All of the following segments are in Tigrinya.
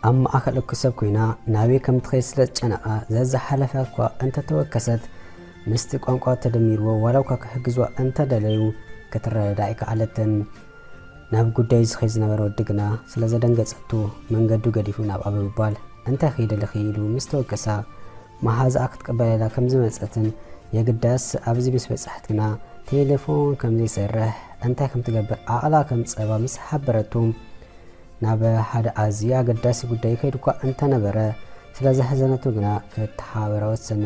ኣብ ማእከል እኩብ ሰብ ኮይና ናበይ ከም ትኸይድ ስለ ዝጨነቓ፣ ዘዝሓለፈ እኳ እንተተወከሰት፣ ምስቲ ቋንቋ ተደሚርዎ ዋላ እኳ ክሕግዝዋ እንተደለዩ፣ ክትረዳእ ኣይከኣለትን። ናብ ጉዳዩ ዝኸይድ ዝነበረ ወዲ ግና ስለ ዘደንገጸቱ፣ መንገዱ ገዲፉ ናብኣ ብምባል፣ "እንታይ ከይደለኺ?" ኢሉ ምስ ተወከሳ፣ መሓዛኣ ክትቅበለላ ከም ዝመጸትን፣ የግዳስ ኣብዚ ምስ በጻሕት ግና ቴሌፎን ከም ዘይሰርሕ፣ እንታይ ከም ትገብር ዓቕላ ከም ጸባ ምስ ሓበረቱ፣ ናብ ሓደ ኣዝዩ ኣገዳሲ ጉዳይ ከይዱ እኳ እንተነበረ፣ ስለ ዘሕዘነቱ ግና ክተሓባበራ ወሰነ።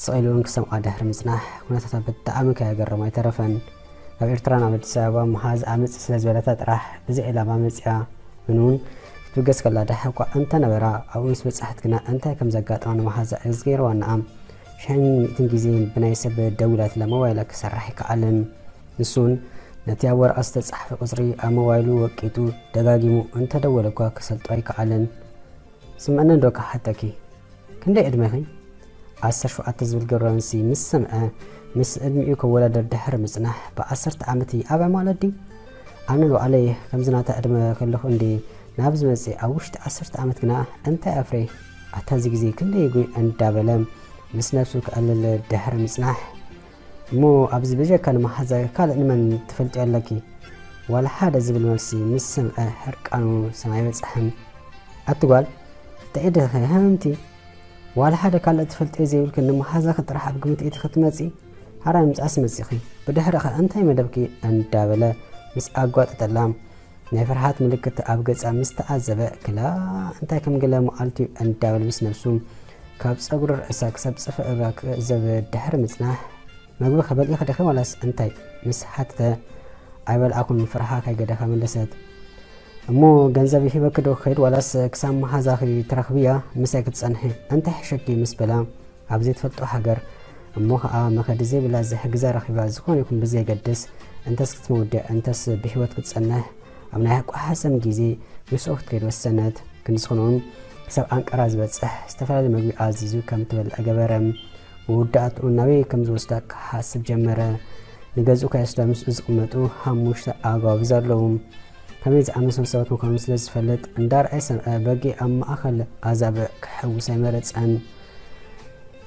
ስቕ ኢሉ እውን ክሰምዓ ድሕሪ ምጽናሕ፣ ኩነታታ ብጣዕሚ ከየገረሞ ኣይተረፈን። ካብ ኤርትራ ናብ ኣዲስ ኣበባ መሓዛኣ ምጽእ ስለ ዝበለታ ጥራሕ፣ ብዚ ዕላማ መጺኣ። ግን እውን ክትብገስ ከላ፣ ደሓር እኳ እንተነበራ፣ ኣብኡ ምስ በጻሕት ግና እንታይ ከም ዘጋጠማ ንመሓዛኣ እዝጊ ገይርዋ። ንኣ ሽሕን ሚእትን ግዜ ብናይ ሰብ ደዊላትላ ሞባይላ ክሰርሕ ኣይከኣለን። ንሱን ነቲ ኣብ ወረቐት ዝተጻሕፈ ቁጽሪ ኣብ ሞባይሉ ወቂጡ ደጋጊሙ እንተደወለ እኳ ክሰልጦ ኣይከኣለን። ስምዕኒ እንዶ ክሓተኪ፣ ክንደይ ዕድመኺ? ዓሰርተ ሸውዓተ ዝብል ግብረ መልሲ ምስ ሰምዐ፣ ምስ ዕድሚኡ ከወዳደር ድሕሪ ምጽናሕ፣ "ብዓሰርተ ዓመት እየ፣ ኣበይ ማለት ድዩ? ኣነ ንባዕለይ ከምዚ ናታ ዕድመ ከለኹ እንድየ ናብዚ መጽየ፣ ኣብ ውሽጢ ዓሰርተ ዓመት ግና እንታይ ኣፍርየ? ኣታ እዚ ግዜ ክንደይ ይጉይ?" እንዳበለ ምስ ነብሱ ከዕልል ድሕሪ ምጽናሕ፣ "እሞ ኣብዚ ብጀካ ንመሓዛይ ካልእ ንመን ትፈልጥዮ ኣለኪ?" ዋላ ሓደ ዝብል መልሲ ምስ ሰምዐ፣ ሕርቃኑ ሰማይ በጽሐ። "ኣቲ ጓል፣ እንታይ ኢድኺ ሃምቲ? ዋላ ሓደ ካልእ ትፈልጥዮ ዘይብልኪ፣ ንመሓዛኺ ጥራሕ ኣብ ግምት ኢቲ ክትመጺ? ሓራይ ምጻእሲ መጺኺ፣ ብድሕሪኸ እንታይ መደብኪ?" እንዳበለ ምስ ኣጓጠጠላ፣ ናይ ፍርሃት ምልክት ኣብ ገጻ ምስ ተዓዘበ፣ "ክላ እንታይ ከም ገለ መዓልቲ እዩ?" እንዳበለ ምስ ነብሱ፣ ካብ ጸጉሪ ርእሳ ክሳብ ጽፍሪ እግራ ክዕዘብ ድሕሪ ምጽናሕ፣ "መግቢ ከበልዒኺ ዲኺ ዋላስ እንታይ?" ምስ ሓተተ፣ "ኣይበልዓኩን፣ ፍርሃ ከይገደፋ መለሰት። እሞ ገንዘብ ሂበኪ ዶ ክኸይድ ዋላስ ክሳብ መሓዛኺ ትረኽብያ ምሳይ ክትጸንሒ? እንታይ ሕሸኪ?" ምስ በላ፣ ኣብ ዘይትፈልጦ ሃገር እሞ ኸኣ መኸዲ ዘይብላ ዝሕግዛ ረኺባ፣ ዝኾነ ይኹን ብዘየገድስ፣ እንተስ ክትመውድዕ እንተስ ብህይወት ክትጸንሕ፣ ኣብ ናይ ኣቋሓሰም ግዜ ምስኡ ክትከይድ ወሰነት። ክንዲ ዝኾነ እውን ክሳብ ኣንቀራ ዝበጽሕ ዝተፈላለየ መግቢ ኣዚዙ ከም ትበልዕ ገበረ። መወዳእትኡ ናበይ ከም ዝወስዳ ክሓስብ ጀመረ። ንገዝኡ ከይወስዳ ምስኡ ዝቕመጡ ሓሙሽተ ኣጓብዝ ኣለዉ። ከመይ ዝኣመሰሉ ሰባት ምዃኖም ስለ ዝፈልጥ፣ እንዳርኣየ ሰምዐ በጊዕ ኣብ ማእከል ኣዛብእ ክሕውስ ኣይመረጸን።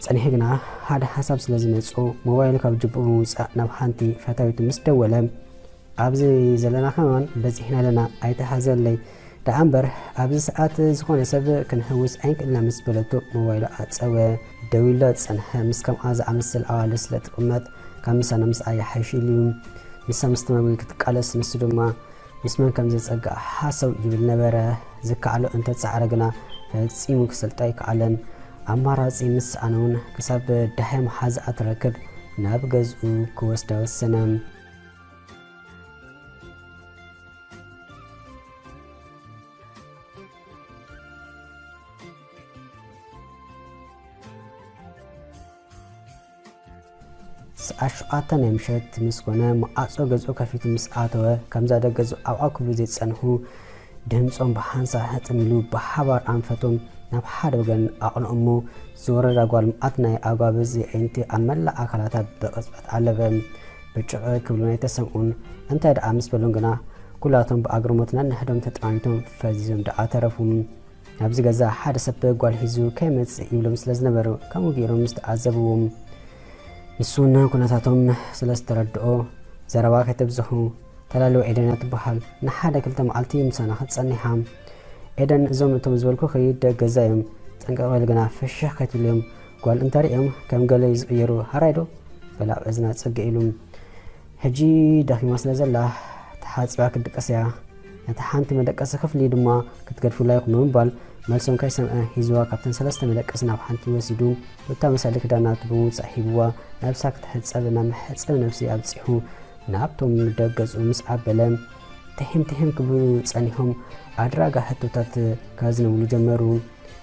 ጸኒሑ ግና ሓደ ሓሳብ ስለ ዝመጽኦ፣ ሞባይሉ ካብ ጅብኡ ብምውጻእ ናብ ሓንቲ ፈታዊቱ ምስ ደወለ፣ "ኣብዚ ዘለና ከማን በዚሕና ኣለና፣ ኣይትሓዘለይ። ደኣ እምበር፣ ኣብዚ ሰዓት ዝኾነ ሰብ ክንሕውስ ኣይንክእልና" ምስ በለቶ፣ ሞባይሉ ዓጸወ። ደዊሉላ ዝጸንሐ፣ ምስ ከምኣ ዝኣመሰለ ኣዋልድ ስለ ትቕመጥ፣ ካብ ምሳና ምስኣ ይሓይሽ ኢሉ እዩ። ንሳ ምስቲ መግቢ ክትቃለስ፣ ንሱ ድማ ምስ መን ከም ዘጸግዓ ሃሰው ይብል ነበረ። ዝከኣሎ እንተጸዓረ ግና፣ ፈጺሙ ክሰልጦ ኣይከኣለን። ኣማራጺ ምስ ሰኣነ እውን፣ ክሳብ ደሃይ መሓዛኣ ትረክብ፣ ናብ ገዝኡ ክወስዳ ወሰነ። ሰዓት ሸውዓተ ናይ ምሸት ምስ ኮነ፣ መዓጾ ገዝኡ ከፊቱ ምስ ኣተወ፣ ከምዛ ደገ ዝዓብዓ ክብሉ ዘይጸንሑ፣ ድምጾም ብሓንሳብ ሕጥም ኢሉ፣ ብሓባር ኣንፈቶም ናብ ሓደ ወገን ኣቕንኡ እሞ፣ ዝወረዳ ጓል መዓት ናይ ኣጓብዝ የዒንቲ ኣብ መላእ ኣካላታ ብቕጽበት ኣለበ። ብጭቕ ክብሉ ኣይተሰምዑን። እንታይ ደኣ ምስ በሎም ግና፣ ኩላቶም ብኣግርሞት ነንሕዶም ተጠማሚቶም ፈዚዞም ደኣ ተረፉ። ኣብዚ ገዛ ሓደ ሰብ ጓል ሒዙ ከይመጽእ ይብሎም ስለ ዝነበሩ፣ ከምኡ ገይሮም ምስ ተዓዘብዎም፣ ንሱ እውን ኩነታቶም ስለ ዝተረድኦ፣ "ዘረባ ከይተብዝሑ፣ ተላልዋ ኤደን እያ ትበሃል፣ ንሓደ ክልተ መዓልቲ ምሳና ክትጸንሕ እያ። ኤደን፣ እዞም እቶም ዝበልኩኺ ደቂ ገዛ እዮም፣ ጥንቅቕ በሊ ግና ፍሽኽ ከይትብልዮም፣ ጓል እንተርእዮም ከም ገለ እዩ ዝቕየሩ፣ ሃራይ ዶ?" በላ ኣብ እዝና ጽግዕ ኢሉ። ሕጂ ደኺማ ስለ ዘላ፣ ተሓጺባ ክትድቅስ እያ። ነታ ሓንቲ መደቀሲ ክፍሊ ድማ ክትገድፉላ ኢኹም ብምባል፣ መልሶም ከይሰምዐ ሒዝዋ ካብተን ሰለስተ መደቀሲ ናብ ሓንቲ ወሲዱ፣ ቱታ መሳሊ ክዳናቱ ብምውጻእ ሂብዋ፣ ነብሳ ክትሕጸብ ናብ መሕጸቢ ነብሲ ኣብጺሑ፣ ናብቶም ደገዝኡ ምስ ኣበለ፣ ትሒም ትሒም ክብሉ ጸኒሖም፣ ኣድራጋ ሕቶታት ከዝንብሉ ጀመሩ።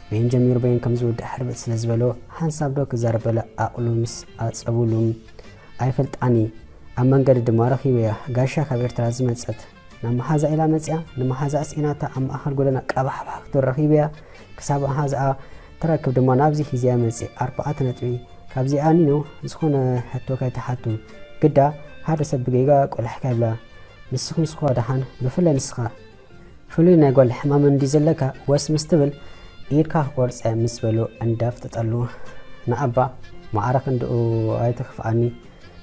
በየን ጀሚሩ በየን ከም ዝውዳእ ሕርብጥ ስለ ዝበሎ፣ ሓንሳብ ዶ ክዛረብ በለ ዓቕሉ ምስ ኣጸቡሉ። "ኣይፈልጣኒ፣ ኣብ መንገዲ ድማ ረኺበያ፣ ጋሻ ካብ ኤርትራ ዝመጸት። ናብ መሓዛ ኢላ መጽያ፣ ንመሓዛ ስዒናታ ኣብ ማእከል ጎደና ቀባሕባሕ ክትብል ረኺበያ፣ ክሳብ መሓዛኣ ትረክብ ድማ ናብዚ ሒዘያ መጽየ፣ ኣርባዕተ ነጥቢ። ካብዚኣ ኒኖ ዝኾነ ሕቶ ከይትሓቱ፣ ግዳ ሓደ ሰብ ብጌጋ ቆሊሕካ ይብላ። ንስኹም ስኹዋ ደሓን፣ ብፍላይ ንስኻ። ፍሉይ ናይ ጓል ሕማም እንዲ ዘለካ ወስ ምስ ትብል ኢድካ ክቆርጸ ምስ በሎ እንዳፍጠጠሉ ንኣባ ማዕረ ክንድኡ ኣይትኽፍኣኒ፣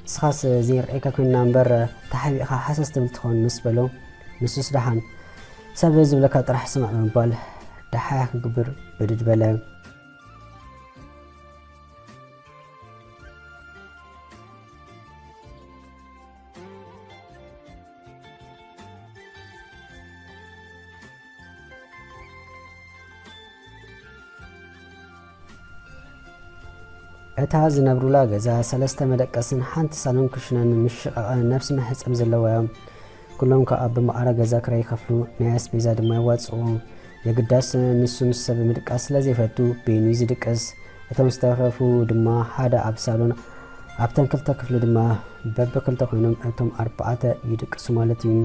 ንስኻስ ዘይርኤካ ኮይንና እምበር ተሓቢእካ ሃሰስ ትብል ትኾን ምስ በሎ ንሱስ ደሓን ሰብ ዝብለካ ጥራሕ ስማዕ ብምባል ደሓያ ክግብር ብድድ በለ። እታ ዝነብሩላ ገዛ ሰለስተ መደቀስን ሓንቲ ሳሎን ክሽነን ምሽቓቐ ነብሲ መሕጸቢ ዘለዋ እዮም። ኩሎም ከኣ ብማዕረ ገዛ ክራይ ይኸፍሉ፣ ናይ ኣስቤዛ ድማ የዋጽኡ። የግዳስ ንሱ ምስ ሰብ ምድቃስ ስለ ዘይፈቱ በይኑ እዩ ዝድቅስ። እቶም ዝተረፉ ድማ ሓደ ኣብ ሳሎን ኣብተን ክልተ ክፍሊ ድማ በብክልተ ኮይኖም እቶም ኣርባዕተ ይድቅሱ ማለት እዩ።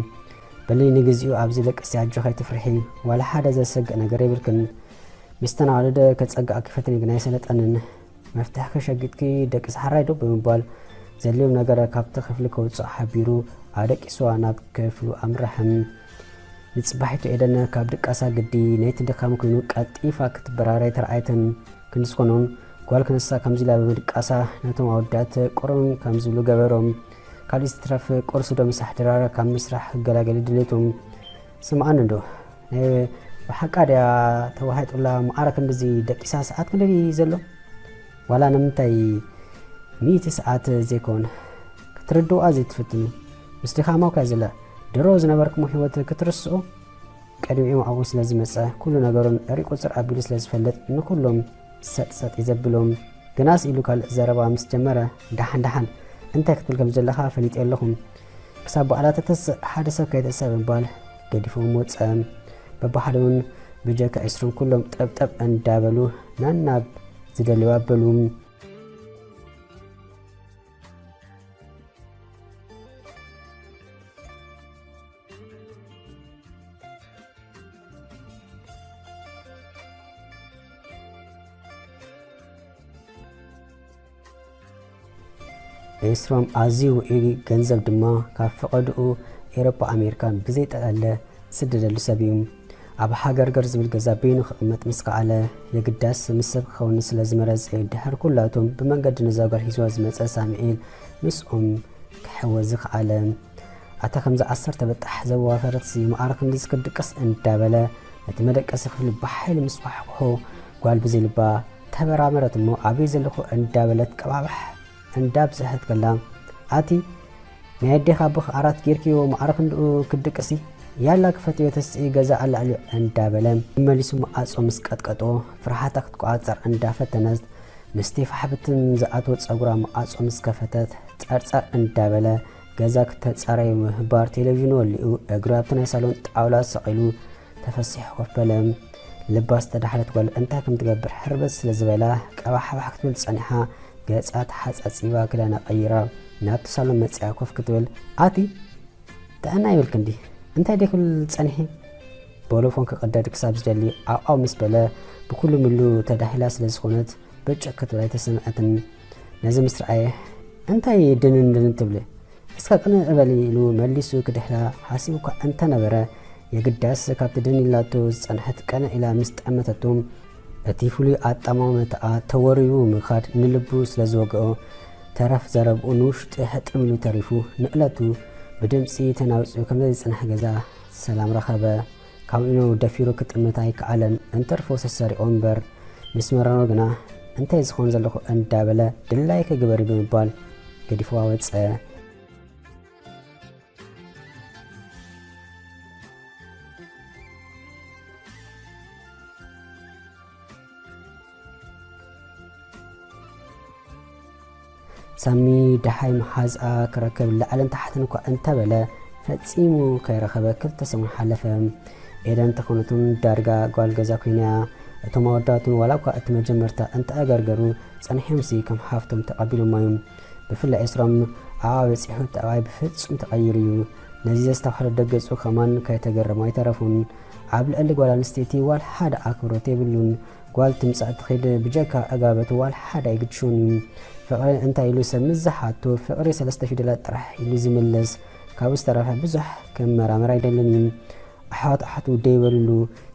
በሊ ንግዚኡ ኣብዚ ደቅሲ ኣጆኺ ኣይትፍርሒ፣ ዋላ ሓደ ዘሰግእ ነገር የብልክን። ምስተን ኣዋልድ ከጸግኣኪ ፈትኒ ግን ኣይሰለጠንን። መፍትሕኪ ሸጊጥኪ ደቅሲ ሓራይ ዶ ብምባል ዘድልዮም ነገር ካብቲ ክፍሊ ከውጽኦ ሓቢሩ ኣደቂስዋ ናብ ክፍሉ ኣምርሐ። ንጽባሒቱ ኤደን ካብ ድቃሳ ግዲ ነይቲ ድኻም ኮይኑ ቀልጢፋ ክትበራረ ኣይተረኣየትን። ክንዲ ዝኾኖን ጓል ክንሳ ከምዚ ኢላ ብምድቃሳ ነቶም ኣወዳት ቁሩም ከም ዝብሉ ገበሮም። ካልእ ዝትረፍ ቁርሲ ዶ ምሳሕ ድራር ካብ ምስራሕ ክገላገሉ ድሌቶም። ስምዓኒ እንዶ ናይ ብሓቃ ድያ ተዋሒጡላ መዓረ ክንድዚ ደቂሳ ሰዓት ክንደይ ዘሎ? ዋላ ንምንታይ ሚእቲ ሰዓት ዘይኮን ክትርድዋ ዘይትፍትኑ? ምስ ድኻማ እኳ ዘላ ድሮ ዝነበርኩሞ ህይወት ክትርስዑ? ቅድሚኦም ኣብኡ ስለ ዝመጸ ኩሉ ነገሮም ሪቁጽር ኣቢሉ ስለ ዝፈልጥ ንኩሎም ሰጥ ሰጥ እዩ ዘብሎም። ግናስ ኢሉ ካልእ ዘረባ ምስ ጀመረ፣ ደሓን ደሓን እንታይ ክትብል ከም ዘለኻ ፈሊጠ ኣለኹ። ክሳብ በዓላ ተተስእ ሓደ ሰብ ከይተስእ ብምባል ገዲፎም ወጸ። በብሓደ እውን ብጀካ ዒስራን ኩሎም ጠብጠብ እንዳበሉ ናናብ ዝደልዩ ኣበሉ። ኤስሮም ኣዝዩ ውዑይ ገንዘብ ድማ ካብ ፈቐድኡ ኤሮፓ ኣሜሪካን ብዘይጠለለ ዝስደደሉ ሰብ እዩ። ኣብ ሃገርገር ዝብል ገዛ በይኑ ክቕመጥ ምስ ከኣለ የግዳስ ምስ ሰብ ክኸውን ስለ ዝመረጸ ድሕሪ ኩላቶም ብመንገዲ ነዛ ጓል ሒዝዋ ዝመጸ ሳሙኤል ምስኦም ክሕወ ዝኸኣለ። ኣታ ከምዚ ዓሰርተ በጣሕ ዘዋፈረትሲ መዓረ ክንድዚ ክድቅስ እንዳበለ ነቲ መደቀሲ ክፍሊ ብሓይሊ ምስ ኳሕኩሖ ጓል ብዘይልባ ተበራመረት እሞ ኣበይ ዘለኹ እንዳበለት ቀባባሕ እንዳብዝሐት ከላ ኣቲ ናይ ኣዴኻ ኣቦኻ ዓራት ጌርክዮ መዓረ ክንድኡ ክድቅሲ ያላ ክፈትዮ ተስኢ ገዛ ኣላዕልዮ እንዳበለ መሊሱ መዓጾ ምስ ቀጥቀጦ ፍርሓታ ክትቆጻጸር እንዳፈተነት ምስቲ ፋሕብትን ዝኣትዎ ጸጉራ መዓጾ ምስ ከፈተት ጸርጸር እንዳበለ ገዛ ክተጻረዩ ምህባር ቴሌቪዥኑ ወሊኡ እግሩ ኣብቲ ናይ ሳሎን ጣውላ ሰቒሉ ተፈሲሑ ኮፍ በለ። ልባ ዝተዳሕለት ጓል እንታይ ከም ትገብር ሕርበት ስለ ዝበላ ቀባሕባሕ ክትብል ጸኒሓ ገጻ ተሓጻጺባ ክዳና ቀይራ ናብቲ ሳሎን መጺኣ ኮፍ ክትብል ኣቲ ጥዕና ይብልክ እንዲ እንታይ ደይ ክብል ጸኒሒ ቦሎፎን ክቕደድ ክሳብ ዝደሊ ዓውዓው ምስ በለ ብኩሉ ምሉ ተዳሂላ ስለ ዝኾነት ብጭቕ ክትብል ኣይተሰምዐትን። ነዚ ምስ ረኣየ እንታይ ድንን ድንን ትብሊ እስካ ቅንዕ እበሊ ኢሉ መሊሱ ክድሕላ ሓሲቡ እኳ እንተነበረ የግዳስ ካብቲ ድን ኢላቶ ዝጸንሐት ቀንዕ ኢላ ምስ ጠመተቶ እቲ ፍሉይ ኣጠማምታኣ ተወሪሩ ምኻድ ንልቡ ስለ ዝወግኦ፣ ተረፍ ዘረብኡ ንውሽጢ ሕጥም ኢሉ ተሪፉ፣ ንዕለቱ ብድምጺ ተናዊጹ ከም ዘይጽናሕ ገዛ ሰላም ረኸበ። ካብኡ ደፊሩ ክጥምት ኣይከኣለን፣ እንተርፎ ሰሰሪቑ እምበር፣ ምስ መረሮ ግና፣ እንታይ ዝኸውን ዘለኹ እንዳበለ፣ ድላይኪ ግበሪ ብምባል ገዲፍዋ ወጸ። ሳሚ ደሃይ መሓዝኣ ክረክብ ላዕልን ታሕትን እኳ እንተበለ፣ ፈጺሙ ከይረኸበ ክልተ ሰሙን ሓለፈ። ኤደን ተኾነቱን ዳርጋ ጓል ገዛ ኮይና እያ። እቶም ኣወዳቱን ዋላ እኳ እቲ መጀመርታ እንተኣገርገሩ፣ ጸኒሖምሲ ከም ሓፍቶም ተቐቢሎማ እዮም። ብፍላይ ኤስሮም ኣብኣ በጺሑ ጠባይ ብፍጹም ተቐይሩ እዩ። ነዚ ዘስተብሃለ ደገጹ ከማን ከይተገረሙ ኣይተረፉን። ኣብ ልዕሊ ጓል ኣንስተይቲ ዋላ ሓደ ኣኽብሮት የብሉን። ጓል ትምጻእ ትኺድ ብጀካ ዕጋበት ዋላ ሓደ ኣይግድሾን እዩ። ፍቕሪ እንታይ ኢሉ ሰብ ምስ ዝሓቶ፣ ፍቕሪ ሰለስተ ፊደላት ጥራሕ ኢሉ ዝምልስ። ካብኡ ዝተረፈ ብዙሕ ክመራመር ኣይደልን እዩ። ኣሕዋት ኣሓት ውደ ይበልሉ፣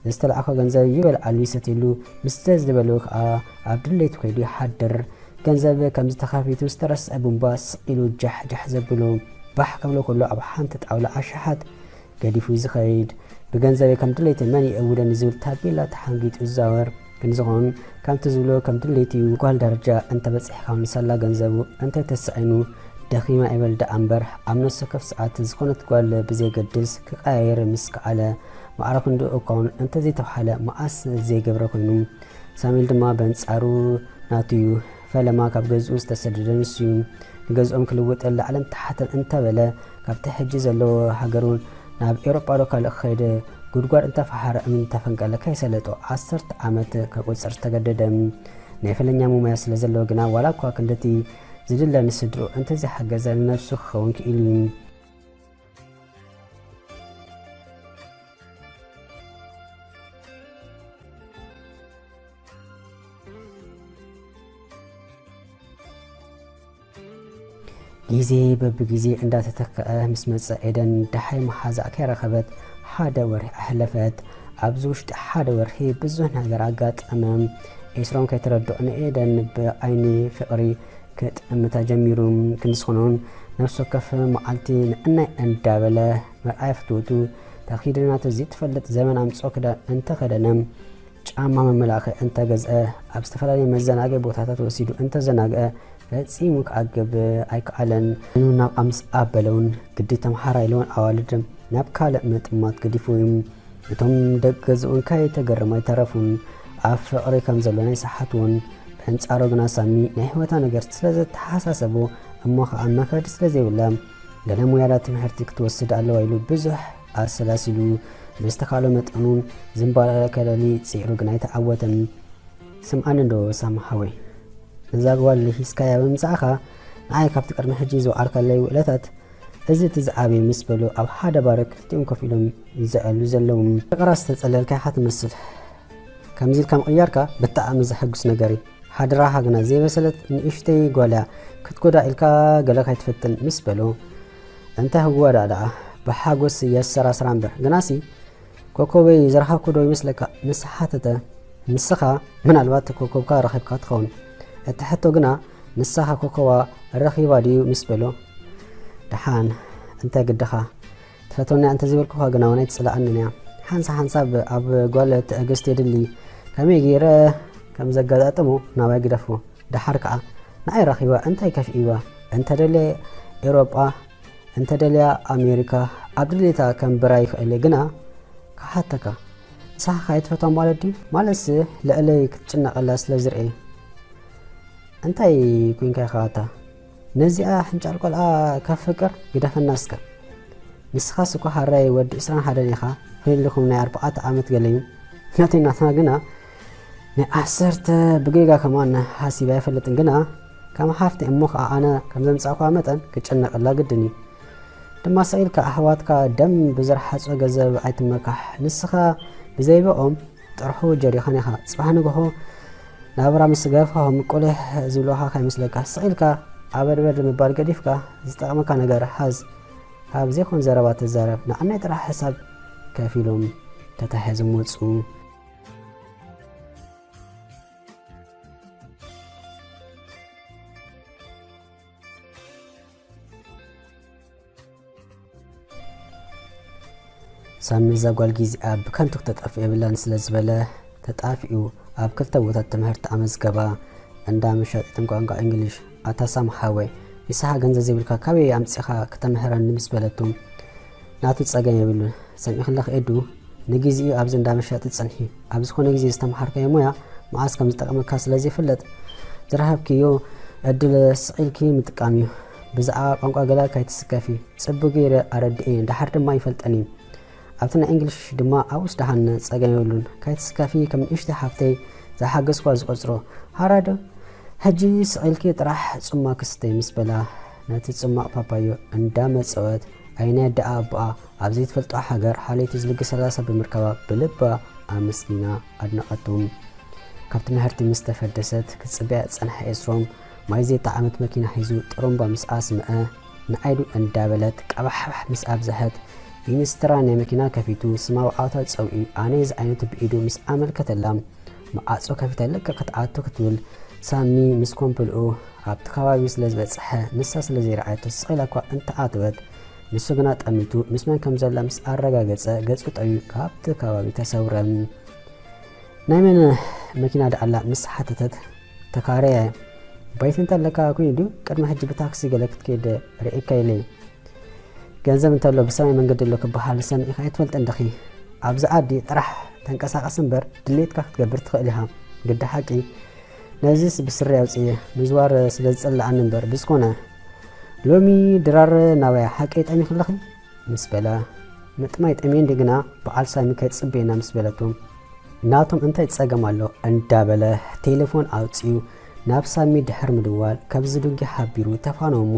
ዝተላእኮ ገንዘብ ይበልዓሉ ይሰትየሉ፣ ምስ ዝበልዎ ከዓ ኣብ ድሌቱ ከይዱ ይሓድር። ገንዘብ ከም ዝተኻፊቱ ዝተረስዐ ቡምባ ስቕ ኢሉ ጃሕ ጃሕ ዘብሎ። ባሕ ከብሎ ከሎ ኣብ ሓንቲ ጣውላ ኣሽሓት ገዲፉ ዝኸይድ። ብገንዘበይ ከም ድሌቱ መን ይእውደኒ ዝብል ታቤላ ተሓንጊጡ ይዛወር። ክንዝኾን ከምቲ ዝብሎ ከም ድሌቱ እዩ። ጓል ደረጃ እንተበፂሕካ ንሳላ ገንዘቡ እንተተሳኢኑ ደኺማ ይበል ደኣ እምበር ኣብ ነፍሲ ወከፍ ሰዓት ዝኾነት ጓል ብዘየገድስ ክቀያየር ምስ ከኣለ ማዕረ ክንድኡ እኳውን እንተዘይተብሃለ መዓስ ዘይገብረ ኮይኑ ሳሙኤል ድማ በንጻሩ ናቱ እዩ። ፈለማ ካብ ገዝኡ ዝተሰደደ ንሱ እዩ። ንገዝኦም ክልውጥን ላዕልን ታሕትን እንተበለ ካብቲ ሕጂ ዘለዎ ሃገሩ ናብ ኤውሮጳ ዶ ካልእ ክኸይድ ጉድጓድ እንተፈሓረ እምኒ እንተፈንቀለ ከይሰለጦ ዓሰርተ ዓመት ከቁጽር ዝተገደደ። ናይ ፈለኛ ሙያ ስለ ዘለዎ ግና ዋላ እኳ ክንድቲ ዝድለ ንስድርኡ እንተዘይሓገዘ ንነብሱ ክኸውን ክኢሉ እዩ። ግዜ በብግዜ እንዳተተክአ ምስ መጸ ኤደን ደሓይ መሓዛኣ ከይረኸበት ሓደ ወርሒ ኣሕለፈት። ኣብዚ ውሽጢ ሓደ ወርሒ ብዙሕ ነገር ኣጋጠመ። ኤስሮም ከይተረድኦ ንኤደን ብዓይኒ ፍቕሪ ክጥምታ ጀሚሩ። ክንስኹኑን ነፍሲ ወከፍ መዓልቲ ንዕናይ እንዳበለ መርኣያ ፍትውቱ ተኺድናቶ ዘይትፈልጥ ዘመን ኣምጽኦ ክዳን እንተኸደነ ጫማ መመላእኸ እንተገዝአ ኣብ ዝተፈላለዩ መዘናግዒ ቦታታት ወሲዱ እንተዘናግዐ ፈጺሙ ክኣግብ ኣይከኣለን። ንኑ ናብ ኣምስ ኣበለውን ግዲ ተምሃራይ ኢለውን ኣዋልድ ናብ ካልእ ምጥማት ገዲፉ እዩ። እቶም ደቂ ገዝኡ እንካይ ተገርሙ ኣይተረፉን። ኣብ ፍቕሪ ከም ዘሎ ናይ ሰሓትዎን። ብእንጻሮ ግና ሳሚ ናይ ህይወታ ነገር ስለ ዘተሓሳሰቦ እሞ ኸዓ መኸዲ ስለ ዘይብላ ገለ ሙያዳ ትምህርቲ ክትወስድ ኣለዋ ኢሉ ብዙሕ ኣሰላሲሉ ብዝተኻእሎ መጠኑ ዝንባለ ከለሊ ጽዒሩ ግና ኣይተዓወተን። ስምዓኒ እንዶ ሳሚ ሓወይ፣ ነዛ ጓል ሂዝካያ ብምምጻእኻ ንዓይ ካብቲ ቅድሚ ሕጂ ዝወዓልካለይ ውዕለታት እዚ እቲ ዝዓበየ ምስ በሉ ኣብ ሓደ ባር ክልቲኦም ኮፍ ኢሎም ይዘዕሉ ዘለዉ። ፍቕራ ዝተጸለልካ ኢኻ ትመስል። ከምዚ ኢልካ ምቕያርካ ብጣዕሚ ዘሐጉስ ነገር እዩ። ሓደራኻ ግና ዘይበሰለት ንእሽተይ ጓል እያ ክትጎዳ ኢልካ ገለ ካይትፈትን ምስ በሉ እንተ ህዋዳ ደኣ ብሓጎስ የሰራስራ እምበር ግናሲ ኮኮበይ ዝረኸብኩ ዶ ይመስለካ? ምስ ሓተተ፣ ንስኻ ምናልባት ኮኮብካ ረኺብካ ትኸውን። እቲ ሕቶ ግና፣ ንስኻ ኮኮባ ረኺባ ድዩ? ምስ በሎ፣ ደሓን፣ እንታይ ግድኻ? ትፈትወኒ እንተ ዝበልኩኻ ግና እውን ኣይትጽልኣንን እያ። ሓንሳ ሓንሳብ ኣብ ጓል ትዕግስቲ የድሊ። ከመይ ገይረ ከም ዘጋጣጥሞ ናባይ ግደፎ። ደሓር ከኣ፣ ንዓይ ረኺባ እንታይ ከፊእዋ? እንተ ደልየ ኤውሮጳ፣ እንተ ደልያ ኣሜሪካ ኣብ ድሌታ ከንብራ ይኽእል እየ፣ ግና ክሓተካ፣ ንስኻ ከ ኣይትፈትዋን ማለት ድዩ? ማለትሲ ልዕለይ ክትጭነቐላ ስለ ዝርእየ። እንታይ ኮይንካ ኢኻ ኣታ? ነዚኣ ሕንጫል ቆልዓ ከፍቅር ግደፈና እስከ። ንስኻስ እኮ ሓራይ ወዲ ዕስራን ሓደን ኢኻ፣ ፍልልኹም ናይ ኣርባዕተ ዓመት ገለ እዩ። ናተይ ናትና ግና ናይ ዓሰርተ ብጌጋ ከማን ሓሲበ ኣይፈልጥን፣ ግና ከም ሓፍቲ እሞ ኸዓ ኣነ ከም ዘምጻእኳ መጠን ክጨነቐላ ግድን እዩ። ድማ ስቕ ኢልካ ኣሕዋትካ ደም ብዝረሓጾ ገንዘብ ኣይትመካሕ። ንስኻ ብዘይብኦም ጥርሑ ጀሪኻን ኢኻ። ጽባሕ ንግሆ ናብራ ምስ ገደፍካዮም ቁልሕ ዝብሉኻ ከይመስለካ፣ ስቕ ኢልካ ኣበድበድ ምባል ገዲፍካ ዝጠቕመካ ነገር ሓዝ። ካብ ዘይኮን ዘረባ ትዛረብ፣ ንዓናይ ጥራሕ ሕሳብ ከፊሎም ተታሒዞም ወጹ። ሳሚ እዛ ጓል ጊዜኣ ብከንቱ ክተጠፍእ የብላን ስለ ዝበለ ተጣፊኡ ኣብ ክልተ ቦታ ትምህርቲ ኣመዝገባ። እንዳ መሻጢትን ቋንቋ እንግሊሽ። ኣታ ሳሚ ሓወይ፣ ንስኻ ገንዘብ ዘይብልካ ካበይ ኣምጺኻ ክተምህረኒ ምስ በለቱ ናቱ ጸገም የብሉን። ሰሚዕኽለኺ ኤዱ፣ ንግዜኡ ኣብዚ እንዳ መሻጢ ጽንሒ። ኣብ ዝኾነ ግዜ ዝተምሃርካዮ ሞያ መዓስ ከም ዝጠቕመካ ስለ ዘይፍለጥ ዝረኸብክዮ ዕድል ስቕ ኢልኪ ምጥቃም እዩ። ብዛዕባ ቋንቋ ገለ ካይትስከፊ፣ ጽቡቕ ገይረ ኣረድኤ፣ ደሓር ድማ ይፈልጠን እዩ። ኣብቲ ናይ እንግሊሽ ድማ ኣብኡስ ደሓን ጸገም የብሉን። ካይትስከፊ ከም ንእሽተይ ሓፍተይ ዝሓገዝኳ ዝቆጽሮ። ሓራዶ ሕጂ ስቕ ኢልኪ ጥራሕ ጽማቕ ክስተይ ምስ በላ ነቲ ጽማቕ ፓፓዮ እንዳመጸወት ኣይናይ ኣደኣ ኣቦኣ ኣብ ዘይትፈልጦ ሃገር ሓለይቲ ዝልግሰላ ሰብ ብምርካባ ብልባ ኣመስጊና ኣድነቐቶም። ካብ ትምህርቲ ምስ ተፈደሰት ክጽበያ ዝጸንሐ ኤስሮም ማይ ዘይጠዓመት መኪና ሒዙ ጥሩምባ ምስ ኣስምዐ ንኣይዱ እንዳበለት ቀባሕባሕ ምስ ኣብዝሐት ኢንስትራ ናይ መኪና ከፊቱ ስማ ብዓወታ ጸዊዑ ኣነ ዝዓይነቱ ብኢዱ ምስ ኣመልከተላ፣ መዓጾ ከፊታ ልክዕ ክትኣቱ ክትብል ሳሚ ምስ ኮምፕልኡ ኣብቲ ከባቢ ስለ ዝበጽሐ ንሳ ስለ ዘይረኣየቶ ስቕ ኢላ እኳ እንተኣተወት፣ ንሱ ግና ጠሚቱ ምስ መን ከም ዘላ ምስ ኣረጋገጸ ገጹ ጠውዩ ካብቲ ከባቢ ተሰውረ። ናይ መን መኪና ደኣላ ምስ ሓተተት፣ ተካረየ። ባይት እንተለካ ኮይኑ ድዩ ቅድሚ ሕጂ ብታክሲ ገለ ክትከይድ ርእየካ ኢለ። ገንዘብ እንተሎ ብሰማይ መንገዲ ኣሎ ክበሃል ሰሚዕካ ኣይትፈልጥን ዲኺ? ኣብዚ ዓዲ ጥራሕ ተንቀሳቐስ እምበር ድሌትካ ክትገብር ትኽእል ኢኻ። ግዲ ሓቂ ነዚስ ብስሪ ኣውፅየ ምዝዋር ስለ ዝፀልኣኒ እምበር ብዝኮነ ሎሚ ድራር ናባይ ሓቂ ጠሚኽለኺ ምስ በላ ምጥማይ ጠምየ እንዲ ግና በዓል ሳሚ ከይፅበየና ምስ በለቶ ናቶም እንታይ ጸገም ኣሎ እንዳበለ ቴሌፎን ኣውጺኡ ናብ ሳሚ ድሕር ምድዋል ካብዚ ድንጊ ሓቢሩ ተፋነወ እሞ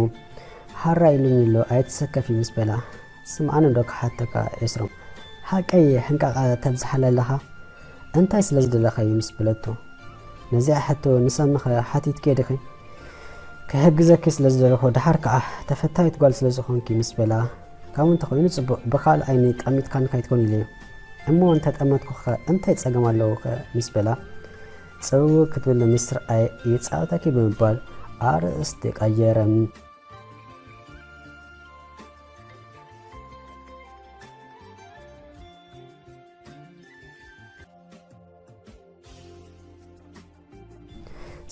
ሓራ ኢሉኒ ኣሎ ኣይትሰከፊ ምስ በላ ስምዓኒ እንዶ ክሓተካ ኤስሮም ሓቀይ ሕንቃቐ ተብዝሓለ ኣለኻ እንታይ ስለ ዝደለኻዩ ምስ በለቶ ነዚኣ ሕቶ ንሳሚ ኸ ሓቲትኪ ዲኺ ክሕግዘኪ ስለ ዝደለኹ ደሓር ከኣ ተፈታዊት ጓል ስለ ዝኾንኪ ምስ በላ ካብ እንተኾይኑ ጽቡቕ ብኻልእ ዓይኒ ጠሚትካኒ ከይትኮን ኢለዮ እሞ እንተጠመትኩኸ እንታይ ጸገም ኣለዎ ከ ምስ በላ ጽውው ክትብል ምስርኣይ ይጻወተኪ ብምባል ኣርእስቲ ቀየረ።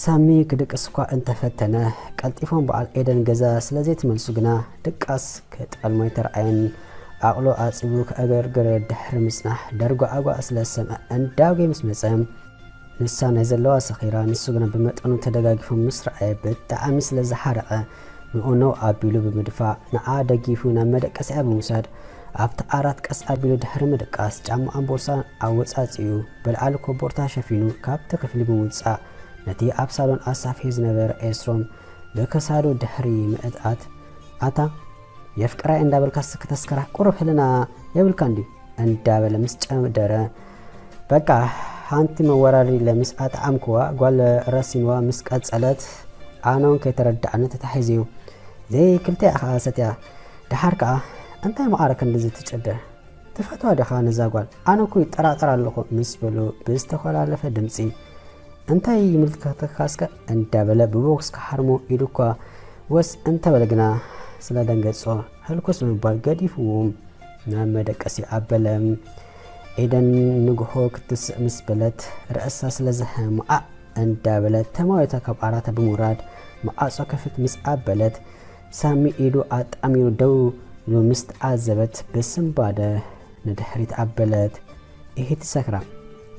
ሳሚ ክድቅስ እኳ እንተፈተነ ቀልጢፎም በዓል ኤደን ገዛ ስለ ዘይትመልሱ ግና ድቃስ ክጠልሞ ኣይተረኣየን። ዓቕሉ ኣጺቡ ከእገርግር ድሕሪ ምጽናሕ ደርጓዕጓዕ ስለ ዝሰምዐ እንዳጉየ ምስ መጸ ንሳ ናይ ዘለዋ ሰኺራ ንሱ ግና ብመጠኑ ተደጋጊፎም ምስ ረኣየ ብጣዕሚ ስለ ዝሓረቐ ንኡ ነው ኣቢሉ ብምድፋእ ንዓ ደጊፉ ናብ መደቀሲኣ ብምውሳድ ኣብቲ ዓራት ቀስ ኣቢሉ ድሕሪ ምድቃስ ጫማኣን ቦርሳን ኣወጻጺኡ ብልዓሊ ኮቦርታ ሸፊኑ ካብቲ ክፍሊ ብምውጻእ ነቲ ኣብ ሳሎን ኣሳፍዮ ዝነበረ ኤስሮም ብክሳዱ ድሕሪ ምእትኣት ኣታ የፍቅራይ እንዳበልካስ ክተስክራ ቁሩብ ህልና የብልካን ድዩ እንዳበለ ምስ ጨደረ በቃ ሓንቲ መወራረዲ ኢለ ምስ ኣጥዓምክዋ ጓል ረሲንዋ ምስ ቀጸለት ኣነ እውን ከይተረድኣኒ ተታሒዙ እዩ። ዘይ ክልቲኣ ከኣ ሰትያ ደሓር ከኣ እንታይ መዓረ ክንድዚ ትጭድር ትፈትዋ ዲኻ ነዛ ጓል ኣነ እኮ ይጠራጠር ኣለኹ ምስ በሉ ብዝተኾላለፈ ድምጺ እንታይ ይምልከተካ እስከ እንዳበለ ብቦክስ ክሓርሞ ኢዱ እኳ ወስ እንተበለ ግና ስለ ደንገጾ ህልኩስ ብምባል ገዲፍዎ ናብ መደቀሲ ኣበለ። ኤደን ንግሆ ክትስእ ምስ በለት ርእሳ ስለ ዘህምኣ እንዳበለት ተማዊታ ካብ ዓራታ ብምውራድ መዓጾ ክፍት ምስ ኣበለት ሳሚ ኢዱ ኣጣሚሩ ደው ኢሉ ምስ ተዓዘበት ብስንባደ ንድሕሪት ኣበለት። ኢሂ እቲ ሰክራም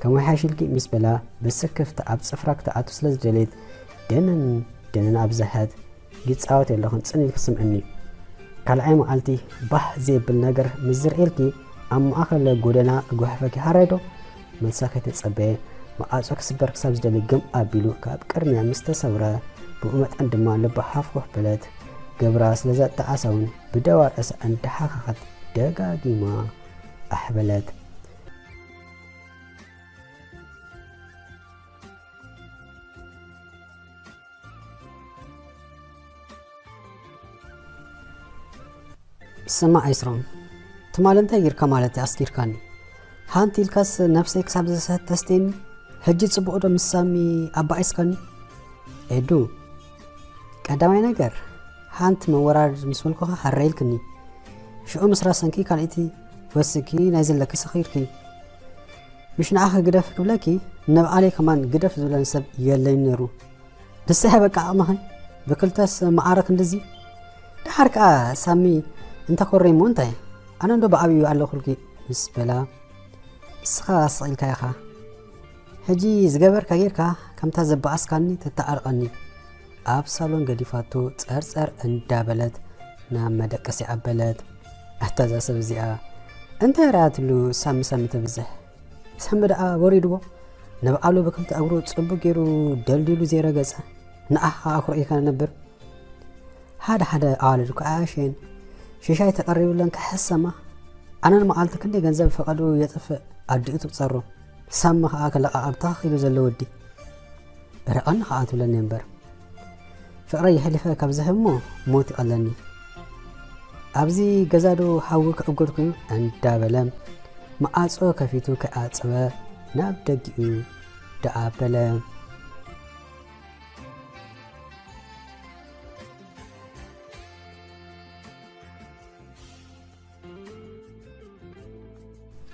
ከም ወሓሽ ኢልኪ ምስ በላ ብስክፍታ ኣብ ጽፍራ ክትኣቱ ስለ ዝደለየት ደንን ደንን ኣብዝሐት። ይጻወት የለኹን ጽን ኢልኪ ስምዕኒ። ካልኣይ መዓልቲ ባህ ዘብል ነገር ምስ ዝርእየልኪ ኣብ ማእከል ጎደና እጓሕፈኪ ሃራይ ዶ? መልሳ ከይተጸበየ መዓጾ ክስበር ክሳብ ዝደሊ ግም ኣቢሉ ካብ ቅድሚያ ምስ ተሰውረ ብኡ መጠን ድማ ልባ ሃፍኩሕ በለት። ግብራ ስለ ዘጣዓሳ እውን ብደዋ ርእሳ እንዳሓኸኸት ደጋጊማ ኣሕበለት። ስማዕ ኤስሮም፣ ትማል እንታይ ጌርካ ማለት ኣስኪርካኒ? ሃንቲ ኢልካስ ነብሰይ ክሳብ ዝስሕት ተስትየኒ? ሕጂ ጽቡቕ ዶ ምስ ሳሚ ኣባኢስካኒ? ኤዱ፣ ቀዳማይ ነገር፣ ሃንቲ መወራረድ ምስ በልኩኻ ሃረ ኢልክኒ። ሽዑ ምስ ረሰንኪ ካልኣይቲ ወስኪ ናይ ዘለኪ ሰኺርኪ። ምሽ ንዓኺ ግደፍ ክብለኪ፣ ንባዕለይ ከማን ግደፍ ዝብለኒ ሰብ የለይን ነይሩ። ንስኺ በቃ ዓቕምኺ ብክልተስ መዓረ ክንድዚ። ደሓር ከኣ ሳሚ እንተኮረይ እሞ እንታይ? ኣነ እንዶ ብዓብዩ ኣለኹልኪ ምስ በላ፣ ንስኻ ስቕ ኢልካ ኢኻ። ሕጂ ዝገበርካ ጌርካ ከምታ ዘባኣስካኒ ተተዓርቐኒ። ኣብ ሳሎን ገዲፋቶ ጸርጸር እንዳበለት ናብ መደቀሲ ኣበለት። ኣታ እዛ ሰብ እዚኣ እንታይ ርኣ ትብሉ ሳሚ ሳሚ ተብዝሕ? ሳሚ ደኣ ወሪድዎ ንብዓሉ ብክልተ እግሩ ጽቡቕ ገይሩ ደልዲሉ ዘይረገጸ ንኣኻ ኣኩርዒካ ነብር። ሓደ ሓደ ኣዋልድ እኮ ኣያሸየን ሽሻይ ተቐሪብለን ክሕሰማ። ኣነን መዓልቲ ክንደይ ገንዘብ ፈቐድኡ የጥፍእ ኣዲኡ ትቁጸሮ። ሳሚ ከኣ ክለቓቐብ ታኽ ኢሉ ዘሎ ወዲ። ርቐኒ ከኣ ትብለኒ እምበር። ፍቕረይ የሕሊፈ ካብ ዝህብ እሞ ሞት ይቐለኒ። ኣብዚ ገዛ ዶ ሓዊ ክዕጎድ ኮይኑ እንዳበለ መዓጾ ከፊቱ ከይዓጸወ ናብ ደጊኡ ደኣ በለ።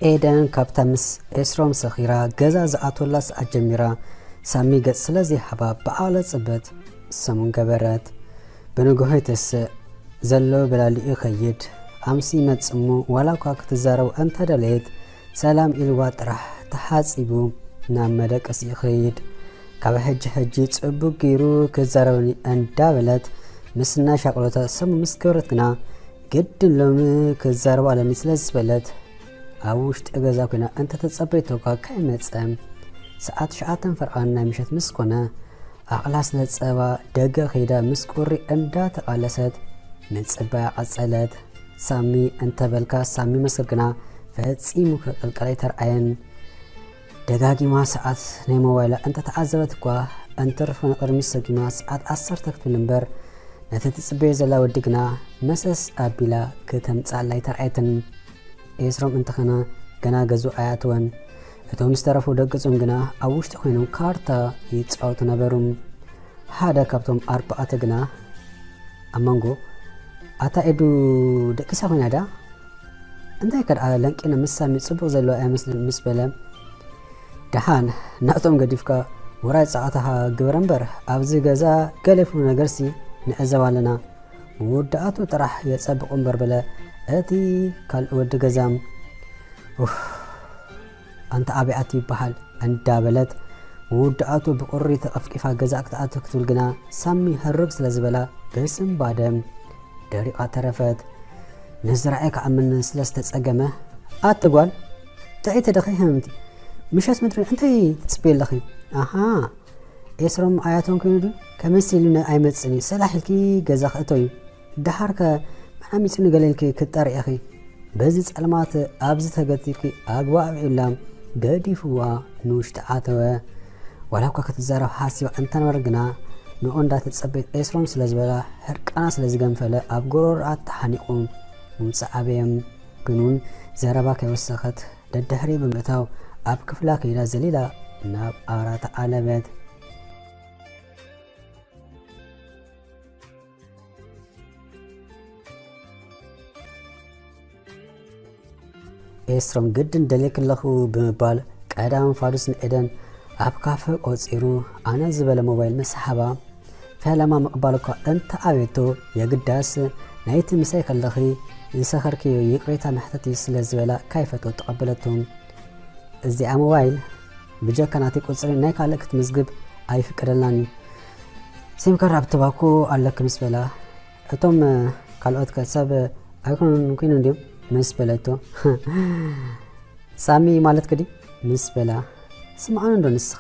ኤደን ካብታ ምስ ኤስሮም ሰኺራ ገዛ ዝኣትወላ ሰዓት ጀሚራ ሳሚ ገጽ ስለ ዘይሃባ ብዓቕለ ጽበት ሰሙን ገበረት። ብንግሆ ይተስእ ዘሎ በላሊኡ ይኸይድ። ኣምሲ ይመጽእ እሞ ዋላ እኳ ክትዛረቦ እንተደለየት ሰላም ኢልዋ ጥራሕ ተሓጺቡ ናብ መደቀሲ ይኸይድ። ካብ ሕጂ ሕጂ ጽቡቕ ገይሩ ክዛረበኒ እንዳበለት ምስና ሻቕሎታ ሰሙ ምስ ገበረት ግና ግድን ሎሚ ክዛረባ ኣለኒ ስለ ዝበለት ኣብ ውሽጢ ገዛ ኮይና እንተተጸበይቶ እኳ ከይመጸ ሰዓት ትሽዓተ ፈርቓን ናይ ምሸት ምስ ኮነ ኣቕላ ስለ ጸባ ደገ ከይዳ ምስ ቁሪ እንዳተቓለሰት ምጽባያ ቀጸለት። ሳሚ እንተበልካ ሳሚ መስል ግና ፈጺሙ ክቕልቀል ኣይተርኣየን። ደጋጊማ ሰዓት ናይ ሞባይላ እንተተዓዘበት እኳ እንተርፎ ንቕድሚት ሰጊማ ሰዓት ዓሰርተ ክትብል እምበር ነቲ ትጽበዮ ዘላ ወዲ ግና መሰስ ኣቢላ ክተምጽኣላ ኣይተርኣየትን። ኤስሮም እንተኸነ ገና ገዝኡ ኣይኣተወን። እቶም ዝተረፉ ደቂ ጾም ግና ኣብ ውሽጢ ኮይኖም ካርታ ይጻወቱ ነበሩ። ሓደ ካብቶም ኣርባዕተ ግና ኣብ መንጎ ኣታ ኤዱ ደቂሳ ኮይና ድያ? እንታይ ከድኣ ለንቂነ ምስ ሳሚ ጽቡቕ ዘለዋ ኣይመስልን ምስ በለ ደሓን ናቶም ገዲፍካ ውራይ ጸዋታኻ ግበር እምበር ኣብዚ ገዛ ገለ ፍሉይ ነገርሲ ንዕዘብ ኣለና። መወዳእቱ ጥራሕ የጸብቑ እምበር በለ እቲ ካልእ ወዲ ገዛ። ኡፍ ኣንታ ኣበይ ኣትዩ ይበሃል እንዳበለት መወዳእቱ ብቑሪ ተቐፍቂፋ ገዛ ክትኣቱ ክትብል ግና ሳሚ ህርግ ስለ ዝበላ ብስንባደ ደሪቓ ተረፈት። ንዝረኣየ ክኣምን ስለ ዝተጸገመ ኣቲ ጓል ጥዕይቲ ዲኺ ህምምቲ ምሸት ምድሪ እንታይ ትጽበይ ኣለኺ? ኣሃ ኤስሮም ኣያቶም ኮይኑ ድዩ? ከመስ ኢሉ ነ-፣ ኣይመጽእን እዩ። ሰላሕ ኢልኪ ገዛ ክእቶ እዩ። ደሓርከ መን ኣሚጹ ንገለ ኢልኪ ክትጠርዒ ኢኺ። በዚ ጸልማት ኣብዚ ተገቲርኪ ኣግባብ ኢላ ገዲፍዋ ንውሽጢ ኣተወ። ዋላ እኳ ክትዛረብ ሓሲባ እንተነበረ ግና ንኡ እንዳተጸበየት ኤስሮም ስለ ዝበላ ሕርቃና ስለ ዝገንፈለ ኣብ ጎሮሮኣ ተሓኒቑ ምውጻእ ኣበየ። ግን እውን ዘረባ ከይወሰኸት ደድሕሪ ብምእታው ኣብ ክፍላ ከይዳ ዘሊላ ናብ ዓራት ኣለበት። ኤስሮም ግድን ደልየኪ ኣለኹ ብምባል ቀዳም ፋዱስ ንኤደን ኣብ ካፈ ቆጺሩ ኣነ ዝበለ ሞባይል ምስ ሃባ ፈለማ ምቕባል እኳ እንተ ኣበየቶ የግዳስ ናይቲ ምሳይ ከለኺ ዝሰኸርክዮ ይቕሬታ መሕተቲ ስለ ዝበላ ካይፈትዎ ተቐበለቶ። እዚኣ ሞባይል ብጀካ ናተይ ቁጽሪ ናይ ካልእ ክትምዝግብ ኣይፍቀደልናን እዩ። ሲም ካርድ ኣብ ተባኮ ኣለኪ ምስ በላ እቶም ካልኦት ከ ሰብ ኣይኮኑን ኮይኖም ድዮም ምስ በለቶ ሳሚ ማለት ክዲ ምስ በላ ስምዓኑ እንዶ ንስኻ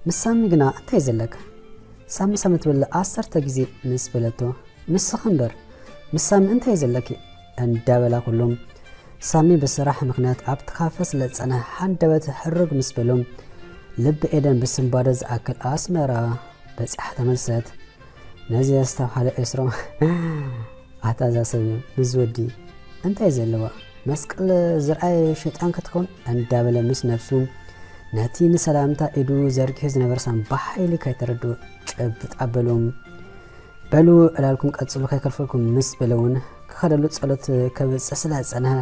ምስ ሳሚ ግና እንታይ ዘለካ ሳሚ ሳሚ ትብል ዓሰርተ ግዜ ምስ በለቶ ንስኺ እምበር ምስ ሳሚ እንታይ ዘለኪ እንዳበላ ኩሎም ሳሚ ብስራሕ ምኽንያት ኣብቲ ካፈ ስለ ዝጸንሐ ሃንደበት ሕርግ ምስ በሎም ልቢ ኤደን ብስንባደ ዝኣክል ኣስመራ በጺሓ ተመልሰት። ነዚ ዘስተብሃለ ኤስሮም ኣታ እዛ ሰብ ምስ ወዲ እንታይ ዘለዋ መስቀል ዝረኣየ ሸይጣን ክትኮን እንዳበለ ምስ ነብሱ ነቲ ንሰላምታ ኢዱ ዘርጊሑ ዝነበረ ሳም ብሓይሊ ከይተረድኦ ጭብጥ ኣበሎም። በሉ ዕላልኩም ቀጽሉ ከይከልፈልኩም ምስ በለ እውን ክኸደሉ ጸሎት ከብጽሕ ስለ ዝጸንሐ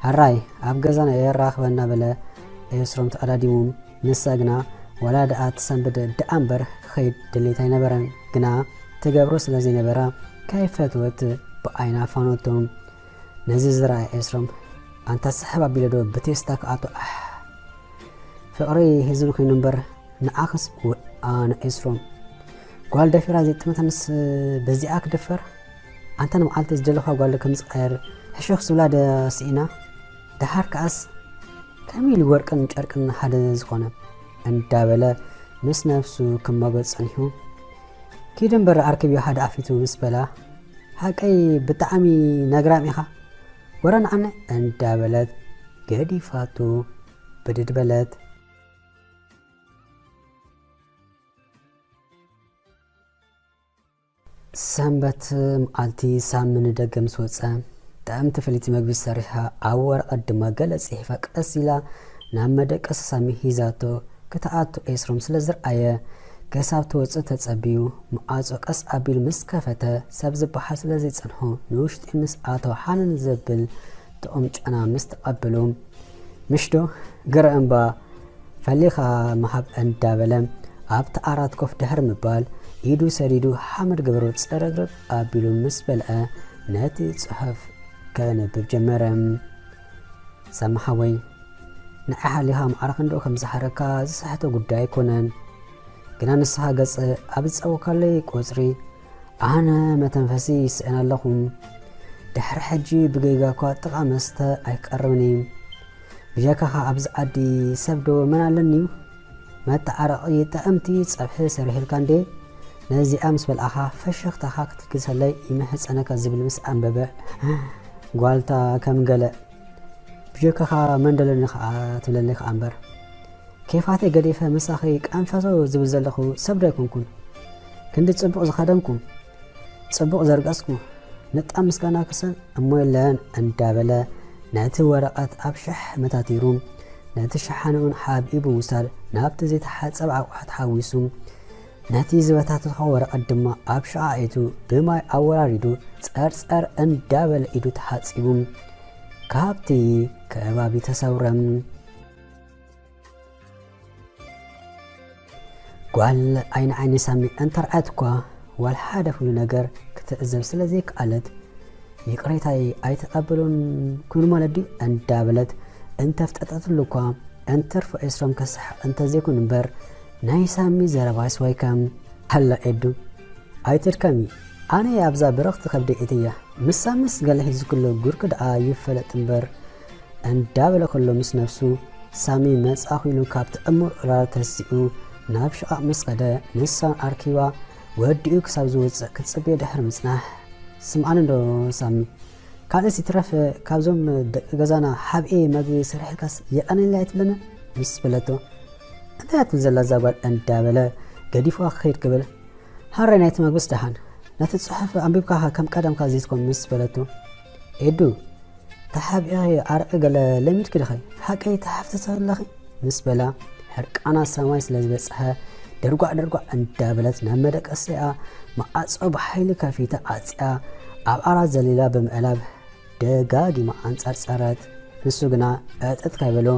ሕራይ ኣብ ገዛና የራኽበና በለ ኤስሮም ተቐዳዲሙ። ንሳ ግና ዋላ ደኣ ትሰንብድ ደኣ እምበር ክኸይድ ድሌት ኣይነበረን። ግና ትገብሮ ስለ ዘይነበራ ከይፈትወት ብዓይና ፋኖቶ። ነዚ ዝረኣየ ኤስሮም ኣንታ ስሕብ ኣቢለ ዶ ብቴስታ ክኣቱ ኣሕ ፍቕሪ ሒዙኒ ኮይኑ እምበር ንዓኽስ ኣነ ኤስሮም ጓል ደፊራ ዘይጥመታንስ በዚኣ ክድፈር ኣንታ ንመዓልቲ ዝደለኻ ጓል ከም ዝቐየር ሕሹኽ ዝብላ ደ ስኢና ደሓር ከኣስ ከመይ ኢሉ ወርቅን ጨርቅን ሓደ ዝኾነ እንዳበለ ምስ ነብሱ ክማጎት ጸኒሑ ኪድ እምበር ኣርክብዮ ሓደ ኣፊቱ ምስ በላ ሓቀይ ብጣዕሚ ነግራም ኢኻ ወረ ንዓነ እንዳበለት ገዲፋቱ ብድድ በለት። ሰንበት መዓልቲ ሳሚ ንደገ ምስ ወጸ፣ ጥዕምቲ ፍልይቲ መግቢ ሰሪሓ ኣብ ወረቐት ድማ ገለ ጽሒፋ ቀስ ኢላ ናብ መደቀሲ ሳሚ ሂዛቶ ክትኣቱ ኤስሮም ስለ ዝረኣየ፣ ክሳብ ትወጽእ ተጸቢዩ፣ መዓጾ ቀስ ኣቢሉ ምስ ከፈተ፣ ሰብ ዝበሃል ስለ ዘይጸንሖ፣ ንውሽጢ ምስ ኣተወ ሓንን ዘብል ጥዑም ጨና ምስ ተቐበሉ፣ ምሽዶ ግረ እምባ ፈሊኻ ምሃብ እንዳበለ፣ ኣብቲ ዓራት ኮፍ ድሕሪ ምባል፣ ኢዱ ሰዲዱ ሓመድ ገበሩ ጽርግርግ ኣቢሉ ምስ በልዐ፣ ነቲ ጽሑፍ ከነብብ ጀመረ። ሳሚ ሓወይ፣ ንዓይ ሓሊኻ ማዕረ ክንድኡ ከም ዝሓረካ ዝስሕቶ ጉዳይ ኣይኮነን። ግና ንስኻ ገጽ ኣብ ዝጸወካለይ ቁጽሪ፣ ኣነ መተንፈሲ ይስእን ኣለኹ። ድሕሪ ሕጂ ብጌጋ እኳ ጥቓ መስተ ኣይቀርብን እዩ። ብጀካኻ ኣብዚ ዓዲ ሰብ ዶ መን ኣለኒ እዩ? መተዓረቒ ጥዕምቲ ጸብሒ ሰሪሕልካ እንዴ? ነዚኣ ምስ በልዓኻ ፈሽኽታኻ ክትልግሰለይ ይምሕጸነካ ዝብል ምስ ኣንበበ፣ ጓልታ ከም ገለ፣ ብጀካኻ መን ደለኒ ኸኣ ትብለለይ ኸኣ እምበር። ኬፋተይ ገዲፈ ምሳኺ ቀንፈሶ ዝብል ዘለኹ ሰብ ዶ ኣይኮንኩን? ክንዲ ጽቡቕ ዝኸደንኩ፣ ጽቡቕ ዘርገጽኩ፣ ንጣብ ምስጋና ክሰን እሞ የለን እንዳበለ ነቲ ወረቐት ኣብ ሻሕ መታቲሩ፣ ነቲ ሸሓኒኡን ሓቢኡ ብምውሳድ ናብቲ ዘይተሓጸበ ኣቑሑ ተሓዊሱ፣ ነቲ ዝበታተኾ ወረቐት ድማ ኣብ ሸቓ ኣእቱ ብማይ ኣወራሪዱ ጸርጸር እንዳበለ ኢዱ ተሓጺቡ ካብቲ ከባቢ ተሰውረ። ጓል ዓይኒ ዓይኒ ሳሚ እንተርኣየት እኳ ዋላ ሓደ ፍሉይ ነገር ክትዕዘብ ስለ ዘይከኣለት፣ ይቕሬታይ ኣይትቐበሎን ኩን ማለት ድዩ እንዳበለት እንተፍጠጠትሉ እኳ፣ እንትርፎ ኤስሮም ከስሕቕ እንተዘይኩን እምበር፣ ናይ ሳሚ ዘረባስ ወይከም። ሃላ ኤዱ፣ ኣይትድከሚ፣ ኣነ ኣብዛ ብርኽቲ ከብደይ እትያ፣ ምስ ሳምስ ገለ ሒዙ ክሎ ጉርኪ ደኣ ይፈለጥ እምበር፣ እንዳበለ ከሎ ምስ ነብሱ፣ ሳሚ መጻኹ ኢሉ ካብቲ ዕሙር ዕራር ተሲኡ ናብ ሽቓቕ ምስ ከደ፣ ንሳን ኣርኪባ ወዲኡ ክሳብ ዝወጽእ ክትጽበዮ ድሕሪ ምጽናሕ፣ ስምዓኒ እንዶ ሳሚ፣ ካልእስ ይትረፍ ካብዞም ደቂ ገዛና ሓብኤ መግቢ ሰሪሕልካስ የቐንየለይ ኣይትብለንን? ምስ በለቶ፣ እንታይ እያ ትብል ዘላ እዛ ጓል እንዳበለ ገዲፍዋ ክኸይድ ክብል፣ ሃራይ ናይቲ መግብስ ደሓን፣ ነቲ ጽሑፍ ኣንቢብካ ከም ቀደምካ ዘይትኮን ምስ በለቶ፣ ኤዱ፣ ተሓቢእኺ ኣርቂ ገለ ለሚድኪ ዲኺ? ሓቀይ ተሓፍተቲ ኣለኺ? ምስ በላ፣ ሕርቃና ሰማይ ስለ ዝበጽሐ፣ ደርጓዕ ደርጓዕ እንዳበለት ናብ መደቀሲኣ መዓጾ ብሓይሊ ከፊታ ዓጽያ፣ ኣብ ዓራት ዘሊላ ብምእላብ ደጋጊማ ኣንጸርጸረት። ንሱ ግና ዕጥጥ ከይበሎ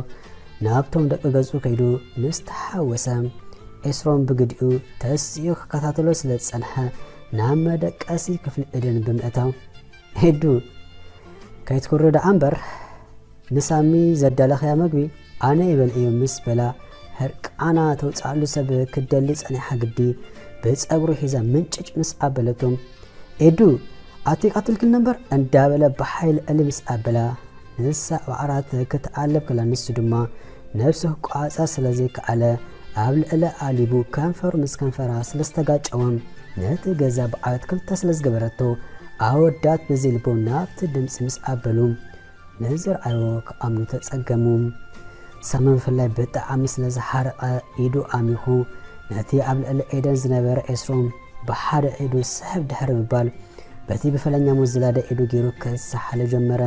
ናብቶም ደቂ ገዝኡ ከይዱ ምስ ተሓወሰ፣ ኤስሮም ብግዲኡ ተሲኡ ክከታተሎ ስለ ዝጸንሐ፣ ናብ መደቀሲ ክፍሊ ኤደን ብምእታው፣ ኤዱ፣ ከይትኩሪ ደኣ እምበር፣ ንሳሚ ዘዳለኽያ መግቢ ኣነ ይበልዕዮ ምስ በላ፣ ሕርቃና ተውጽኣሉ ሰብ ክትደሊ ጸኒሓ ግዲ፣ ብጸጉሩ ሒዛ ምንጭጭ ምስ ኣበለቶ፣ ኤዱ፣ ኣቲ ቀትልክኒ እምበር እንዳበለ ብሓይሊ ዕሊ ምስ ኣበላ፣ ንሳ ኣብ ዓራት ክትኣልብ ከላ ንሱ ድማ ነብሱ ክቋጻ ስለ ዘይከኣለ፣ ኣብ ልዕሊ ኣሊቡ ከንፈሩ ምስ ከንፈራ ስለ ዝተጋጨወ፣ ነቲ ገዛ ብዓወት ክልተ ስለ ዝገበረቶ፣ ኣወዳት በዘይ ልቦም ናብቲ ድምጺ ምስ ኣበሉ፣ ንዝረኣዮ ክኣምኑ ተጸገሙ። ሳሚ ብፍላይ ብጣዕሚ ስለ ዝሓረቐ ኢዱ ኣሚኹ፣ ነቲ ኣብ ልዕሊ ኤደን ዝነበረ ኤስሮም ብሓደ ኢዱ ስሕብ ድሕሪ ምባል፣ በቲ ብፈለኛ ሞት ዝላደ ኢዱ ገይሩ ክሰሓሎ ጀመረ።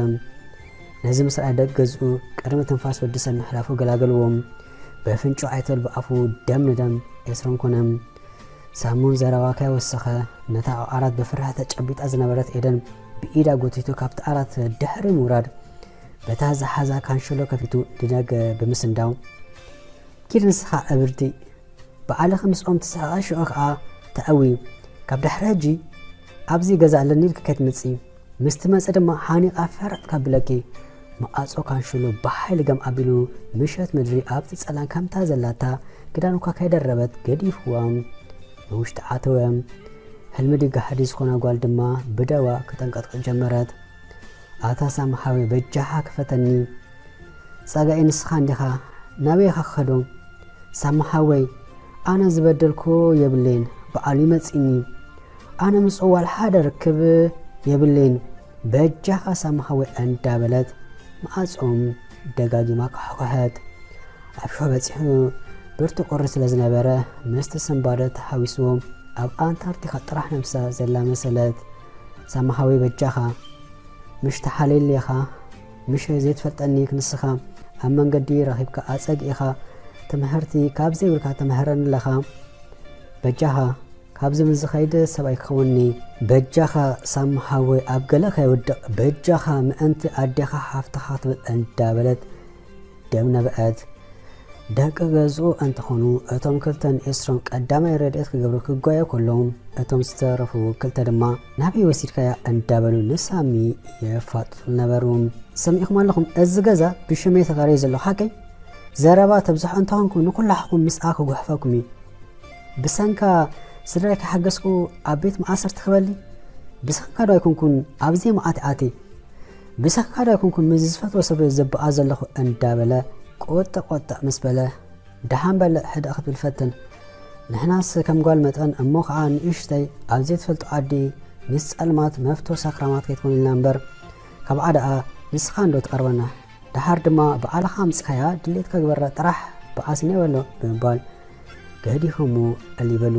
ነዚ ምስ ረኣየ ደቂ ገዝኡ ቅድሚ ትንፋስ ወዲ ሰብ ምሕላፉ ገላገልዎም። በፍንጩ ኣይተል ብኣፉ ደም ንደም ኤስሮም ኮነ። ሳሙን ዘረባ ከይወሰኸ፣ ነታ ኣብ ዓራት ብፍርሒ ተጨቢጣ ዝነበረት ኤደን ብኢዳ ጎቲቱ ካብቲ ዓራት ድሕሪ ምውራድ፣ በታ ዝሓዛ ካንሸሎ ከፊቱ ንደገ ብምስንዳው፣ "ኪድ ንስኻ እብርቲ፣ ባዕልኺ ምስኦም ትስሕቓ፣ ሽዑ ከኣ ተዕዊ። ካብ ድሕሪ ሕጂ ኣብዚ ገዛ ኣለኒ ኢልኪ ከይትመጺ፣ ምስ ትመጺ ድማ ሓኒቓ ፈረጥ ከብለኪ." መዓጾ ካንሸሎ ብሓይሊ ገም ኣቢሉ፣ ምሸት ምድሪ ኣብቲ ጸላም ከምታ ዘላታ ክዳን እኳ ከይደረበት ገዲፍዋ ንውሽጢ ኣተወ። ህልሚ ድዩ ጋህዲ ዝኾና ጓል ድማ ብደዋ ከተንቀጥቅጥ ጀመረት። "ኣታ ሳሚ ሓወይ፣ በጃኻ ክፈተኒ። ጸጋኢ ንስኻ እንዲኻ፣ ናበይ ኢኻ ክኸዶ?" "ሳሚ ሓወይ፣ ኣነ ዝበደልኩ የብለይን፣ በዓሉ ይመጽእኒ። ኣነ ምስኡ ዋላ ሓደ ርክብ የብለይን። በጃኻ ሳሚ ሓወይ" እንዳበለት መዓጾም ደጋጊማ ከሓኸሐት። ኣብ ሽሖ በጺሑ ብርቱ ቁሪ ስለ ዝነበረ፣ ምስቲ ስንባደ ተሓዊስዎ ኣብ ኣንታርክቲካ ጥራሕ ነብሳ ዘላ መሰለት። ሳሚ ሓወይ በጃኻ፣ ምሽ ተሓልየለይ ኢኻ፣ ምሽ ዘይትፈልጠኒ ክንስኻ ኣብ መንገዲ ረኺብካ ኣጸጊእኻ፣ ትምህርቲ ካብ ዘይብልካ ተምህረኒ ኣለኻ። በጃኻ፣ ካብዚ ምስ ዝኸይድ ሰብ ኣይክኸውንኒ። በጃኻ ሳሚ ሓወይ ኣብ ገለ ከይውድቕ፣ በጃኻ ምእንቲ ኣዴኻ ሓፍትኻ ክትብል እንዳበለት ደም ነበዐት። ደቂ ገዝኡ እንተኾኑ፣ እቶም ክልተ ንኤስሮም ቀዳማይ ረድኤት ክገብሩ ክጓዩ ከለዉ፣ እቶም ዝተረፉ ክልተ ድማ ናበይ ወሲድካያ እንዳበሉ ንሳሚ የፋጥጡ ነበሩ። ሰሚዕኹም ኣለኹም፣ እዚ ገዛ ብሽመይ ተኻርዩ ዘሎ ሓቀይ? ዘረባ ተብዝሑ እንተኾንኩ ንኩላሕኹም ምስኣ ክጉሕፈኩም እዩ። ብሰንካ ስድራይ ከይሓገዝኩ ኣብ ቤት መኣሰርቲ ክበሊ? ብሰንካ ዶ ኣይኮንኩን ኣብ ዘይመኣት ኣትየ? ብሰንካ ዶ ኣይኮንኩን ምስ ዝፈትዎ ሰብ ዘበኣ ዘለኹ? እንዳበለ ቆጠ ቆጠ ምስ በለ፣ ደሓን በል ሕደእ ክትብል ፈትን። ንሕናስ ከም ጓል መጠን እሞ ኸዓ ንእሽተይ ኣብ ዘይትፈልጦ ዓዲ ምስ ጸልማት መፍቶ ሰክራማት ከይትኮን ኢልና እምበር፣ ካብኣ ደኣ ንስኻ እንዶ ትቐርበና። ደሓር ድማ ባዕልኻ ኣምጺኻያ ድሌትካ ግበራ ጥራሕ ብኣስኒ በሎ ብምባል ገዲፎሞ እልል በሉ።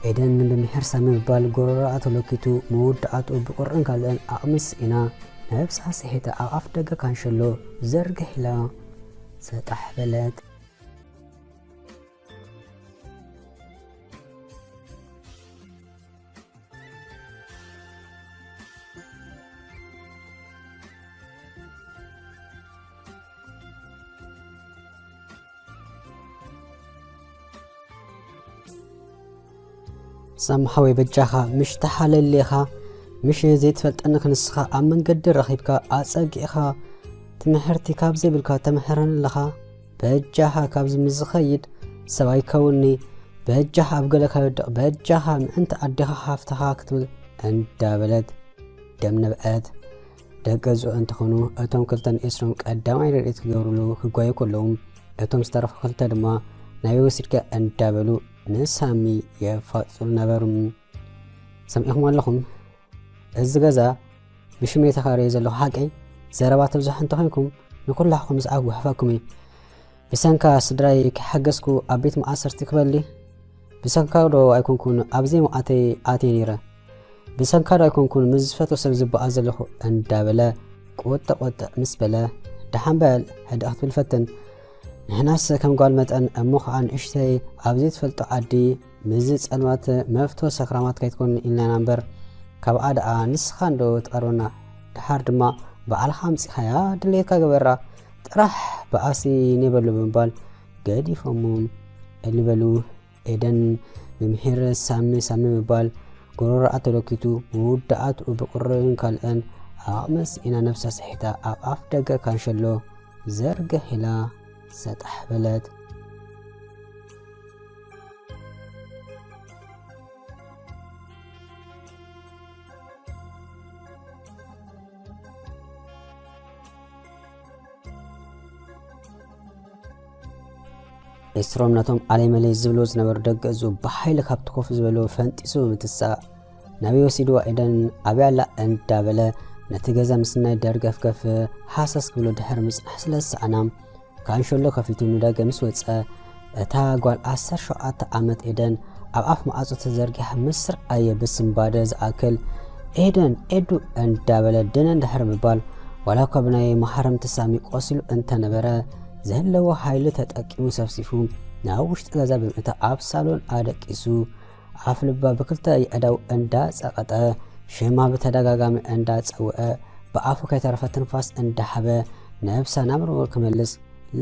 ኤደን ብምሒር ሳሚ ምባል ጎረሮኣ ተለኪቱ መወዳእትኡ ብቁርን ካልእን ዓቕሚ ስኢና ነብሳ ስሒታ ኣብ ኣፍ ደገ ካንሸሎ ዘርግሕ ኢላ ሰጣሕ በለት። ሳሚ ሓወይ በጃኻ፣ ምሽ ተሓለል ኢኻ፣ ምሽ ዘይትፈልጠኒ ክንስኻ ኣብ መንገዲ ረኺብካ ኣጸጊዕኻ፣ ትምህርቲ ካብ ዘይብልካ ተምሕረኒ ኣለኻ። በጃኻ ካብዚ ምስ ዝኸይድ ሰብ ኣይከውንኒ። በጃኻ ኣብ ገለ ከይወድቕ፣ በጃኻ ምእንቲ ኣዴኻ ሓፍትኻ ክትብል እንዳበለት ደም ነብዐት። ደቂ ገዝኡ እንተኾኑ፣ እቶም ክልተ ንኤስሮም ቀዳማይ ረድኤት ክገብሩሉ ክጓዩ ከለዉ፣ እቶም ዝተረፉ ክልተ ድማ ናበይ ወሲድካ እንዳበሉ ንሳሚ የፋጥጡሉ ነበሩ። ሰሚዕኹም ኣለኹም? እዚ ገዛ ብሽመይ ተኻርየ ዘለኹ ሓቀይ? ዘረባ ተብዝሑ እንተኾይንኩም ንኩላሕኩም ምስዓብ ጉሕፈኩም እዩ። ብሰንካ ስድራይ ከይሓገዝኩ ኣብ ቤት መኣሰርቲ ክበሊ? ብሰንካ ዶ ኣይኮንኩን ኣብ ዘይመዓተይ ኣትየ ነይረ? ብሰንካ ዶ ኣይኮንኩን ምስ ዝፈትዎ ሰብ ዝበኣ ዘለኹ? እንዳበለ ቆጠ ቆጠ ምስ በለ፣ ደሓን በል ሕደእ ክትብል ፈትን። ንሕናስ ከም ጓል መጠን እሞ ኸዓ ንእሽተይ ኣብ ዘይትፈልጦ ዓዲ ምስዚ ጸልማት መፍቶ ሰክራማት ከይትኮን ኢልና ኢና እምበር፣ ካብኣ ደኣ ንስኻ እንዶ ትቐርበና። ደሓር ድማ ባዕልኻ ኣምጺኻያ ድሌትካ ግበራ፣ ጥራሕ ብኣሲ ኔበሉ ብምባል ገዲፎሞም እልል በሉ። ኤደን ብምሒር ሳሚ ሳሚ ምባል ጎረሮኣ ተለኪቱ፣ መወዳእትኡ ብቁርን ካልእን ዓቕሚ ስኢና ነብሳ ስሒታ ኣብ ኣፍ ደገ ካንሸሎ ዘርግሕ ኢላ ሰጣሕ በለት። ኤስሮም ነቶም ኣለይ መለይ ዝብልዎ ዝነበሩ ደቂ ገዝኡ ብሓይሊ ካብቲ ኮፍ ዝበልዎ ፈንጢሱ ብምትሳእ፣ ናበይ ወሲድዋ ኤደን፣ ኣበይ ኣላ እንዳበለ ነቲ ገዛ ምስናይ ደርገፍገፍ ሃሰስ ክብሎ ድሕሪ ምጽናሕ ስለ ዝሰኣና፣ ካንሸሎ ከፊቱ ንደገ ምስ ወጸ፣ እታ ጓል ዓሰርተ ሸውዓተ ዓመት ኤደን ኣብ ኣፍ ማዕጾ ተዘርጊሓ ምስ ረኣየ ብስንባደ ዝኣክል፣ "ኤደን፣ ኤዱ!" እንዳበለ ደነ እንድሕር ምባል፣ ዋላ እኳ ብናይ መሃረምቲ ሳሚ ቆሲሉ እንተነበረ፣ ዘለዎ ሓይሊ ተጠቂሙ ሰፍሲፉ ናብ ውሽጢ ገዛ ብምእታው ኣብ ሳሎን ኣደቂሱ፣ ኣፍ ልባ ብክልተ የእዳው እንዳጸቐጠ፣ ሽማ ብተደጋጋሚ እንዳጸውዐ፣ ብኣፉ ከይተረፈ ትንፋስ እንዳሓበ፣ ነብሳ ናብ ንቡር ክመልስ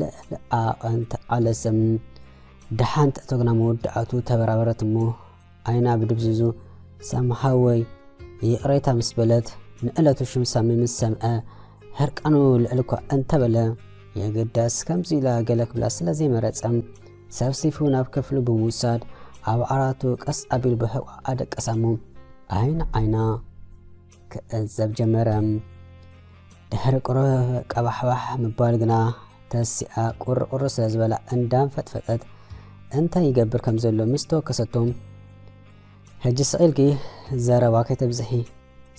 ልዕሊ ዓቐን ተቓለሰ። ደሓን ትእቶ ግና መወዳእቱ ተበራበረት እሞ፣ ዓይና ብድብዝዙ፣ "ሳሚ ሓወይ፣ ይቕሬታ" ምስ በለት፣ ንዕለቱ ሽም ሳሚ ምስ ሰምዐ፣ ሕርቃኑ ልዕል እኳ እንተበለ፣ የግዳስ ከምዚ ኢላ ገለ ክብላ ስለ ዘይመረጸ፣ ሰብሲፉ ናብ ክፍሉ ብምውሳድ፣ ኣብ ዓራቱ ቀስ ኣቢሉ ብሕቋ ኣደቀሳ እሞ፣ ዓይኒ ዓይና ክዕዘብ ጀመረ። ድሕሪ ቁሩብ ቀባሕባሕ ምባል ግና፣ ተሲኣ ቁሪ ቁሪ ስለ ዝበላ እንዳንፈጥፈጠት እንታይ ይገብር ከም ዘሎ ምስ ተወከሰቶ፣ "ሕጂ ስቕ ኢልኪ ዘረባ ከይተብዝሒ፣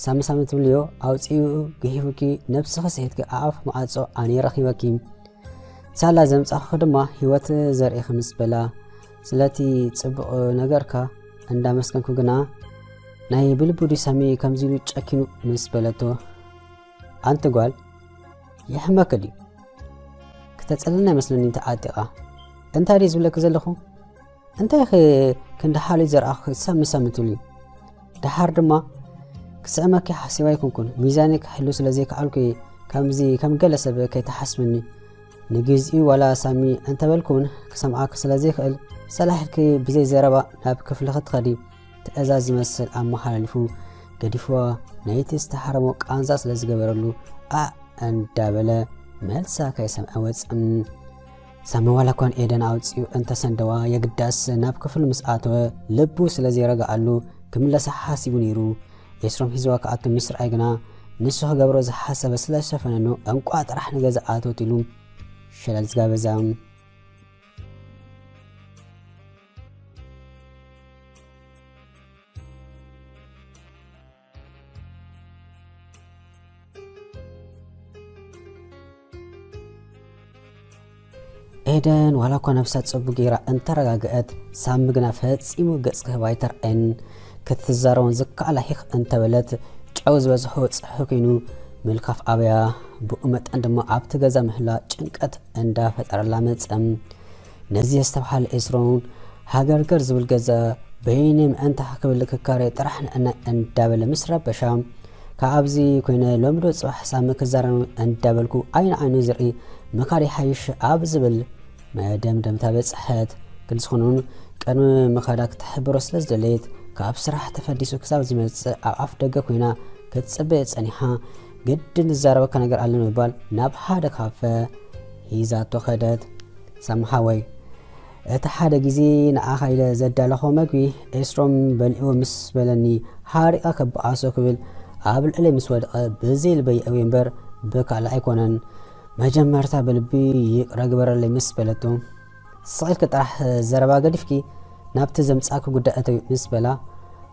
ሳሚ ሳሚ ትብልዮ ኣውጺኡ ግሂፉኪ፣ ነብስኺ ስሒትኪ፣ ኣፍ ማዕጾ ኣነ ረኺበኪ፣ ሳላ ዘምጻኹኺ ድማ ህይወት ዘርእኺ" ምስ በላ፣ "ስለቲ ጽቡቕ ነገርካ እንዳመስገንኩ ግና፣ ናይ ብልቡ ድዩ ሳሚ ከምዚ ኢሉ ጨኪኑ ምስ በለቶ፣ ኣንቲ ጓል፣ ይሕመኪ ድዩ? ክተጸልለኒ ኣይመስለኒ ተዓጢቓ። እንታይ ድዩ ዝብለኪ ዘለኹ? እንታይ ኢኺ ክንዲ ሓልዮት ዘርኣኹ ሳሚ ሳሚ ትብሊ? ደሓር ድማ ክስዕመኪ ሓሲበ ኣይኮንኩን። ሚዛነይ ክሕሉ ስለ ዘይከኣልኩ እየ ከምዚ ከም ገለ ሰብ ከይትሓስብኒ። ንግዚኡ ዋላ ሳሚ እንተበልኩ እውን ክሰምዓኪ ስለ ዘይክእል፣ ሰላሕ ኢልኪ ብዘይ ዘረባ ናብ ክፍልኺ ትኸዲ ትእዛዝ ዝመስል ኣመሓላሊፉ ገዲፍዋ፣ ነቲ ዝተሓረሞ ቃንዛ ስለ ዝገበረሉ፣ ኣዕ እንዳበለ መልሳ ከይሰምዐ ወጸ። ሳሚ ዋላ እኳ ንኤደን ኣውጺኡ እንተሰንደዋ፣ የግዳስ ናብ ክፍሉ ምስ ኣተወ፣ ልቡ ስለ ዘይረግኣሉ ክምለሳ ሓሲቡ ነይሩ። ኤስሮም ሒዝዋ ክኣቱ ምስ ረኣየ ግና፣ ንሱ ክገብሮ ዝሓሰበ ስለ ዝሸፈነኑ፣ እንቋዕ ጥራሕ ንገዛ ኣተወት ኢሉ ሸለል ዝጋበዛ። ኤደን ዋላ እኳ ነብሳ ጽቡቕ ገይራ እንተረጋግአት፣ ሳሚ ግና ፈጺሙ ገጽ ክህባ ኣይተርኣየን። ክትዛረቦን ዝከኣላ ሂኽ እንተበለት፣ ጨው ዝበዝሖ ጸብሒ ኮይኑ ምልካፍ ኣበያ። ብኡ መጠን ድማ ኣብቲ ገዛ ምህላ ጭንቀት እንዳፈጠረላ መጸ። ነዚ ዘስተብሃለ ኤስሮን፣ ሃገርገር ዝብል ገዛ በይነይ ምእንታኺ ክብል ክካረ ጥራሕ ንዕናይ እንዳበለ ምስ ረበሻ፣ ካብዚ ኮይነ ሎሚ ዶ ጽባሕ ሳሚ ክዛረብ እንዳበልኩ ዓይኒ ዓይኑ ዝርኢ ምኻድ ይሓይሽ ኣብ ዝብል መደምደምታ በጽሐት። ግን ዝኾነ እውን ቅድሚ ምኻዳ ክትሕብሮ ስለ ዝደለየት፣ ካብ ስራሕ ተፈዲሱ ክሳብ ዝመጽእ ኣብ ኣፍ ደገ ኮይና ክትጽበዮ ጸኒሓ። ግድን ዝዛረበካ ነገር ኣሎ ንምባል ናብ ሓደ ካፈ ሂዛቶ ከደት። ሳሚ ሓወይ፣ እቲ ሓደ ግዜ ንዓኻ ኢለ ዘዳለኹ መግቢ ኤስሮም በሊዕዎ ምስ በለኒ፣ ሓሪቐ ክበኣሶ ክብል ኣብ ልዕለይ ምስ ወደቐ፣ ብዘይ ልበይ የእውየ እምበር ብካልእ ኣይኮነን። መጀመርታ ብልቢ ይቕረ ግበረለይ ምስ በለቶ፣ ስቕ ኢልኪ ጥራሕ ዘረባ ገዲፍኪ ናብቲ ዘምጻእኪ ጉዳይ እተዊ ምስ በላ፣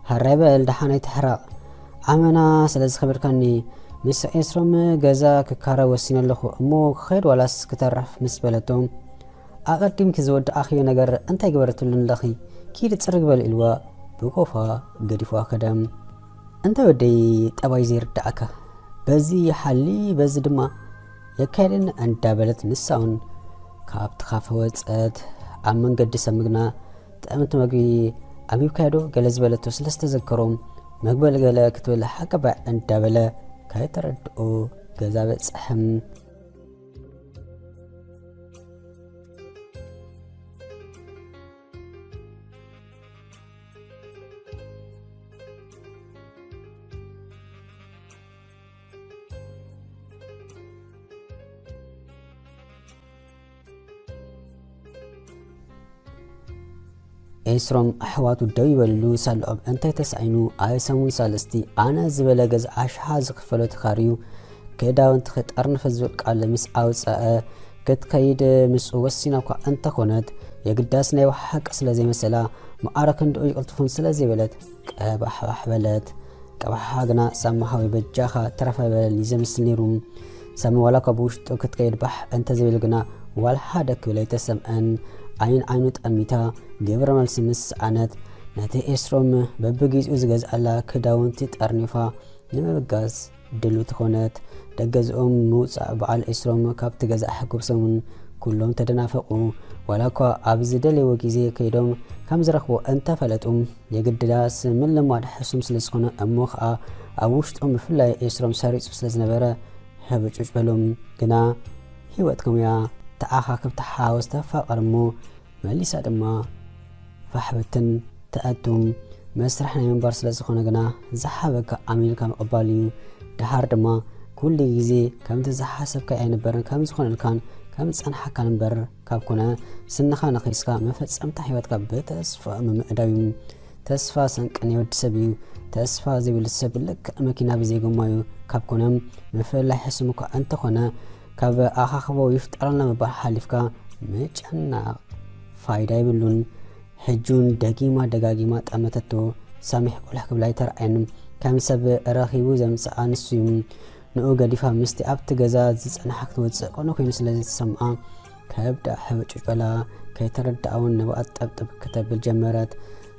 ሃራይ በል ደሓን ኣይትሕረቕ። ኣመና ስለ ዝኸበድካኒ፣ ምስ ኤስሮም ገዛ ክካረ ወሲነ ኣለኹ እሞ ክኸይድ ዋላስ ክተርፍ ምስ በለቶ፣ ኣቐዲምኪ ዝወዳእኽዮ ነገር እንታይ ገበረትሉ ኣለኺ? ኪዲ ጽርግ በል ኢልዋ ብጎፋ ገዲፍዋ ከደ። እንታይ ወደይ ጠባይ ዘይርዳእካ? በዚ ይሓሊ በዚ ድማ የካየደኒ እንዳበለት ንሳ እውን ካብቲ ካፈ ወጸት። ኣብ መንገዲ ሳሚ ግና ጥዕምቲ መግቢ ኣንቢብካዮ ዶ ገለ ዝበለቶ ስለ ዝተዘከሮ፣ መግበል ገለ ክትብል ሓቀባዕ እንዳበለ ከይተረድኦ ገዛ በጽሐ። ኤስሮም ኣሕዋቱ ደው ይበልሉ ሳልኦም እንታይ ተሳኢኑ ኣይሰሙን ሳልስቲ ኣነ ዝበለ ገዛ ኣሽሓ ዝኽፈሎ ተኻርዩ ክዳውንቲ ክጠርንፈ ዝብል ቃል ምስ ኣውፀአ ክትከይድ ምስኡ ወሲና እኳ እንተኾነት የግዳስ ናይ ብሓቂ ስለ ዘይመሰላ መኣረ ክንድኡ ይቕልጥፉን ስለ ዘይበለት ቀባሕባሕ በለት። ቀባሓ ግና ሳሚ ሓወይ በጃኻ ተረፈ በለኒ ዘምስል ነይሩ። ሳሚ ዋላ እኳ ብውሽጡ ክትከይድ ባሕ እንተዘይብል ግና ዋላ ሓደ ክብል ኣይተሰምዐን። ዓይን ዓይኑ ጠሚታ ግብረ መልሲ ምስ ሰኣነት ነቲ ኤስሮም በብግዚኡ ዝገዝኣላ ክዳውንቲ ጠርኒፋ ንምብጋስ ድልውቲ ኮነት። ደገዝኦም ምውጻእ በዓል ኤስሮም ካብቲ ገዛ ኣሕጉሶምን ኩሎም ተደናፈቑ። ዋላ እኳ ኣብ ዝደለይዎ ግዜ ከይዶም ከም ዝረኽቦ እንተፈለጡ የግድዳስ ምልማድ ሕሱም ስለ ዝኾነ እሞ ኸኣ ኣብ ውሽጦም ብፍላይ ኤስሮም ሰሪጹ ስለ ዝነበረ ህብጩጭ በሎም። ግና ህይወትኩም እያ ተኣኻኽብ ተሓዋወስ ተፋቐር እሞ መሊሳ ድማ ፋሕ ብትን ተኣቱም መስርሕ ናይ ምንባር ስለ ዝኾነ ግና ዝሓበካ ኣሚንካ ምቕባል እዩ። ደሓር ድማ ኩሉ ግዜ ከምቲ ዝሓሰብካዮ ኣይነበረን ከም ዝኾነልካን ከም ዝጸንሓካን እምበር ካብ ኮነ ስንኻ ነኺስካ መፈጸምታ ህይወትካ ብተስፋ ምምዕዳው እዩ። ተስፋ ሰንቂ ናይ ወዲ ሰብ እዩ። ተስፋ ዘይብሉ ሰብ ልክዕ መኪና ብዘይ ጎማ እዩ። ካብ ኮነ ምፍልላይ ሕሱም እኳ እንተኾነ ካብ ኣኻኽቦ ይፍጠረልና ምባል ሓሊፍካ ምጭናቕ ፋይዳ የብሉን። ሕጂ እውን ደጊማ ደጋጊማ ጠመተቶ። ሳሚሕ ቁልሕ ክብል ኣይተርኣየን። ከም ሰብ ረኺቡ ዘምጽኣ ንሱ እዩ። ንኡ ገዲፋ ምስቲ ኣብቲ ገዛ ዝጸንሓ ክትወጽእ ቅኑዕ ኮይኑ ስለ ዝተሰምዓ ከብዳ ሕብጭጭ በላ። ከይተረድኣ እውን ንብኣ ጠብጠብ ክተብል ጀመረት።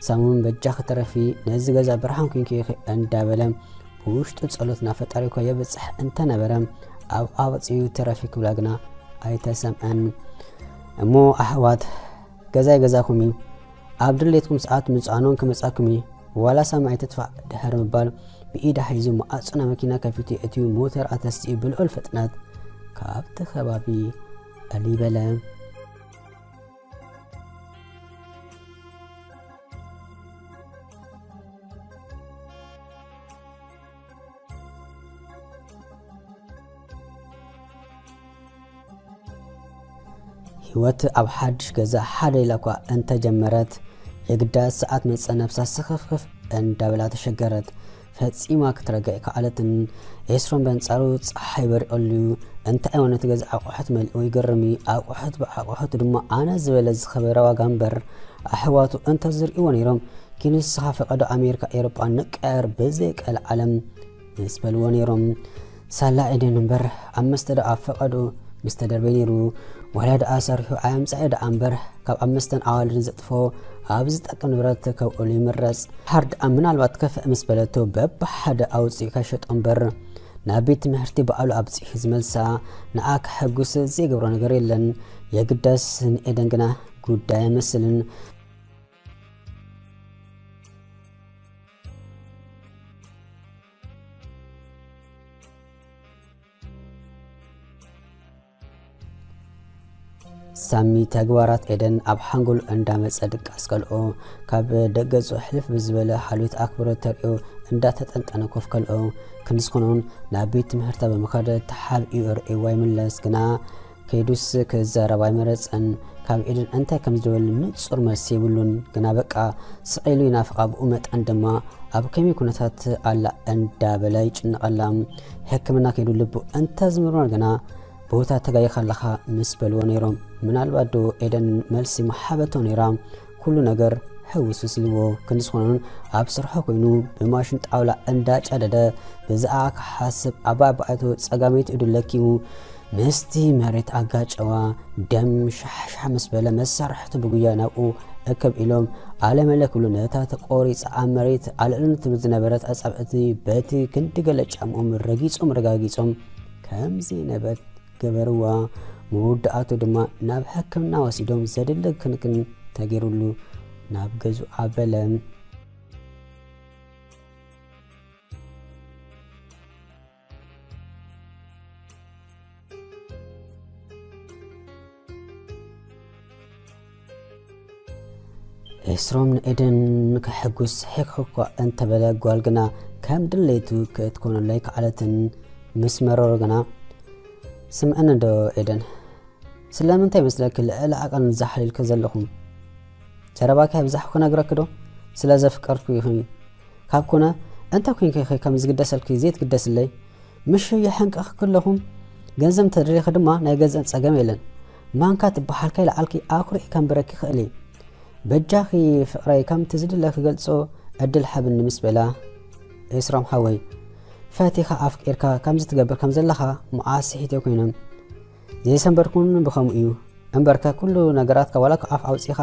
ሳሙን በጃኺ ተረፊ፣ ነዚ ገዛ ብርሃን ኩንኪ ኢኺ እንዳበለ ብውሽጡ ጸሎት ናብ ፈጣሪ እኳ የብጽሕ እንተነበረ፣ ኣብ ኣውጺኡ ተረፊ ክብላ ግና ኣይተሰምዐን። እሞ ኣሕዋት፣ ገዛይ ገዛኹም እዩ። ኣብ ድሌትኩም ሰዓት ምጽኣኖን ክመጻኩም እዩ። ዋላ ሳሚ ኣይትጥፋእ ድሕሪ ምባል ብኢዳ ሒዙ ማዕጾና መኪና ከፊቱ የእትዩ ሞተር ኣተስኡ ብልዑል ፍጥነት ካብቲ ከባቢ ዕልይ በለ። ህይወት ኣብ ሓድሽ ገዛ ሓደ ኢላ እኳ እንተጀመረት፣ የግዳ ሰዓት መጸ ነብሳ ስኽፍኽፍ እንዳበላ ተሸገረት። ፈጺማ ክትረግዕ ከኣለትን። ኤስሮም በንጻሩ ጸሓይ በሪቐሉ'ዩ። እንታይ እሞ ነቲ ገዛ ኣቑሑት መሊኡ ይግርም'ዩ። ኣቑሑት ብኣቑሑት ድማ ኣነ ዝበለ ዝኸበረ ዋጋ እምበር ኣሕዋቱ እንተዝርእይዎ ነይሮም፣ ኪንስኻ ፈቐዶ ኣሜሪካ ኤውሮጳ ንቀያየር ብዘይ ቀልዓለም ምስ በልዎ ነይሮም። ሳላ ኤደን እምበር ኣብ መስተ ደኣ ፈቐዶ ምስ ተደርበየ ነይሩ። ዋላ ደኣ ሰሪሑ ኣየምጽኣዮ ደኣ እምበር ካብ ኣብ መስተን ኣዋልድን ዘጥፍኦ ኣብ ዝጠቅም ንብረት ከውዕሉ ይምረጽ። ሓር ደኣ ምናልባት ከፍእ ምስ በለቶ በብሓደ ኣውጺኡ ከይሸጦ እምበር ናብ ቤት ትምህርቲ በዓሉ ኣብጺሑ ዝመልሳ ንኣ ከሐጉስ ዘይገብሮ ነገር የለን። የግዳስ ንኤደን ግና ጉዳይ ኣይመስልን። ሳሚ ተግባራት ኤደን ኣብ ሓንጎሉ እንዳመጸ ድቃስ ከልኦ፣ ካብ ደገጹ ሕልፍ ብዝበለ ሓልዮት ኣክብሮት ተርእዮ እንዳተጠንጠነ ኮፍ ከልኦ፣ ክንዲ ዝኾኖን ናብ ቤት ትምህርታ ብምኻድ ተሓቢኡ ርእይዋ ይምለስ። ግና ከይዱስ ክዛረብ ኣይመረጸን። ካብ ኤደን እንታይ ከም ዝደበል ንጹር መልሲ የብሉን። ግና በቃ ስቕ ኢሉ ይናፍቓ፣ ብኡ መጠን ድማ ኣብ ከመይ ኩነታት ኣላ እንዳበለ ይጭነቐላ። ሕክምና ከይዱ ልቡ እንተዝምርመር ግና ቦታ ተጋይኻ ኣለኻ ምስ በልዎ ነይሮም። ምናልባት ዶ ኤደን መልሲ ምሃበቶ ነይራ? ኩሉ ነገር ሕውስውስ ኢልዎ። ክንዲ ዝኾነን ኣብ ስርሖ ኮይኑ ብማሽን ጣውላ እንዳጨደደ ብዛዕባ ክሓስብ ኣባይ ኣባይቱ ጸጋመይቲ ኢዱ ለኪሙ ምስቲ መሬት ኣጋጨዋ። ደም ሻሕሻሕ ምስ በለ መሳርሕቱ ብጉያ ናብኡ እክብ ኢሎም ኣለመለ ክብሉ ነታ ተቆሪጻ ኣብ መሬት ኣልዕልን ትብል ዝነበረት ኣጻብዕቲ በቲ ክንዲ ገለ ጫምኦም ረጊጾም ረጋጊጾም ከም ዘይነበረት ገበርዋ። መወዳእቱ ድማ ናብ ሕክምና ወሲዶም ዘድሊ ክንክን ተገይሩሉ ናብ ገዝኡ ኣበለ። ኤስሮም ንኤደን ከሐጉስ ሕክ እኳ እንተበለ፣ ጓል ግና ከም ድሌቱ ክትኮነሉ ኣይከኣለትን። ምስ መረሮ ግና፣ ስምዕኒ ዶ ኤደን፣ ስለምንታይ ይመስለኪ ልዕሊ ዓቐን ዝሓልልኪ ዘለኹም? ዘረባኪ ኣብዛሕኩ ክነግረኪ ዶ? ስለ ዘፍቀርኩ ይኹን እዩ። ካብ ኮነ፣ እንታይ ኮይንኪ ኢኺ ከም ዝግደሰልኪ ዘይትግደስለይ? ምሽ የሐንቀኽኪ ኣለኹም? ገንዘብ እንተደሊኺ ድማ ናይ ገንዘብ ጸገም የለን። ማንካ ትበሃል ከይለዓልኪ ኣኩሪዕ ከንብረኪ ይኽእል እየ። በጃኺ ፍቕረይ ከምቲ ዝድለ ክገልጾ ዕድል ሃብኒ ምስ በላ፣ ኤስሮም ሓወይ፣ ፈቲኻ ኣፍቂርካ ከምዚ ትገብር ከም ዘለኻ መዓስ ስሒተ ኮይኖም። ዘይሰንበድኩን ብኸምኡ እዩ። እምበርከ ኩሉ ነገራትካ ዋላ ካብ ኣፍ ኣውጺኻ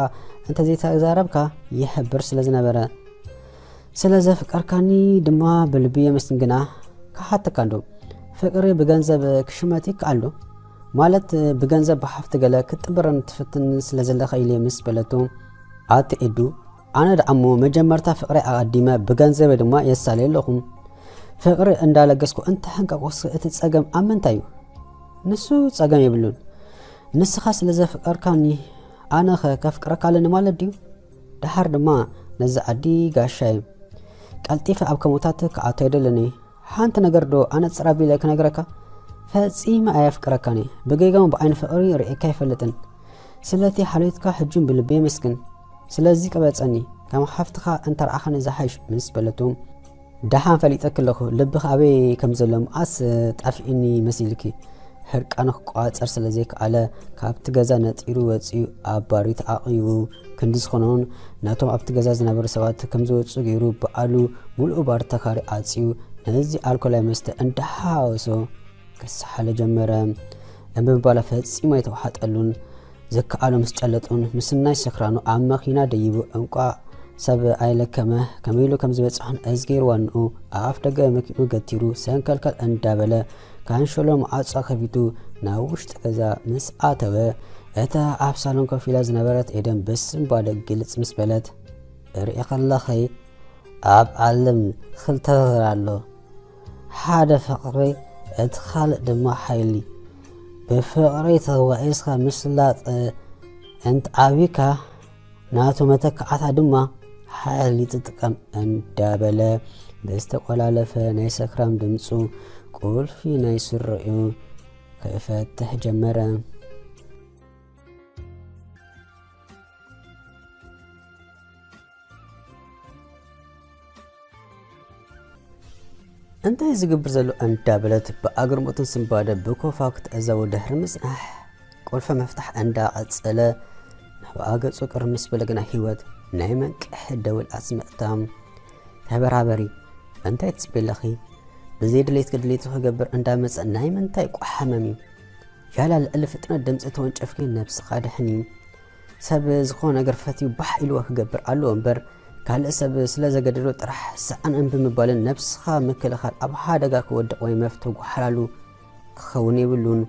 እንተዘይተዛረብካ ይሕብር ስለ ዝነበረ። ስለ ዘፍቀርካኒ ድማ ብልቢ የመስግን። ግና ክሓተካ እንዶ፣ ፍቕሪ ብገንዘብ ክሽመት ይከኣል ዶ? ማለት ብገንዘብ ብሃፍቲ ገለ ክትጥብረኒ ትፍትን ስለ ዘለኻ ኢለ ምስ በለቶ፣ ኣቲ ኤዱ፣ ኣነ ደኣ እሞ መጀመርታ ፍቕሪ ኣቐዲመ ብገንዘበይ ድማ የሳልየ ኣለኹ። ፍቕሪ እንዳለገስኩ እንተሕንቀቑስ እቲ ጸገም ኣብ ምንታይ እዩ? ንሱ ጸገም የብሉን። ንስኻ ስለ ዘፍቀርካኒ ኣነኸ ከፍቅረካ ኣለኒ ማለት ድዩ? ደሓር ድማ ነዚ ዓዲ ጋሻይ ቀልጢፈ ኣብ ከሞታት ክኣቱ ኣይደለኒ። ሓንቲ ነገር ዶ ኣነጽር ኣቢለ ክነግረካ? ፈጺመ ኣየፍቅረካን እየ። ብጌጋውን ብዓይኒ ፍቕሪ ርእየካ ኣይፈልጥን። ስለቲ ሓልዮትካ ሕጂ እውን ብልቢ የመስግን። ስለዚ ቅበጸኒ፣ ከም ሓፍትኻ እንተረኣኻኒ ዝሓይሽ ምስ በለቱ፣ ደሓን ፈሊጠኪ ኣለኹ፣ ልብኺ ኣበይ ከም ዘሎ መዓስ ጠፊኡኒ መሲልኪ? ህርቃኑ ክቆጻጸር ስለ ዘይከኣለ፣ ካብቲ ገዛ ነጢሩ ወጺኡ ኣብ ባር ተዓቒቡ። ክንዲ ዝኾኖን ነቶም ኣብቲ ገዛ ዝነበሩ ሰባት ከም ዝወጹ ገይሩ፣ ባዕሉ ምሉእ ባር ተኻሪ ዓጽዩ፣ ነዚ ኣልኮላዊ መስተ እንዳሓወሶ ክሰሓሎ ጀመረ። እምቢ ምባላ ፈጺሙ ኣይተዋሓጠሉን። ዘከኣሎ ምስ ጨለጡን ምስናይ ሰኽራኑ ኣብ መኺና ደይቡ፣ እንቋዕ ሰብ ኣይለከመ፣ ከመይ ኢሉ ከም ዝበጽሖን እዝጊ ዋንኡ ኣብ ኣፍ ደገ መኪኑ ገቲሩ ሰንከልከል እንዳበለ ካንሸሎ ማዕጾ ከፊቱ ናብ ውሽጢ ገዛ ምስ ኣተወ፣ እታ ኣብ ሳሎን ኮፍ ኢላ ዝነበረት ኤደን ብስንባደ ግልጽ ምስ በለት፣ "ርኢ ከለኺ ኣብ ዓለም ክልተ ነገር ኣሎ። ሓደ ፍቕሪ፣ እቲ ካልእ ድማ ሓይሊ። ብፍቕሪ ተዋኢስካ ምስላጥ እንትዓቢካ፣ ናቱ መተካዕታ ድማ ሓይሊ ትጥቀም" እንዳበለ ብዝተቆላለፈ ናይ ሰክራም ድምፁ ቁልፊ ናይ ስረኡ ክፈትሕ ጀመረ። እንታይ ዝግብር ዘሎ እንዳበለት ብኣግርሞትን ስንባደ ብኮፋ ክትዕዘቦ ድሕሪ ምጽናሕ፣ ቁልፊ መፍታሕ እንዳቐጸለ ናብኣ ገጹ ቅርብ ምስ በለ ግና ህይወት ናይ መንቅሒ ደውል ኣስምዕታ። "ተበራበሪ፣ እንታይ ትጽበይ ኣለኺ? ብዘይ ድሌትኪ ድሌቱ ክገብር እንዳመጸ ናይ ምንታይ ቋሕ ሕመም እዩ? ያላ ልዕሊ ፍጥነት ድምጺ ተወንጨፍኪ ነብስኻ ድሕኒ። ሰብ ዝኾነ ነገር ፈትዩ ባሕ ኢልዎ ክገብር ኣለዎ እምበር፣ ካልእ ሰብ ስለ ዘገደዶ ጥራሕ ሰኣን እምቢ ምባልን ነብስኻ ምክልኻል ኣብ ሓደጋ ክወድቕ ወይ መፍቶ ጓሓላሉ ክኸውን የብሉን።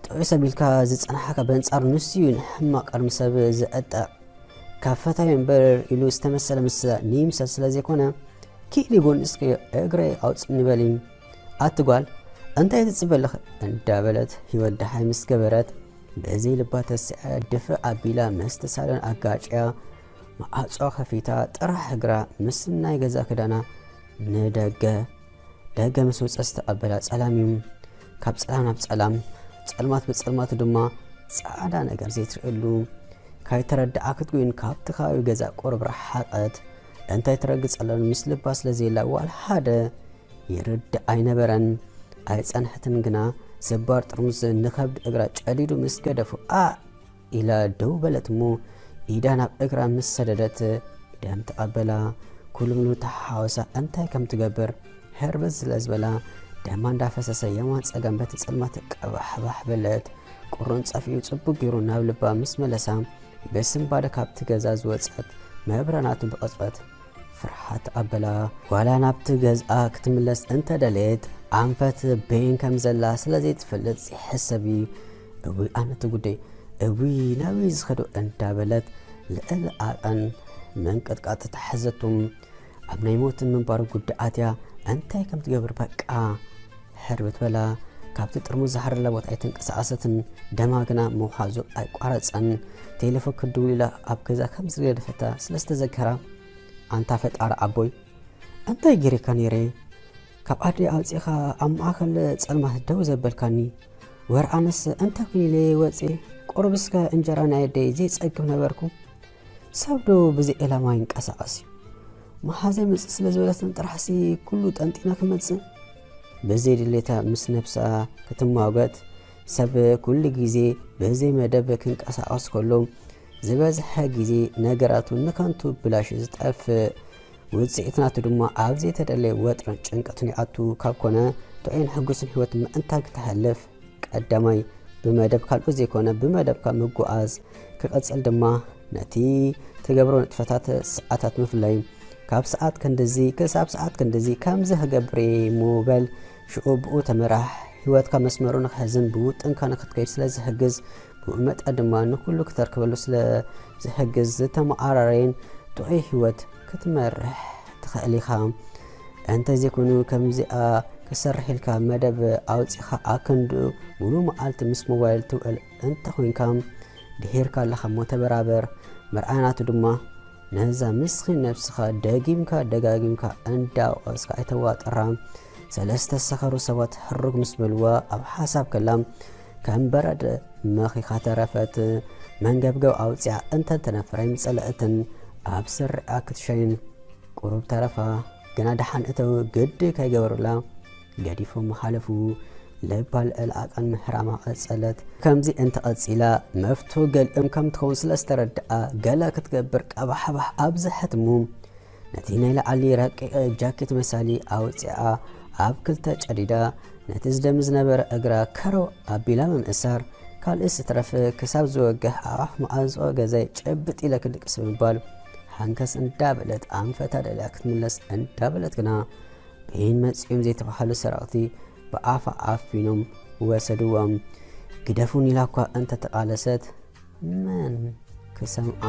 ጥዑይ ሰብ ኢልካ ዝጸናሕካ በንጻሩ ንሱ እዩ ንሕማቕ ቅድሚ ሰብ ዝዕጠቕ። ካብ ፈታዊ እምበር ኢሉ ዝተመሰለ ምስ ንይምሰል ስለ ዘይኮነ፣ ክኢሊ ጎኒ እስከ እግረይ ኣውጽእኒ በሊ። ኣቲ ጓል፣ እንታይ ትጽበ ኣለኺ?" እንዳበለት ህይወት ደሃይ ምስ ገበረት፣ በዘይ ልባ ተስዐ ድፍእ ኣቢላ ምስቲ ሳሎን ኣጋጭያ፣ መዓጾ ከፊታ ጥራሕ እግራ ምስ ናይ ገዛ ክዳና ንደገ፣ ደገ ምስ ወጸ ዝተቐበላ ጸላም እዩ። ካብ ጸላም ናብ ጸላም፣ ጸልማት ብጸልማቱ ድማ ጻዕዳ ነገር ዘይትርእየሉ። ካይተረድኣ ክትጉይን ካብቲ ከባቢ ገዛ ቁሩብ ረሓቐት። እንታይ ትረግጽ ኣላ ምስ ልባ ስለ ዘየላ ዋላ ሓደ ይርድእ ኣይነበረን። ኣይጸንሐትን ግና፣ ስባር ጥርሙዝ ንኸብዲ እግራ ጨዲዱ ምስ ገደፉ፣ "ኣ!" ኢላ ደው በለት እሞ፣ ኢዳ ናብ እግራ ምስ ሰደደት፣ ደም ተቐበላ። ኩሉ ምሉ ተሓዋወሳ እንታይ ከም ትገብር ህርብት ስለ ዝበላ፣ ደማ እንዳፈሰሰ የማን ጸጋም በቲ ጸልማት ቀባሕባሕ በለት። ቁርን ጸፊኡ ጽቡቅ ገይሩ ናብ ልባ ምስ መለሳ፣ ብስንባደ ካብቲ ገዛ ዝወጸት መብራናቱ ብቕጽበት ፍርሓት ኣበላ። ጓላ ናብቲ ገዝኣ ክትምለስ እንተደለየት፣ ኣንፈት በይን ከም ዘላ ስለ ዘይትፈልጥ ዘይሕሰብ እዩ። እውይ ኣነቲ ጉደይ፣ እውይ ናበይ ዝኸዶ እንዳበለት ልዕሊ ዓቐን ምንቅጥቃጥ ተታሕዘቱ። ኣብ ናይ ሞትን ምንባሩ ጉዳይ ኣትያ እንታይ ከም ትገብር በቃ ሕርብት በላ። ካብቲ ጥርሙዝ ዝሓረላ ቦታ ኣይተንቀሳቐሰትን። ደማ ግና ምውሓዙ ኣይቋረጸን። ቴሌፎን ክድውል ኢላ ኣብ ገዛ ከም ዝገደፈታ ስለ ዝተዘከራ፣ ኣንታ ፈጣሪ ኣቦይ፣ እንታይ ገይረካ ነይረ? ካብ ዓዲ ኣውጺኻ ኣብ ማእከል ጸልማት ደው ዘበልካኒ። ወር ኣነስ እንታይ ኩን ኢለ ወጺኤ? ቁሩብ እስከ እንጀራ ናይ ኣደይ ዘይጸግብ ነበርኩ። ሰብ ዶ ብዘይ ዕላማ ይንቀሳቐስ እዩ? መሓዘይ መጽእ ስለ ዝበለትን ጥራሕሲ ኩሉ ጠንጢና ክመጽእ? ብዘይ ድሌታ ምስ ነብሳ ክትማጎት፣ ሰብ ኩሉ ግዜ ብዘይ መደብ ክንቀሳቐስ ከሎ፣ ዝበዝሐ ግዜ ነገራቱ ንከንቱ ብላሽ ዝጠፍእ፣ ውጽኢት ናቱ ድማ ኣብ ዘይተደለየ ወጥርን ጭንቀትን ይኣቱ ካብ ኮነ፣ ጥዑይን ሕጉስን ህይወት ምእንታን ክተሕልፍ፣ ቀዳማይ ብመደብ ካልኦት ዘይኮነ ብመደብካ ምጉዓዝ፣ ክቕጽል ድማ ነቲ ትገብሮ ንጥፈታት ሰዓታት ምፍላይ፣ ካብ ሰዓት ክንድዚ ክሳብ ሰዓት ክንድዚ ከምዚ ክገብር እየ እሞ በል፣ ሽዑ ብኡ ተመራሕ። ህይወትካ መስመሩ ንክሕዝን ብውጥንካ ንክትከይድ ስለ ዝሕግዝ፣ ብኡ መጠን ድማ ንኩሉ ክተርክበሉ ስለ ዝሕግዝ ዝተመዓራረየን ጥዑይ ህይወት ክትመርሕ ትኽእል ኢኻ። እንተዘይኮይኑ ከምዚኣ ክሰርሕ ኢልካ መደብ ኣውጺኻ ኣክንድኡ ሙሉ መዓልቲ ምስ ሞባይል ትውዕል እንተኾይንካ ድሒርካ ኣለኻ እሞ ተበራበር። መርኣያ ናቱ ድማ ነዛ ምስኪን ነብስኻ ደጊምካ ደጋጊምካ እንዳወቐስካ ኣይተዋጥራ። ሰለስተ ሰኸሩ ሰባት ሕሩግ ምስ በልዋ ኣብ ሓሳብ ከላ ከም በረድ መኺኻ ተረፈት። መንገብገብ ኣውጺኣ እንተንተነፈረ ኣይምጸለአትን። ኣብ ስርዓ ክትሸይን ቁሩብ ተረፋ። ግና ደሓን እተው ግዲ ከይገበሩላ ገዲፎም ሓለፉ። ልባ ልዕሊ ዓቐን ምሕራማ ቀጸለት። ከምዚ እንተቐጺላ መፍቶ ገሊኦም ከም ትኸውን ስለ ዝተረድኣ ገለ ክትገብር ቀባሕባሕ ኣብዝሐት እሞ ነቲ ናይ ላዕሊ ረቂቕ ጃኬት መሳሊ ኣውጺኣ ኣብ ክልተ ጨዲዳ ነቲ ዝደሚ ዝነበረ እግራ ከረው ኣቢላ ምምእሳር ካልእ ስትረፍ ክሳብ ዝወግሕ ኣብ ኣፍ መዓንጾ ገዛይ ጭብጥ ኢለ ክድቅስ ብምባል ኣንከስ እንዳበለት ኣንፈታ ደልያ ክትምለስ እንዳበለት ግና በይን መጺኦም ዘይተባህሉ ሰረቕቲ ብኣፋ ኣፊኖም ወሰድዎም። ግደፉን ኢላ እኳ እንተተቓለሰት መን ክሰምዓ?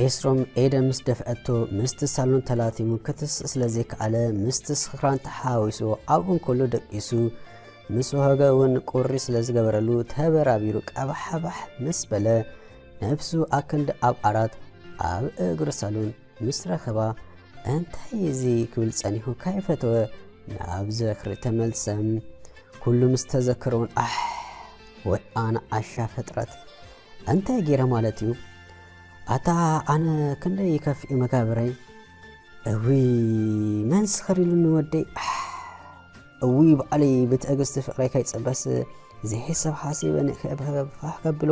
ኤስሮም ኤደን ምስ ደፍአቶ ምስቲ ሳሎን ተላቲሙ ክትስእ ስለ ዘይከኣለ ምስቲ ስኽራን ተሓዋዊሱ ኣብኡ እንከሎ ደቂሱ ምስ ወሃገ እውን ቁሪ ስለ ዝገበረሉ ተበራቢሩ ቀባሕባሕ ምስ በለ ነብሱ ኣክንዲ ኣብ ዓራት ኣብ እግሪ ሳሎን ምስ ረኸባ እንታይ እዚ ክብል ጸኒሑ ካይፈተወ ናብ ዝኽሪ ተመልሰ። ኩሉ ምስ ተዘከረውን ኣሕ ወይ ኣነ ዓሻ ፍጥረት እንታይ ገይረ ማለት እዩ? ኣታ ኣነ ክንደይ ይከፍእ መጋብረይ። እዊ መን ስኽር ኢሉኒ ወደይ። ኣሕ፣ እዊ ባዕለይ ብትዕግስቲ ፍቕረይ ከይጽበስ ዘይሕሰብ ሓሲበ ንክእብህበ ፋሕ ከብሎ።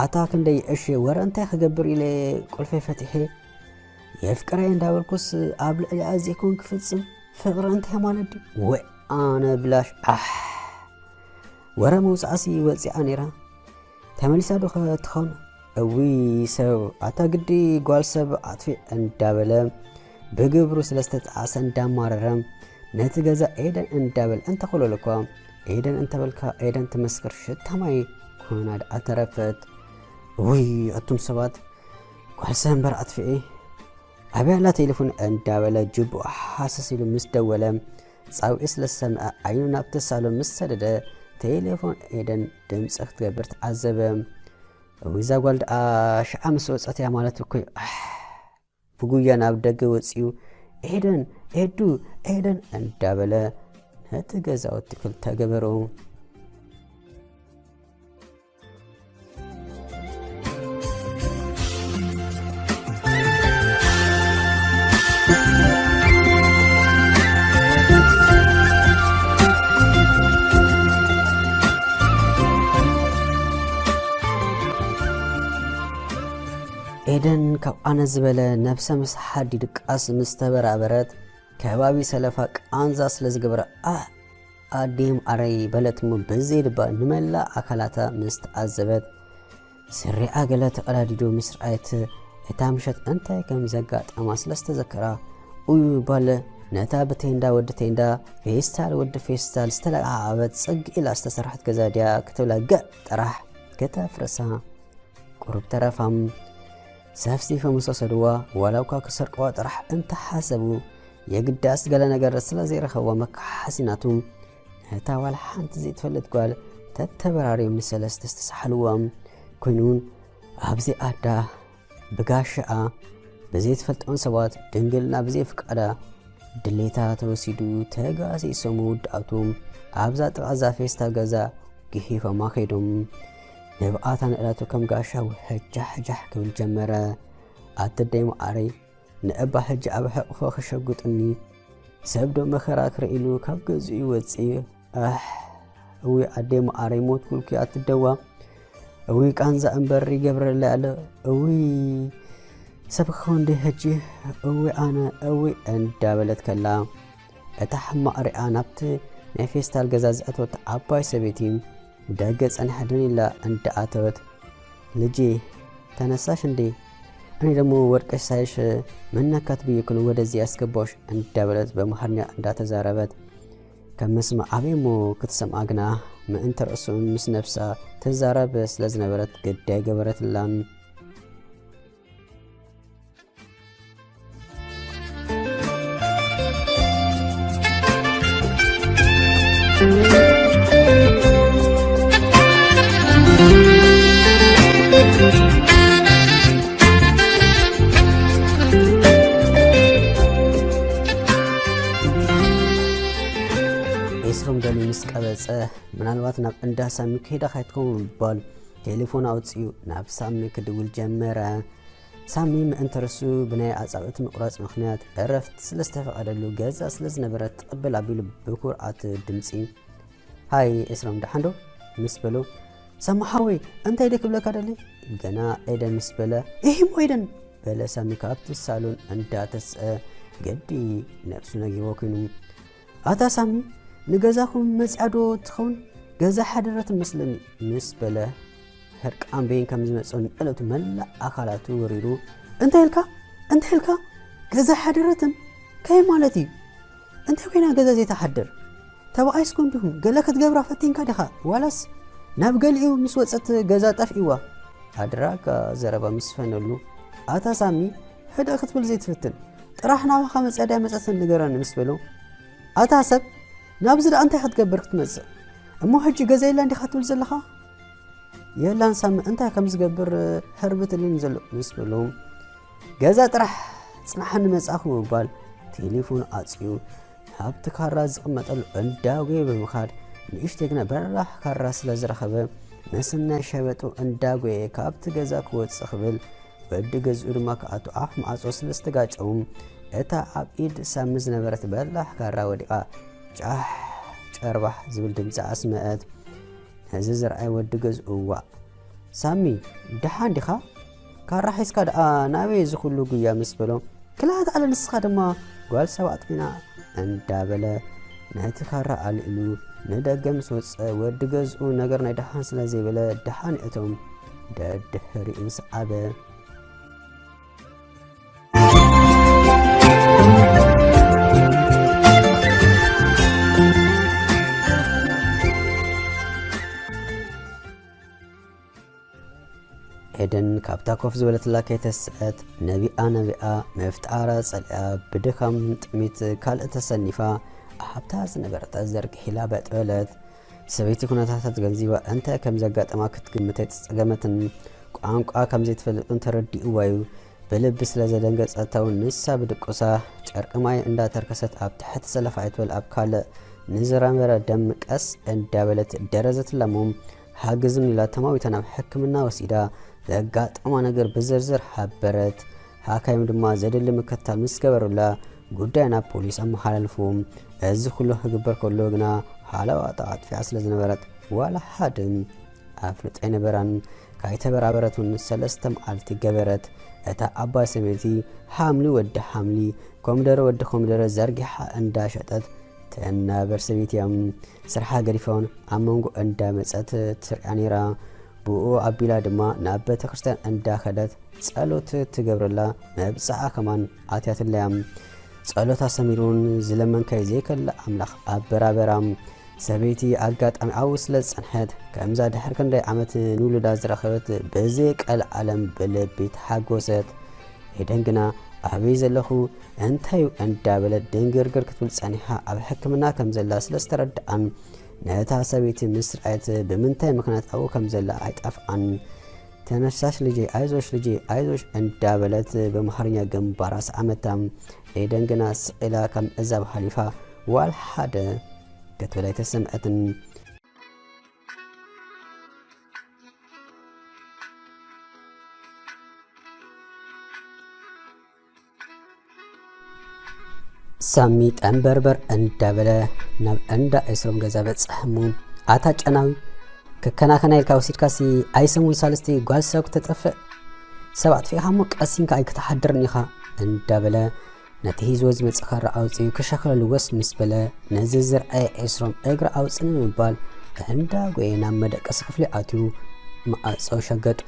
ኣታ ክንደይ እሺ ወረ እንታይ ክገብር ኢለ ቁልፈይ ፈቲሐ የፍቅረይ እንዳበልኩስ ኣብ ልዕሊ ኣዝየኮን ክፍጽም ፍቕሪ እንታይ ማለት ድዩ? ወይ ኣነ ብላሽ ኣሕ። ወረ መውጻእሲ ወጺኣ ነይራ። ተመሊሳ ዶ ከ ትኾን? እዊ ሰብ ኣታ ግዲ ጓል ሰብ ኣጥፊእ እንዳበለ ብግብሩ ስለ ዝተጣዕሰ እንዳማረረ ነቲ ገዛ ኤደን እንዳበል እንተኾለለ እኳ ኤደን እንተበልካ ኤደን ትመስክር ሽታ ማይ ኮይና ደኣ ተረፈት። ውይ ኣቱም ሰባት ጓል ሰብ እምበር ኣጥፊኤ ኣበይ ኣላ ቴሌፎን እንዳበለ ጅቡ ሃሰስ ኢሉ ምስ ደወለ ጻውዒት ስለ ዝሰምዐ ዓይኑ ናብቲ ሳሎን ምስ ሰደደ ቴሌፎን ኤደን ድምፂ ክትገብር ተዓዘበ። እዛ ጓል ደኣ ሽዓ ምስ ወፀት እያ ማለት እኮ እዩ። ኣሕ፣ ብጉያ ናብ ደገ ወፂኡ ኤደን ኤዱ ኤደን እንዳበለ ነቲ ገዛውቲ ክልተ ገበሩ። ኤደን ካብ ኣነ ዝበለ ነብሰ ምስ ሓዲ ድቃስ ምስ ተበራበረት ከባቢ ሰለፋ ቃንዛ ስለ ዝገበረ ኣህ ኣዴ ማዓረይ በለት እሞ ብዘይ ድባ ንመላእ ኣካላታ ምስ ተዓዘበት ስሪኣ ገለ ተቐዳዲዱ ምስ ረኣየት እታ ምሸት እንታይ ከም ዘጋጠማ ስለ ዝተዘከራ ኡዩ ባለ ነታ ብቴንዳ ወዲ ቴንዳ ፌስታል ወዲ ፌስታል ዝተለዓዓበት ጽግ ኢላ ዝተሰርሐት ገዛ ድያ ክትብላ ገጥ ጥራሕ ከተፍርሳ ቁሩብ ተረፋ። ሰፍሲፎም ምስ ወሰድዋ ዋላ እኳ ክሰርቅዋ ጥራሕ እንተሓሰቡ የግዳስ ገለ ነገር ስለ ዘይረኸብዋ መከሓሲናቱ ነታ ዋላ ሓንቲ ዘይትፈልጥ ጓል ተተበራርዮም ንሰለስተ ዝተሳሕልዋ ኮይኑን ኣብዚ ኣዳ ብጋሻኣ ብዘይትፈልጦም ሰባት ድንግልና ብዘይፍቃዳ ድሌታ ተወሲዱ ተጋሲሶም መወዳእቱ ኣብዛ ጥቓ እዛ ፌስታል ገዛ ግሂፎማ ከይዶም። ንብኣታ ንእለቱ ከም ጋሻ ውሕጃሕጃሕ ክብል ጀመረ። ኣቲ ኣደይ መዓረይ ንእባ ሕጂ ኣብ ሕቕፎ ክሸጉጥኒ ሰብ ዶ መኸራ ክርኢ ኢሉ ካብ ገዝኡ ይወፅእ። ኣሕ እዊ ኣደይ መዓረይ ሞትኩልኪ ኣትደዋ እዊ ቃንዛ እምበር ይገብረለይ ኣሎ እዊ ሰብ ክኸውን ድየ ሕጂ እዊ ኣነ እዊ እንዳበለት ከላ እታ ሕማቕ ሪኣ ናብቲ ናይ ፌስታል ገዛ ዝኣተወት ዓባይ ሰበይቲ ደገ ጸኒሓ ደን ኢላ እንዳኣተወት ልጄ ተነሳሽ እንዴ እኔ ደግሞ ወድቀሽ ሳይሽ ምን ነካት ብዬ እኮ ነው ወደዚህ ያስገባሁሽ እንዳበለት በአማርኛ እንዳተዛረበት ከም ምስማዕ ኣበይ እሞ ክትሰምዓ ግና ምእንቲ ርእሱ ምስ ነብሳ ትዛረብ ስለ ዝነበረት ግዲ ኣይገበረትላን። ኤስሮም ደልዩ ምስ ቀበጸ፣ ምናልባት ናብ እንዳ ሳሚ ከይዳ ካይትከውን ብምባል ቴሌፎን ኣውጺኡ ናብ ሳሚ ክድውል ጀመረ። ሳሚ ምእንቲ ርእሱ ብናይ ኣጻብእቲ ምቑራጽ ምኽንያት ዕረፍቲ ስለ ዝተፈቐደሉ፣ ገዛ ስለ ዝነበረ ትቕብል ኣቢሉ ብኩርዓት ድምጺ፣ "ሃይ ኤስሮም፣ ደሓን ዶ?" ምስ በሎ፣ "ሳሚ ሓወይ፣ እንታይ ደይ ክብለካ ደሊ?" ገና ኤደን ምስ በለ፣ "ኢሂሞ ኤደን!" በለ ሳሚ ካብቲ ሳሎን እንዳተስአ፣ ግዲ ነብሱ ነጊርዎ ኮይኑ። "ኣታ ሳሚ፣ ንገዛኹም መጺኣ ዶ ትኸውን? ገዛ ሓደረት መስለኒ" ምስ በለ፣ ሕርቃን በይን ከም ዝመጾ ንዕለቱ መላእ ኣካላቱ ወሪሩ፣ "እንታይ ኢልካ? እንታይ ኢልካ? ገዛ ሓደረትን? ከመይ ማለት እዩ? እንታይ ኮይና ገዛ ዘይትሓድር? ተባኣይስ ኮንዲኹም ገለ ክትገብራ ፈቲንካ ዲኻ? ዋላስ ናብ ገሊኡ ምስ ወጸት ገዛ ጠፍኢዋ?" ኣድራጋ ዘረባ ምስ ፈነሉ፣ "ኣታ ሳሚ፣ ሕድእ ክትብል ዘይትፍትን? ጥራሕ ናባኻ መጺኣ ድያ መጸትን ንገረኒ" ምስ በሎ፣ "ኣታ ሰብ፣ ናብዚ ደኣ እንታይ ክትገብር ክትመጽእ? እሞ ሕጂ ገዛ የላን ዲኻ ትብል ዘለኻ?" "የላን ሳሚ፣ እንታይ ከም ዝገብር ሕርብትልኒ ዘሎ" ምስ በሎ፣ "ገዛ ጥራሕ ጽናሓኒ መጻእኹ" ብምባል ቴሌፎን ኣጽዩ፣ ኣብቲ ካራ ዝቕመጠሉ እንዳጎየ ብምኻድ፣ ንእሽተይ ግና በራሕ ካራ ስለ ዝረኸበ፣ ነሰናይ ሸበጡ እንዳጎየ ካብቲ ገዛ ክወጽእ ክብል፣ ወዲ ገዝኡ ድማ ክኣቱ ኣፍ ማዕጾ ስለ ዝተጋጨዉ፣ እታ ኣብ ኢድ ሳሚ ዝነበረት በራሕ ካራ ወዲቓ ጫሕ ጨርባሕ ዝብል ድምጺ ኣስመዐት። ነዚ ዝረኣየ ወዲ ገዝኡ፣ "ዋእ ሳሚ፣ ደሓን ዲኻ? ካራ ሒዝካ ደኣ ናበይ እዚ ኩሉ ጉያ?" ምስ በሎ፣ "ክላ ተዓለ ንስኻ ድማ ጓል ሰብ ኣጥፊና" እንዳበለ ነቲ ካራ ኣልዒሉ ንደገ ምስ ወጸ፣ ወዲ ገዝኡ ነገር ናይ ደሓን ስለ ዘይበለ፣ ደሓን እቶም ደድሕሪኡ ሰዓበ። ኤደን ካብታ ኮፍ ዝበለትላ ከይተስአት፣ ነቢኣ ነቢኣ፣ መፍጣራ ጸሊኣ፣ ብድኻም ጥሚት ካልእ ተሰኒፋ፣ ኣብታ ዝነበረት ዘርጊሕ ኢላ በጥ በለት። ሰበይቲ ኩነታታ ተገንዚባ እንታይ ከም ዘጋጠማ ክትግምት ኣይተጸገመትን። ቋንቋ ከም ዘይትፈልጥ እውን ተረዲእዋ እዩ። ብልቢ ስለ ዘደንገጸታ እውን ንሳ ብድቁሳ ጨርቂ ማይ እንዳተርከሰት ኣብ ትሕቲ ሰለፍ ኣይትበል ኣብ ካልእ ንዝረመረ ደም ቀስ እንዳበለት ደረዘትላ እሞ፣ "ሓግዝኒ" ኢላ ተማዊታ ናብ ሕክምና ወሲዳ ዘጋጠማ ነገር ብዝርዝር ሓበረት። ሓካይም ድማ ዘድሊ ምክትታል ምስ ገበሩላ ጉዳይ ናብ ፖሊስ ኣመሓላልፉ። እዚ ኩሉ ክግበር ከሎ ግና ሃለዋታ ኣጥፊኣ ስለ ዝነበረት ዋላ ሓደ ኣፍልጦ ኣይነበራን። ካይተበራበረት እውን ሰለስተ መዓልቲ ገበረት። እታ ዓባይ ሰበይቲ ሓምሊ ወዲ ሓምሊ፣ ኮሚደረ ወዲ ኮሚደረ ዘርጊሓ እንዳሸጠት ትናበር ሰበይቲ እያ። ስርሓ ገዲፋ እውን ኣብ መንጎ እንዳመጸት ትሪኣ ነይራ። ብኡ ኣቢላ ድማ ናብ ቤተ ክርስቲያን እንዳኸደት ጸሎት ትገብረላ መብጽዓ ከማን ኣትያትለያ። ጸሎታ ሰሚሩን ዝለመንካይ ዘይከልእ ኣምላኽ ኣበራበራ። ሰበይቲ ኣጋጣሚ ኣብኡ ስለ ዝጸንሐት፣ ከምዛ ድሕሪ ክንደይ ዓመት ንውሉዳ ዝረኸበት ብዘይ ቀልዓለም ብልቢ ተሓጎሰት። ኤደን ግና ኣበይ ዘለኹ? እንታይ እዩ? እንዳበለት ድንግርግር ክትብል ጸኒሓ፣ ኣብ ሕክምና ከም ዘላ ስለ ዝተረድኣን፣ ነታ ሰበይቲ ምስ ረኣየት ብምንታይ ምኽንያት ኣብኡ ከም ዘላ ኣይጠፍኣን። "ተነሳሽ ልጄ፣ ኣይዞሽ ልጄ፣ ኣይዞሽ" እንዳበለት ብኣምሓርኛ ግንባራ ሰዓመታ። ኤደን ግና ስቕ ኢላ ካብ ምዕዛብ ሓሊፋ ዋላ ሓደ ክትብል ኣይተሰምዐትን። ሳሚ ጠንበርበር እንዳበለ ናብ እንዳ ኤስሮም ገዛ በጽሐ እሞ፣ "ኣታ ጨናዊ፣ ክከናኸና ኢልካ ወሲድካሲ ኣይሰሙን ሳልስቲ ጓል ሰብ ክተጠፍእ? ሰብ ኣጥፊእኻ እሞ ቀሲንካ ኣይክትሓድርን ኢኻ" እንዳበለ ነቲ ሒዝዎ ዝመጽእ ካራ ኣውጺኡ ክሸኽለሉ ወስ ምስ በለ፣ ነዚ ዝረኣየ ኤስሮም እግሪ ኣውጽእ ንምባል እንዳጎየ ናብ መደቀሲ ክፍሊ ኣትዩ መዓጾ ሸገጡ።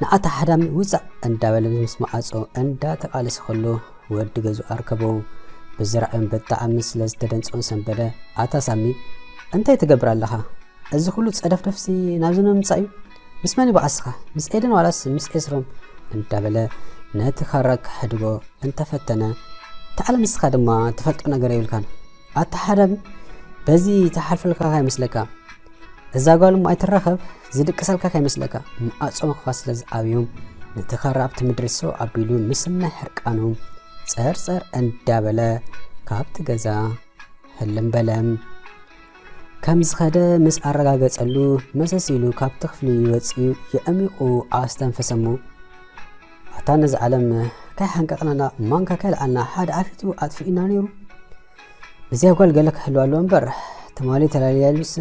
"ንኣታ ሓዳሚ ውጻእ" እንዳበለ ምስ መዓጾ እንዳተቓለሰ ከሎ፣ ወዲ ገዝኡ ኣርከቦ። ብዝረኣዮን ብጣዕሚ ስለ ዝተደንጸወን ሰንበደ፣ "ኣታ ሳሚ፣ እንታይ ትገብር ኣለኻ? እዚ ኩሉ ጸደፍደፍሲ ናብዚ ንምምጻእ እዩ? ምስ መን እዩ በኣስኻ? ምስ ኤደን ዋላስ ምስ ኤስሮም?" እንዳበለ ነቲ ካራ ክሕድጎ እንተፈተነ፣ "ተዓለ ንስኻ ድማ ትፈልጦ ነገር የብልካን። ኣታ ሓዳሚ በዚ ተሓልፈልካ ከይመስለካ። እዛ ጓል እሞ ኣይትራኸብ፣ ዝድቅሰልካ ከይመስለካ" መዓጾ ምኽፋት ስለ ዝኣብዮም፣ ነቲ ካራ ኣብቲ ምድሪ ሰው ኣቢሉ ምስናይ ሕርቃኑ ጸርጸር እንዳበለ ካብቲ ገዛ ህልም በለ። ከም ዝኸደ ምስ ኣረጋገጸሉ፣ መሰስ ኢሉ ካብቲ ክፍሊ ወጺኡ የዕሚቑ ኣስተንፈሰ እሞ፣ እታ ነዚ ዓለም ከይሓንቀቕናና ማንካ ከይልዓልና ሓደ ኣፊቱ ኣጥፊእና ነይሩ። እዚኣ ጓል ገለ ክህልዋ ኣለዎ እምበር፣ ትማሊ ተላልያሉስ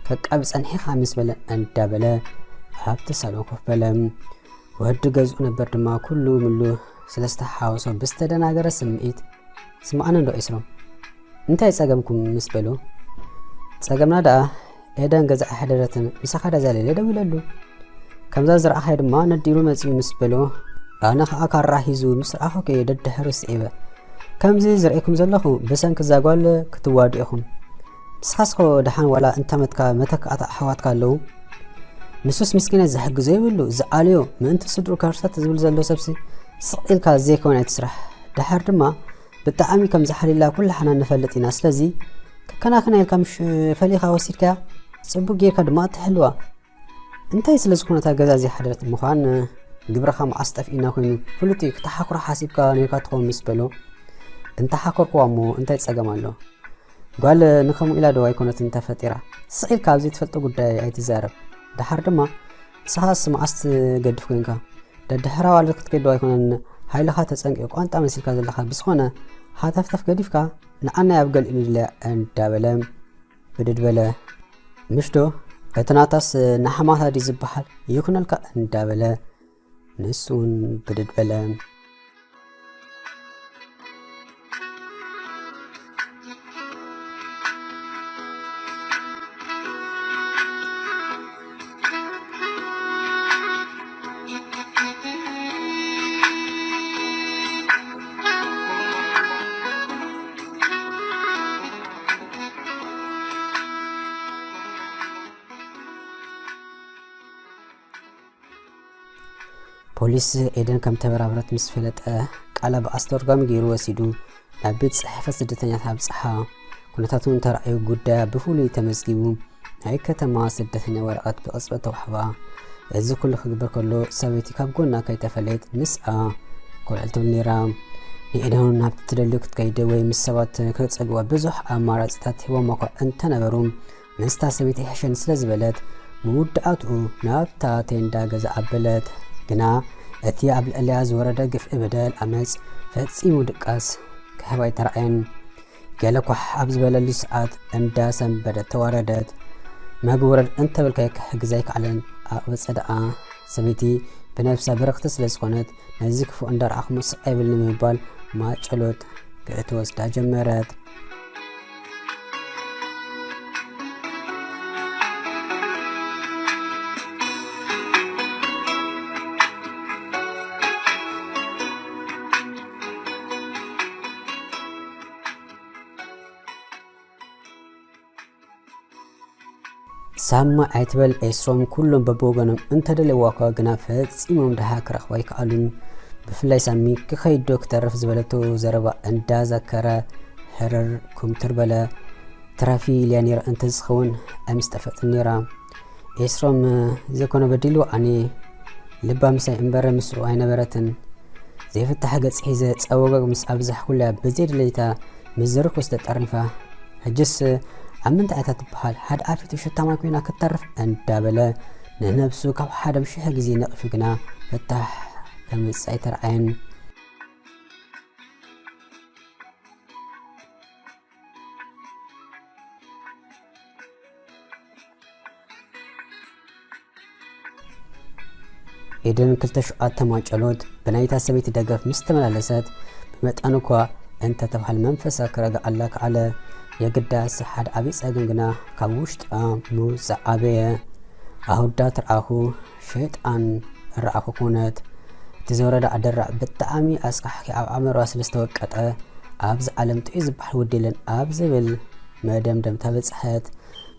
ከቃቢ ጸኒሕኻ ምስ በለ እንዳበለ ኣብቲ ሳሎን ኮፍ በለ። ወዲ ገዝኡ ነበር ድማ ኩሉ ምሉ ስለ ዝተሓወሶ ብዝተደናገረ ስምዒት፣ "ስምዓኒ እንዶ ኤስሮም፣ እንታይ ጸገምኩም?" ምስ በሎ፣ "ጸገምና ደኣ ኤደን ገዛ ኣይሓደረትን፣ ምሳኻ ደኣ ዛለለ ደዊለሉ። ከምዛ ዝረኣኻዮ ድማ ነዲሩ መጺኡ" ምስ በሎ፣ ኣነ ኸኣ ካራ ሒዙ ምስ ረኣኹ ደድሕሩ ስዒበ። ከምዚ ዝርእየኩም ዘለኹ ብሰንኪ እዛ ጓል ክትዋድኡ ኢኹም። ንስኻስኮ ደሓን ዋላ እንታመትካ መተካእታ ኣሕዋትካ ኣለዉ። ንሱስ ምስኪናይ ዝሕግዞ የብሉ፣ ዝኣልዮ ምእንቲ ስድሩ ከርሰት ዝብል ዘሎ ሰብሲ ስቕ ኢልካ ዘይኮነ ኣይትስራሕ። ደሓር ድማ ብጣዕሚ ከም ዝሓሊላ ኩላሕና ንፈልጥ ኢና። ስለዚ ከከናኸና ኢልካ ምሽ ፈሊኻ ወሲድካያ፣ ጽቡቅ ጌርካ ድማ ትሕልዋ። እንታይ ስለ ዝኾነ እታ ገዛ ዘይሓደረት ምዃን ግብርኻ መዓስ ጠፊእና ኮይኑ ፍሉጥ እዩ። ክተሓኽሮ ሓሲብካ ነርካ ትኸውን ምስ በሎ፣ እንተሓከርክዋ እሞ እንታይ ጸገም ኣሎ? ጓል ንኸምኡ ኢላ ዶ ኣይኮነትን ተፈጢራ? ስቕ ኢልካ ኣብ ዘይትፈልጦ ጉዳይ ኣይትዛረብ። ደሓር ድማ ንስኻስ መዓስ ትገድፍ ኮንካ? ደድሕራ ዋልድ ክትከይድ ዶ ኣይኮነን ሓይልኻ ተጸንቂቑ ቋንጣ መሲልካ ዘለኻ? ብዝኾነ ሃተፍተፍ ገዲፍካ ንዓናይ ኣብ ገሊኡ ንድለያ እንዳበለ ብድድ በለ። ምሽ ዶ እቲ ናታስ ንሓማታ ድዩ ዝበሃል? ይኹነልካ እንዳበለ ንሱ እውን ብድድ በለ። ፖሊስ ኤደን ከም ተበራብረት ምስ ፈለጠ፣ ቃላ ብኣስተርጓሚ ገይሩ ወሲዱ ናብ ቤት ጽሕፈት ስደተኛታት ኣብጽሓ። ኩነታቱ እንተረኣዩ፣ ጉዳያ ብፍሉይ ተመዝጊቡ ናይ ከተማ ስደተኛ ወረቐት ብቕጽበት ተዋህባ። እዚ ኩሉ ክግበር ከሎ፣ ሰበይቲ ካብ ጎና ከይተፈለየት ምስኣ ኮልዕል ትብል ነይራ። ንኤደን ናብቲ ትደልዮ ክትከይድ ወይ ምስ ሰባት ክጸግዋ ብዙሕ ኣማራጺታት ሂቦማ እኳ እንተነበሩ፣ ምስታ ሰበይቲ ይሕሸኒ ስለ ዝበለት፣ መወዳእትኡ ናብታ ቴንዳ ገዛ ኣበለት። ግና እቲ ኣብ ልዕሊኣ ዝወረደ ግፍዒ በደል፣ ዓመጽ፣ ፈጺሙ ድቃስ ክህባ ኣይተራእየን። ገለ ኳሕ ኣብ ዝበለሉ ሰዓት፣ እንዳ ሰንበደት ተዋረደት። መግቢ ውረድ እንተበልካዮ ክሕግዝ ኣይከኣለን። ኣቕበጸ ደኣ። ሰበይቲ ብነብሳ ብርኽቲ ስለ ዝኾነት፣ ነዚ ክፉእ እንዳረኣኹ ስቕ ኣይብልኒ ብምባል ማጨሎት ክትወስዳ ጀመረት። ሳማ ኣይትበል ኤስሮም፣ ኩሎም በብወገኖም እንተደለይዋ እኳ ግና ፈጺሞም ደሃ ክረኽባ ኣይከኣሉን። ብፍላይ ሳሚ፣ "ክኸይድ ዶ ክተርፍ?" ዝበለቶ ዘረባ እንዳዘከረ ሕርር ኩምትር በለ። ትረፊ ኢልያ ነይረ እንተዝኸውን ኣይምስጠፈጥን ነይራ። ኤስሮም ዘይኮነ በዲሉ ኣነ ልባ ምሳይ እምበር ምስኡ ኣይነበረትን። ዘይፍታሕ ገጽ ሒዘ ጸወገግ ምስ ኣብዛሕኩላ ብዘይድለይታ ምስ ዝርኩስ ተጠርኒፋ። ሕጅስ ኣብ ምንታይ እታ ትበሃል? ሓደ ኣፊቱ ሸታማይ ኮይና ክትተርፍ እንዳበለ ንነብሱ ካብ ሓደም ሽሕ ግዜ ነቒፉ ግና ፍታሕ ከምጽእ ኣይተረኣየን። ኤደን ክልተ ሸውዓተ ማጨሎት ብናይታ ሰበይቲ ደገፍ ምስ ተመላለሰት፣ ብመጠኑ እኳ እንተተባህለ መንፈሳ ክረግኣላ ከኣለ። የግዳስ ሓደ ዓብዪ ጸገም ግና ካብ ውሽጣ ምውጻእ ኣበየ። ኣሁዳ ትርኣኹ፣ ሸይጣን ረኣኹ ኮነት። እቲ ዝወረዳ ኣደራዕ ብጣዕሚ ኣስካሕኪ ኣብ ኣእምሮኣ ስለ ዝተወቀጠ፣ ኣብዚ ዓለም ጥዑይ ዝበሃል ወዲ የለን ኣብ ዝብል መደምደምታ በጽሐት።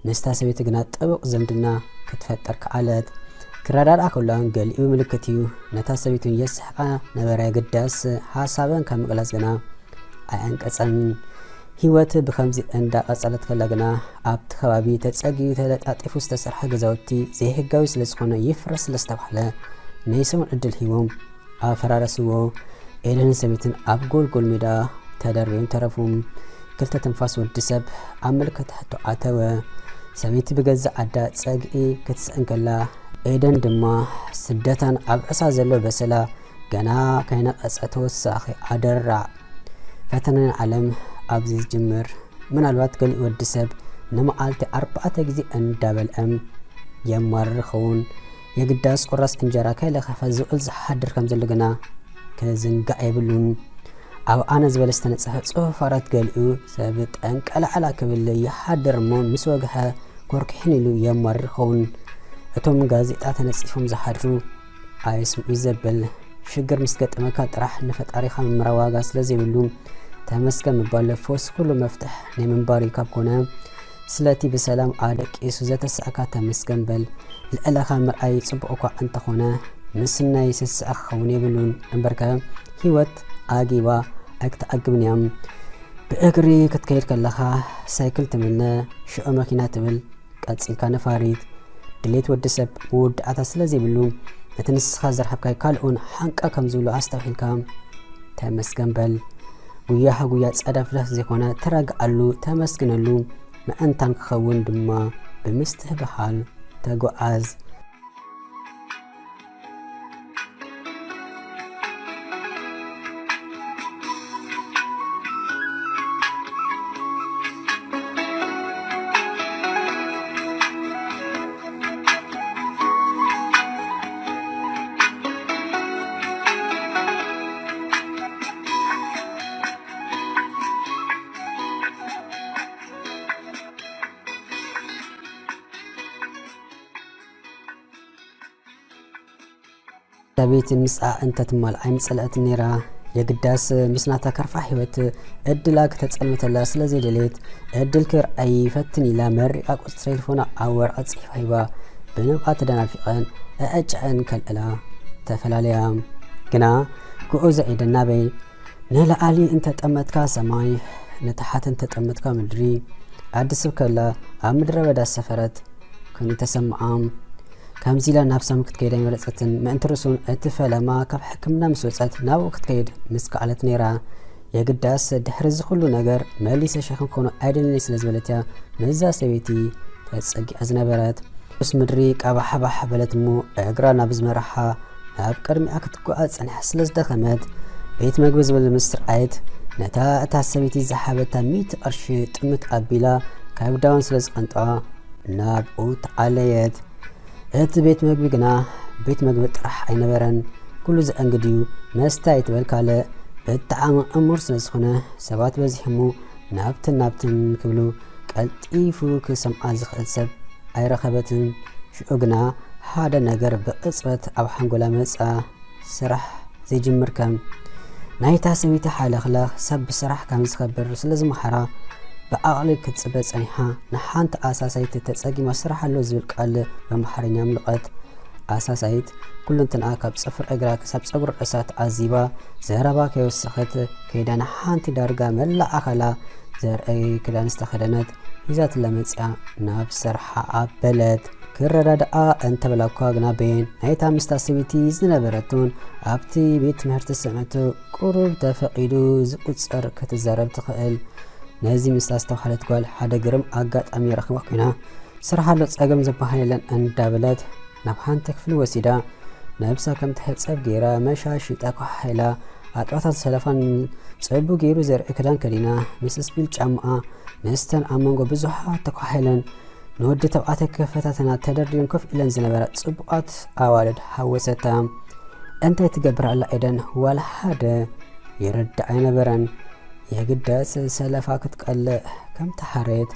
ምስታ ሰበይቲ ግና ጥቡቕ ዝምድና ክትፈጥር ከኣለት። ክረዳድኣ ከሎ ገሊኡ ምልክት እዩ። ነታ ሰበይቱን የስሕቓ ነበረ። ግዳስ ሓሳበን ካብ ምግላጽ ግና ኣይኣንቀጸን። ህይወት ብኸምዚ እንዳቐጸለት ከላ ግና፣ ኣብቲ ከባቢ ተጸጊኡ ተለጣጢፉ ዝተሰርሐ ገዛውቲ ዘይህጋዊ ስለ ዝኾነ ይፍረስ ስለ ዝተባህለ፣ ናይ ሰሙን ዕድል ሂቦም ኣፈራረስዎ። ኤደንን ሰበይትን ኣብ ጎልጎል ሜዳ ተደርብዮም ተረፉ። ክልተ ትንፋስ ወዲ ሰብ ኣብ ምልክት ሕቶ ኣተወ። ሰበይቲ ብገዛእ ዓዳ ጸግዒ ክትስእን ከላ፣ ኤደን ድማ ስደታን ኣብ ርእሳ ዘሎ በሰላ ገና ከይነቐጸ ተወሳኺ ኣደራዕ። ፈተነ ናይ ዓለም ኣብዚ ዝጅምር። ምናልባት ገሊኡ ወዲ ሰብ ንመዓልቲ ኣርባዕተ ግዜ እንዳበልዐ የማርር ይኸውን። የግዳስ ቁራስ እንጀራ ከይለኸፈ ዝውዕል ዝሓድር ከም ዘሎ ግና ክዝንጋዕ የብሉን። ኣብ ኣነ ዝበለ ዝተነጸፈ ጽሑፍ ኣራት ገሊኡ ሰብ ጠንቀላዕላ ክብል ይሓድር እሞ ምስ ወግሐ ኮርኪሕን ኢሉ የማርር ይኸውን። እቶም ጋዜጣ ተነጺፎም ዝሓድሩ ኣይስምዑ ዘብል ሽግር ምስ ገጠመካ ጥራሕ ንፈጣሪኻ ምምራ ዋጋ ስለ ዘይብሉ ተመስገን ምባል ፈውሲ ኩሉ መፍትሕ ናይ ምንባር እዩ። ካብ ኮነ ስለቲ ብሰላም ኣደቂሱ ዘተሳእካ ተመስገን በል። ልዕለኻ ምርኣይ ጽቡቕ እኳ እንተኾነ ምስናይ ስስዐ ክኸውን የብሉን። እምበርከ ህይወት ኣጊባ ኣይክትኣግብን እያ። ብእግሪ ክትከይድ ከለኻ ሳይክል ትምነ፣ ሽዑ መኪና ትብል፣ ቀጺልካ ነፋሪት። ድሌት ወዲ ሰብ መወዳእታ ስለ ዘይብሉ ነቲ ንስኻ ዘርሓብካይ ካልኦን ሓንቃ ከም ዝብሉ ኣስተውሒልካ ተመስገን በል። ጉያኻ ጉያ ጸዳፍዳፍ ዘይኮነ ተረግኣሉ፣ ተመስግነሉ፣ ምእንታን ክኸውን ድማ ብምስትብሃል ተጓዓዝ። ሰበይቲ ምስኣ እንተ ትማል ኣይምጸልአትን ነይራ። የግዳስ ምስ ናታ ከርፋሕ ህይወት ዕድላ ክተጸልመተላ ስለ ዘይደለየት፣ ዕድል ክርኣይ ይፈትን ኢላ መሪቓ ቁጽሪ ቴሌፎና ኣብ ወረቐት ጽሒፋ ሂባ፣ ብንብዓት ተደናፊቐን ኣዕጭዐን ከልዕላ ተፈላለያ። ግና ግኡዝ ኤደን ናበይ ንላዕሊ እንተ ጠመትካ ሰማይ፣ ንታሕቲ እንተ ጠመትካ ምድሪ፣ ኣዲ ስብከላ ኣብ ምድረ በዳ ዝሰፈረት ኮይኑ ተሰምዓ። ከምዚ ኢላ ናብ ሳሚ ክትከይድ ኣይመረጸትን። ምእንቲ ርእሱ እቲ ፈለማ ካብ ሕክምና ምስ ወጸት ናብኡ ክትከይድ ምስ ከኣለት ነይራ። የግዳስ ድሕሪ እዚ ኩሉ ነገር መሊሰ ሸኽም ክኾኖ ኣይደልን ስለ ዝበለት እያ ነዛ ሰበይቲ ተጸጊዓ ዝነበረት። ምስ ምድሪ ቀባሕባሕ በለት እሞ እግራ ናብ ዝመርሓ ናብ ቅድሚኣ ክትጓዓዝ ጸኒሓ ስለ ዝደኸመት፣ ቤት መግቢ ዝብል ምስ ረኣየት፣ ነታ እታ ሰበይቲ ዝሃበታ ሚእቲ ቅርሺ ጥምት ኣቢላ ካብ ዳውን ስለ ዝቐንጥዋ ናብኡ ተዓለየት። እቲ ቤት መግቢ ግና ቤት መግቢ ጥራሕ ኣይነበረን። ኩሉ ዘአንግድዩ መስተ ኣይትበል ካልእ ብጣዕሚ ዕሙር ስለ ዝኾነ ሰባት በዚሖሞ ናብትን ናብትን ክብሉ ቀልጢፉ ክሰምዓ ዝኽእል ሰብ ኣይረኸበትን። ሽዑ ግና ሓደ ነገር ብቕጽበት ኣብ ሓንጎላ መጻ። ስራሕ ዘይጅምር ከም ናይታ ሰበይቲ ሓለኽላኽ ሰብ ብስራሕ ከም ዝኸብር ስለ ዝመሃራ ብዓቕሊ ክትጽበ ጸኒሓ። ንሓንቲ ኣሳሳይት ተጸጊማ ስራሕ ኣሎ ዝብል ቃል ብኣምሓርኛ ኣምለቐት። ኣሳሳይት ኩለንትንኣ ካብ ጽፍሪ እግራ ክሳብ ጸጉሪ ርእሳ ተዓዚባ፣ ዘረባ ከይወሰኸት ከይዳ ንሓንቲ ዳርጋ መላእ ኣካላ ዘርእይ ክዳን ዝተኸደነት ሒዛትላ መጺኣ ናብ ስርሓ ኣበለት። ክረዳድኣ እንተበላ እኳ ግና ቤን ናይታ ምስታ ሰበይቲ ዝነበረቱን ኣብቲ ቤት ትምህርቲ ስምዕቱ ቁሩብ ተፈቒዱ ዝቁጸር ክትዛረብ ትኽእል። ነዚ ምስ ኣስተውሃለት ጓል ሓደ ግርም ኣጋጣሚ ረኽባ ኮይና፣ ስራሕ ኣሎ ጸገም ዝበሃል የለን እንዳበለት ናብ ሓንቲ ክፍሊ ወሲዳ ነብሳ ከም ትሕጸብ ገይራ መሻሽ ተኳሓሒላ ኣጥባታን ሰለፋን ጽቡቕ ገይሩ ዘርኢ ክዳን ከዲና ምስ ስፒል ጫማኣ ምስተን ኣብ መንጎ ብዙሓት ተኳሒለን ንወዲ ተባዕታይ ክፈታተና ተደርድረን ኮፍ ኢለን ዝነበራ ጽቡቓት ኣዋልድ ሓወሰታ። እንታይ ትገብር ኣላ ኤደን ዋላ ሓደ ይርዳእ ኣይነበረን። የግዳስ ሰለፋ ክትቀልዕ ከም ተሓረየት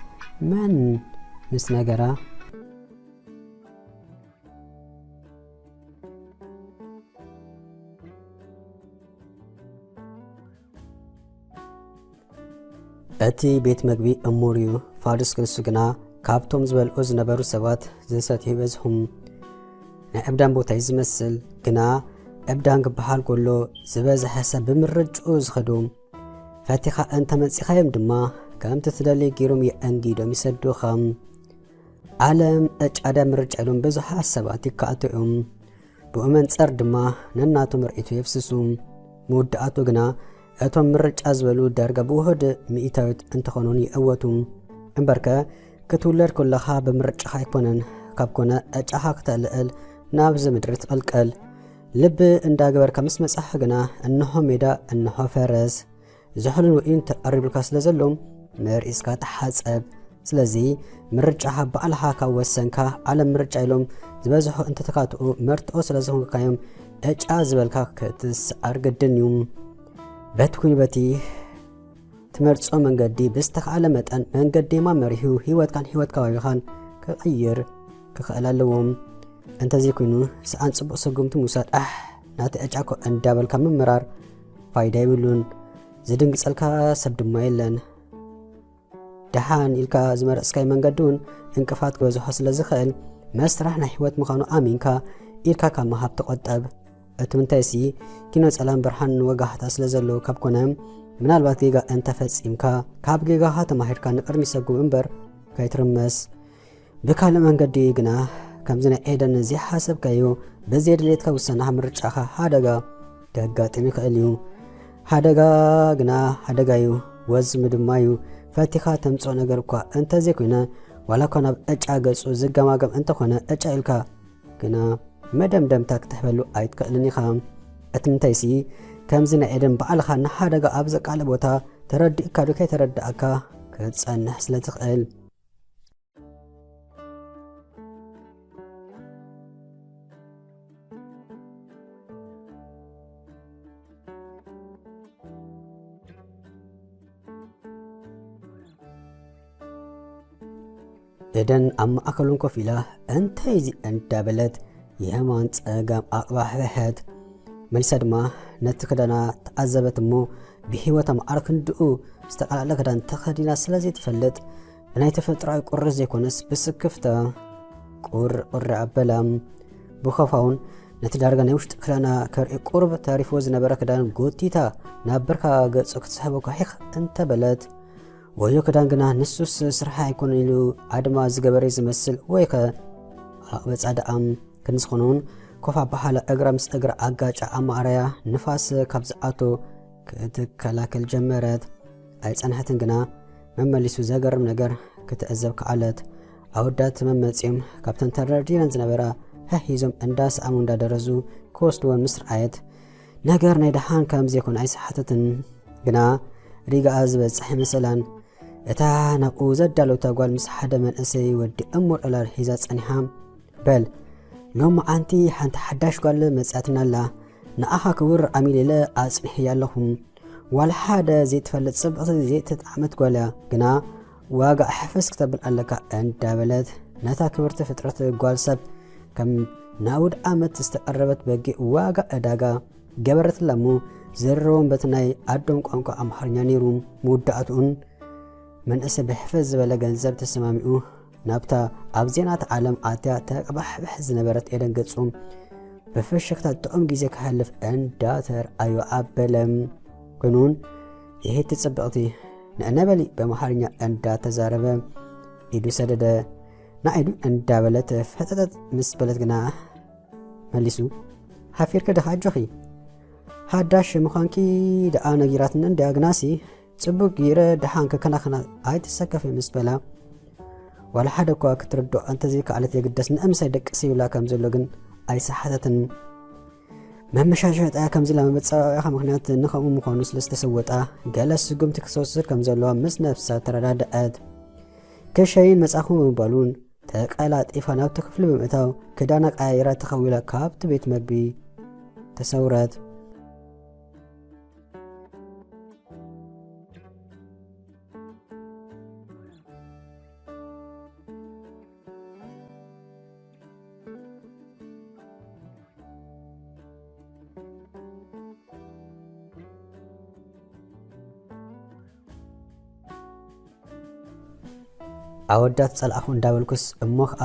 መን ምስ ነገራ? እቲ ቤት መግቢ እሙር እዩ። ፋዱስ ክንሱ ግና ካብቶም ዝበልዑ ዝነበሩ ሰባት ዝሰትዩ ይበዝሑ። ናይ ዕብዳን ቦታ እዩ ዝመስል፣ ግና ዕብዳን ክበሃል ከሎ ዝበዝሐ ሰብ ብምርጭኡ ዝኸዱ። ፈቲኻ እንተ መጺኻዮም ድማ ከምቲ ትደሊ ገይሮም የእንጊዶም ይሰዱኻ። ዓለም ዕጫዳ ምርጫ ኢሎም ብዙሓት ሰባት ይከኣቱ እዮም። ብኡ መንጸር ድማ ነናቶም ርእይቶ የፍስሱ። መወዳእቱ ግና እቶም ምርጫ ዝበሉ ዳርጋ ብውሁድ ሚእታዊት እንተኾኑን ይእወቱ። እምበርከ ክትውለድ ከለኻ ብምርጫኻ ኣይኮነን፣ ካብ ኮነ ዕጫኻ ክተልዕል ናብዚ ምድሪ ትቕልቀል። ልቢ እንዳገበርካ ምስ መጻኻ ግና፣ እንሆ ሜዳ፣ እንሆ ፈረስ። ዝሑልን ውዒን ተቐሪቡልካ ስለ ዘሎ፣ መሪጽካ ተሓጸብ። ስለዚ፣ ምርጫኻ ባዕልኻ ካብ ወሰንካ፣ ዓለም ምርጫ ኢሎም ዝበዝሑ እንተተካትኡ፣ መርትዖ ስለ ዝኾንካዮም፣ ዕጫ ዝበልካ ክትስዓር ግድን እዩ። በቲ ኩኒ በቲ ትመርጾ መንገዲ ብዝተኻእለ መጠን መንገዲ የማን መሪሑ ህይወትካን ህይወት ከባቢኻን ክቕይር ክኽእል ኣለዎ። እንተዘይኮይኑ፣ ሰኣን ጽቡቕ ስጉምቲ ምውሳድ፣ ኣሕ፣ ናተይ ዕጫ እኮ እንዳበልካ ምምራር ፋይዳ የብሉን። ዝድንግጸልካ ሰብ ድማ የለን። ደሓን ኢልካ ዝመረጽካዮ መንገዲ እውን እንቅፋት ክበዝሖ ስለ ዝኽእል፣ መስርሕ ናይ ህይወት ምዃኑ ኣሚንካ ኢድካ ካብ ምሃብ ተቖጠብ። እቲ ምንታይሲ፣ ኪኖ ጸላም ብርሃን ወጋሕታ ስለ ዘለዎ ካብ ኮነ፣ ምናልባት ጌጋ እንተፈጺምካ፣ ካብ ጌጋኻ ተማሂርካ ንቕድሚት ሰጉም እምበር ከይትርመስ። ብካልእ መንገዲ ግና፣ ከምዚ ናይ ኤደን ዘይሓሰብካዮ፣ ብዘየድልየትካ ውሳነኻ ምርጫኻ ሓደጋ ከጋጥም ይኽእል እዩ። ሓደጋ ግና ሓደጋ እዩ፣ ወዝሚ ድማ እዩ። ፈቲኻ ተምጽኦ ነገር እኳ እንተዘይኮይነ፣ ዋላ እኳ ናብ ዕጫ ገጹ ዝገማገም እንተኾነ፣ ዕጫ ኢልካ ግና መደምደምታ ክትሕበሉ ኣይትክእልን ኢኻ። እቲ ምንታይሲ፣ ከምዚ ናይ ኤደን ባዕልኻ ንሓደጋ ኣብ ዘቃልዕ ቦታ ተረዲእካ ዶ ከይተረዳእካ ክትጸንሕ ስለ ትኽእል። ኤደን ኣብ ማእከሎም ኮፍ ኢላ፣ "እንታይ እዚ?" እንዳበለት የማን ጸጋም ኣቕባሕበሐት። መሊሳ ድማ ነቲ ክዳና ተዓዘበት እሞ፣ ብህይወታ ማዕረ ክንድኡ ዝተቐላዕለ ክዳን ተኸዲና ስለ ዘይትፈልጥ፣ ብናይ ተፈጥሮኣዊ ቁሪ ዘይኮነስ ብስክፍታ ቁር ቁሪ ኣበላ። ብኸፋውን ነቲ ዳርጋ ናይ ውሽጢ ክዳና ከርኢ ቁሩብ ተሪፍዎ ዝነበረ ክዳን ጎቲታ ናብ ብርካ ገጹ ክትስሕቦ ኳሒኽ እንተበለት፣ ወዮ ክዳን ግና ንሱስ ስራሕ ኣይኮነን ኢሉ ኣድማ ዝገበረ ዝመስል፣ ወይኸ ኣቕበጻ ደኣም። ክንዝኾነውን ኮፍ ኣባሓላ እግራ ምስ እግራ ኣጋጫ ኣማዕረያ ንፋስ ካብ ዝኣቶ ክትከላከል ጀመረት። ኣይጸንሐትን ግና መመሊሱ ዘገርም ነገር ክትዕዘብ ከኣለት። ኣወዳት መመጺኦም ካብተን ተደርዲረን ዝነበራ ሃሂዞም እንዳሰኣሙ እንዳደረዙ ክወስድወን ምስ ረኣየት፣ ነገር ናይ ደሓን ከም ዘይኮነ ኣይሰሓተትን። ግና ሪጋኣ ዝበጽሕ ይመሰላን። እታ ናብኡ ዘዳለውታ ጓል ምስ ሓደ መንእሰይ ወዲ እሙር ዕላል ሒዛ ጸኒሓ፣ "በል፣ ሎሚ ዓንቲ ሓንቲ ሓዳሽ ጓል መጽያትና ኣላ። ንኣኻ ክቡር ኣሚሌለ ኣጽኒሕያ ኣለኹ። ዋላ ሓደ ዘይትፈልጥ ጽብቕቲ ዘይተጣዕመት ጓል እያ፣ ግና ዋጋ ሕፍስ ክተብል ኣለካ" እንዳበለት፣ ነታ ክብርቲ ፍጥረት ጓል ሰብ ከም ናውድ ዓመት ዝተቐረበት በጊዕ ዋጋ ዕዳጋ ገበረትላ እሞ፣ ዝርርቦም በቲ ናይ ኣዶም ቋንቋ ኣምሓርኛ ነይሩ። መወዳእትኡን መንእሰይ ብሕፍስ ዝበለ ገንዘብ ተሰማሚዑ ናብታ ኣብ ዜናታት ዓለም ኣትያ ተቅባሕብሕ ዝነበረት ኤደን ገጹ ብፍሽኽታ ጥዑም ግዜ ከሕልፍ እንዳተርኣዮ ኣበለ። ኮይኑ ይሄቲ ጽብቕቲ ንዕነ በሊ በምሓርኛ እንዳተዛረበ ኢዱ ሰደደ። ንኢዱ እንዳበለት ፈጠጠጥ ምስ በለት ግና መሊሱ፣ "ሓፊርኪ ዲኻ ኣጆኺ? ሓዳሽ ምዃንኪ ደኣ ነጊራትና እንድያ፣ ግናሲ ጽቡቅ ገይረ ደሓን ክከናኸና ኣይትሰከፊ" ምስ በላ፣ ዋላ ሓደ እኳ ክትርድኦ እንተዘይከኣለት፣ የግደስ ንእምሳይ ደቅስ ይብላ ከም ዘሎ ግን ኣይሰሓተትን። መመሻሸጣያ ከምዚ ኢላ መመጻባበቂኻ ምኽንያት ንኸምኡ ምዃኑ ስለ ዝተሰወጣ፣ ገለ ስጉምቲ ክትወስድ ከም ዘለዋ ምስ ነብሳ ተረዳድኣት። "ክሸይን መጻኹ" ብምባሉን ተቐላጢፋ ናብቲ ክፍሊ ብምእታው፣ ክዳና ቀያይራ ተኸዊላ ካብቲ ቤት መግቢ ተሰውረት። ኣወዳት ጸላእኹ እንዳበልኩስ እሞ ኸኣ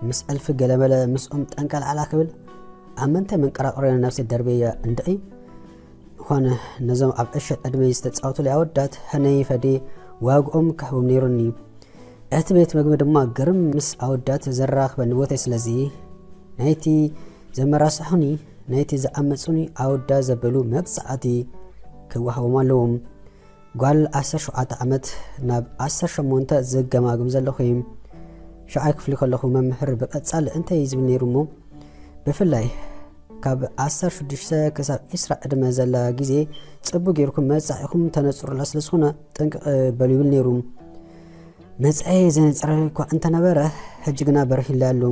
ምስ እልፊ ገለመለ ምስኦም ጠንቀልዓላ ክብል ኣብ ምንታይ መንቀራቕሮ ነብሰይ ደርበያ እንድዒ። ምዃነ ነዞም ኣብ ዕሸል ዕድመይ ዝተጻወቱለይ ኣወዳት ሕነይ ፈድየ ዋግኦም ክህቦም ነይሩኒ። እቲ ቤት መግቢ ድማ ግርም ምስ ኣወዳት ዘራኽበኒ ቦታ እዩ። ስለዚ ናይቲ ዘመራስሑኒ፣ ናይቲ ዝዓመጹኒ ኣወዳት ዘበሉ መብጻዕቲ ክወሃቦም ኣለዎም። ጓል ዓሰርተ ሸውዓተ ዓመት ናብ ዓሰርተ ሸሞንተ ዝገማግም ዘለኹ እዩ። ሻዓይ ክፍሊ ከለኹ መምህር ብቐጻሊ እንታይ እዩ ዝብል ነይሩ እሞ፣ ብፍላይ ካብ ዓሰርተ ሽዱሽተ ክሳብ ዕስራ ዕድመ ዘላ ግዜ ጽቡቕ ጌርኩም መጻኢኹም ተነጽሩላ ስለ ዝኾነ ጥንቅቕ በሉ ይብል ነይሩ። መጻኢ ዘነጸረ እኳ እንተነበረ፣ ሕጂ ግና በሪህለ ኣሎ።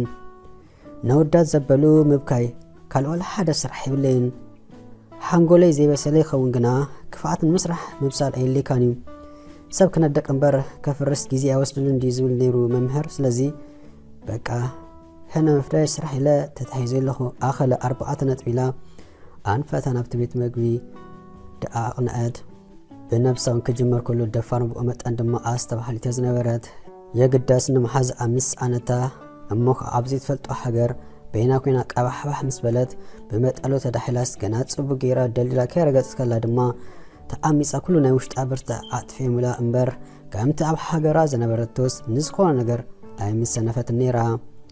ነወዳት ዘበሉ ምብካይ ካልእ ዋላ ሓደ ስራሕ የብለይን። ሓንጎለይ ዘይበሰለ ይኸውን ግና ክፍኣት ንምስራሕ ምብሳል ኣየድልየካን እዩ። ሰብ ክነድቕ እምበር ከፍርስ ግዜ ኣይወስደሉን ድዩ ዝብል ነይሩ መምህር። ስለዚ በቃ ሕነ ምፍዳይ ስራሕ ኢለ ተታሒዘ ኣለኹ። ኣኸለ ኣርባዕተ ነጥቢ ኢላ ኣንፈታ ናብቲ ቤት መግቢ ደኣ ኣቕንዐት። ብነብሳ እውን ክጅመር ከሎ ደፋር ብኡ መጠን ድማ ኣስተባሃሊት እያ ዝነበረት። የግዳስ ንመሓዝኣ ምስ ኣነታ እሞ ኸዓ ኣብ ዘይትፈልጦ ሃገር በይና ኮይና ቀባሕባሕ ምስ በለት ብመጠሎ ተዳሒላስ ገና ጽቡቕ ገይራ ደልዲላ ከይረገጸት ከላ ድማ ተዓሚጻ ኩሉ ናይ ውሽጣ ብርትዕ ኣጥፊኤሙላ እምበር ከምቲ ኣብ ሃገራ ዝነበረቶስ ንዝኾነ ነገር ኣይምሰነፈትን ነይራ።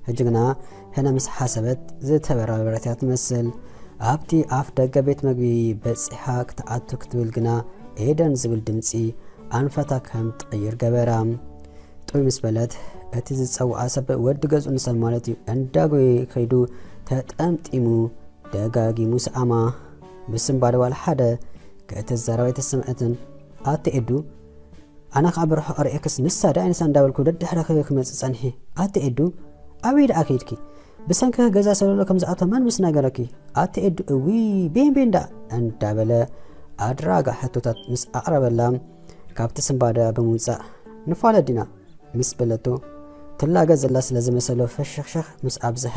ሕጂ ግና ሕነ ምስ ሓሰበት ዝተበራበረት እያ ትመስል። ኣብቲ ኣፍ ደገ ቤት መግቢ በጺሓ ክትኣቱ ክትብል ግና ኤደን ዝብል ድምጺ ኣንፈታ ከም ትቕይር ገበራ። ጥውይ ምስ በለት እቲ ዝጸውዓ ሰብ ወዲ ገዝኡ ንሰብ ማለት እዩ እንዳጎየ ከይዱ ተጠምጢሙ ደጋጊሙ ሰኣማ። ብስንባደ ዋላ ሓደ ክትዛረብ ኣይተሰምዐትን። ኣቲ ኤዱ፣ ኣነ ኸዓ ብርሑቕ ርእየክስ ንሳ ድያ ንሳ እንዳበልኩ ደድሕረኺ ክመጽእ ጸኒሐ። ኣቲ ኤዱ፣ ኣበይ ደኣ ከይድኪ? ብሰንኪ ገዛ ሰለሎ ከም ዝኣቶ መን ምስ ነገረኪ? ኣቲ ኤዱ፣ እውይ ቤን ቤን ደኣ እንዳበለ ኣድራጋ ሕቶታት ምስ ኣቕረበላ ካብቲ ስንባደ ብምውጻእ ንፋለጥ ዲና ምስ በለቶ፣ ትላገ ዘላ ስለ ዝመሰሎ ፈሸኽሸኽ ምስ ኣብዝሐ፣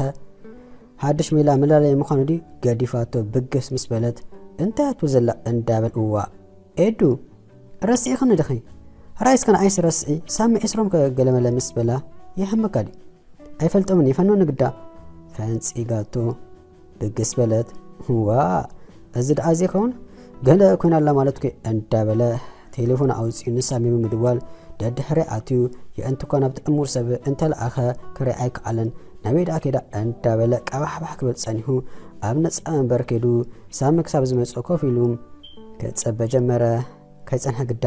ሓድሽ ሜላ መላለዪ ምዃኑ ድዩ ገዲፋቶ ብግስ ምስ በለት፣ እንታይ እያ ትብል ዘላ እንዳበል፣ እዋእ ኤዱ፣ ረሲዕኽኒ ዲኺ? ራይ እስከ ንዓይስ ረስዒ፣ ሳሚ ዒስሮም ከ ገለመለ ምስ በላ፣ ይሕመካ ድዩ? ኣይፈልጦምን፣ ይፈንወኒ ግዳ ፈንጺጋቶ። ብግስ በለት። ዋ፣ እዚ ደኣ ዘይከውን ገለ ኮይና ኣላ ማለት ኮይ እንዳበለ ቴሌፎን ኣውጺኡ ንሳሚ ብምድዋል ደድሕሪ ኣትዩ የእንቲ እኳ ናብ ጥዕሙር ሰብ እንተለኣኸ ክርኢ ኣይከኣለን። ናበይ ደኣ ከይዳ እንዳበለ ቀባሕባሕ ክብል ጸኒሑ ኣብ ነጻ መንበር ከይዱ ሳሚ ክሳብ ዝመጽኦ ኮፍ ኢሉ ክጸበ ጀመረ። ከይጸንሐ ግዳ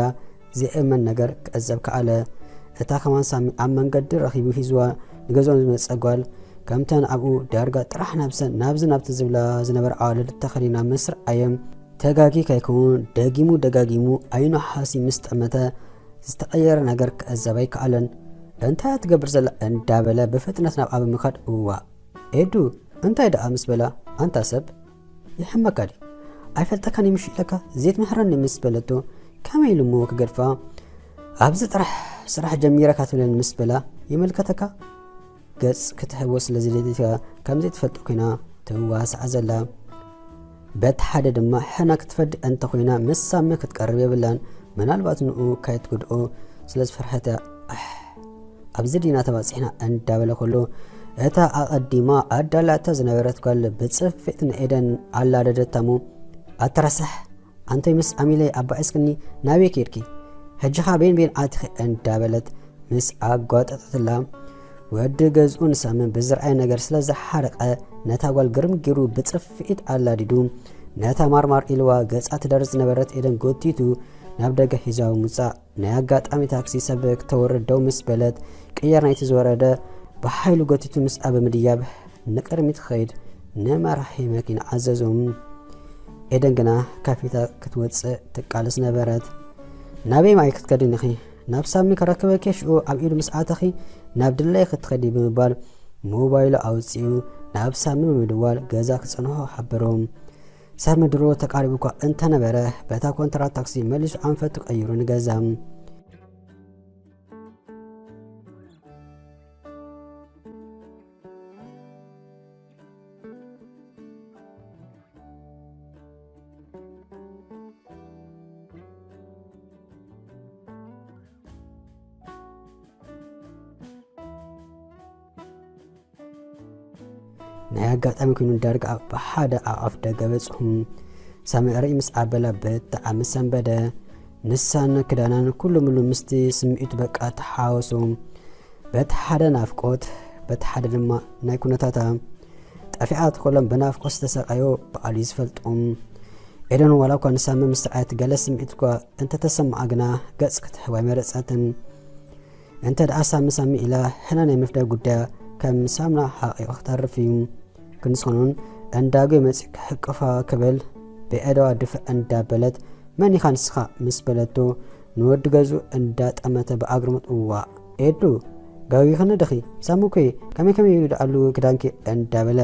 ዘይእመን ነገር ክዕዘብ ከኣለ። እታ ከማን ሳሚ ኣብ መንገዲ ረኺቡ ሒዝዋ ንገዝኦም ዝመጸ ጓል፣ ከምተን ኣብኡ ዳርጋ ጥራሕ ናብሰን ናብዚ ናብቲ ዝብላ ዝነበረ ኣዋልድ ተኸዲና ምስ ረኣየ፣ ተጋጊ ከይከውን ደጊሙ ደጋጊሙ ኣይኑ ሓሲ ምስ ጠመተ ዝተቐየረ ነገር ክዕዘብ ኣይከኣለን። እንታይ እያ ትገብር ዘላ እንዳበለ ብፍጥነት ናብኣ ብምኻድ፣ እዋእ ኤዱ፣ እንታይ ደኣ ምስ በላ፣ ኣንታ ሰብ፣ ይሕመካ ድዩ? ኣይፈልጠካን እየ ምሽ ኢለካ፣ ዘይትምህረኒ ምስ በለቶ፣ ከመይ ኢሉ እሞ ክገድፋ? ኣብዚ ጥራሕ ስራሕ ጀሚረ ካትብለኒ ምስ በላ፣ ይምልከተካ? ገጽ ክትሕቦ ስለ ዝደልየት እያ ከም ዘይትፈልጦ ኮይና ትዋሳዕ ዘላ። በቲ ሓደ ድማ ሕና ክትፈዲ እንተኾይና ምስ ሳሚ ክትቀርብ የብላን። ምናልባት ንኡ ከይትጉድኦ ስለ ዝፈርሐት እያ። ኣሕ፣ ኣብዚ ዲና ተባጺሕና እንዳበለ ከሎ፣ እታ ኣቐዲማ ኣዳላታ ዝነበረት ጓል ብጽፍዒት ንኤደን ኣላደደታ እሞ፣ ኣቲ ረሳሕ፣ ኣንተይ ምስ ኣሚለይ ኣባዒስክኒ ናበይ ከይድኪ? ሕጂ ኸኣ ቤን ቤን ኣቲኺ እንዳበለት ምስ ኣጓጠጠትላ፣ ወዲ ገዝኡ ንሳሚ ብዝረኣየ ነገር ስለ ዝሓረቐ፣ ነታ ጓል ግርም ጌሩ ብጽፍዒት ኣላዲዱ፣ ነታ ማርማር ኢልዋ ገጻ ትደርዝ ዝነበረት ኤደን ጎቲቱ ናብ ደገ ሒዛዋ ብምውጻእ፣ ናይ ኣጋጣሚ ታክሲ ሰብ ክተውርድ ደው ምስ በለት፣ ቅየር ናይቲ ዝወረደ ብሓይሉ ጎቲቱ ምስኣ ብምድያብ ንቕድሚት ክኸይድ ንመራሒ መኪና ኣዘዞ። ኤደን ግና ካፊታ ክትወጽእ ትቃለስ ነበረት። ናበይ ማይ ክትከድን ኢኺ? ናብ ሳሚ ከረክበኪ፣ ሽኡ ኣብ ኢዱ ምስ ኣተኺ ናብ ድለይ ክትኸዲ ብምባል ሞባይሉ ኣውጺኡ ናብ ሳሚ ብምድዋል ገዛ ክጸንሖ ሓበሮ። ሳሚ ድሮ ተቃሪቡ እኳ እንተነበረ፣ በታ ኮንትራት ታክሲ መሊሱ ኣንፈቱ ቀይሩ ንገዛ። ናይ ኣጋጣሚ ኮይኑ ዳርጋ ኣብ ሓደ ኣፍ ደገ በጽሑ። ሳሚ ርኢ ምስ ኣበላ ብጣዕሚ ሰንበደ። ንሳን ክዳናን ኩሉ ምሉ ምስቲ ስምዒቱ በቃ ተሓወሶም። በቲ ሓደ ናፍቆት፣ በቲ ሓደ ድማ ናይ ኩነታታ ጠፊኣ ትኸሎም ብናፍቆት ዝተሰቃዮ ባዕሉ እዩ ዝፈልጦም። ኤደን ዋላ እኳ ንሳሚ ምስ ረኣየት ገለ ስምዒት እኳ እንተተሰምዓ ግና ገጽ ክትሕብ ኣይመረጸትን። እንተ ደኣ ሳሚ ሳሚ ኢላ ሕነ ናይ ምፍዳይ ጉዳያ ከም ሳሙና ሓቒቑ ክተርፍ እዩ። ክንስኸኑን እንዳጎየ መጺኡ ክሕቅፋ ክብል ብኣእዳዋ ድፍእ እንዳበለት፣ "መን ኢኻ ንስኻ?" ምስ በለቶ፣ ንወዲ ገዝኡ እንዳጠመተ ብኣግርሞት፣ "እዋእ ኤዱ፣ ጋጊኺ ዲኺ? ሳሚ እኮ እዩ፣ ከመይ ከመይ ኢሉ ደኣሉ ክዳንኪ?" እንዳበለ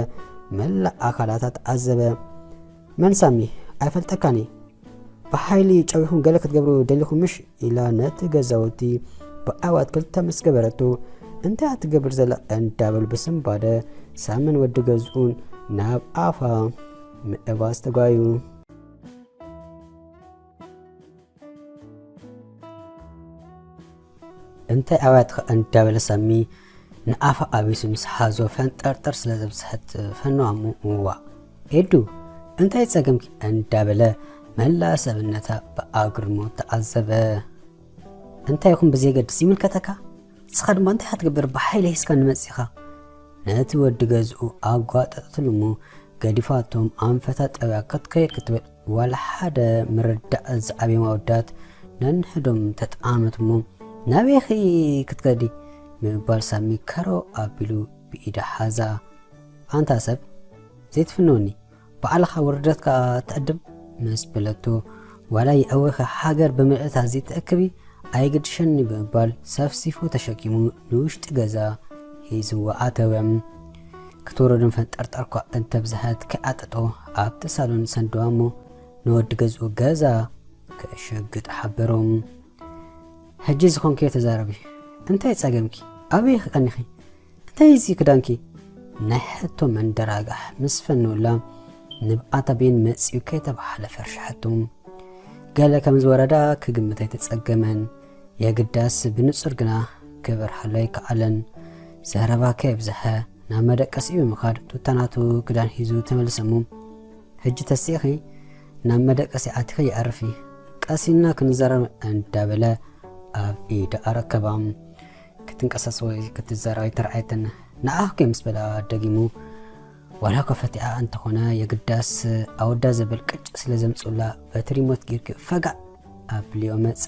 መላእ ኣካላታ ተዓዘበ። "መን ሳሚ? ኣይፈልጠካን እየ። ብሓይሊ ጨዊኹም ገለ ክትገብሩ ደሊኹም ምሽ?" ኢላ ነቲ ገዛውቲ ብኣዕዋት ክልተ ምስ ገበረቶ፣ "እንታይ እያ ትገብር ዘላ?" እንዳበሉ ብስንባደ ሳምን ወዲ ገዝኡን ናብ ኣፋ ምእባስ ተጓዩ። "እንታይ ኣብያትኻ?" እንዳበለ ሳሚ ንኣፋ ኣቢሱ ምስ ሓዞ ፈንጠርጠር ስለ ዘብዝሐት ፈነዋ እሞ፣ "እዋእ ኤዱ፣ እንታይ ጸገምኪ?" እንዳበለ መላእ ሰብነታ ብኣግርሞት ተዓዘበ። "እንታይ ይኹን ብዘየገድስ ይምልከተካ? ንስኻ ድማ እንታይ ክትገብር ብሓይሊ ሒዝካ ንመጺኻ?" ነቲ ወዲ ገዝኡ ኣጓጠጠትሉ እሞ ገዲፋቶም ኣንፈታ ጠውያ ክትከይድ ክትብል ዋላ ሓደ ምርዳእ ዝዓብዮም ኣወዳት ነንሕዶም ተጠዓመት እሞ፣ "ናበይኺ ክትከዲ?" ብምባል ሳሚ ከረው ኣቢሉ ብኢዳ ሓዛ። "ኣንታ ሰብ ዘይትፍንወኒ፣ ባዕልኻ ውርደትካ ትዕድም?" ምስ በለቶ፣ "ዋላ የእወኺ ሃገር ብምልእታ ዘይትእክቢ ኣይግድሸኒ" ብምባል ሰፍሲፉ ተሸኪሙ ንውሽጢ ገዛ ሒዝዋ ኣተወ። ክትወርድን ፈንጠርጠር እኳ እንተብዝሐት ከይዓጠጦ ኣብቲ ሳሎን ሰንደዋ እሞ ንወዲ ገዝኡ ገዛ ከሸግጥ ሓበሮም። "ሕጂ ዝኾንክዮ ተዛረቢ። እንታይ ጸገምኪ? ኣበይ ቀኒኺ? እንታይ እዚ ክዳንኪ?" ናይ ሕቶ መንደራጋሕ ምስ ፈነውላ ንብኣታ ቤን መጺኡ ከይተባህለ ፈርሻሓቶ። ገለ ከም ዝወረዳ ክግምት ኣይተጸገመን። የግዳስ ብንጹር ግና ክበርሃሉ ኣይከኣለን። ዘረባ ከየብዝሐ ናብ መደቀሲኡ ብምኻድ ቱታ ናቱ ክዳን ሒዙ ተመልሰ እሞ፣ "ሕጂ ተሲእኺ ናብ መደቀሲ ኣቲኺ ይኣርፊ፣ ቀሲና ክንዛረብ" እንዳበለ ኣብ ኢዳ ኣረከባ። ክትንቀሳስ ወይ ክትዛረብ ኣይተረኣየትን። "ንዓኺ ምስ በላ ደጊሙ፣ ዋላ እኳ ፈቲኣ እንተኾነ የግዳስ ኣወዳ ዘብል ቅጭ ስለ ዘምጽኡላ በቲ ሪሞት ጌርኪ ፈጋእ ኣብልዮ መጻ።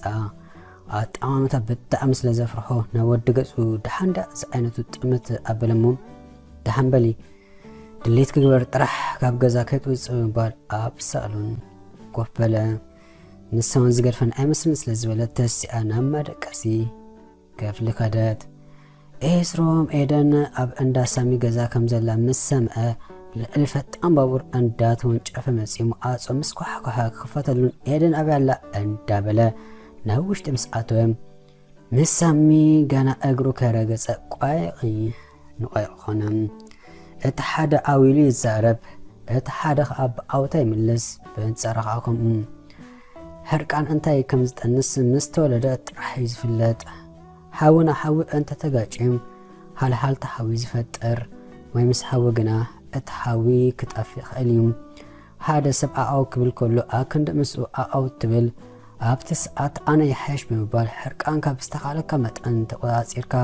ኣጠማምታ ብጣዕሚ ስለ ዘፍርሖ ናብ ወዲ ገጹ ደሓን ደኣ እዚ ዓይነቱ ጥምት ኣበለሞ። ደሓን በሊ ድሌት ክግበር ጥራሕ ካብ ገዛ ከይትውጽእ" ብምባል ኣብ ሳሎን ኮፍ በለ። ንሳውን ዝገድፈን ኣይመስልን ስለ ዝበለት ተሲኣ ናብ መደቀሲ ክፍሊ ከደት። ኤስሮም ኤደን ኣብ እንዳ ሳሚ ገዛ ከም ዘላ ምስ ሰምዐ ልዕሊ ፈጣን ባቡር እንዳ ተወንጨፈ መጺኡ መዓጾ ምስ ኳሕኳሐ ክኽፈተሉን ኤደን ኣበይ ኣላ እንዳበለ ናብ ውሽጢ ምስ ኣተወ ምስ ሳሚ ገና እግሩ ከረገጸ ቋይቒ ንቋይቒ ኾነ። እቲ ሓደ ዓው ኢሉ ይዛረብ፣ እቲ ሓደ ኸኣ ብዓውታ ይምልስ። ብኣንጻሩ ኸኣ ከምኡ። ሕርቃን እንታይ ከም ዝጠንስ ምስ ተወለደ ጥራሕ እዩ ዝፍለጥ። ሓዊ ንሓዊ እንተ ተጋጭዮም፣ ሃልሃልታ ሓዊ ዝፈጥር፣ ወይ ምስ ሓዊ ግና እቲ ሓዊ ክጠፍእ ይኽእል እዩ። ሓደ ሰብ ዓዓው ክብል ከሎ፣ ኣክንዲ ምስኡ ዓዓው ትብል፣ ኣብቲ ሰዓት ኣነ ይሓይሽ ብምባል ሕርቃንካ ብዝተኻእለካ መጠን ተቖጻጺርካ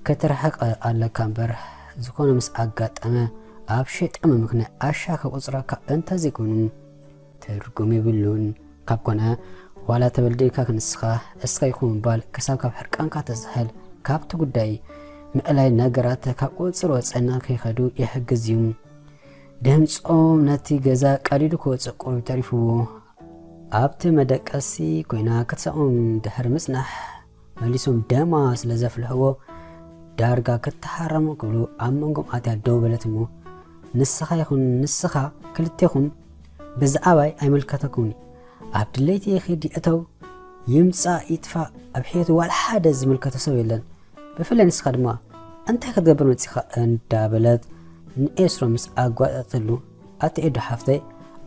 ክትርሕቕ ኣለካ እምበር፣ ዝኾነ ምስ ኣጋጠመ ኣብ ሸይጣን ምምኽናይ ኣሻ ከቑጽረካ እንተዘይኮይኑ ትርጉም የብሉን። ካብ ኮነ ዋላ ተበልዲልካ ክንስኻ እስኻ ይኹን ምባል ክሳብ ካብ ሕርቃንካ ተዝሕል ካብቲ ጉዳይ ምእላይ ነገራት ካብ ቁጽጽር ወጻኢ ንኸይኸዱ ይሕግዝ እዩ። ድምጾም ነቲ ገዛ ቀዲዱ ክወጽእ ቁሩብ ተሪፍዎ። ኣብቲ መደቀሲ ኮይና ክትሰኦም ድሕሪ ምጽናሕ መሊሶም ደማ ስለ ዘፍልሕዎ ዳርጋ ክትሓረሙ ክብሉ ኣብ መንጎም ኣትያ ደው በለት እሞ ንስኻ ይኹን ንስኻ ክልቴኹም ብዛዕባይ ኣይምልከተኩምኒ። ኣብ ድሌተይ ይኺድ ይእተው ይምጻእ ይጥፋእ ኣብ ሕይወት ዋላ ሓደ ዝምልከቶ ሰብ የለን። ብፍላይ ንስኻ ድማ እንታይ ክትገብር መጺኻ እንዳበለት ንኤስሮ ምስ ኣጓጠጠሉ ኣቲ ኤዶ ሓፍተይ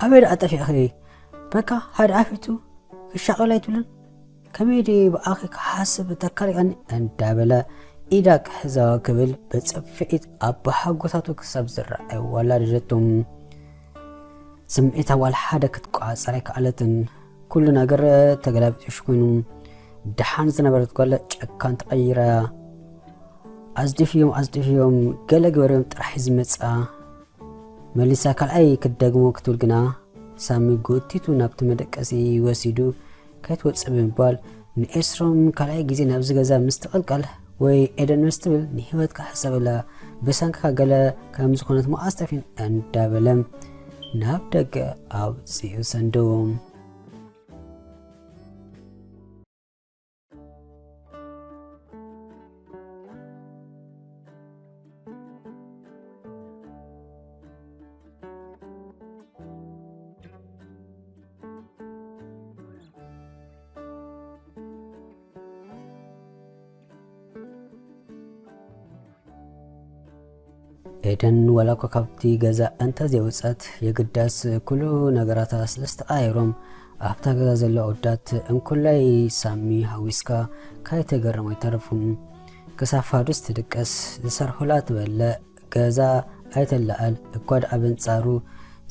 ኣበይ ደኣ ጠፊእኺ? በቃ ሓደ ዓፊቱ ክሻቐል ኣይትብልን? ከመይ ድየ ብኣኺ ክሓስብ ተካሊኣኒ እንዳበለ ኢዳ ክሕዛ ክብል ብጽፍዒት ኣቦሓጎታቱ ክሳብ ዝረኣይ ኣዋላደደቶም። ስምዒታ ዋላ ሓደ ክትቆጻጸር ኣይከኣለትን። ኩሉ ነገር ተገላቢጦሽ ኮይኑ። ደሓን ዝነበረት ጓል ጨካን ተቐይራ። ኣጽዲፍዮም ኣጽዲፍዮም ገለ ግበርዮም ጥራሕ እዩ ዝመጻ። መሊሳ ካልኣይ ክትደግሞ ክትብል ግና ሳሚ ጎቲቱ ናብቲ መደቀሲ ወሲዱ ከይትወጽእ ብምባል ንኤስሮም ካልኣይ ግዜ ናብዚ ገዛ ምስ ትቕልቀል ወይ ኤደን ምስ ትብል ንህይወትካ ሕሰበላ ብሰንክኻ ገለ ከም ዝኾነት መዓስ ጠፊን እንዳበለ ናብ ደገ ኣውፂኡ ሰንደዎም። ኤደን ዋላ እኳ ካብቲ ገዛ እንተ ዘይወጸት፣ የግዳስ ኩሉ ነገራታ ስለ ዝተቐያየሮም፣ ኣብታ ገዛ ዘለዉ ኣወዳት እንኮላይ ሳሚ ሓዊስካ ካይተገረሙ ኣይተረፉን። ክሳብ ፋዱስ ትድቅስ፣ ዝሰርሑላ ትበልዕ፣ ገዛ ኣይተለዓል፣ እኳ ደኣ በንጻሩ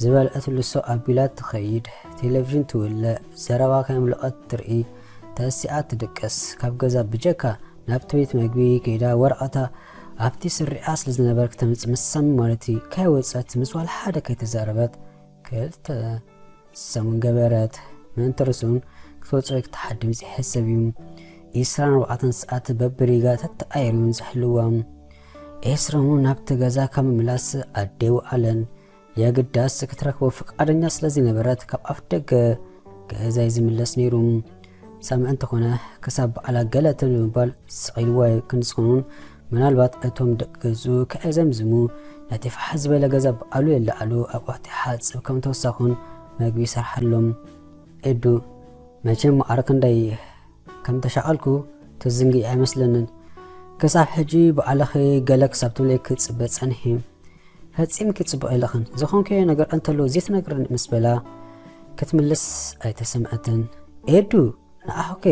ዝበልዐትሉ ሰው ኣቢላ ትኸይድ፣ ቴሌቪዥን ትውልዕ፣ ዘረባ ከየምለቐት ትርኢ፣ ተሲኣ ትድቅስ። ካብ ገዛ ብጀካ ናብቲ ቤት መግቢ ከይዳ ወረቐታ ኣብቲ ስሪዓ ስለ ዝነበረ ክተምጽእ ምስ ሳሚ ማለት እዩ፣ ከይወጸት ምስ ዋላ ሓደ ከይተዛረበት ክልተ ሰሙን ገበረት። ምእንቲ ርእሱን ክትወጽኦ ክትሓድም ዘይሕሰብ እዩ። ዒስራን ኣርባዕተን ሰዓት በብሪጋ ተተቓይሩ እዩ ዝሕልዋ። ኤስሮም ናብቲ ገዛ ካብ ምምላስ ኣደይ ወዓለን። የግዳስ ክትረክቦ ፍቃደኛ ስለ ዘይነበረት ካብ ኣፍ ደገ ገዛ እዩ ዝምለስ ነይሩ። ሳሚ እንተኾነ ክሳብ በዓላ ገለ ትብል ብምባል ስቕ ኢልዋ እዩ። ክንዲ ዝኾኑን ምናልባት እቶም ደቂ ገዝኡ ከየዘምዝሙ ነቲ ፋሕ ዝበለ ገዛ በዓሉ የለዓሉ፣ ኣቑሑት ይሓጽብ፣ ከም ተወሳኹን መግቢ ይሰርሓሎም። ኤዱ መቸም ማዕረ ክንደይ ከም ተሻቐልኩ ትዝንግዒ ኣይመስለንን። ክሳብ ሕጂ በዓልኺ ገለ ክሳብ ትብለይ ክጽበ ጸኒሐ። ፈጺምኪ ጽቡቕ የለኽን። ዝኾንክዮ ነገር እንተሎ ዘይትነግርኒ ምስ በላ ክትምልስ ኣይተሰምዐትን። ኤዱ ንዓኹከ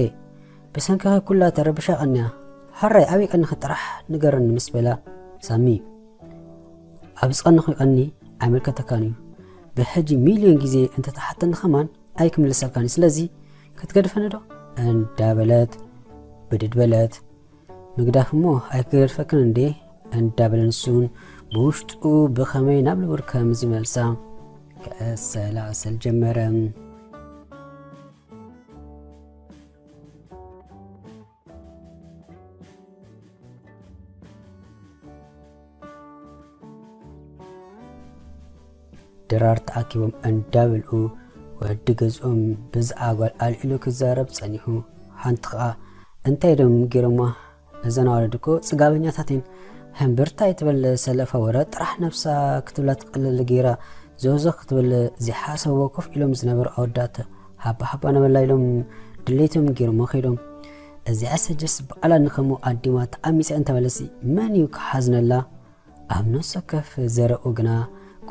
ብሰንክኺ ኩላ ተረብሻ ቀንያ። ሕራይ ኣበይ ቀኒኺ ጥራሕ ንገርኒ ምስ በላ ሳሚ ኣብ ዝቐንኹ ቀኒ ኣይምልከተካን እዩ። ብሕጂ ሚልዮን ግዜ እንተተሓተኒ ኸማን ኣይክምልሰልካን እዩ። ስለዚ ክትገድፈኒ ዶ? እንዳበለት ብድድ በለት። ምግዳፍ እሞ ኣይክገድፈክን እንዴ? እንዳበለ ንሱን ብውሽጡ ብኸመይ ናብ ንቡር ከም ዝመልሳ ከሰላስል ጀመረ። ድራር ተኣኪቦም እንዳበልዑ ወዲ ገዝኦም ብዛዕባ ጓል ኣልዒሉ ክዛረብ ጸኒሑ። ሓንቲ ኸኣ እንታይ ደም ገይሮማ እዘን ኣዋልድ እኮ ጽጋበኛታት እየን። ሕምብርቲ ኣይትበል ሰለፋ ወረ ጥራሕ ነብሳ ክትብላ ትቐልል ገይራ ዞዞ ክትብል ዘይሓሰብዎ ኮፍ ኢሎም ዝነበሩ ኣወዳት ሃባ ሃባ ነበላ ኢሎም ድሌቶም ገይሮሞ ከይዶም። እዚኣ ሰጀስ በዓላ ንኸምኡ ኣዲማ ተኣሚሳ እንተበለሲ መን እዩ ክሓዝነላ? ኣብ ነፍሲ ወከፍ ዘረኡ ግና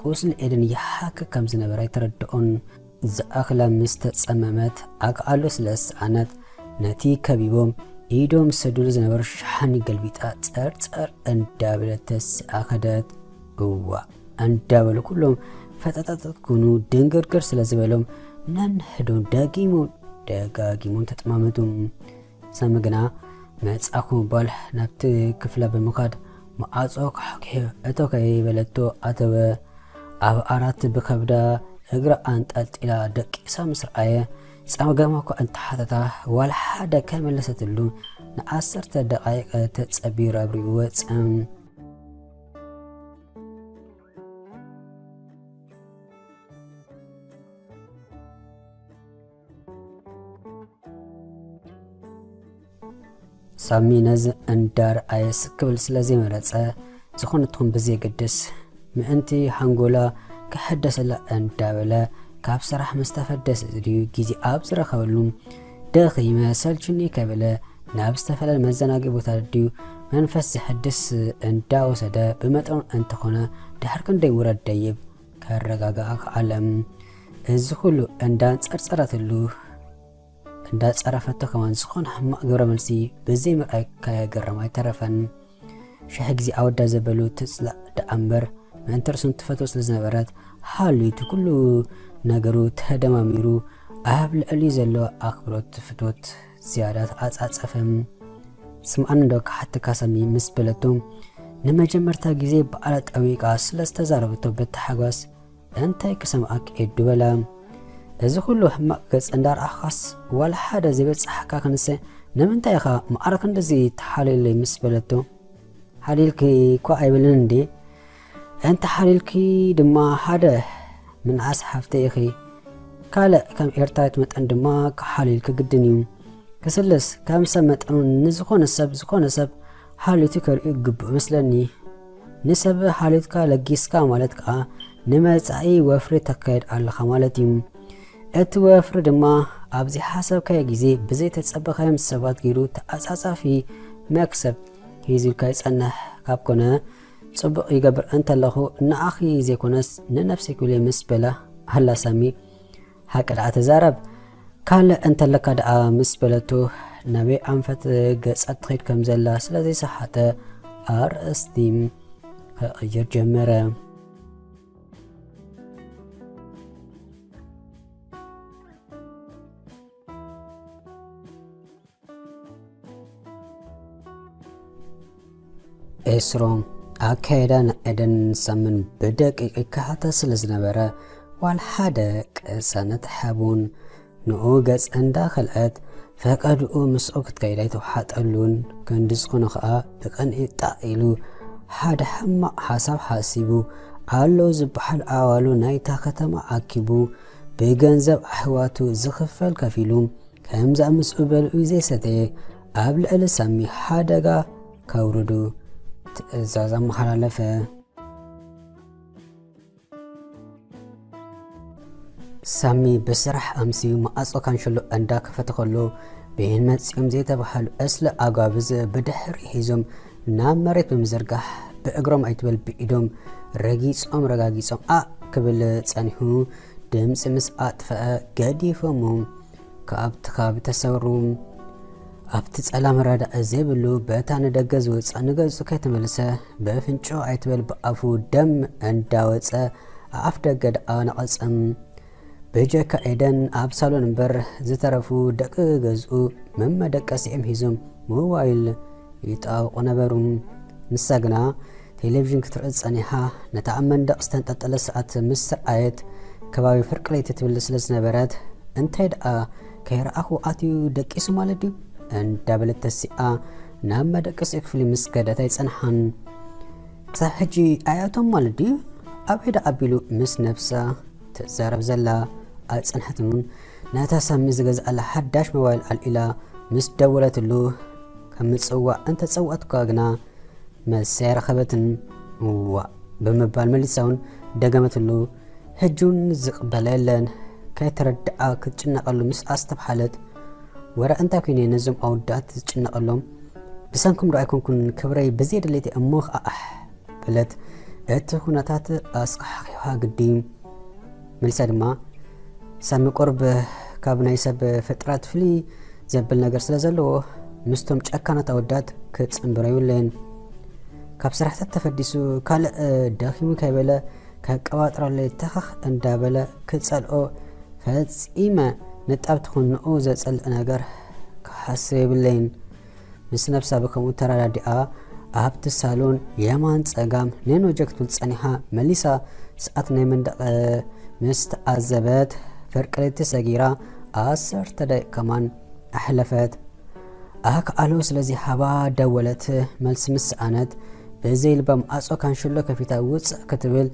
ቁስሊ ኤደን ይሓክክ ከም ዝነበረ ኣይተረድኦን። ዝኣኽላ ምስ ተጸመመት ኣግኣሎ ስለ ዝሰኣነት ነቲ ከቢቦም ኢዶም ዝሰድሉ ዝነበሩ ሸሓኒ ገልቢጣ ጸርጸር እንዳበለት ተስኣ ከደት። እዋእ እንዳበሉ ኩሎም ፈጠጠጠት ኩኑ ድንግርግር ስለ ዝበሎም ነንሕዶም ዳጊሞም ደጋጊሞም ተጠማመቱ። ሳሚ ግና መጻኹ ብምባል ናብቲ ክፍላ ብምኻድ መዓጾ ካሕኪሑ እቶ ከይበለቶ ኣተወ። ኣብ ዓራት ብኸብዳ እግራ ኣንጠልጢላ ደቂሳ ምስ ረኣየ ጸገማ እኳ እንተሓተታ ዋላ ሓደ ከይመለሰትሉ ንዓሰርተ ደቓይቕ ተጸቢሩ ኣብሪኡ ወጸ። ሳሚ ነዚ እንዳርኣየ ስክ ክብል ስለ ዘይመረጸ፣ ዝኾነ ትኹን ብዘየገድስ ምእንቲ ሓንጎላ ክሕደሰላ እንዳበለ ካብ ስራሕ ምስ ተፈደሰ ድዩ ግዜ ኣብ ዝረኸበሉ፣ ደኺመ ሰልችኒ ከይበለ ናብ ዝተፈላለየ መዘናግዒ ቦታ ድዩ መንፈስ ዘሕድስ እንዳወሰደ ብመጠኑ እንተኾነ ድሕሪ ክንደይ ውረድ ደይብ ከረጋግኣ ከኣለ። እዚ ኩሉ እንዳንጸርጸረትሉ እንዳጸረፈቶ ከማን ዝኾነ ሕማቕ ግብረ መልሲ ብዘይ ምርኣይ ከየገረማ ኣይተረፈን። ሽሕ ግዜ ኣወዳ ዘበሉ ትጽላእ ደኣ እምበር ምእንቲ ርእሱ ትፈትዎ ስለ ዝነበረት ሃልዩ እቲ ኩሉ ነገሩ ተደማሚሩ ኣብ ልዕሊ ዘሎ ኣኽብሮት ፍትወት ዝያዳ ተዓጻጸፈ። ስምዓኒ ዶ ክሓተካ ሳሚ ምስ በለቶ ንመጀመርታ ግዜ በዓላ ጠዊቃ ስለ ዝተዛረበቶ ብታሕጓስ እንታይ ክሰምዓኪ ኤዱ በላ። እዚ ኩሉ ሕማቕ ገጽ እንዳረኣኻስ ዋላ ሓደ ዘይበጽሓካ ክንሰ ንምንታይ ኢኻ ማዕረ ክንድዚ ትሓልየለይ ምስ በለቶ ሓሊልኪ እኳ ኣይብልን እንዴ? እንተ ሓሊልኪ ድማ ሓደ ምንኣስ ሓፍተ ኢኺ። ካልእ ከም ኤርትራዊት መጠን ድማ ክሓሊልኪ ግድን እዩ። ክስልስ ከም ሰብ መጠኑ ንዝኾነ ሰብ ዝኾነ ሰብ ሓሊቱ ከርእዩ ግቡእ መስለኒ። ንሰብ ሓሊትካ ለጊስካ ማለት ከኣ ንመጻኢ ወፍሪ ተካየድ ኣለኻ ማለት እዩ። እቲ ወፍሪ ድማ ኣብ ዘይሓሰብካዮ ግዜ ብዘይተጸበኻዮም ሰባት ገይሩ ተዓጻጻፊ መክሰብ ሒዙልካ ይጸንሕ ካብ ኮነ ጽቡቕ ይገብር እንተለኹ ንኣኺ ዘይኮነስ ንነፍሲ ክብል ምስ በላ ኣላ ሳሚ። ሓቂ ደኣ ተዛረብ። ካልእ እንተለካ ደኣ ምስ በለቱ ናበይ ኣንፈት ገጻ ትኸይድ ከም ዘላ ስለ ዘይሰሓተ ኣርእስቲ ክቕይር ጀመረ። ኤስሮ ኣካየዳ ንኤደን ሳምን ብደቂቕ ይከታተል ስለ ዝነበረ ዋላ ሓደ ቅሳነት ሓቡን ንኡ ገጽ እንዳኸልዐት ፈቐድኡ ምስኡ ክትከይድ ኣይተውሓጠሉን። ክንዲ ዝኾነ ኸኣ ብቕንኢ ጣቕ ኢሉ ሓደ ሕማቕ ሓሳብ ሓሲቡ ኣሎ ዝበሃል ኣዋሉ ናይታ ከተማ ኣኪቡ ብገንዘብ ኣሕዋቱ ዝኽፈል ከፊሉ ከምዛ ምስኡ በልዑ ዘይሰተየ ኣብ ልዕሊ ሳሚ ሓደጋ ከውርዱ ትእዛዝ ኣመሓላለፈ። ሳሚ ብስራሕ ኣምስዩ መዓጾ ካንሸሎ እንዳከፈተ ከሎ ብይን መጺኦም ዘይተባሃሉ እስለ ኣጓብዝ ብድሕሪ ሒዞም ናብ መሬት ብምዝርጋሕ ብእግሮም ኣይትበል ብኢዶም ረጊጾም ረጋጊጾም ኣእ ክብል ጸኒሑ ድምጺ ምስ ኣጥፈአ ገዲፎሞ ካብቲ ከባቢ ተሰሩ። ኣብቲ ጸላም ረዳኢ ዘይብሉ በታ ንደገ ዝወጽእ ንገጹ ከይተመልሰ ብፍንጭ ኣይትበል ብኣፉ ደም እንዳወጸ ኣፍ ደገ ደኣ ነቐጸም። ብጀካ ኤደን ኣብ ሳሎን እምበር ዝተረፉ ደቂ ገዝኡ መመደቀሲኦም ሒዞም ሞባይል ይጣወቑ ነበሩ። ንሳ ግና ቴሌቪዥን ክትርኢ ጸኒሓ ነታ ኣብ መንደቕ ዝተንጠልጠለ ሰዓት ምስ ረኣየት ከባቢ ፍርቂ ለይቲ ትብል ስለ ዝነበረት እንታይ ደኣ ከይረኣኹ ኣትዩ ደቂሱ ማለት ድዩ እንዳበለት ተሲኣ ናብ መደቀሲ ክፍሊ ምስ ከደት ኣይጸንሓን። ክሳብ ሕጂ ኣይኣቶም ማለት ድዩ? ኣበይ ደኣ ኣቢሉ ምስ ነብሳ ትዛረብ ዘላ ኣይጸንሐትን። ነታ ሳሚ ዝገዝኣላ ሓዳሽ ሞባይል ኣልኢላ ምስ ደወለትሉ ከም ምጽዋዕ እንተጸዋዕትኳ ግና መልሲ ኣይረኸበትን። እዋእ ብምባል መሊሳ እውን ደገመትሉ። ሕጂ እውን ዝቕበላ የለን። ከይተረድኣ ክትጭነቐሉ ምስ ኣስተብሓለት ወረ እንታይ ኮይነ ነዞም ኣወዳት ዝጭነቐሎም? ብሰንኩም ዶ ኣይኮንኩን ክብረይ ብዘይ ድሌት እሞ ኸኣ ኣሕ በለት። እቲ ኩነታት ኣስኻሕኺኻ ግዲ። መሊሳ ድማ ሳሚ ቁርብ ካብ ናይ ሰብ ፍጥረት ፍልይ ዘብል ነገር ስለ ዘለዎ ምስቶም ጨካናት ኣወዳት ክጽንብሮ የብለይን። ካብ ስራሕታት ተፈዲሱ ካልእ ደኺሙ ከይበለ ከቀባጥረለይ ተኸኽ እንዳበለ ክጸልኦ ፈጺመ ንጣብ ትኹን ንኡ ዘጸልእ ነገር ክሓስብ የብለይን። ምስ ነብሳ ብከምኡ ተረዳዲኣ ኣብቲ ሳሎን የማን ጸጋም ነኖጀ ክትብል ጸኒሓ መሊሳ ሰዓት ናይ መንደቕ ምስ ተዓዘበት ፍርቂ ለይቲ ሰጊራ ዓሰርተ ደቂቕ ከማን ኣሕለፈት። ኣክኣሎ ስለዚ ሃባ ደወለት። መልሲ ምስ ሰኣነት ብዘይ ልባ ማዕጾ ካንሽሎ ከፊታ ውጽእ ክትብል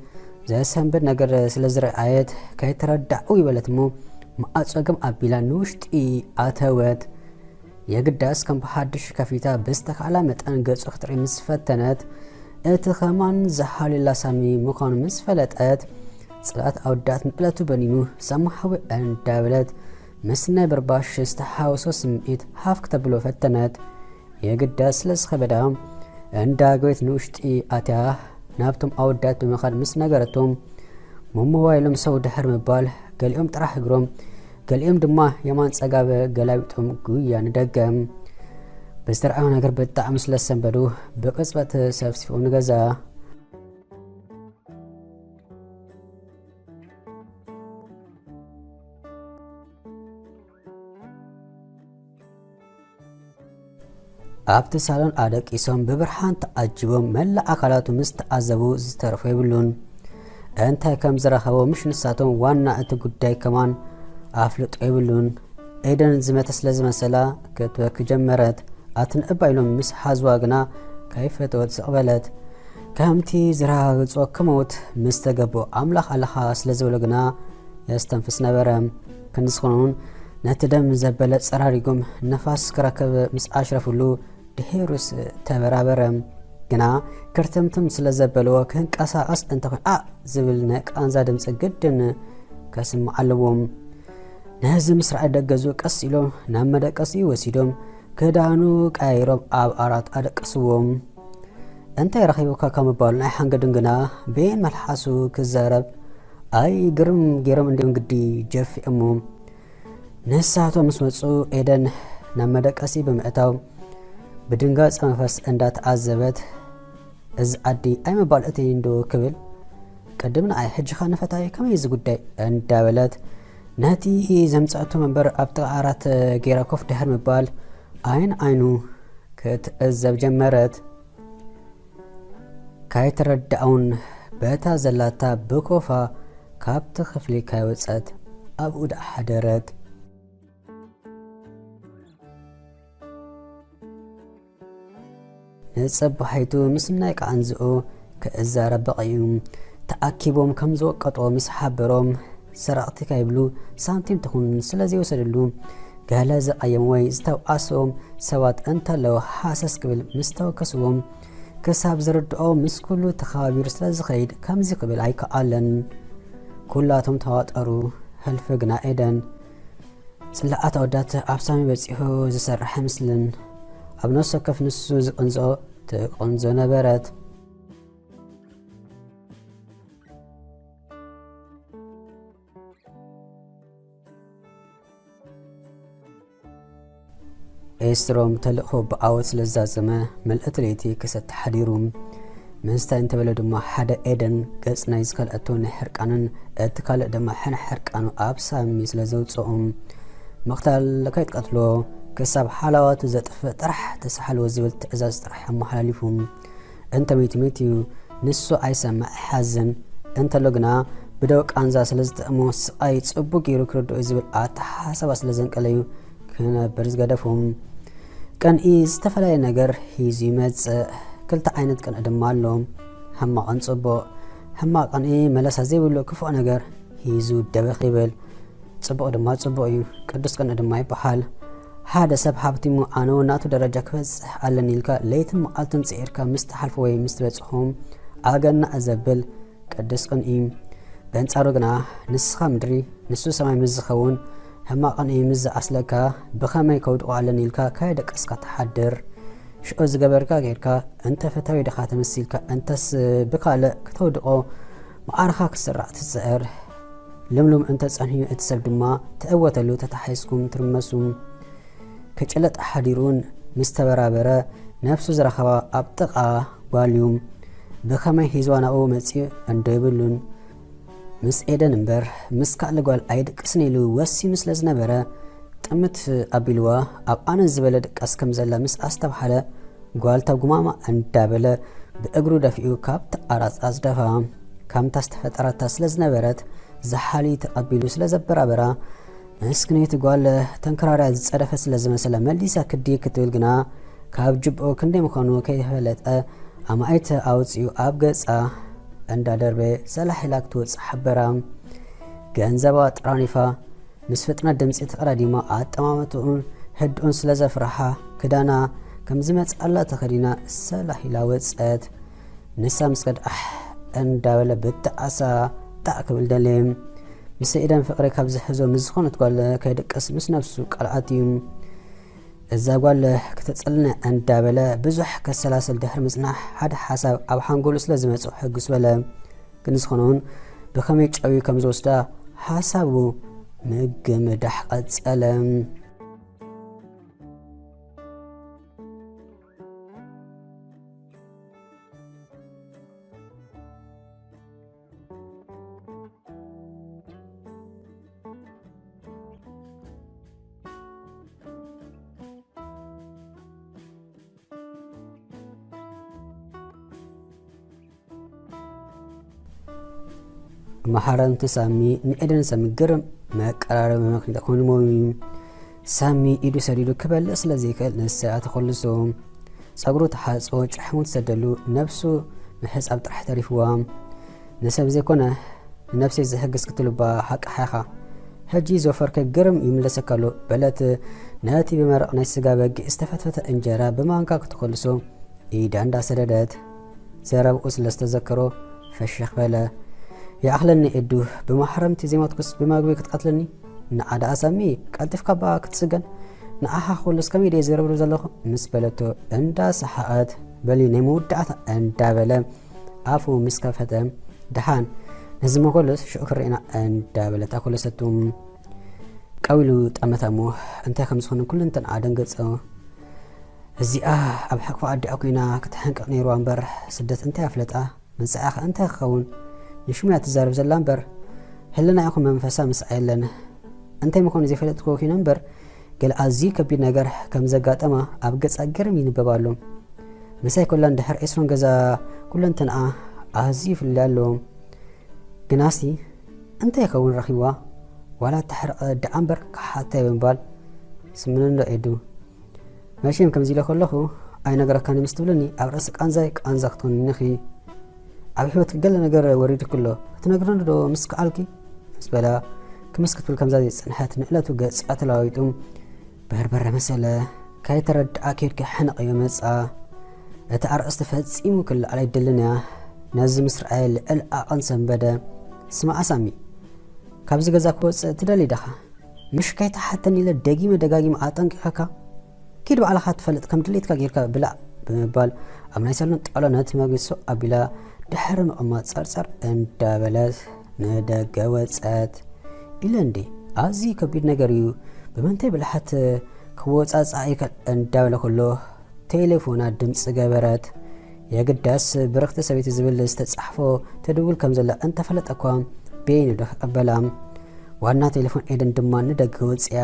ዘሰንብድ ነገር ስለ ዝረኣየት ከይተረዳዕው ይበለት እሞ ማዕጾ ግም ኣቢላ ንውሽጢ ኣተወት። የግዳስ ከም ብሓድሽ ከፊታ ብዝተኻእላ መጠን ገጹ ክትርኢ ምስ ፈተነት እቲ ኸማን ዝሓልዩላ ሳሚ ምዃኑ ምስ ፈለጠት ጽልኣት ኣወዳት ንዕለቱ በኒኑ ሳሚ ሓወይ እንዳበለት ምስ ናይ ብርባሽ ዝተሓወሶ ስምዒት ሃፍ ክተብሎ ፈተነት። የግዳስ ስለ ዝኸበዳ እንዳገወት ንውሽጢ ኣትያ ናብቶም ኣወዳት ብምኻድ ምስ ነገረቶም ሞባይሎም ሰው ድሕር ምባል ገሊኦም ጥራሕ እግሮም ገሊኦም ድማ የማን ጸጋብ ገላቢጦም ጉያ ንደገ። ብዝተረኣዩ ነገር ብጣዕሚ ስለ ዝሰንበዱ ብቕጽበት ሰፍሲፎም ንገዛ። ኣብቲ ሳሎን ኣደቂሶም ብብርሃን ተዓጂቦም መላእ ኣካላቱ ምስ ተዓዘቡ ዝተረፎ የብሉን። እንታይ ከም ዝረኸቦ ምሽ ንሳቶም ዋና እቲ ጉዳይ ከማን ኣፍልጦ የብሉን። ኤደን ዝመተ ስለ ዝመሰላ ክትበኪ ጀመረት። ኣትንዕባ ኢሎም ምስ ሓዝዋ ግና ከይፈተወት ስቕ በለት። ከምቲ ዝረጋግጾ ክመውት ምስ ተገብኦ ኣምላኽ ኣለኻ ስለ ዝበሎ ግና የስተንፍስ ነበረ። ክንዲ ዝኾነ እውን ነቲ ደም ዘበለ ጸራሪጎም ነፋስ ክረክብ ምስ ኣሽረፍሉ ድሒሩስ ተበራበረ። ግና ክርትምትም ስለ ዘበልዎ ክንቀሳቐስ እንተኾይኑ ኣእ ዝብል ናይ ቃንዛ ድምፂ ግድን ከስምዕ ኣለዎም። ነዚ ምስ ረኣዩ ደገ ገዝኡ ቀስ ኢሎም ናብ መደቀሲኡ ወሲዶም ክዳኑ ቀያይሮም ኣብ ዓራት ኣደቀስዎም። እንታይ ረኺቡካ ካብ ምባሉ ናይ ሓንገዱን ግና ብየን መልሓሱ ክዛረብ ኣይ ግርም ገይሮም እንዲዮም ግዲ ጀፊኦሞ። ንሳቶም ምስ መጹ ኤደን ናብ መደቀሲ ብምእታው ብድንጋጸ መንፈስ እንዳተዓዘበት እዚ ዓዲ ኣይምባል እቲ እንዶ ክብል ቅድም ንኣይ ሕጂ ኸ ንፈታዊ ከመይ እዚ ጉዳይ እንዳበለት ነቲ ዘምጻእቶ መንበር ኣብ ጥቓ ዓራት ገይራ ኮፍ ድሕር ምባል ኣይን ኣይኑ ክትዕዘብ ጀመረት። ካይተረዳኡን በታ ዘላታ ብኮፋ ካብቲ ክፍሊ ካይወጸት ኣብኡ ደኣ ሓደረት። ንጸባሒቱ ምስ ናይ ቃንዝኡ ክእዛረብ በቒዩ። ተኣኪቦም ከም ዝወቀጦ ምስ ሓበሮም ሰረቕቲ ካይብሉ ሳንቲም ትኹን ስለ ዘይወሰድሉ ገለ ዝቐየም ወይ ዝተውኣሰዎም ሰባት እንተለዉ ሃሰስ ክብል ምስ ተወከስዎም ክሳብ ዝርድኦ ምስ ኩሉ ተኸባቢሩ ስለ ዝኸይድ ከምዚ ክብል ኣይከኣለን። ኩላቶም ተዋጠሩ። ህልፊ ግና ኤደን ጽላኣት ኣወዳት ኣብ ሳሚ በጺሑ ዝሰርሕ ኣይመስልን። ኣብ ነፍሲ ወከፍ ንሱ ዝቕንዝኦ ትቕንዞ ነበረት። ኤስትሮም ተልእኾ ብዓወት ስለ ዝዛዘመ መልእቲ ለይቲ ክሰቲ ሓዲሩ። ምስታይ እንተበለ ድማ ሓደ ኤደን ገጽ ናይ ዝከልኣቶ ናይ ሕርቃንን እቲ ካልእ ድማ ሕነ ሕርቃኑ ኣብ ሳሚ ስለ ዘውጽኦም ምቕታል ከይትቀትሎ ክሳብ ሓላዋቱ ዘጥፍእ ጥራሕ ተሳሓልዎ ዝብል ትእዛዝ ጥራሕ ኣመሓላሊፉ። እንተ መይቱ መይቱ እዩ፣ ንሱ ኣይሰምዕ ይሓዝን እንተሎ ግና ብደው ቃንዛ ስለ ዝጥዕሞ ስቓይ ጽቡቕ ገይሩ ክርድኦ እዩ ዝብል ኣተሓሳስባ ስለ ዘንቀለዩ ክነብር ዝገደፎም። ቅንኢ ዝተፈላለየ ነገር ሒዙ ይመጽእ። ክልተ ዓይነት ቅንኢ ድማ ኣሎ፣ ሕማቕን ጽቡቕ። ሕማቕ ቅንኢ መለሳ ዘይብሉ ክፉእ ነገር ሒዙ ደበኽ ይብል። ጽቡቕ ድማ ጽቡቕ እዩ፣ ቅዱስ ቅንኢ ድማ ይበሃል። ሓደ ሰብ ሃብቲሙ ኣነ እውን ናቱ ደረጃ ክበጽሕ ኣለኒ ኢልካ ለይትን መዓልትን ጽዒርካ ምስ ትሓልፎ ወይ ምስ ትበጽሖም ኣገናዕ ዘብል ቅዱስ ቅንኢ። በንጻሩ ግና ንስኻ ምድሪ ንሱ ሰማይ ምስ ዝኸውን ሕማቕ ቅንኢ ምስ ዝዓስለካ ብኸመይ ከውድቖ ኣለኒ ኢልካ ካይደቀስካ ትሓድር። ሽዑ ዝገበርካ ጌርካ እንተ ፈታዊ ድኻ ተመሲልካ እንተስ ብካልእ ክተውድቖ መዓርኻ ክስራዕ ትጽዕር። ልምሉም እንተ ጸንሕዩ እቲ ሰብ ድማ ትዕወተሉ ተታሒዝኩም ትርመሱ። ክጭለጥ ሓዲሩን ምስ ተበራበረ ነፍሱ ዝረኸባ ኣብ ጥቓ ጓል እዩ። ብኸመይ ሒዝዋ ናብኡ መጺኡ እንዶ ይብሉን። ምስ ኤደን እምበር ምስ ካልእ ጓል ኣይድቅስን ኢሉ ወሲኑ ስለ ዝነበረ ጥምት ኣቢልዋ ኣብ ኣነ ዝበለ ድቃስ ከም ዘላ ምስ ኣስተብሃለ ጓል ተጉማማ እንዳበለ ብእግሩ ደፊኡ ካብቲ ዓራት ኣጽደፋ። ከምታ ዝተፈጠረታ ስለ ዝነበረት ዝሓሊ ተቐቢሉ ስለ ዘበራበራ ምስክነይቲ ጓል ተንከራርያ ዝጸደፈት ስለ ዝመሰላ መሊሳ ክዲ ክትብል ግና ካብ ጅብኦ ክንደይ ምዃኑ ከይፈለጠ ኣማኢት ኣውጺኡ ኣብ ገጻ እንዳደርበየ ሰላሕ ኢላ ክትወጽእ ሓበራ። ገንዘባ ጠራኒፋ ምስ ፍጥነት ድምጺ ተቐዳዲማ ኣጠማምትኡን ህድኡን ስለ ዘፍርሓ ክዳና ከም ዝመጽኣላ ተኸዲና ሰላሕ ኢላ ወጸት። ንሳ ምስ ከድኣሕ እንዳበለ ብጣዕሳ ጣዕ ክብል ደለየ። ምስ ኤደን ፍቕሪ ካብ ዝሕዞ ምስ ዝኾነት ጓል ከይድቅስ ምስ ነብሱ ቃልዓት እዩ። እዛ ጓል ክተጸልነ እንዳበለ ብዙሕ ከሰላስል ድሕሪ ምጽናሕ ሓደ ሓሳብ ኣብ ሓንጎሉ ስለ ዝመጽኦ ሕጉስ በለ። ግን ዝኾነ እውን ብኸመይ ጨውዩ ከም ዝወስዳ ሓሳቡ ምግምዳሕ ቀጸለ። መሓረምቲ ሳሚ ንኤደን ሳሚ ግርም መቀራረቢ ምኽንያት ኮይኑዎም እዩ። ሳሚ ኢዱ ሰዲዱ ክበልዕ ስለ ዘይክእል ንሳ እያ ተኾልሶ። ጸጉሩ ተሓጽቦ፣ ጭሕሙ ትሰደሉ፣ ነብሱ ምሕጻብ ጥራሕ ተሪፍዋ። ንሰብ ዘይኮነ ንነብሰይ ዝሕግዝ ክትልባ ሓቂ ሓኻ። ሕጂ ዘፈርከ ግርም ይምለሰካ ኣሎ በለት። ነቲ ብመረቕ ናይ ስጋ በጊዕ ዝተፈትፈተ እንጀራ ብማንካ ክትኾልሶ ኢዳ እንዳሰደደት። ዘረብኡ ስለ ዝተዘከሮ ፈሽኽ በለ። ይኣኽለኒ ኤዱ፣ ብማሕረምቲ ዘይሞትኩስ ብመግቢ ክትቀትለኒ? ንዓ ደኣ ሳሚ፣ ቀልጢፍካ እባ ክትጽገን። ንዓኻ ክኹልስ ከመይ ድየ ዝረብርብ ዘለኹ? ምስ በለቶ እንዳሰሓቐት፣ በሊ ናይ መወዳእታ እንዳበለ ኣፉ ምስ ከፈተ፣ ደሓን ነዚ መኮለስ ሽዑ ክርኤና እንዳበለት ኣኮለሰቱ። ቀዊሉ ጠመታ እሞ እንታይ ከም ዝኾነ ኩሉ እንተን ኣደንገጸ። እዚኣ ኣብ ሕቕፋ ኣዲኣ ኮይና ክትሕንቅቕ ነይርዋ እምበር ስደት እንታይ ኣፍለጣ? መጻኢኣ ኸ እንታይ ክኸውን? ንሽሙ እያ ትዛረብ ዘላ እምበር፣ ህልና ይኹን መንፈሳ ምስኣ የለን። እንታይ ምዃኑ ዘይፈለጥክዎ ኮይነ እምበር፣ ገለ ኣዝዩ ከቢድ ነገር ከም ዘጋጠማ ኣብ ገጻ ግርም ይንበብ ኣሎ። ምሳይ ኮላ እንድሕር ኤስሮን ገዛ ኩለንትንኣ ኣዝዩ ይፍለ ኣሎ። ግናሲ እንታይ ይኸውን ረኺብዋ? ዋላ ተሕርቐ ደኣ እምበር ክሓታ ብምባል ስምንንዶ ኤዱ። መቼም ከምዚ ኢለ ከለኹ ኣይነግረካን ምስ ትብልኒ፣ ኣብ ርእሲ ቃንዛይ ቃንዛ ክትኮንኒ ኢኺ። ኣብ ህይወትኪ ገለ ነገር ወሪዱኪ ኣሎ፣ ክትነግርኒ ዶ ምስ ከኣልኪ? ምስ በላ፣ ክምስ ክትብል ከምዛ ዝጸንሐት ንዕለቱ ገጻ ተለዋዊጡ በርበረ መሰለ። ከይተረድኣ ከይድኪ ሕንቕ ይመጻ። እቲ ኣርእስቲ ፈጺሙ ክለዓል ኣይደልን እያ። ነዚ ምስ ረኣየ ልዕል ዓቐን ሰንበደ። ስማዓ ሳሚ፣ ካብዚ ገዛ ክወጽእ ትደሊ ዲኻ? ምሽ ከይትሓተኒ ኢለ ደጊመ ደጋጊመ ኣጠንቂቐካ። ኪድ ባዕልኻ ትፈልጥ፣ ከም ድሌትካ ጌርካ ብላዕ ብምባል ኣብ ናይ ሳሎን ጣውላ ነቲ መግቢ ስቕ ኣቢላ ድሕሪ ምቕማጥ ጸርጸር እንዳበለት ንደገ ወጸት። ኢለ እንዴ፣ ኣዝዩ ከቢድ ነገር እዩ፣ ብምንታይ ብልሓት ክወጻጻእ ይክእል እንዳበለ ከሎ ቴሌፎና ድምጺ ገበረት። የግዳስ ብርኽቲ ሰበይቲ ዝብል ዝተጻሕፎ ትድውል ከም ዘላ እንተፈለጠ እኳ በይኑ ዶ ክቕበላ? ዋና ቴሌፎን ኤደን ድማ ንደገ ወጽያ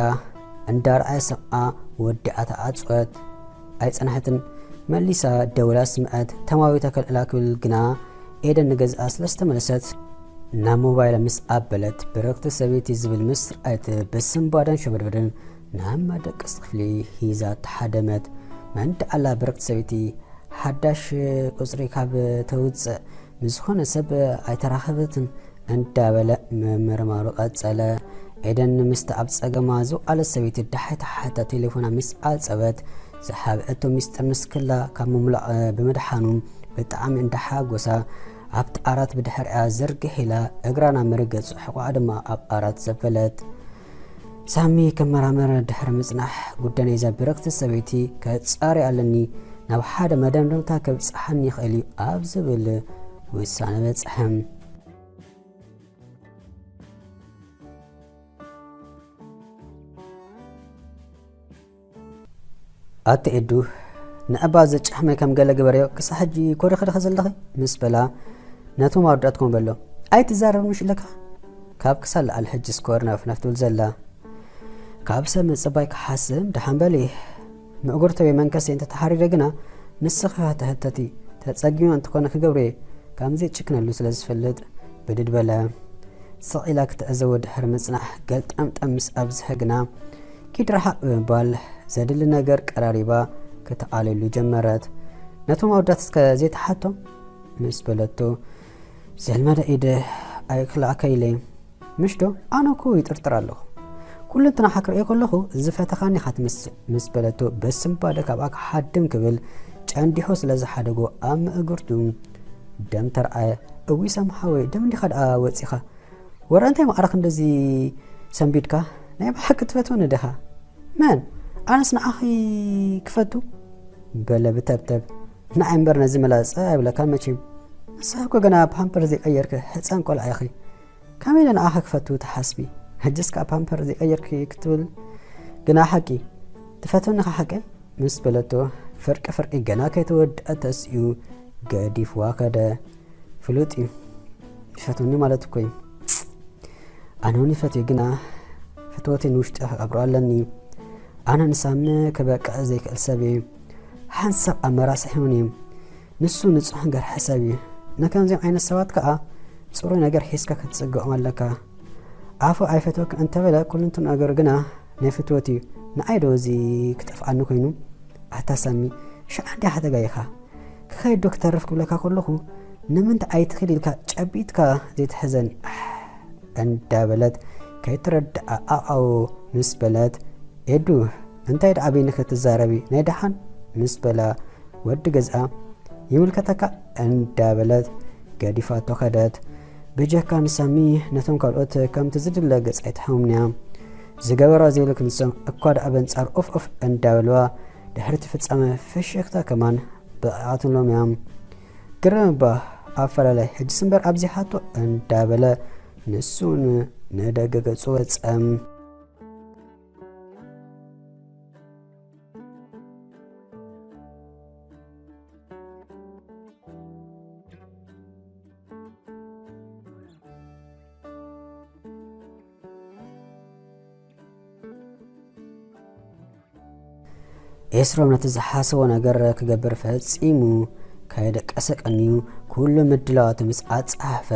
እንዳረኣየ ሰምዓ ወዲኣ ተዓጽወት። ኣይጸንሐትን፣ መሊሳ ደውላ ስምዐት። ተማዊተ ከልዕላ ክብል ግና ኤደን ንገዝኣ ስለ ዝተመለሰት ናብ ሞባይላ ምስ ኣበለት ብርኽቲ ሰበይቲ ዝብል ምስ ረኣየት ብስንባደን ሸበድበደን ናብ መደቀሲ ክፍሊ ሒዛ ተሓደመት። መን ደኣላ ብርኽቲ ሰበይቲ ሓዳሽ ቁጽሪ ካብ ተውጽእ ምስ ዝኾነ ሰብ ኣይተራኸበትን እንዳበለ ምምርማሩ ቀጸለ። ኤደን ምስቲ ኣብ ጸገማ ዝወዓለት ሰበይቲ ደሓይ ተሓታ ቴሌፎና ምስ ዓጸወት ዝሓብአቶ ሚስጥር ንስክላ ካብ ምምላቕ ብምድሓኑ ብጣዕሚ እንዳሓጎሳ ኣብቲ ዓራት ብድሕሪኣ ዝርግሕ ኢላ እግራ ናብ መሬት ገጹ ሕቖኣ ድማ ኣብ ዓራት ዘበለት። ሳሚ ክመራመር ድሕሪ ምጽናሕ፣ ጉዳይ ናይዛ ብርኽቲ ሰበይቲ ከጻሪ ኣለኒ፣ ናብ ሓደ መደምደምታ ከብጽሓኒ ይኽእል እዩ ኣብ ዝብል ውሳነ በጽሐ። ኣቲ ኤዱ፣ ንዕባ ዘጫሕመ ከም ገለ ግበርዮ፣ ክሳዕ ሕጂ ኮሪኺ ዲኺ ዘለኺ? ምስ በላ፣ ነቶም ኣወዳትኩም በሎ። ኣይትዛረብ ምሽ ኢለካ? ካብ ክሳድ ለዓል ሕጂ ስኮር ነፍነፍ ትብል ዘላ። ካብ ሰብ ምጽባይ ክሓስብ ደሓን በሊ። ምእጉርቲ ወይ መንከሰይ እንተተሓሪረ ግና ንስኺ ኢኺ ትሕተቲ። ተጸጊመ እንተኾነ ክገብሮ እየ። ከምዚ ጭክነሉ ስለ ዝፈልጥ ብድድ በለ። ስቕ ኢላ ክትዕዘቦ ድሕሪ ምጽናሕ ገልጠምጠም ምስ ኣብዝሐ ግና ኪድ ረሓቕ ብምባል ዘድሊ ነገር ቀራሪባ ክተቓልሉ ጀመረት። ነቶም ኣወዳት እስከ ዘይትሓቶም? ምስ በለቶ ዘልመደ ኢደ ኣይክልኣካ ኢለ። ምሽ ዶ? ኣነ እኮ ይጥርጥር ኣለኹ። ኩሉ እንትናኻ ክርእዮ ከለኹ ዝፈተኻኒ ኢኻ ትመስል፣ ምስ በለቶ በስንባደ ካብኣ ክሓድም ክብል ጨንዲሑ ስለ ዝሓደጎ ኣብ ምእግርቱ ደም ተርኣየ። እውይ ሳሚ ሓወይ፣ ደም እንዲኻ ደኣ ወጺኻ? ወረ እንታይ ማዕረ ክንደዚ ሰንቢድካ? ናይ ብሓቂ ትፈትወኒ ዲኻ? መን? ኣነስ ንዓኺ ክፈቱ? በለ ብተብተብ። ንዓይ እምበር ነዚ መላጸ ኣይብለካን መቸም። ንስኺ እኮ ገና ፓምፐር ዘይቀየርኪ ህጻን ቆልዓ ኢኺ። ከመይ ኢለ ንዓኺ ክፈቱ ትሓስቢ? ሕጅስ ከኣ ፓምፐር ዘይቀየርኪ ክትብል ግና ሓቂ። ትፈትወኒ ኢኻ ሓቀይ? ምስ በለቶ ፍርቂ ፍርቂ ገና ከይተወድአ ተሲኡ ገዲፍዋ ከደ። ፍሉጥ እዩ። ይፈትወኒ ማለት እኮ እዩ። ኣነ እውን ይፈትዮ፣ ግና ፍትወተይ ንውሽጢ ክቐብሮ ኣለኒ። ኣነ ንሳሚ ክበቅዕ ዘይክእል ሰብ እየ። ሓንሳብ ኣመራስሕ እውን እየ። ንሱ ንጹሕን ገርሒ ሰብ እዩ። ንከምዚኦም ዓይነት ሰባት ከኣ ጽሩይ ነገር ሒዝካ ክትጽግዖም ኣለካ። ኣፉ ኣይፈትወክን እንተበለ፣ ኩልንቱ ነገሩ ግና ናይ ፍትወት እዩ። ንዓይ ዶ እዚ ክጠፍኣኒ ኮይኑ? ኣታ ሳሚ፣ ሸዓ እንዲኻ ተጋይኻ? ክኸይድ ዶ ክተርፍ ክብለካ ከለኹ፣ ንምንታይ ኣይትኽእል ኢልካ ጨቢጥካ ዘይትሕዘኒ? ኣሕ፣ እንዳበለት ከይትረድኣ ኣኣዎ ምስ በለት፣ ኤዱ፣ እንታይ ደኣ በይንኺ ትዛረቢ ናይ ደሓን? ምስ በላ፣ ወዲ ገዝኣ፣ ይምልከተካ እንዳበለት ገዲፋቶ ከደት። ብጀካ ንሳሚ ነቶም ካልኦት ከምቲ ዝድለ ገጽ ኣይትሃቦምን'ያ። ዝገበራ ዘይብልክ ንሶም እኳ ደኣ በንጻር ኡፍ ኡፍ እንዳበልዋ ድሕሪ እቲ ፍጻመ ፍሽኽታ ከማን በቒዓትሎም'ያ። ግርም እባ ኣፈላላይ ሕጅስ እምበር ኣብዚሓቶ እንዳበለ ንሱን ንደገ ገጹ ወጸ። ኤስሮም ነቲ ዝሓሰቦ ነገር ክገብር ፈጺሙ ከየደቀሰ ቀንዩ፣ ኩሉ ምድላዋቱ ምስ ኣጻሓፈ፣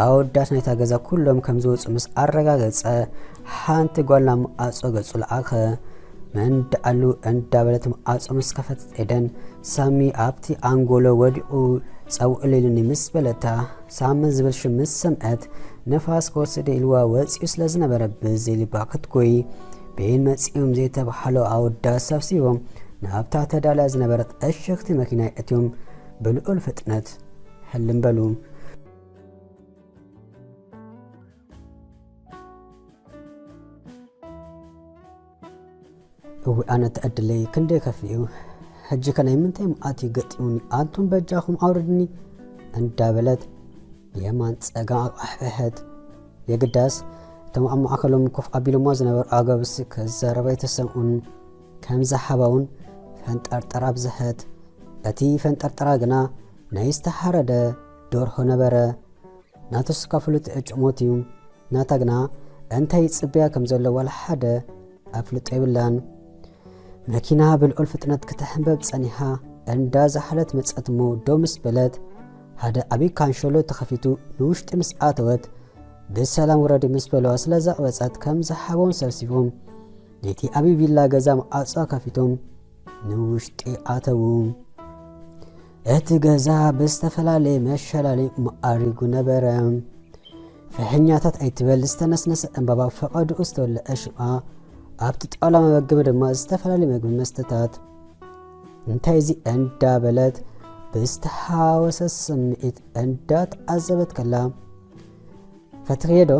ኣወዳት ናይታ ገዛ ኩሎም ከም ዝወጹ ምስ ኣረጋገጸ፣ ሓንቲ ጓል ናብ መኣጾ ገጹ ለኣኸ። መን ደኣሉ እንዳበለት መኣጾ ምስ ከፈተት ኤደን፣ ሳሚ ኣብቲ ኣንጎሎ ወዲቑ ጸውዕሉ ኢሉኒ ምስ በለታ፣ ሳሚ ዝብል ሽም ምስ ሰምዐት፣ ንፋስ ክወስድ ኢልዋ ወጺኡ ስለ ዝነበረ ብዘይ ልባ ክትጎይ፣ በየን መጺኦም ዘይተባህሎ ኣወዳት ሰብሲቦም ናብታ ተዳልያ ዝነበረት ዕሽኽቲ መኪና የእትዮም ብልዑል ፍጥነት ሕልም በሉ። እዊ ኣነ ተዕድለይ ክንደይ ከፊኡ፣ ሕጂ ከ ናይ ምንታይ መኣት እዩ ገጢሙኒ? ኣንቱም በጃኹም ኣውርድኒ እንዳበለት የማን ጸጋም ኣቋሕፈሐት። የግዳስ እቶም ኣብ ማእከሎም ኮፍ ኣቢሎሞ ዝነበሩ ኣጋብስ ክዛረባ ኣይተሰምዑን። ከም ዝሓባ እውን ፈንጠርጠር ኣብዝሐት። እቲ ፈንጠርጠራ ግና ናይ ዝተሓረደ ደርሆ ነበረ። ናቱስ ካብ ፍሉጥ ዕጩ ሞት እዩ። ናታ ግና እንታይ ይጽበያ ከም ዘሎ ዋላ ሓደ ኣፍልጦ የብላን። መኪና ብልዑል ፍጥነት ክትሕንበብ ጸኒሓ፣ እንዳ ዝሓለት መጸት እሞ ደው ምስ በለት፣ ሓደ ዓቢ ካንሸሎ ተኸፊቱ ንውሽጢ ምስ ኣተወት፣ ብሰላም ውረዲ ምስ በለዋ ስለ ዘቕበጸት፣ ከም ዝሓቦም ሰብሲቦም ነቲ ዓቢ ቪላ ገዛ መዓጾ ከፊቶም ንውሽጢ ኣተዉ። እቲ ገዛ ብዝተፈላለየ መሸላሊ መኣሪጉ ነበረ። ፍሕኛታት ኣይትበል ዝተነስነሰ ዕምባባ ፈቐድኡ ዝተወልዐ ሽምዓ፣ ኣብቲ ጣውላ መመገቢ ድማ ዝተፈላለዩ መግቢ መስተታት። እንታይ እዚ እንዳበለት ብዝተሓወሰ ስምዒት እንዳተዓዘበት ከላ፣ ፈትኽዮ ዶ?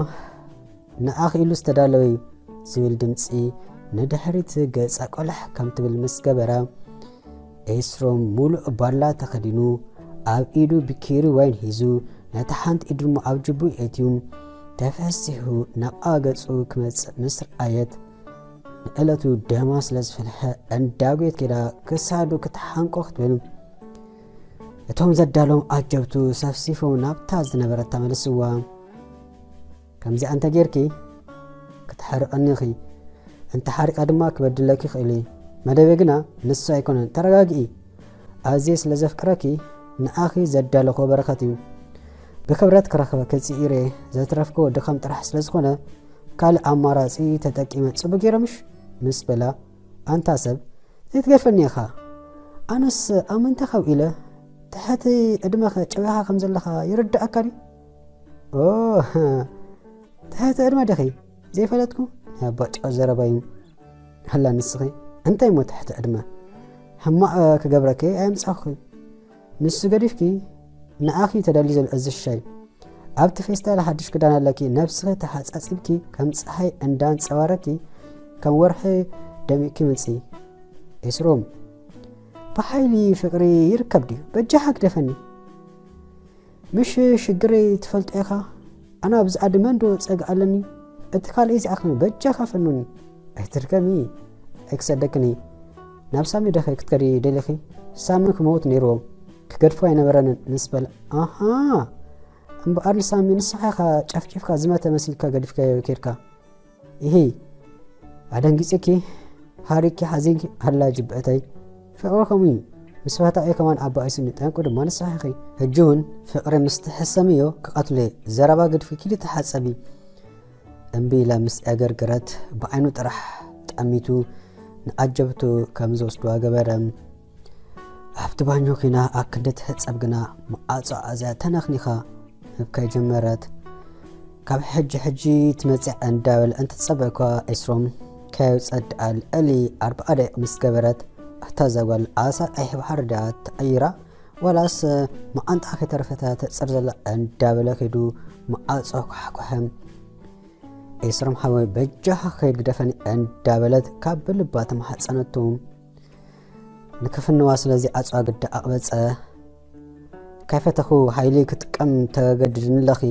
ንዓኺ ኢሉ ዝተዳለወ እዩ ዝብል ድምጺ ንድሕሪት ገጻ ቆልሕ ከም ትብል ምስ ገበራ፣ ኤስሮም ሙሉእ ባላ ተኸዲኑ፣ ኣብ ኢዱ ብኪሪ ዋይን ሒዙ፣ ነታ ሓንቲ ኢዱ ድማ ኣብ ጅቡ የእትዩ፣ ተፈሲሑ ናብኣ ገጹ ክመጽእ ምስ ረኣየት፣ ንዕለቱ ደማ ስለ ዝፈልሐ፣ እንዳጎየት ከይዳ ክሳዱ ክትሓንቆ ክትብል፣ እቶም ዘዳሎም ዓጀብቱ ሰፍሲፎም ናብታ ዝነበረት ተመልስዋ። ከምዚኣ እንተ ጌርኪ፣ ክትሓርቐኒ ኢኺ። እንተ ሓሪቐ ድማ ክበድለኪ ይኽእል እየ። መደበይ ግና ንሱ ኣይኮነን። ተረጋግኢ። ኣዝየ ስለ ዘፍቅረኪ፣ ንኣኺ ዘዳለኹዎ በረኸት እዩ። ብክብረት ክረኽበኪ ጽዒረ ዘትረፍክዎ ድኻም ጥራሕ ስለ ዝኾነ፣ ካልእ ኣማራጺ ተጠቂመ ጽቡቕ ገይረ ምሽ? ምስ በላ፣ ኣንታ ሰብ፣ ዘይትገድፈኒ ኢኻ። ኣነስ ኣብ ምንታይ ካብ ኢለ? ትሕቲ ዕድመኸ ጨዊኻ ከም ዘለኻ ይርድኣካ ድዩ? ኦ፣ ትሕቲ ዕድመ ዲኺ? ዘይፈለጥኩ? ናይ ኣባ ጨው ዘረባ እዩ። ሃላ ንስኺ፣ እንታይ እሞ ትሕቲ ዕድመ? ሕማቕ ክገብረኪ ኣየምጻኹን። ንሱ ገዲፍኪ፣ ንኣኺ ተዳልዩ ዘሎ እዚ ሻይ። ኣብቲ ፌስታል ሓድሽ ክዳን ኣለኪ፣ ነብስኺ ተሓጻጺብኪ፣ ከም ጸሓይ እንዳንጸባረኪ፣ ከም ወርሒ ደሚቕኪ ምጺ። ኤስሮም፣ ብሓይሊ ፍቕሪ ይርከብ ድዩ? በጃኻ ግደፈኒ። ምሽ ሽግረይ ትፈልጦ ኢኻ። ኣነ ኣብዚ ዓዲ መን ዶ ጸግዒ ኣለኒ? እቲ ካልእ እዚ ኣኽኒ በጃኻ ፈኑኒ። ኣይትድከሚ፣ ኣይክሰደክን እየ። ናብ ሳሚ ዶ ክትከዲ ደሊኺ? ሳሚ ክመውት ነይርዎ። ክገድፎ ኣይነበረንን ምስ በለ፣ ኣሃ፣ እምበኣር ንሳሚ ንስኻ ኢኻ ጨፍጪፍካ ዝመተ መሲልካ ገዲፍካዮ ኬድካ። ኢሂ፣ ኣደንጊጽኪ፣ ሃሪኪ፣ ሓዚንኪ፣ ኣላ ጅብዕተይ። ፍቕሪ ከምኡ እዩ። ምስ ፈታዊ ከማን ኣባኢሱኒ፣ ጠንቁ ድማ ንስኻ ኢኺ። ሕጂ እውን ፍቕሪ ምስ ትሕሰምዮ ክቐትሎ እየ። ዘረባ ግድፊ፣ ኪዲ ተሓጸቢ። እምቢ ኢላ ምስ ኣገርገረት፣ ብዓይኑ ጥራሕ ጠሚቱ ንዓጀብቱ ከም ዝወስድዋ ገበረ። ኣብቲ ባኞ ኪና ኣክንዲ ትሕጸብ ግና፣ መዓጾ ኣዝያ ተነኽኒኻ ምብካይ ጀመረት። ካብ ሕጂ ሕጂ ትመጽእ እንዳበለ እንትጸበ እኳ፣ ኤስሮም ከየውጸ ደኣ ልዕሊ ኣርብዓ ደቂቕ ምስ ገበረት፣ ኣታ እዛ ጓል ኣሳጣሒ ባሕሪ ድያ ተቐይራ፣ ዋላስ መዓንጣ ከይተረፈታ ተጽር ዘላ እንዳበለ ከይዱ መዓጾ ኳሕኳሐ። ኤስሮም ሓወይ በጃኻ ከይድ ግደፈኒ እንዳበለት ካብ ብልባ ተማሕጸነቱ። ንክፍንዋ ስለዚ ኣጽዋ ግዳ ኣቕበጸ። ካይፈተኹ ሓይሊ ክጥቀም ተገድድኒ ኣለኺ።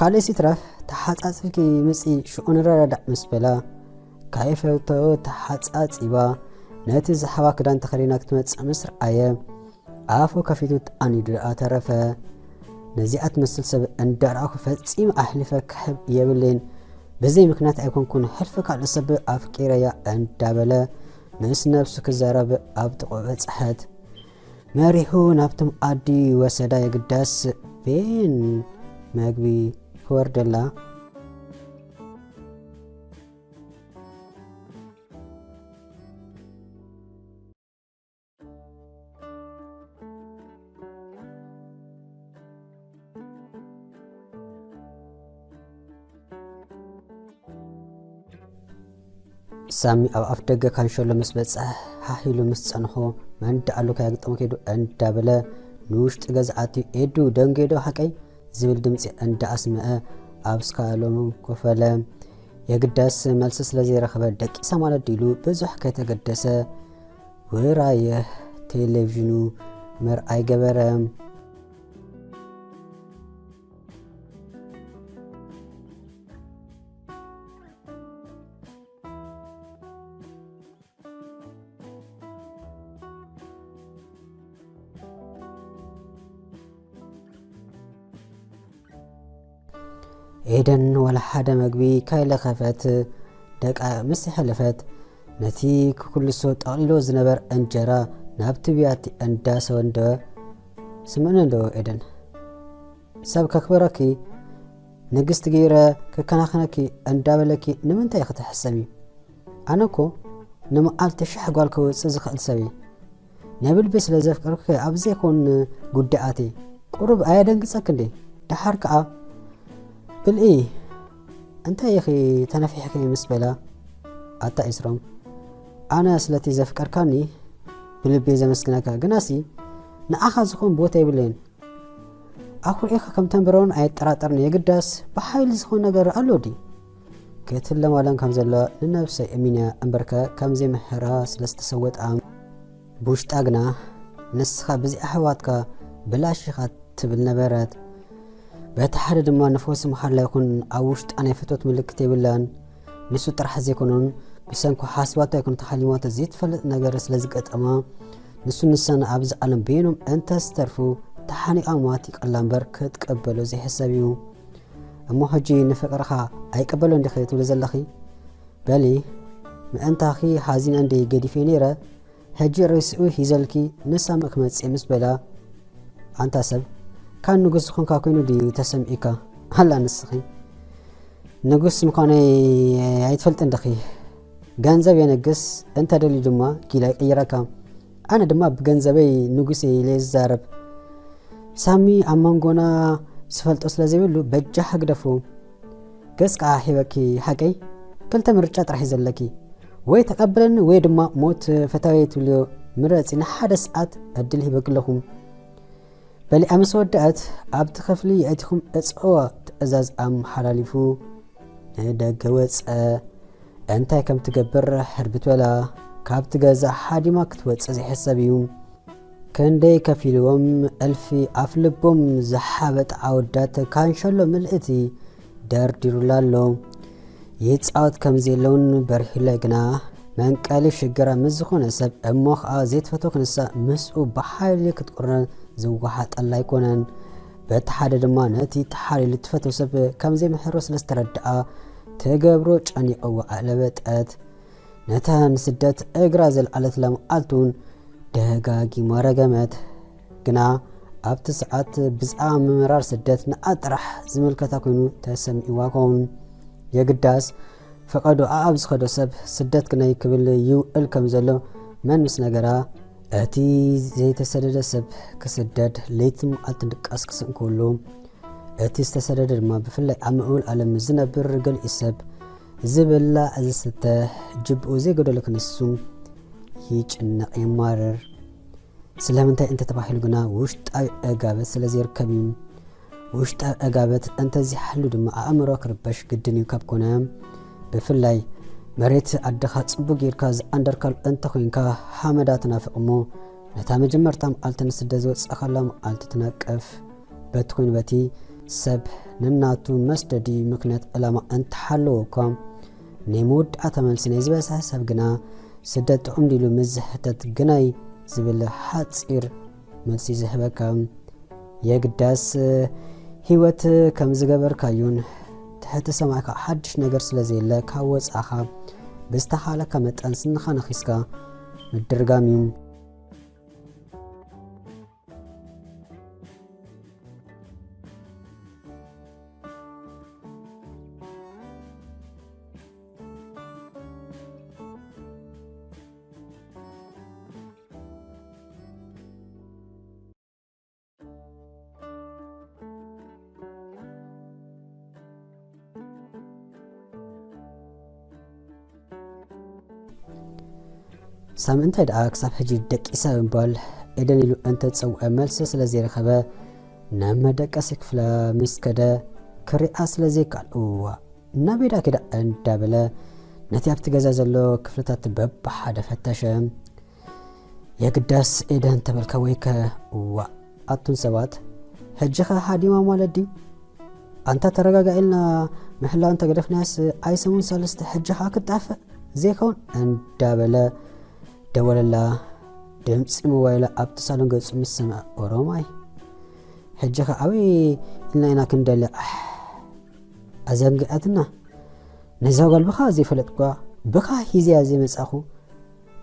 ካልእስ ይትረፍ ተሓጻጺብኪ ምጺ ሽዑ ንረዳዳእ ምስ በላ፣ ካይፈቶ ተሓጻጺባ ነቲ ዝሓባ ክዳን ተኸዲና ክትመጽእ ምስ ረኣየ፣ ኣፉ ከፊቱ ተኣኒዱ ደኣ ተረፈ። ነዚኣ ትመስል ሰብ እንዳረኣኹ ፈጺመ ኣሕሊፈ ክሕብ የብለይን። ብዘይ ምኽንያት ኣይኮንኩን ሕልፊ ካልእ ሰብ ኣፍቂረያ እንዳበለ ምስ ነብሱ ክዛረብ ኣብ ጥቕኡ በጽሐት። መሪሑ ናብቶም ኣዲ ወሰዳ። የግዳስ ቤን መግቢ ክወርደላ። ሳሚ ኣብ ኣፍ ደገ ካንሸሎ ምስ በጽሐ፣ ሃህ ኢሉ ምስ ጸንሖ፣ መን ደኣሉ ከያግጠሞ ከይዱ እንዳበለ ንውሽጢ ገዛ ኣትዩ፣ "ኤዱ፣ ደንጌዶ ሓቀይ?" ዝብል ድምጺ እንዳኣስመዐ ኣብ ስካሎም ኮፍ በለ። የግዳስ መልሲ ስለ ዘይረኸበ፣ ደቂሳ ማለት ድዩ ኢሉ ብዙሕ ከይተገደሰ፣ ውራየ ቴሌቪዥኑ ምርኣይ ገበረ። ኤደን ዋላ ሓደ መግቢ ካይለኸፈት ደቃይቕ ምስ ሓለፈት፣ ነቲ ክኩልሶ ጠቕሊሎ ዝነበር እንጀራ ናብቲ ብያቲ እንዳሰወንደወ፣ "ስምዕኒ እንዶ ኤደን፣ ሰብ ከኽብረኪ፣ ንግስቲ ገይረ ክከናኸነኪ እንዳበለኪ ንምንታይ ኢኺ ትሕሰሚ? ኣነ እኮ ንመዓልቲ ሽሕ ጓል ከውጽእ ዝኽእል ሰብ እየ። ናይ ብልቢ ስለ ዘፍቅርኪ ኣብ ዘይኮን ጉዳያተይ ቁሩብ ኣየደንግጸኪ እንዴ? ደሓር ከኣ ብልኢ፣ እንታይ ኢኺ ተነፊሕኪ?" ምስ በላ፣ "ኣታ ኤስሮም፣ ኣነ ስለቲ ዘፍቀርካኒ ብልቢ ዘመስግነካ፣ ግናሲ ንዓኻ ዝኾን ቦታ የብለይን። ኣኹሪዕካ ከም ተንብሮን ኣየጠራጠርን፣ የግዳስ ብሓይሊ ዝኾን ነገር ኣሎ ድዩ?" ክትለማለም ከም ዘሎ ንነብሰይ እሚንያ እምበርከ ከም ዘይምሕራ ስለ ዝተሰወጣ፣ ብውሽጣ ግና "ንስኻ ብዚ ኣሕዋትካ ብላሽ ኢኻ" ትብል ነበረት። በቲ ሓደ ድማ ንፈውሲ መሓላ ይኹን ኣብ ውሽጣ ናይ ፍትወት ምልክት የብላን። ንሱ ጥራሕ ዘይኮነን ብሰንኩ ሓሲባቶ ኣይኮን ተሓሊማቶ ዘይትፈልጥ ነገር ስለ ዝገጠማ፣ ንሱ ንሳን ኣብዚ ዓለም በይኖም እንተዝተርፉ ተሓኒቓ ምማት ይቐላ እምበር ክትቀበሎ ዘይሕሰብ እዩ። "እሞ ሕጂ ንፍቕርኻ ኣይቀበሎን ዲኺ ትብሊ ዘለኺ? በሊ ምእንታኺ ሓዚነ እንዲ ገዲፈ ነይረ፣ ሕጂ ርእሲኡ ሂዘልኪ ንሳመ ክመጽእ" ምስ በላ፣ "ኣንታ ሰብ፣ ካብ ንጉስ ዝኾንካ ኮይኑ ድዩ ተሰሚዑካ? ኣላ ንስኺ ንጉስ ምዃነይ ኣይትፈልጥን ዲኺ? ገንዘብ የነግስ፣ እንተ ደልዩ ድማ ጊላ ይቕይረካ። ኣነ ድማ ብገንዘበይ ንጉስ እየ ኢለ ዝዛረብ። ሳሚ ኣብ መንጎና ዝፈልጦ ስለ ዘይብሉ በጃኻ ግደፎ። ገጽ ከኣ ሂበኪ ሓቀይ፣ ክልተ ምርጫ ጥራሕ እዩ ዘለኪ። ወይ ተቐበለኒ ወይ ድማ ሞት ፈታዊ ትብልዮ ምረጺ፣ ንሓደ ሰዓት ዕድል ሂበኪ ኣለኹ" በሊዓ ምስ ወደኣት፣ ኣብቲ ክፍሊ የእቲኹም እጽዕዎ ትእዛዝ ኣመሓላሊፉ ንደገ ወጸ። እንታይ ከም ትገብር ሕርብት በላ። ካብቲ ገዛ ሓዲማ ክትወጽእ ዘይሕሰብ እዩ። ክንደይ ከፊልዎም እልፊ ኣፍ ልቦም ዝሓበጠ ኣወዳት ካንሸሎ ምልእቲ ደርዲሩላ ኣሎ። ይጻወት ከም ዘለውን በሪሁለይ ግና መንቀሊ ሽግራ ምስ ዝኾነ ሰብ እሞ ኸኣ ዘይትፈትዎ ክንሳ ምስኡ ብሓይሊ ክትቁርነ ዝወሓጠላ ኣይኮነን። በቲ ሓደ ድማ ነቲ ተሓሊሉ ትፈትዎ ሰብ ከም ዘይምሕሮ ስለ ዝተረድኣ ትገብሮ ጨኒቕዋ ኣለበጠት። ነታ ንስደት እግራ ዘልዓለትላ መዓልቲ እውን ደጋጊማ ረገመት። ግና ኣብቲ ሰዓት ብዛዕባ ምምራር ስደት ንዓ ጥራሕ ዝምልከታ ኮይኑ ተሰሚዕዋ ኸውን። የግዳስ ፈቐዶ ኣኣብ ዝኸዶ ሰብ ስደት ግናይ ክብል ይውዕል ከም ዘሎ መን ምስ ነገራ እቲ ዘይተሰደደ ሰብ ክስደድ ለይትን መዓልትን ድቃስ ክስእን ከሎ፣ እቲ ዝተሰደደ ድማ ብፍላይ ኣብ ምዕቡል ዓለም ዝነብር ገሊኡ ሰብ ዝብላዕ ዝስተ ጅብኡ ዘይጎደሎ ክንሱ ይጭነቕ የማርር። ስለምንታይ እንተተባሂሉ ግና ውሽጣዊ ዕጋበት ስለ ዘይርከብ እዩ። ውሽጣዊ ዕጋበት እንተዚሓሉ ድማ ኣእምሮ ክርበሽ ግድን እዩ። ካብ ኮነ ብፍላይ መሬት ኣደኻ ጽቡቅ ጌርካ ዝኣንደርካሉ እንተኾይንካ ሓመዳ ትናፍቕ እሞ ነታ መጀመርታ መዓልቲ ንስደት ዝወጻእካላ መዓልቲ ትነቅፍ። በቲ ኮይኑ በቲ ሰብ ንናቱ መስደዲ ምክንያት ዕላማ እንተሓለዎ እኳ ናይ መወዳእታ መልሲ ናይ ዝበዝሐ ሰብ ግና ስደት ጥዑም ድዩ ኢሉ ምስ ዝሕተት ግናይ ዝብል ሓጺር መልሲ ዝህበካ። የግዳስ ህይወት ከም ዝገበርካዩን ትሕቲ ሰማይ ከዓ ሓድሽ ነገር ስለ ዘየለ ካብ ወጻእኻ ብዝተኻለካ መጠን ስንኻ ነኺስካ ምድርጋም እዩ። ሳሚ እንታይ ደኣ ክሳብ ሕጂ ደቂሰ ብምባል ኤደን ኢሉ እንተጸውዐ መልሲ ስለ ዘይረኸበ ናብ መደቀሲ ክፍላ ምስ ከደ ክሪኣ ስለ ዘይከኣል እዋ ናበይ ደኣ ኪዳ እንዳበለ ነቲ ኣብቲ ገዛ ዘሎ ክፍልታት በብሓደ ፈተሸ። የግዳስ ኤደን ተበልካ ወይከ እዋ ኣቱን ሰባት ሕጂ ኸ ሃዲማ ማለት ድዩ? ኣንታ ተረጋጋ ኢልና ምሕላው እንተገደፍናያስ ኣይሰሙን ሰለስተ ሕጂ ኸኣ ክጣፍእ ዘይከውን እንዳበለ ደወለላ። ድምፂ ሞባይላ ኣብቲ ሳሎን ገጹ ምስ ሰምዐ ኦሮማይ ሕጂ ኸ ኣበይ ኢልና ኢና ክንደሊ? ኣሕ ኣዘንጊዓትና። ነዛ ጓል ብኻ ዘይፈለጥኳ ብኻ ሂዝያ ዘይመጻኹ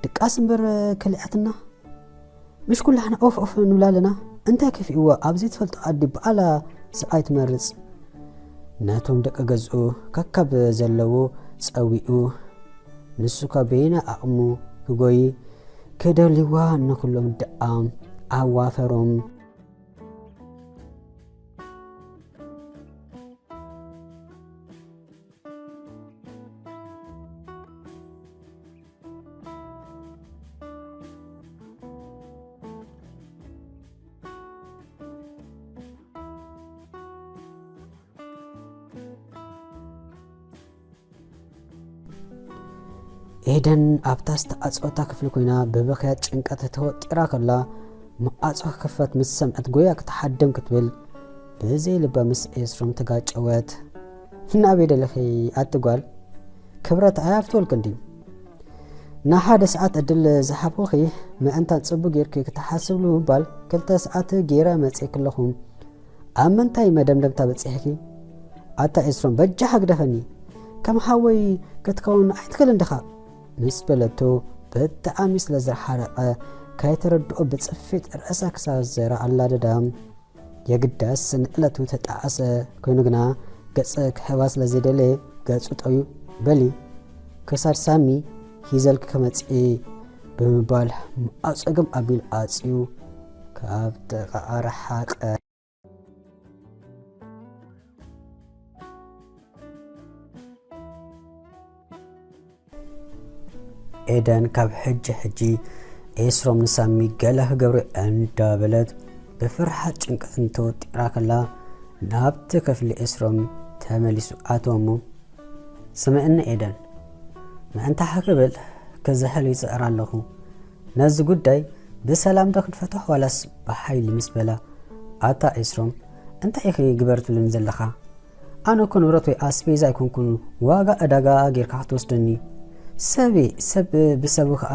ድቃስ እምበር ከሊኣትና። ምሽ ኩላሕና ኦፍ ኦፍ ንብላ ኣለና። እንታይ ከፊእዋ ኣብ ዘይትፈልጦ ዓዲ በዓላ ሰብኣይ ትመርጽ። ነቶም ደቂ ገዝኡ ከካብ ዘለዎ ጸዊኡ ንሱ ካብ በይና ኣቕሙ ክጎይ ክደልይዋ ንኹሎም ደኣ ኣዋፈሮም። ኤደን ኣብታ ዝተዓጸወታ ክፍሊ ኮይና ብብኽያት ጭንቀት ተወጢራ ከላ መዓጾ ክኽፈት ምስ ሰምዐት ጎያ ክትሓድም ክትብል ብዘይ ልባ ምስ ኤስሮም ተጋጨወት። ናበይ ደለኺ ኣቲ ጓል? ክብረት ኣይኣፍትወልክን ድዩ? ንሓደ ሰዓት ዕድል ዝሃብኹኺ ምእንታን ጽቡቕ ጌርኪ ክትሓስብሉ ምባል ክልተ ሰዓት ገይረ መጺእኪ ኣለኹ። ኣብ ምንታይ መደምደምታ በጺሕኪ? ኣታ ኤስሮም በጃኻ ግደፈኒ። ከም ሓወይ ክትከውን ኣይትኽእልን ዲኻ? ምስ በለቶ ብጣዕሚ ስለ ዝሓረቐ ከይተረድኦ ብጽፊት ርእሳ ክሳብ ዘረኣላ ደዳ። የግዳስ ንዕለቱ ተጣዕሰ ኮይኑ ግና ገጽ ክህባ ስለ ዘይደለየ ገጹ ጠውዩ በሊ ክሳድ ሳሚ ሂዘልኪ ክመጽእ ብምባል መዓጾ ግም ኣቢሉ ዓጽዩ ካብ ጥቓኣ ረሓቐ። ኤደን ካብ ሕጂ ሕጂ ኤስሮም ንሳሚ ገለ ክገብሮ እንዳበለት ብፍርሓት ጭንቀትን ተወጢራ ከላ ናብቲ ክፍሊ ኤስሮም ተመሊሱ ኣተወ እሞ፣ ስምዕኒ ኤደን፣ ምእንታኺ ክብል ክዝሕል ይጽዕር ኣለኹ። ነዚ ጉዳይ ብሰላም ዶ ክንፈትሖ ዋላስ ብሓይሊ ምስ በላ፣ ኣታ ኤስሮም፣ እንታይ ኢኺ ግበር ትብልኒ ዘለኻ? ኣነ እኮ ንብረት ወይ ኣስቤዛ ኣይኮንኩን ዋጋ ዕዳጋ ጌርካ ክትወስደኒ። ሰብ'የ፣ ሰብ ብሰቡ ኸኣ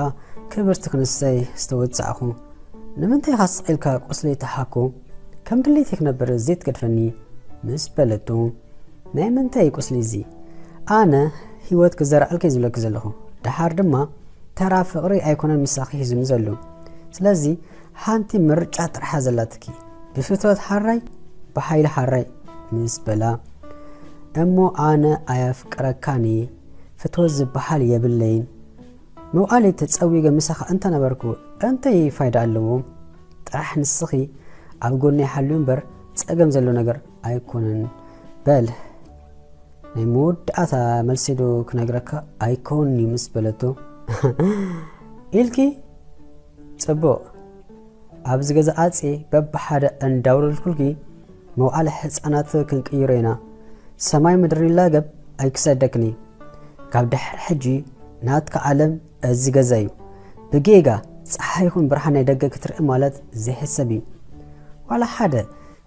ክብርቲ ክንሰይ ዝተወጻእኹ። ንምንታይ ኢኻ ስቕ ኢልካ ቁስለይ ትሓኮ? ከም ድሌተይ ክነብር ዘይትገድፈኒ? ምስ በለቶ፣ ናይ ምንታይ ቁስሊ እዚ? ኣነ ህይወት ክዘርዓልኪ ዝብለኪ ዘለኹ። ደሓር ድማ ተራ ፍቕሪ ኣይኮነን ምሳኺ ሒዙኒ ዘሎ። ስለዚ ሓንቲ ምርጫ ጥራሕ ዘለትኪ፣ ብፍትወት ሓራይ፣ ብሓይሊ ሓራይ ምስ በላ፣ እሞ ኣነ ኣየፍቅረካን እየ፣ ፍትወት ዝበሃል የብለይን። መውዓሊ ተጸዊገ ምሳኻ እንተነበርኩ እንታይ ፋይዳ ኣለዎ? ጥራሕ ንስኺ ኣብ ጎነይ ሓልዩ እምበር ጸገም ዘሎ ነገር ኣይኮነን። በል ናይ መወዳእታ መልሲ ዶ ክነግረካ ኣይከውን ምስ በለቶ፣ ኢልኪ ጽቡቕ፣ ኣብዚ ገዛ ኣጽየ በብሓደ እንዳውረድኩልኪ መውዓሊ ህጻናት ክንቅይሮ ኢና። ሰማይ ምድሪ ይላገብ ኣይክሰደክኒ። ካብ ድሕሪ ሕጂ ናትካ ዓለም እዚ ገዛ እዩ። ብጌጋ ጸሓይ ይኹን ብርሃን ናይ ደገ ክትርኢ ማለት ዘይሕሰብ እዩ። ዋላ ሓደ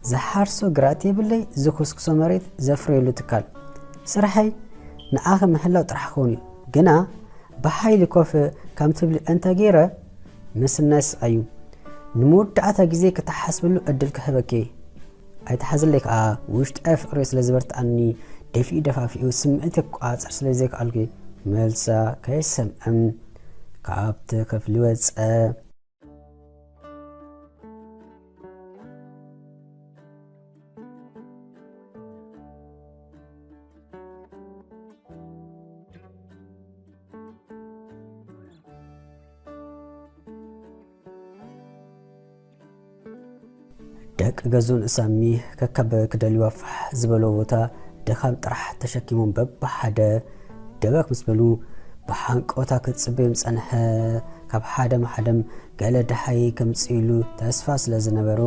ዝሓርሶ ግራት የብለይ፣ ዝኹስኩሶ መሬት ዘፍረየሉ ትካል። ስርሐይ ንዓኺ ምሕላው ጥራሕ ክኸውን እዩ። ግና ብሓይሊ ኮፍ ከም ትብሊ እንተ ገይረ ምስናይ ስቓይ እዩ። ንመወዳእታ ግዜ ክትሓስብሉ ዕድል ክህበኪ እየ። ኣይትሓዝለይ ከኣ፣ ውሽጣዊ ፍቕሪ ስለ ዝበርትኣኒ፣ ደፊኡ ደፋፊኡ ስምዒት ክቆጻጸር ስለ ዘይከኣልኩ፣ መልሳ ከይሰምዐ ካብቲ ክፍሊ ወጸ። ደቂ ገዝኡ ንሳሚ ከካብ ክደልይዋ ፋሕ ዝበሎ ቦታ ድኻም ጥራሕ ተሸኪሞም በብሓደ ደበክ ምስ በሉ ብሓንቀውታ ክጽበዮም ዝጸንሐ ካብ ሓደም ሓደም ገለ ደሃይ ከምጽእሉ ተስፋ ስለ ዝነበሮ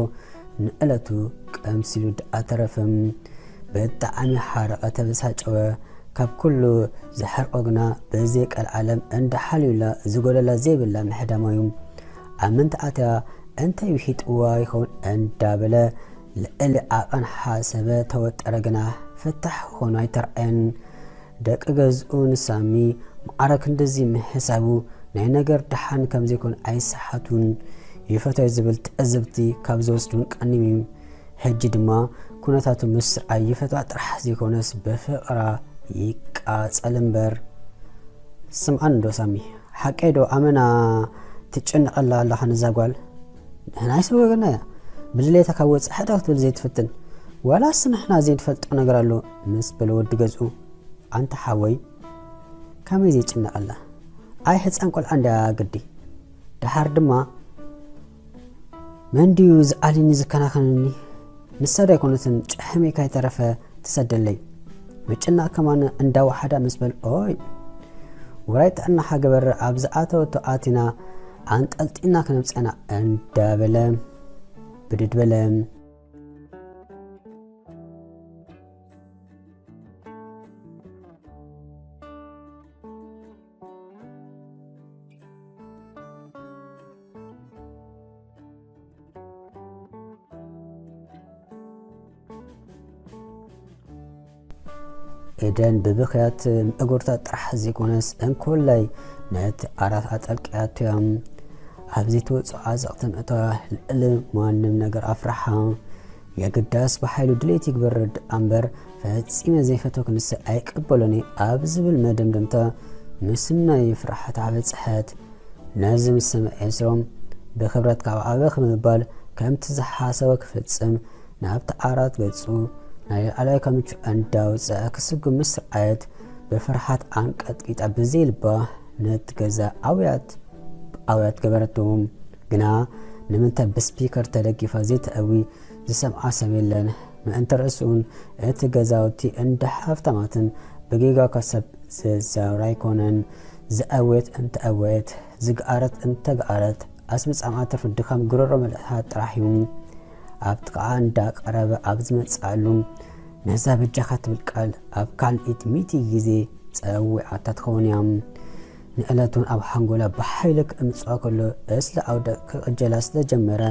ንዕለቱ ቀምሲሉ ደኣ ተረፈ። ብጣዕሚ ሓረቐ፣ ተበሳጨወ። ካብ ኩሉ ዘሕርቆ ግና ብዘይ ቀልዓለም እንዳሓልዩላ ዝጎደላ ዘይብላ ምሕዳማ እዩ። ኣብ ምንታይ ኣትያ እንታይ ውሒጥዋ ይኸውን እንዳበለ ልዕሊ ዓቐን ሓሰበ ተወጠረ፣ ግና ፍታሕ ክኾኑ ኣይተርኣየን። ደቂ ገዝኡ ንሳሚ ማዕረ ክንድዚ ምሕሳቡ ናይ ነገር ደሓን ከም ዘይኮን ኣይሰሓቱን። ይፈትዮ ዝብል ትዕዝብቲ ካብ ዝወስዱን ቀኒም እዩ። ሕጂ ድማ ኩነታቱ ምስርዓይ ይፈትዋ ጥራሕ ዘይኮነስ ብፍቕራ ይቃጸል እምበር። ስምዓኒ ዶ ሳሚ፣ ሓቀይ ዶ ኣመና ትጨነቐላ ኣለኻ ነዛ ጓል? ንሕና ኣይሰወገናያ። ብድሌታ ካብ ወጻኢ ሕዳ ክትብል ዘይትፍትን። ዋላስ ንሕና ዘይንፈልጦ ነገር ኣሎ? ምስ በለ ወዲ ገዝኡ። ኣንታ ሓወይ፣ ከመይ ዘይጭነቐላ? ኣይ ህጻን ቆልዓ እንድያ ግዲ። ደሓር ድማ መን ድዩ ዝኣልኒ ዝከናኸነኒ? ንሳ ዶ ኣይኮነትን ጭሕመይ ካይተረፈ ትሰደለይ? ምጭናቕ ከማን እንዳወሓዳ ምስ በል፣ ኦይ፣ ውራይ ጥዕናኻ ግበር፣ ኣብ ዝኣተወቶ ኣቲና ኣንጠልጢልና ክነምጽኣና እንዳበለ ብድድ በለ። ኤደን ብብኽያት ምእጉርታ ጥራሕ ዘይኮነስ እንኮላይ ነቲ ዓራት ኣጠልቅያቶ እያ። ኣብዚ ትወፅኦ ዓዘቕቲ ምእታዋ ልዕሊ ማንም ነገር ኣፍርሓ። የግዳስ ብሓይሉ ድሌት ይግበር ርድኣ እምበር ፈጺመ ዘይፈተወኪ ንሰ ኣይቅበሎን እየ ኣብ ዝብል መደምደምታ ምስናይ ፍርሓት ኣበጽሐት። ነዚ ምስ ሰምዐ ኤስሮም ብኽብረት ካብ ኣበኺ ብምባል ከምቲ ዝሓሰቦ ክፍጽም ናብቲ ዓራት ገጹ ናይ ላዕለዋይ ካምቹ እንዳውጽአ ክስጉም ምስ ረኣየት ብፍርሓት ኣንቀጥቂጣ ብዘይ ልባ ነቲ ገዛ ኣውያት ኣውያት ገበረቶ። ግና ንምንታይ ብስፒከር ተደጊፋ ዘይተእዊ ዝሰምዓ ሰብ የለን። ምእንቲ ርእሱ እውን እቲ ገዛውቲ እንዳ ሃፍታማትን ብጌጋ እኳ ሰብ ዘዛውር ኣይኮነን። ዝኣወየት እንተኣወየት፣ ዝገኣረት እንተገኣረት፣ ኣስምጻምኣ ትርፊ ድኻም ጉሮሮ ምልእታ ጥራሕ እዩ። ኣብ ጥቓኣ እንዳቐረበ ኣብ ዝመጽኣሉ፣ ነዛ በጃኻ ትብል ቃል ኣብ ካልኢት ሚእቲ ግዜ ጸዊዓታ ትኸውን እያ። ንዕለት እውን ኣብ ሓንጎላ ብሓይሊ ክእምጽዋ ከሎ፣ እስለ ኣውደ ክቕጀላ ስለ ጀመረ፣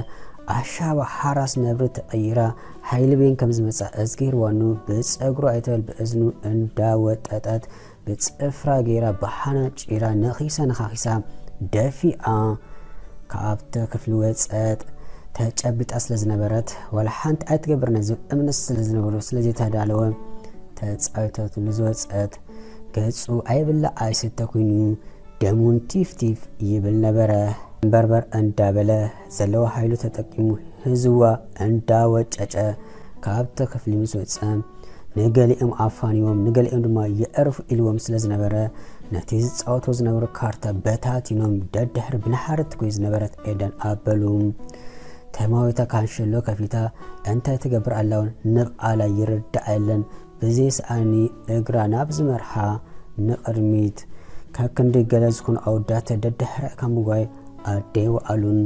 ኣሻባ ሓራስ ነብሪ ተቐይራ፣ ሓይሊ ቤን ከም ዝመጻ እዝጊር ዋኑ ብጸጉሩ ኣይተበል ብእዝኑ እንዳወጠጠት፣ ብጽፍራ ገይራ ብሓና ጪራ ነኺሳ ነኻኺሳ ደፊኣ ካብቲ ክፍሊ ወጸት። ተጨቢጣ ስለ ዝነበረት፣ ዋላ ሓንቲ ኣይትገብር ናይ ዝብል እምነት ስለ ዝነበሮ ስለ ዘይተዳለወ፣ ተጻዊተትሉ ዝወጸት። ገጹ ኣይብላዕ ኣይስተ ኮይኑ፣ ደሙን ቲፍ ቲፍ ይብል ነበረ። በርበር እንዳበለ ዘለዎ ሓይሉ ተጠቂሙ ህዝዋ እንዳወጨጨ ካብቲ ክፍሊ ምስ ወጸ፣ ንገሊኦም ኣፋንዎም፣ ንገሊኦም ድማ የዕርፉ ኢልዎም ስለ ዝነበረ፣ ነቲ ዝጻወቶ ዝነበሩ ካርታ በታቲኖም ደድሕሪ ብንሓረት ትጎይ ዝነበረት ኤደን ኣበሉ። ተማዊታ ካንሸሎ ከፊታ እንታይ ትገብር ኣላውን ንብዓላ ይርዳኣ የለን። ብዘይስኣኒ እግራ ናብ ዝመርሓ ንቕድሚት ከክንዲ ገለ ዝኾኑ ኣወዳት ደድሕሪ ካብ ምጓይ ኣደይወኣሉን።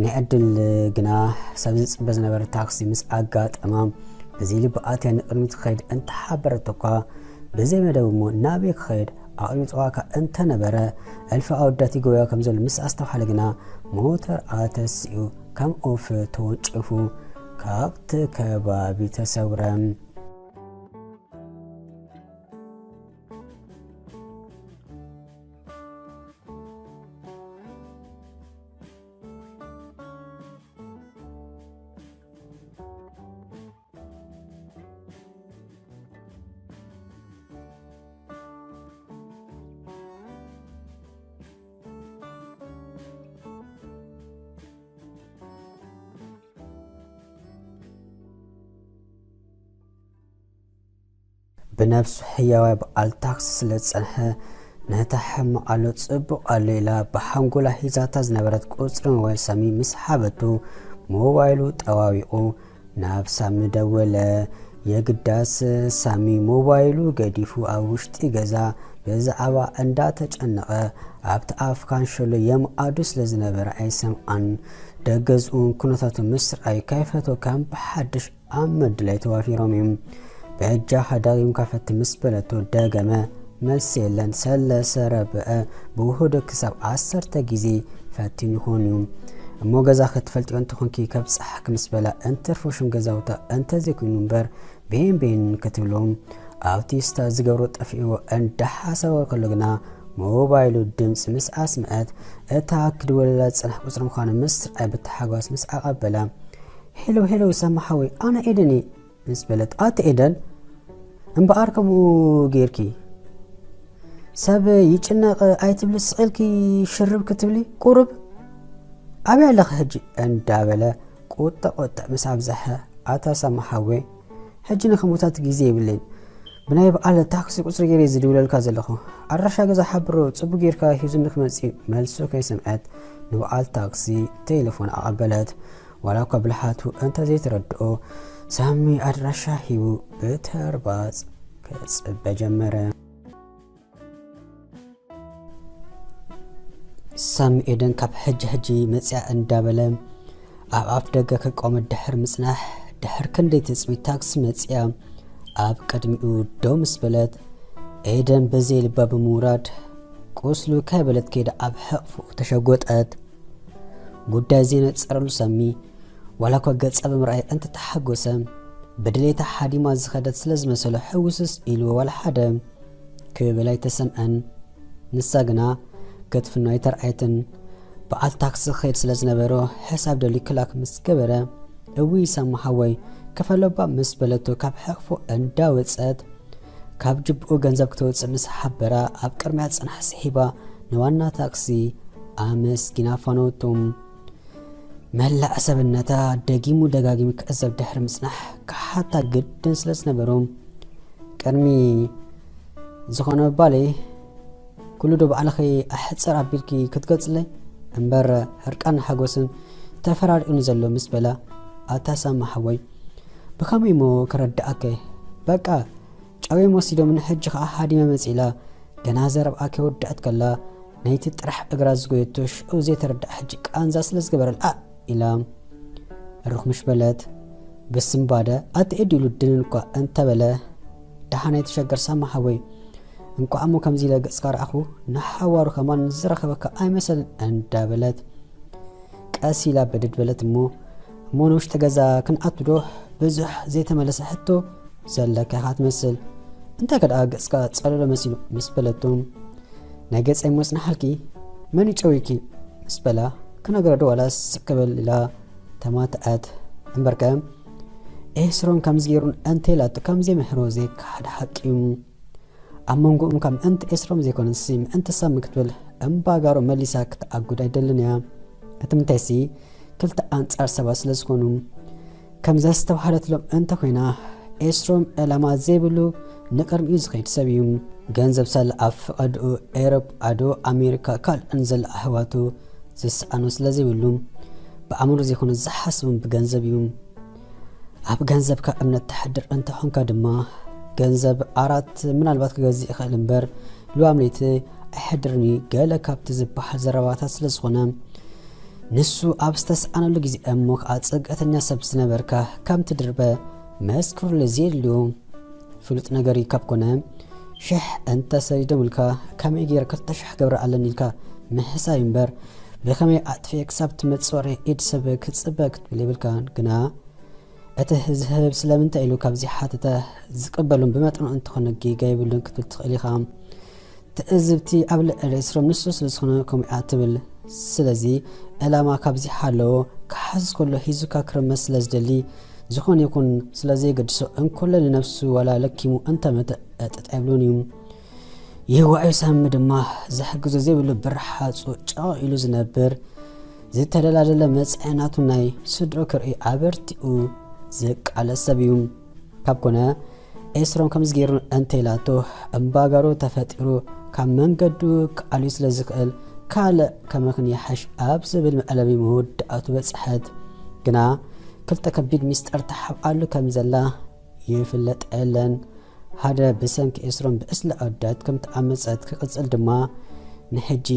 ናይ ዕድል ግና ሰብ ዝጽበ ዝነበረ ታክሲ ምስ ኣጋጠማ ብዘይ ልቢ ኣትያ ንቕድሚት ክኸይድ እንተሓበረት እኳ ብዘይ መደብ እሞ ናበይ ክኸይድ ኣቕቢጽዋካ እንተነበረ እልፊ ኣወዳት ይጎያ ከም ዘሎ ምስ ኣስተውሓለ ግና ሞተር ኣተሲኡ ከም ኦፍ ተወንጭፉ ካብቲ ከባቢ ተሰውረ። ብነብሱ ሕያዋይ በዓል ታክሲ ስለ ዝጸንሐ፣ ነታ ሕማቕ ኣሎ ጽቡቕ ኣሎ ኢላ ብሓንጎላ ሒዛታ ዝነበረት ቁጽሪ ሞባይል ሳሚ ምስ ሃበቶ፣ ሞባይሉ ጠዋዊቑ ናብ ሳሚ ደወለ። የግዳስ ሳሚ ሞባይሉ ገዲፉ ኣብ ውሽጢ ገዛ ብዛዕባ እንዳተጨነቐ ኣብቲ ኣፍ ካንሸሎ የምኣዱ ስለ ዝነበረ ኣይሰምዓን። ደገዝኡን ኩነታቱ ምስርኣይ ከይፈቶ ከም ብሓድሽ ኣብ ምድላይ ተዋፊሮም እዮም። በጃኻ ደጊምካ ፈትን ምስ በለቶ ደገመ። መልሲ የለን። ሰለሰ ረብዐ ብውህዶ ክሳብ ዓሰርተ ግዜ ፈቲኑ ይኸውን እዩ። እሞ ገዛ ክትፈልጥዮ እንተኾንኪ ከብጽሓኪ ምስ በላ እንትርፎ ሽም ገዛውታ እንተዘይኮይኑ እምበር ቤን ቤን ክትብሎ ኣብቲ ስታ ዝገብሮ ጠፊእዎ እንዳሓሰበ ከሎ ግና ሞባይሉ ድምፂ ምስ ኣስምዐት እታ ክድወለላ ዝጸንሐ ቁፅሪ ምዃኑ ምስርኣይ ብተሓጓስ ምስ ኣቐበላ ሄሎ ሄሎ ሳሚ ሓወይ ኣነ ኤደን እየ ምስ በለት ኣቲ ኤደን እምበኣር ከምኡ ጌርኪ ሰብ ይጭነቕ ኣይትብሊ ስቕ ኢልኪ ሽርብ ክትብሊ ቁሩብ ኣበይ ኣለኺ ሕጂ እንዳበለ ቁጥዕ ቁጥዕ ምስ ኣብዝሐ ኣታ ሳሚ ሓወይ ሕጂ ንኽሞታት ግዜ የብለይን ብናይ በዓል ታክሲ ቁፅሪ ገይረ ዝድውለልካ ዘለኹ ኣድራሻ ገዛ ሓብሮ ፅቡቅ ጌርካ ሂዙኒ ክመፅእ መልሱ ከይሰምዐት ንበዓል ታክሲ ቴሌፎን ኣቐበለት ዋላ እኳ ብልሓቱ እንተ ዘይተረድኦ ሳሚ ኣድራሻ ሂቡ ብተርባጽ ክጽበ ጀመረ። ሳሚ ኤደን ካብ ሕጂ ሕጂ መጽያ እንዳበለ ኣብ ኣፍ ደገ ክቆመ ድሕር ምጽናሕ ድሕር ክንደይ ትጽቢት ታክሲ መጽያ ኣብ ቅድሚኡ ደው ምስ በለት ኤደን በዘይ ልባ ብምውራድ ቁስሉ ከይበለት ከይዳ ኣብ ሕቕፍኡ ተሸጎጠት። ጉዳይ ዘይነጸረሉ ሳሚ ዋላ እኳ ገጻ ብምርኣይ እንተተሓጎሰ ብድሌታ ሓዲማ ዝኸደት ስለ ዝመሰሎ ሕውስስ ኢልዎ ዋላ ሓደ ክብል ኣይተሰምዐን። ንሳ ግና ክትፍኖ ኣይተርኣየትን። በዓል ታክሲ ክኸይድ ስለ ዝነበሮ ሕሳብ ደልዩ ክላክ ምስ ገበረ እውይ ሳሚ ሓወይ ክፈሎባ ምስ በለቶ ካብ ሕቕፎ እንዳወጸት ካብ ጅብኡ ገንዘብ ክተውጽእ ምስ ሓበራ ኣብ ቅድሚያ ጽናሕ ስሒባ ንዋና ታክሲ ኣመስጊና ኣፋነወቶም። መላእ ሰብነታ ደጊሙ ደጋጊሙ ክዕዘብ ድሕሪ ምጽናሕ ክሓታ ግድን ስለ ዝነበሮ ቅድሚ ዝኾነ ባለይ ኩሉ ዶ ባዕልኺ ኣሕጽር ኣቢልኪ ክትገልጽለይ እምበር ህርቃን ሓጎስን ተፈራሪቑኒ ዘሎ ምስ በላ ኣታ ሳማ ሓወይ ብኸመይ እሞ ክረድኣከ በቃ ጨውዮም ወሲዶምኒ ሕጂ ኸኣ ሃዲመ መጺእ ኢላ ገና ዘረብኣ ከይወደኣት ከላ ናይቲ ጥራሕ እግራ ዝጎየቶ ሽዑ ዘይተረድኣ ሕጂ ቃንዛ ስለ ዝገበረላ ኣእ ኢላ ርኽ ምሽ በለት። ብስምባደ ኣቲ ኤዲ ኢሉ ድንን እኳ እንተበለ ደሓን ኣይትሸገር ሳማ ሓወይ እንቋዕ እሞ ከምዚ ኢለ ገጽካ ረኣኹ ንሓዋሩ ከማን ዝረኸበካ ኣይመሰልን እንዳበለት ቀስ ኢላ በደድ በለት እሞ እሞ ንውሽጢ ገዛ ክንኣቱ ዶ ብዙሕ ዘይተመለሰ ሕቶ ዘለካ ኢኻ ትመስል እንታይ ከ ደኣ ገጽካ ጸለሎ መሲሉ ምስ በለቶ ናይ ገጸይ እሞ ጽናሓልኪ መን ይጨውይኪ ምስ በላ ክነግራ ዶ ዋላስ ስቅ ክብል ኢላ ተማትኣት እምበርከ ኤስሮም ከምዚ ገይሩን እንተ ኢላቶ ከም ዘይምሕሮ ዘይከሓድ ሓቂ እዩ ኣብ መንጎኦም ካብ ምእንቲ ኤስሮም ዘይኮነሲ ምእንቲ ሳሚ ክትብል እምባጋሮ መሊሳ ክትኣጉድ ኣይደልን እያ። እቲ ምንታይሲ ክልተ ኣንጻር ሰባት ስለ ዝኾኑ ከም ዘስተብሃለትሎም እንተ ኮይና ኤስሮም ዕላማ ዘይብሉ ንቕድሚኡ ዝኸይድ ሰብ እዩ። ገንዘብ ሳለ ኣብ ፈቐድኡ ኤሮጳ ዶ ኣሜሪካ ካልእን ዘለ ኣሕዋቱ ዝሰኣኖ ስለ ዘይብሉ፣ ብኣእምሮ ዘይኮነ ዝሓስብን ብገንዘብ እዩ። ኣብ ገንዘብካ እምነት ተሕድር እንተኾንካ ድማ፣ ገንዘብ ኣራት ምናልባት ክገዝእ ይኽእል እምበር፣ ልዋም ለይቲ ኣይሕድርን እዩ፣ ገለ ካብቲ ዝበሃል ዘረባታት ስለ ዝኾነ፣ ንሱ ኣብ ዝተሰኣነሉ ግዜ እሞ ከኣ ጽግዕተኛ ሰብ ዝነበርካ ከም ትድርበ መስክሩለይ። ዘየድልዮ ፍሉጥ ነገር እዩ። ካብ ኮነ ሽሕ እንተ ሰዲዶምልካ ከመይ ገይረ ክልተ ሽሕ ገብረ ኣለኒ ኢልካ ምሕሳይ እምበር፣ ብኸመይ ኣጥፊኤ ክሳብ ትመጽእ ወረ ኢድ ሰብ ክጽበ ክትብል የብልካን። ግና እቲ ዝህብ ስለምንታይ ኢሉ ካብ ዘይሓተተ ዝቅበሉን ብመጠኑ እንተኾነ ጌጋ የብሉን ክትብል ትኽእል ኢኻ። ትእዝብቲ ኣብ ልዕሊ ኤስሮም ንሱ ስለ ዝኾነ ከምኡ እያ ትብል። ስለዚ ዕላማ ካብ ዘይሃለዎ ክሓስስ ከሎ ሒዙካ ክርመስ ስለ ዝደሊ፣ ዝኾነ ይኹን ስለ ዘየገድሶ እንኮሎ ንነብሱ ዋላ ለኪሙ እንተመተ ዕጥጥ ኣይብሉን እዩ። ይህዋዩ ሳሚ ድማ ዝሕግዞ ዘይብሉ ብርሓጹ ጫቕ ኢሉ ዝነብር፣ ዝተደላደለ መጻኢ ናቱ ናይ ስድሮ ክርኢ ኣበርቲኡ ዝቃለስ ሰብ እዩ። ካብ ኮነ ኤስሮም ከምዚ ገይሩ እንተኢላቶ እምባጋሮ ተፈጢሩ ካብ መንገዱ ክኣልዩ ስለ ዝኽእል ካልእ ከመኽንያ ይሓሽ ኣብ ዝብል መዕለቢ መወዳእቱ በጽሐት። ግና ክልተ ከቢድ ሚስጥር ተሓብኣሉ ከም ዘላ ይፍለጥ የለን። ሓደ ብሰንኪ ኤስሮም ብዕስለ ኣወዳት ከም ተኣመጸት ክቕጽል ድማ ንሕጂ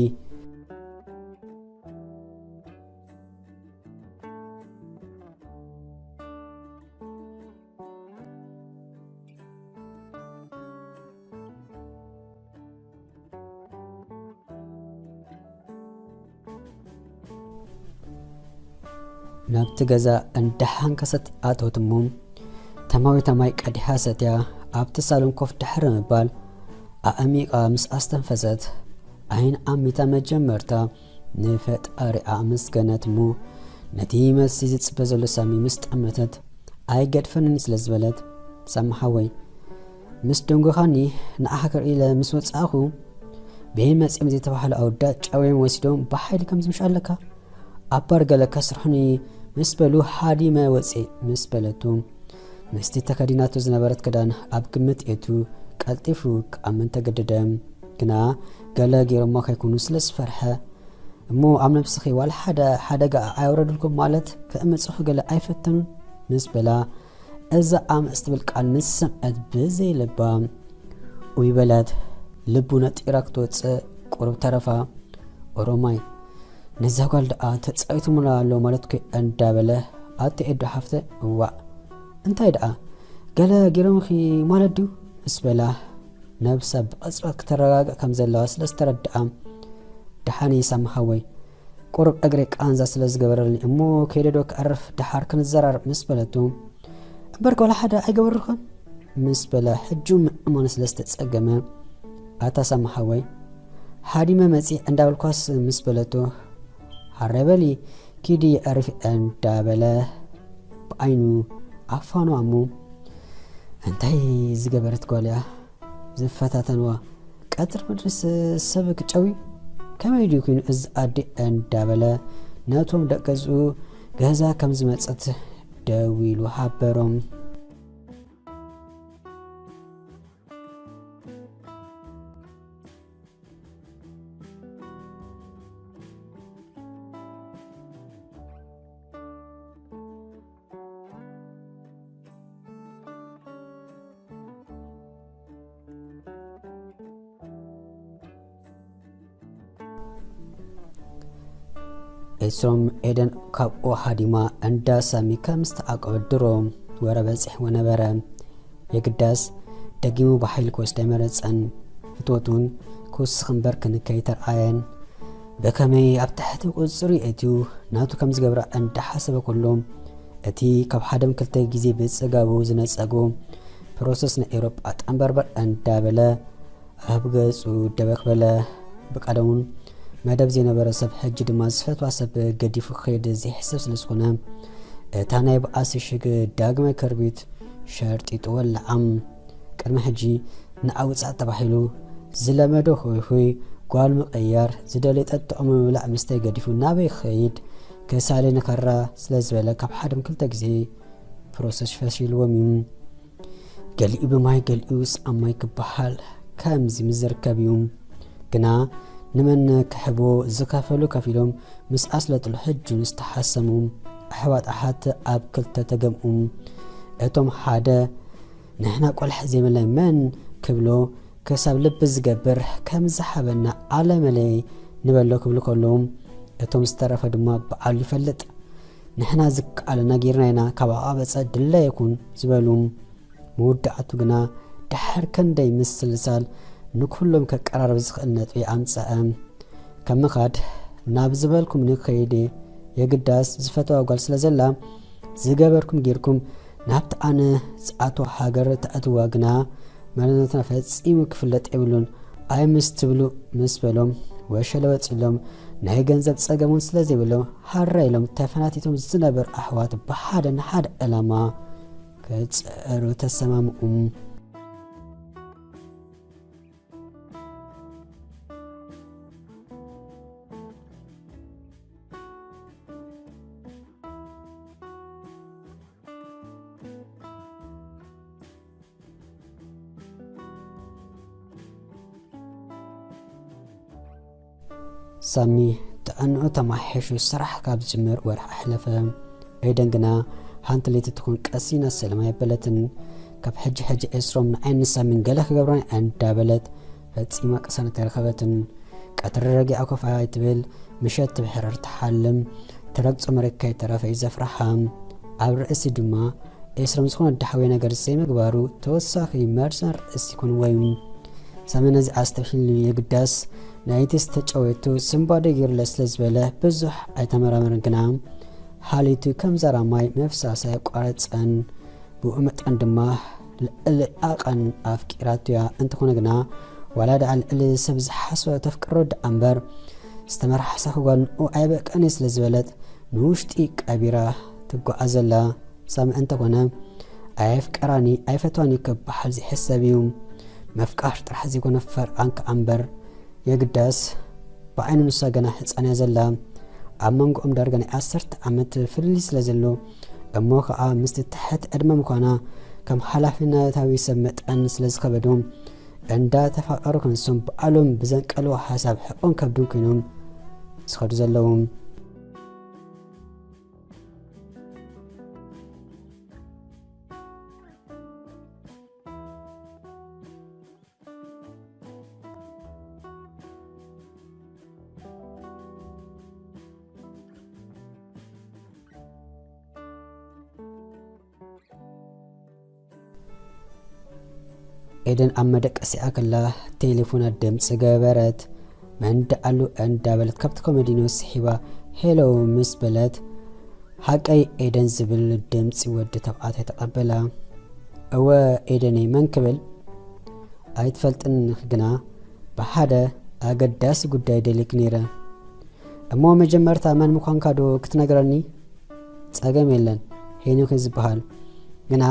ናብቲ ገዛ እንዳሓንከሰት ኣተወት እሞ፣ ተማዊታ ማይ ቀዲሓ ሰትያ ኣብቲ ሳሎን ኮፍ ድሕሪ ምባል፣ ኣዕሚቓ ምስ ኣስተንፈሰት፣ ዓይን ዓሚታ መጀመርታ ንፈጣሪኣ ኣመስገነት እሞ፣ ነቲ መልሲ ዝጽበ ዘሎ ሳሚ ምስ ጠመተት፣ ኣይገድፈንን ስለ ዝበለት፣ ሳሚ ሓወይ፣ ምስ ደንጎኻኒ ንዓኻ ክርኢ ኢለ ምስ ወጻእኹ፣ ብሄን መጺኦም ዘይተባህሉ ኣወዳት ጨውዮም ወሲዶም ብሓይሊ ከም ዝምሽ ኣለካ። ኣብ ባር ገለ ከስርሑኒ ምስ በሉ ሃዲመ ወጺእ ምስ በለቱ፣ ምስቲ ተከዲናቶ ዝነበረት ክዳን ኣብ ግምት እቱ ቀልጢፉ ክኣምን ተገደደ። ግና ገለ ገይሮሞ ከይኮኑ ስለ ዝፈርሐ፣ እሞ ኣብ ነብስኺ ዋላ ሓደ ሓደጋ ኣየውረድልኩም ማለት ከእምጽኹ ገለ ኣይፈተኑን ምስ በላ፣ እዛ ኣመፅ ትብል ቃል ምስ ሰምዐት ብዘይ ልባ ኡይ በለት። ልቡ ነጢራ ክትወፅእ ቁሩብ ተረፋ። ኦሮማይ፣ ነዛ ጓል ደኣ ተፃዊቱምላ ኣሎ ማለት ኮ እንዳበለ፣ ኣቲ ኤዶ ሓፍተ፣ እዋእ፣ እንታይ ደኣ ገለ ገይሮምኺ ማለት ድዩ? ምስ በላ፣ ነብሳ ብቕጽበት ክተረጋግእ ከም ዘለዋ ስለ ዝተረድኣ፣ ደሓን እየ ሳሚ ሓወይ፣ ቁሩብ እግረይ ቃንዛ ስለ ዝገበረልኒ እሞ ከይደ ዶ ከዕርፍ፣ ደሓር ክንዘራረብ ምስ በለቶ፣ እምበር ዋላ ሓደ ኣይገበርኩን ምስ በለ፣ ሕጂ ምእማኑ ስለ ዝተጸገመ፣ ኣታ ሳሚ ሓወይ፣ ሃዲመ መጺእ እንዳበልኳስ ምስ በለቶ፣ ሃረ በሊ ኪዲ የዕርፊ እንዳበለ ብዓይኑ ኣፋንዋ እሞ፣ እንታይ ዝገበረት ጓል እያ ዝፈታተንዋ? ቀትሪ ምድርስ ሰብ ክጨዊ? ከመይ ድዩ ኮይኑ እዚ ኣዲ እንዳበለ ነቶም ደቂ ገዝኡ ገዛ ከም ዝመጸት ደዊሉ ሓበሮም። ኤስሮም ኤደን ካብኡ ሃዲማ እንዳ ሳሚ ከም ዝተዓቆበት ድሮ ወረ በጺሕዎ ነበረ። የግዳስ ደጊሙ ብሓይሊ ክወስዳ ኣይመረጸን። ፍትወቱን ክውስኽ እምበር ክንከ ኣይተርኣየን። ብኸመይ ኣብ ትሕቲ ቁጽጽሩ የእትዩ ናቱ ከም ዝገብራ እንዳሓሰበ ከሎ፣ እቲ ካብ ሓደም ክልተ ግዜ ብጽጋቡ ዝነጸጎ ፕሮሰስ ናይ ኤውሮጳ ጠንበርበር እንዳበለ ኣብ ገጹ ደበኽ በለ። ብቀደሙን መደብ ዘይነበረ ሰብ፣ ሕጂ ድማ ዝፈትዋ ሰብ ገዲፉ ክኸይድ ዘይሕሰብ ስለ ዝኾነ፣ እታ ናይ በኣሲ ሽግ ዳግማይ ከርቢት ሸርጢጡ ወለዓ። ቅድሚ ሕጂ ንኣውጻእ ተባሂሉ ዝለመዶ ሆይ ሆይ፣ ጓል ምቕያር፣ ዝደለየ ጠጥዑ ምብላዕ ምስታይ ገዲፉ ናበይ ክኸይድ? ከሳሊ ንኸራ ስለ ዝበለ ካብ ሓደም ክልተ ግዜ ፕሮሰስ ፈሺልዎም እዩ። ገሊኡ ብማይ ገሊኡስ ኣብ ማይ ክበሃል ከምዚ ምስ ዝርከብ እዩ። ግና ንመን ክሕብዎ ዝኸፈሉ ከፊሎም ምስ ኣስለጥሉ ሕጁን ዝተሓሰሙ ኣሕዋት ኣሓት ኣብ ክልተ ተገምኡ። እቶም ሓደ ንሕና ቆልሕ ዘይብልና መን ክብሎ ክሳብ ልቢ ዝገብር ከም ዝሓበና ኣለመለይ ንበሎ ክብሉ ከለዉ እቶም ዝተረፈ ድማ በዓሉ ይፈልጥ ንሕና ዝከኣለና ጌርና ኢና ካብ ኣቓበጸ ድለ ይኹን ዝበሉ። መወዳእቱ ግና ድሓር ክንደይ ምስልሳል ንኩሎም ከቀራርብ ዝኽእል ነጥቢ ኣምጸአ። ከም ምኻድ ናብ ዝበልኩም ንኸይድ የግዳስ ዝፈተዋ ጓል ስለ ዘላ ዝገበርኩም ጌርኩም ናብቲ ኣነ ዝኣትዋ ሃገር ተእትዋ ግና መንነትና ፈጺሙ ክፍለጥ የብሉን። ኣይ ምስ ትብሉ ምስ በሎም ወሸለ ወጺሎም ናይ ገንዘብ ጸገም እውን ስለ ዘይብሎም ሃራ ኢሎም ተፈናቲቶም ዝነበሩ ኣሕዋት ብሓደ ንሓደ ዕላማ ክጽዕሩ ተሰማምኡ። ሳሚ ጥዕንኡ ተማሕየሹ ስራሕ ካብ ዝጅምር ወርሒ ኣሕለፈ። ኤደን ግና ሓንቲ ለይቲ ትኹን ቀሲና ሰላም ኣየበለትን። ካብ ሕጂ ሕጂ ኤስሮም ንዓይን ንሳሚን ገለ ክገብሮን እንዳበለት ፈጺማ ቅሳነት ኣይረኸበትን። ቀትሪ ረጊኣ ኮፍ ኣይትብል፣ ምሸት ትብሕረር ትሓልም፣ ትረግጾ መሬት ከይተረፈ እዩ ዘፍርሓ። ኣብ ርእሲ ድማ ኤስሮም ዝኾነ ዳሕወ ነገር ዘይምግባሩ ተወሳኺ መርዛን ርእሲ ይኮንዎ እዩ። ሳሚ ነዚ ኣስተብሂሉ የግዳስ ናይቲ ዝተጨወቱ ስንባደ ገይሩለ ስለ ዝበለ ብዙሕ ኣይተመራመረን ግና ሓሊቱ ከም ዛራ ማይ ምፍሳስ ኣየቋረጸን። ብኡ መጠን ድማ ልዕሊ ዓቐን ኣፍቂራቶ እያ። እንተኾነ ግና ዋላ ደኣ ልዕሊ ሰብ ዝሓስቦ ተፍቅሮ ደኣ እምበር ዝተመርሓሳ ጓል ንኡ ኣይበቀን እየ ስለ ዝበለት ንውሽጢ ቀቢራ ትጓዓዝ ኣላ። ሳሚ እንተኾነ ኣየፍቀራኒ ኣይፈትዋኒ ክበሃል ዘይሕሰብ እዩ። ምፍቃር ጥራሕ ዘይኮነ ፈርቓን ከኣ እምበር የግዳስ ብዓይኒ ንሳ ገና ህጻን እያ ዘላ። ኣብ መንጎኦም ዳርጋ ናይ ዓሰርተ ዓመት ፍልልይ ስለ ዘሎ እሞ ከኣ ምስቲ ትሕቲ ዕድመ ምዃና ከም ሓላፍነታዊ ሰብ መጠን ስለ ዝኸበዶም እንዳተፋቐሩ ክንሶም በዓሎም ብዘንቀልዎ ሓሳብ ሕቆን ከብድን ኮይኖም ዝኸዱ ዘለዉ። ኤደን ኣብ መደቀሲኣ ከላ ቴሌፎና ድምፂ ገበረት። መን ደኣሉ እንዳበለት ካብቲ ኮመዲኖ ስሒባ ሄሎ ምስ በለት፣ ሓቀይ ኤደን ዝብል ድምፂ ወዲ ተባዕታይ ተቐበላ። እወ ኤደነይ፣ መን ክብል? ኣይትፈልጥን ግና ብሓደ ኣገዳሲ ጉዳይ ደልየኪ ነይረ። እሞ መጀመርታ መን ምዃንካ ዶ ክትነግረኒ? ጸገም የለን፣ ሄኖክ ዝበሃል። ግና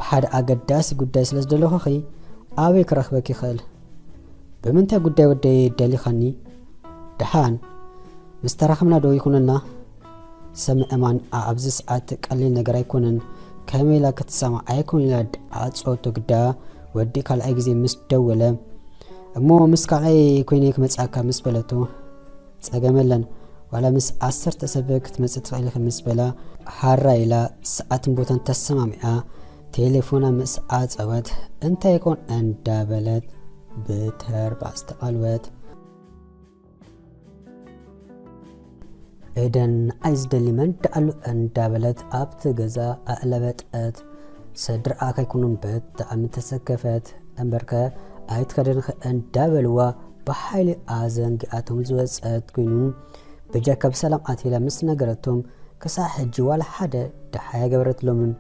ብሓደ ኣገዳሲ ጉዳይ ስለ ዝደለኹኺ ኣበይ ክረኽበኪ ይኽእል? ብምንታይ ጉዳይ ወደይ ደሊኻኒ? ደሓን ምስ ተራኸብና ዶ ይኹነልና? ሰብ ምእማን ኣብዚ ሰዓት ቀሊል ነገር ኣይኮነን። ከመይ ኢላ ክትሰማዕ ኣይኮን ኢላ ኣጽወቶ ግዳ ወዲ ካልኣይ ግዜ ምስ ደወለ፣ እሞ ምስ ካልኣይ ኮይነ ክመጽኣካ ምስ በለቶ፣ ጸገም የለን፣ ዋላ ምስ ዓሰርተ ሰብ ክትመጽእ ትኽእል ኢኺ ምስ በላ፣ ሓራ ኢላ ሰዓትን ቦታን ተሰማሚዓ ቴሌፎና ምስ ዓጸወት፣ እንታይ ኮን እንዳበለት ብተርባዕ ዝተቓልወት። ኤደን ንዓይ ዝደሊ መን ደኣሉ እንዳበለት ኣብቲ ገዛ ኣዕለበጠት። ስድራኣ ከይኮኑን ብጣዕሚ ተሰከፈት። እምበርከ ኣይትከደንኺ እንዳበልዋ ብሓይሊ ኣዘንጊኣቶም ዝወፀት ኮይኑ ብጀካ ብሰላም ኣትየላ ምስ ነገረቶም ክሳዕ ሕጂ ዋላ ሓደ ደሓይ ኣይገበረትሎምን።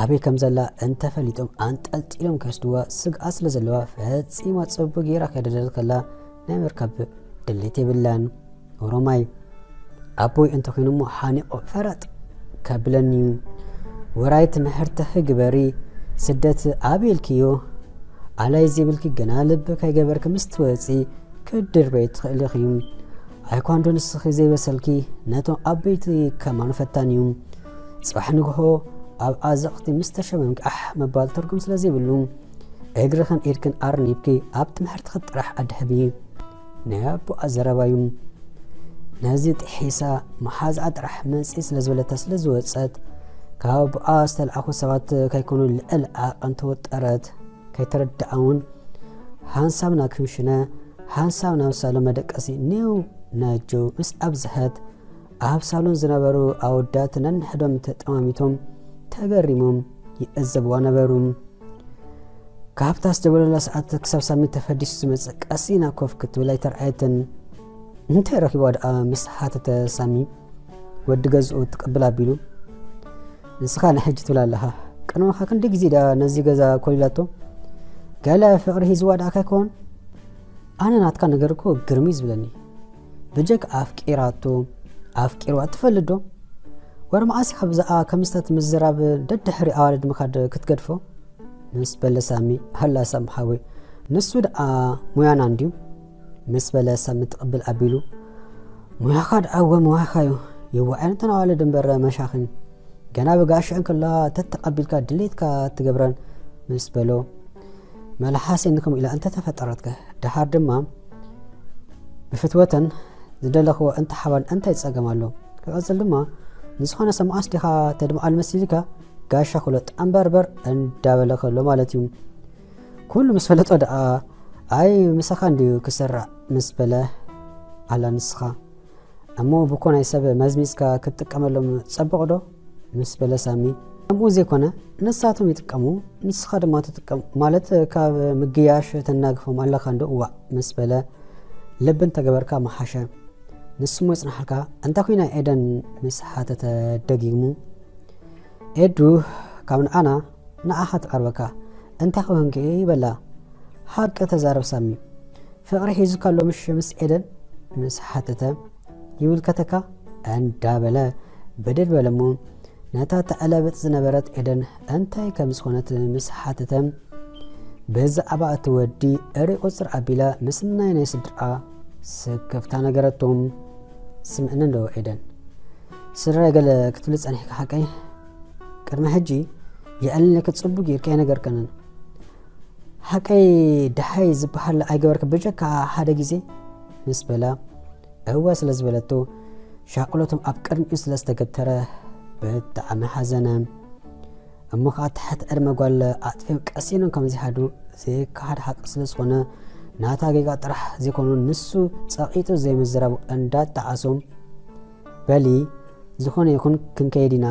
ኣበይ ከም ዘላ እንተፈሊጦም ኣንጠልጢሎም ክወስድዋ ስግኣት ስለ ዘለዋ ፈጺማ ጽቡቕ ጌራ ከይደለለት ከላ ናይ ምርካብ ድሌት የብላን። ኦሮማይ ኣቦይ እንተኾይኑ እሞ ሓኒቑ ፈረጥ ከብለኒ እዩ። ወራይ ትምሕርትኺ ግበሪ፣ ስደት ኣበይ ኢልክዮ? ኣላይ ዘይብልኪ ገና ልቢ ከይገበርኪ ምስ ትወጺ ክድርበይ ትኽእሊ ኢኺ። ኣይኳንዶ ንስኺ ዘይበሰልኪ ነቶም ዓበይቲ ከማን ፈታን እዩ። ጽባሕ ንግሆ ኣብ ኣዘቕቲ ምስ ተሸመምኪ ኣሕ ምባል ትርጉም ስለ ዘይብሉ፣ እግርኽን ኢድክን ኣርኒብኪ ኣብ ትምህርትኺ ጥራሕ ኣድሕቢ። ናይ ኣቦኣ ዘረባ እዩ። ነዚ ጥሒሳ መሓዝኣ ጥራሕ መጺ ስለ ዝበለታ ስለ ዝወጸት፣ ካብ ኣቦኣ ዝተልኣኹ ሰባት ከይኮኑ ልዕል ዓቐን ተወጠረት። ከይተረድኣ እውን ሓንሳብ ናብ ክምሽነ፣ ሓንሳብ ናብ ሳሎን መደቀሲ ኔው ነጀው ምስ ኣብዝሐት፣ ኣብ ሳሎን ዝነበሩ ኣወዳት ነንሕዶም ተጠማሚቶም ተገሪሞም ይዕዘብዋ ነበሩ። ካብታ ዝደወለላ ሰዓት ክሳብ ሳሚ ተፈዲሱ ዝመጽእ ቀስ ኢላ ኮፍ ክትብል ኣይተርኣየትን። እንታይ ረኺብዋ ደኣ ምስ ሓተተ ሳሚ፣ ወዲ ገዝኡ ትቕብል ኣቢሉ፣ ንስኻ ንሕጂ ትብል ኣለኻ። ቅድመኻ ክንደይ ግዜ ደኣ ነዚ ገዛ ኮሊላቶ? ገለ ፍቕሪ ሒዝዋ ደኣ ከይኮን? ኣነ ናትካ ነገር እኮ ግርም እዩ ዝብለኒ። ብጀክ ኣፍቂራቶ፣ ኣፍቂርዋ ትፈልጥ ዶ? ወረ መዓስ ኢኻ ብዛኣ ከምዝታት ምዝራብ ደድሕሪ ኣዋልድ ምኻድ ክትገድፎ? ምስ በለ ሳሚ፣ ሃላ ሳሚ ሓወይ፣ ንሱ ደኣ ሙያና እንድዩ? ምስ በለ ሳሚ ትቕብል ኣቢሉ፣ ሙያኻ ደኣ እወ ሙያኻ እዩ። ይዋዓን እተን ኣዋልድ እምበር መሻኽን። ገና ብጋሻ እንከላ ተተቐቢልካ ድሌትካ ትገብረን ምስ በሎ፣ መልሓሰይ ንከምኡ ኢላ እንተተፈጠረትከ? ደሓር ድማ ብፍትወተን ዝደለኽዎ እንተሓባን እንታይ ጸገም ኣሎ? ክቕጽል ድማ፣ ንዝኾነ ሰብ መዓስ ዲኻ ተድምዓሉ መሲልካ ጋሻ ክሎ ጣምበርበር እንዳበለ ከሎ ማለት እዩ። ኩሉ ምስ ፈለጦ ደኣ፣ ኣይ ምሳኻ እንድዩ ክስራዕ ምስ በለ፣ ኣላ ንስኻ እሞ ብኮ ናይ ሰብ መዝሚዝካ ክትጥቀመሎም ጸቡቕ ዶ? ምስ በለ ሳሚ፣ ከምኡ ዘይኮነ ንሳቶም ይጥቀሙ፣ ንስኻ ድማ ትጥቀም፣ ማለት ካብ ምግያሽ ተናግፎም ኣለኻ እንዶ? እዋእ ምስ በለ፣ ልቢ እንተገበርካ ምሓሸ። ንሱ እሞ ይጽንሓልካ፣ እንታይ ኮይና ኤደን? ምስ ሓተተ ደጊሙ። ኤዱ ካብ ንዓና ንዓኻ ትቐርበካ፣ እንታይ ክውህንኪ ይበላ። ሓቂ ተዛረብ ሳሚ። ፍቕሪ ሒዙካ ኣሎ ምሽ ምስ ኤደን? ምስ ሓተተ፣ ይምልከተካ እንዳበለ ብድድ በለ እሞ፣ ነታ ተዕለብጥ ዝነበረት ኤደን እንታይ ከም ዝኾነት ምስ ሓተተ፣ ብዛዕባ እቲ ወዲ እሪ ቁጽር ኣቢላ ምስ ናይ ናይ ስድራ ስክፍታ ነገረቶም። ስምዕኒ እንዶ ኤደን፣ ስድራይ ገለ ክትብሊ ጸኒሕካ ሓቀይ? ቅድሚ ሕጂ የዕልለኪ ጽቡቅ ጌርካ ኣይነገርከንን። ሓቀይ ደሓይ ዝበሃል ኣይገበርክ ብጀካ ሓደ ግዜ? ምስ በላ፣ እወ ስለ ዝበለቶ፣ ሻቕሎቶም ኣብ ቅድሚኡ ስለ ዝተገተረ ብጣዕሚ ሓዘነ። እሞ ኸዓ ትሕቲ ዕድመ ጓል ኣጥፊኦም ቀሲኖም ከም ዝሃዱ ዘይከሓድ ሓቂ ስለ ዝኾነ፣ ናታ ጌጋ ጥራሕ ዘይኮኑ ንሱ ጸቒጡ ዘይምዝራቡ እንዳጠዓሶም፣ በሊ፣ ዝኾነ ይኹን ክንከይድ ኢና።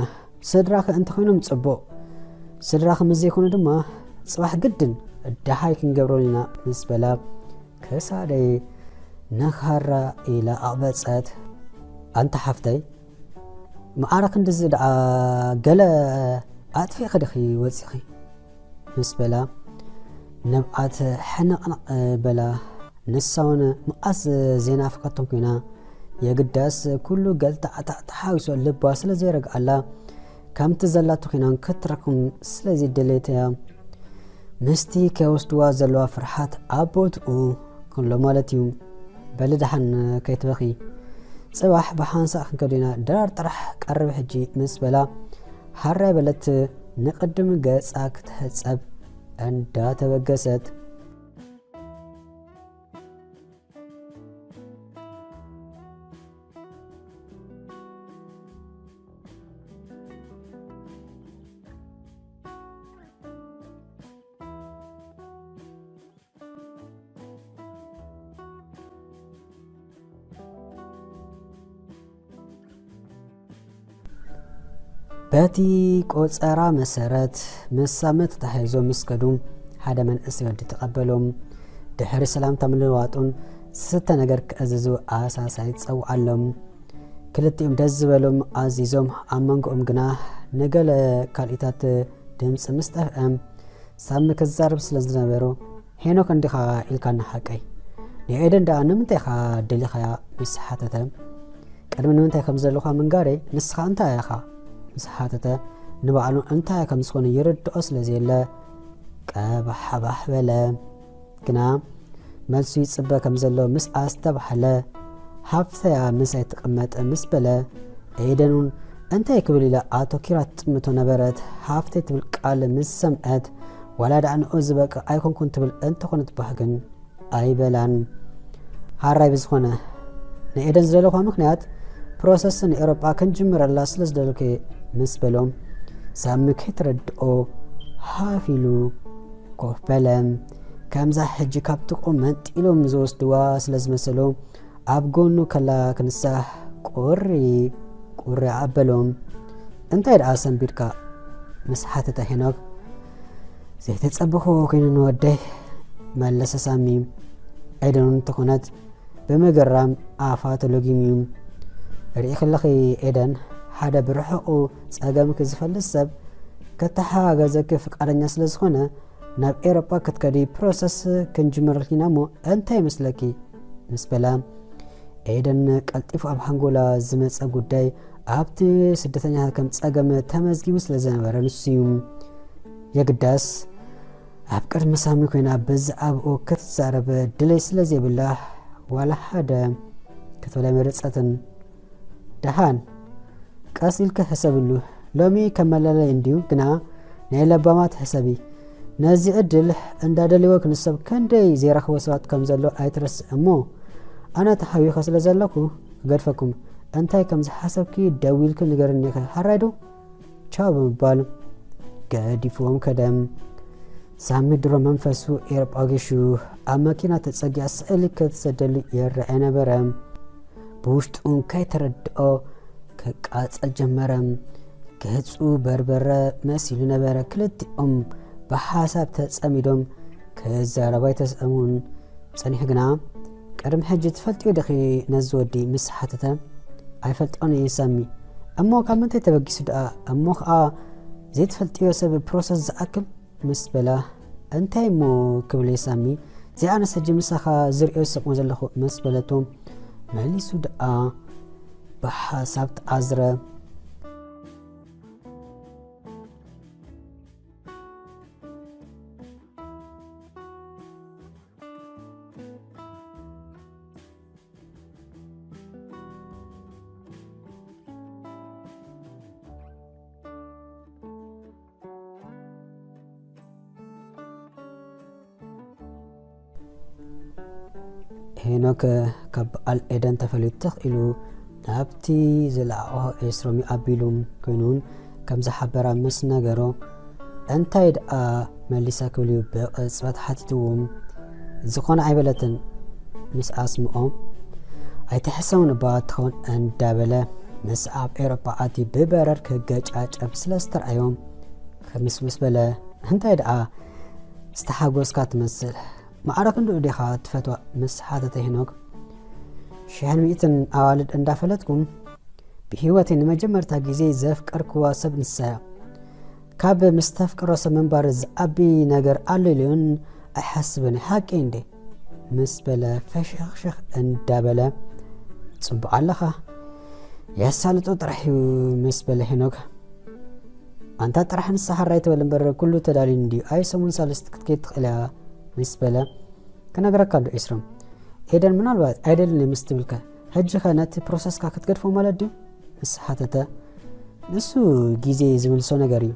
ስድራኸ እንተኾይኖም ጽቡቕ፣ ስድራኸ ምስ ዘይኮኑ ድማ ጽባሕ ግድን ደሃይ ክንገብሮም ኢና ምስ በላ፣ ክሳደይ ነኻራ ኢላ ኣቕበጸት። ኣንታ ሓፍተይ፣ መዓረ ክንድዚ ደኣ ገለ ኣጥፊእኺ ዲኺ ወጺኺ? ምስ በላ፣ ንብዓት ሕንቕንቕ በላ። ንሳ እውን መዓስ ዘይናፈቐቶም ኮይና፣ የግዳስ ኩሉ ገልታዕታዕ ተሓዊሶ ልባ ስለ ዘይረግኣላ፣ ከምቲ ዘላቶ ኮይና ክትረኽቦም ስለ ዘይደለየት እያ። ምስቲ ከይወስድዋ ዘለዋ ፍርሓት ኣብ ቦትኡ ክሎ ማለት እዩ። በሊ ደሓን ከይትበኺ። ጽባሕ ብሓንሳእ ክንከዶ ኢና። ድራር ጥራሕ ቀርብ ሕጂ ምስ በላ፣ ሃራይ በለት ንቕድም ገጻ ክትሕጸብ እንዳተበገሰት። በቲ ቆጸራ መሰረት፣ ምስ ሳሚ ተታሒዞም ምስ ከዱ፣ ሓደ መንእሰይ ወዲ ተቐበሎም። ድሕሪ ሰላምታ ምልውዋጦም፣ ዝስተ ነገር ክእዝዙ ኣሳሳይ ጸውዓሎም። ክልቲኦም ደስ ዝበሎም ኣዚዞም፣ ኣብ መንጎኦም ግና ንገለ ካልኢታት ድምጺ ምስ ጠፍአ፣ ሳሚ ክዛረብ ስለ ዝነበሮ፣ "ሄኖክ እንዲኻ ኢልካኒ ሓቀይ? ንኤደን ደኣ ንምንታይ ኢኻ ደሊኻያ?" ምስ ሓተተ፣ "ቅድሚ ንምንታይ ከም ዘለኹ ምንጋረይ ንስኻ እንታይ ኢኻ?" ምስ ሓተተ፣ ንባዕሉ እንታይ ከም ዝኾነ ይርድኦ ስለ ዘየለ፣ ቀባሕባሕ በለ። ግና መልሱ ይጽበ ከም ዘሎ ምስ ኣስተባህለ፣ "ሃብተያ ምሳይ ትቕመጥ" ምስ በለ፣ ኤደን እውን እንታይ ክብል ኢላ ኣተኪራ ትጥምቶ ነበረት። ሃፍተይ ትብል ቃል ምስ ሰምዐት፣ ዋላ ደኣ ንኡ ዝበቅዕ ኣይኮንኩን ትብል እንተኾነት ባህ ግን ኣይበላን። ሃራይ ብዝኾነ ንኤደን ዝደለኹዋ ምኽንያት ፕሮሰስ ንኤውሮጳ ክንጅምረላ ስለ ዝደለኩ ምስ በሎ፣ ሳሚ ከይተረድኦ ሃፍ ኢሉ ኮፍ በለ። ከምዛ ሕጂ ካብ ጥቕኡ መንጢሎም ዝወስድዋ ስለ ዝመሰሎ፣ ኣብ ጎኑ ከላ ክንሳሕ ቁሪ ቁሪ ኣበሎ። እንታይ ደኣ ሰንቢድካ? ምስ ሓተተ ሄኖክ፣ ዘይተጸበኽዎ ኮይኑ ንወደይ፣ መለሰ ሳሚ። ኤደን እውን እንተኾነት ብምግራም ኣፋ ተሎጊሙ እዩ። ርኢኺ ኣለኺ ኤደን፣ ሓደ ብርሑቑ ጸገምኪ ዝፈልጥ ሰብ ከተሓጋገዘኪ ፍቃደኛ ስለ ዝኾነ፣ ናብ ኤውሮጳ ክትከዲ ፕሮሰስ ክንጅምረልኪ ኢና እሞ እንታይ ይመስለኪ? ምስ በላ፣ ኤደን ቀልጢፉ ኣብ ሓንጎላ ዝመጸ ጉዳይ ኣብቲ ስደተኛታት ከም ጸገም ተመዝጊቡ ስለ ዝነበረ ንሱ እዩ። የግዳስ ኣብ ቅድሚ ሳሚ ኮይና ብዛዕባኡ ክትዛረብ ድሌት ስለ ዘይብላ ዋላ ሓደ ክትብል ኣይመረጸትን። ደሓን ቀስ ኢልኪ ሕሰብሉ። ሎሚ ከም መለለዪ እንድዩ፣ ግና ናይ ለባማት ሕሰቢ። ነዚ ዕድል እንዳደልዎ ክንሰብ ክንደይ ዘይረኽቦ ሰባት ከም ዘሎ ኣይትረስዕ እሞ፣ ኣነ ተሓዊኸ ስለ ዘለኹ ክገድፈኩም። እንታይ ከም ዝሓሰብኪ ደዊልኪ ንገርኒ ኢኺ፣ ሓራይ ዶ? ቻው ብምባል ገዲፍዎም ከደ። ሳሚ ድሮ መንፈሱ ኤርጳጊሹ ኣብ መኪና ተጸጊዓ ስእሊ ክትሰደሉ ይረኣይ ነበረ። ብውሽጡ ከይተረድኦ ክቃጸል ጀመረ። ገጹ በርበረ መሲሉ ነበረ። ክልቲኦም ብሓሳብ ተጸሚዶም ክዛረቡ ኣይተስእኑን። ጸኒሑ ግና፣ "ቅድሚ ሕጂ ትፈልጥዮ ዲኺ ነዚ ወዲ?" ምስ ሓተተ፣ "ኣይፈልጦን እየ ሳሚ። እሞ ካብ ምንታይ ተበጊሱ ደኣ? እሞ ኸኣ ዘይትፈልጥዮ ሰብ ፕሮሰስ ዝኣክል?" ምስ በላ፣ "እንታይ እሞ ክብል እየ ሳሚ? ዘይኣነስ ሕጂ ምሳኻ ዝርእዮ ዝሰምዖ ዘለኹ?" ምስ በለቶ፣ መሊሱ ደኣ ብሓሳብ ተዓዝረ። ሄኖክ ካብ በዓል ኤደን ተፈሊዩ ትኽ ኢሉ ናብቲ ዝለዓቖ ኤስሮሚ ኣቢሉ ኮይኑ እውን ከም ዝሓበራ ምስ ነገሮ፣ "እንታይ ደኣ መሊሳ?" ክብል እዩ ብቕጽበት ሓቲትዎ። ዝኾነ ኣይበለትን። ምስ ኣስምኦ፣ "ኣይትሕሰውን እባ ትኸውን" እንዳበለ፣ ምስ ኣብ ኤውሮጳ ኣትዩ ብበረር ክገጫጨብ ስለ ዝተርኣዮ፣ ክምስምስ በለ። "እንታይ ደኣ ዝተሓጎስካ ትመስል? ማዕረ ክንድኡ ዲኻ ትፈትዋ?" ምስ ሓተተ ሄኖክ፣ "ሽሕን ሚእትን ኣዋልድ እንዳፈለጥኩም፣ ብህይወተይ ንመጀመርታ ግዜ ዘፍቀርክዋ ሰብ ንሳ እያ። ካብ ምስ ተፍቅሮ ሰብ ምንባር ዝዓቢ ነገር ኣሎ ኢለ እውን ኣይሓስብን፣ ሓቂ እንዴ?" ምስ በለ ፈሸኽሸኽ እንዳበለ፣ "ጽቡቕ ኣለኻ፣ የሳልጦ ጥራሕ እዩ" ምስ በለ ሄኖክ፣ "ኣንታ ጥራሕ ንሳ ሓራይ ትበል እምበር ኩሉ ተዳልዩ እንድዩ፣ ኣይ ሰሙን ሳልስቲ ክትከይድ ትኽእል እያ" ምስ በለ፣ "ክነግረካ እንዶ ኤስሮም፣ ኤደን ምናልባት ኣይደልን እየ ምስ ትብልከ፣ ሕጂኸ ነቲ ፕሮሰስካ ክትገድፎ ማለት ድዩ?" ምስ ሓተተ፣ "ንሱ ግዜ ዝምልሶ ነገር እዩ።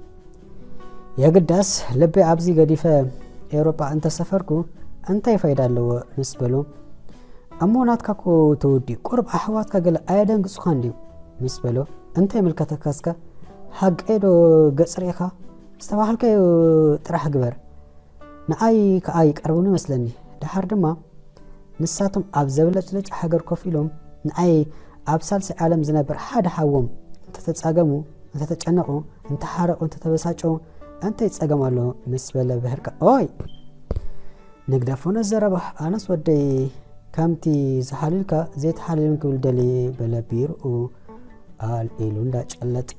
የግዳስ ልበይ ኣብዚ ገዲፈ ኤውሮጳ እንተሰፈርኩ እንታይ ፋይዳ ኣለዎ?" ምስ በሎ፣ "እሞ ናትካ እኮ ተወዲኡ፣ ቁሩብ ኣሕዋትካ ገለ ኣየደንግጹኻን ድዩ?" ምስ በሎ፣ "እንታይ ይምልከተካ እስከ? ሓቀይ ዶ ገጽ ርኢኻ? ዝተባሃልካዮ ጥራሕ ግበር። ንኣይ ከኣ ይቀርቡኒ መስለኒ። ደሓር ድማ ንሳቶም ኣብ ዘብለጭለጭ ሃገር ኮፍ ኢሎም ንኣይ ኣብ ሳልሳይ ዓለም ዝነብር ሓደ ሓዎም እንተተጻገሙ፣ እንተተጨነቑ፣ እንተሓረቑ፣ እንተተበሳጨዉ እንታይ ጸገም ኣሎ?" ምስ በለ ብህርቃ፣ "ኦይ! ንግደፎ ነዚ ዘረባ፣ ኣነስ ወደይ ከምቲ ዝሓልልካ ዘይተሓልልን ክብል ደልየ" በለ ቢርኡ ኣልዒሉ እንዳጨለጠ።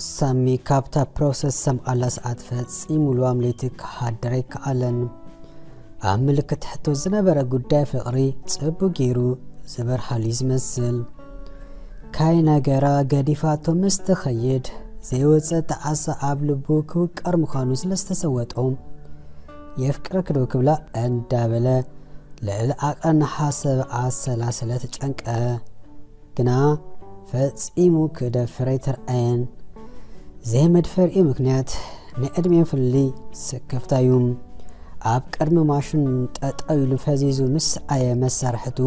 ሳሚ ካብታ ፕሮሰስ ዝሰምዓላ ሰዓት ፈጺሙ ልዋም ለይቲ ክሓድር ኣይከኣለን። ኣብ ምልክት ሕቶ ዝነበረ ጉዳይ ፍቕሪ ጽቡቕ ገይሩ ዝበርሃሉ እዩ ዝመስል። ካይ ነገራ ገዲፋቶ ምስ ትኸይድ፣ ዘይወፀ ጣዕሳ ኣብ ልቡ ክውቀር ምዃኑ ስለ ዝተሰወጦ፣ "የፍቅረኪ ዶ?" ክብላ እንዳበለ ልዕሊ ዓቐን ሓሰብ ኣሰላሰለ፣ ተጨንቀ። ግና ፈጺሙ ክደፍር ኣይተርኣየን። ዘይመድፈሪኡ ምኽንያት ናይ ዕድሜ ፍልልይ ስክፍታ እዩ። ኣብ ቅድሚ ማሽን ጠጠው ኢሉ ፈዚዙ ምስ ኣየ መሳርሕቱ፣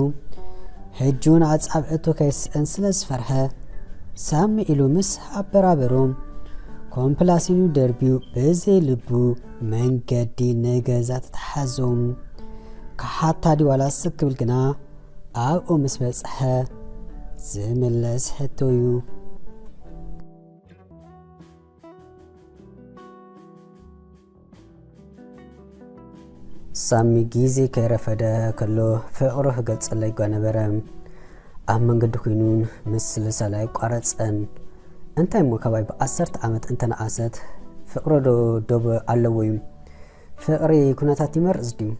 ሕጂ እውን ኣጻብዕቱ ከይስእን ስለ ዝፈርሐ፣ ሳሚ ኢሉ ምስ ኣበራበሮም ኮምፕላሲኑ ደርቢዩ ብዘይ ልቡ መንገዲ ንገዛ ተተሓዞም። ክሓታ ድዩ ዋላ ስክ ክብል ግና ኣብኡ ምስ በጽሐ ዝምለስ ሕቶ እዩ። ሳሚ ግዜ ከይረፈደ ከሎ ፍቕሩ ክገልጸለይ ጓነበረ። ኣብ መንገዲ ኮይኑን ምስልሳል ኣይቋረጸን። እንታይ እሞ ካባይ ብዓሰርተ ዓመት እንተነኣሰት ፍቕሪ ዶ ዶብ ኣለዎ እዩ? ፍቕሪ ኩነታት ይመርጽ ድዩ?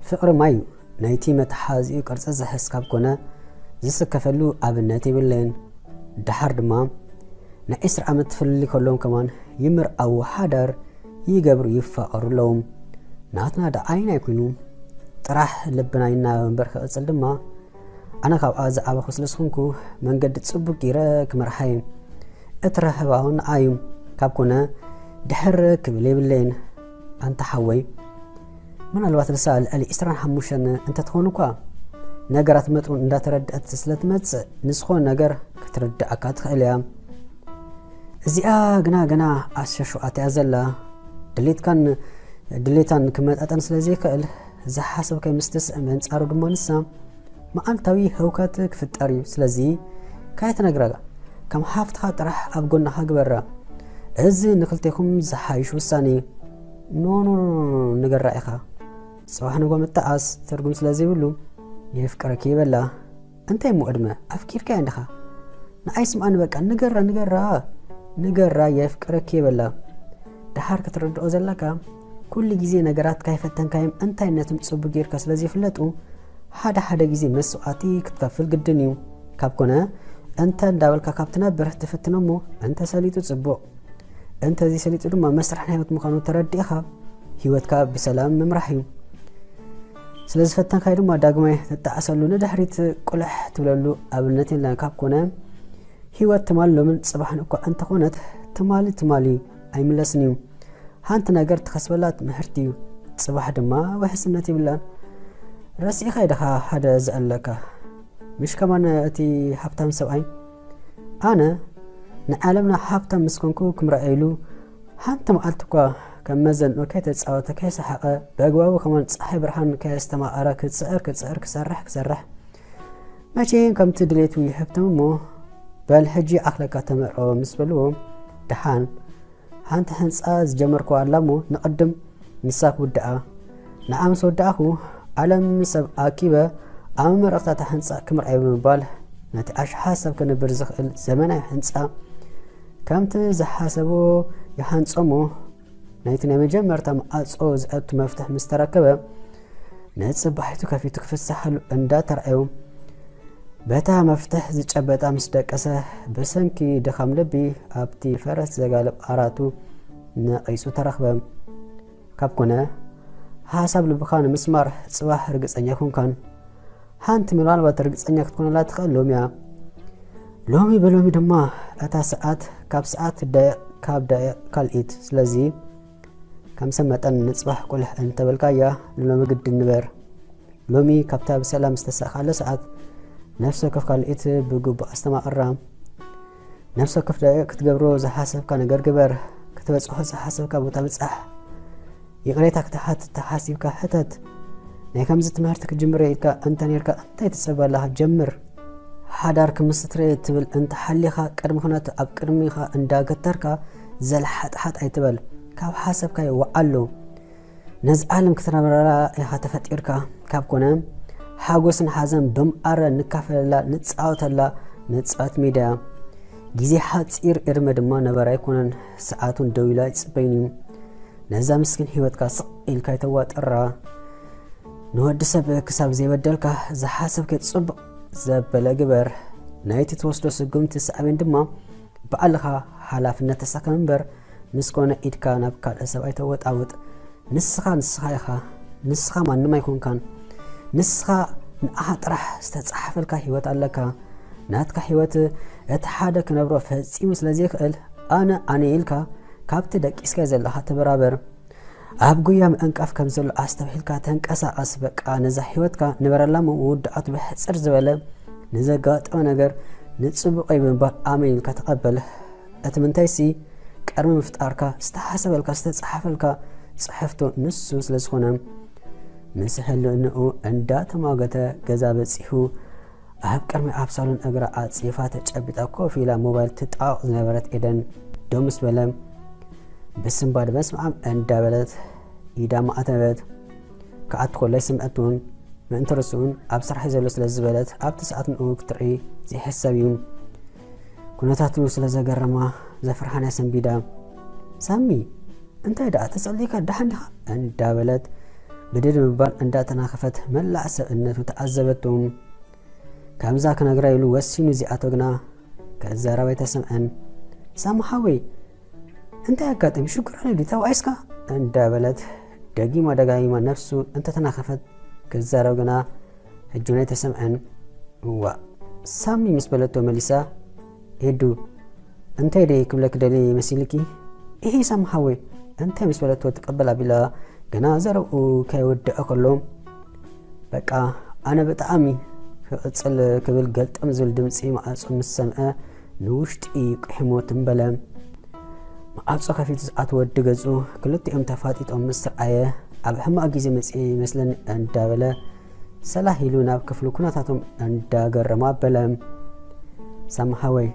ፍቕሪ ማይ እዩ። ናይቲ መተሓዚኡ ቅርጺ ዝሕዝ ካብ ኮነ ዝስከፈሉ ኣብነት የብለይን። ደሓር ድማ ናይ ዕስራ ዓመት ፍልልይ ከለዎም ከማን ይምርዓዉ፣ ሓዳር ይገብሩ፣ ይፋቐሩ ኣለዉ። ናትና ደኣ ኣይናይ ኮይኑ ጥራሕ ልብና ይናበ እምበር ክቕጽል ድማ ኣነ ካብኣ ዝዓበኹ ስለ ዝኾንኩ መንገዲ ጽቡቕ ገይረ ክመርሓ እየ። እትረኸባ እውን ንዓዩ ካብ ኮነ ድሕር ክብል የብለይን። ኣንታ ሓወይ፣ ምናልባት ንሳ ልዕሊ ዕስራን ሓሙሽተን እንተትኸውን እኳ፣ ነገራት መጠኑ እንዳተረድአት ስለ ትመጽእ፣ ንዝኾነ ነገር ክትርድኣካ ትኽእል እያ። እዚኣ ግና ገና ኣስር ሸውዓተ እያ ዘላ። ድሌትካን ድሌታን ክመጣጠን ስለ ዘይክእል፣ ዝሓሰብካዮ ምስ ትስእን፣ በንጻሩ ድማ ንሳ መዓልታዊ ህውከት ክፍጠር እዩ። ስለዚ ካይትነግራ፣ ከም ሓፍትኻ ጥራሕ ኣብ ጎናኻ ግበራ። እዚ ንክልቴኹም ዝሓይሽ ውሳኔ እዩ። ኖ፣ ኖ፣ ኖ፣ ኖ፣ ንገራ ኢኻ። ጽባሕ ንግሆ ምትኣስ ትርጉም ስለ ዘይብሉ፣ "የፍቅረኪ" ይበላ። እንታይ እሞ ዕድመ ኣፍቂርካያ እንዲኻ? ንዓይ ስምዓኒ በቃ፣ ንገራ፣ ንገራ፣ ንገራ፣ "የፍቅረኪ" ይበላ። ደሓር ክትርድኦ ዘለካ፣ ኩሉ ግዜ ነገራት ካይፈተንካዮም እንታይነቶም ጽቡቅ ጌርካ ስለ ዘይፍለጡ፣ ሓደ ሓደ ግዜ መስዋእቲ ክትከፍል ግድን እዩ። ካብ ኮነ፣ እንተ እንዳበልካ ካብ ትነብር ትፍትኖ እሞ፣ እንተ ሰሊጡ ጽቡቅ፣ እንተ ዘይሰሊጡ ድማ መስርሕ ናይ ህይወት ምዃኑ ተረዲእኻ፣ ህይወትካ ብሰላም ምምራሕ እዩ። ስለ ዝፈተንካዮ ድማ ዳግማይ ትጣዕሰሉ፣ ንድሕሪት ቁልሕ ትብለሉ ኣብነት የለን። ካብ ኮነ፣ ህይወት ትማል ሎምን ጽባሕን እኳ እንተኾነት፣ ትማሊ ትማሊ እዩ፣ ኣይምለስን እዩ። ሓንቲ ነገር ትኸስበላ ትምህርቲ እዩ፣ ጽባሕ ድማ ውሕስነት ይብላን። ረሲእኻ ኢኻ ሓደ ዝኣለካ? ምሽ ከማን እቲ ሃብታም ሰብኣይ? ኣነ ንዓለምና ሃብታም ምስ ኮንኩ ክምረኣየሉ፣ ሓንቲ መዓልቲ እኳ ከም መዘንኡ ከይተጻወተ ከይሰሓቐ፣ ብኣግባቡ ከማን ጸሓይ ብርሃን ከየስተማቐረ ክጽዕር ክጽዕር፣ ክሰርሕ ክሰርሕ፣ መቼም ከምቲ ድሌቱ ይህብትም እሞ፣ "በል ሕጂ ኣኽለካ ተመርዖ" ምስ በልዎ፣ ደሓን ሓንቲ ህንጻ ዝጀመርኩዋ ኣላ እሞ ንቕድም ንሳ ክውድኣ። ንዓ ምስ ወዳእኹ፣ ዓለም ሰብ ኣኪበ ኣብ መረቕታታ ህንጻ ክምርዓይ ብምባል፣ ነቲ ኣሽሓት ሰብ ክነብር ዝኽእል ዘመናዊ ህንጻ ከምቲ ዝሓሰቦ ይሃንጾ እሞ፣ ናይቲ ናይ መጀመርታ መዓጾ ዝኣቱ መፍትሕ ምስ ተረከበ፣ ንጽባሒቱ ከፊቱ ክፍስሓሉ እንዳተራእዮ፣ በታ መፍትሕ ዝጨበጣ ምስ ደቀሰ፣ ብሰንኪ ድኻም ልቢ ኣብቲ ፈረስ ዘጋልብ ዓራቱ ነቒጹ ተረኽበ። ካብ ኮነ፣ ሓሳብ ልብኻ ንምስማር ጽባሕ ርግጸኛ ኣይኮንካን። ሓንቲ ምናልባት ርግጸኛ ክትኮነላ ትኽእል ሎሚ እያ። ሎሚ ብሎሚ ድማ እታ ሰዓት ካብ ሰዓት ትዳየቕ፣ ካብ ዳየቕ ካልኢት። ስለዚ ከም ሰብ መጠን ንጽባሕ ቁልሕ እንተበልካያ ንሎሚ ግድን ንበር። ሎሚ ካብታ ብሰላም ዝተሳእካለ ሰዓት ነፍሲ ወከፍ ካልኢት ብግቡእ ኣስተማቕራ። ነፍሲ ወከፍ ደቂቕ ክትገብሮ ዝሓሰብካ ነገር ግበር። ክትበጽሖ ዝሓሰብካ ቦታ ብጻሕ። ይቕሬታ ክትሓትት ተሓሲብካ ሕተት። ናይ ከምዚ ትምህርቲ ክጅምር ኢልካ እንተ ኔርካ እንታይ ትጸበ ኣለኻ? ጀምር። ሓዳር ክምስርት እየ ትብል እንተ ሓሊኻ ቅድሚ ኩነት ኣብ ቅድሚኻ እንዳገተርካ ዘልሓጥሓጥ ኣይትበል። ካብ ሓሰብካዮ ወዓሎ። ነዚ ዓለም ክትነብረላ ኢኻ ተፈጢርካ። ካብ ኮነ ሓጎስን ሓዘን ብማዕረ ንካፈለላ፣ ንጻወተላ መጻወቲ ሜዳ እያ። ግዜ ሓጺር ዕድመ ድማ ነባሪ ኣይኮነን። ሰዓቱን ደው ኢሉ ኣይጽበይን እዩ። ነዛ ምስኪን ህይወትካ ስቕ ኢልካ ኣይተዋጥራ። ንወዲ ሰብ ክሳብ ዘይበደልካ ዝሓሰብከ ጽቡቕ ዘበለ ግበር። ናይቲ ትወስዶ ስጉምቲ ሳዕቤን ድማ ባዕልኻ ሓላፍነት ተሰከም እምበር፣ ምስ ኮነ ኢድካ ናብ ካልእ ሰብ ኣይተወጣውጥ። ንስኻ ንስኻ ኢኻ። ንስኻ ማንም ኣይኮንካን። ንስኻ ንኣኻ ጥራሕ ዝተጻሕፈልካ ህይወት ኣለካ። ናትካ ህይወት እቲ ሓደ ክነብሮ ፈጺሙ ስለ ዘይክእል፣ ኣነ ኣነ ኢልካ ካብቲ ደቂስካዮ ዘለኻ ተበራበር። ኣብ ጉያ ምዕንቃፍ ከም ዘሎ ኣስተብሂልካ ተንቀሳቐስ። በቃ ነዛ ህይወትካ ንበረላ እሞ መወዳእቱ ብሕጽር ዝበለ ንዘጋጠመ ነገር ንጽቡቐይ ብምባል ኣሜን ኢልካ ተቐበል። እቲ ምንታይሲ ቅድሚ ምፍጣርካ ዝተሓሰበልካ ዝተጻሕፈልካ ጽሕፍቶ ንሱ ስለ ዝኾነ ምስ ህልንኡ እንዳተሟገተ ገዛ በጺሑ ኣብ ቅድሚ ኣብ ሳሎን እግራ ኣጽይፋ ተጨቢጣ ኮፍ ኢላ ሞባይል ትጣወቕ ዝነበረት ኤደን ደው ምስ በለ ብስንባድ በስመኣብ እንዳበለት ኢዳ ማዕተበት። ክኣቱ ከሎ ኣይሰምዐትውን። ምእንቲ ርስኡን ኣብ ስራሕ ዘሎ ስለ ዝበለት ኣብቲ ሰዓት ንኡ ክትርኢ ዘይሕሰብ እዩ። ኩነታቱ ስለ ዘገረማ ዘፍርሓን ኣሰንቢዳ ሳሚ እንታይ ደኣ ተጸሊእካ ደሓን ዲኻ እንዳበለት ብድድ ምባል እንዳተናኸፈት መላእ ሰብእነቱ ተዓዘበቱ። ከምዛ ክነግራ ኢሉ ወሲኑ እዚኣቶ ግና ክዛረብ ኣይተሰምዐን። ሳሚ ሓወይ እንታይ ኣጋጢሙ ሽግር ኣሎ ድዩ ተባኢስካ እንዳበለት ደጊማ ደጋጊማ ነፍሱ እንተተናኸፈት ክዛረብ ግና ሕጂ እውን ኣይተሰምዐን። እዋ ሳሚ ምስ በለቶ መሊሳ ኤዱ እንታይ ደይ ክብለክ ደሊ መሲልኪ? ኢሂ ሳሚ ሓወይ እንታይ ምስ በለቶ ትቀበል ኣቢላ ገና ዘረብኡ ከይወደአ ከሎ በቃ ኣነ ብጣዕሚ ክቕጽል ክብል ገልጠም ዝብል ድምጺ ማዕጾ ምስ ሰምዐ ንውሽጢ ቁሒሞ ትም በለ። ማዕጾ ከፊቱ ዝኣተወ ወዲ ገጹ ክልቲኦም ተፋጢጦም ምስ ረኣየ ኣብ ሕማቕ ግዜ መጺኤ ይመስለኒ እንዳበለ ሰላህ ኢሉ ናብ ክፍሉ ኩነታቶም እንዳገረሞ ኣበለ። ሳሚ ሓወይ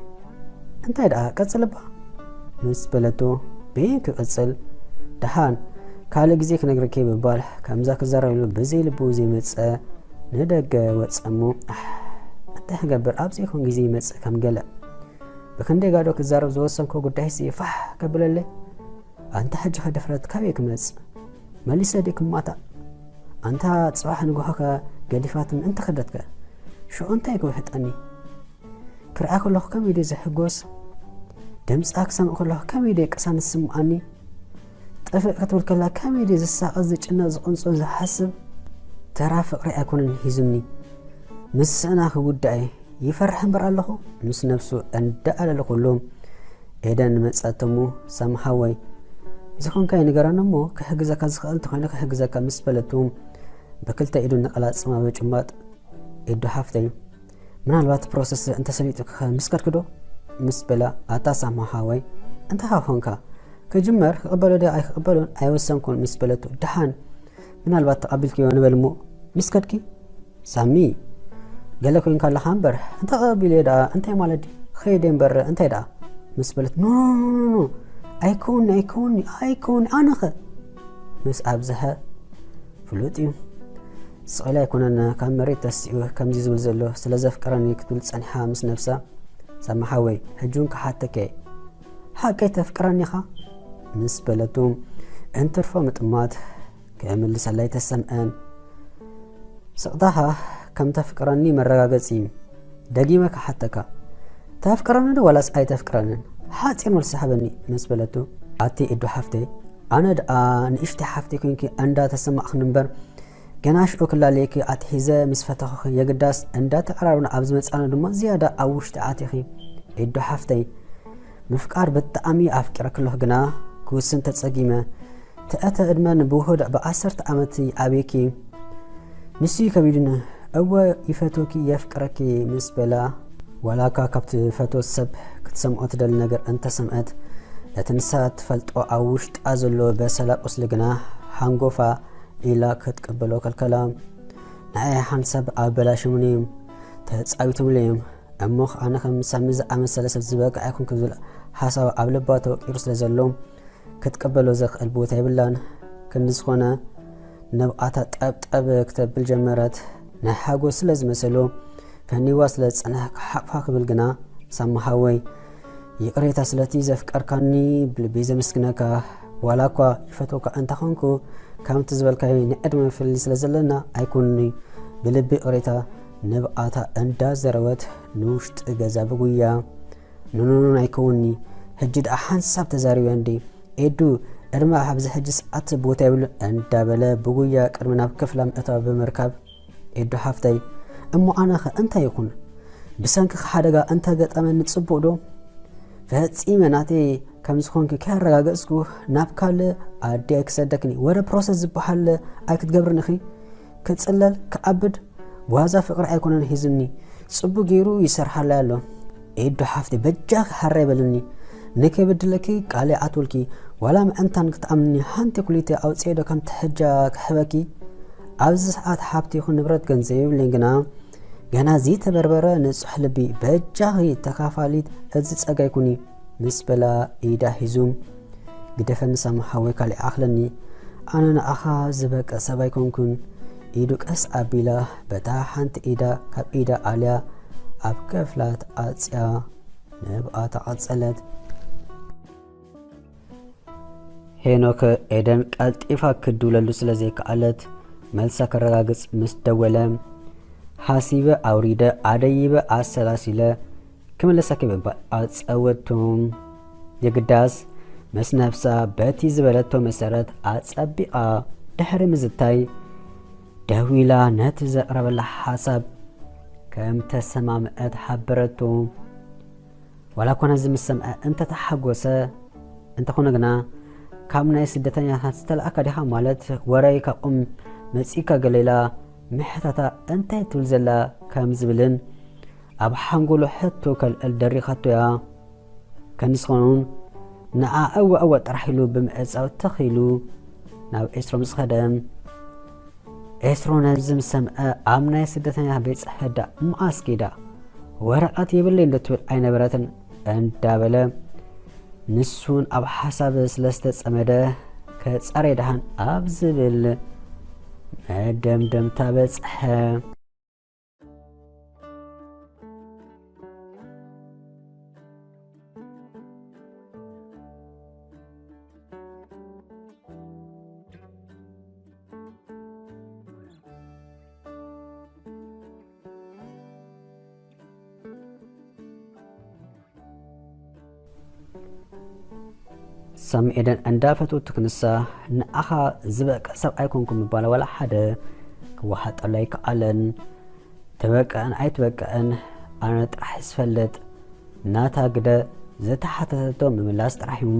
እንታይ ደኣ ቀጽል እባ ምስ በለቶ በየን ክቕጽል ደሓን ካልእ ግዜ ክነግረኪ ብምባል ከምዛ ክዛረብ ኢሉ ብዘይ ልቡ ዘይመጸ ንደገ ወጸ እሞ ኣሕ እንታይ ክገብር ኣብ ዘይኮን ግዜ ይመጽእ ከም ገለ ብክንደይ ጋዶ ክዛረብ ዝወሰንኮ ጉዳይሲ ፋሕ ከብለለይ ኣንታ ሕጂ ከ ድፍረት ካበይ ክመጽእ መሊሰ ድዩ ክማታእ ኣንታ ጽባሕ ንግሆ ከ ገዲፋትኒ እንተ ከደት ከ ሽዑ እንታይ ክውሕጠኒ ክርኣ ከለኹ ከመይ ድየ ዝሕጎስ ድምጻ ክሰምዕ ከለኹ ከመይ ድየ ቅሳነት ዝስምዓኒ ጥፍእ ክትብል ከላ ከመይ ድየ ዝሳቐ ዝጭነቕ ዝቕንጾ ዝሓስብ ተራ ፍቕሪ ኣይኮነን ሒዙኒ ምስ ስእና ክውዳእ እየ ይፈርሕ እምበር ኣለኹ ምስ ነብሱ እንዳኣለለ ኩሉ ኤደን መጻት እሞ ሳሚ ሓወይ ዝኾንካዮ ንገረኒ እሞ ክሕግዘካ ዝኽእል እንተኾይነ ክሕግዘካ ምስ በለቱ ብክልተ ኢዱ ንቐላጽማ ብምጭባጥ ኤዱ ሓፍተይ ምናልባት ፕሮሰስ እንተሰሊጡኪ ምስ ከድኪ ዶ ምስ በላ ኣታ ሳሚ ሓወይ እንታይ ኮንካ ክጅመር ክቕበሎ ድየ ኣይክቕበሎን ኣይወሰንኩን ምስ በለቱ ደሓን ምናልባት ተቐቢልክዮ ንበል እሞ ምስ ከድኪ ሳሚ ገለ ኮይንካ ኣለኻ እምበር እንተ ቀቢለ ደኣ እንታይ ማለት ድዩ ኸይደ እምበር እንታይ ደኣ ምስ በለት ኖ ኣይከውኒ ኣይከውኒ ኣይከውኒ ኣነኸ ምስ ኣብዝሐ ፍሉጥ እዩ ስቕ ኢላ ኣይኮነን ካብ መሬት ተሲኡ ከምዚ ዝብል ዘሎ ስለ ዘፍቅረኒ ክትብል ጸኒሓ ምስ ነብሳ ሳሚ ሓወይ ሕጂ እውን ክሓተከ ሓቀይ ተፍቅረኒ ኢኻ ምስ በለቱ እንትርፎ ምጥማት ክምልሰላ ኣይተሰምዐን ስቕታኻ ከም ተፍቅረኒ መረጋገጺ እዩ ደጊመ ክሓተካ ተፍቅረኒ ዶ ዋላስ ኣይተፍቅረንን ሓጺር መልሲ ሃበኒ ምስ በለቱ ኣቲ ኤዱ ሓፍተይ ኣነ ደኣ ንእሽተይ ሓፍተይ ኮንኪ እንዳ ተሰማዕኽኒ እምበር ገና ሽዑ ክላለየኪ ኣትሒዘ ምስ ፈተኹኺ የግዳስ እንዳ ተቐራረብና ኣብ ዝመጻና ድማ ዝያዳ ኣብ ውሽጢ ኣቲኺ ኤዱ ሓፍተይ ምፍቃር ብጣዕሚ ኣፍቂረኪ ኣለኹ ግና ክውስን ተጸጊመ ትእተ ዕድመ ንብውሁድ ብዓሰርተ ዓመት ይዓብየኪ ንሱ እዩ ከቢዱኒ እወ ይፈትወኪ የፍቅረኪ ምስ በላ ዋላ እኳ ካብ ትፈትዎ ሰብ ክትሰምዖ ትደሊ ነገር እንተሰምዐት እቲ ንሳ ትፈልጦ ኣብ ውሽጣ ዘሎ በሰላ ቁስሊ ግና ሓንጎፋ ኢላ ክትቅበሎ ከልከላ ንዓይ ሓንሳብ ኣበላሽሙኒ እዮም ተጻዊቶምለይ እዮም እሞ ኣነ ከም ሳሚ ዝኣመሰለ ሰብ ዝበቅዕ ኣይኮንኩን ዝብል ሓሳብ ኣብ ልባ ተወቂሩ ስለ ዘሎ ክትቅበሎ ዘኽእል ቦታ የብላን። ክንዲ ዝኾነ ንብዓታ ጠብጠብ ክተብል ጀመረት። ናይ ሓጎስ ስለ ዝመሰሎ ፈኒዋ ስለ ዝጸንሐ ክሓቕፋ ክብል ግና ሳሚ ሓወይ ይቕሬታ ስለቲ ዘፍቀርካኒ ብልቢ ዘመስግነካ ዋላ እኳ ይፈትወካ እንተኾንኩ ከምቲ ዝበልካዮ ናይ ዕድመ ፍልልይ ስለ ዘለና ኣይኮንን'ዩ ብልቢ ይቕሬታ ንብኣታ እንዳዘረወት ንውሽጢ ገዛ ብጉያ። ኖኖኖን ኣይከውንኒ፣ ሕጂ ደኣ ሓንሳብ ተዛሪበ እንዲ። ኤዱ፣ ዕድመ ኣብዚ ሕጂ ሰዓት ቦታ የብሉ እንዳበለ ብጉያ ቅድሚ ናብ ክፍላ ምእታው ብምርካብ፣ ኤዱ ሓፍተይ፣ እሞ ኣነኸ እንታይ ይኹን? ብሰንክኺ ሓደጋ እንተገጠመኒ ጽቡቕ ዶ? ፈጺመ ናተይ ከም ዝኾንኪ ከያረጋገጽኩ ናብ ካልእ ኣዲ ኣይክሰደክኒ። ወረ ፕሮሰስ ዝበሃል ኣይክትገብርኒ ኢኺ። ክጽለል፣ ክኣብድ፣ ብዋዛ ፍቕሪ ኣይኮነን ሒዙኒ። ጽቡቕ ገይሩ ይሰርሓለይ ኣሎ። ኤዱ ሓፍቲ በጃኺ ሓራይ በልኒ። ንከይበድለኪ ቃል ይኣትወልኪ። ዋላ ምዕንታን ክትኣምንኒ ሓንቲ ኩሊተይ ኣውጽኤ ዶ ከምቲ ሕጃ ክሕበኪ? ኣብዚ ሰዓት ሃብቲ ይኹን ንብረት ገንዘብ የብለይን ግና ገና ዘይተበርበረ ንጹሕ ልቢ በጃኺ ተካፋሊት እዚ ጸጋይ ኩኒ። ምስ በላ ኢዳ ሒዙ፣ ግደፈኒ ሳሚ ሓወይ ካልእ ይኣኽለኒ፣ ኣነ ንኣኻ ዝበቅዕ ሰብ ኣይኮንኩን። ኢዱ ቀስ ኣቢላ በታ ሓንቲ ኢዳ ካብ ኢዳ ኣልያ ኣብ ክፍላ ኣጽያ ንብኣ ተቐጸለት። ሄኖክ ኤደን ቀልጢፋ ክድውለሉ ስለ ዘይከኣለት መልሳ ከረጋግጽ ምስ ደወለ፣ ሓሲበ ኣውሪደ ኣደይበ ኣሰላሲለ ክምለሰኪ ብምባል ኣጸወቱ። የግዳስ ምስ ነብሳ በቲ ዝበለቶ መሰረት ኣጸቢቓ ድሕሪ ምዝታይ ደዊላ ነቲ ዘቕረበላ ሓሳብ ከም ተሰማምዐት ሓበረቱ። ዋላ እኳ ነዚ ምስ ሰምዐ እንተተሓጎሰ፣ እንተኾነ ግና ካብ ናይ ስደተኛታት ዝተላእካ ዲኻ ማለት ወረይ ካብኦም መጺእካ ገሌላ ምሕታታ እንታይ ትብል ዘላ ከም ዝብልን ኣብ ሓንጎሉ ሕቶ ከልዕል ደሪኻቶ እያ። ከንስኾኑን ንኣ እወ እወ ጥራሕ ኢሉ ብምዕጻው ተኺሉ ናብ ኤስሮ ምስ ኸደ፣ ኤስሮ ነዚ ምስ ሰምዐ ኣብ ናይ ስደተኛ ቤት ጽሕፈት ዳ መኣስ ኬዳ ወረቐት የብለይ እንዶ ትብል ኣይነበረትን እንዳበለ ንሱን ኣብ ሓሳብ ስለ ዝተጸመደ ከጻረይ ደሓን ኣብ ዝብል መደምደምታ በጽሐ። ሳሚ ኤደን እንዳፈተወቱ ክንሳ ንኣኻ ዝበቅዕ ሰብ ኣይኮንኩ ምባል ዋላ ሓደ ክወሓጠሉ ኣይከኣለን። ተበቅዕን ኣይትበቅዕን ኣነ ጥራሕ ዝፈልጥ ናታ ግደ ዝተሓተተቶ ምምላስ ጥራሕ እዩ።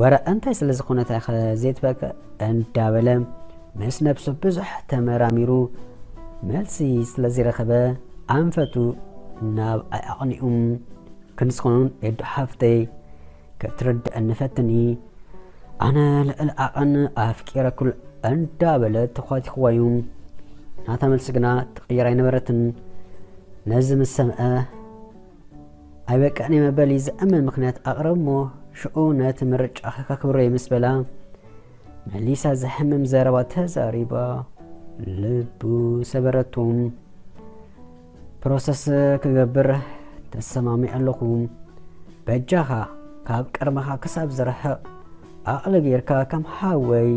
ወረ እንታይ ስለ ዝኾነት ኢኸ ዘይትበቅዕ እንዳበለ ምስ ነብሱ ብዙሕ ተመራሚሩ መልሲ ስለ ዘይረኸበ ኣንፈቱ ናብ ኣይ ኣቕኒኡ። ክንስኾኑን ኤዱ ሓፍተይ ክትርድአኒ ፈትኒ። ኣነ ልዕሊ ዓቐን ኣፍቂረኩል እንዳበለ ተዃቲኽዋ እዩ። ናታ መልሲ ግና ትቕየር ኣይነበረትን። ነዚ ምስ ሰምዐ ኣይበቅዕን እየ መበሊ ዝእመን ምኽንያት ኣቕርብ እሞ ሽዑ ነቲ ምርጫኺ ከክብሮ እየ ምስ በላ መሊሳ ዘሕምም ዘረባ ተዛሪባ ልቡ ሰበረቱ። ፕሮሰስ ክገብር ተሰማሚዐ ኣለኹ። በጃኻ ካብ ቅድመኻ ክሳብ ዝርሕቕ ዓቕሊ ጌርካ ከም ሓወይ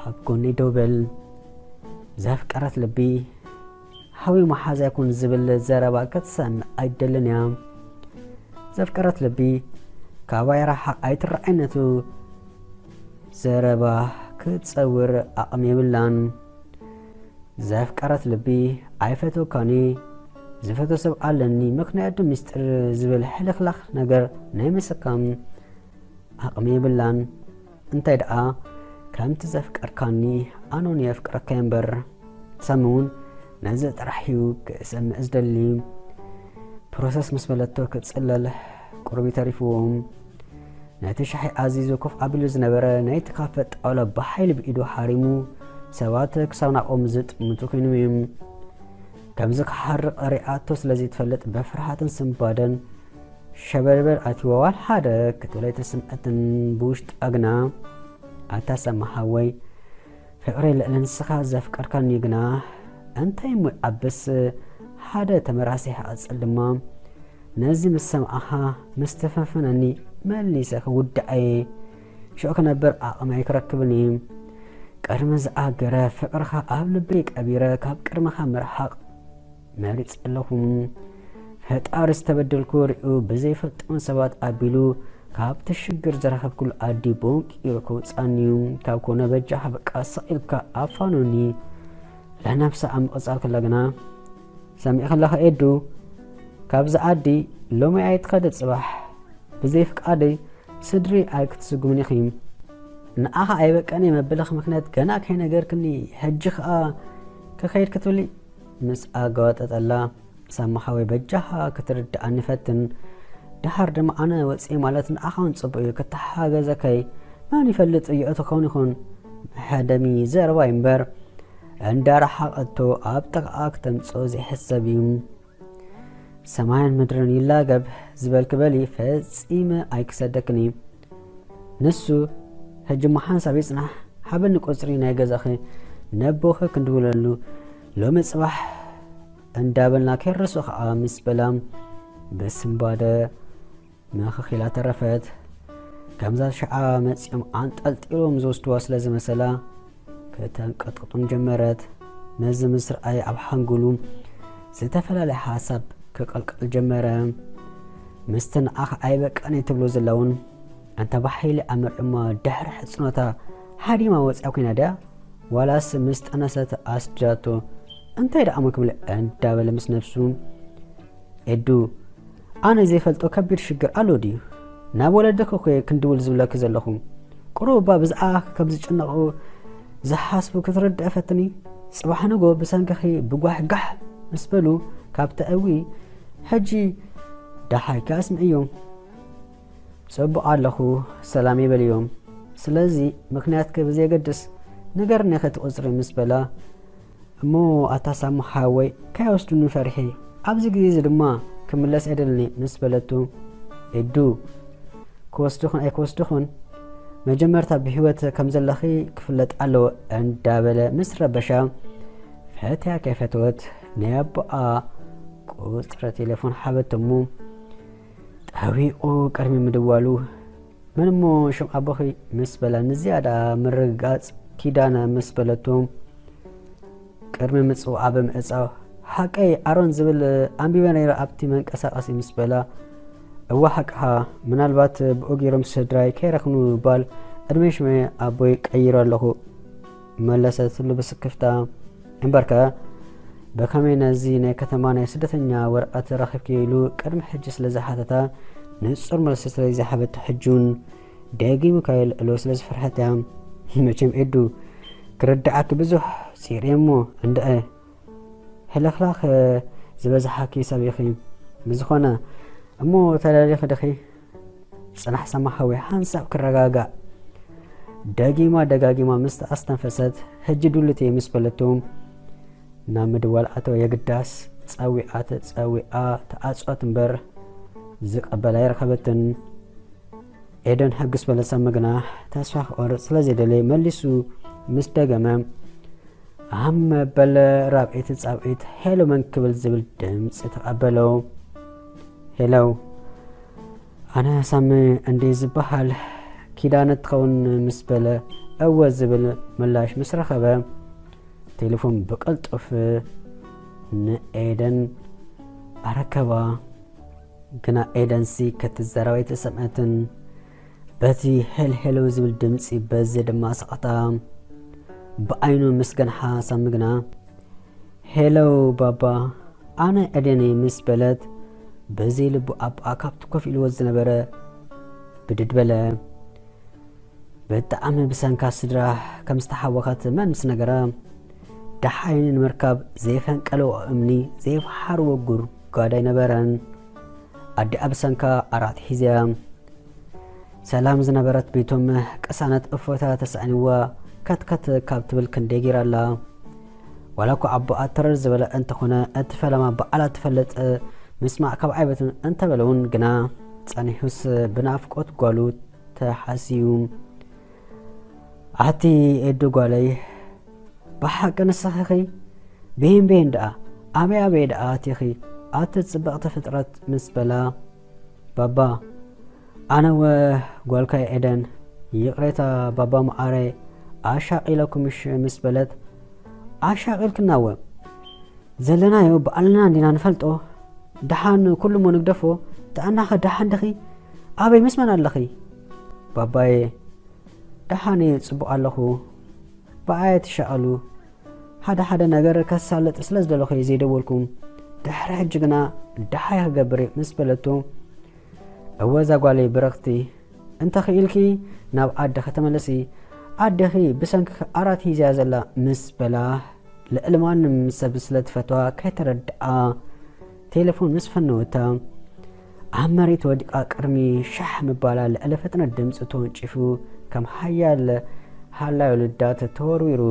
ኣብ ጎኒ ደው በል። ዘፍቀረት ልቢ ሓዊ መሓዛ ይኩን ዝብል ዘረባ ክትሰምዕ ኣይደልን እያ። ዘፍቀረት ልቢ ካባይ ርሓቕ ኣይትረኣይ ነቱ ዘረባ ክትጸውር ዓቕሚ የብላን። ዘፍቀረት ልቢ ኣይፈትወካን እየ፣ ዝፈትዎ ሰብ ኣለኒ፣ ምኽንያቱ ምስጢር ዝብል ሕልኽላኽ ነገር ናይ ምስካም ዓቕሚ የብላን። እንታይ ደኣ ከምቲ ዘፍቀርካኒ ኣነ እውን የፍቅረካ እየ እምበር። ሳሚ እውን ነዚ ጥራሕ እዩ ክሰምዕ ዝደሊ። ፕሮሰስ ምስ በለቶ ክጽለል ቁሩብ ተሪፍዎም። ነቲ ሻሒ ኣዚዙ ኮፍ ኣቢሉ ዝነበረ ናይቲ ካፈ ጣውላ ብሓይሊ ብኢዱ ሓሪሙ ሰባት ክሳብ ናብኦም ዝጥምቱ ኮይኖም እዮም። ከምዚ ክሓርቕ ሪኣቶ ስለ ዘይትፈልጥ ብፍርሃትን ስንባደን ሸበድበድ ኣትይዋ ዋላ ሓደ ክትብል ኣይተሰምዐትን። ብውሽጣ ግና ኣታ ሳሚ ሓወይ ፍቕረይ ልዕሊ ንስኻ ዘፍቀርካኒ ግና እንታይ እሞ ይኣብስ ሓደ ተመራሲሕ ክቕጽል ድማ ነዚ ምስ ሰምዓኻ ምስ ተፈንፈነኒ መሊሰ ክውዳዕ እየ። ሽዑ ክነብር ዓቕሚ ኣይክረክብን እየ። ቅድሚ ዝኣገረ ፍቕርኻ ኣብ ልበይ ቀቢረ ካብ ቅድመኻ ምርሓቕ መሪጸ ኣለኹ። ፈጣሪ ዝተበደልኩ ሪኡ ብዘይፈልጦም ሰባት ኣቢሉ ካብቲ ሽግር ዝረኸብኩሉ ኣዲ ቦንቂሩ ከውጻኒ እዩ። ካብ ኮነ በጃኻ በቃ ስቕ ኢልካ ኣፋኑኒ። ለነብሳ ኣብ ምቕጻል ከላ ግና፣ ሰሚዕኺ ኣለኺ ኤዱ፣ ካብዚ ኣዲ ሎሚ ኣይትኸዲ ጽባሕ ብዘይ ፍቃደይ ስድሪ ኣይክትስጉምኒ ኢኺ። ንኣኻ ኣይበቀኒ መበለኺ ምኽንያት ገና ከይነገርክኒ፣ ሕጂ ኸኣ ክኸይድ ክትብሊ? ምስ ኣገዋጠጠላ፣ ሳሚ ሓወይ በጃኻ ክትርድኣኒ ፈትን። ደሓር ድማ ኣነ ወጺኤ ማለት ንኣኻ እውን ጽቡቕ እዩ፣ ክተሓጋገዘካይ መን ይፈልጥ ይእቲ ክኸውን ይኹን። መሐደሚ ዘረባ እዩ እምበር፣ እንዳረሓቐቶ ኣብ ጥቓኣ ክተምጽኦ ዘይሕሰብ እዩ። ሰማይን ምድርን ይላገብ ዝበልኪ በሊ ፈጺመ ኣይክሰደክን እዩ። ንሱ ሕጂ እሞ ሓንሳብ ይጽናሕ፣ ሃብኒ ቁጽሪ ናይ ገዛኺ ነቦኺ ክንድውለሉ ሎሚ ጽባሕ እንዳበልና ከይረስዑ ኸኣ ምስ በላ ብስንባደ ምኽኽ ኢላ ተረፈት። ከምዛ ሽዓ መጺኦም ኣንጠልጢሎም ዝወስድዋ ስለ ዝመሰላ ከተንቀጥቅጦም ጀመረት። ነዚ ምስ ረኣየ ኣብ ሓንጎሉ ዝተፈላለየ ሓሳብ ክቐልቀል ጀመረ። ምስቲ ንኣኻ ኣይበቃኒ ትብሎ ዘላ እውን፣ ኣንታ ብሓይሊ ኣመሪዑማ ድሕሪ ሕጽኖታ ሃዲማ ወጺኣ ኮይና ድያ? ዋላስ ምስ ጠነሰት ኣስድዳቶ? እንታይ ደኣ እሞ ክብል እንዳበለ ምስ ነብሱ፣ ኤዱ፣ ኣነ ዘይፈልጦ ከቢድ ሽግር ኣሎ ድዩ? ናብ ወለድኺ እኮ እየ ክንድውል ዝብለኪ ዘለኹ። ቁሩብ እባ ብዛዕባኺ ከም ዝጭነቑ ዝሓስቡ ክትርድኢ ፈትኒ። ጽባሕ ንጎ ብሰንክኺ ብጓሕ ጋሕ ምስ በሉ ካብ ተእዊ፣ ሕጂ ደሓይኪ ኣስምዕዮም። ጽቡቕ ኣለኹ፣ ሰላም ይበልዮም። ስለዚ ምኽንያትኪ ብዘየገድስ ንገርኒ ኢኺ እቲ ቁጽሪ ምስ በላ፣ እሞ ኣታ ሳሚ ሓወይ ከይወስዱኒ ፈሪሐ፣ ኣብዚ ግዜ እዚ ድማ ክምለስ ኣይደልን ምስ በለቱ፣ ኤዱ፣ ክወስዱኽን ኣይክወስዱኽን መጀመርታ ብህይወት ከም ዘለኺ ክፍለጥ ኣለዎ እንዳበለ ምስ ረበሻ፣ ፈትያ ከይፈተወት ናይ ኣቦኣ ቁጽሪ ቴሌፎን ሓበተሙ። ጠዊቑ ቅድሚ ምድዋሉ፣ መን እሞ ሽም ኣቦኺ ምስ በላ ንዝያዳ ምርግጋጽ፣ ኪዳነ ምስ በለቶ፣ ቅድሚ ምጽዋዓ ብምዕጻው፣ ሓቀይ ኣሮን ዝብል ኣንቢበ ነይረ ኣብቲ መንቀሳቐሲ ምስ በላ፣ እወ ሓቅኻ፣ ምናልባት ብኡ ገይሮም ስድራይ ከይረኽኑ ባል ዕድመ ሽመ ኣቦይ ቀይሩ ኣለኹ። መለሰትሉ ብስክፍታ። እምበርከ፣ ብኸመይ ነዚ ናይ ከተማ ናይ ስደተኛ ወረቐት ረኺብኪ? ኢሉ ቅድሚ ሕጂ ስለ ዝሓተታ፣ ንጹር መልሲ ስለ ዘይሃበቶ፣ ሕጂ እውን ደጊሙ ከየልዕሎ ስለ ዝፈርሐት እያ። መቸም ኤዱ፣ ክርድዓኪ ብዙሕ ጽዒረ እሞ፣ እንድዒ ሕልኽላኽ ዝበዝሓኪ ሰብ ኢኺ። ብዝኾነ እሞ፣ ተላሊኺ ዲኺ? ጽናሕ ሳሚ ሓወይ ሓንሳብ ክረጋጋእ። ደጊማ ደጋጊማ ምስ ኣስተንፈሰት፣ ሕጂ ድሉት እየ ምስ በለቶ፣ ናብ ምድዋል ኣተወ። የግዳስ ጸዊዓ ተጸዊዓ ተዓጽወት እምበር ዝቕበላ ኣይረኸበትን። ኤደን ሕግስ በለ ሳሚ ግና ተስፋ ክቖርጽ ስለ ዘይደለየ መሊሱ ምስ ደገመ፣ ኣብ መበል ራብዐይቲ ጻውዒት ሄሎ መን ክብል ዝብል ድምጺ ተቐበሎ። ሄሎ፣ ኣነ ሳሚ እንድየ ዝበሃል፣ ኪዳነ ትኸውን ምስ በለ፣ እወ ዝብል ምላሽ ምስ ረኸበ፣ ቴሌፎን ብቕልጡፍ ንኤደን ኣረከባ። ግና ኤደንሲ ክትዛረብ ኣይተሰምዐትን። በቲ ሄል ሄሎ ዝብል ድምጺ፣ በዚ ድማ ስቕታ ብዓይኑ ምስ ገንሓ፣ ሳሚ ግና፣ ሄሎ ባባ፣ ኣነ ኤደን እየ ምስ በለት፣ በዚ ልቡ ኣባኣ ካብቲ ኮፍ ኢልዎ ዝነበረ ብድድ በለ። ብጣዕሚ ብሰንካ ስድራ ከም ዝተሓወኸት መን ምስ ነገራ፣ ደሓይኒ ንምርካብ ዘይፈንቀልዎ እምኒ፣ ዘይፈሓርዎ ጉድጓድ ኣይነበረን። ኣዲኣ ብሰንካ ኣራት ሒዝያ። ሰላም ዝነበረት ቤቶም ቅሳነት እፎይታ ተሳኢንዋ፣ ከትከት ካብ ትብል ክንደይ ገይራ ኣላ። ዋላ እኳ ኣቦኣ ተረር ዝበለ እንተኾነ፣ እቲ ፈለማ ባዕላ ትፈልጥ ምስማዕ ካብ ዓይበትን እንተበለ እውን ግና፣ ጸኒሑስ ብናፍቆት ጓሉ ተሓስዩ። ኣቲ ኤዱ ጓለይ፣ ብሓቂ ንስኺ ኢኺ? በየን በየን ደኣ? ኣበይ ኣበይ ደኣ ኣቲኺ? ኣቲ ጽብቕቲ ፍጥረት ምስ በላ፣ ባባ፣ ኣነ ወ ጓልካ ኤደን፣ ይቕሬታ ባባ መዓረይ፣ ኣሻቒለኩምሽ ምስ በለት፣ ኣሻቒልክና ወ ዘለናዮ ባዕልና እንዲና ንፈልጦ። ደሓን ኩሉ እሞ ንግደፎ። ጥዕናኸ ደሓን ድኺ? ኣበይ ምስ መን ኣለኺ? ባባየ፣ ደሓን እየ፣ ጽቡቕ ኣለኹ። ብኣየ ትሻቐሉ። ሓደ ሓደ ነገር ከሳልጥ ስለ ዝደለኹ እየ ዘይደወልኩ። ድሕሪ ሕጂ ግና ደሓይ ክገብር እየ ምስ በለቶ፣ እወ እዛ ጓለይ ብርኽቲ፣ እንተ ኽኢልኪ ናብ ዓዲ ከተመለሲ፣ ኣዴኺ ብሰንኪ ዓራት ሒዛያ ዘላ ምስ በላ፣ ልዕሊ ማንም ሰብ ስለ ትፈትዋ ከይተረድኣ ቴሌፎን ምስ ፈነወታ፣ ኣብ መሬት ወዲቓ ቅድሚ ሻሕ ምባላ ልዕሊ ፍጥነት ድምፂ ተወንጪፉ ከም ሓያል ሃላዩ ልዳት ተወርዊሩ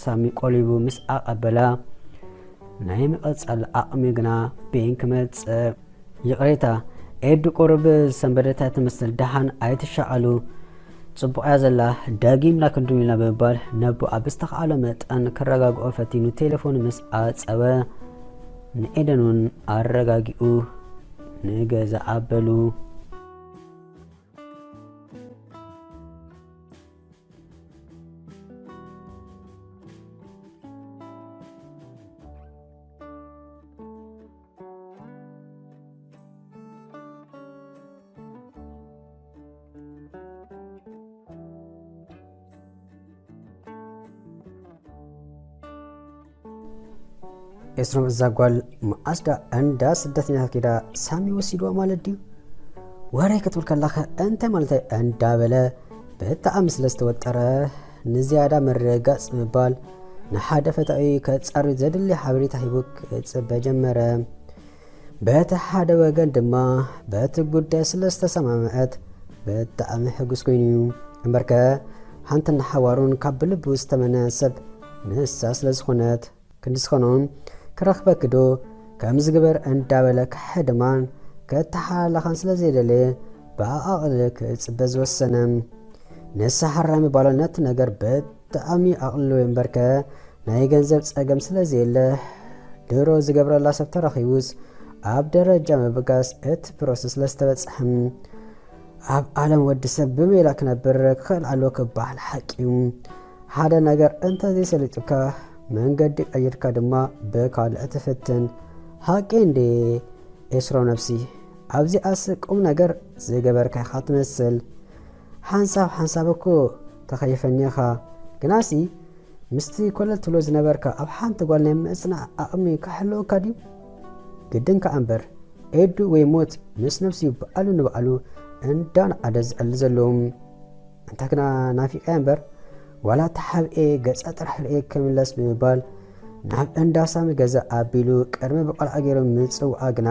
ሳሚ ቆሊቡ ምስ ኣቐበላ ናይ ምቕጻል ዓቕሚ ግና በይን ክመጽእ። ይቕሬታ፣ ኤዱ ቁሩብ ዝሰንበደታ ትመስል፣ ደሓን ኣይትሻቐሉ፣ ጽቡቕ እያ ዘላ፣ ደጊምና ክንድውል ኢና ብምባል ነቦኣ ብዝተኻእሎ መጠን ክረጋግኦ ፈቲኑ ቴሌፎን ምስ ዓጸወ ንኤደን እውን ኣረጋጊኡ ንገዛ ኣበሉ። ኤስሮም፣ እዛ ጓል መዓስ ዳ እንዳ ስደተኛታት ከይዳ ሳሚ ወሲድዋ ማለት ድዩ? ወረ ክትብል ከላኸ እንታይ ማለታይ እንዳበለ ብጣዕሚ ስለ ዝተወጠረ ንዝያዳ ምርግጋጽ ምባል ንሓደ ፈታዊ ከጻሪ ዘድሊ ሓበሬታ ሂቡ ክጽበ ጀመረ። በቲ ሓደ ወገን ድማ በቲ ጉዳይ ስለ ዝተሰማምዐት ብጣዕሚ ሕጉስ ኮይኑ እዩ። እምበርከ ሓንቲ ንሓዋሩን ካብ ብልቡ ዝተመነ ሰብ ንሳ ስለ ዝኾነት ክንዲ ዝኾኖም ክረኽበኪ ዶ ከም ዝግበር እንዳበለ ክሕድማን ከተሓላላኻን ስለ ዘይደለየ ብኣቓቕል ክጽበ ዝወሰነ። ንሳ ሓራሚ ባሎ ነቲ ነገር ብጣዕሚ ኣቕልልዎ እምበርከ ናይ ገንዘብ ጸገም ስለ ዘየለ ድሮ ዝገብረላ ሰብ ተረኺቡስ ኣብ ደረጃ ምብጋስ እቲ ፕሮሰስ ስለ ዝተበጽሐ ኣብ ዓለም ወዲ ሰብ ብሜላ ክነብር ክኽእል ኣለዎ ክበሃል ሓቂ እዩ። ሓደ ነገር እንተዘይሰሊጡካ መንገዲ ቀይርካ ድማ ብካልእ ትፍትን። ሓቂ እንዴ ኤስሮ ነብሲ? ኣብዚኣስ ቁም ነገር ዝገበርካ ኢኻ ትመስል። ሓንሳብ ሓንሳብ እኮ ተኸይፈኒ ኢኻ። ግናሲ ምስቲ ኮለል ትብሎ ዝነበርካ ኣብ ሓንቲ ጓል ናይ ምጽናዕ ዓቕሚ ክሕልወካ ድዩ? ግድን ከኣ እምበር፣ ኤዱ ወይ ሞት ምስ ነብሲ'ዩ በዓሉ ንባዕሉ እንዳነዓደ ዝዕሊ ዘሎ። ኣንታ ግና ናፊቐያ እምበር፣ ዋላ ተሓቢኤ ገጻ ጥራሕ ርእየ ክምለስ ብምባል ናብ እንዳ ሳሚ ገዛ ኣቢሉ ቅድሚ ብቆልዓ ገይሩ ምጽውዓ ግና፣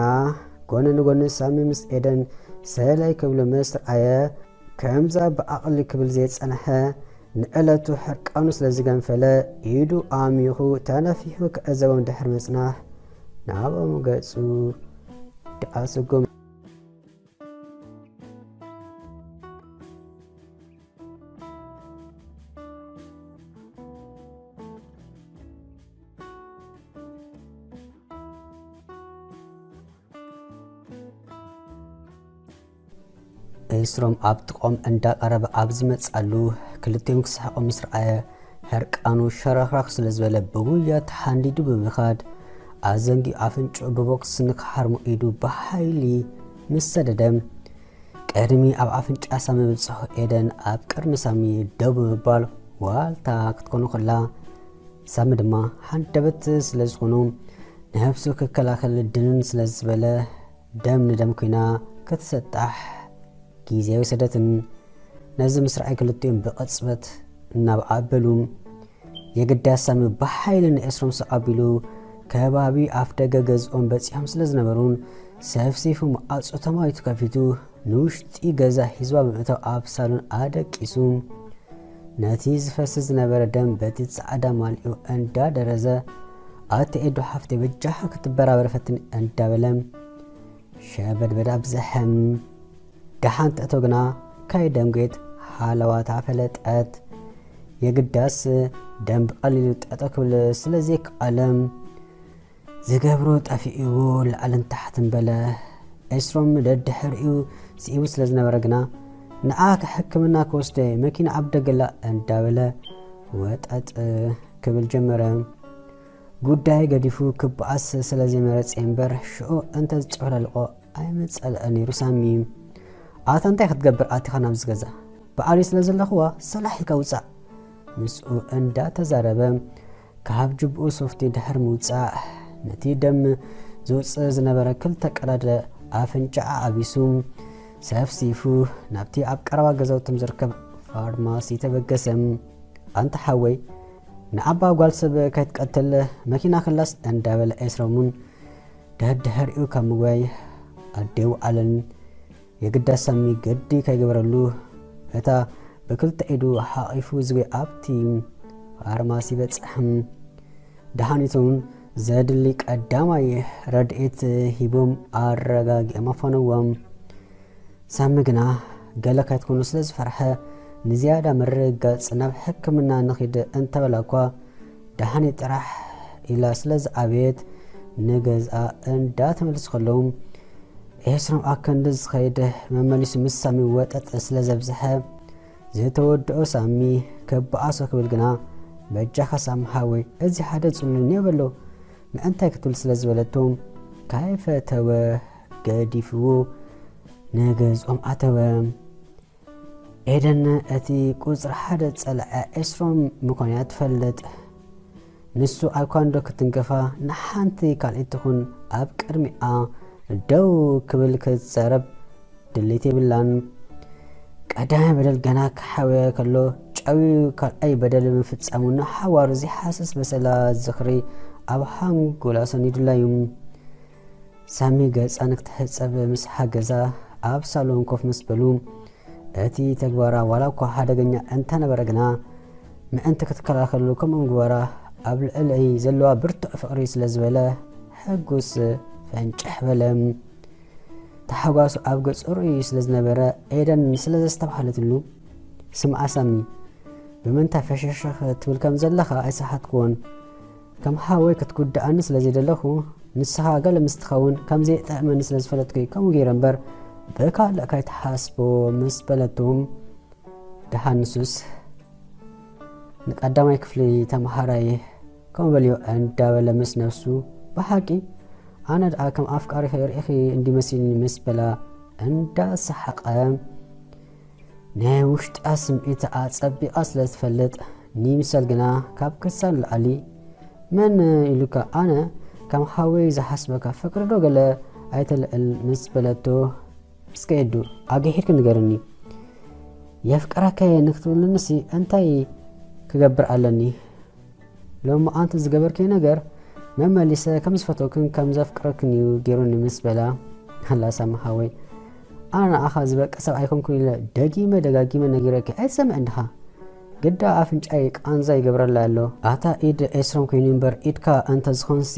ጎኒ ንጎኒ ሳሚ ምስ ኤደን ሰለይ ክብሉ ምስ ረኣየ፣ ከምዛ ብዓቕሊ ክብል ዘይጸንሐ፣ ንዕለቱ ሕርቃኑ ስለ ዝገንፈለ፣ ኢዱ ኣሚኹ ተነፊሑ ክዕዘቦም ድሕሪ ምጽናሕ፣ ናብኦም ገጹ ደኣ ሰጎመ። ኤስሮም ኣብ ጥቖም እንዳቐረበ ኣብ ዝመጻሉ፣ ክልቲኦም ክስሕቑ ምስ ረኣየ፣ ሕርቃኑ ሸረኽራኽ ስለ ዝበለ፣ ብጉያ ተሓንዲዱ ብምኻድ፣ ኣዘንጊኡ ኣፍንጭኡ ብቦክስ ንክሓርሞ ኢዱ ብሓይሊ ምስ ሰደደ፣ ቅድሚ ኣብ ኣፍንጫ ሳሚ ምብጽሑ ኤደን ኣብ ቅድሚ ሳሚ ደው ብምባል ዋልታ ክትኮኖ ከላ፣ ሳሚ ድማ ሃንደበት ስለ ዝኾኑ፣ ንነብሱ ክከላኸል ድንን ስለ ዝበለ፣ ደም ንደም ኮይና ክትሰጣሕ ግዜ ኣይወሰደትን። ነዚ ምስ ረኣየ ክልቲኦም ብቕጽበት እናበዓበሉ፣ የግዳ ሳሚ ብሓይሊ ንኤስሮም ስቕ ኣቢሉ፣ ከባቢ ኣፍ ደገ ገዝኦም በጺሖም ስለ ዝነበሩን፣ ሰፍሲፉ መዓጹ ተማይቱ ከፊቱ፣ ንውሽጢ ገዛ ሒዝዋ ብምእታው ኣብ ሳሎን ኣደቂሱ፣ ነቲ ዝፈስስ ዝነበረ ደም በቲ ጻዕዳ ማልኡ እንዳደረዘ፣ "ኣቲ ኤዱ ሓፍተይ በጃኻ ክትበራበር ፈትኒ" እንዳበለ ሸበድበድ ኣብዝሐ። ደሓን ትእቶ ግና ከይደንጎየት ሃለዋታ ፈለጠት። የግዳስ ደም ብቐሊሉ ጠጠው ክብል ስለ ዘይከኣለ፣ ዝገብሮ ጠፊእዎ ላዕልን ታሕትን በለ። ኤስሮም ደድሕሪኡ ስኢቡ ስለ ዝነበረ ግና፣ "ንዓ ሕክምና ክወስደ መኪና ኣብ ደገላ" እንዳበለ ወጠጥ ክብል ጀመረ። ጉዳይ ገዲፉ ክበኣስ ስለ ዘይመረጸ እምበር፣ ሽዑ እንተ ዝጨፍላልቖ ኣይምጸልአን ነይሩ ሳሚ። ኣታ እንታይ ክትገብር ኣቲኻ ናብዚ ገዛ? በዓልዩ ስለ ዘለኹዋ ሰላሕ ኢልካ ውጻእ። ምስኡ እንዳተዛረበ ካብ ጅብኡ ሶፍቲ ድሕሪ ምውጻእ፣ ነቲ ደም ዝውጽእ ዝነበረ ክልተ ቀዳደ ኣፍንጫኣ ኣቢሱ፣ ሰፍሲፉ ናብቲ ኣብ ቀረባ ገዛውቶም ዝርከብ ፋርማሲ ተበገሰ። ኣንታ ሓወይ፣ ንዓባ ጓል ሰብ ከይትቀትል መኪና ክላስ እንዳበለ ኤስሮም እውን ደድሕሪኡ ካብ ምግባይ ኣዴው ኣለን የግዳ ሳሚ ገዲ ከይገበረሉ፣ እታ ብክልተ ኢዱ ሓቒፉ ዝጎይ ኣብቲ ፋርማሲ በጽሐ። ደሓኒቶም ዘድሊ ቀዳማይ ረድኤት ሂቦም ኣረጋጊኦም ኣፋነዎም። ሳሚ ግና ገለ ካይትኮኑ ስለ ዝፈርሐ፣ ንዝያዳ ምርግጋጽ ናብ ሕክምና ንኺድ እንተበላ እኳ፣ ደሓኒ ጥራሕ ኢላ ስለ ዝዓበየት፣ ንገዝኣ እንዳተመልሱ ከለዉ፣ ኤስሮም ኣከንዲ ዝኸይድ መመሊሱ ምስ ሳሚ ወጠጥ ስለ ዘብዝሐ፣ ዝተወድኦ ሳሚ ክበኣሶ ክብል ግና፣ በጃኻ ሳሚ ሓወይ፣ እዚ ሓደ ጽሉል እኒኦ በሎ፣ ምእንታይ ክትብል ስለ ዝበለቶ፣ ካይፈተወ ገዲፍዎ ንገዝኦም ኣተወ። ኤደን እቲ ቁጽሪ ሓደ ጸላኢ ኤስሮም ምዃኑ እያ ትፈልጥ። ንሱ ኣይኳንዶ ክትንከፋ ንሓንቲ ካልኣይቲ ትኹን ኣብ ቅድሚኣ ደው ክብል ክትዛረብ ድሌት የብላን። ቀዳማይ በደል ገና ክሓውያ ከሎ ጨውዩ ካልኣይ በደል ምፍጻሙ ንሓዋሩ ዘይሓስስ በሰላ ዝኽሪ ኣብ ሓንጎላ ሰኒዱላ እዩ። ሳሚ ገጻ ንክትሕጸብ ምስ ሓገዛ ኣብ ሳሎን ኮፍ ምስ በሉ፣ እቲ ተግባራ ዋላ እኳ ሓደገኛ እንተነበረ ግና፣ ምእንቲ ክትከላኸሉ ከምኡ ምግባራ ኣብ ልዕለይ ዘለዋ ብርቱዕ ፍቕሪ ስለ ዝበለ፣ ሕጉስ ፈንጭሕ በለ። ተሓጓሱ ኣብ ገጹ ርእዩ ስለ ዝነበረ፣ ኤደን ስለ ዘስተብሃለትሉ፣ ስምዓ ሳሚ፣ ብምንታይ ፈሸሸኽ ትብል ከም ዘለኻ ኣይሰሓትኩዎን። ከም ሓወይ ክትጉድኣኒ ስለ ዘይደለኹ፣ ንስኻ ገለ ምስ ትኸውን ከም ዘየጥዕመኒ ስለ ዝፈለጥኩ እዩ ከምኡ ገይረ እምበር፣ ብካልእ ካይትሓስቦ ምስ በለቱ፣ ደሓን ንሱስ ንቀዳማይ ክፍሊ ተምሃራይ ከምኡ በልዮ እንዳበለ ምስ ነፍሱ፣ ብሓቂ ኣነ ደኣ ከም ኣፍቃሪ ርእኺ እንዲመሲልኒ ምስ በላ እንዳሰሓቐ፣ ናይ ውሽጣ ስምዒት ኣጸቢቓ ስለ ትፈልጥ፣ ንይምሰል ግና ካብ ክሳድ ንላዕሊ፣ "መን ኢሉካ? ኣነ ከም ሓወይ ዝሓስበካ ፍቅሪ ዶ ገለ ኣይተልዕል?" ምስ በለቶ፣ "እስከ ኤዱ፣ ኣግሒድኪ ንገርኒ። የፍቅረከ ንክትብልንሲ እንታይ ክገብር ኣለኒ?" ሎሚ ኣንቲ ዝገበርክዮ ነገር መመሊሰ ከም ዝፈተውክን ከም ዘፍቅረክን እዩ ገይሩኒ ምስ በላ፣ ኣላ ሳሚ ሓወይ፣ ኣነ ንኣኻ ዝበቂ ሰብ ኣይኮንኩን ኢለ ደጊመ ደጋጊመ ነጊረኪ ኣይትሰምዕን ድኻ? ግዳ ኣፍንጫይ ቃንዛ ይገብረላ ኣሎ። ኣታ ኢድ ኤስሮም ኮይኑ እምበር ኢድካ እንተዝኾንሲ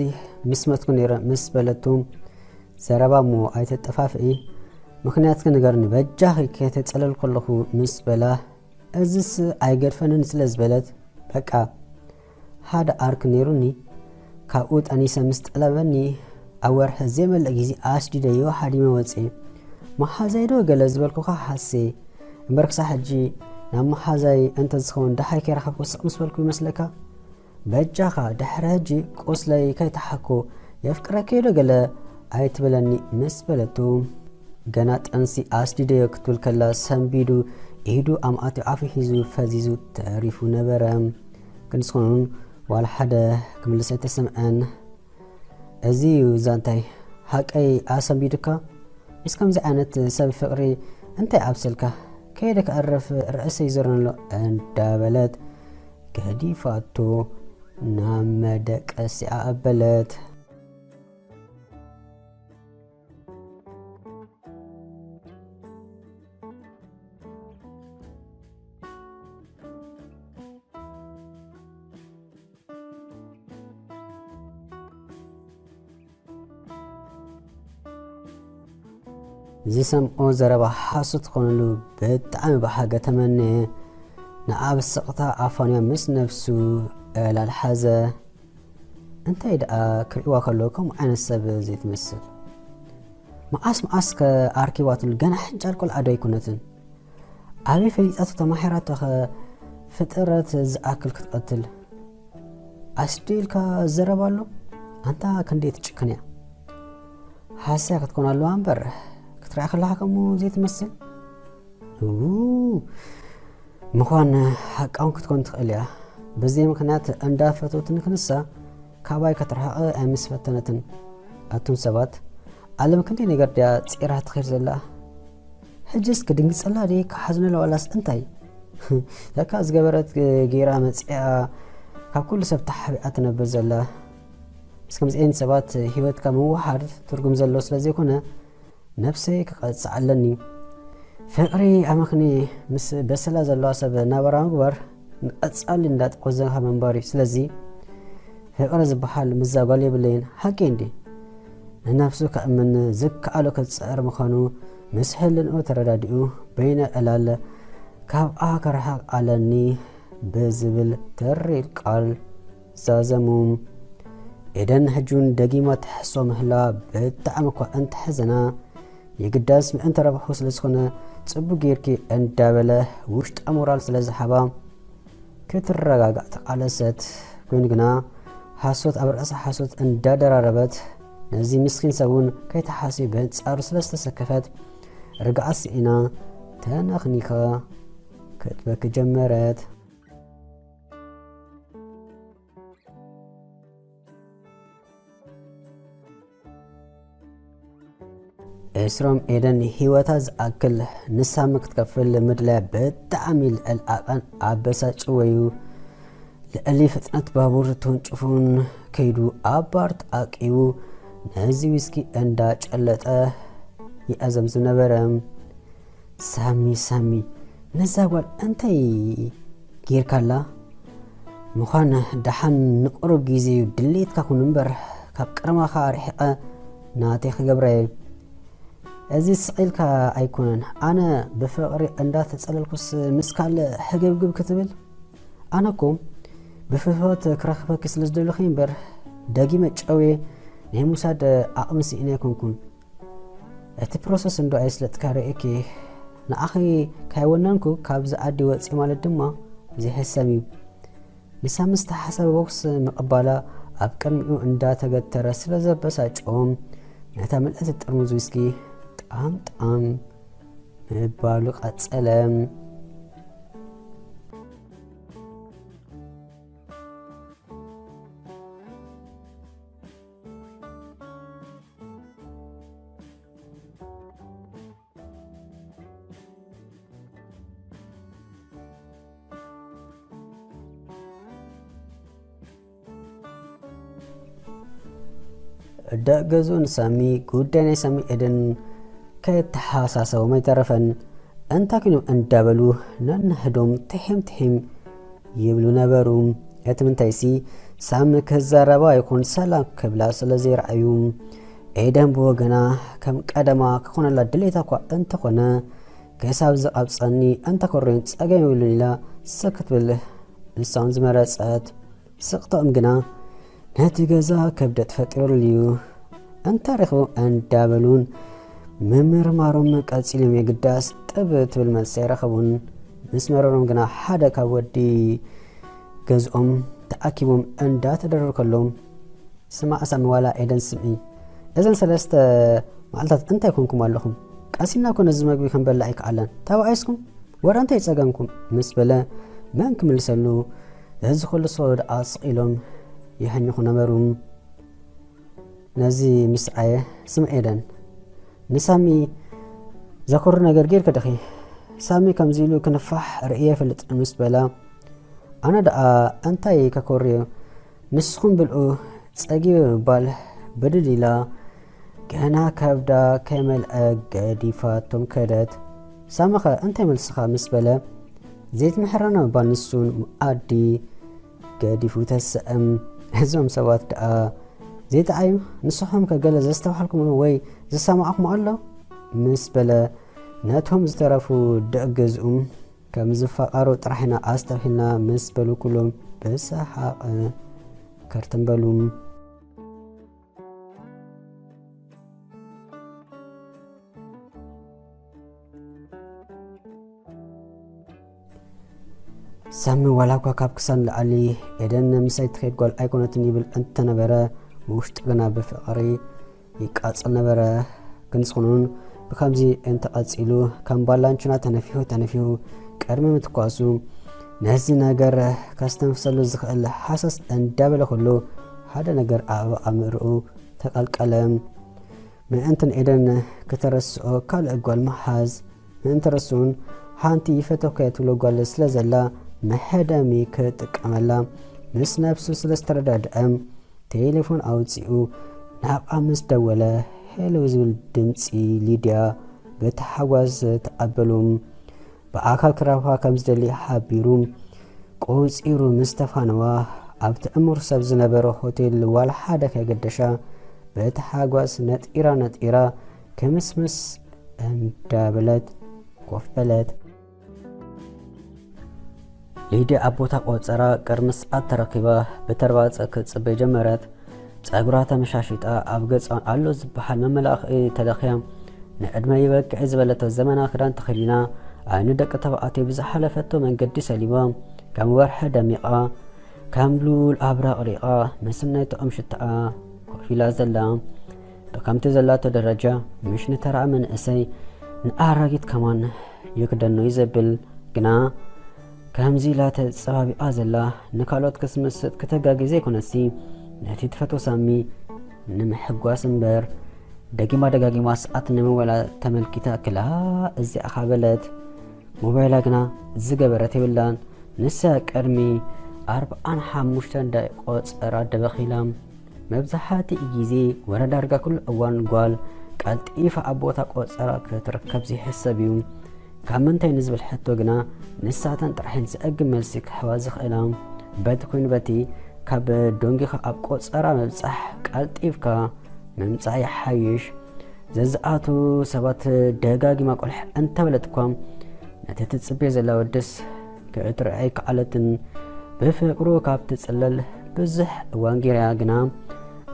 ምስ መትኩ ነይረ ምስ በለቱ፣ ዘረባ እሞ ኣይተጠፋፍኢ፣ ምኽንያትኪ ንገርኒ በጃኺ ከይተጸለልኩ ኣለኹ ምስ በላ፣ እዝስ ኣይገድፈንን ስለ ዝበለት፣ በቃ፣ ሓደ ዓርኪ ነይሩኒ፣ ካብኡ ጠኒሰ ምስ ጠለበኒ፣ ኣብ ወርሒ ዘይመልእ ግዜ ኣስዲደዮ ሃዲመ ወፅየ። መሓዛይ ዶ ገለ ዝበልኩኻ ሓሴ፣ እምበር ክሳብ ሕጂ ናብ መሓዛይ እንተዝኸውን ደሃይ ከይረኸብኩ ስቕ ምስ በልኩ ይመስለካ? በጃኻ ድሕሪ ሕጂ ቁስለይ ከይተሓኮ የፍቅረኪ ዶ ገለ ኣይትበለኒ ምስ በለቱ፣ ገና ጥንሲ ኣስዲደዮ ክትብል ከላ ሰንቢዱ ኢዱ ኣምኣትዮ ኣፉ ሒዙ ፈዚዙ ተሪፉ ነበረ። ክንስኹን ዋላ ሓደ ክምልስ ኣይተሰምዐን። እዚ እዩ ዛንታይ። ሓቀይ ኣሰንቢዱካ? ምስ ከምዚ ዓይነት ሰብ ፍቕሪ እንታይ ኣብሰልካ? ከይደ ክዕርፍ ርእሰይ ይዞረኒ ኣሎ እንዳበለት ገዲፋቶ ናብ መደቀሲኣ ኣበለት። ዝሰምዖ ዘረባ ሓሶት ክኾነሉ ብጣዕሚ ብሓገ ተመነየ። ንኣብ ስቕታ ኣፋንያ ምስ ነብሱ ዕላል ሓዘ። እንታይ ደኣ ክርእይዋ ከሎ ከምኡ ዓይነት ሰብ ዘይትመስል? መዓስ መዓስ ከ ኣርኪባትሉ? ገና ሕንጫል ቆልዓ ዶ ኣይኮነትን? ኣበይ ፈሊጣቶ ተማሒራቶ ከ ፍጥረት ዝኣክል ክትቐትል? ኣስዲልካ ዘረባ ኣሎ። ኣንታ ክንደይ ትጭክን እያ። ሓሳይ ክትኮን ኣለዋ እምበር ክትርኣ ከለኻ ከምኡ ዘይትመስል። ኡ፣ ምዃን ሓቃውን ክትኮን ትኽእል እያ። በዚ ምኽንያት እንዳ ፈተውትኒ ክንሳ ካባይ ክትርሕቕ ኣይምስፈተነትን። ኣቱም ሰባት፣ ዓለም ክንደይ ነገር ድያ ጺራ ትኸይድ ዘላ። ሕጅስ ክድንግጸላ ድየ ክሓዝነላ ዋላስ እንታይ? ለካ ዝገበረት ገይራ መጺኣ ካብ ኩሉ ሰብ ተሓቢኣ ትነብር ዘላ። ምስ ከምዚኤን ሰባት ህይወትካ ምውሓድ ትርጉም ዘለዎ ስለ ዘይኮነ ነብሰይ ክቐጽዕ ኣለኒ። ፍቕሪ ኣመኽኒ ምስ በሰላ ዘለዋ ሰብ ናበራ ምግባር ንቐጻሊ እንዳጠወዘኻ ምንባር እዩ። ስለዚ ፍቕሪ ዝበሃል ምዛጓል የብለይን። ሓቂ እንዲ ንነብሱ ከእምን ዝከኣሎ ክጽዕር ምዃኑ ምስ ህልንኡ ተረዳዲኡ በይነ ዕላል ካብኣ ክርሕቕ ኣለኒ ብዝብል ተሪር ቃል ዛዘሙ። ኤደን ሕጂ እውን ደጊማ ትሕሶ ምህላ ብጣዕሚ እኳ እንተሐዘና፣ የግዳስ ምእንቲ ረብሑ ስለ ዝኾነ ጽቡቅ ጌርኪ እንዳበለ ውሽጣ ሞራል ስለ ዝሃባ ክትረጋጋእ ተቃለሰት። ኮይኑ ግና ሓሶት ኣብ ርእሲ ሓሶት እንዳደራረበት ነዚ ምስኪን ሰብ እውን ከይተሓስዩ በንጻሩ ስለ ዝተሰከፈት ርግኣት ስኢና ተነኽኒኻ ክትበኪ ጀመረት። ኤስሮም ኤደን ህይወታ ዝኣክል ንሳሚ ክትከፍል ምድላያ ብጣዕሚ ልዕል ዓቐን ኣበሳጭወዩ። ልዕሊ ፍጥነት ባቡር ተወንጭፉን ከይዱ ኣብ ባር ተዓቂቡ ነዚ ዊስኪ እንዳጨለጠ ይኣዘምዝም ነበረ። ሳሚ ሳሚ፣ ነዛ ጓል እንታይ ጌርካላ? ምዃን ደሓን ንቁሩብ ግዜ እዩ ድሌትካ ኩን እምበር ካብ ቅድማኻ ርሒቐ ናተይ ክገብራ እየ። እዚ ስቕ ኢልካ ኣይኮነን። ኣነ ብፍቕሪ እንዳተጸለልኩስ ምስ ካልእ ሕግብግብ ክትብል? ኣነ እኮ ብፍትወት ክረኽበኪ ስለ ዝደለኹ እምበር ደጊመ ጨውየ ናይ ምውሳድ ዓቕሚ ስኢነ ኣይኮንኩን። እቲ ፕሮሰስ እንዶ ኣየስለጥካ ርእየኪ ንኣኺ ካይወነንኩ ካብዚ ዓዲ ወፂ ማለት ድማ ዘይሕሰም እዩ። ንሳ ምስ ተሓሰበ ቦክስ ምቕባላ ኣብ ቅድሚኡ እንዳተገተረ ስለ ዘበሳጭኦም ነታ ምልእቲ ጥርሙዝ ዊስኪ ጣም ጣም ምባሉ ቀጸለ። ደቂ ገዝኡ ንሳሚ ጉዳይ ናይ ሳሚ ኤደን ከየተሓሳሰቦም ኣይተረፈን። እንታይ ኮይኖም እንዳበሉ ነንሕዶም ትሒም ትሒም ይብሉ ነበሩ። እቲ ምንታይሲ ሳሚ ክዛረባ ይኹን ሰላም ክብላ ስለ ዘይረኣዩ። ኤደን ብወገና ከም ቀደማ ክኾነላ ድሌታ እኳ እንተኾነ ክሳብ ዝቐብጸኒ እንተኮርዮን ጸገም የብሉን ኢላ ስክ ክትብል ንሳውን ዝመረጸት። ስቕታኦም ግና ነቲ ገዛ ክብደት ፈጢሩሉ እዩ። እንታይ ረኽቦም እንዳበሉን ምምርማሮም ቀጺሎም የግዳስ ጥብ ትብል መልሲ ኣይረኸቡን። ምስ መረሮም ግና ሓደ ካብ ወዲ ገዝኦም ተኣኪቦም እንዳተደረሩ ከለዎም ስማዕ ሳሚ ዋላ ኤደን ስምዒ። እዘን ሰለስተ መዓልታት እንታይ ኮንኩም ኣለኹም? ቀሲና እኮ ነዚ መግቢ ክንበልዕ ኣይከኣለን። ተባኢስኩም? ወረ እንታይ ጸገምኩም? ምስ በለ መን ክምልሰሉ? እዚ ኩሉ ሰው ደኣ ስቕ ኢሎም ይሕንኹ ነበሩ። ነዚ ምስ ረኣየ ስምዒ ኤደን ንሳሚ ዘኮሪ ነገር ጌርኪ ዲኺ? ሳሚ ከምዚ ኢሉ ክንፋሕ ርእየ ይፈልጥ ምስ በላ ኣነ ደኣ እንታይ ከኮርዮ? ንስኹም ብልኡ ጸጊበ ምባል ብድድ ኢላ ገና ከብዳ ከይመልአ ገዲፋቶም ከደት። ሳምኸ እንታይ መልስኻ ምስ በለ ዘይትምሕረና ምባል ንሱን መኣዲ ገዲፉ ተሰእም። እዞም ሰባት ደኣ ዘይጠዓዩ ንስኹም ከ ገለ ዘስተብሃልኩምሉ ወይ ዝሰማዕኹም ኣሎ ምስ በለ ነቶም ዝተረፉ ደቂ ገዝኡ ከም ዝፋቐሩ ጥራሕ ኢና ኣስተብሂልና ምስ በሉ ኩሎም ብሰሓቕ ከርተም በሉ። ሳሚ ዋላ እኳ ካብ ክሳን ላዕሊ ኤደን ምሳይ ትኸይድ ጓል ኣይኮነትን ይብል እንተነበረ፣ ብውሽጡ ግና ብፍቕሪ ይቃጸል ነበረ። ክንስኹኑን ብከምዚ እንተቐጺሉ ከም ባላንቹና ተነፊሑ ተነፊሑ ቅድሚ ምትኳሱ ነዚ ነገር ከስተንፍሰሉ ዝኽእል ሓሰስ እንዳበለ ከሎ ሓደ ነገር ኣብ ኣእምርኡ ተቐልቀለ። ምእንትን ኤደን ክተረስኦ ካልእ ጓል ምሓዝ ምእንቲ ርሱን ሓንቲ ይፈተኩ እያ ትብሎ ጓል ስለ ዘላ መሐደሚ ክጥቀመላ ምስ ነብሱ ስለ ዝተረዳድአ ቴሌፎን ኣውፂኡ ናብኣ ምስ ደወለ ሄሎ ዝብል ድምፂ ሊድያ ብተሓጓስ ተቐበሉ። ብኣካል ክራብካ ከም ዝደሊ ሓቢሩ ቆፂሩ ምስ ተፋነዋ ኣብቲ ዕሙር ሰብ ዝነበረ ሆቴል ዋላ ሓደ ከይገደሻ በተሓጓስ ነጢራ ነጢራ ክምስምስ እንዳበለት ኮፍ በለት። ሊድያ ኣብ ቦታ ቆጸራ ቅድሚ ሰዓት ተረኪባ ብተርባጸ ክትጽበ ጀመረት። ጸጉራ ተመሻሺጣ ኣብ ገጻ ኣሎ ዝበሃል መመላኽዒ ተለኽያ። ንዕድመ ይበቅዕ ዝበለቶ ዘመና ክዳን ተኸዲና፣ ዓይኒ ደቂ ተባዕትዮ ብዝሓለፈቶ መንገዲ ሰሊባ፣ ከም ወርሒ ደሚቓ፣ ከም ሉል ኣብራቕ ሪቓ፣ ምስናይ ጥዑም ሽታኣ ኮፍ ኢላ ዘላ። ብከምቲ ዘላቶ ደረጃ፣ ምሽ ንተራ መንእሰይ ንኣራጊት ከማን ይክደኖ እዩ ዘብል። ግና ከምዚ ኢላ ተጸባቢቓ ዘላ ንካልኦት ክትምስጥ ክተጋጊ ዘይኮነሲ፣ ነቲ ትፈትዎ ሳሚ ንምሕጓስ እምበር፣ ደጊማ ደጋጊማ ሰዓት ንመዋላ ተመልኪታ ክላ እዚኣ ኻ በለት። ሞባይላ ግና ዝገበረት የብላን። ንሳ ቅድሚ ኣርብዓን ሓሙሽተን ደቂቕ ቆጸራ ደበኺላ። መብዛሕትኡ ግዜ ወረ ዳርጋ ኩሉ እዋን ጓል ቀልጢፋ ኣብ ቦታ ቆጸራ ክትርከብ ዘይሕሰብ እዩ። ካብ ምንታይ ንዝብል ሕቶ ግና ንሳተን ጥራሕን ዘእግም መልሲ ክህባ ዝኽእላ። በቲ ኮይኑ በቲ ካብ ደንጊኻ ኣብ ቆጸራ ምብጻሕ ቀልጢፍካ ምምጻእ ይሓይሽ። ዘዝኣቱ ሰባት ደጋጊማ ቆልሕ እንተበለት እኳ ነቲ ትጽበዮ ዘላ ወድስ ክትርኢ ኣይከኣለትን። ብፍቕሩ ካብ ትጽለል ብዙሕ እዋን ገይራ ግና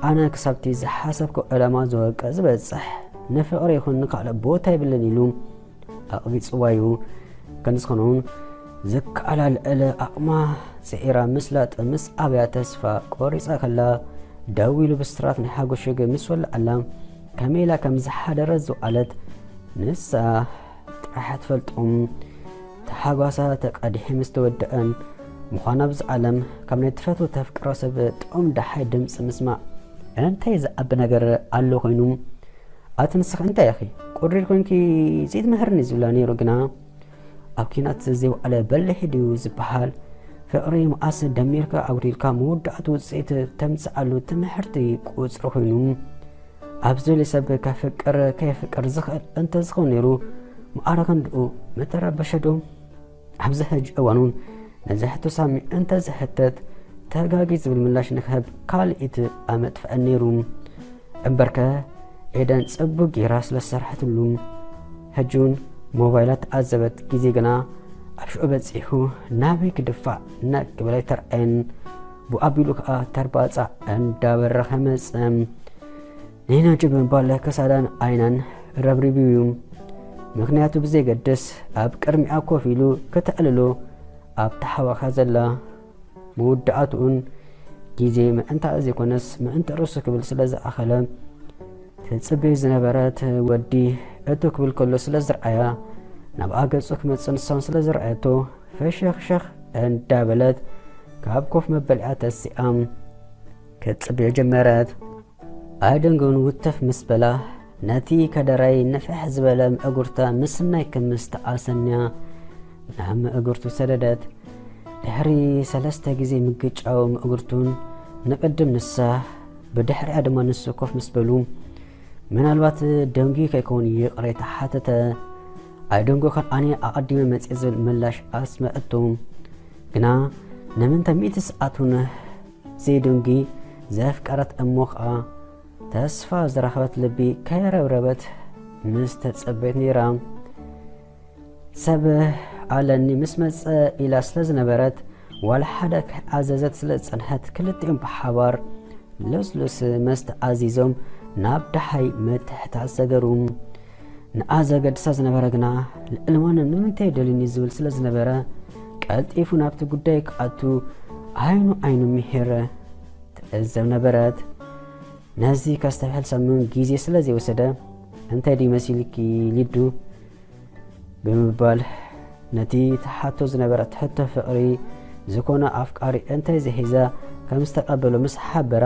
ኣነ ክሳብቲ ዝሓሰብኩ ዕላማ ዝወቀ ዝበጽሕ ንፍቕሪ ይኹን ንካልእ ቦታ የብልን ኢሉ ኣቕቢጽዋ እዩ። ክንስኽኑን ዝከኣላ ልዕሊ ኣቕማ ጽዒራ ምስላጥ ምስ ኣብያ ተስፋ ቆሪጻ ከላ ደው ኢሉ ብስራት ናይ ሓጎስ ሽግ ምስ ወልዓላ ከመይ ኢላ ከም ዝሓደረት ዝውዓለት ንሳ ጥራሕ ትፈልጦም። ተሓጓሳ ተቀዲሑ ምስ ተወደአን ምዃና ኣብዚ ዓለም ካብ ናይ ትፈትዎ ተፍቅሮ ሰብ ጥዑም ደሓይ ድምፂ ምስማዕ እንታይ ዝዓቢ ነገር ኣሎ ኮይኑ? ኣቲ ንስኺ እንታይ ኢኺ ቁሪር ኮንኪ ዘይትምህርኒ ዝብላ ነይሩ። ግና ኣብ ኪናት ዘይወዓለ በሊሕ ድዩ ዝበሃል? ፍቕሪ መዓስ ደሚርካ ኣጉዲልካ መወዳእቱ ውፅኢት ተምፅኣሉ ትምህርቲ ቁፅሪ ኮይኑ ኣብ ዝደልዮ ሰብ ከፍቅር ከየፍቅር ዝኽእል እንተዝኸውን ነይሩ ምኣረ ክንድኡ ምተረበሸ ዶ? ኣብዚ ሕጂ እዋን እውን ነዚ ሕቶ ሳሚ እንተዝሕተት ተጋጊ ዝብል ምላሽ ንክህብ ካልኢት ኣመጥፍዐን ነይሩ። እምበርከ ኤደን ጽቡቅ ጌራ ስለ ዝሰርሐትሉ። ሕጂ እውን ሞባይላ ተዓዘበት ግዜ ግና ኣብ ሽዑ በጺሑ ናበይ ክድፋዕ ነቅ ክብል ኣይተርኣየን። ብኡ ኣቢሉ ከኣ ተርባጻ እንዳበረኸ መጸ። ንነጂ ብምባል ክሳዳን ዓይናን ረብሪቡ እዩ። ምኽንያቱ ብዘየገድስ ኣብ ቅድሚኣ ኮፍ ኢሉ ክተዕልሎ ኣብታ ሓዋኻ ዘላ መወዳእትኡን ግዜ ምእንታኣ ዘይኮነስ ምእንቲ ርእሱ ክብል ስለ ዝኣኸለ ትጽበዮ ዝነበረት ወዲ እቶ ክብል ከሎ ስለ ዝረኣያ ናብኣ ገጹ ክመጽእ ንሳውን ስለ ዝረኣየቶ ፈሸኽሸኽ እንዳበለት ካብ ኮፍ መበሊኣ ተሲኣ ክትጽበዮ ጀመረት። ኣይደንጎን ውትፍ ምስ በላ ነቲ ከደራይ ንፍሕ ዝበለ ምእጉርታ ምስናይ ክምስታ ኣሰንያ ናብ ምእጉርቱ ሰደደት። ድሕሪ ሰለስተ ግዜ ምግጫው ምእጉርቱን ንቅድም ንሳ ብድሕሪኣ ድማ ንሱ ኮፍ ምስ በሉ ምናልባት ደንጉዩ ከይከውን ይቕሬታ ሓተተ። ኣይደንጎኻን ኣነ ኣቐዲመ መጽየ ዝብል ምላሽ ኣስመዐቶ። ግና ንምንታይ ሚእቲ ሰዓት እውን ዘይደንጉ ዘፍቀረት እሞ ኸኣ ተስፋ ዝረኸበት ልቢ ከይረብረበት ምስ ተጸበየት ነይራ። ሰብ ኣለኒ ምስ መጸ ኢላ ስለ ዝነበረት ዋላ ሓደ ከይኣዘዘት ስለ ዝጸንሐት ክልቲኦም ብሓባር ልስሉስ መስተ ኣዚዞም ናብ ደሓይ ምትሕታት ሰገሩ። ንኣ ዘገድሳ ዝነበረ ግና ልዕሊ ማንም ንምንታይ ደልዩኒ ዝብል ስለ ዝነበረ ቀልጢፉ ናብቲ ጉዳይ ክኣቱ ዓይኑ ዓይኑ ምሂር ትዕዘብ ነበረት። ነዚ ከስተብሕል ሳሚ እውን ግዜ ስለ ዘይወሰደ፣ "እንታይ ድዩ መሲልኪ ሊዱ?" ብምባል ነቲ ተሓቶ ዝነበረት ሕቶ ፍቕሪ ዝኾነ ኣፍቃሪ እንታይ ዝሒዛ ከም ዝተቐበሎ ምስ ሓበራ፣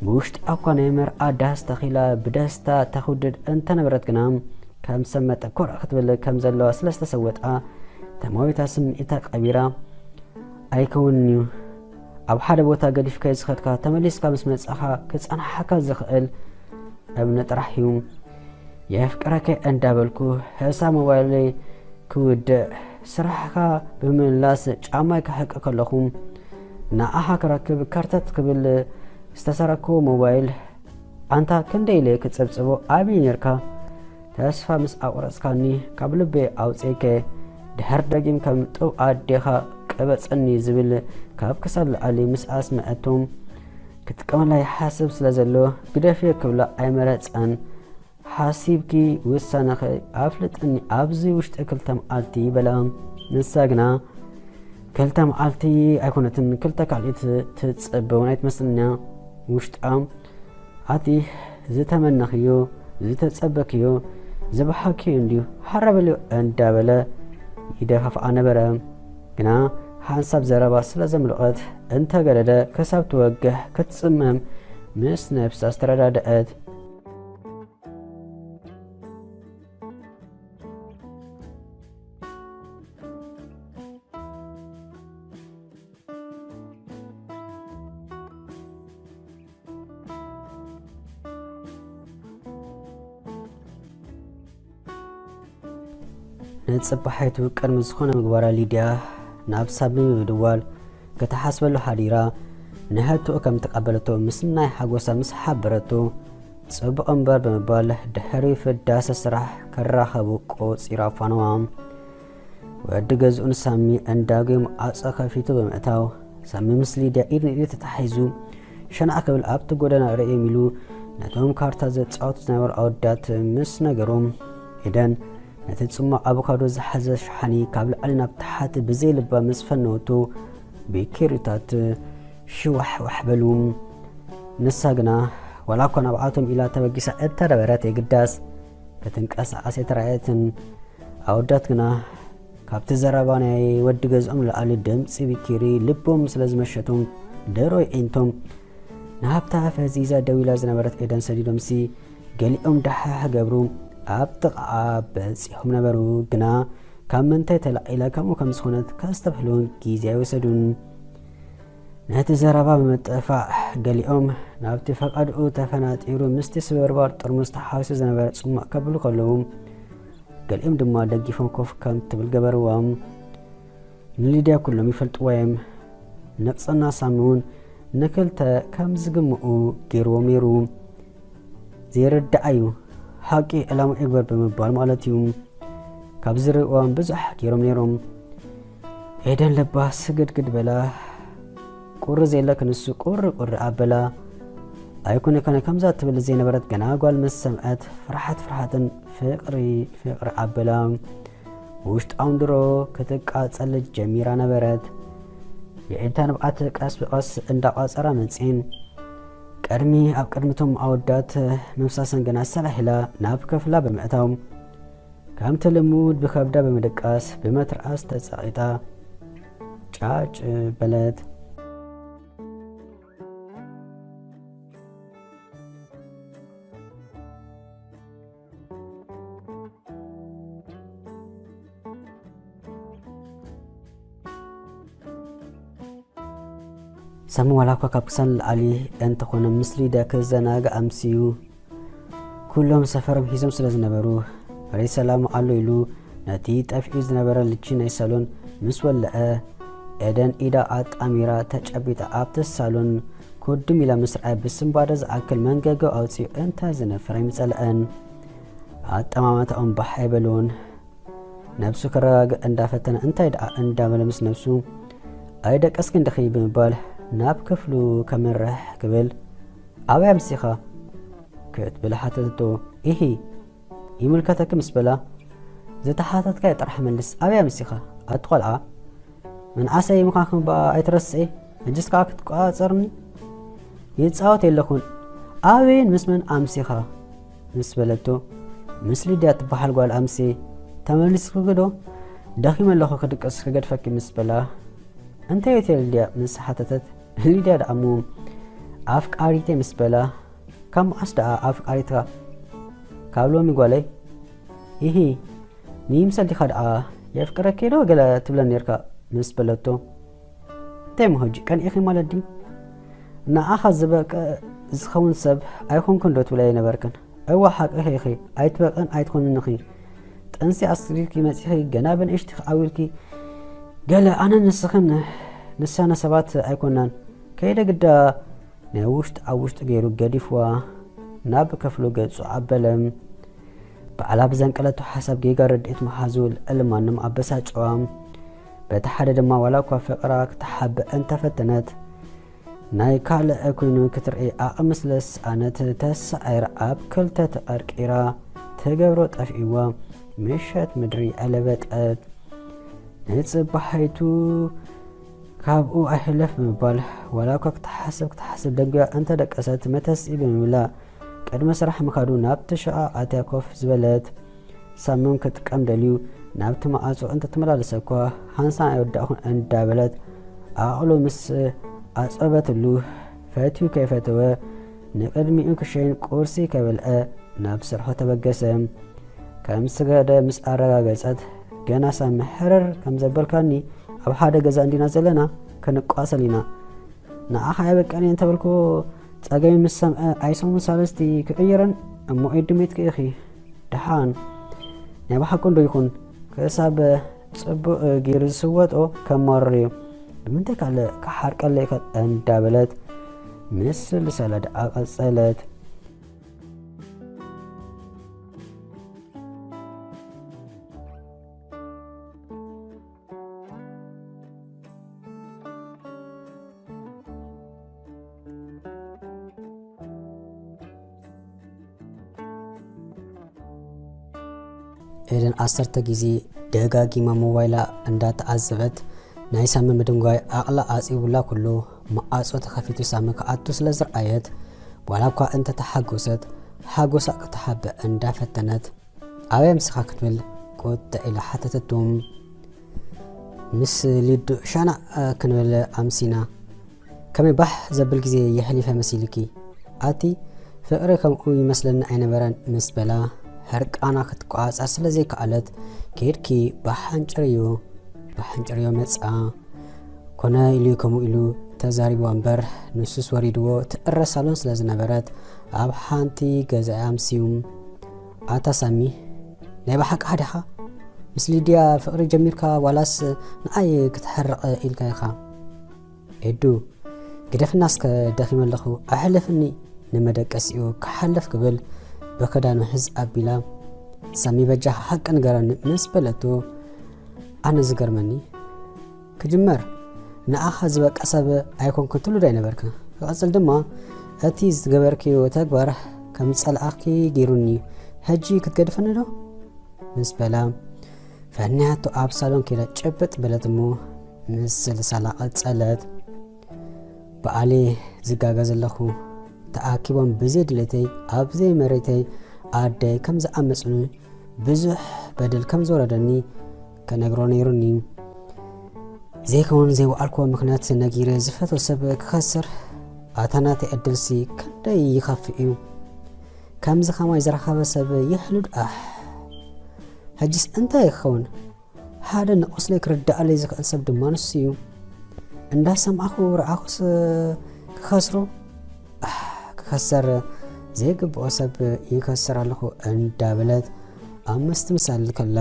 ብውሽጣ እኳ ናይ መርዓ ዳስ ተኺላ ብደስታ ተኹድድ እንተነበረት ግና፣ ከም ሰብ መጠ ኮርዕ ክትብል ከም ዘለዋ ስለ ዝተሰወጣ፣ ተማዊታ ስምዒታ ቀቢራ፣ "ኣይከውንን'ዩ። ኣብ ሓደ ቦታ ገዲፍካዮ ዝኸድካ፣ ተመሊስካ ምስ መጻኻ ክጸንሓካ ዝኽእል እምኒ ጥራሕ እዩ። የፍቅረኪ እንዳበልኩ፣ ህሳብ ሞባይለይ ክውድእ፣ ስራሕካ ብምምላስ ጫማይ ክሕቂ ከለኹ፣ ንዓኻ ክረክብ ከርተት ክብል ዝተሰረኩ ሞባይል፣ ኣንታ ክንደይ ኢለ ክጸብጽቦ ኣበይ ኔርካ? ተስፋ ምስ ኣቑረጽካኒ፣ ካብ ልበይ ኣውጺኤከ፣ ድሕር ደጊም ከም ጡብ ኣዴኻ ቅበጽኒ" ዝብል ካብ ክሳድ ላዕሊ ምስ ኣስምዐቶም፣ ክጥቀመላ ይሓስብ ስለ ዘሎ፣ ግደፍዮ ክብላ ኣይመረጸን። "ሓሲብኪ ውሳነኺ ኣፍልጥኒ ኣብዚ ውሽጢ ክልተ መዓልቲ" በላ። ንሳ ግና ክልተ መዓልቲ ኣይኮነትን፣ ክልተ ካልኢት ትጽበ እውን ኣይትመስልን እያ። ውሽጣ፣ "ኣቲ ዝተመነኽዮ፣ ዝተጸበክዮ፣ ዝበሓክዮ እንድዩ፣ ሓራ በልዮ" እንዳበለ ይደፋፍኣ ነበረ። ግና ሓንሳብ ዘረባ ስለ ዘምለቖት፣ እንተገደደ ክሳብ ትወግሕ ክትጽመም ምስ ነብሳ ዝተረዳደአት። ንጽባሒቱ ቅድሚ ዝኾነ ምግባራ፣ ሊድያ ናብ ሳሚ ብምድዋል ክትሓስበሉ ሓዲራ፣ ንሕቶኡ ከም ተቐበለቶ ምስናይ ሓጎሳ ምስ ሓበረቶ፣ "ጽቡቕ እምበር" ብምባል ድሕሪ ፍዳሰ ስራሕ ክራኸቡ ቆጺራ ፋነዋ። ወዲ ገዝኡ ንሳሚ እንዳጉየ ማዕጾ ከፊቱ ብምእታው፣ ሳሚ ምስ ሊድያ ኢድ ንኢድ ተታሒዙ ሸናዕ ክብል ኣብቲ ጎደና ርእዮም ኢሉ ነቶም ካርታ ዘጻወቱ ዝነበሩ ኣወዳት ምስ ነገሮም፣ ኤደን ነቲ ጽማቕ ኣቮካዶ ዝሓዘ ሸሓኒ ካብ ላዕሊ ናብ ታሕቲ ብዘይ ልባ ምስ ፈነወቶ፣ ቢኪሪታት ሽዋሕዋሕ በሉ። ንሳ ግና ዋላ እኳ ናብኣቶም ኢላ ተበጊሳ እተነበረት፣ የግዳስ ክትንቀሳቐስ ኣይተራእየትን። ኣወዳት ግና ካብቲ ዘረባ ናይ ወዲ ገዝኦም ንላዕሊ ድምጺ ቢኪሪ ልቦም ስለ ዝመሸቶም፣ ደሮ የዒንቶም ናብታ ፈዚዛ ደው ኢላ ዝነበረት ኤደን ሰዲዶምሲ፣ ገሊኦም ዳሕሕ ገብሩ ኣብ ጥቓኣ በጺሖም ነበሩ። ግና ካብ ምንታይ ተላዒላ ከምኡ ከም ዝኾነት ከስተብህሉ እውን ግዜ ኣይወሰዱን። ነቲ ዘረባ ብምጥፋእ፣ ገሊኦም ናብቲ ፈቓድኡ ተፈናጢሩ ምስቲ ስብርባር ጥርሙዝ ተሓዊሱ ዝነበረ ጽማቕ ከብሉ ከለዉ፣ ገሊኦም ድማ ደጊፎም ኮፍ ከም ትብል ገበርዎም። ንሊድያ ኩሎም ይፈልጥዋ እዮም። ንቕጽና ሳሚ እውን ንክልተ ከም ዝግምኡ ገይርዎም ነይሩ። ዘይርዳእ እዩ። ሓቂ ዕላማ ይግበር ብምባል ማለት እዩ። ካብ ዝርእዎም ብዙሕ ገይሮም ነይሮም። ኤደን ልባ ስግድግድ በላ። ቁሪ ዘይለ ክንሱ ቁሪ ቁሪ ኣበላ። ኣይኮነ ኮነ ከምዛ ትብል ዘይነበረት ገና ጓል ምስ ሰምዐት ፍርሓት ፍርሓትን ፍቕሪ ፍቕሪ ኣበላ። ውሽጣውን ድሮ ክትቃጸል ጀሚራ ነበረት። የዒንታ ንብዓት ቀስ ብቐስ እንዳቋጸራ መጺኤን። ቅድሚ ኣብ ቅድሚቶም ኣወዳት ምፍሳሰን ገና ሰላሕ ኢላ ናብ ክፍላ ብምእታው፣ ከምቲ ልሙድ ብከብዳ ብምድቃስ ብመትርኣስ ተጸቒጣ ጫጭ በለት። ሳሚ ዋላ እኳ ካብ ክሳን ንላዕሊ እንተኾነ ምስ ሊድያ ክዘናጋዕ ኣምስዩ። ኩሎም ሰፈሮም ሒዞም ስለ ዝነበሩ፣ መሬት ሰላም ኣሎ ኢሉ ነቲ ጠፊኡ ዝነበረ ልቺ ናይ ሳሎን ምስ ወለዐ፣ ኤደን ኢዳ ኣጣሚራ ተጨቢጣ ኣብቲ ሳሎን ኩድም ኢላ ምስ ረኣየ ብስንባደ ዝኣክል መንገገው ኣውጺኡ እንታይ ዝነፍር ኣይምጸለአን። ኣጠማምታኦም ባሕ ኣይበልዎን። ነብሱ ክረጋግእ እንዳፈተነ እንታይ ደኣ እንዳበለ ምስ ነብሱ፣ "ኣይደቀስክን ዲኺ?" ብምባል ናብ ክፍሉ ከምርሕ ክብል፣ "ኣበይ ኣምሲኻ?" ክትብል ሓተተቶ። "ኢሂ፣ ይምልከተኪ" ምስ በላ፣ "ዝተሓተትካዮ ጥራሕ መልስ፣ ኣበይ ኣምሲኻ? ኣቲ ቆልዓ?" መንኣሰይ ምዃንኩም በኣ ኣይትረስዒ። ሕጅስ ከኣ ክትቆጻጸርኒ? ይጻወት የለኹን። ኣበይን ምስ መን ኣምሲኻ? ምስ በለቶ፣ ምስ ሊድያ ትበሃል ጓል ኣምሲ። ተመሊስክዶ? ደኺመ ኣለኹ ክድቅስ ክገድፈኪ ምስ በላ። እንታይ እዮ ሊድያ? ምስ ሓተተት፣ ሊድያ ደኣ እሞ ኣፍቃሪተይ ምስ በላ። ካብ መዓስ ደኣ ኣፍቃሪትካ? ካብ ሎሚ ጓለይ። ኢሂ፣ ንይምሰል ዲኻ ደኣ የፍቅረኪ ዶ ገለ ትብለን ኔርካ ምስ በለቶ። እንታይ እሞ ሕጂ ቀኒእኺ ማለት ድዩ? ንዓኻ ዝበቅዕ ዝኸውን ሰብ ኣይኮንኩን ዶ ትብለየ ነበርክን? እዋ ሓቅኺ ኢኺ፣ ኣይትበቅዕን ኣይትኾንን ኢኺ። ጥንሲ ኣስሪርኪ መጺኺ ገና ብንእሽትኺ ዓው ኢልኪ ገለ ኣነ ንስኽን ንሳነ ሰባት ኣይኮናን። ከይደ ግዳ ናይ ውሽጢ ኣብ ውሽጢ ገይሩ ገዲፍዋ ናብ ክፍሉ ገጹ ኣበለ። ባዕላ ብዘንቀለቶ ሓሳብ ጌጋ ረድኤት መሓዙ ልዕሊ ማንም ኣበሳጨዋ። በቲ ሓደ ድማ ዋላ እኳ ፍቕራ ክትሓብእ እንተፈተነት ናይ ካልእ ኮይኑ ክትርኢ ዓቕሚ ስለ ዝሰኣነት ተሳዒራ ኣብ ክልተ ተቐርቂራ ትገብሮ ጠፊእዋ ምሸት ምድሪ ኣለበጠት። ንጽባሒቱ ካብኡ ኣይሕለፍ ብምባል ዋላ እኳ ክትሓስብ ክትሓስብ ደንጉያ እንተደቀሰት መተስኢ ብምብላ ቅድሚ ስራሕ ምኻዱ ናብቲ ሸቓ ኣትያ ኮፍ ዝበለት። ሳምም ክጥቀም ደልዩ ናብቲ መዓጾ እንተተመላለሰ እኳ ሃንሳን ኣይወዳእኹን እንዳበለት ዓቕሉ ምስ ኣጸበትሉ ፈትዩ ከይፈተወ ንቅድሚኡ ክሸይን ቁርሲ ከበልዐ ናብ ስርሑ ተበገሰ። ከም ስገደ ምስ ኣረጋገጸት፣ ገና ሳሚ ሕርር ከም ዘበልካኒ ኣብ ሓደ ገዛ እንዲና ዘለና ክንቋሰል ኢና። ንዓኻ የበቀኒ እንተበልኩ ጸገሚ ምስ ሰምዐ ኣይሰሙን ሳልስቲ ክቕይረን እሞ ኤዱ ሜትኪ ኢኺ። ደሓን ናይ ብሓቁ እንዶ ይኹን ክሳብ ጽቡቕ ገይሩ ዝስወጦ ከማርር እዩ። ንምንታይ ካልእ ክሓርቀለይ ይኽእል እንዳበለት ምስ ልሳላ ደኣ ቀጸለት። ኤደን ዓሰርተ ግዜ ደጋጊማ ሞባይላ እንዳተዓዘበት ናይ ሳሚ ምድንጓይ ዓቕላ ዓጺቡላ ኩሉ መዓጾ ተኸፊቱ ሳሚ ክኣቱ ስለ ዝረኣየት ዋላ እኳ እንተተሓጎሰት ሓጎሳ ክትሓብእ እንዳፈተነት ኣበይ ኣምሲኻ ክትብል ቁጥዕ ኢላ ሓተተቱ። ምስ ሊዱ ሻናዕ ክንብል ኣምሲና። ከመይ ባሕ ዘብል ግዜ የሕሊፈ መሲልኪ? ኣቲ ፍቕሪ ከምኡ ይመስለኒ ኣይነበረን ምስ በላ ሕርቃና ክትቆጻጸር ስለ ዘይከኣለት ኬድኪ ባሓንጭርዮ ባሓንጭርዮ መጽኣ። ኮነ ኢሉ ከምኡ ኢሉ ተዛሪብዋ እምበር ንሱስ ወሪድዎ ትዕረ ሳሎን ስለ ዝነበረት ኣብ ሓንቲ ገዛ ኣምስዩ። ኣታ ሳሚ ናይ ብሓቂ ሓደኻ ምስ ሊድያ ፍቕሪ ጀሚርካ ዋላስ ንኣይ ክትሕርቕ ኢልካ ኢኻ? ኤዱ ግደፍና እስከ ደኺመ ኣለኹ ኣሕልፍኒ። ንመደቀሲኡ ክሓልፍ ክብል ብኽዳኑ ሕዝ ኣቢላ ሳሚ በጃኻ ሓቂ ንገረኒ ምስ በለቶ ኣነ ዝገርመኒ ክጅመር ንኣኻ ዝበቃ ሰብ ኣይኮንኩን ትብሉ ዶ ኣይነበርካ? ክቐጽል ድማ እቲ ዝገበርክዮ ተግባር ከም ዝጸልኣኪ ገይሩኒ ሕጂ ክትገድፈኒ ዶ? ምስ በላ ፈንያቶ ኣብ ሳሎን ከይዳ ጭብጥ በለት እሞ ምስ ስልሳላ ቀጸለት። በዓሌ ዝጋገ ዘለኹ ተኣኪቦም ብዘይ ድሌተይ ኣብ ዘይ መሬተይ ኣደይ ከም ዝኣመጹኒ ብዙሕ በደል ከም ዝወረደኒ ከነግሮ ነይሩኒ። ዘይከውን ዘይወዓልክዎ ምኽንያት ነጊረ ዝፈትዎ ሰብ ክኸስር ኣታ ናተይ ዕድልሲ ክንደይ ይኸፍእ እዩ። ከምዚ ኸማይ ዝረኸበ ሰብ የሕሉድ ኣሕ ሕጅስ እንታይ ክኸውን? ሓደ ንቑስለይ ክርድኣለይ ዝኽእል ሰብ ድማ ንሱ እዩ። እንዳሰማዕኹ ረኣኹስ ክኸስሮ ኣሕ ክኸሰር ዘይግብኦ ሰብ ይከስር ኣለኹ እንዳበለት ኣብ ምስትምሳል ከላ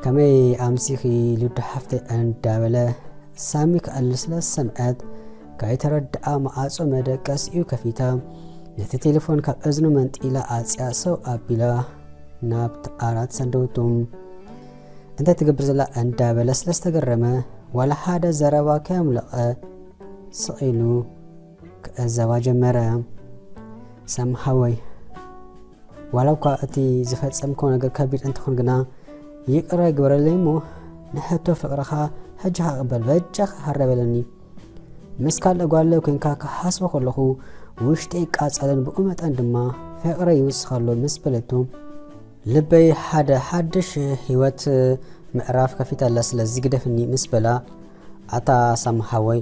ከመይ ኣምሲኺ ሉዱ ሓፍተይ እንዳበለ ሳሚ ክኣሊ ስለ ዝሰምዐት ካይተረድኣ መዓጾ መደቀሲኡ ከፊታ ነቲ ቴሌፎን ካብ እዝኑ መንጢላ ኣጽያ ሰው ኣቢላ ናብቲ ዓራት ሰደወቱ። እንታይ ትገብር ዘላ እንዳበለ ስለ ዝተገረመ ዋላ ሓደ ዘረባ ከየምለቐ ስቕ ኢሉ ክዕዘባ ጀመረ። ሳሚ ሓወይ ዋላ እኳ እቲ ዝፈጸምኮ ነገር ከቢድ እንተኾን ግና ይቕረ ግበረለይ እሞ ንሕቶ ፍቕርኻ ሕጂ ከቕበል በጃ ክሃረ በለኒ። ምስ ካልእ ጓለ ኮንካ ክሓስቦ ከለኹ ውሽጢ ይቃጸልን ብኡ መጠን ድማ ፍቕረ ይውስኸሎ ምስ በለቶ፣ ልበይ ሓደ ሓድሽ ህይወት ምዕራፍ ከፊታላ፣ ስለዚ ግደፍኒ ምስ በላ፣ ኣታ ሳሚ ሓወይ፣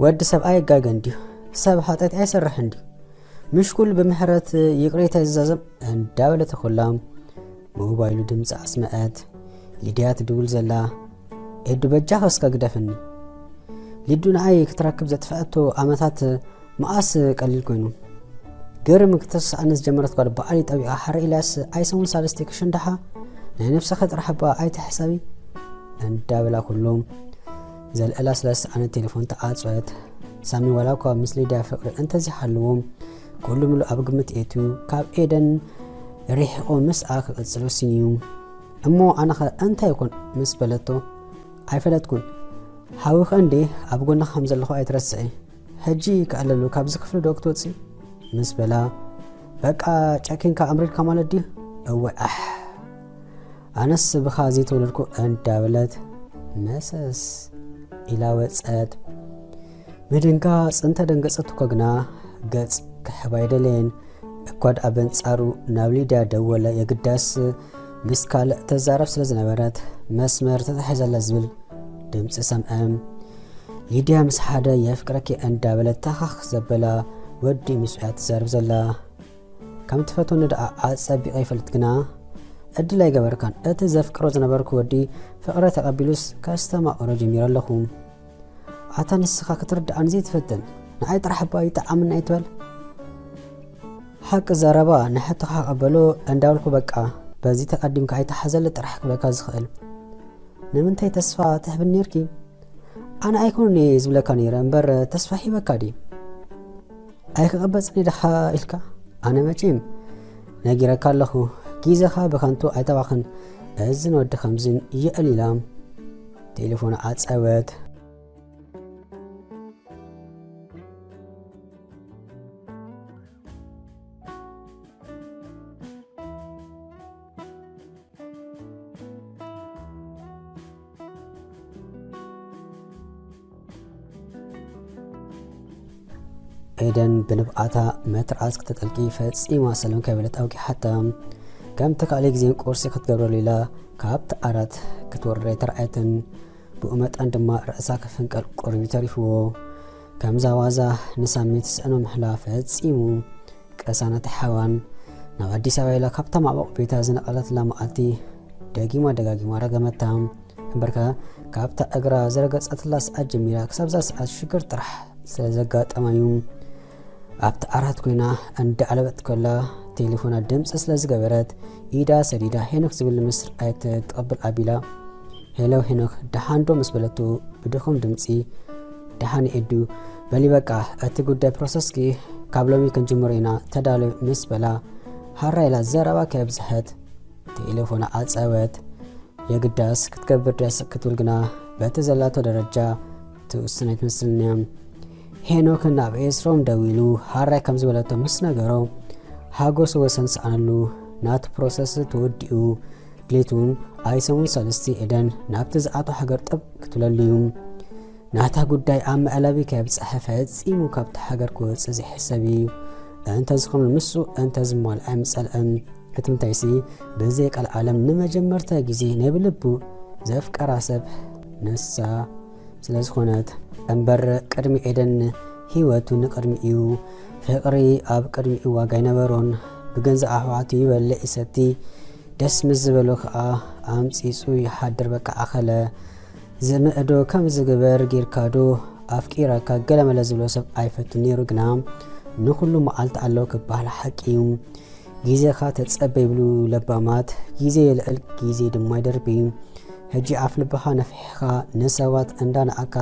ወዲ ሰብ ኣይጋገን ድዩ? ሰብ ሓጢኣት ኣይሰርሕን ድዩ? ምሽኩል ብምሕረት ይቕሬታ ይዛዘም እንዳበለት ኩላ ሞባይሉ ድምፂ ኣስመዐት። ሊድያ ትድውል ዘላ። ኤዱ በጃ ከስከ ግደፍኒ። ሊዱ ንኣይ ክትረክብ ዘጥፈአቶ ኣመታት መኣስ ቀሊል ኮይኑ። ግርም ክትስኣነ ዝጀመረት ጓል በዓል ጠቢቓ ሓረ ኢላስ ኣይሰሙን ሳልስቲ ክሽንዳሓ ናይ ነብሰኸ ጥራሕ እባ ኣይትሕሰቢ እንዳበላ ኩሉ ዘልዕላ ስለ ዝሰኣነት ቴሌፎን ተዓፅወት። ሳሚ ዋላ እኳ ምስ ሊድያ ፍቕሪ እንተዘይሃልዎም ኩሉ ምሉእ ኣብ ግምት እትዩ ካብ ኤደን ርሒቑ ምስኣ ክቕጽል ወሲኑ እዩ። እሞ ኣነኸ እንታይ ይኹን ምስ በለቶ፣ ኣይፈለጥኩን። ሓዊኸ እንዴ ኣብ ጎንኻ ከም ዘለኹ ኣይትረስዒ። ሕጂ ክዕለሉ ካብዚ ክፍሊ ዶ ክትወፂ ምስ በላ፣ በቃ ጨኪንካ ኣምሪርካ ማለት ድዩ? እወ ኣሕ ኣነስ ብኻ ዘይተወለድኩ እንዳበለት መሰስ ኢላ ወፀት። ምድንጋፅ እንተደንገፀት እኮ ግና ገፅ ክሕባ ኣይደለየን። እኳ ደኣ በንጻሩ ናብ ሊድያ ደወለ። የግዳስ ምስ ካልእ ተዛረብ ስለ ዝነበረት መስመር ተታሒዛላ ዝብል ድምፂ ሰምዐ። ሊድያ ምስ ሓደ የፍቅረኪ እንዳበለት ታኻኽ ዘበላ ወዲ ምስ እያ ትዛረብ ዘላ። ከም ትፈትወኒ ደኣ ኣጸቢቐ ይፈልጥ ግና ዕድል ኣይገበርካን። እቲ ዘፍቅሮ ዝነበርኩ ወዲ ፍቕረ ተቐቢሉስ ከስተማቕሮ ጀሚረ ኣለኹ። ኣታ ንስኻ ክትርድኣኒ ዘይትፈትን ንዓይ ጥራሕ እባ ይጠዓምኒ ኣይትበል። ሓቂ ዘረባ ንሕቶኻ ቀበሎ እንዳበልኩ በቃ በዚ ተቐዲምካ ኣይተሓዘለ ጥራሕ ክብለካ ዝኽእል። ንምንታይ ተስፋ ትሕብኒ ነርኪ? ኣነ ኣይኮኑን እየ ዝብለካ ነይረ እምበር ተስፋ ሂበካ ድየ? ኣይክቐበጽን ኢኻ ኢልካ? ኣነ መቼም ነጊረካ ኣለኹ፣ ግዜኻ ብኸንቱ ኣይተባኽን። እዝን ወዲ ከምዝን ይዕል ኢላ ቴሌፎን ዓጸወት። ኤደን ብንብዓታ መትርዓስ ክተጠልቂ ፈጺማ ሰለም ከይበለት ኣውጊሓታ። ከም ተካእለ ግዜን ቁርሲ ክትገብረሉ ኢላ ካብቲ ዓራት ክትወርድ ኣይተረኣየትን። ብኡ መጠን ድማ ርእሳ ክፍንቀል ቁሩብ ተሪፍዎ። ከምዛ ዋዛ ንሳሚ ትስእኖ ምሕላ ፈጺሙ ቅሳነት ሓዋን ናብ ኣዲስ ኣበባ ኢላ ካብታ ማዕበቕ ቤታ ዝነቐለትላ መዓልቲ ደጊማ ደጋጊማ ረገመታ። እምበርከ ካብታ እግራ ዝረገጸትላ ሰዓት ጀሚራ ክሳብዛ ሰዓት ሽግር ጥራሕ ስለ ዘጋጠማ እዩ። ኣብቲ ዓራት ኮይና እንዳዕለበት ከላ ቴሌፎና ድምፂ ስለ ዝገበረት ኢዳ ሰዲዳ ሄኖክ ዝብል ምስ ኣይትቕብል ኣቢላ፣ ሄሎ ሄኖክ፣ ደሓን ዶ? ምስ በለቱ ብድኹም ድምፂ፣ ደሓን ኤዱ፣ በሊ በቃ እቲ ጉዳይ ፕሮሰስኪ ካብ ሎሚ ክንጅምሮ ኢና፣ ተዳለዊ ምስ በላ፣ ሃራ ኢላ ዘረባ ከየብዝሐት ቴሌፎና ዓጸወት። የግዳስ ክትገብር ድያ ስቕ ክትብል ግና በቲ ዘላቶ ደረጃ ትውስን ኣይትመስልን እያ። ሄኖክ ናብ ኤስሮም ደዊሉ ሃራይ ከም ዝበለቶ ምስ ነገሮ፣ ሓጎስ ወሰን ሰኣነሉ። ናቱ ፕሮሰስ ተወዲኡ ድሌቱ እውን ኣይሰሙን ሳልስቲ ኤደን ናብቲ ዝኣቶ ሃገር ጠብ ክትብለሉ እዩ። ናታ ጉዳይ ኣብ መዕለቢ ከየብጽሐ ፈጺሙ ካብቲ ሃገር ክወጽእ ዘይሕሰብ እዩ። እንተዝኾነ ንሱ እንተዝማልእ ኣይምጸልእን። እቲ ምንታይሲ ብዘይ ቀልዓለም ንመጀመርታ ግዜ ናይ ብልቡ ዘፍቀራ ሰብ ንሳ ስለ ዝኾነት እምበር ቅድሚ ኤደን ህይወቱ ንቅድሚ እዩ። ፍቕሪ ኣብ ቅድሚኡ ዋጋ ኣይነበሮን። ብገንዘብ ኣሕዋቱ ይበልዕ ይሰቲ፣ ደስ ምስ ዝበሎ ከኣ ኣምጺጹ ይሓድር። በቃ ኣኸለ ዝምእዶ ከም ዝግበር ጌርካ ዶ ኣፍቂረካ ገለመለ ዝብሎ ሰብ ኣይፈቱን ነይሩ። ግና ንኹሉ መዓልቲ ኣለዎ ክበሃል ሓቂ እዩ። ግዜኻ ተጸበ ይብሉ ለባማት፣ ግዜ የልዕል ግዜ ድማ ይደርቢ። ሕጂ ኣፍ ልብኻ ነፊሕኻ ንሰባት እንዳነኣካ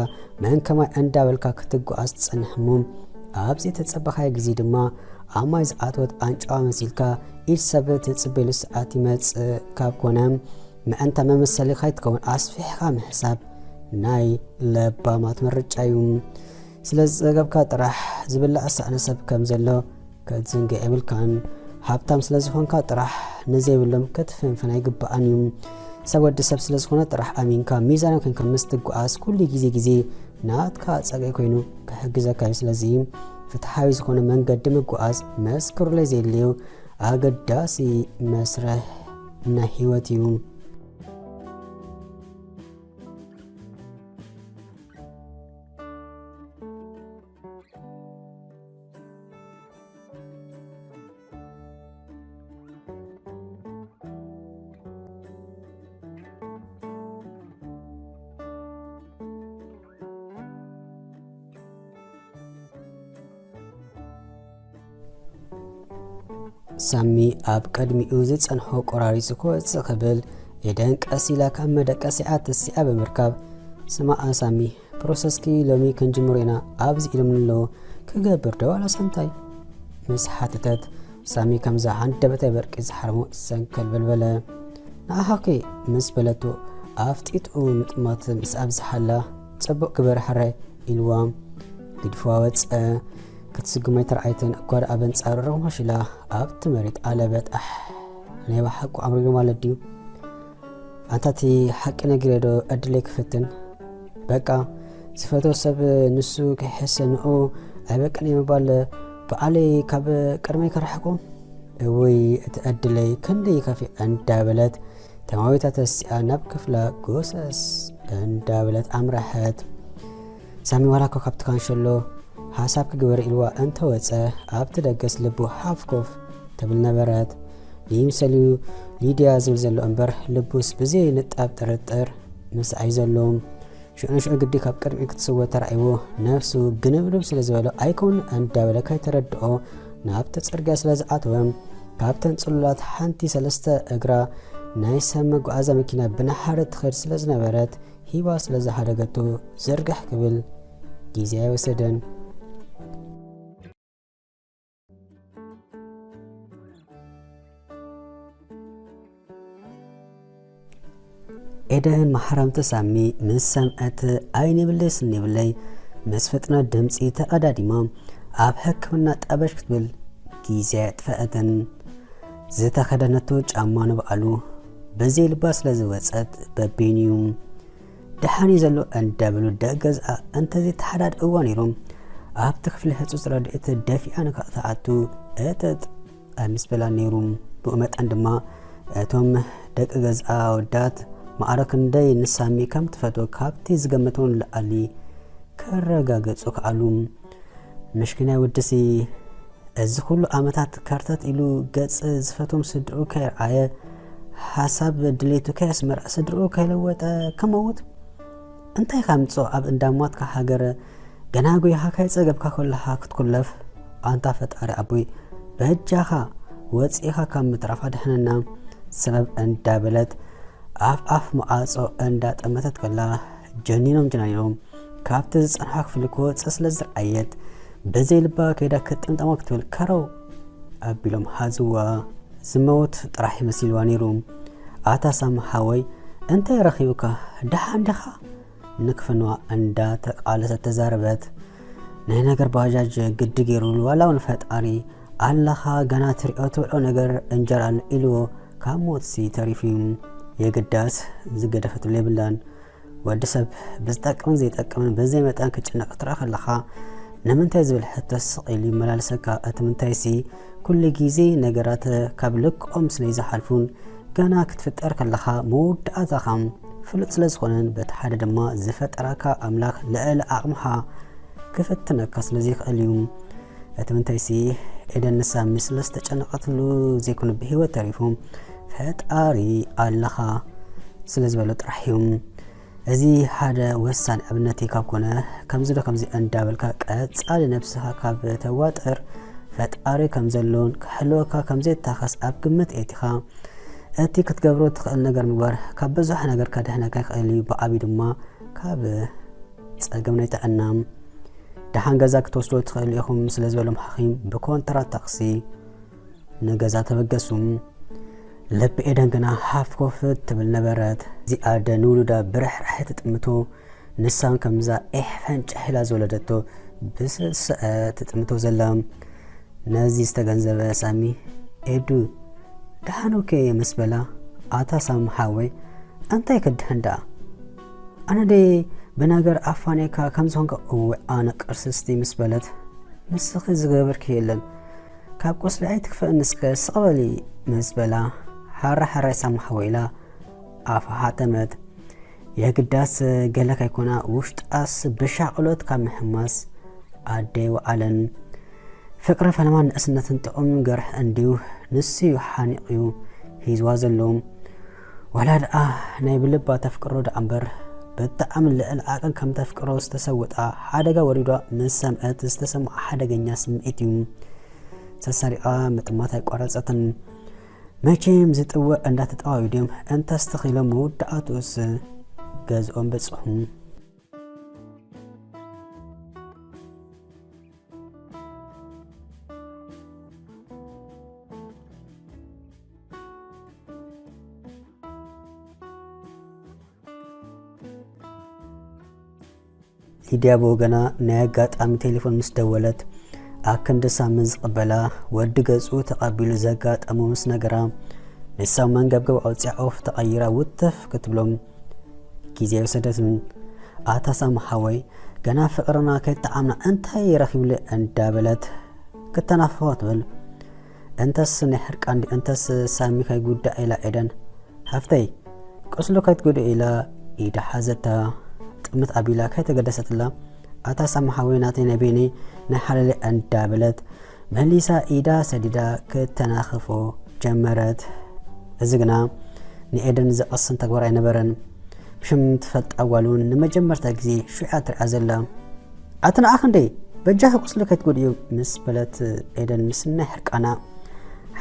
መን ከማይ እንዳበልካ ክትጓዓዝ ትጸንሕ እሞ፣ ኣብ ዘይተጸበኻዮ ግዜ ድማ ኣብ ማይ ዝኣተወት ኣንጫዋ መሲልካ ኢድ ሰብ ትጽበየሉ ሰዓት ይመጽእ ካብ ኮነ፣ ምእንታ መመሰሊ ከይትከውን ኣስፊሕኻ ምሕሳብ ናይ ለባማት ምርጫ እዩ። ስለ ዝጸገብካ ጥራሕ ዝብላዕ ዝሰኣነ ሰብ ከም ዘሎ ክትዝንግዕ የብልካን። ሃብታም ስለ ዝኾንካ ጥራሕ ንዘይብሎም ክትፍንፍን ኣይግባእን እዩ። ሰብ ወዲ ሰብ ስለ ዝኾነ ጥራሕ ኣሚንካ ሚዛናዊ ኮይንካ ምስ ትጓዓዝ ኩሉ ግዜ ግዜ ናትካ ጸግዒ ኮይኑ ክሕግዘካ እዩ። ስለዚ ፍትሓዊ ዝኾነ መንገዲ ምጉዓዝ መስክሩለይ ዘየድልዩ ኣገዳሲ መስርሕ ናይ ህይወት እዩ። ሳሚ ኣብ ቅድሚኡ ዝጸንሖ ቆራሪጹ ክወጽእ ክብል፣ ኤደን ቀስ ኢላ ካብ መደቀሲኣ ተሲኣ ብምርካብ፣ ስማዓ ሳሚ፣ ፕሮሰስኪ ሎሚ ክንጅምሮ ኢና ኣብዚ ኢሎምኒ ኣለዉ፣ ክገብር ዶ ዋላስ እንታይ? ምስ ሓተተት፣ ሳሚ ከምዛ ሃንደበታዊ በርቂ ዝሓርሞ ሰንከልበል በለ። ንዓኻ'ከ ምስ በለቶ ኣፍጢጡ ምጥማት ምስ ኣብዝሓላ፣ ጽቡቕ ግበር ሕራይ ኢልዋ። ግድፍዋ ወጸ። ክትስጉም ኣይተረኣየትን፣ እኳ ደኣ በንጻሩ ርምሽ ኢላ ኣብቲ መሬት ኣለበት። ኣሕ፣ ናይ ብሓቁ ኣምሪሩ ማለት ድዩ? ኣንታ እቲ ሓቂ ነጊረ ዶ ዕድለይ ክፍትን? በቃ፣ ዝፈትዎ ሰብ ንሱ ከይሕሰ ንኡ ኣይበቅን እየ ምባል በዓለይ ካብ ቅድመይ ከርሕቆ? እውይ፣ እቲ ዕድለይ ክንደይ ይኸፍእ እንዳበለት ተማዊታ ተሲኣ ናብ ክፍላ ጎሰስ እንዳበለት ኣምረሐት። ሳሚ ዋላ እኮ ካብቲ ካንሸሎ ሓሳብ ክግበር ኢልዋ እንተወጸ፣ ኣብቲ ደገስ ልቡ ሓፍ ኮፍ ትብል ነበረት። ንይምሰልዩ ሊድያ ዝብል ዘሎ እምበር፣ ልቡስ ብዘይ ንጣብ ጥርጥር ምስኣይ ዘሎ። ሽዑ ንሽዑ ግዲ ካብ ቅድሚኡ ክትስወ ተራእይዎ፣ ነፍሱ ግንብንብ ስለ ዝበሎ ኣይኮን እንዳበለ ከይተረድኦ ናብቲ ጽርግያ ስለ ዝኣተወ፣ ካብተን ጽሉላት ሓንቲ ሰለስተ እግራ ናይ ሰብ መጓዓዝያ መኪና ብናሓረ ትኸድ ስለ ዝነበረት፣ ሂባ ስለ ዝሃደገቶ ዝርግሕ ክብል ግዜ ኣይወሰደን። ኤደን መሓረምቲ ሳሚ ምስ ሰምዐት፣ ዓይኒ ይብለይ ስኒ ይብለይ፣ ምስ ፍጥነት ድምጺ ተቐዳዲማ ኣብ ሕክምና ጠበሽ ክትብል ግዜ ኣየጥፈአትን። ዝተኸደነቶ ጫማ ንባዕሉ ብዘይ ልባ ስለ ዝወጸት በቢን'ዩ። ደሓን እዩ ዘሎ እንዳበሉ ደቂ ገዝኣ እንተዘይተሓዳድእዋ ነይሮም፣ ኣብቲ ክፍሊ ህጹጽ ረድኤት ደፊኣ ንክትኣቱ እጥጥ ኣይምስ በላን ነይሩ። ብኡ መጠን ድማ እቶም ደቂ ገዝኣ ኣወዳት ማዕረ ክንደይ ንሳሚ ከም ትፈትዎ ካብቲ ዝገመቶ ንላዕሊ ከረጋገጹ ከኣሉ። ምሽኪናይ ወድሲ፣ እዚ ኩሉ ዓመታት ከርተት ኢሉ ገጽ ዝፈትዎም ስድርኡ ከየርኣየ፣ ሓሳብ ድሌቱ ከየስመረ፣ ስድርኡ ከይለወጠ ክመውት? እንታይ ከምጽኦ ኣብ እንዳ ሟትካ ሃገር ገና ጎይኻ ከይጸገብካ ከለኻ ክትኩለፍ? ኣንታ ፈጣሪ ኣቦይ፣ በጃኻ ወጺእኻ ካብ ምትራፍ ኣድሕነና። ሰበብ እንዳበለት ኣፍ ኣፍ መዓጾ እንዳጠመተት ከላ፣ ጀኒኖም ጀናኒኖም ካብቲ ዝጸንሖ ክፍሊ ክወጽእ ስለ ዝረኣየት፣ ብዘይ ልባ ከይዳ ክትጥምጠሞ ክትብል ከረው ኣቢሎም ሓዝዋ። ዝመውት ጥራሕ ይመሲልዋ ነይሩ። ኣታ ሳሚ ሓወይ፣ እንታይ ረኺቡካ? ደሓን ዲኻ? ንክፍንዋ እንዳተቃለሰት ተዛረበት። ናይ ነገር ባጃጅ ግዲ ገይሩሉ፣ ዋላ እውን ፈጣሪ ኣለኻ፣ ገና ትሪኦ ትብልዖ ነገር እንጀራ ኣሎ ኢልዎ ካብ ሞትሲ ተሪፉ እዩ። የግዳስ ዝገደፈትሉ የብላን። ወዲ ሰብ ብዝጠቅምን ዘይጠቅምን ብዘይ መጠን ክጭነቕ ክትርኢ ከለኻ፣ ንምንታይ ዝብል ሕቶ ስቕ ኢሉ ይመላለሰካ። እቲ ምንታይሲ፣ ኩሉ ግዜ ነገራት ካብ ልክኦም ስለ ዝሓልፉን ገና ክትፍጠር ከለኻ መወዳእታኻ ፍሉጥ ስለ ዝኾነን፣ በቲ ሓደ ድማ ዝፈጠራካ ኣምላኽ ልዕሊ ዓቕምኻ ክፍትነካ ስለ ዘይክእል እዩ። እቲ ምንታይሲ፣ ኤደን ንሳሚ ስለ ዝተጨነቐትሉ ዘይኮነ ብህይወት ተሪፉ፣ ፈጣሪ ኣለኻ ስለ ዝበሎ ጥራሕ እዩ። እዚ ሓደ ወሳኒ ኣብነት እዩ። ካብ ኮነ፣ ከምዚ ዶ ከምዚ እንዳበልካ ቀጻሊ ነብስኻ ካብ ተዋጥር፣ ፈጣሪ ከም ዘሎን ክሕልወካ ከም ዘይታኸስ ኣብ ግምት ኣእቲኻ፣ እቲ ክትገብሮ ትኽእል ነገር ምግባር ካብ ብዙሕ ነገር ከድሕነካ ይኽእል እዩ። ብዓብዩ ድማ ካብ ጸገም ናይ ጥዕና። ደሓን ገዛ ክትወስዶ ትኽእሉ ኢኹም ስለ ዝበሎም ሓኺም፣ ብኮንትራት ታክሲ ንገዛ ተበገሱ። ልቢ ኤደን ግና ሃፍ ኮፍ ትብል ነበረት። እዚኣ ኣደ ንውሉዳ ብርሕራሐ ትጥምቶ፣ ንሳ እውን ከምዛ ኤሕ ፈንጭሕ ኢላ ዝወለደቶ ብስስዐ ትጥምቶ ዘላ። ነዚ ዝተገንዘበ ሳሚ፣ ኤዱ፣ ደሓን ኦኬ እየ ምስ በላ፣ ኣታ ሳሚ ሓወይ፣ እንታይ ከድሕን ደኣ? ኣነ ደይ ብነገር ኣፋኔካ ከም ዝኾንካ? እወ፣ ኣነ ቅርስስቲ ምስ በለት፣ ንስኺ ዝገበርኪ የለን፣ ካብ ቁስሊ ኣይትክፈእኒ እስከ፣ ስቕ በሊ ምስ በላ፣ ሓራ ሓራይ ሳማ ሓወይ ኢላ ኣፋ ሓተመት። የግዳስ ገለ ከይኮና ውሽጣስ ብሻቕሎት ካብ ምሕማስ ኣደይ ወዓለን። ፍቕሪ ፈለማን ንእስነትን ጥዑም ገርሕ እንድዩ፣ ንሱ እዩ ሓኒቑ ሒዝዋ ዘሎ። ዋላ ደኣ ናይ ብልባ ተፍቅሮ ደኣ እምበር፣ ብጣዕሚ ልዕሊ ዓቐን ከም ተፍቅሮ ዝተሰወጣ ሓደጋ ወሪዷ ምስ ሰምዐት ዝተሰምዖ ሓደገኛ ስምዒት እዩ። ሰሳሪቓ ምጥማት ኣይቋረጸትን። መቸም ዝጥወ እንዳተጠዋዩ ድዮም እንተስተኺሎም መወዳእትኡስ ገዝኦም በጽሑ። ሊድያ ብወገና ናይ ኣጋጣሚ ቴሌፎን ምስ ደወለት፣ ኣክንዲ ሳሚ ዝቕበላ ወዲ ገጹ ተቐቢሉ ዘጋጠሞ ምስ ነገራ፣ ንሳ መንገብገብ ኣውጺኣ ኦፍ ተቐይራ ውትፍ ክትብሎም ግዜ ኣይወሰደትን። ኣታ ሳሚ ሓወይ፣ ገና ፍቕርና ከይጠዓምና እንታይ ረኺብለ እንዳበለት ክተናፍፎ ትብል። እንተስ ናይ ሕርቃን ድዩ እንተስ ሳሚ ከይጉዳእ ኢላ ኤደን፣ ሓፍተይ፣ ቁስሉ ከይትጉድእ ኢላ ኢዳ ሓዘታ። ጥምት ኣቢላ ከይተገደሰትላ፣ ኣታ ሳሚ ሓወይ ናተይ ናይ በይነይ ናይ ሓለለይ እንዳበለት መሊሳ ኢዳ ሰዲዳ ክተናኽፎ ጀመረት። እዚ ግና ንኤደን ዘቐስን ተግባር ኣይነበረን። ብሽም ትፈልጣ ጓል እውን ንመጀመርታ ግዜ ሽዑ እያ ትሪኣ ዘላ። ኣቲ ንዓ ክንደይ በጃኺ ቁስሊ ከይትጎድእዮ ምስ በለት ኤደን ምስ ናይ ሕርቃና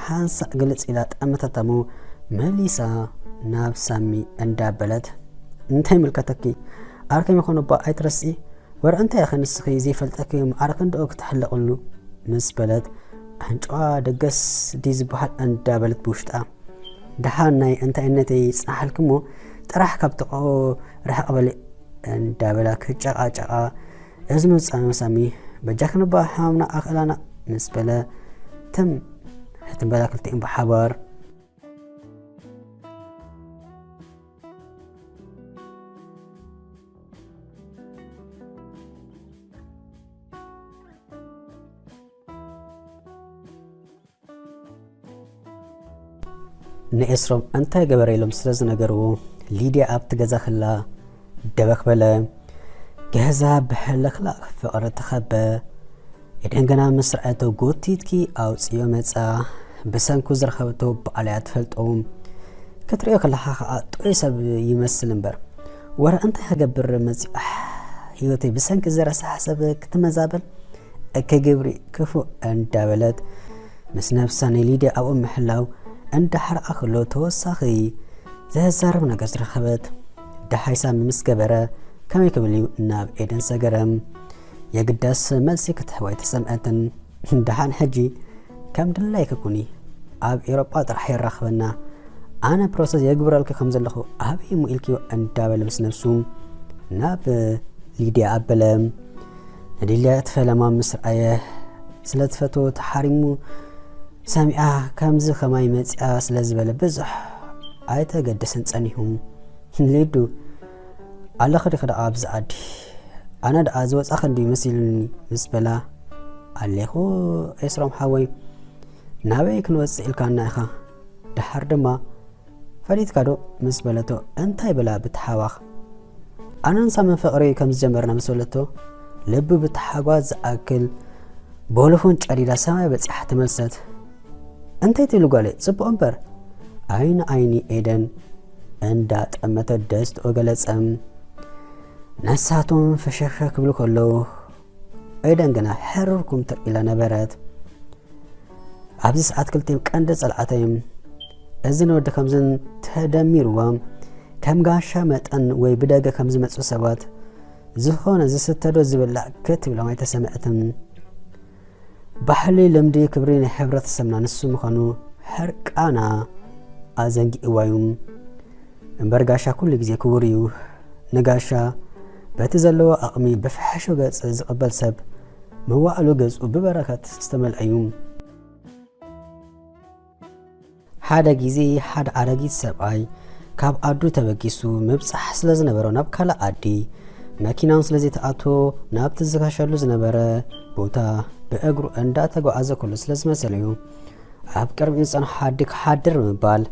ሓንሳእ ግልጽ ኢላ ጠመተታ እሞ መሊሳ ናብ ሳሚ እንዳበለት፣ እንታይ ይምልከተኪ? ዓርከይ ምዃኑ እባ ኣይትረስዒ። ወረ እንታይ ኢኺ ንስኺ ዘይፈልጠኪ ማዕረ ክንድኡ ክትሕለቕሉ ምስ በለት ኣንጭዋ ደገስ ድዩ ዝበሃል እንዳበለት ብውሽጣ፣ ደሓን ናይ እንታይነተይ ይጽናሓልኪ እሞ ጥራሕ ካብ ጥቕኡ ርሕቕ በሊ እንዳበላ ክጨቓጨቓ እዝኑ ዝጸመመ ሳሚ፣ በጃክን እባ ሕማምና ኣኽእላና ምስ በለ ትም ሕትም በላ ክልቲኦም ብሓባር። ንኤስሮም እንታይ ገበረ ኢሎም ስለ ዝነገርዎ፣ ሊድያ ኣብቲ ገዛ ክላ ደበኽ በለ። ገዛ ብሕልኽላኽ ፍቕሪ ተኸበ። ኤደን ገና ምስ ረኣየቶ፣ "ጎቲትኪ ኣውጽዮ መጻ፣ ብሰንኩ ዝረኸበቶ በዓል እያ ትፈልጦ። ክትርእዮ ከለኻ ኸኣ ጥዑይ ሰብ ይመስል እምበር፣ ወረ እንታይ ክገብር መጺኡ? ኣሕ፣ ህይወተይ ብሰንኪ ዝረሳሕ ሰብ ክትመዛበል፣ እከ ግብሪ ክፉእ" እንዳበለት ምስ ነብሳ ንሊድያ ኣብኡ ምሕላው እንዳሓረቓ ከሎ፣ ተወሳኺ ዘዛርብ ነገር ዝረኸበት። ደሃይ ሳሚ ምስ ገበረ፣ ከመይ ክብል እዩ ናብ ኤደን ሰገረ። የግዳስ መልሲ ክትህቦ ኣይተሰምዐትን። ደሓን ሕጂ ከም ድላይኪ ኩኒ፣ ኣብ ኤውሮጳ ጥራሕ የራኽበና። ኣነ ፕሮሰስ የግብረልኪ ከም ዘለኹ ኣበይ እሞ ኢልክዮ እንዳበለ ምስ ነብሱ ናብ ሊድያ ኣበለ። ንሊድያ እቲ ፈለማ ምስ ረኣየ ስለ ትፈትዎ ተሓሪሙ ሰሚዓ ከምዚ ከማይ መጺኣ ስለ ዝበለ ብዙሕ ኣይተገደሰን ጸኒሑ። ሊዱ፣ ኣለኺ ዲኺ ደኣ ኣብዚ ዓዲ? ኣነ ደኣ ዝወጻኺ እንድዩ መሲሉኒ ምስ በላ፣ ኣሌኹ ኤስሮም ሓወይ፣ ናበይ ክንወጽእ ኢልካና ኢኻ? ደሓር ድማ ፈሊጥካ ዶ ምስ በለቶ፣ እንታይ በላ ብተሓዋኽ? ኣነን ሳምን ፍቕሪ ከም ዝጀመርና ምስ በለቶ፣ ልቡ ብተሓጓስ ዝኣክል ቦሎፎን ጨዲዳ ሰማይ በጺሓ ተመልሰት። እንታይ ትብሊ ጓለይ? ጽቡቕ እምበር። ዓይኒ ዓይኒ ኤደን እንዳጠመተ ደስትኡ ገለጸ። ነሳቶም ፈሸክ ክብሉ ከለዉ፣ ኤደን ግና ሕርር ኩምትር ኢላ ነበረት። ኣብዚ ሰዓት ክልቲኦም ቀንዲ ጸላእታ እዮም። እዝን ወዲ ከምዝን ተደሚርዎም፣ ከም ጋሻ መጠን ወይ ብደገ ከም ዝመጹ ሰባት፣ ዝኾነ ዝስተ ዶ ዝብላዕ ክትብሎም ኣይተሰምዐትን። ባህሊ፣ ልምዲ፣ ክብሪ ናይ ሕብረተሰብና ንሱ ምዃኑ ሕርቃና ኣዘንጊእዋ እዩ። እምበር ጋሻ ኩሉ ግዜ ክቡር እዩ። ንጋሻ በቲ ዘለዎ ኣቕሚ ብፍሕሹ ገጽ ዝቕበል ሰብ፣ መዋእሉ ገጹ ብበረኸት ዝተመልአ እዩ። ሓደ ግዜ ሓደ ኣረጊት ሰብኣይ ካብ ዓዱ ተበጊሱ ምብጻሕ ስለ ዝነበሮ ናብ ካልእ ዓዲ፣ መኪናውን ስለ ዘይተኣቶ፣ ናብቲ ዝከሸሉ ዝነበረ ቦታ ብእግሩ እንዳተጓዓዘ ኩሉ ስለ ዝመሰለዩ፣ ኣብ ቅድሚኡ ዝጸንሖ ሓዲ ክሓድር ብምባል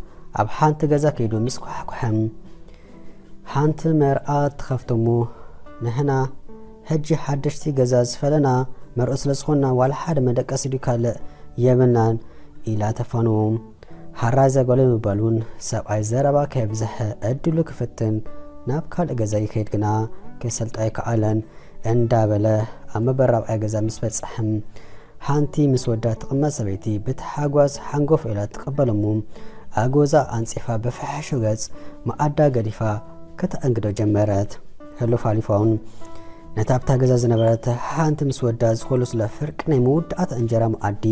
ኣብ ሓንቲ ገዛ ከይዱ ምስ ኳሕኩሐም፣ ሓንቲ መርኣ ትኸፍት እሞ፣ "ንሕና ሕጂ ሓደሽቲ ገዛ ዝፈለና መርዑ ስለ ዝኾንና ዋላ ሓደ መደቀሲ ድዩ ካልእ የብልናን?" ኢላ ተፋንዎም። ሓራይ ዘጎለ ምባል እውን ሰብኣይ ዘረባ ከየብዝሐ ዕድሉ ክፍትን ናብ ካልእ ገዛ ይኸይድ ግና ክሰልጣ ኣይከኣለን እንዳበለ ኣብ መበል ራብዓይ ገዛ ምስ በጽሐም ሓንቲ ምስ ወዳ ትቕመጥ ሰበይቲ ብታሓጓስ ሓንጎፍ ኢላ ትቕበል እሞ ኣጎዛ ኣንጺፋ ብፍሕሹ ገጽ መኣዳ ገዲፋ ከተኣንግዶ ጀመረት። ሕሉፍ ሓሊፋውን ነታ ኣብታ ገዛ ዝነበረት ሓንቲ ምስ ወዳ ዝኾለሱላ ፍርቂ ናይ መወዳእታ እንጀራ መኣዲ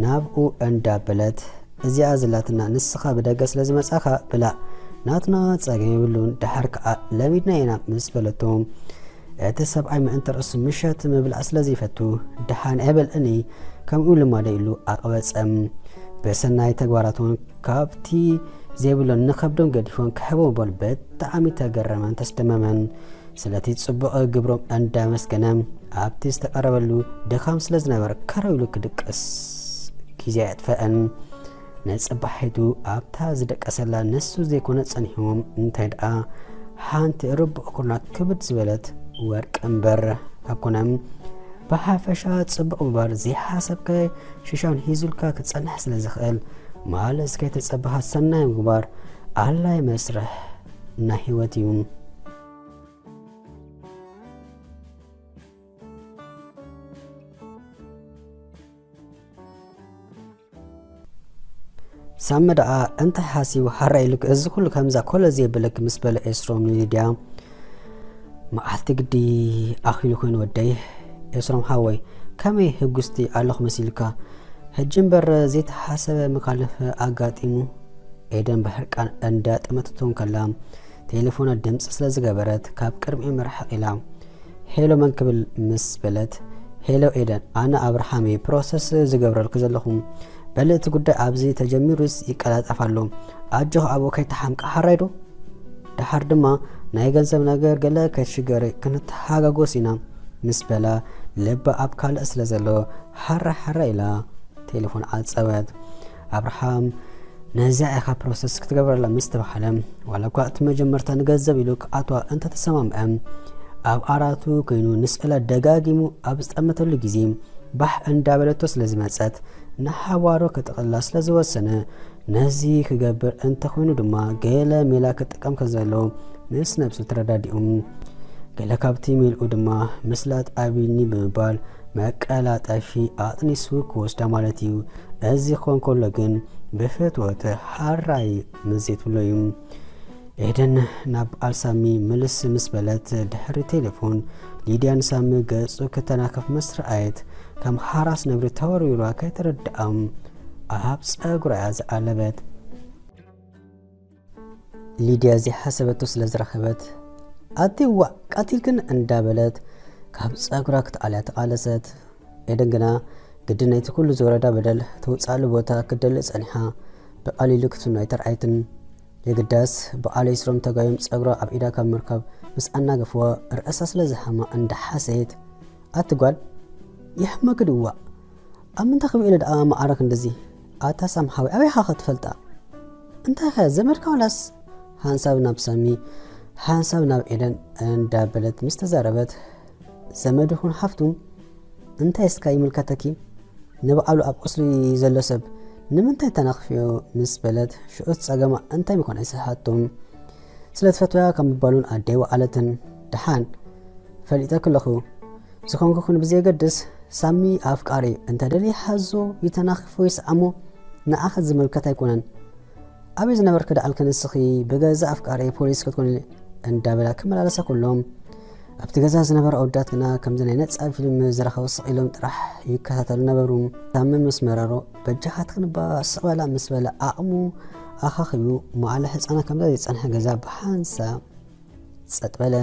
ናብኡ እንዳበለት፣ "እዚኣ ዘላትና ንስኻ ብደገ ስለ ዝመጻኻ ብላዕ፣ ናትና ጸገም የብሉን፣ ደሓር ከኣ ለሚድና ኢና" ምስ በለቶ፣ እቲ ሰብኣይ ምእንቲ ርእሱ ምሸት ምብላዕ ስለ ዘይፈቱ፣ "ደሓን ኣይበልዕን እየ፣ ከምኡ ልማደይ" ኢሉ ኣቕበጸ። ብሰናይ ተግባራቶም ካብቲ ዘይብሎም ንኸብዶም ገዲፎም ክህቦም ምባሉ ብጣዕሚ ተገረመን ተስደመመን። ስለቲ ጽቡቕ ግብሮም እንዳመስገነ፣ ኣብቲ ዝተቐረበሉ ድኻም ስለ ዝነበረ ከረው ኢሉ ክድቅስ ግዜ ኣየጥፈአን። ንጽባሒቱ ኣብታ ዝደቀሰላ ንሱ ዘይኮነ ጸኒሕዎም፣ እንታይ ደኣ ሓንቲ ርቡዕ ኩርናዕ ክብድ ዝበለት ወርቂ እምበር ካብ ኮነ፣ ብሓፈሻ ጽቡቕ ምግባር ዘይሓሰብካዮ ሽሻን ሂዙልካ ክጸንሕ ስለ ዝኽእል፣ ማለት ከይተጸበኻ ሰናይ ምግባር ኣድላይ መስርሕ ናይ ህይወት እዩ። ሳሚ ደኣ እንታይ ሓሲቡ ሓራ ኢሉክ እዚ ኩሉ ከምዛ ኮለል ዘየብለኪ ምስ በለ ኤስሮም ንሊድያ፣ "መዓልቲ ግዲ ኣኺሉ ኮይኑ ወደይ። ኤስሮም ሓወይ፣ ከመይ ህጉስቲ ኣለኹ መሲልካ? ሕጂ እምበር ዘይተሓሰበ መኻልፍ ኣጋጢሙ." ኤደን ብሕርቃን እንዳጠመተቶ እንከላ፣ ቴሌፎና ድምጺ ስለ ዝገበረት ካብ ቅድሚኦም ርሕቕ ኢላ፣ "ሄሎ መን ክብል?" ምስ በለት፣ "ሄሎ ኤደን፣ ኣነ ኣብርሃም እየ ፕሮሰስ ዝገብረልኪ ዘለኹ። በሊ እቲ ጉዳይ ኣብዚ ተጀሚሩስ ይቀላጠፍ ኣሎ። ኣጆኺ ኣብኡ ከይተሓምቂ ሓራይ ዶ? ደሓር ድማ ናይ ገንዘብ ነገር ገለ ከይትሽገሪ ክንተሓጋጎስ ኢና" ምስ በላ፣ ልባ ኣብ ካልእ ስለ ዘሎ ሓራ ሓራ ኢላ ቴሌፎን ዓጸወት። ኣብርሃም ነዚኣ ኢኻ ፕሮሰስ ክትገብረላ ምስ ተባህለ፣ ዋላ እኳ እቲ መጀመርታ ንገንዘብ ኢሉ ክኣትዋ እንተተሰማምዐ፣ ኣብ ዓራቱ ኮይኑ ንስእላ ደጋጊሙ ኣብ ዝጠመተሉ ግዜ፣ ባሕ እንዳበለቶ ስለ ዝመጸት፣ ንሓዋሩ ክጥቕላ ስለ ዝወሰነ፣ ነዚ ክገብር እንተኾይኑ ድማ ገለ ሜላ ክጥቀም ከም ዘለዎ ምስ ነብሱ ተረዳዲኡ። ገለ ካብቲ ሜልኡ ድማ ምስላ ኣቢኒ ብምባል መቀላጠፊ ኣጥኒሱ ክወስዳ ማለት እዩ። እዚ ክኾን ከሎ ግን ብፍትወት ሓራይ ምስ ዘይትብሎ እዩ። ኤደን ናብ በዓል ሳሚ ምልስ ምስ በለት ድሕሪ ቴሌፎን ሊድያ ንሳሚ ገጹ ክተናክፍ ምስ ረኣየት ከም ሓራስ ነብሪ ተወርዊራ ከይተረድኣ ኣብ ጸጉራ እያ ዝዓለበት። ሊድያ ዘይሓሰበቶ ስለ ዝረኸበት፣ "ኣቲ ዋእ ቀቲልክን" እንዳበለት ካብ ጸጉራ ክትኣልያ ተቓለሰት። ኤደን ግና ግድን ነቲ ኩሉ ዝወረዳ በደል ተውጽኣሉ ቦታ ክትደሊ ጸኒሓ፣ ብቐሊሉ ክትፍኖ ኣይተርኣየትን። የግዳስ በዓል ኤስሮም ተጋዮም ጸጉራ ኣብ ኢዳ ካብ ምርካብ ምስ ኣናገፍዋ ርእሳ ስለ ዝሃማ እንዳሓሰየት፣ "ኣቲ ጓል ይሕመኪ ድዩ ዋእ? ኣብ ምንታይ ክብኢለ ደኣ መዓረ ክንድዚ? ኣታ ሳም ሓወይ ኣበይ ኢኻ ክትፈልጣ? እንታይ ከ ዘመድካ ዋላስ?" ሓንሳብ ናብ ሳሚ ሓንሳብ ናብ ኤደን እንዳበለት ምስ ተዛረበት፣ "ዘመድ ይኹን ሓፍቱ እንታይ እስካ ይምልከተኪ? ንባዕሉ ኣብ ቁስሊ ዘሎ ሰብ ንምንታይ ተናኽፍዮ?" ምስ በለት፣ ሽኡስ ጸገማ እንታይ ምዃን ኣይሰሓቶም። ስለ ትፈትወያ ካብ ምባሉን ኣደይ ወዓለትን። "ደሓን ፈሊጠኪ ኣለኹ። ዝኾንኩ ኩን ብዘየገድስ ሳሚ ኣፍቃሪ እንተ ደልየ ሓዞ ይተናኽፎ ይስዓሞ ንዓኺ ዝምልከት ኣይኮነን። ኣበይ ዝነበርኪ ደኣልኪ ንስኺ ብገዛ ኣፍቃሪ ፖሊስ ክትኮኒ?" እንዳበላ ክመላለሳ ኩሎም ኣብቲ ገዛ ዝነበሩ ኣወዳት ግና ከምዚ ናይ ነጻ ፊልም ዝረኸቡ ስቕ ኢሎም ጥራሕ ይከታተሉ ነበሩ። ሳሚ ምስ መረሮ፣ "በጃኻትክን እባ ስቕ በላ" ምስ በለ ዓቕሙ ኣኻኺቡ መዓለ ህጻና ከምዛ ዘይጸንሐ ገዛ ብሓንሳብ ጸጥ በለ።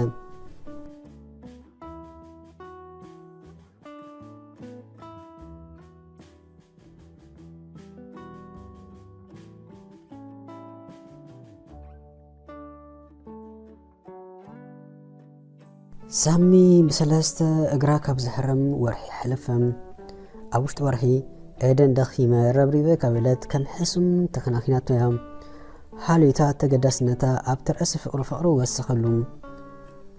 ሳሚ ብሰለስተ እግራ ካብ ዝሕረም ወርሒ ሓለፈ። ኣብ ውሽጢ ወርሒ ኤደን ደኺመ ረብሪበ ካብ ኢለት ከም ሕሱም ተኸናኺናቶ እያ። ሓልዮታ ተገዳስነታ ኣብቲ ርእሲ ፍቕሪ ፍቕሪ ወሰኸሉ።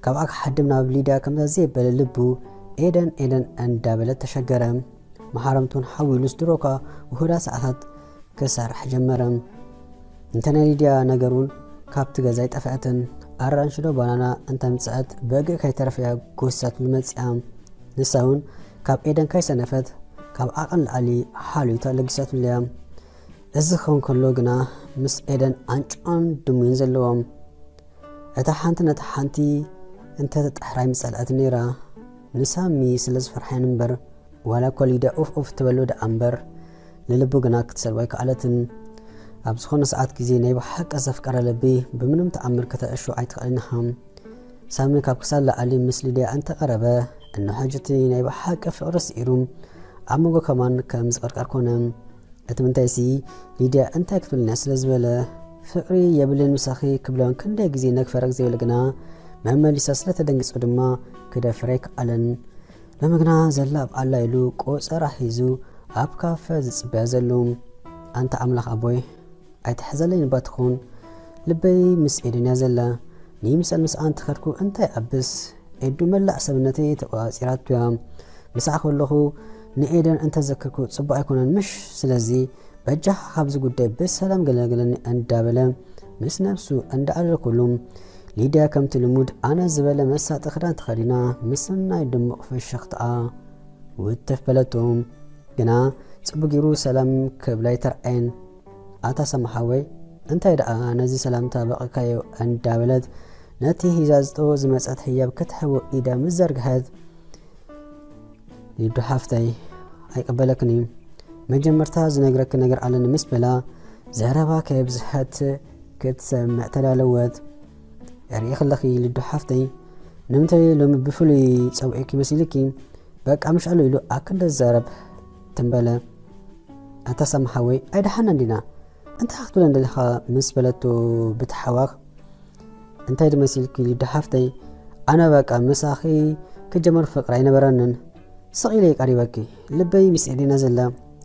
ካብኣ ክሓድም ናብ ሊድያ ከምዛ ዘየበለ ልቡ ኤደን ኤደን እንዳበለ ተሸገረ። መሓረምቱን ሓዊሉስ ድሮኳ ውሁዳት ሰዓታት ክሰርሕ ጀመረ። እንተ ናይ ሊድያ ነገር እውን ካብቲ ገዛ ኣይጠፍአትን። ኣራንሽዶ ባናና እንተምጽአት በግእ ከይተረፈያ ጎሲሳትሉ መጺኣ። ንሳ እውን ካብ ኤደን ካይሰነፈት ካብ ዓቐን ላዕሊ ሓልዮታ ለጊሳትሉ እያ። እዚ ክኸውን ከሎ ግና ምስ ኤደን ኣንጭዋን ድሙይን ዘለዎም። እታ ሓንቲ ነታ ሓንቲ እንተተጣሕራ ኣይምጸልአትን ነይራ። ንሳሚ ስለ ዝፈርሓ እምበር፣ ዋላ እኮ ሊድያ ኡፍ ኡፍ ትበሎ ደኣ እምበር፣ ንልቡ ግና ክትሰልቦ ኣይከኣለትን። ኣብ ዝኾነ ሰዓት ግዜ ናይ ብሓቂ ዘፍቀረ ልቢ ብምንም ተኣምር ከተዕሾ ኣይትኽእልን ኢኻ። ሳሚ ካብ ክሳድ ላዕሊ ምስ ሊድያ እንተቐረበ፣ እንሆ ሕጂ እቲ ናይ ብሓቂ ፍቕሪ ስዒሩ ኣብ መንጎ ከማን ከም ዝቕርቀር ኮነ። እቲ ምንታይሲ ሊድያ እንታይ ክትብለኒ እያ ስለ ዝበለ፣ ፍቕሪ የብልን ምሳኺ ክብሎን ክንደይ ግዜ ነግፈረ ዘይብል ግና መመሊሳ ስለ ተደንጊጹ ድማ ክደፍር ኣይከኣለን። ሎሚ ግና ዘላ ኣብ ኣላ ኢሉ ቆጸራ ሒዙ ኣብ ካፈ ዝጽበያ ዘሎ። ኣንታ ኣምላኽ ኣቦይ ኣይትሕዘለይ ንባ ትኹን፣ ልበይ ምስ ኤደን እያ ዘላ። ንይምሰል ምስኣ እንተኸድኩ እንታይ ኣብስ፣ ኤዱ መላእ ሰብነተይ ተቆጻጺራቶ እያ። ምስኣ ከለኹ ንኤደን እንተዘክርኩ ጽቡቕ ኣይኮነን ምሽ? ስለዚ በጃኻ ካብዚ ጉዳይ ብሰላም ገለግለኒ እንዳበለ ምስ ነብሱ እንዳኣለለኩሉ፣ ሊድያ ከምቲ ልሙድ ኣነ ዝበለ መሳጢ ክዳን ተኸዲና ምስናይ ድሙቕ ፍሽኽታኣ ውትፍ በለቶ። ግና ጽቡቕ ገይሩ ሰላም ክብላ ኣይተርኣየን። ኣታ ሳሚ ሓወይ፣ እንታይ ደኣ ነዚ ሰላምታ በቒዕካዮ እንዳበለት ነቲ ሒዛቶ ዝመጸት ህያብ ክትህቦ ኢዳ ምስ ዘርግሐት፣ ሊዱ ሓፍተይ ኣይቅበለክን እዩ። መጀመርታ ዝነግረኪ ነገር ኣለኒ ምስ በላ ዘረባ ከየብዝሐት ክትሰምዕ ተዳለወት። ርኢኺ ኣለኺ ሊዱ ሓፍተይ፣ ንምንታይ ሎሚ ብፍሉይ ጸውዒኪ መሲልኪ? በቃ ምሽ ኣሎ ኢሉ ኣክንደ ዘረብ ትንበለ። ኣታ ሳሚ ሓወይ ኣይደሓና እንዲና? እንታይ ክትብለን ደሊኻ ምስ በለቶ ብትሓዋኽ፣ እንታይ ድመሲልኪ ሊዱ ሓፍተይ? ኣነ በቃ ምሳኺ ክጀመር ፍቕሪ ኣይነበረንን። ስቕ ኢለ ቀሪበኪ። ልበይ ምስ ኤደን እያ ዘላ።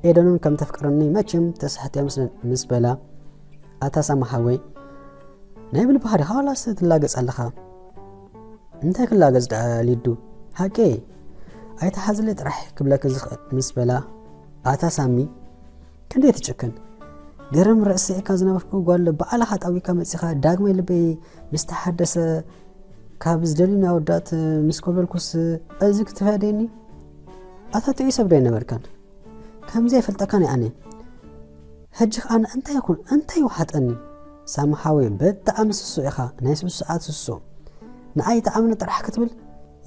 ኤደን እውን ከም ተፍቅረኒ መቸም ተሳሕቲ ኣይመስለን ምስ በላ፣ ኣታ ሳሚ ሓወይ ናይ ብልብኻ ዲኻ ዋላስ ትላገጽ ኣለኻ? እንታይ ክላገጽ ደኣ ሊዱ? ሓቂ ኣይትሓዝለይ ጥራሕ ክብለኪ ዝኽእል ምስ በላ፣ ኣታ ሳሚ ክንደይ ትጭክን። ገረም ረስዒካ ዝነበርኩ ጓል ባዕልኻ ጣዊካ መጺኻ ዳግማይ ልበይ ምስ ተሓደሰ ካብ ዝደልዩኒ ኣወዳት ምስ ኮበልኩስ እዚ ክትፈደኒ? ኣታ ጥዑይ ሰብ ዶ ኣይነበርካን? ከምዚ ኣይፈልጠካን እየ ኣነ። ሕጂ ኸኣ ኣነ እንታይ ይኹን እንታይ ይውሓጠኒ? ሳሚ ሓወይ ብጣዕሚ ስሱዕ ኢኻ፣ ናይ ስሱዓት ስሱዕ። ንዓይ ተኣምኒ ጥራሕ ክትብል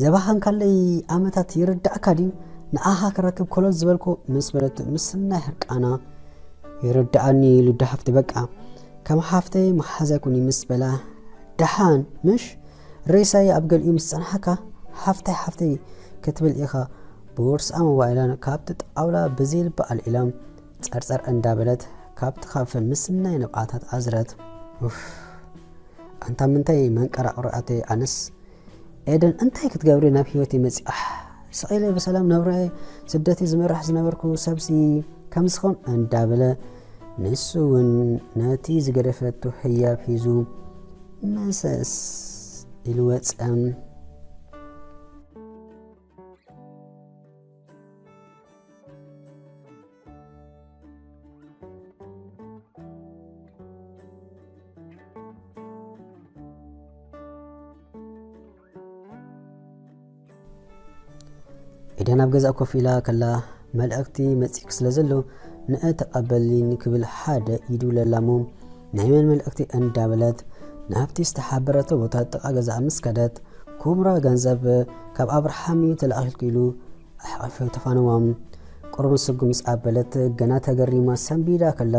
ዘባኸንካለይ ዓመታት ይርዳእካ ድዩ? ንኣኻ ክረክብ ኮለል ዝበልኩ ምስ በለቱ ምስናይ ሕርቃና ይርዳኣኒ ኢሉ ዳ ሓፍቲ በቃ ከም ሓፍተይ መሓዛይ ኩኒ ምስ በላ ደሓን ምሽ ሬሳይ ኣብ ገሊኡ ምስ ጸንሓካ ሓፍተይ ሓፍተይ ክትብል ኢኻ። ቦርስኣ ሞባይላን ካብቲ ጣውላ ብዘይልባ ኣልዒላ ጸርጸር እንዳበለት ካብቲ ካፈ ምስናይ ንብዓታት ኣዝረት። ኡፍ ኣንታ ምንታይ መንቀራቕሮ ኣተይ ኣነስ ኤደን እንታይ ክትገብሪ ናብ ህይወተይ መጺኣ? ስቕ ኢለ ብሰላም ናብራይ ስደተይ ዝመርሕ ዝነበርኩ ሰብሲ ከምዚ ኸውን እንዳበለ ንሱ እውን ነቲ ዝገደፈቶ ህያብ ሒዙ መሰስ ኢሉ ወጸ። ኤደን ኣብ ገዛእ ኮፍ ኢላ ከላ፣ መልእኽቲ መጺእኪ ስለ ዘሎ ንእ ተቐበሊ ንክብል ሓደ ይድውለላ እሞ፣ ናይ መን መልእኽቲ እንዳበለት ናብቲ ዝተሓበረቶ ቦታ ጥቓ ገዛኣ ምስ ከደት፣ ኩምራ ገንዘብ ካብ ኣብርሃም እዩ ተላኢኹልኪ ኢሉ ኣሕቒፉ ተፋነዋ። ቁሩብ ንስጉም ምስ ኣበለት፣ ገና ተገሪማ ሰንቢዳ ከላ፣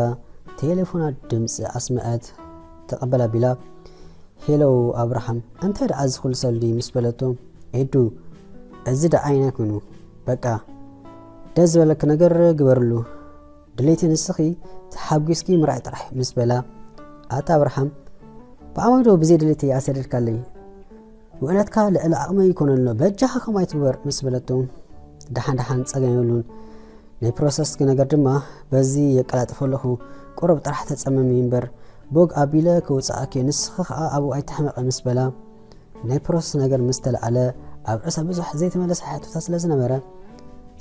ቴሌፎና ድምጺ ኣስመዐት። ተቐበል ኣቢላ፣ ሄሎ ኣብርሃም፣ እንታይ ደኣ እዚ ኩሉ ሰልዲ? ምስ በለቶ፣ ኤዱ፣ እዚ ደኣ ኣይናይ ኮይኑ፣ በቃ ደስ ዝበለኪ ነገር ግበርሉ፣ ድሌቲ ንስኺ ተሓጒስኪ ምርኣይ ጥራሕ ምስ በላ፣ ኣታ ኣብርሃም፣ ብኣማይ ዶ ብዘይ ድሌተይ ኣሰደድካለይ? ውዕለትካ ልዕሊ ዓቕመይ ይኮነ ኣሎ፣ በጃኻ ከምኡ ኣይትግበር ምስ በለቶ፣ ደሓን ደሓን ጸገም የብሉን፣ ናይ ፕሮሰስ ነገር ድማ በዚ የቀላጥፎ ኣለኹ፣ ቁሩብ ጥራሕ ተጸመሚ እምበር፣ ቦግ ኣቢለ ክውጽኣኪ፣ ንስኺ ኸኣ ኣብኡ ኣይትሕመቒ ምስ በላ፣ ናይ ፕሮሰስ ነገር ምስ ተለዓለ፣ ኣብ ርእሳ ብዙሕ ዘይተመለሰ ሕቶታት ስለ ዝነበረ፣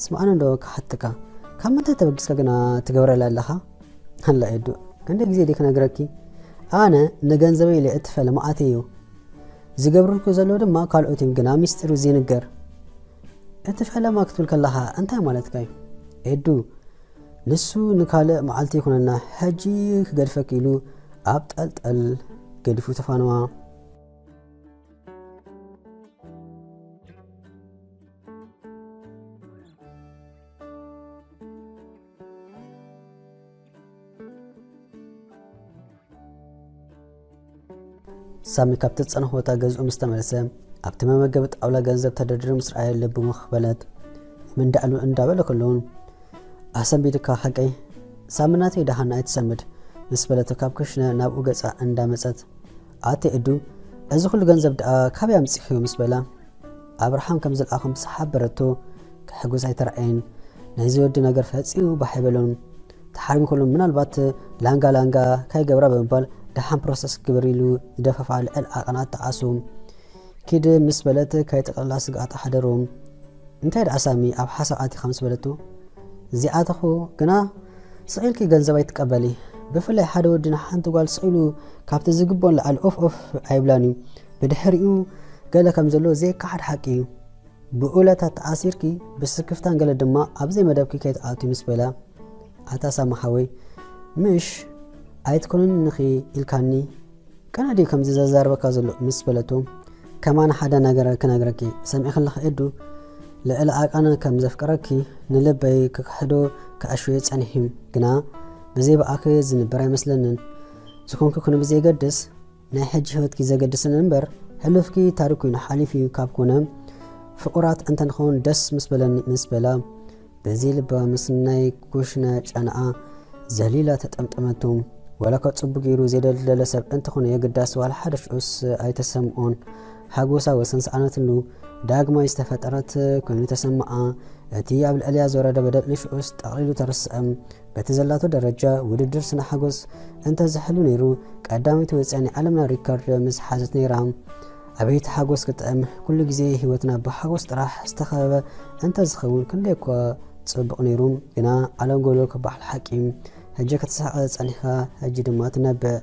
ስምዓኒ እንዶ ክሓትካ፣ ካብ ምንታይ ተበጊስካ ግና ትገብረላ ኣለኻ? ኣላ ኤዱ፣ ክንደይ ግዜ ድየ ክነግረኪ? ኣነ ንገንዘበይ ኢለ እትፈለ መዓት እዩ። ዝገብርኩ ዘለዉ ድማ ካልኦት እዮም፣ ግና ሚስጢሩ ዘይንገር። እቲ ፈለማ ክትብል ከለኻ እንታይ ማለትካ እዩ? ኤዱ፣ ንሱ ንካልእ መዓልቲ ይኹነና፣ ሕጂ ክገድፈኪ ኢሉ ኣብ ጠልጠል ገዲፉ ተፋነዋ። ሳሚ ካብቲ ዝጸንሖ ቦታ ገዝኡ ምስ ተመልሰ፣ ኣብቲ መመገቢ ጣውላ ገንዘብ ተደርዲሩ ምስ ረኣየ ልቡ ምኽ በለት። ምን ዳእሉ እንዳበለ ከለውን፣ ኣሰንቢድካ ሓቀይ፣ ሳሚ ናተይ ደሓን ኣይትሰምድ ምስ በለቶ ካብ ክሽነ ናብኡ ገጻ እንዳመጸት፣ ኣቲ እዱ፣ እዚ ኩሉ ገንዘብ ደኣ ካበይ ኣምጺኽዮ ምስ በላ፣ ኣብርሃም ከም ዝለኣኾም ምስ ሓበረቶ፣ ክሕጉስ ኣይተራእየን። ናይዚ ወዲ ነገር ፈጺሙ ባሕ ኣይበሎን። ተሓሪሙ ከሎ ምናልባት ላንጋ ላንጋ ካይገብራ ብምባል ደሓን ፕሮሰስ ክግበር ኢሉ ዝደፋፍኣ ልዕል ዓቐን ኣተዓሱ። ኪድ ምስ በለት ካይጥቕልላ ስግኣት ኣሕደሩ። እንታይ ደኣ ሳሚ ኣብ ሓሳብ ኣቲኻ ምስ በለቶ፣ እዚኣተኹ ግና ስቕ ኢልኪ ገንዘብ ኣይትቀበሊ። ብፍላይ ሓደ ወዲ ንሓንቲ ጓል ስቕ ኢሉ ካብቲ ዝግብኦ ንላዕሊ ኦፍ ኦፍ ኣይብላን እዩ። ብድሕሪኡ ገለ ከም ዘሎ ዘይከሓድ ሓቂ እዩ። ብኡለታት ተኣሲርኪ ብስክፍታን ገለ ድማ ኣብ ዘይመደብኪ ከይትኣትዊ ምስ በላ፣ ኣታ ሳሚ ሓወይ፣ ምሽ ኣይትኮንንኺ ኢልካኒ? ቀነ ድዩ ከምዚ ዘዛርበካ ዘሎ? ምስ በለቶ፣ ከማን ሓደ ነገር ክነግረኪ፣ ሰሚዕኪ ኣለኺ ኤዱ፣ ልዕሊ ዓቐን ከም ዘፍቅረኪ ንልበይ ክክሕዶ ክዕሽዮ ጸኒሑ፣ ግና ብዘይ ብኣኺ ዝንበር ኣይመስለንን። ዝኾንኪ ኩነ ብዘየገድስ፣ ናይ ሕጂ ህይወትኪ ዘገድስን እምበር፣ ሕሉፍኪ ታሪኽ ኮይኑ ሓሊፉ እዩ። ካብ ኮነ፣ ፍቑራት እንተንኸውን ደስ ምስ በለኒ፣ ምስ በላ፣ በዚ ልባ ምስ ናይ ኩሽነ ጨናኣ ዘሊላ ተጠምጠመቱ። ዋላ እኳ ጽቡቕ ገይሩ ዘይደልደለ ሰብ እንተኾነ፣ የግዳስ ዋላ ሓደ ሽዑስ ኣይተሰምኦን። ሓጎሳ ወሰን ሰኣነትሉ። ዳግማይ ዝተፈጠረት ኮይኑ ተሰምዓ። እቲ ኣብ ልዕሊያ ዝወረደ በደል ንሽዑስ ጠቕሊሉ ተረስዐ። በቲ ዘላቶ ደረጃ ውድድር ስነ ሓጎስ እንተዝሕሉ ነይሩ፣ ቀዳመይቲ ወጽያ ናይ ዓለምና ሪከርድ ምስ ሓዘት ነይራ። ኣቤት ሓጎስ ክጥዕም! ኩሉ ግዜ ህይወትና ብሓጎስ ጥራሕ ዝተኸበበ እንተዝኸውን ክንደይ እኳ ጽቡቕ ነይሩ። ግና ዓለም ጎልጎል ክበሃል ሓቂ። ሕጂ ክትስሕቕ ጸኒሕካ፣ ሕጂ ድማ ትነብዕ።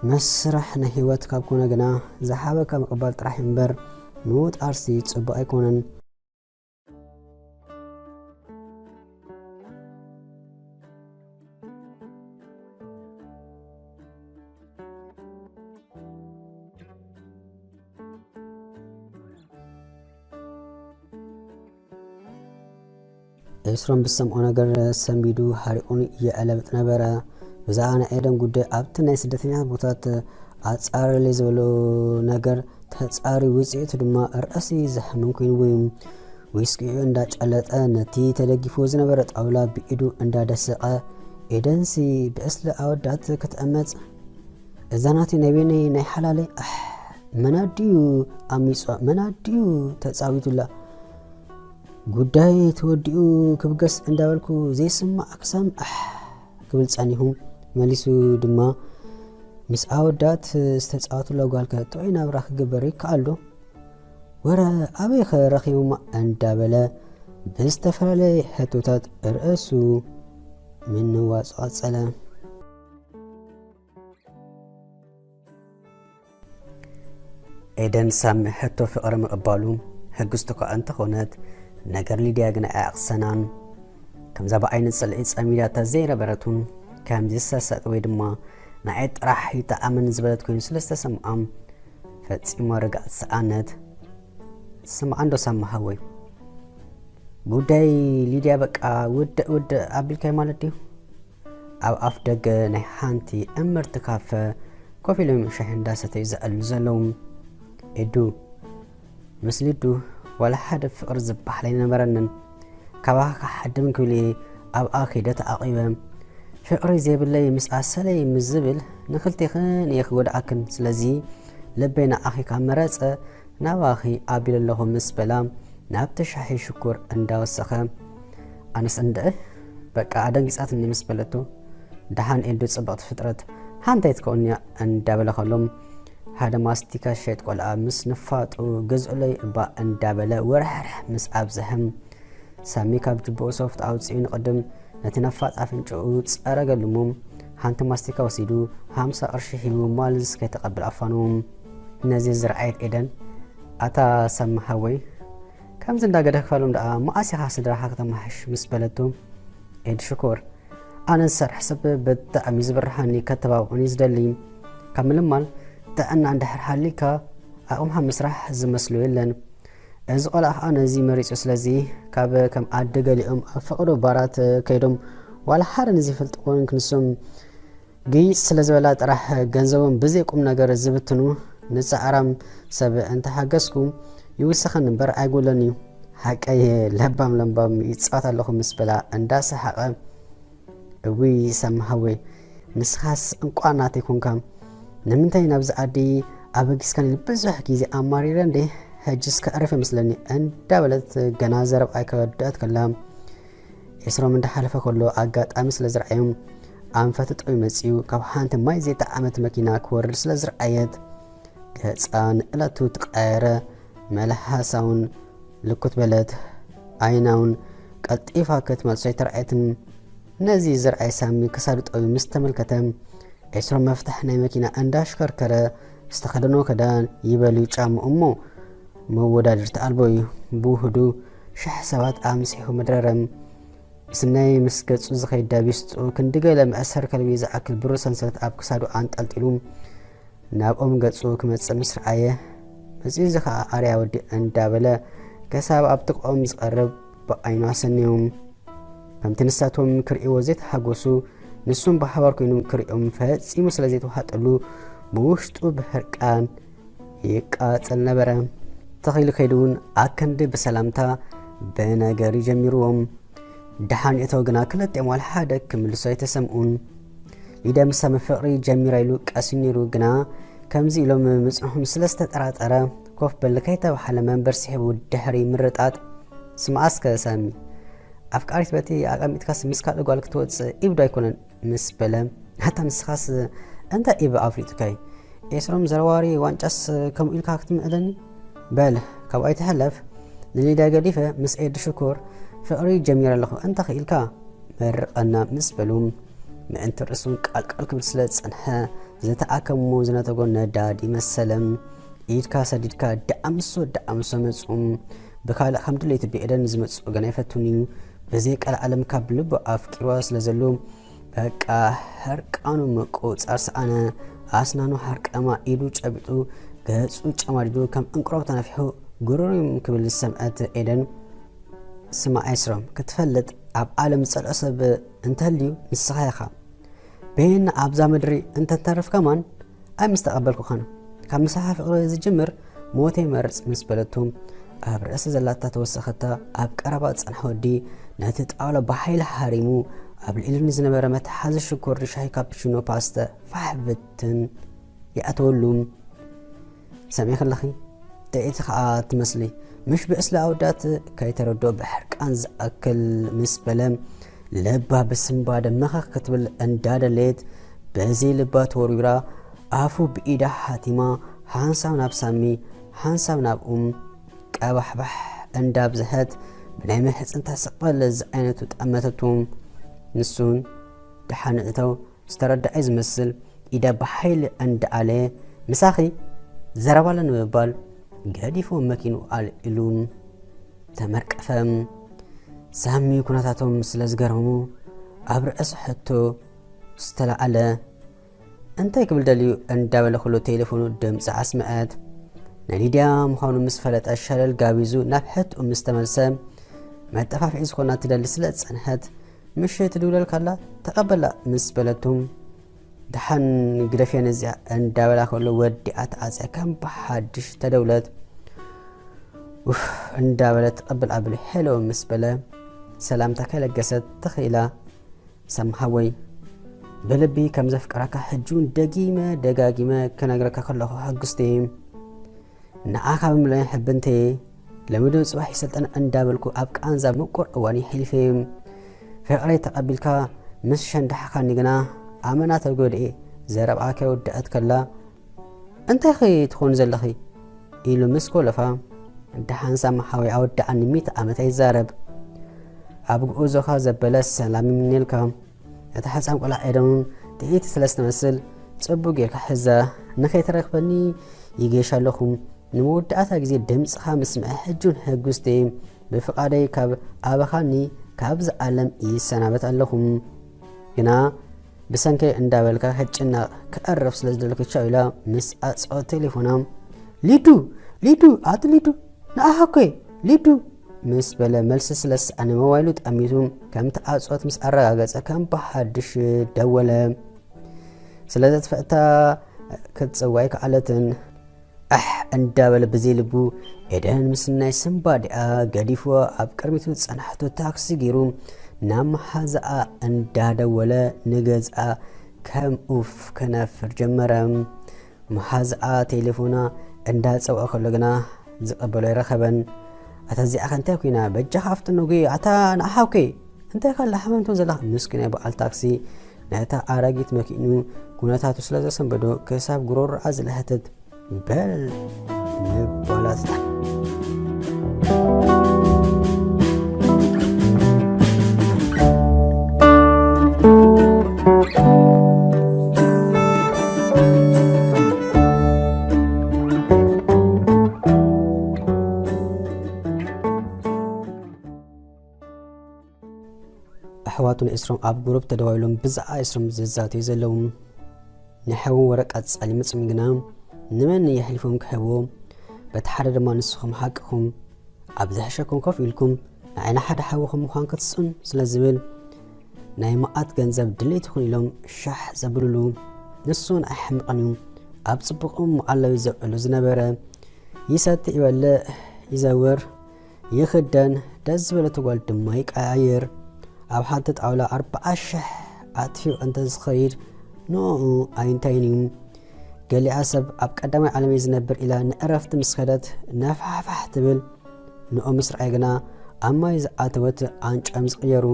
መስርሕ ናይ ህይወት ካብ ኮነ ግና ዝሃበካ ምቕባል ጥራሕ እምበር ምውጣርሲ ጽቡቕ ኣይኮነን። ኤስሮም ብዝሰምዖ ነገር ሰንቢዱ ሓሪቑን ይዕለብጥ ነበረ። ብዛዕባ ናይ ኤደን ጉዳይ ኣብቲ ናይ ስደተኛታት ቦታት ኣጻረለይ ዝበሎ ነገር ተጻሪ ውጽኢቱ ድማ ርእሲ ዘሕምም ኮይንዎ እዩ። ዊስኪኡ እንዳጨለጠ ነቲ ተደጊፍዎ ዝነበረ ጣውላ ብኢዱ እንዳደሰቐ፣ ኤደንሲ ብዕስለ ኣወዳት ክትዕመጽ፣ እዛ ናተይ ናይ በይነይ ናይ ሓላለይ፣ ኣሕ፣ መን ኣዲኡ ኣሚጾ፣ መን ኣዲኡ ተጻዊቱላ? ጉዳይ ተወዲኡ ክብገስ እንዳበልኩ ዘይስማዕ ክሰምዕ ኣሕ ክብል ጸኒሑ። መሊሱ ድማ፣ ምስ ኣወዳት ዝተጻወቱላ ጓልከ ጥዑይ ናብራ ክግበር ይከኣል ዶ? ወረ ኣበይኸ ረኺቦማ? እንዳበለ ብዝተፈላለየ ሕቶታት ርእሱ ምንዋጹ ቀጸለ። ኤደን ሳሚ ሕቶ ፍቕሪ ምቕባሉ ሕጉስቲ እኳ እንተኾነት፣ ነገር ሊድያ ግን ኣየቕሰናን። ከምዛ ብዓይኒ ጽልኢ ጸሚዳታ ዘይነበረቱን፣ ከምዚ ዝሰሰጥ ወይ ድማ ንዓይ ጥራሕ ይጠዓመኒ ዝበለት ኮይኑ ስለ ዝተሰምዓ፣ ፈጺማ ርግኣት ሰኣነት። ስምዓ እንዶ ሳሚ ሓወይ፣ ጉዳይ ሊድያ በቃ ውድእ ውድእ ኣቢልካዮ ማለት ድዩ? ኣብ ኣፍ ደገ ናይ ሓንቲ እምርቲ ካፈ ኮፍ ኢሎም ሻሂ እንዳሰተዩ ዘዕልሉ ዘለዉ። ኤዱ፣ ምስ ሊዱ ዋላ ሓደ ፍቕሪ ዝበሃል ኣይነበረንን። ካባኺ ክሓድም ክብል እየ ኣብኣ ከይደ ተዓቒበ። ፍቕሪ ዘይብለይ ምስኣ ሰለይ ምስ ዝብል ንኽልቴኽን እየ ክጎድኣክን። ስለዚ ልበይ ንዓኺ ካብ መረጸ ናባኺ ኣቢለ ኣለኹ ምስ በላ ናብቲ ሻሂ ሽኮር እንዳወሰኸ ኣነስ እንድዒ በቃ ኣደንጊጻትኒ ምስ በለቶ፣ ደሓን ኤዱ ጽብቕቲ ፍጥረት ሓንታይ ትከውንያ እንዳበለ ከሎም ሓደ ማስቲካ ሸይጥ ቆልዓ ምስ ንፋጡ ግዝኡለይ እባ እንዳበለ ወርሕርሕ ምስ ኣብዝሐም ሳሚ ካብ ጅብኡ ሶፍት ኣውጺኡ ንቕድም ነቲ ነፋጥ ኣፍንጭኡ ጸረገሉ እሞ ሓንቲ ማስቲካ ወሲዱ ሓምሳ ቅርሺ ሂቡ ማልዝ ከይተቐብል ኣፋኑ። ነዚ ዝረኣየት ኤደን ኣታ ሳሚ ሓወይ ከምዚ እንዳገደፍካሎም ደኣ መኣስ ኢኻ ስድራኻ ከተማሕሽ ምስ በለቱ ኤድ ሽኮር ኣነ ዝሰርሕ ሰብ ብጣዕሚ ዝብርሃኒ ከተባብዑኒ ዝደሊ ካብ ምልማል ጥዕና እንድሕር ሃሊካ ኣቕምኻ ምስራሕ ዝመስሎ የለን። እዚ ቆልዓ ከዓ ነዚ መሪፁ ስለዚ ካብ ከም ኣደ ገሊኦም ኣብ ፈቐዶ ባራት ከይዶም ዋላ ሓደ ንዝፈልጥዎን ክንሶም ግይፅ ስለ ዝበላ ጥራሕ ገንዘቦም ብዘይ ቁም ነገር ዝብትኑ ንፃዕራም ሰብ እንተሓገዝኩ ይውሰኸኒ እምበር ኣይጎሎን እዩ። ሓቀይ ለባም ለምባም ይፃወት ኣለኹ ምስ በላ እንዳሰሓቐ እውይ ሳሚ ሓወይ ንስኻስ እንቋዕ ናተይ ኮንካ ንምንታይ ናብዚ ዓዲ ኣበጊስካኒ ብዙሕ ግዜ ኣማሪረ እንዴ ሕጅስ ከዕርፍ ይመስለኒ እንዳበለት ገና ዘረብኣ ኣይከወደኣት ከላ ኤስሮም እንዳሓለፈ ከሎ ኣጋጣሚ ስለ ዝረኣዮም ኣንፈቱ ጠው መፅዩ ካብ ሓንቲ ማይ ዘይጠዓመት መኪና ክወርድ ስለ ዝረኣየት ገፃ ንእለቱ ተቐየረ። መልሓሳ እውን ልኩት በለት። ዓይና እውን ቀልጢፋ ክትመልሶ ኣይተረኣየትን። ነዚ ዝረኣየ ሳሚ ክሳዱ ጠውዩ ምስ ተመልከተ ኤስሮም መፍትሕ ናይ መኪና እንዳሽከርከረ ዝተኸደኖ ክዳን ይበል እዩ ጫምኡ እሞ መወዳድርቲ ኣልቦ እዩ። ብውህዱ ሽሕ ሰባት ኣምሲሑ መድረረ። ብስናይ ምስ ገጹ ዝኸይድ ዳቢስጡ ክንዲ ገለ መእሰር ከልቢ ዝኣክል ብሩር ሰንሰለት ኣብ ክሳዱ ኣንጠልጢሉ ናብኦም ገጹ ክመጽእ ምስ ረኣየ መጺኡ እዚ ኸኣ ኣርያ ወዲ እንዳበለ ክሳብ ኣብ ጥቕኦም ዝቐርብ ብዓይኑ ኣሰንዮም። ከምቲ ንሳቶም ክርእይዎ ዘይተሓጎሱ ንሱም ብሓባር ኮይኖም ክርእዮም ፈጺሙ ስለ ዘይተዋሓጠሉ ብውሽጡ ብሕርቃን ይቃጸል ነበረ። ተኺሉ ከይዱ እውን ኣከንዲ ብሰላምታ ብነገር ይጀሚርዎም። ደሓን እተው ግና ክልቲኦም ዋላ ሓደ ክምልሱ ኣይተሰምኡን። ሊዳ ምሳሚ ፍቕሪ ጀሚራ ኢሉ ቀስዩ ነይሩ ግና ከምዚ ኢሎም ምጽንሖም ስለ ዝተጠራጠረ ኮፍ በል ከይተባህለ መንበር ስሒቡ ድሕሪ ምርጣጥ ስምዓ እስከ ሳሚ ኣፍቃሪት በቲ ኣቐሚጥካስ ምስ ካልእ ጓል ክትወጽእ ኢብዶ ኣይኮነን ምስ በለ ኣታ ንስኻስ እንታይ ኢበ ኣፍሊጡካይ ኤስሮም ዘረዋሪ ዋንጫስ ከምኡ ኢልካ ክትምዕደኒ በል ካብኡ ኣይትሕለፍ ንሊዳ ገዲፈ ምስ ኤድ ሽኮር ፍቕሪ ጀሚረ ኣለኹ እንተ ኽኢልካ መርቐና ምስ በሉ ምእንቲ ርእሱ ቃልቃል ክብል ስለ ዝጸንሐ ዝተኣከሞ ዝነተጎ ነዳዲ መሰለ ኢድካ ሰዲድካ ደኣምሶ ደኣምሶ መጹ ብካልእ ከም ድሌቱ ብኤደን ዝመጽእ ወገን ኣይፈቱን እዩ ብዘይ ቀልዓለም ካብ ልቡ ኣፍቂርዋ ስለ ዘሎ በቃ ሕርቃኑ ምቁጻር ሰኣነ ኣስናኑ ሓርቀማ ኢዱ ጨቢጡ ገጹ ጨማዲዱ ከም እንቁረብ ተነፊሑ ግሩም ክብል ዝሰምዐት ኤደን ስማዕ ኤስሮም ክትፈልጥ ኣብ ዓለም ዝጸልኦ ሰብ እንተልዩ ንስኻ ኢኻ ቤን ኣብዛ ምድሪ እንተተርፍ ከማን ኣይምስተቐበልኩኻን ካብ ምሳሓ ፍቕሪ ዝጅምር ሞት ይመርጽ ምስ በለቱ ኣብ ርእሲ ዘላታ ተወሰኸታ ኣብ ቀረባ ዝጸንሐ ወዲ ነቲ ጣውላ ብሓይሊ ሓሪሙ ኣብ ልዕሊ ዝነበረ መትሓዚ ሽኮር ሻሂ ካፕቺኖ ፓስተ ፋሕ ብትን ይኣተወሉ ሰሚዒ ከለኺ ጥዒቲ ኸኣ ትመስሊ ምሽ ብዕስለ ኣወዳት ከይተረድኦ ብሕርቃን ዝኣክል ምስ በለ ልባ ብስንባደ መኸኽ ክትብል እንዳደለየት በዚ ልባ ተወርዊራ ኣፉ ብኢዳ ሓቲማ ሓንሳብ ናብ ሳሚ ሓንሳብ ናብኡም ቀባሕባሕ እንዳብዝሐት ብናይ ምሕጽንታ ስቕበል ዝዓይነቱ ጠመተቱ ንሱን ደሓን እተው ዝተረድዐ ዝመስል ኢዳ ብሓይሊ እንዳኣለየ ምሳኺ ዘረባለ ንምባል ገዲፎ መኪኑ ኣልዒሉ ተመርቀፈ። ሳሚ ኩነታቶም ስለ ዝገረሙ ኣብ ርእሲ ሕቶ ዝተላዓለ እንታይ ክብል ደልዩ እንዳበለ ኩሉ ቴሌፎኑ ድምፂ ኣስምዐት። ናይ ሊድያ ምዃኑ ምስ ፈለጠ ሸለል ጋቢዙ ናብ ሕትኡ ምስ ተመልሰ መጠፋፍዒ ዝኾና ትደሊ ስለ ዝጸንሐት ምሽ ትድውለልካ ኣላ ተቐበላ ምስ በለቱ ደሓን ግደፍያ ነዚኣ እንዳበላ ከሎ ወዲኣ ተዓፅያ ከም ብሓድሽ ተደውለት። ኡፍ እንዳበለ ተቐብል ኣብል ሄሎ ምስ በለ ሰላምታ ከይለገሰት ተኽኢላ። ሰምሃወይ ብልቢ ከም ዘፍቀረካ ሕጂ እውን ደጊመ ደጋጊመ ክነግረካ ከለኹ ሕጉስቲ ንዓኻ ብምልእን ሕብንተየ፣ ለምዶ ጽባሕ ይሰልጠን እንዳበልኩ ኣብ ቃንዛ ምቁር እዋን ይሕልፈ። ፍቕረይ ተቐቢልካ ምስ ሸንዳሕኻኒ ግና ኣመና ተጎድኤ። ዘረብኣካ ወድኣት ከላ፣ "እንታይ ኸ ትኾን ዘለኺ?" ኢሉ ምስ ኮለፋ፣ "ደሓን ሳሚ ሓወይ ኣወድኣኒ፣ ሚእቲ ዓመት ኣይዛረብ። ኣብ ጉዕዞኻ ዘበለ ሰላም ይምነልካ። እታ ሕጻን ቆልዓ ኤደን እውን ጥዕይቲ ስለ ዝተመስል፣ ጽቡቕ ጌርካ ሕዛ፣ ንኸይትረኽበኒ ይጌሽ ኣለኹ። ንመወዳእታ ግዜ ድምጽኻ ምስምዐ ሕጂ እውን ሕጉስቲ እየ። ብፍቓደይ ካብ ኣበኻኒ ካብዚ ዓለም ይሰናበት ኣለኹ። ግና ብሰንከይ እንዳበልካ ክትጭነቕ ክዕረፍ ስለ ዝደለኩ ቻው" ኢላ ምስ ኣጽኦ ቴሌፎና፣ "ሊዱ! ሊዱ! ኣቲ ሊዱ! ንኣኻ እኮ እየ! ሊዱ!" ምስ በለ መልሲ ስለ ዝሰኣነ ሞባይሉ ጠሚቱ ከም ተኣጽኦት ምስ ኣረጋገጸ ከም ብሓድሽ ደወለ። ስለ ዘጥፍእታ ክትጽዋይ ከኣለትን። ኣሕ እንዳበለ ብዘይ ልቡ ኤደን ምስ ናይ ስምባዲኣ ገዲፍዎ ኣብ ቅድሚቱ ዝጸንሓቶ ታክሲ ገይሩ ናብ መሓዛኣ እንዳደወለ ንገዝኣ ከም ኡፍ ከናፍር ጀመረ። መሓዛኣ ቴሌፎና እንዳጸውዐ ከሎ ግና ዝቕበሎ ኣይረኸበን። "ኣታ እዚኣ ከ እንታይ ኮይና? በጃኻ ኣፍጥኖ ጉየ፣ ኣታ ንኣሓውከይ እንታይ ካላ ሓመምቶም ዘለኻ?" ምስኪናይ በዓል ታክሲ ነታ ኣረጊት መኪኑ ኩነታቱ ስለ ዘሰንበዶ ክሳብ ጉሮሮኣ ዝለሀተት፣ "በል ምባላትታ። ኣሕዋቱ ንኤስሮም ኣብ ግሩፕ ተደዋዊሎም ብዛዕባ ኤስሮም ዝዛተዩ ዘለዉ። ናይ ሓዎም ወረቀት ጸሊሙ ጽም ግና ንመን የሕሊፎም ክህብዎ? በቲ ሓደ ድማ ንስኹም ሓቅኹም ኣብ ዝሕሸኩም ኮፍ ኢልኩም ንዓይ ንሓደ ሓውኹም ምዃን ክትስእኑ ስለ ዝብል ናይ መዓት ገንዘብ ድሌትኹም ኢሎም ሻሕ ዘብልሉ። ንሱ ንኣይ ሕምቕን እዩ። ኣብ ጽቡቕም መዓለዊ ዘውዕሉ ዝነበረ ይሰቲ ይበልዕ ይዘውር ይኽደን፣ ደስ ዝበለቶ ጓል ድማ ይቀያይር። ኣብ ሓንቲ ጣውላ ኣርብዓ ሽሕ ኣጥፊኡ እንተ ዝኸይድ ንኡ ኣይንታይን እዩ። ገሊኣ ሰብ ኣብ ቀዳማይ ዓለም እየ ዝነብር ኢላ ንዕረፍቲ ምስ ከደት ነፋሕፋሕ ትብል። ንኡ ምስ ረኣየ ግና ኣብ ማይ ዝኣተወት ኣንጫ እዮም ዝቕየሩ።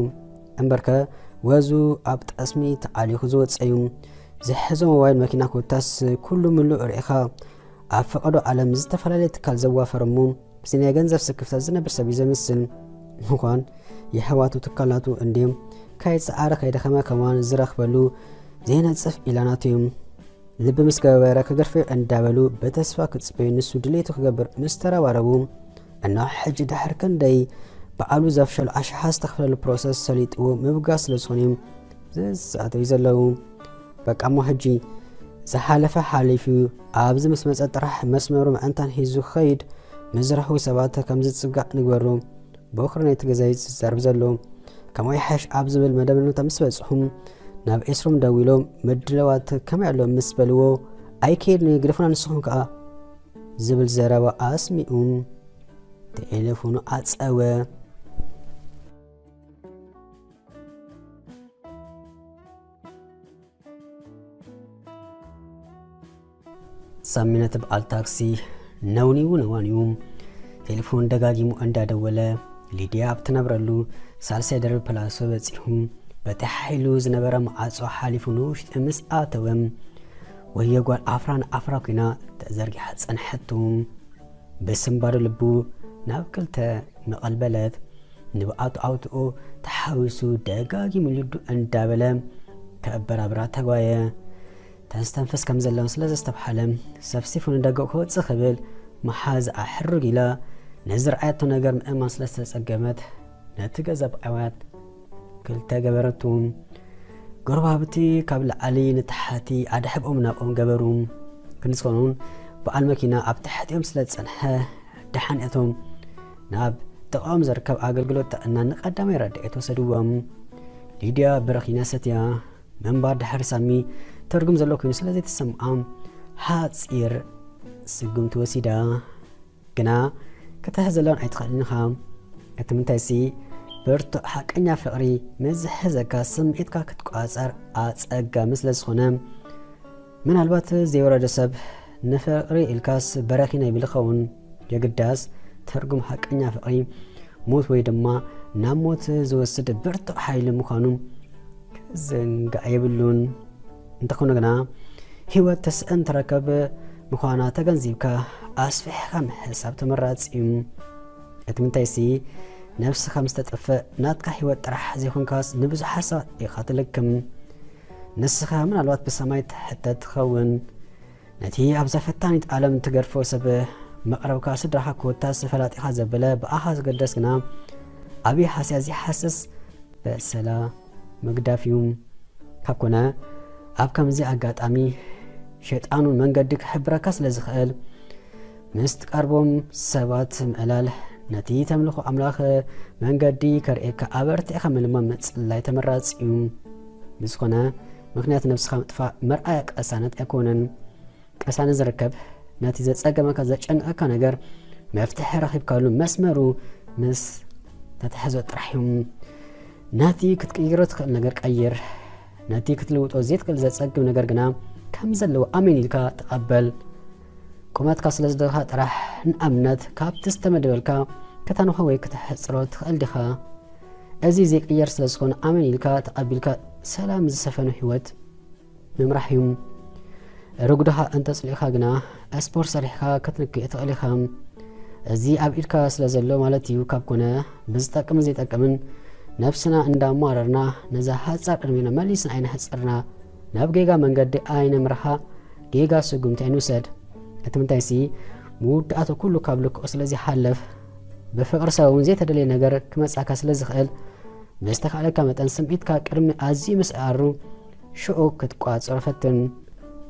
እምበርከ ወዙ ኣብ ጠስሚ ተዓሊኹ ዝወፀ እዩ። ዝሕዞ ሞባይል መኪና ኮታስ ኩሉ ምሉእ ርኢኻ ኣብ ፈቐዶ ዓለም ዝተፈላለየ ትካል ዘዋፈር እሞ እዚ ናይ ገንዘብ ስክፍታ ዝነብር ሰብ እዩ ዘምስል። ምዃን የሕዋቱ ትካላቱ እንድዮም ከይጸዓረ ከይደኸመ ከማን ዝረኽበሉ ዘይነጽፍ ኢላናቱ እዮም። ልቢ ምስ ገበረ ክገርፈዮ እንዳበሉ ብተስፋ ክጽበዩ ንሱ ድሌቱ ክገብር ምስ ተረባረቡ እና ሕጂ ድሕር ክንደይ በዓሉ ዘፍሸሉ ኣሽሓ ዝተኽፈለሉ ፕሮሰስ ሰሊጥዎ ምብጋስ ስለ ዝኾነ እዮም ዝዛተዩ ዘለዉ። በቃ እሞ ሕጂ ዝሓለፈ ሓሊፉ ኣብዚ ምስ መጸ ጥራሕ መስመሩ ምዕንታን ሒዙ ክኸይድ ምስ ዝረኽቡ ሰባት ከም ዝጽጋዕ ንግበሮ። በኹሪ ናይቲ ገዛ እዩ ዝዛረብ ዘሎ። ከምኡ ይሓይሽ ኣብ ዝብል መደምደምታ ምስ በጽሑ ናብ ኤስሮም ደዊሎም ምድላዋት ከመይ ኣሎ ምስ በልዎ ኣይከይድን እዩ ግደፉና ንስኹም ከኣ ዝብል ዘረባ ኣስሚኡ ቴሌፎኑ ኣጸወ። ሳሚ ነቲ በዓል ታክሲ ነውኒዉ ነዋኒዉ ቴሌፎን ደጋጊሙ እንዳደወለ ሊድያ ኣብ ትነብረሉ ሳልሳይ ደርቢ ፕላሶ በጺሑ በቲ ሓይሉ ዝነበረ መዓጾ ሓሊፉ ንውሽጢ ምስ ኣተወ ወዮ ጓል ኣፍራ ንኣፍራ ኮይና ተዘርጊሓ ጸንሐቱ። ብስንባዶ ልቡ ናብ ክልተ መቐልበለት። ንብኣቱ ኣውትኡ ተሓዊሱ ደጋጊሙ ልዱ እንዳበለ ከበራብራ ተጓየ። ተስተንፍስ ከም ዘለውን ስለ ዘስተብሓለ ሰፍሲፉ ንደገ ክወጽእ ክብል መሓዝኣ ሕርግ ኢላ ንዝረኣየቶ ነገር ምእማን ስለ ዝተጸገመት ነቲ ገዛ ብኣዕዋት ክልተ ገበረቱ። ጎረባብቲ ካብ ላዕሊ ንታሕቲ ኣድሕብኦም ናብኦም ገበሩ። ክንስኮኑን በዓል መኪና ኣብ ትሕቲኦም ስለ ዝጸንሐ ደሓን እቶም ናብ ጥቓኦም ዝርከብ ኣገልግሎት ጥዕና ንቐዳማይ ረድኤት ወሰድዎም። ሊድያ በረኺና ሰትያ ምንባር ድሕሪ ሳሚ ትርጉም ዘለዎ ኮይኑ ስለ ዘይተሰምዓ ሓጺር ስጉምቲ ወሲዳ። ግና ከተሕዘሎን ኣይትኽእልን ኢኻ። እቲ ምንታይሲ ብርቱዕ ሓቀኛ ፍቕሪ ምስ ዝሕዘካ ስምዒትካ ክትቆጻጸር ኣጸጋሚ ስለ ዝኾነ ምናልባት ዘይወረደ ሰብ ንፍቕሪ ኢልካስ በረኺና ይብል ይኸውን። የግዳስ ትርጉም ሓቀኛ ፍቕሪ ሞት ወይ ድማ ናብ ሞት ዝወስድ ብርቱዕ ሓይሊ ምዃኑ ክዝንጋዕ የብሉን። እንተኾነ ግና ህይወት ተስእን ትረከብ ምዃና ተገንዚብካ ኣስፊሕካ ምሕሳብ ተመራጺ እዩ። እቲ ምንታይሲ ነብስኻ ምስ ተጠፍእ ናትካ ህይወት ጥራሕ ዘይኮንካስ ንብዙሓት ሰባት ኢኻ ትልክም። ንስኻ ምናልባት ብሰማይ ትሕተት ትኸውን። ነቲ ኣብዛ ፈታኒት ዓለም እትገድፎ ሰብ መቕረብካ ስድራኻ ኮታስ ፈላጢኻ ዘበለ ብኣኻ ዝገደስ ግና ኣብይ ሓስያ ዘይሓስስ በሰላ ምግዳፍ እዩ። ካብ ኮነ ኣብ ከምዚ ኣጋጣሚ ሸይጣኑን መንገዲ ክሕብረካ ስለ ዝኽእል ምስ ትቀርቦም ሰባት ምዕላል ነቲ ተምልኾ ኣምላኽ መንገዲ ከርእየካ ኣበርቲዕካ ምልማን ምጽላይ ተመራጺ እዩ። ብዝኾነ ምኽንያት ነብስኻ ምጥፋእ መርኣያ ቅሳነት ኣይኮነን። ቅሳነት ዝርከብ ነቲ ዘጸገመካ ዘጨንቀካ ነገር መፍትሒ ረኺብካሉ መስመሩ ምስ ተተሕዞ ጥራሕ እዩ። ነቲ ክትቅይሮ ትኽእል ነገር ቀይር። ነቲ ክትልውጦ ዘይትኽእል ዘጸግም ነገር ግና ከም ዘለዎ ኣሜን ኢልካ ተቐበል። ቁመትካ ስለ ዝደኻ ጥራሕ ንኣብነት ካብቲ ዝተመደበልካ ከተንኾ ወይ ከተሕጽሮ ትኽእል ዲኻ? እዚ ዘይቅየር ስለ ዝኾነ ኣሜን ኢልካ ተቐቢልካ ሰላም ዝሰፈኖ ህይወት ምምራሕ እዩ። ርጉድኻ እንተጽሊእካ ግና ስፖርት ሰሪሕካ ክትንክእ ትኽእል ኢኻ። እዚ ኣብ ኢድካ ስለ ዘሎ ማለት እዩ። ካብ ኮነ ብዝጠቅምን ዘይጠቅምን ነብስና እንዳማረርና ነዛ ሓጻር ዕድሜና መሊስና ኣይነሕጽርና። ናብ ጌጋ መንገዲ ኣይነምርሓ። ጌጋ ስጉምቲ ኣይንውሰድ። እቲ ምንታይሲ መወዳእታ ኩሉ ካብ ልክዑ ስለ ዘይሓልፍ ብፍቕሪ ሰብ እውን ዘይተደለየ ነገር ክመጻካ ስለ ዝኽእል ብዝተኻእለካ መጠን ስምዒትካ ቅድሚ ኣዝዩ ምስኣሩ ሽዑ ክትቋጸሮ ፈትን።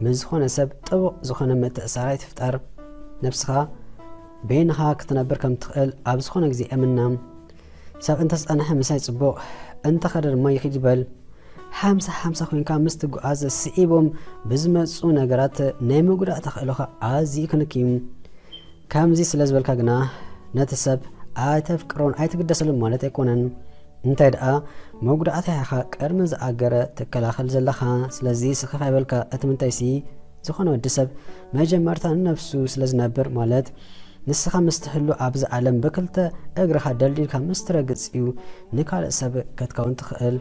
ምስ ዝኾነ ሰብ ጥቡቕ ዝኾነ ምትእሳር ኣይትፍጠር። ነብስኻ በይንኻ ክትነብር ከም ትኽእል ኣብ ዝኾነ ግዜ እምና። ሰብ እንተዝጸንሐ ምሳይ ጽቡቕ፣ እንተኸደ ድማ ይኺድ ይበል። ሓምሳ ሓምሳ ኮይንካ ምስ ትጓዓዝ ስዒቦም ብዝመጹ ነገራት ናይ ምጉዳእ ተኽእሎኻ ኣዝዩ ክንኪ እዩ። ከምዚ ስለ ዝበልካ ግና ነቲ ሰብ ኣይተፍቅሮን ኣይትግደሰሉን ማለት ኣይኮነን። እንታይ ደኣ መጉዳእታ ኢኻ ቅድሚ ዝኣገረ ትከላኸል ዘለኻ። ስለዚ ስኽፍ ኣይበልካ። እቲ ምንታይሲ ዝኾነ ወዲ ሰብ መጀመርታ ንነብሱ ስለ ዝነብር ማለት ንስኻ ምስ ትህሉ ኣብዚ ዓለም ብክልተ እግርኻ ደልዲልካ ምስ ትረግጽ እዩ ንካልእ ሰብ ክትከውን ትኽእል።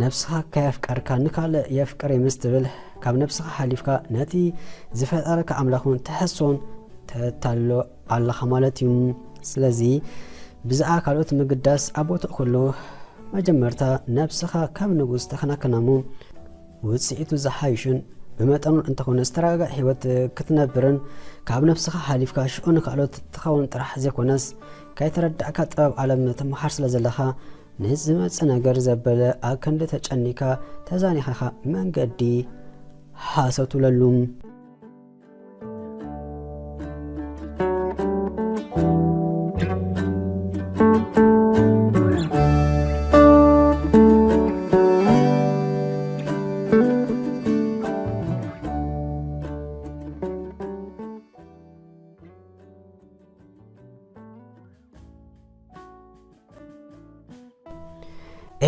ነብስኻ ከየፍቀርካ ንካልእ የፍቅር ምስ ትብል ካብ ነብስኻ ሓሊፍካ ነቲ ዝፈጠረካ ኣምላኽ እውን ትሕስዎን ተታልሎ ኣለኻ ማለት እዩ። ስለዚ ብዛዕባ ካልኦት ምግዳስ ኣብ ቦትኡ ከሎ መጀመርታ ነብስኻ ከም ንጉስ ተኸናከና እሞ ውጽኢቱ ዝሓይሽን ብመጠኑ እንተኾነ ዝተረጋግዐ ህይወት ክትነብርን ካብ ነብስኻ ሓሊፍካ ሽዑ ንካልኦት ትኸውን ጥራሕ ዘይኮነስ ከይተረዳእካ ጥበብ ዓለም ትመሃር ስለ ዘለኻ ንዝመጽእ ነገር ዘበለ ኣብ ክንዲ ተጨኒካ ተዛኒኻ መንገዲ ሃሰው ትብለሉ።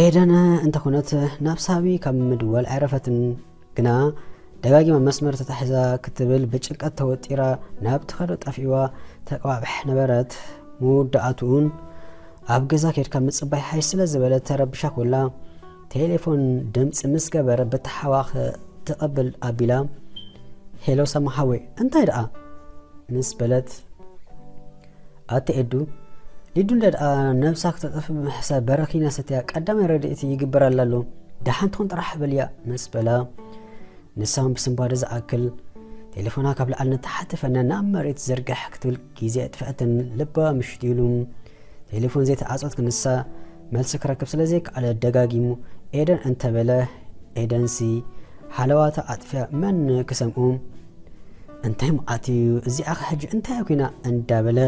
ኤደን እንተኾነት ናብ ሳቢ ካብ ምድዋል ኣይረፈትን። ግና ደጋጊማ መስመር ተታሒዛ ክትብል ብጭንቀት ተወጢራ ናብ ትኸዶ ጠፊእዋ ተቀባብሕ ነበረት። መወዳእትኡን ኣብ ገዛ ኬድካ ምጽባይ ሓይሽ ስለ ዝበለ ተረብሻ ኮላ ቴሌፎን ድምጺ ምስ ገበረ ብተሓዋኽ ትቐብል ኣቢላ፣ "ሄሎ ሰማ ሓወይ፣ እንታይ ደኣ?" ምስ በለት፣ ኣቲ ኤዱ፣ ሊዱ እንደ ደኣ ነብሳ ክተጥፍ ብምሕሳብ በረኺና ሰትያ ቀዳማይ ረድኤት ይግበረላ ኣሎ። ደሓን ትኹን ጥራሕ በልያ ምስ በላ፣ ንሳ እውን ብስንባደ ዝኣክል ቴሌፎና ካብ ላዕሊ ንታሕቲ ፈና ናብ መሬት ዝርግሕ ክትብል ግዜ ኣጥፍአትን ልባ ምሽት ኢሉ። ቴሌፎን ዘይተዓጸወት ክንሳ መልሲ ክረክብ ስለ ዘይከኣለ ደጋጊሙ ኤደን እንተበለ፣ ኤደንሲ ሓለዋታ ኣጥፍያ መን ክሰምዑ? እንታይ መዓት እዩ እዚኣ ኸ ሕጂ እንታይ ኮይና? እንዳበለ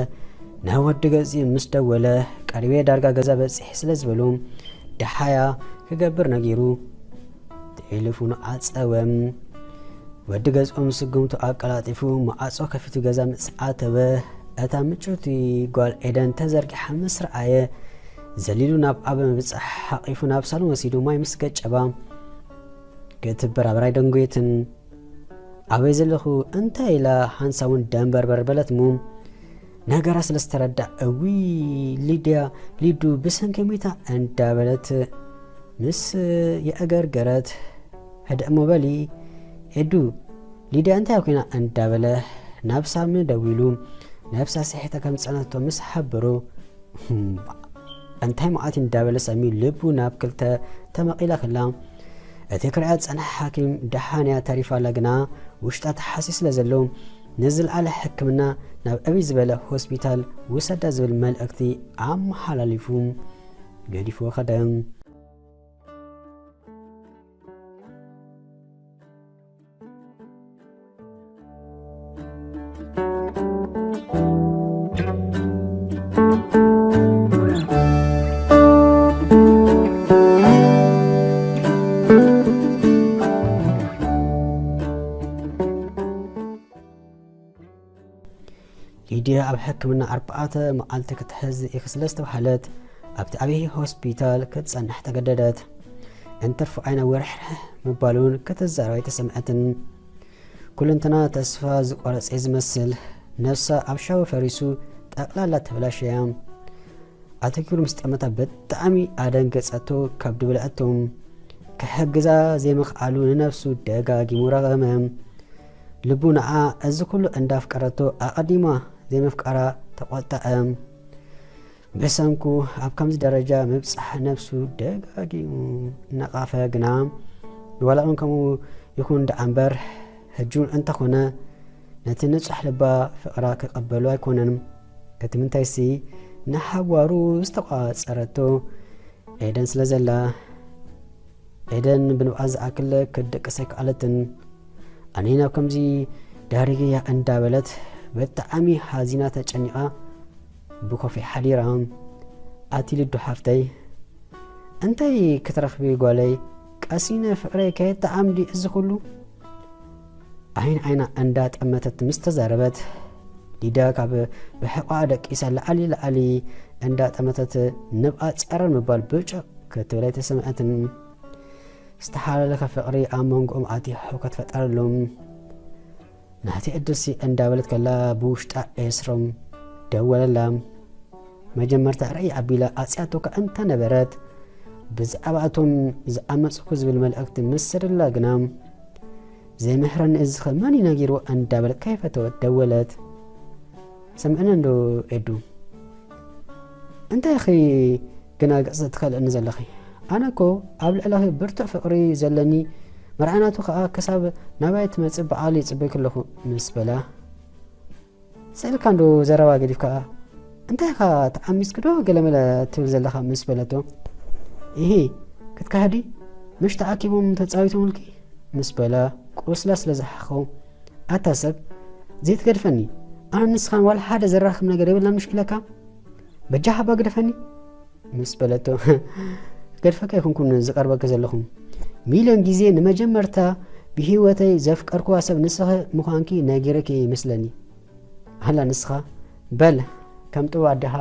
ናብ ወዲ ገጺ ምስ ደወለ፣ ቀሪበ ዳርጋ ገዛ በጺሐ ስለ ዝበሉ ደሓያ ክገብር ነጊሩ ቴሌፎኑ ዓጸወ። ወዲ ገዝኦም ስጉምቱ ኣቀላጢፉ መዓጾ ከፊቱ ገዛ ምስ ኣተወ፣ እታ ምጭውቲ ጓል ኤደን ተዘርጊሓ ምስ ረኣየ፣ ዘሊሉ ናብ ኣብ ምብጻሕ ሓቒፉ ናብ ሳሎን ወሲዱ ማይ ምስ ገጨባ፣ ክትበራበር ኣይደንጎየትን። ኣበይ ዘለኹ እንታይ ኢላ ሓንሳብ እውን ደንበርበር በለት እሞ፣ ነገራ ስለ ዝተረዳ፣ እዊ ሊድያ፣ ሊዱ ብሰንኪ ሞይታ እንዳበለት ምስ የእገርገረት፣ ህድእ እሞ በሊ ኤዱ፣ ሊድያ እንታይ ኮይና እንዳበለ ናብ ሳሚ ደዊሉ ነብሳ ስሒታ ከም ዝጸነተቶ ምስ ሓበሮ፣ እንታይ መዓት እንዳበለ ሳሚ ልቡ ናብ ክልተ ተመቒላ ከላ፣ እቲ ክሪኣ ዝጸንሐ ሓኪም ደሓን እያ ተሪፋ ኣላ፣ ግና ውሽጣ ተሓስዩ ስለ ዘሎ ንዝለዓለ ሕክምና ናብ ዕብይ ዝበለ ሆስፒታል ውሰዳ ዝብል መልእኽቲ ኣመሓላሊፉ ገዲፍዎ ከደ። ሊድያ ኣብ ሕክምና ኣርባዕተ መዓልቲ ክትሕዝ ኢኺ ስለ ዝተባህለት፣ ኣብቲ ዓብዪ ሆስፒታል ክትጸንሕ ተገደደት። እንትርፎ ዓይና ወርሕርሕ ምባሉን ክትዛረብ ኣይተሰምዐትን። ኩልንትና ተስፋ ዝቆረጸ ዝመስል፣ ነብሳ ኣብ ሻወ ፈሪሱ ጠቕላላ ተበላሸያ። ኣተኪሩ ምስ ጠመታ ብጣዕሚ ኣደንገጸቶ፣ ከብዱ በልዐቶ። ክሕግዛ ዘይምኽኣሉ ንነብሱ ደጋጊሙ ረቐመ። ልቡ ንዓ እዚ ኩሉ እንዳፍቀረቶ ኣቐዲማ ዘይምፍቃራ ተቖጠዐ። ብሰንኩ ኣብ ከምዚ ደረጃ ምብጻሕ ነብሱ ደጋጊሙ ነቓፈ። ግና ዋላ እውን ከምኡ ይኹን ደኣ እምበር፣ ሕጂ እውን እንተኾነ ነቲ ንጹሕ ልባ ፍቕራ ክቕበሎ ኣይኮነን። እቲ ምንታይሲ ንሓዋሩ ዝተቋጸረቶ ኤደን ስለ ዘላ፣ ኤደን ብንብዓት ዝኣክል ክትድቅስ ኣይከኣለትን። ኣነ ናብ ከምዚ ዳሪገያ እንዳበለት ብጣዕሚ ሓዚና ተጨኒቓ ብኮፊ ሓዲራ። ኣቲ ልዱ ሓፍተይ፣ እንታይ ክትረኽቢ ጓለይ? ቀሲነ ፍቕረይ ከየተዓምዲ እዚ ኩሉ? ዓይን ዓይና እንዳጠመተት ምስ ተዛረበት፣ ሊዳ ካብ ብሕቋ ደቂሳ ላዕሊ ላዕሊ እንዳጠመተት ንብኣ ጸረር ምባል ብጭቕ ክትብል ኣይተሰምዐትን። ዝተሓላለኸ ፍቕሪ ኣብ መንጎኦም ኣትዩ ሕውከት ፈጠረሎም። ናተይ ዕድልሲ እንዳበለት ከላ ብውሽጣ ኤስሮም ደወለላ። መጀመርታ ርዕይ ኣቢላ ኣጽያቶ ከኣ እንተነበረት፣ ብዛዕባ እቶም ዝኣመጽኩ ዝብል መልእኽቲ ምስ ሰደላ ግና፣ ዘይምህረኒ እዚኸ መን እዩ ነጊርዎ እንዳበለት ከይፈተወት ደወለት። ሰምዕኒ እንዶ ኤዱ፣ እንታይ ኢኺ ግና ገጽ ትኸልእኒ ዘለኺ? ኣነ እኮ ኣብ ልዕለኺ ብርቱዕ ፍቕሪ ዘለኒ፣ መርዓናቱ ከኣ ክሳብ ናባይ ትመጽእ በዓል ይጽበይኪ ኣለኹ ምስ በላ፣ ስእልካ እንዶ ዘረባ ገዲፍካ፣ እንታይ ኢኻ ተዓሚጽኪ ዶ ገለመለ ትብል ዘለኻ ምስ በለቶ፣ ኢሂ፣ ክትካህዲ፣ ምሽ ተኣኪቦም ተጻዊቶምልኪ ምስ በላ፣ ቁስላ ስለ ዝሓኸው፣ ኣታ ሰብ ዘይትገድፈኒ፣ ኣነ ንስኻን ዋላ ሓደ ዘራኽብ ነገር የብልናን ምሽ ኢለካ፣ በጃኻ እባ ግደፈኒ። ምስ በለቶ፣ ገድፈካ ኣይኮንኩን ዝቐርበኪ ዘለኹ። ሚልዮን ግዜ ንመጀመርታ ብህይወተይ ዘፍቀርክዋ ሰብ ንስኺ ምዃንኪ ነጊረኪ ይመስለኒ። ኣላ ንስኻ፣ በል ከም ጥቡ ኣዴኻ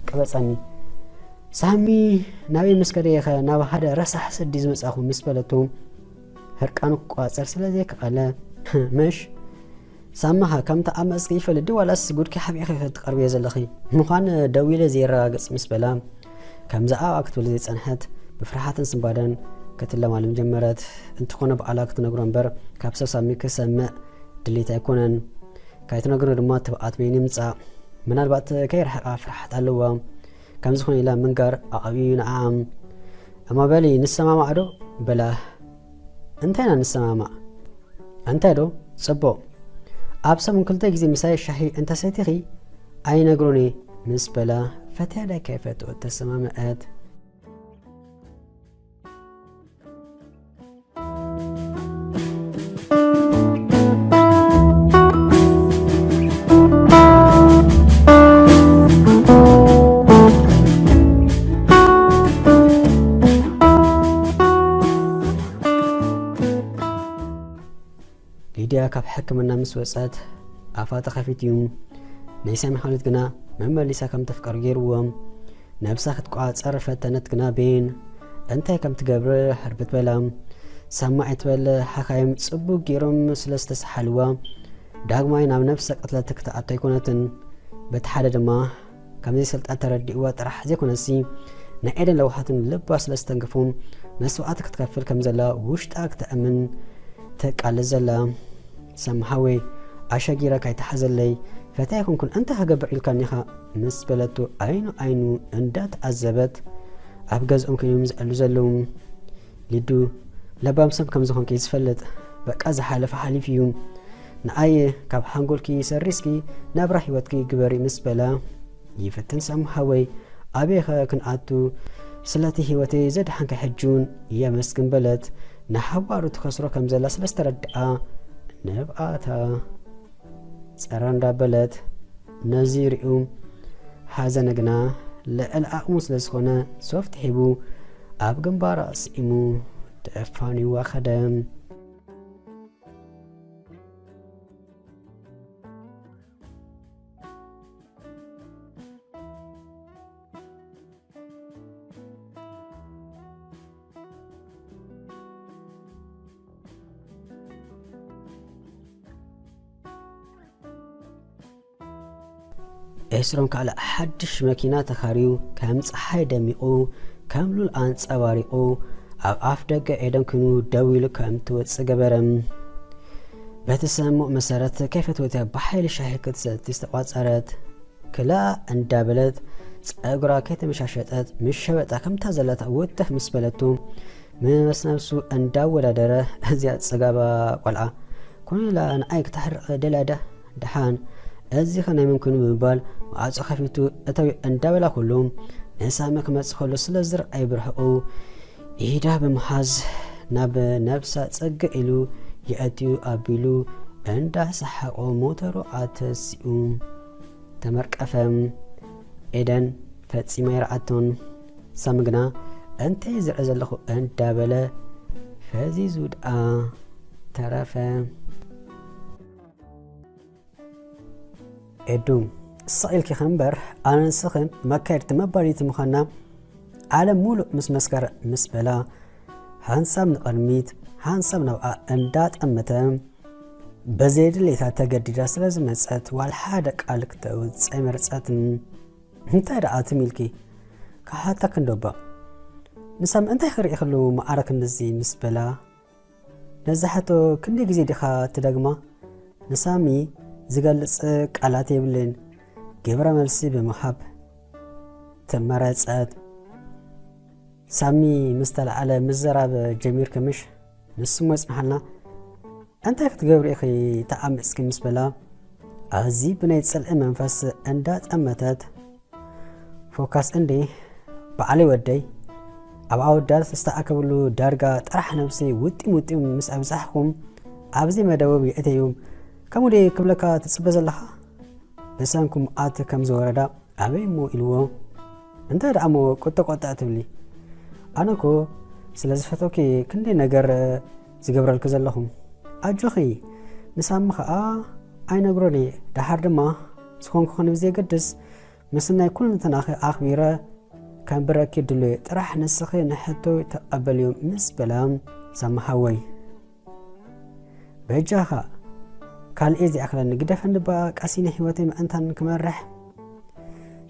ቅበጸኒ። ሳሚ ናበይ ምስ ከደ ኢኸ ናብ ሓደ ረሳሕ ስዲ ዝመጻኹ ምስ በለቶ፣ ህርቃኑ ክቋጸር ስለ ዘይከኣለ፣ ምሽ ሳማኻ ከምቲ ኣብ መእዝኪ ይፈልጥ ድዩ ዋላስ ጉድኪ ሓቢእኺ ክትቐርብዮ ዘለኺ? ምዃን ደዊለ ዘየረጋግጽ ምስ በላ፣ ከምዛ ኣብኣ ክትብል ዘይጸንሐት ብፍርሓትን ስንባደን ክትለማለም ጀመረት። እንተኾነ ባዕላ ክትነግሮ እምበር ካብ ሰብ ሳሚ ክሰምዕ ድሌት ኣይኮነን። ካይትነግሮ ድማ ትብኣት በይኑ ይምጻእ። ምናልባት ከይረሓቓ ፍርሓት ኣለዋ። ከምዚ ኾነ ኢላ ምንጋር ኣቐብዩ ንዓኣ። እሞ በሊ ንሰማማዕ ዶ? በላ። እንታይ ኢና ንሰማማዕ? እንታይ ዶ? ጽቡቕ። ኣብ ሰሙን ክልተ ግዜ ምሳይ ሻሂ እንተሰቲኺ ኣይነግሮን እየ ምስ በላ፣ ፈትያ ዳይ ከይፈትወት ተሰማምዐት። ሊድያ ካብ ሕክምና ምስ ወጸት ኣፋ ተኸፊቱ እዩ። ናይ ሳሚ ሓልዮት ግና መመሊሳ ከም ተፍቅሮ ገይርዎ። ነብሳ ክትቋጸር ፈተነት ግና ቤን እንታይ ከም ትገብር ህርብት በላ። ሰማዒት በለ ሓኻይም ጽቡቕ ገይሮም ስለ ዝተሰሓልዋ፣ ዳግማይ ናብ ነብሰ ቅትለት ክትኣቱ ኣይኮነትን። በቲ ሓደ ድማ፣ ከም ዘይሰልጣን ተረዲእዋ ጥራሕ ዘይኮነሲ፣ ናይ ኤደን ለውሃትን ልባ ስለ ዝተንክፉ፣ መስዋእቲ ክትከፍል ከም ዘላ ውሽጣ ክተእምን ተቃልስ ዘላ። ሰም ሓወይ፣ ኣሸጊረ ካይተሓዘለይ፣ ፈታይ ኣይኮንኩን፣ እንታይ ክገብር ኢልካኒ ኢኻ? ምስ በለቱ፣ ዓይኑ ዓይኑ እንዳተዓዘበት፣ ኣብ ገዝኦም ኮይኖም ዝዕሉ ዘለዉ። ሊዱ፣ ለባም ሰብ ከም ዝኾንኪ ዝፈልጥ፣ በቃ ዝሓለፈ ሓሊፉ እዩ። ንኣየ ካብ ሓንጎልኪ ሰሪስኪ ናብራ ህይወትኪ ግበሪ ምስ በላ፣ ይፍትን ሰም ሓወይ፣ ኣበይኸ ክንኣቱ? ስለቲ ህይወተይ ዘድሓንካ ሕጂ እውን የመስግን በለት። ንሓዋሩ ትኸስሮ ከም ዘላ ስለ ዝተረድኣ፣ ንብኣታ ጸረ እንዳበለት፣ ነዚ ሪኡ ሓዘነ ግና ልዕሊ ዓቕሙ ስለ ዝኾነ፣ ሶፍት ሒቡ ኣብ ግንባራ ስዒሙ ተፋኒዋ ከደ። ኤስሮም ካልእ ሓድሽ መኪና ተኻርዩ፣ ከም ጸሓይ ደሚቑ፣ ከም ሉል ኣንጸባሪቑ፣ ኣብ ኣፍ ደገ ኤደን ኩኑ ደው ኢሉ ከም ትወጽእ ገበረ። በቲ ስምምዕ መሰረት፣ ከይፈተወት ብሓይሊ ሻሂ ክትሰቲ ዝተቋጸረት። ክላ እንዳበለት፣ ጸጉራ ከይተመሻሸጠት፣ ምስ ሸበጣ ከምታ ዘለታ ወተፍ ምስ በለቱ፣ ምስ ነብሱ እንዳወዳደረ፣ "እዚኣ ጽጋባ ቆልዓ፣ ኮነ ኢላ ንዓይ ክተሕርቕ ደልያ ድያ? ደሓን፣ እዚኸ ናይ መን ኮይኑ?" ብምባል፣ ማዕጾ ከፊቱ፣ "እተዊ" እንዳበላ ኩሉ፣ ንሳሚ ክመጽእ ከሎ ስለ ዝረኣይ ብርሕቑ፣ ኢዳ ብምሓዝ፣ ናብ ነብሳ ጽግዕ ኢሉ፣ የእትዩ ኣቢሉ፣ እንዳሰሓቖ ሞተሩ ኣተሲኡ ተመርቀፈ። ኤደን ፈጺማ ኣይረኣቶን። ሳሚ ግና፣ "እንታይ ዝርኢ ዘለኹ?" እንዳበለ ፈዚዙ ደኣ ተረፈ። ኤዱ፣ ስቕ ኢልኪ ኸምበር፣ ኣነ ንስኽን መካየድቲ መባልይቲ ምዃንና ዓለም ሙሉእ ምስ መስከረ፣ ምስ በላ፣ ሓንሳብ ንቕድሚት፣ ሓንሳብ ናብኣ እንዳጠመተ፣ በዘየድልየታ ተገዲዳ ስለ ዝመጸት፣ ዋላ ሓደ ቃል ክተውጽእ ኣይመረጸትን። እንታይ ደኣ ትም ኢልኪ? ክሓተኪ እንዶ እባ። ንሳሚ እንታይ ክርኢ ከለዉ መዓረ ክንድዚ ምስ በላ፣ ነዛ ሕቶ ክንደይ ግዜ ዲኻ ትደግማ? ንሳሚ ዝገልጽ ቃላት የብልን። ግብረ መልሲ ብምሃብ ተመረጸት። ሳሚ ምስ ተለዓለ ምዝራብ ጀሚርኪ ምሽ? ንሱ እሞ ይጽንሓልና። እንታይ ክትገብሪ ኢኺ ተዓሚጽኪ ምስ በላ፣ ኣዚ ብናይ ጽልኢ መንፈስ እንዳጠመተት፣ ፎካስ እንዴ በዓለይ ወደይ፣ ኣብ ኣወዳት ዝተኣከብሉ ዳርጋ ጥራሕ ነብሰይ ውጢም ውጢም ምስ ኣብዛሕኹም፣ ኣብዚ መደቦም የእተዩ። ከምኡ ድየ ክብለካ ትጽበ ዘለኻ? ብሰንኩም ኣት ከም ዝወረዳ ኣበይ እሞ ኢልዎ። እንታይ ደኣ እሞ ቁጥዕ ቁጥዕ ትብሊ? ኣነ እኮ ስለ ዝፈተውኪ ክንደይ ነገር ዝገብረልኪ ዘለኹ። ኣጆኺ፣ ንሳሚ ኸኣ ኣይነግሮን እየ። ደሓር ድማ ዝኾንኩ ኹን ብዘየገድስ፣ ምስናይ ኩልንትናኺ ኣኽቢረ ከንብረኪ ድሉየ። ጥራሕ ንስኺ ንሕቶይ ተቐበልዮ ምስ በላ፣ ሳሚ ሓወይ፣ በጃኻ ካልእ እየ ዘይኣኽለኒ፣ ግደፈኒ እባ፣ ቀሲነ ህይወተይ ምእንታን ክመርሕ።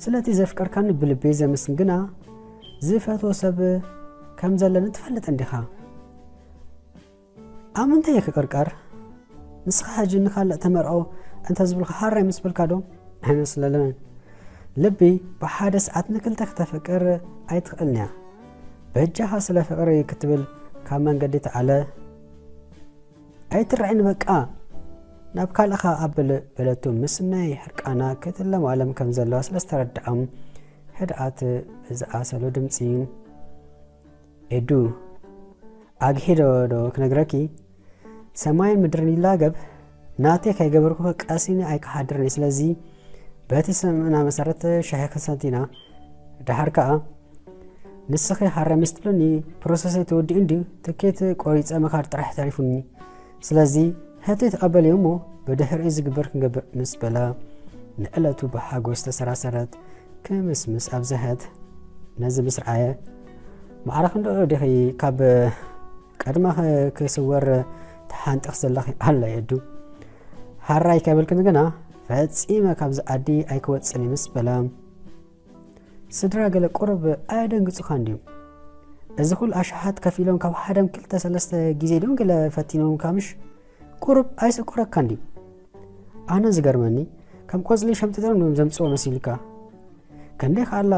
ስለቲ ዘፍቀርካኒ ብልበይ ዘመስግን ግና፣ ዝፈትዎ ሰብ ከም ዘለኒ ትፈልጥ እንዲኻ። ኣብ ምንታይ እየ ክቅርቀር? ንስኻ ሕጂ ንኻልእ ተመርዖ እንተ ዝብልካ ሓራይ ምስ በልካ ዶ? ኣይመስለንን። ልቢ ብሓደ ሰዓት ንክልተ ክተፍቅር ኣይትኽእልን እያ። በጃኻ ስለ ፍቅሪ ክትብል ካብ መንገዲ ተዓለ። ኣይትርዓኒ በቃ፣ ናብ ካልእኻ ኣብል በለቱ። ምስናይ ሕርቃና ክትለማለም ከም ዘለዋ ስለ ዝተረድኣም ህድኣት ብዝኣሰሎ ድምፂ፣ ኤዱ፣ ኣግሂዶ ዶ ክነግረኪ? ሰማይን ምድርን ይላገብ፣ ናተይ ከይገበርኩ ቀሲኒ ኣይክሓድርን እየ። ስለዚ በቲ ስምምዕና መሰረት ሻሂ ክንሰቲ ኢና። ደሓር ከኣ ንስኺ ሃረ ምስ ትብልኒ፣ ፕሮሰሰይ ተወዲኡ እንድዩ፣ ትኬት ቆሪጸ ምኻድ ጥራሕ ተሪፉኒ። ስለዚ ሕቶይ ተቐበልዮ እሞ ብድሕሪኡ ዝግበር ክንገብር ምስ በላ፣ ንዕለቱ ብሓጎስ ተሰራሰረት፣ ክምስምስ ኣብዝሐት። ነዚ ምስ ረኣየ፣ ማዕረ ክንድኡ ዲኺ ካብ ኣድማኺ ክስወር ተሓንጢኽ ዘለኺ ኣላ የዱ። ሓራይ ከብልክን ግና ፈጺመ ካብዚ ዓዲ ኣይክወጽን እየ ምስ በላ፣ ስድራ ገለ ቁሩብ ኣየደንግጹኻን ድዮም? እዚ ኩሉ ኣሽሓት ከፊሎም ካብ ሓደም ክልተ ሰለስተ ግዜ ድዮም ገለ ፈቲኖምካ ምሽ? ቁሩብ ኣይስቁረካን ድዩ? ኣነ ዝገርመኒ ከም ቆጽሊ ሸምጢጦም እዮም ዘምጽዎ መሲልካ። ክንደይ ከኣላ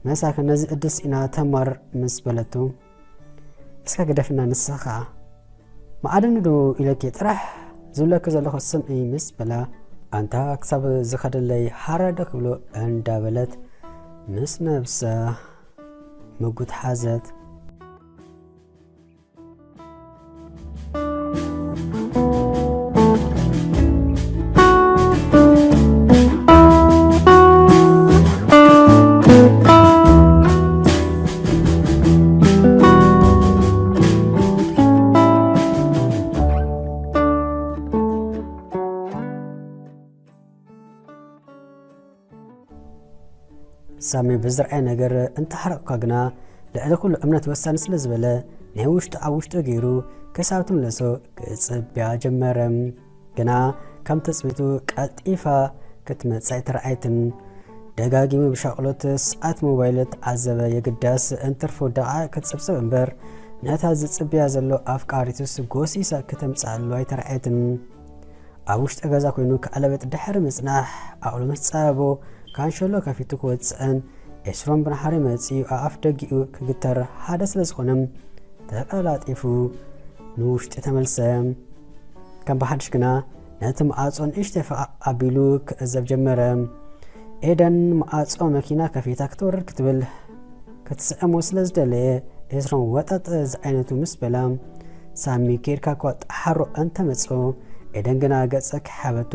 መሳኪን ነዚ ዕድል ስኢና ተማር ምስ በለቶ፣ እስካ ግደፍና ንስኻ ከኣ መዓድኒ ዶ ኢለኪ ጥራሕ ዝብለኪ ዘለኹ ስምዒ ምስ በላ፣ ኣንታ ክሳብ ዝኸደለይ ሓራዶ ክብሎ እንዳበለት ምስ ነብሳ ምጉት ሓዘት። ሳሚ ብዝረኣየ ነገር እንተሓረቕካ ግና ልዕሊ ኩሉ እምነት ወሳኒ ስለ ዝበለ ናይ ውሽጡ ኣብ ውሽጡ ገይሩ ክሳብ ትምለሶ ክጽብያ ጀመረ። ግና ከም ትጽቢቱ ቀልጢፋ ክትመጽእ ኣይተረኣየትን። ደጋጊሙ ብሻቕሎት ሰዓት ሞባይል ተዓዘበ። የግዳስ እንትርፎ ደቓ ክትጽብጽብ እምበር ነታ ዝጽብያ ዘሎ ኣፍቃሪቱስ ጎሲሳ ክተምጽኣሉ ኣይተረኣየትን። ኣብ ውሽጢ ገዛ ኮይኑ ክዕለበጥ ድሕሪ ምጽናሕ ዓቕሉ ምስ ጸበቦ ካንሸሎ ከፊቱ ክወጽእን ኤስሮም ብናሓሪ መጺኡ ኣፍ ደጊኡ ክግተር ሓደ ስለ ዝኾነ ተቐላጢፉ ንውሽጢ ተመልሰ። ከም ብሓድሽ ግና ነቲ መዓጾ ንእሽተይ ፈቓቕ ኣቢሉ ክዕዘብ ጀመረ። ኤደን መዓጾ መኪና ከፊታ ክትወርድ ክትብል ክትስዕሞ ስለ ዝደለየ ኤስሮም ወጠጥ ዝዓይነቱ ምስ በላ ሳሚ ኬድካ እኳ ጠሓሮ እንተመጾ ኤደን ግና ገጸ ክሓበቶ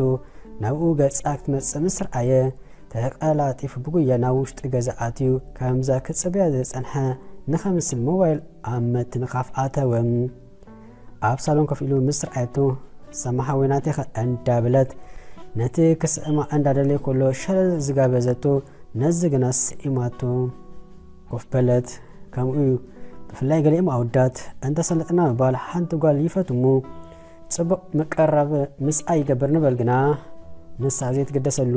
ናብኡ ገጻ ክትመጽእ ምስ ረኣየ ተቐላጢፉ ብጉያ ናብ ውሽጢ ገዛ ኣትዩ ከምዛ ክጽብያ ዝጸንሐ ንኸምስል ሞባይል ኣብ መትንኻፍ ኣተወ። ኣብ ሳሎን ኮፍ ኢሉ ምስ ረኣየቶ ሰማሓወይ ናቴኸ እንዳበለት ነቲ ክስዕማ እንዳደለየ ከሎ ሸለል ዝጋበዘቶ ነዚ ግና ስዒማቶ ኮፍ በለት። ከምኡ እዩ ብፍላይ ገሊኦም ኣወዳት እንተሰለጥና ምባል ሓንቲ ጓል ይፈትሙ ጽቡቕ ምቅርራብ ምስኣ ይገብር ንበል ግና ንሳ ዘይትግደሰሉ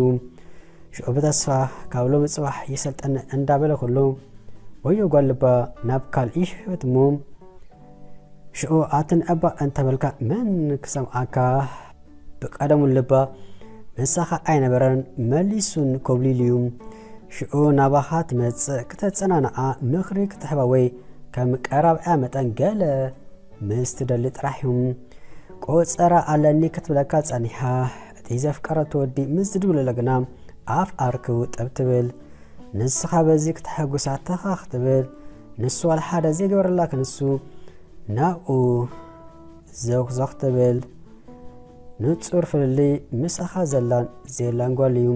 ሽዑ ብተስፋ ካብ ሎሚ ጽባሕ ይሰልጠኒ እንዳበለ ከሎ ወዮ ጓል ልባ ናብ ካልእ ይሕበት እሞ ሽዑ ኣትን እባ እንተበልካ መን ክሰምዓካ? ብቀደሙ ልባ ምሳኻ ኣይነበረን መሊሱን ኮብሊሉ እዩ። ሽዑ ናባኻ ትመጽእ ክተጸናንዓ ምኽሪ ክትሕባ ወይ ከም ቀራብዕያ መጠን ገለ ምስ ትደሊ ጥራሕ እዩ። ቆጸራ ኣለኒ ክትብለካ ጸኒሓ እቲ ዘፍቀረቶ ወዲ ምስ ዝድውለላ ግና ኣፍ ኣርክቡ ጠብ ትብል። ንስኻ በዚ ክትሕጉሳ ተኻ ክትብል ንሱ ዋላ ሓደ ዘይገበረላ ክንሱ ናብኡ ዘኽዘኽ ትብል። ንጹር ፍልልይ ምሳኻ ዘላን ዘየላን ጓል እዩ።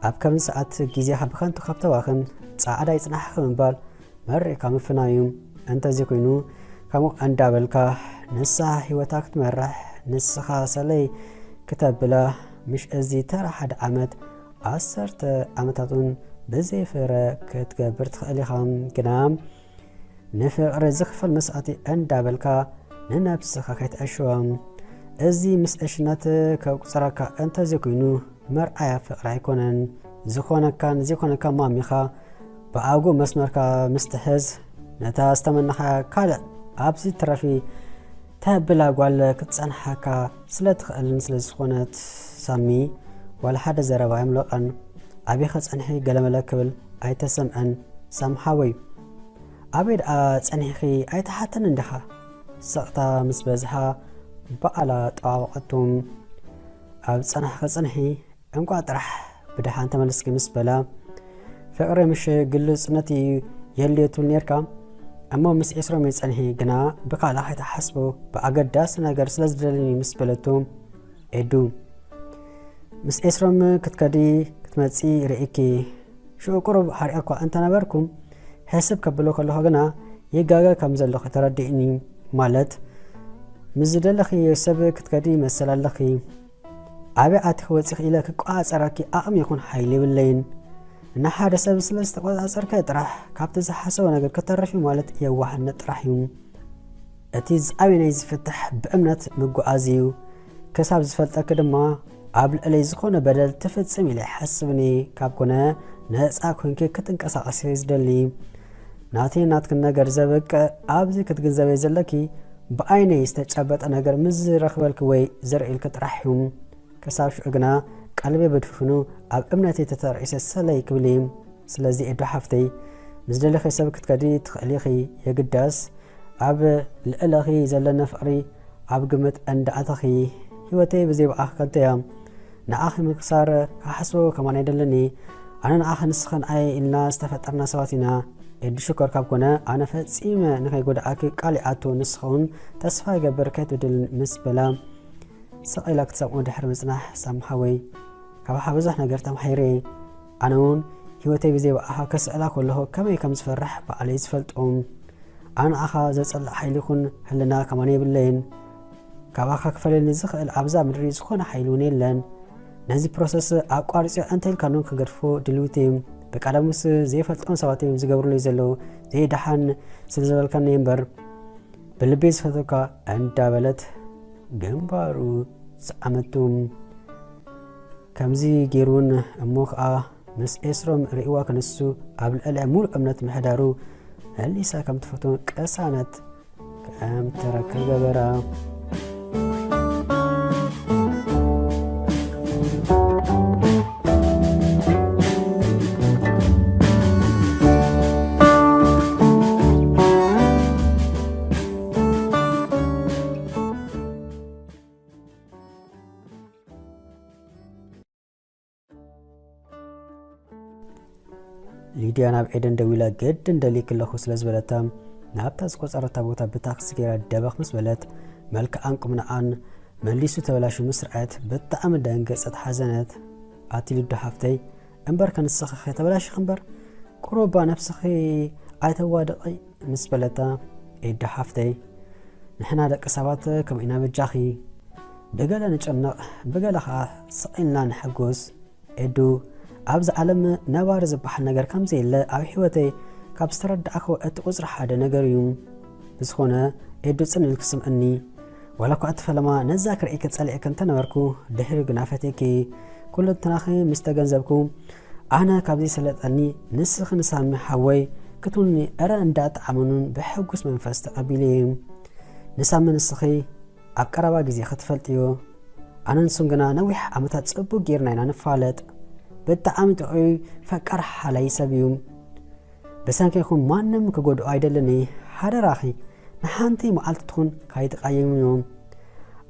ኣብ ከምዚ ሰዓት ግዜኻ ብኸንቱ ካብ ተባኽን ጻዕዳ ይጽናሕኺ ምባል መሪቕካ ምፍናው እዩ። እንተዘይኮይኑ ከምኡ እንዳበልካ ንሳ ህይወታ ክትመርሕ ንስኻ ሰለይ ክተብላ ምሽ እዚ ተራ ሓደ ዓመት ዓሰርተ ዓመታቱን ብዘይ ፍረ ክትገብር ትኽእል ኢኻ። ግና ንፍቕሪ ዝኽፈል መስዋእቲ እንዳበልካ ንነብስኻ ከይትዕሽዋ። እዚ ምስ ዕሽነት ከቁጽረካ እንተዘይኮይኑ መርኣያ ፍቕሪ ኣይኮነን። ዝኾነካን ዘይኮነካ ማሚኻ ብኣጉ መስመርካ ምስ ትሕዝ ነታ ዝተመነኻ ካልእ ኣብዚ ትረፊ ተብላ ጓል ክትጸንሓካ ስለ ትኽእልን ስለ ዝኾነት ሳሚ ዋላ ሓደ ዘረባ ኣይምለቐን። ኣበይ ከጸንሒ ገለመለ ክብል ኣይተሰምዐን። ሳሚ ሓወይ ኣበይ ደኣ ጸኒሕኺ ኣይተሓተን እንዲኻ? ስቕታ ምስ በዝሓ ባዕላ ጠዋወቐቶም። ኣብ ጸናሕኺ ጽንሒ እንቋዕ ጥራሕ ብደሓን ተመለስኪ ምስ በላ ፍቕሪ ምሽ ግልጽነት እዩ የድልዮ ትብል ነርካ እሞ ምስ ኤስሮም እዩ ጸኒሒ ግና ብካልእ ከይትሓስቦ ብኣገዳሲ ነገር ስለ ዝደለኒ ምስ በለቶ ኤዱ ምስ ኤስሮም ክትከዲ ክትመጺ ርእኪ ሽዑ ቁሩብ ሓሪቐ እኳ እንተነበርኩ ሕስብ ከብሎ ከለኹ ግና ይጋገ ከም ዘለኹ ተረዲእኒ ማለት ምስ ዝደለኺ ሰብ ክትከዲ ይመስል ኣለኺ ኣበይ ኣቲኺ ወጺኺ ኢለ ክቆጻጸረኪ ዓቕሚ ይኹን ሓይሊ የብለይን። ንሓደ ሰብ ስለ ዝተቆጻጸርከ ጥራሕ ካብቲ ዝሓሰቦ ነገር ክተርፍ እዩ ማለት የዋህነት ጥራሕ እዩ። እቲ ዝዓበየ ናይ ዝፍትሕ ብእምነት ምጉዓዝ እዩ። ክሳብ ዝፈልጠኪ ድማ ኣብ ልዕለይ ዝኾነ በደል ትፍጽም ኢለ ይሓስብኒ ካብ ኮነ ነጻ ኮንኪ ክትንቀሳቐሲ ዝደሊ። ናተይ ናትክን ነገር ዘበቅዕ ኣብዚ ክትግንዘበይ ዘለኪ ብኣይነይ ዝተጨበጠ ነገር ምስ ዝረኽበልኪ ወይ ዝርእልኪ ጥራሕ እዩ። ክሳብ ሽዑ ግና ቀልበይ ብድፍኑ ኣብ እምነተይ ተተርዒሰ ሰለይ ክብል እዩ። ስለዚ ኤዶ ሓፍተይ ምስ ደለኺ ሰብ ክትከዲ ትኽእሊ ኢኺ። የግዳስ ኣብ ልዕለኺ ዘለኒ ፍቕሪ ኣብ ግምት እንዳኣተኺ ህይወተይ ብዘይ ብኣኺ ከንቶ እያ። ንኣኺ ምክሳር ክሓስቦ ከማን ኣይደለኒ። ኣነ ንኣኺ ንስኺ ንኣይ ኢልና ዝተፈጠርና ሰባት ኢና። ኤዱ ሽኮር ካብ ኮነ ኣነ ፈጺመ ንኸይጎድኣኪ ቃል ይኣቱ። ንስኺ እውን ተስፋ ይገብር ከይትብድል ምስ በላ ስቕ ኢላ ክትሰምዖ ድሕሪ ምጽናሕ ሳሚ ሓወይ ካባኻ ብዙሕ ነገር ተማሂረ። ኣነ እውን ህይወተይ ብዘይ ብኣኻ ከስዕላ ከለኹ ከመይ ከም ዝፈርሕ ባዕለይ ዝፈልጦ። ኣነ ንኣኻ ዘጸልእ ሓይሊ ይኹን ህልና ከማን የብለይን። ካባኻ ክፈልየኒ ዝኽእል ኣብዛ ምድሪ ዝኾነ ሓይሊ እውን የለን። ነዚ ፕሮሰስ ኣቋሪጸ እንተኢልካ ኖን ክገድፎ ድልውቲ እዩ። ብቀደሙስ ዘይፈልጦም ሰባት እዮም ዝገብሩለይ ዘለዉ። ዘይደሓን ስለ ዝበልካኒ እምበር ብልበይ ዝፈተካ እንዳበለት ግንባሩ ሰዓመቱ። ከምዚ ገይሩን እሞ ኸኣ ምስ ኤስሮም ርእይዋ ክንሱ ኣብ ልዕሊኣ ሙሉእ እምነት ምሕዳሩ መሊሳ ከም ትፈትዎ ቅሳነት ከም ትረክብ ገበራ። ሊድያ ናብ ኤደን ደዊላ ግድን ደልይኪ ኣለኹ ስለ ዝበለታ ናብታ ዝቆጸረታ ቦታ ብታክሲ ገይራ ደበኽ ምስ በለት መልክዓን ቁምንዓን መሊሱ ተበላሹ ምስ ረኣየት ብጣዕሚ ደንገጸት ሓዘነት። ኣቲ ሊዱ ሓፍተይ እምበር ከንስኺ ተበላሽኺ እምበር ቁሩባ ነብስኺ ኣይተዋድቒ ምስ በለታ ኤዱ ሓፍተይ ንሕና ደቂ ሰባት ከምኡ ኢና በጃኺ ብገለ ንጨነቕ ብገለ ኸዓ ስቕ ኢልና ንሕጎስ። ኤዱ ኣብዚ ዓለም ነባሪ ዝበሃል ነገር ከም ዘየለ ኣብ ህይወተይ ካብ ዝተረዳእኩ እቲ ቁፅሪ ሓደ ነገር እዩ። ብዝኾነ ኤዱ ፅን ኢልኪ ስምዕኒ። ዋላ እኳ እቲ ፈለማ ነዛ ክርእይኪ ፀሊእኪ እንተነበርኩ ድሕሪኡ ግና ፈትየኪ ኩለንትናኺ ምስ ተገንዘብኩ ኣነ ካብ ዘይሰለጠኒ ንስኺ ንሳሚ ሓወይ ክትውኒ እረ እንዳጠዓመኑን ብሕጉስ መንፈስ ተቐቢለየ። ንሳሚ ንስኺ ኣብ ቀረባ ግዜ ክትፈልጥዮ። ኣነን ንሱን ግና ነዊሕ ዓመታት ጽቡቕ ጌርና ኢና ንፋለጥ። ብጣዕሚ ጥዑይ ፈቃር ሓላይ ሰብ እዩ። ብሰንኪ ይኹን ማንም ክጎድኦ ኣይደልን እየ። ሓደራኺ ንሓንቲ መዓልቲ ትኹን ካይትቃየምዮ።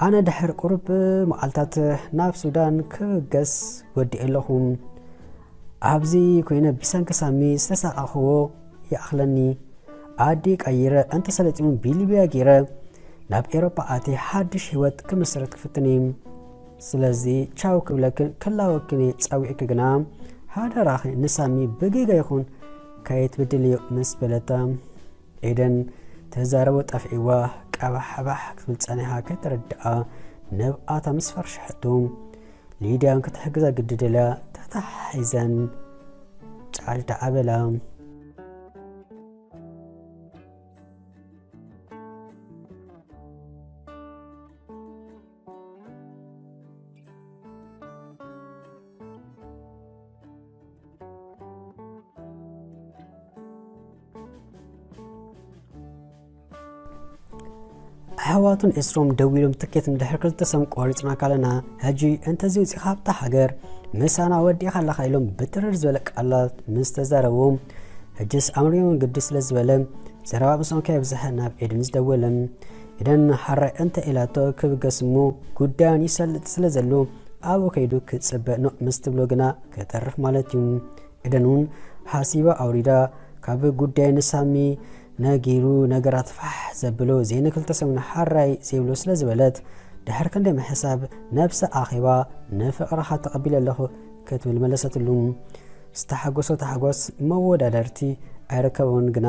ኣነ ድሕሪ ቁሩብ መዓልታት ናብ ሱዳን ክብገስ ወዲኤ ኣለኹ። ኣብዚ ኮይነ ብሰንኪ ሳሚ ዝተሳቐኽዎ ይኣኽለኒ። ዓዲ ቀይረ እንተሰለጢኑ ብሊብያ ገይረ ናብ ኤሮፓ ኣትየ ሓድሽ ህይወት ክምስርት ክፍትን እየ። ስለዚ ቻው ክብለክን ክላወክን እየ ጸዊዕኪ ግና ሓደራኺ ንሳሚ ብጌጋ ይኹን ከየትብድልዮ ምስ በለታ ኤደን ተዛረቦ ጠፍዒዋ ቀባሕባሕ ክትብል ጸኒሓ ከይተረድኣ ንብኣታ ምስ ፈርሸሐቶ ሊድያን ክትሕግዛ ግድድ ኢላ ተታሒዘን ጫጭ ደዓ በላ። ኣሕዋቱን ኤስሮም ደዊሎም ትኬት ንድሕሪ ክልተ ሰሙን ቆሪፅና ካለና ሕጂ እንተዚ ውፂኻ ኣብታ ሃገር ምሳና ወዲእኻ ኣለኻ ኢሎም ብትርር ዝበለ ቃላት ምስ ተዛረቡ ሕጅስ ኣምሪዮን ግዲ ስለ ዝበለ ዘረባ ብሶም ከየብዝሐ ናብ ኤደን ዝደወለ። ኤደን ሓራይ እንተ ኢላቶ ክብገስ እሞ ጉዳያን ይሰልጥ ስለ ዘሎ ኣብኡ ከይዱ ክፅበ ኖእ ምስ ትብሎ ግና ክተርፍ ማለት እዩ። ኤደን እውን ሓሲባ ኣውሪዳ ካብ ጉዳይ ንሳሚ ነጊሩ ነገራት ፋሕ ዘብሎ ዘይንክልተ ሰሙን ሓራይ ዘይብሎ ስለ ዝበለት ድሕር ክንደይ ምሕሳብ ነብሰ ኣኼባ ንፍቕርኻ ተቐቢለ ኣለኹ ክትብል መለሰትሉ። ዝተሓጎሶ ታሕጎስ መወዳደርቲ ኣይርከቦን ግና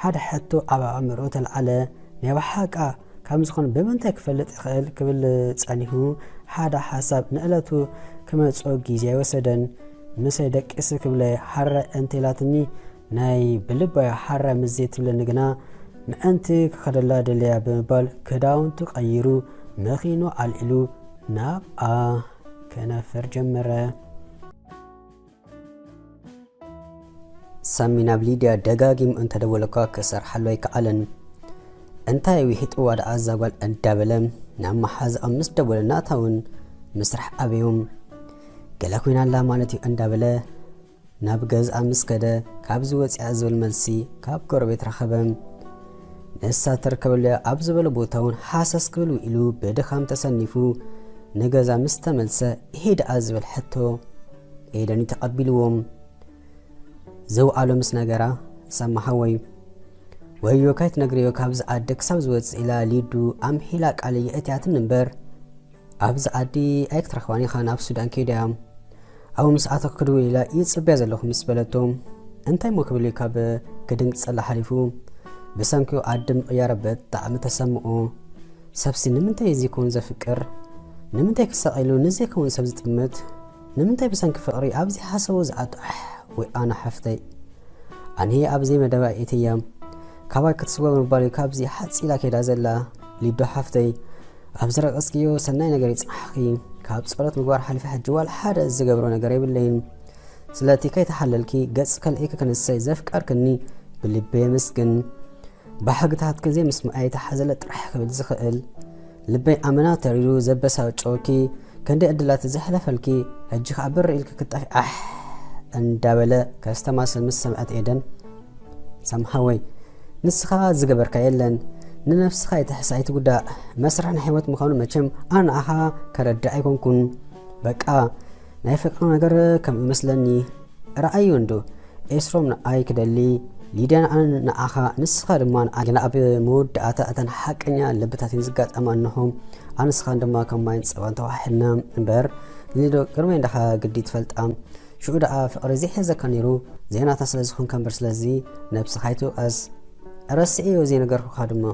ሓደ ሕቶ ኣብ ኣእምሮ ተልዓለ። ናይ ብሓቃ ከም ዝኾነ ብምንታይ ክፈልጥ ይኽእል ክብል ጸኒሑ ሓደ ሓሳብ ንእለቱ ክመጾ ግዜ ኣይወሰደን። ምሰይ ደቂስ ክብለ ሓረ እንተኢላትኒ ናይ ብልባዮ ሓረ ምስ ዘይትብለኒ ግና ምእንቲ ክኸደላ ደለያ ብምባል ክዳውንቱ ቀይሩ መኺኑ ኣልዒሉ ናብኣ ከነፍር ጀመረ። ሳሚ ናብ ሊድያ ደጋጊሙ እንተደወለ እኳ ክሰርሓሉ ኣይከኣለን። እንታይ ውሒጥዋ ደኣ እዛ ጓል እንዳበለ ናብ መሓዛኣ ምስ ደወለ ናታ እውን ምስራሕ ኣበዮም። ገለ ኮይና ኣላ ማለት እዩ እንዳበለ ናብ ገዝኣ ምስ ከደ ካብዚ ወፂኣ ዝብል መልሲ ካብ ጎረቤት ረኸበ። ንሳ ትርከበሉ ኣብ ዝበሎ ቦታ እውን ሃሰስ ክብል ውዒሉ ብድኻም ተሰኒፉ ንገዛ ምስ ተመልሰ ይሄ ደኣ ዝብል ሕቶ ኤደን እዩ ተቐቢልዎም። ዘውዓሎ ምስ ነገራ ሳሚ ሓወይ ወዮ ካይትነግርዮ ካብዚ ዓዲ ክሳብ ዝወፅእ ኢላ ሊዱ ኣምሒላ ቃል የእትያትን እምበር ኣብዚ ዓዲ ኣይክትረኽባን ኢኻ ናብ ሱዳን ከይዳ እያ ኣብኡ ምስ ኣተኹ ክድውል ኢላ ይፅበያ ዘለኹ ምስ በለቶ እንታይ እሞ ክብል እዩ ካብ ክድንግፀላ ሓሊፉ ብሰንኪ ዓዲ ምቕያር ብጣዕሚ ተሰምኦ ሰብሲ ንምንታይ እዚ ይከውን ዘፍቅር ንምንታይ ክሳቕ ኢሉ ንዘይከውን ሰብ ዝጥምት ንምንታይ ብሰንኪ ፍቕሪ ኣብዚ ሓሰቦ ዝኣቱ ኣሕ ወይ ኣነ ሓፍተይ ኣነ ኣብ ዘይመደባ እትያ ካባይ ክትስወ ብምባል እዩ ካብዚ ሓፂላ ከይዳ ዘላ ሊዶ ሓፍተይ ኣብ ዝረቀስክዮ ሰናይ ነገር ይፅናሕኺ ካብ ፀሎት ምግባር ሓሊፈ ሕጂ ዋላ ሓደ ዝገብሮ ነገር የብለይን ስለቲ ከይተሓለልኪ ገፅ ከልኢኪ ክንሰይ ዘፍቀርክኒ ብልቢ የመስግን ብሕግታትኪ ዘይምስምዐይ ተሓዘለ ጥራሕ ክብል ዝኽእል ልበይ ኣመና ተሪሩ ዘበሳጨወኪ ክንደይ ዕድላት ዘሕለፈልኪ ሕጂ ከዓ ብር ኢልኪ ክትጠፊ ኣሕ እንዳበለ ከስተማስል ምስ ሰምዐት ኤደን ሳምሓወይ ንስኻ ዝገበርካ የለን ንነብስኻ ይትሕስ ኣይትጉዳእ መስርሕ ናይ ህይወት ምዃኑ መቸም ኣነ ንኣኻ ከረድእ ኣይኮንኩን በቃ ናይ ፍቅሪ ነገር ከም ይመስለኒ ረኣዩ እንዶ ኤስሮም ንኣይ ክደሊ ሊድያን ኣነ ንኣኻ ንስኻ ድማ ንኣይ ግን ኣብ መወዳእታ እተን ሓቀኛ ልብታትን ዝጋጠማ እንሆ ኣንስኻን ድማ ከም ማይን ፀባን ተዋሕድና እምበር ሊዶ ቅድመይ እንዳኻ ግዲ ትፈልጣ ሽዑ ደኣ ፍቕሪ ዘይሕዘካ ነይሩ ዘይናታ ስለ ዝኾንካ እምበር ስለዚ ነብስኻ ኣይትውቀስ ረስዕዮ ዘይነገርኩኻ ድማ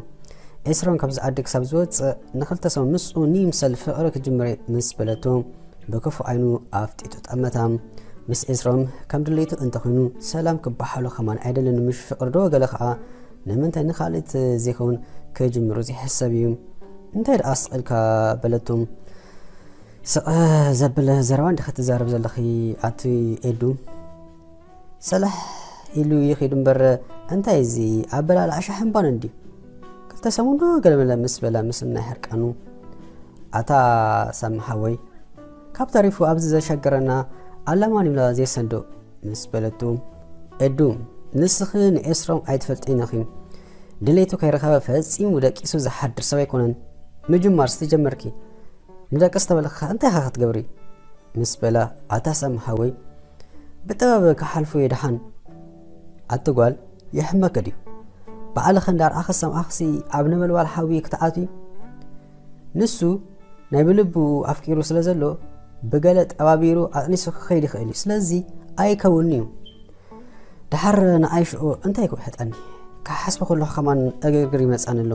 ኤስሮም ካብዚ ዓዲ ክሳብ ዝወፅእ ንክልተ ሰብ ምስኡ ንይምሰል ፍቕሪ ክጅምር ምስ በለቶ ብክፉእ ዓይኑ ኣፍጢጡ ጠመታ። ምስ ኤስሮም ከም ድሌቱ እንተኾይኑ ሰላም ክበሓሎ ከማን ኣይደልን ምሽ ፍቕሪ ዶ ገለ ኸዓ ንምንታይ ንኻልእት ዘይከውን ክጅምሩ ዘይሕሰብ እዩ። እንታይ ደኣ ስቕ ኢልካ በለቶ። ስቕ ዘብል ዘረባ እንዲኺ ትዛረብ ዘለኺ ኣቲ ኤዱ። ሰላሕ ኢሉ ይኺድ እምበር እንታይ እዚ ኣበላልዓ ሻሕን ባንን ድዩ? ክልተ ሰሙን ዶ ገለመለ ምስ በላ ምስናይ ሕርቃኑ ኣታ ሳሚ ሓወይ ካብ ተሪፉ ኣብዚ ዘሸገረና ኣላማን ይብላ ዘይሰንዶ ምስ በለቱ ኤዱ ንስኺ ንኤስሮም ኣይትፈልጥን ኢኺ ድሌቱ ከይረኸበ ፈጺሙ ደቂሱ ዝሓድር ሰብ ኣይኮነን ምጅማር ስትጀመርኪ ንደቂ ዝተበለኻ እንታይ ኢኻ ክትገብሪ ምስ በላ ኣታ ሳሚ ሓወይ ብጥበብ ክሓልፎ ይድሓን ኣቲ ጓል ይሕመኪ ድዩ ባዕልኺ እንዳርኣኺ ዝሰምዓኽሲ ኣብ ነበልባል ሓዊ ክትኣትዊ ንሱ ናይ ብልቡ ኣፍቂሩ ስለ ዘሎ ብገለ ጠባቢሩ ኣጥኒሱ ክኸይድ ይኽእል እዩ ስለዚ ኣይከውንን'ዩ ደሓር ንኣይ ሽዑ እንታይ ክውሕጠኒ ክሓስቦ ከለኹ ከማን ዕግርግር ይመጻኒ ኣሎ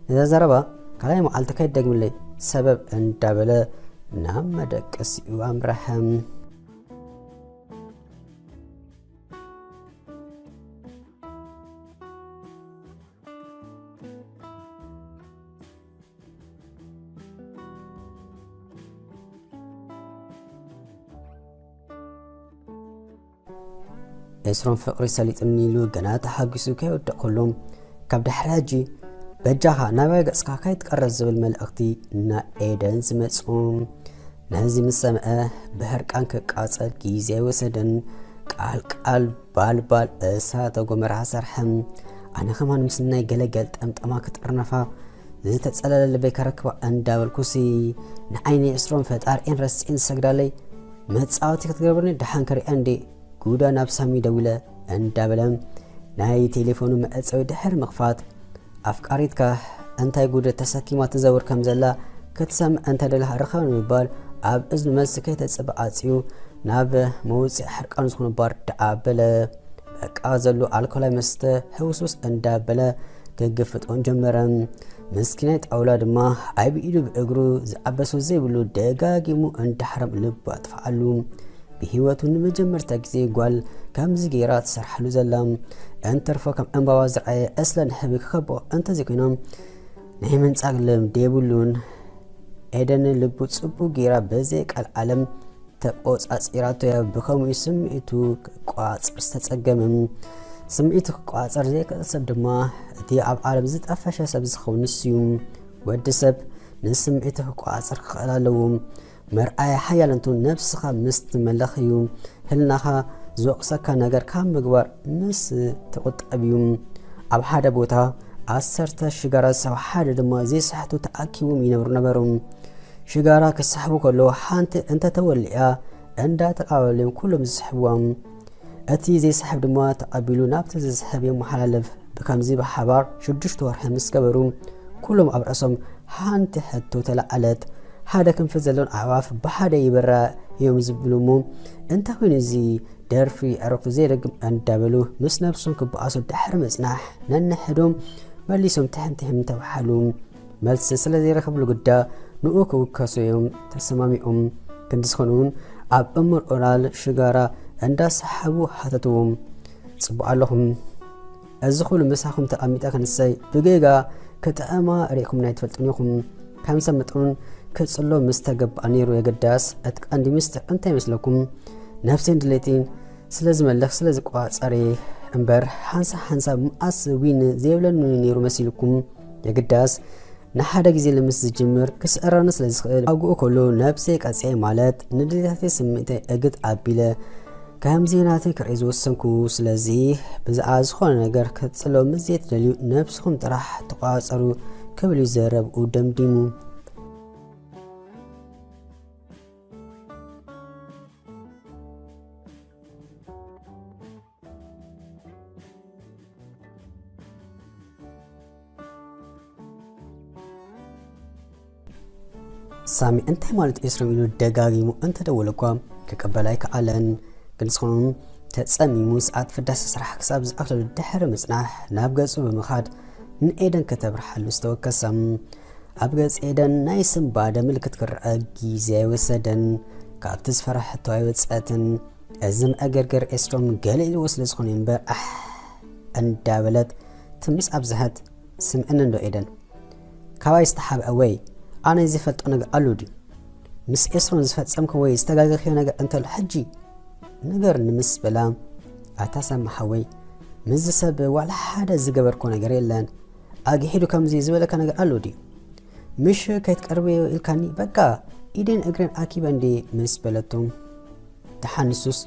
ነዛ ዘረባ ካልኣይ መዓልቲ ከይትደግምለይ ሰበብ እንዳበለ ናብ መደቀሲኡ ኣምረሐ። ኤስሮም ፍቕሪ ሰሊጥኒ ኢሉ ገና ተሓጒሱ ከይወድቕ ከሎ ካብ ድሕሪ ሕጂ በጃኻ ናባይ ገጽካ ከይትቀርብ ዝብል መልእኽቲ ንኤደን ዝመጽኡ ነዚ ምስ ሰምዐ ብሕርቃን ክቃጸል ግዜ ኣይወሰደን ቃል ቃል ባልባል እሳተ ጎመራ ሰርሐ ኣነ ከማን ምስ ናይ ገለገል ጠምጠማ ክጥርነፋ ዝተጸለለ ልበይ ከረክባ እንዳበልኩሲ ንዓይኒ እስሮም ፈጣሪኤን ረስዔን ዝሰግዳለይ መጻወቲ ክትገብርኒ ደሓን ክሪኣ እንዴ ጉዳ ናብ ሳሚ ደዊለ እንዳበለ ናይ ቴሌፎኑ መዕጸዊ ድሕሪ ምኽፋት ኣፍቃሪትካ እንታይ ጉድ ተሰኪማ ትዘውር ከም ዘላ ክትሰምዕ እንተደለኻ ርኸብ ንምባል ኣብ እዝኑ መልሲ ከይተጽበ ዓጽዩ ናብ መውጽኢ ሕርቃኑ ዝኾኑ ባር ደኣ ኣበለ። በቃ ዘሎ ኣልኮላይ መስተ ሕውስውስ እንዳበለ ክግፍጦን ጀመረ። ምስኪናይ ጣውላ ድማ ኣብ ኢዱ ብእግሩ ዝዓበሶ ዘይብሉ ደጋጊሙ እንዳሕረም ልቡ ኣጥፍኣሉ። ብህይወቱ ንመጀመርታ ግዜ ጓል ከምዚ ገይራ ትሰርሓሉ ዘላ። እንተርፎ ከም ዕምባባ ዝረኣየ እስለ ንሕቢ ክከቦ እንተዘይኮይኖም ናይ ምንጻግ ልምዲ የብሉን። ኤደን ልቡ ጽቡቕ ገይራ በዘይ ቃል ዓለም ተቆጻጺራቶ እያ። ብኸምኡ ስምዒቱ ክቋጽር ዝተጸገመ። ስምዒቱ ክቋጽር ዘይክእል ሰብ ድማ እቲ ኣብ ዓለም ዝጠፈሸ ሰብ ዝኸውን ንሱ እዩ። ወዲ ሰብ ንስምዒቱ ክቋጽር ክኽእል ኣለዎ። መርኣያ ሓያል እንቱ ነብስኻ ምስ ትመለኽ እዩ። ህልናኻ ዝወቕሰካ ነገር ካብ ምግባር ምስ ትቑጠብ እዩ። ኣብ ሓደ ቦታ ዓሰርተ ሽጋራ ሰብ ሓደ ድማ ዘይስሕቱ ተኣኪቦም ይነብሩ ነበሩ። ሽጋራ ክስሕቡ ከለዉ ሓንቲ እንተተወሊኣ እንዳተቃበሉ እዮም ኩሎም ዝስሕብዋ። እቲ ዘይስሕብ ድማ ተቐቢሉ ናብቲ ዝስሕብ የመሓላልፍ። ብከምዚ ብሓባር ሽዱሽተ ወርሒ ምስ ገበሩ ኩሎም ኣብ ርእሶም ሓንቲ ሕቶ ተለዓለት። ሓደ ክንፊ ዘለውን ኣዕዋፍ ብሓደ ይበራ እዮም ዝብሉ እሞ እንታይ ኮይኑ እዚ ደርፊ ዕረፍቱ ዘይደግም እንዳበሉ ምስ ነብሶም ክበኣሱ ድሕሪ ምጽናሕ ነንሕዶም መሊሶም ትሕም ትሕም ተባሓሉ። መልሲ ስለ ዘይረኸብሉ ግዳ ንኡ ክውከሱ እዮም ተሰማሚዖም። ክንዲ ዝኾኑ እውን ኣብ እምር ኦራል ሽጋራ እንዳሰሓቡ ሓተትዎም። ጽቡቕ ኣለኹም። እዚ ኩሉ ምሳኹም ተቐሚጠ ክንሰይ ብጌጋ ክጥዕማ ርኢኹም ናይ ትፈልጡን ኢኹም። ከም ሰብ መጠኑን ክጽሎ ምስ ተገባእ ነይሩ የገዳስ። እቲ ቀንዲ ምስጢር እንታይ ይመስለኩም? ነፍሴን ድሌቴን ስለ ዝመልኽ ስለ ዝቋጸር እየ እምበር ሓንሳብ ሓንሳብ መኣስ ዊን ዘይብለኒ ነይሩ መሲልኩም የግዳስ ንሓደ ግዜ ልምስ ዝጅምር ክስዕረኒ ስለ ዝኽእል ኣብኡ ከሎ ነብሰይ ቀጽየ ማለት ንድሌታተይ ስምዒተይ እግት ኣቢለ ከምዚ ናተይ ክርኢ ዝወሰንኩ። ስለዚ ብዛዕባ ዝኾነ ነገር ክትጽሎ ምስ ዘይትደልዩ ነብስኹም ጥራሕ ተቋጸሩ ክብል እዩ ዘረብኡ ደምዲሙ። ሳሚ እንታይ ማለት ኤስሮም ኢሉ ደጋጊሙ እንተደወለ እኳ ክቅበል ኣይከኣለን። ግን ዝኾኑ ተጸሚሙ ሰዓት ፍዳሰ ስራሕ ክሳብ ዝኣክለሉ ድሕሪ ምጽናሕ ናብ ገጹ ብምኻድ ንኤደን ከተብርሓሉ ዝተወከሰ። ኣብ ገጽ ኤደን ናይ ስንባደ ምልክት ክረአ ግዜ ኣይወሰደን። ካብቲ ዝፈራሕቶ ኣይወጸትን። እዚ መዕገርገር ኤስሮም ገለ ኢልዎ ስለ ዝኾነ እምበር ኣሕ እንዳበለት ትምስ ኣብዝሐት። ስምዕኒ እንዶ ኤደን ካባይ ዝተሓብአ ወይ ኣነ ዝፈልጦ ነገር ኣሎ ድዩ? ምስ ኤስሮን ዝፈጸምክዎ ወይ ዝተጋገኽዮ ነገር እንተሎ ሕጂ ንገርኒ ምስ በላ ኣታ ሳሚ ሓወይ ምስዚ ሰብ ዋላ ሓደ ዝገበርክዎ ነገር የለን። ኣግሒዱ ከምዚ ዝበለካ ነገር ኣሎ ድዩ? ምሽ ከይትቀርብዮ ኢልካኒ በቃ ኢደን እግረን ኣኪበ እንዲ ምስ በለቶም ደሓን ንሱስ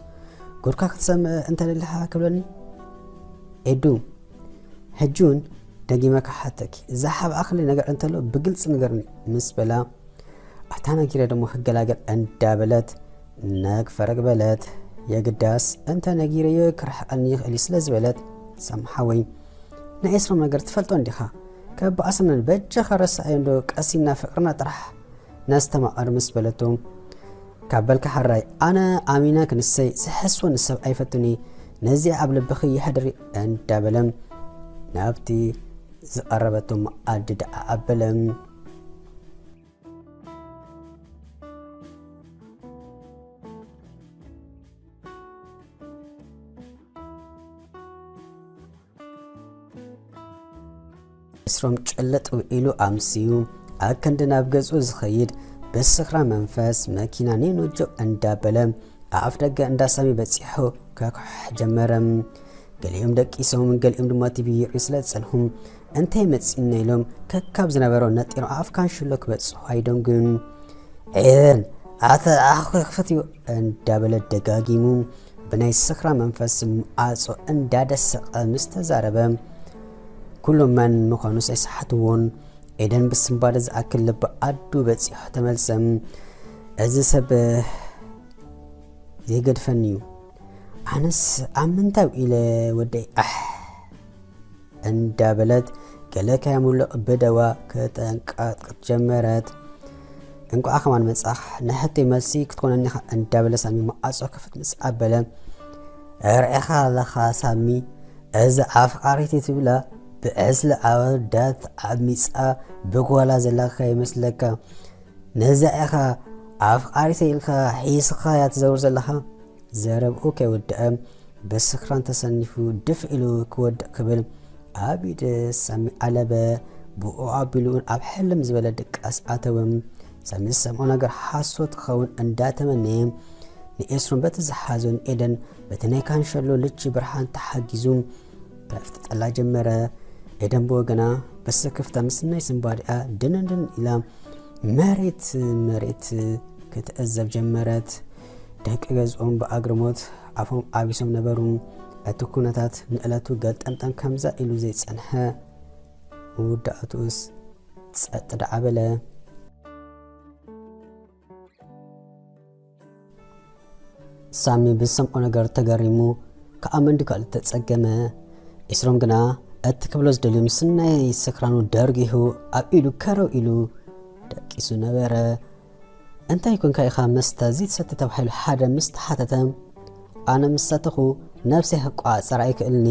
ጉድካ ክትሰምዕ እንተደሊኻ ክብለኒ ኤዱ ሕጂ እውን ደጊመ ክሓተኪ ዝሓብኣኽሊ ነገር እንተሎ ብግልፂ ንገርኒ ምስ በላ ኣታ ነጊረ ደሞ ክገላገል እንዳበለት ነግ ፈረግ በለት። የግዳስ እንተ ነጊረዮ ክርሕቀኒ ይኽእል እዩ ስለ ዝበለት ሳሚ ሓወይ ናይ ኤስሮም ነገር ትፈልጦ እንዲኻ ከበኣስነን በጃኻ ረስዓዮ እንዶ ቀሲና ፍቅርና ጥራሕ ነስተማቐር ምስ በለቶ ካብ በልካ ሕራይ ኣነ ኣሚነ ክንሰይ ዝሕስወኒ ሰብ ኣይፈቱኒ ነዚኣ ኣብ ልብኺ የሕድሪ እንዳበለ ናብቲ ዝቐረበቶ መኣዲ ደኣ ኣበለ። ኤስሮም ጭልጥ ኢሉ ኣምስዩ ኣክንዲ ናብ ገጹ ዝኸይድ ብስኽራ መንፈስ መኪና ኔኖጆ እንዳበለ ኣፍ ደገ እንዳ ሳሚ በጺሑ ከኩሕሕ ጀመረ። ገሊኦም ደቂሶም ገሊኦም ድማ ቲቪ ይርእዩ ስለ ዝጸንሑ እንታይ መጺእና ኢሎም ከካብ ዝነበሮ ነጢሮም ኣፍ ካንሽሎ ክበጽሑ ኣይደንጉን። ኤደን ኣተ ኣኽኺ ክፍትዩ እንዳበለ ደጋጊሙ ብናይ ስኽራ መንፈስ ማዕጾ እንዳደሰቐ ምስ ተዛረበ ኩሉ መን ምዃኑ ኣይሰሓትዎን። ኤደን ብስንባደ ዝኣክል ልቢ ኣዱ በጺሑ ተመልሰ። እዚ ሰብ ዘይገድፈኒ እዩ። ኣነስ ኣብ ምንታይ ኢለ ወደይ ኣሕ እንዳበለት ገለ ከየምልቕ ብደዋ ከተንቃጥቅጥ ጀመረት። እንቋዕ ከማን መጻኽ ንሕቶይ መልሲ ክትኮነኒ ኢኻ እንዳበለ ሳሚ መዓጾ ክፍት ምስ ኣበለ ርዒኻ ኣለኻ ሳሚ እዚ ኣፍቃሪተይ ትብላ ብዕስለ ኣወዳት ዓሚጻ ብጓላ ዘለካ ይመስለካ ነዛ ኢኻ ኣፍቃሪተይ ኢልካ ሒስኻያ ትዘውር ዘለኻ ዘረብኡ ከይወደአ ብስኽራን ተሰኒፉ ድፍ ኢሉ ክወድቕ ክብል ኣብ ኢድ ሳሚ ኣለበ። ብኡ ኣቢሉ እውን ኣብ ሕልም ዝበለ ድቃስ ኣተወ። ሳሚ ዝሰምዖ ነገር ሓሶት ክኸውን እንዳተመነየ ንኤስሮም በቲ ዝሓዞ ንኤደን በቲ ናይ ካንሸሎ ልቺ ብርሃን ተሓጊዙ ከፍጥጠላ ጀመረ። ኤደን ብወገና ብስክፍታ ምስ ናይ ስንባዲኣ ድንድን ኢላ መሬት መሬት ክትዕዘብ ጀመረት። ደቂ ገዝኦም ብኣግርሞት ኣፎም ዓቢሶም ነበሩ። እቲ ኩነታት ንዕለቱ ገልጠምጠም ከምዛ ኢሉ ዘይጸንሐ፣ መወዳእትኡስ ጸጥ ደዓ በለ። ሳሚ ብዝሰምዖ ነገር ተገሪሙ ክኣምን ድካል ተጸገመ። ኢስሮም ግና እቲ ክብሎ ዝደልዩ ምስ ናይ ስክራኑ ደርጊሁ ኣብ ኢዱ ከረው ኢሉ ደቂሱ ነበረ። "እንታይ ኮንካ ኢኻ መስተ ዘይትሰቲ?" ተባሂሉ ሓደ ምስ ተሓተተ፣ ኣነ ምስ ሰተኹ ነብሰይ ክቆጻጸር ኣይክእልኒ፣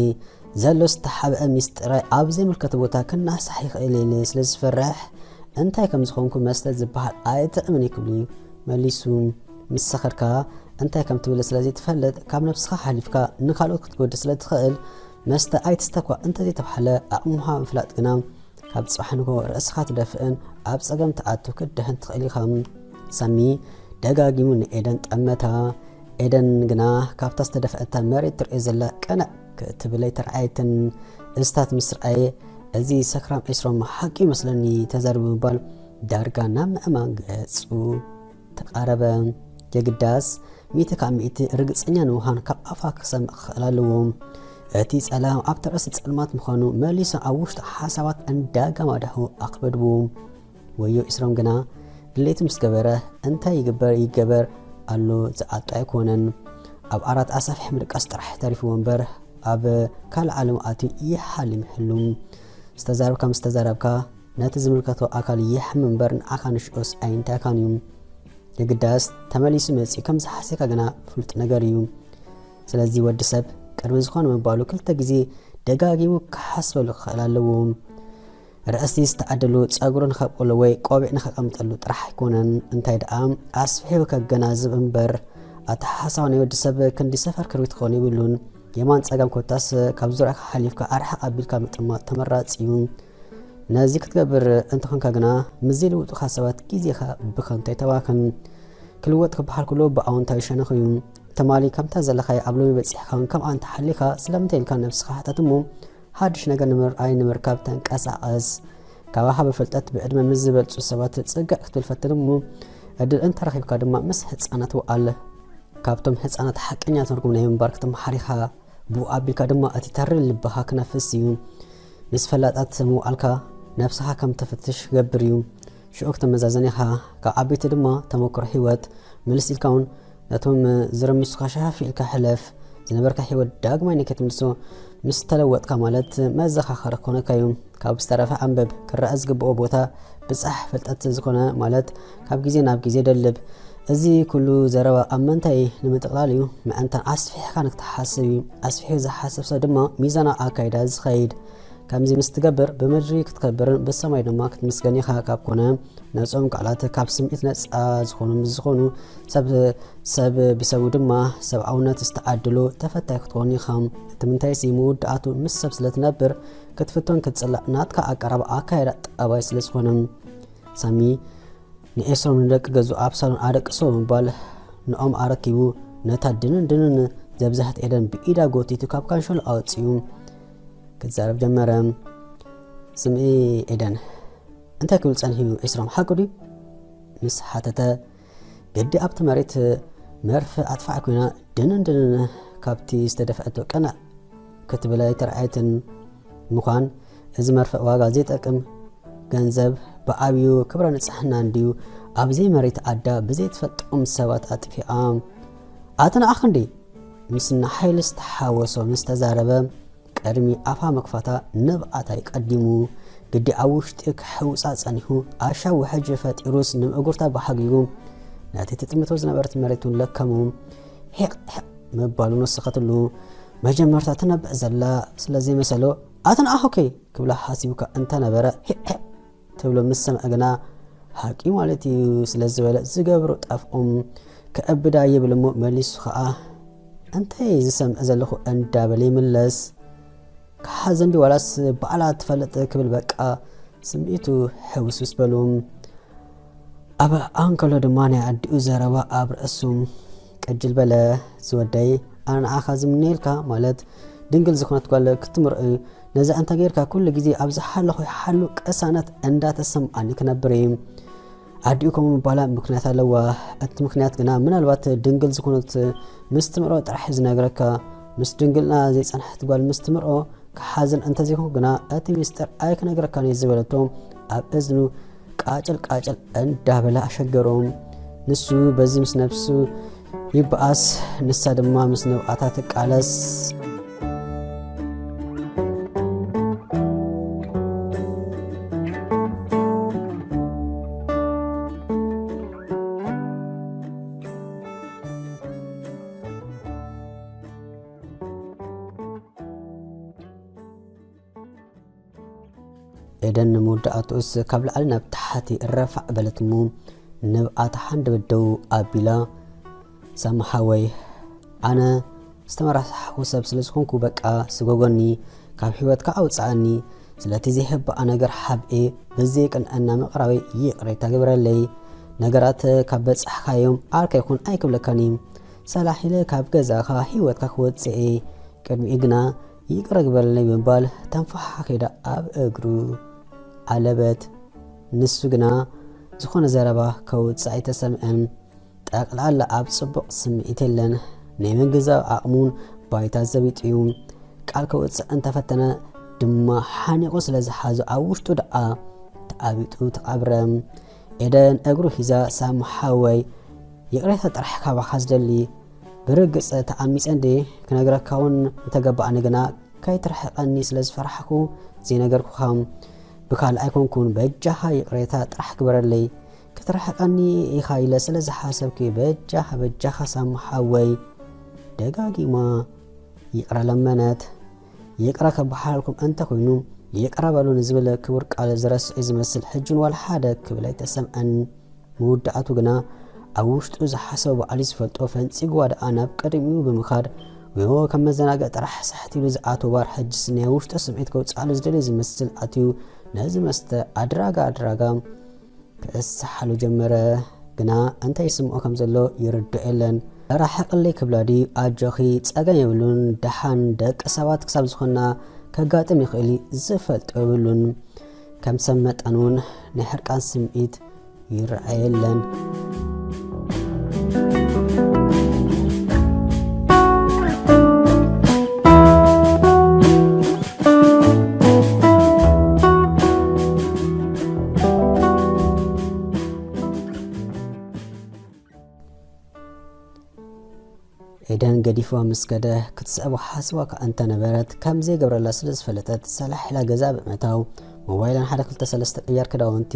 ዘሎ ዝተሓብአ ሚስጥራይ ኣብ ዘይምልከቶ ቦታ ክናሳሕ ይኽእል ኢለ ስለ ዝፈርሕ፣ እንታይ ከም ዝኾንኩ መስተ ዝበሃል ኣይጥዕምን እዩ ክብሉ እዩ መሊሱ። ምስ ሰኸርካ እንታይ ከም ትብል ስለ ዘይትፈልጥ፣ ካብ ነብስኻ ሓሊፍካ ንኻልኦት ክትጎድእ ስለ ትኽእል፣ መስተ ኣይትስተኳ እንተዘይተባህለ፣ ኣቕምኻ ምፍላጥ ግና ካብ ጽባሕ ንግሆ ርእስኻ ትደፍእን ኣብ ጸገም ትኣቱ ክትድሕን ትኽእል ኢኻ። ሳሚ ደጋጊሙ ንኤደን ጠመታ። ኤደን ግና ካብታ ዝተደፍአታ መሬት ትርእዮ ዘላ ቀንዕ ክትብል ኣይተረኣየትን። እስታት ምስ ረኣየ፣ "እዚ ሰክራም ኤስሮም ሓቂ ይመስለኒ ተዛሪቡ" ብምባል ዳርጋ ናብ ምእማን ገጹ ተቓረበ። የግዳስ ሚእቲ ካብ ሚእቲ ርግጸኛ ንምዃን ካብ ኣፋ ክሰምዕ ክኽእል ኣለዎ። እቲ ጸላም ኣብቲ ርእሲ ጸልማት ምዃኑ መሊሱ ኣብ ውሽጡ ሓሳባት እንዳጋማዳሑ ኣኽበድዎ። ወዮ ኢስሮም ግና ድሌቱ ምስ ገበረ እንታይ ይግበር ይገበር ኣሎ ዝኣቱ ኣይኮነን። ኣብ ዓራት ኣሳፊሕ ምድቃስ ጥራሕ ተሪፍዎ እምበር ኣብ ካልእ ዓለም ኣትዩ ይሓልም ይሕሉም። ዝተዛረብካ ምስ ተዛረብካ ነቲ ዝምልከቶ ኣካል ይሕም እምበር ንዓኻ ንሽኦስ ኣይንታይካን እዩ። የግዳስ ተመሊሱ መጺኡ ከም ዝሓሰካ ግና ፍሉጥ ነገር እዩ። ስለዚ ወዲ ሰብ ቅድሚ ዝኾነ ምባሉ ክልተ ግዜ ደጋጊሙ ክሓስበሉ ክኽእል ኣለዎ። ርእሲ ዝተዓደሉ ጸጉሩ ንኸብቆሎ ወይ ቆቢዕ ንኸቐምጠሉ ጥራሕ ኣይኮነን፣ እንታይ ደኣ ኣስፊሑ ከገናዝብ እምበር። ኣተሓሳስባ ናይ ወዲ ሰብ ክንዲ ሰፈር ክርቢት ክኸውን የብሉን። የማን ጸጋም ኮታስ ካብ ዙርያኻ ሓሊፍካ ኣርሕቕ ኣቢልካ ምጥማት ተመራጺ እዩ። ነዚ ክትገብር እንተኾንካ ግና ምስ ዘይልውጡኻ ሰባት ግዜኻ ብኸንቱ ኣይተባኽን። ክልወጥ ክበሃል ከሎ ብኣወንታዊ ሸነኽ እዩ። ትማሊ ከምታ ዘለኻዮ ኣብ ሎሚ በጺሕካ እውን ከምኣ እንተሓሊኻ ስለምንታይ ኢልካ ነብስኻ ሕተት እሞ ሓድሽ ነገር ንምርኣይ ንምርካብ ተንቀሳቐስ። ካባኻ ብፍልጠት ብዕድመ ምስ ዝበልጹ ሰባት ጽግዕ ክትብል ፈትን እሞ ዕድል እንተረኺብካ ድማ ምስ ህጻናት ውዓል። ካብቶም ህጻናት ሓቀኛ ትርጉም ናይ ምንባር ክትመሃር ኢኻ። ብኡ ኣቢልካ ድማ እቲ ተሪ ልብኻ ክነፍስ እዩ። ምስ ፈላጣት ምውዓልካ ነብስኻ ከም ተፍትሽ ክገብር እዩ። ሽዑ ክትመዛዘን ኢኻ። ካብ ዓበይቲ ድማ ተመክሮ ህይወት ምልስ ኢልካ እውን ነቶም ዝረምሱኻ ሸፋፍ ኢልካ ሕለፍ። ዝነበርካ ህይወት ዳግማይ ንከይትምልሶ ምስ ተለወጥካ ማለት መዘኻኸሪ ክኾነካ እዩ። ካብ ዝተረፈ ኣንብብ። ክረኣ ዝግብኦ ቦታ ብጻሕ ፍልጠት ዝኾነ ማለት ካብ ግዜ ናብ ግዜ ደልብ። እዚ ኩሉ ዘረባ ኣብ ምንታይ ንምጥቕላል እዩ? ምእንታን ኣስፊሕካ ንክትሓስብ እዩ። ኣስፊሑ ዝሓስብ ሰብ ድማ ሚዛናዊ ኣካይዳ ዝኸይድ። ከምዚ ምስ ትገብር ብምድሪ ክትከብርን ብሰማይ ድማ ክትምስገን ኢኻ። ካብ ኮነ ነጾም ቃላት ካብ ስምዒት ነጻ ዝኾኑ ምስ ዝኾኑ ሰብ ሰብ ብሰቡ ድማ ሰብኣውነት ዝተዓደሎ ተፈታይ ክትኮን ኢኻ። እቲ ምንታይሲ መወዳእቱ ምስ ሰብ ስለ ትነብር ክትፍቶን ክትጽላእ ናትካ ኣቀራርባ ኣካይዳ ጠባይ ስለ ዝኾነ። ሳሚ ንኤስሮም ንደቂ ገዝኡ ኣብ ሳሎን ኣደቅሶ ብምባል ንኦም ኣረኪቡ ነታ ድንን ድንን ዘብዛሕት ኤደን ብኢዳ ጎቲቱ ካብ ካንሸሎ ኣውጺኡ ክዛረብ ጀመረ። ስምዒ ኤደን፣ እንታይ ክብል ጸኒሑ እዩ? ኤስሮም ሓቁ ድዩ? ምስ ሓተተ፣ ግዲ ኣብቲ መሬት መርፍእ ኣጥፋዕ ኮይና ድንን ድንን ካብቲ ዝተደፍአቶ ቀንዕ ክትብል ኣይተረኣየትን። ምዃን እዚ መርፍእ ዋጋ ዘይጠቅም ገንዘብ ብዓብዩ ክብረ ንጽሕና እንድዩ ኣብ ዘይመሬት ኣዳ ብዘይትፈልጦም ሰባት ኣጥፊኣ። ኣቲ ንዓኽ እንዴ? ምስ ንሓይሊ ዝተሓወሶ ምስ ተዛረበ፣ ቅድሚ ኣፋ ምክፋታ ንብዓታይ ቀዲሙ ግዲ ኣብ ውሽጢ ክሕውጻ ጸኒሑ፣ ኣሻዊ ሕጂ ፈጢሩስ ንምእጉርታ ብሓጊጉ ነቲ ትጥምቶ ዝነበረት መሬት እውን ለከሙ። ሒቕ ሒቕ ምባሉ ንወሰኸትሉ። መጀመርታ ትነብዕ ዘላ ስለ ዘይመሰሎ፣ ኣቲ ንዓኹ ከ ክብላ ሓሲቡካ እንተነበረ፣ ሒቕ ሒቕ ትብሎ ምስ ሰምዐ ግና፣ ሓቂ ማለት እዩ ስለ ዝበለ ዝገብሮ ጠፍኦም። ከእብዳ ይብል እሞ መሊሱ ኸኣ፣ እንታይ ዝሰምዕ ዘለኹ እንዳበለ ይምለስ። ክሓዘን ድዩ ዋላስ ባዕላ ትፈልጥ ክብል በቃ ስምዒቱ ሕውስውስ በሉ። ኣብ ኣንከሎ ድማ ናይ ኣዲኡ ዘረባ ኣብ ርእሱ ቅጅል በለ። ዝወደይ፣ ኣነ ንዓኻ ዝምነየልካ ማለት ድንግል ዝኾነት ጓል ክትምርዖ እዩ። ነዚ እንተ ጌርካ ኩሉ ግዜ ኣብ ዝሓለኹ ይሓሉ ቅሳነት እንዳተሰምዓኒ ክነብር እዩ። ኣዲኡ ከምኡ ምባላ ምክንያት ኣለዋ። እቲ ምክንያት ግና ምናልባት ድንግል ዝኾነት ምስ ትምርዖ ጥራሕ እዩ ዝነግረካ። ምስ ድንግልና ዘይጸንሐት ጓል ምስ ትምርዖ ክሓዝን እንተዘይኮንኩ ግና እቲ ሚስጥር ኣይክነግረካን እየ ዝበለቶ ኣብ እዝኑ ቃጭል ቃጭል እንዳበለ ኣሸገሮ። ንሱ በዚ ምስ ነብሱ ይበኣስ፣ ንሳ ድማ ምስ ንብዓታ ትቃለስ። ኤደን ንመወዳእትኡስ ካብ ላዕሊ ናብ ታሕቲ ረፋዕ በለት እሞ ንብዓታ ሓንደበት ደው ኣቢላ፣ ሳሚ ሓወይ፣ ኣነ ዝተመራሳሕኩ ሰብ ስለ ዝኾንኩ በቃ ስጎጎኒ፣ ካብ ህይወትካ ኣውጽኣኒ። ስለቲ ዘይሕባእ ነገር ሓብኤ ብዘይቅንዕና ምቕራበይ ይቕሬታ ግበረለይ። ነገራት ካብ በጻሕካዮም ዓርከይ ኩን ኣይክብለካን እየ። ሰላሕ ኢለ ካብ ገዛኻ ህይወትካ ክወጽእ እየ። ቅድሚኡ ግና ይቕረ ግበረለይ ብምባል ተንፋሓ ከይዳ ኣብ እግሩ ዓለበት። ንሱ ግና ዝኾነ ዘረባ ከውጽእ ኣይተሰምዐን። ጠቕላላ ኣብ ጽቡቕ ስምዒት የለን። ናይ ምግንዛብ ዓቕሙን ባይታ ዘቢጡ እዩ። ቃል ከውጽእ እንተፈተነ ድማ ሓኒቑ ስለ ዝሓዞ ኣብ ውሽጡ ደኣ ተዓቢጡ ተቐብረ። ኤደን እግሩ ሒዛ፣ ሳሚ ሓወይ፣ ይቕሬታ ጥራሕ ካባኻ ዝደሊ። ብርግጽ ተዓሚጸ እንዴ ክነግረካ እውን ምተገባእኒ፣ ግና ከይትርሕቐኒ ስለ ዝፈራሕኩ ዘይነገርኩኻ። ብካልእ ኣይኮንኩን፣ በጃኻ ይቕሬታ ጥራሕ ግበረለይ። ክትርሕቐኒ ኢኻ ኢለ ስለ ዝሓሰብኩ፣ በጃኻ፣ በጃኻ ሳሚ ሓወይ። ደጋጊማ ይቕረ ለመነት። ይቕረ ከበሓላልኩም እንተ ኮይኑ፣ ይቕረ በሉ ንዝብል ክቡር ቃል ዝረስዕ ዝመስል ሕጂ እውን ዋላ ሓደ ክብል ኣይተሰምዐን። መወዳእቱ ግና ኣብ ውሽጡ ዝሓሰቦ ባዕሉ ዝፈልጦ ፈንጺግዋ ደኣ ናብ ቅድሚኡ ብምኻድ፣ ወዮ ከም መዘናግዒ ጥራሕ ስሕት ኢሉ ዝኣትዎ ባር ሕጅስ ናይ ውሽጡ ስምዒት ከውጽኣሉ ዝደልዮ ዝመስል ኣትዩ ነዚ መስተ ኣድራጋ ኣድራጋ ክእስሓሉ ጀመረ። ግና እንታይ ይስምዖ ከም ዘሎ ይርድኦ የለን። ራሕቕለይ ክብላ ድዩ? ኣጆኺ፣ ጸገም የብሉን። ደሓን ደቂ ሰባት ክሳብ ዝኾንና ከጋጥም ይኽእል እዩ፣ ዝፈልጦ የብሉን። ከም ሰብ መጠን እውን ናይ ሕርቃን ስምዒት ይረኣየለን። ኤደን ገዲፍዋ ምስ ከደ ክትስዕቦ ሓስባ ከኣ እንተነበረት ከም ዘይገብረላ ስለ ዝፈለጠት ሰላሕ ኢላ ገዛ ብምእታው ሞባይላን ሓደ ክልተ ሰለስተ ቅያር ክዳውንቲ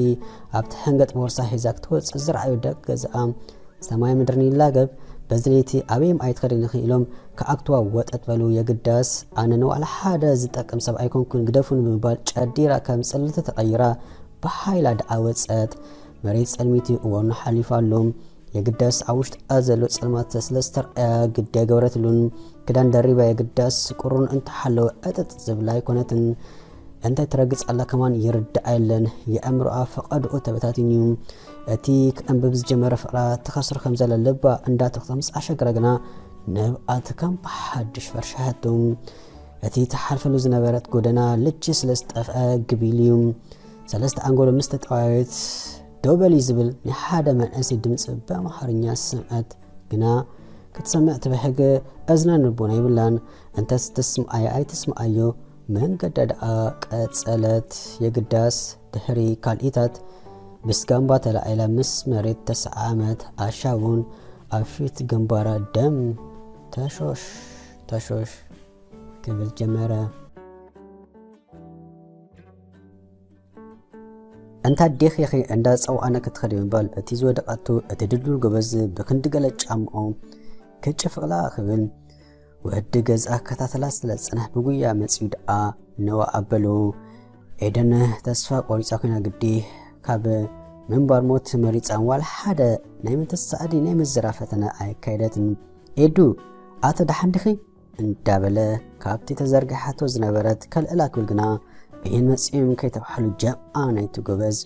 ኣብቲ ሕንገጥ ቦርሳ ሒዛ ክትወጽእ ዝረኣዩ ደቂ ገዛኣ ሰማይ ምድርን ይላገብ። በዚ ለይቲ ኣበይ እም ኣይትኸድን ኢኺ ኢሎም ክኣግትዋ ወጠጥ በሉ። የግዳስ ኣነ ንዋዕላ ሓደ ዝጠቅም ሰብ ኣይኮንኩን ግደፉን ብምባል ጨዲራ ከም ጽልልቲ ተቐይራ ብሓይላ ደኣ ወጸት። መሬት ጸልሚቱ እዋኑ ሓሊፉ ኣሎ። የግዳስ ኣብ ውሽጣ ዘሎ ጸልማት ስለ ዝተርኣያ ግዲ ኣይገበረትሉን። ክዳን ደሪባ የግዳስ ቁሩን እንተሓለወ ዕጥጥ ዝብላ ኣይኮነትን። እንታይ ትረግጽ ኣላ ከማን ይርድኣ የለን። የኣእምሮኣ ፈቐድኡ ተበታቲኑ እዩ። እቲ ክዕንብብ ዝጀመረ ፍቕራ ትኸስሮ ከም ዘላ ልባ እንዳተኽቶ ምስ ኣሸገረ ግና ንብኣት ከም ብሓድሽ ፈርሸሐቱ። እቲ ትሓልፈሉ ዝነበረት ጎደና ልቺ ስለ ዝጠፍአ ግቢል እዩ። ሰለስተ ኣንጎሎ ምስ ተጠዋየት ደው በሊ ዝብል ናይ ሓደ መንእሰይ ድምፂ ብኣምሓርኛ ሰምዐት። ግና ክትሰምዕ ትብሕግ እዝናን ልቦና የብላን። እንተስ ትስምዓዮ ኣይትስምዓዮ መንገዳ ደኣ ቀጸለት። የግዳስ ድሕሪ ካልኢታት ብስጋምባ ተላዒላ ምስ መሬት ተሰዓዓመት። ኣሻ እውን ኣብ ፊት ግንባራ ደም ተሾሽ ተሾሽ ክብል ጀመረ። እንታ ዴኺ ኢኺ እንዳ ጸውዓነ ክትኸዲ ምባል፣ እቲ ዝወደቐቶ እቲ ድልዱል ጎበዝ ብክንዲ ገለ ጫምኡ ክጭፍቕላ ክብል ወዲ ገዛ ክከታተላ ስለ ዝጸንሐ ብጉያ መጺኡ ደኣ ነዋ ኣበሉ። ኤደን ተስፋ ቆሪጻ ኮይና ግዲ ካብ ምንባር ሞት መሪጻን ዋላ ሓደ ናይ ምትሳእዲ ናይ ምዝራብ ፈተነ ኣየካየደትን። ኤዱ ኣተ ደሓን ዲኺ? እንዳበለ ካብቲ ተዘርጊሓቶ ዝነበረት ከልዕላ ክብል ግና፣ ብሄን መጺኦም ከይተባህሉ ጀምዓ ናይቲ ጎበዝ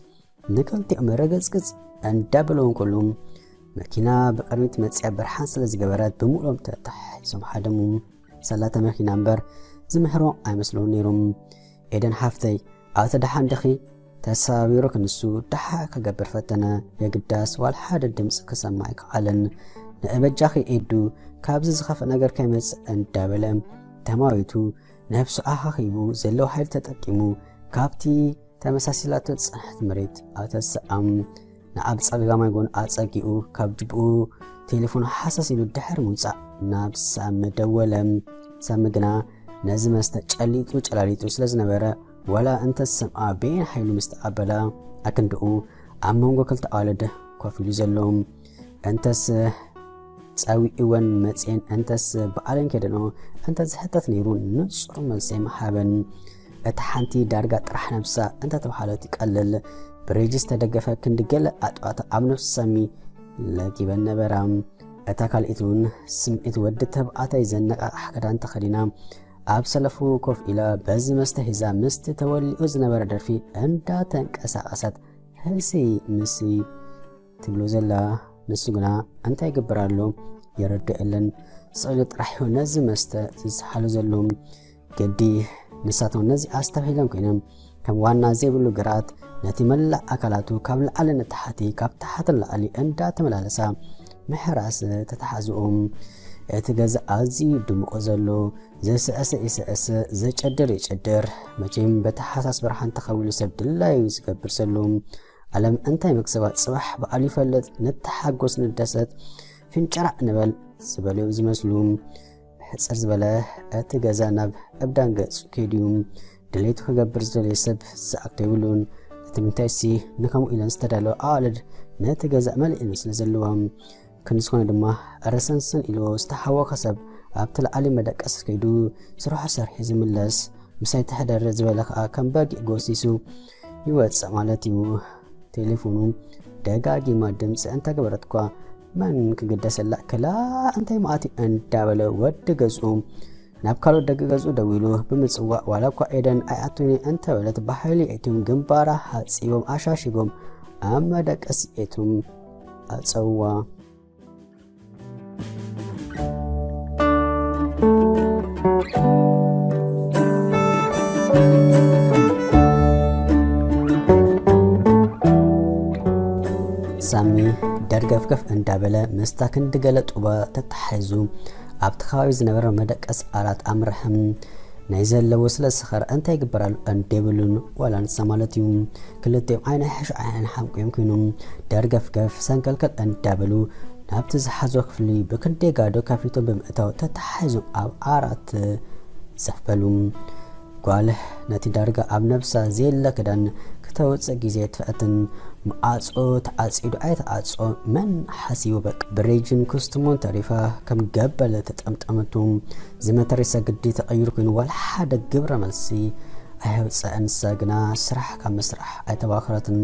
ንክልቲኦም ረገጽግጽ እንዳበለዎም ከሉ፣ መኪና ብቕድሚት መጺኣ ብርሃን ስለ ዝገበረት ብምሉኦም ተታሒዞም ሃደሙ። ሰላተ መኪና እምበር ዝምህሮ ኣይመስሎን ነይሮም። ኤደን ሓፍተይ፣ ኣተ ደሓን ዲኺ? ተሰባቢሩ ክንሱ ደሓ ክገብር ፈተነ። የግዳስ ዋላ ሓደ ድምፂ ክሰማዕ ኣይከኣለን። ንእበጃኺ ኤዱ፣ ካብዚ ዝኸፍእ ነገር ከይመጽእ እንዳበለ ተማዊቱ ነብሱ ኣኻኺቡ ዘለዎ ሓይሊ ተጠቂሙ ካብቲ ተመሳሲላቶ ዝጸንሐት መሬት ኣተሰኣም። ንኣብ ጸጋማይ ጎን ኣጸጊኡ ካብ ጅብኡ ቴሌፎኑ ሓሰስ ኢሉ ድሕሪ ምውጻእ ናብ ሳሚ ደወለ። ሳሚ ግና ነዚ መስተ ጨሊጡ ጨላሊጡ ስለ ዝነበረ፣ ዋላ እንተ ዝሰምዓ በየን ሓይሉ ምስ ተቐበላ ኣክንድኡ ኣብ መንጎ ክልተ ኣዋልድ ኮፍ ኢሉ ዘሎ። እንተስ ጸዊዕወን መጽየን፣ እንተስ በዓለን ከደንኦ እንተ ዝሕተት ነይሩ፣ ንጹር መልሲ ኣይምሃበን። እታ ሓንቲ ዳርጋ ጥራሕ ነብሳ እንተ ተባህለት ይቀልል። ብሬጅ ዝተደገፈ ክንዲ ገለ ኣጥዋት ኣብ ነብሲ ሳሚ ለጊበን ነበራ። እታ ካልኢት እውን ስምዒት ወዲ ተባዕታይ ዘነቓቕሕ ክዳን ተኸዲና ኣብ ሰለፉ ኮፍ ኢላ በዚ መስተ ሒዛ ምስቲ ተወሊዑ ዝነበረ ደርፊ እንዳተንቀሳቐሰት ህሲ ምሲ ትብሎ ዘላ። ንሱ ግና እንታይ ይገብር ኣሎ የረድኦ የለን። ስቕ ኢሉ ጥራሕ እዩ ነዚ መስተ ዝሰሓሎ ዘሎ። ግዲ ንሳቶም ነዚ ኣስተብሂሎም ኮይኖም ከም ዋና ዘይብሉ ግራት ነቲ መላእ ኣካላቱ ካብ ላዕሊ ንታሕቲ ካብ ታሕቲ ንላዕሊ እንዳተመላለሳ ምሕራስ ተተሓዝኦም። እቲ ገዛ ኣዝዩ ድሙቕ ዘሎ፣ ዝስዕስዕ ይስዕስዕ፣ ዝጭድር ይጭድር። መቸም በቲ ሃሳስ ብርሃን ተኸዊሉ ሰብ ድላዩ ዝገብር ዘሎ። ዓለም እንታይ መክሰባ ጽባሕ በዓሉ ይፈልጥ። ንተሓጎስ ንደሰት፣ ፍንጨራዕ ንበል ዝበሉ ዝመስሉ። ሕጽር ዝበለ እቲ ገዛ ናብ እብዳን ገጹ ከይዱ እዩ። ድሌቱ ክገብር ዝደለየ ሰብ ዝኣክቶ የብሉን። እቲ ምንታይሲ ንከምኡ ኢለን ዝተዳለወ ኣዋልድ ነቲ ገዛ መሊእሉ ስለ ዘለዋ። ክንዲ ዝኾነ ድማ ረሰንሰን ኢሉ ዝተሓወኸ ሰብ ኣብቲ ላዕሊ መደቀሲ ከይዱ ስርሑ ሰርሒ ዝምለስ። ምሳይ ተሕደር ዝበለ ከኣ ከም በጊዕ ጎሲሱ ይወጽእ ማለት እዩ። ቴሌፎኑ ደጋጊማ ድምፂ እንተገበረት እኳ መን ክግደሰላ? ክላ እንታይ መዓት እዩ እንዳበለ ወዲ ገዝኡ ናብ ካልኦት ደቂ ገዝኡ ደዊሉ ብምፅዋዕ ዋላ እኳ ኤደን ኣይኣቱኒ እንተበለት ብሓይሊ እትዮም ግንባራ ሓፂቦም ኣሻሺቦም ኣብ መደቀሲ እትዮም ኣፀውዋ። ሳሚ ደርገፍገፍ እንዳበለ ምስታ ክንዲ ገለ ጡባ ተተሓሒዙ ኣብቲ ከባቢ ዝነበረ መደቀሲ ዓራት ኣምርሐ። ናይ ዘለዎ ስለ ዝሰኸረ እንታይ ይግበር ኣሎ እንዴብሉን ዋላ ንሳ ማለት እዩ። ክልቲኦም ዓይኒ ሕሹ ዓይኒ ሓምቂዮም ኮይኖም ደርገፍገፍ ሰንከልከል እንዳበሉ ናብቲ ዝሓዞ ክፍሊ ብክንደይ ጋዶ ከፊቶም ብምእታው ተተሓሒዞም ኣብ ዓራት ዘፍ በሉ። ጓል ነቲ ዳርጋ ኣብ ነብሳ ዘየለ ክዳን ክተውፅእ ግዜ ትፈትን። መዓጾ ተዓጺዱ ኣይተዓጾ መን ሓሲቡ በቃ ብሬጅን ኩስትሞን ተሪፋ ከም ገበለ ተጠምጠመቱ። ዝመተሪሳ ግዲ ተቐይሩ ኮይኑ ዋላ ሓደ ግብረ መልሲ ኣየውፀአን። ንሳ ግና ስራሕ ካብ ምስራሕ ኣይተባኸረትን።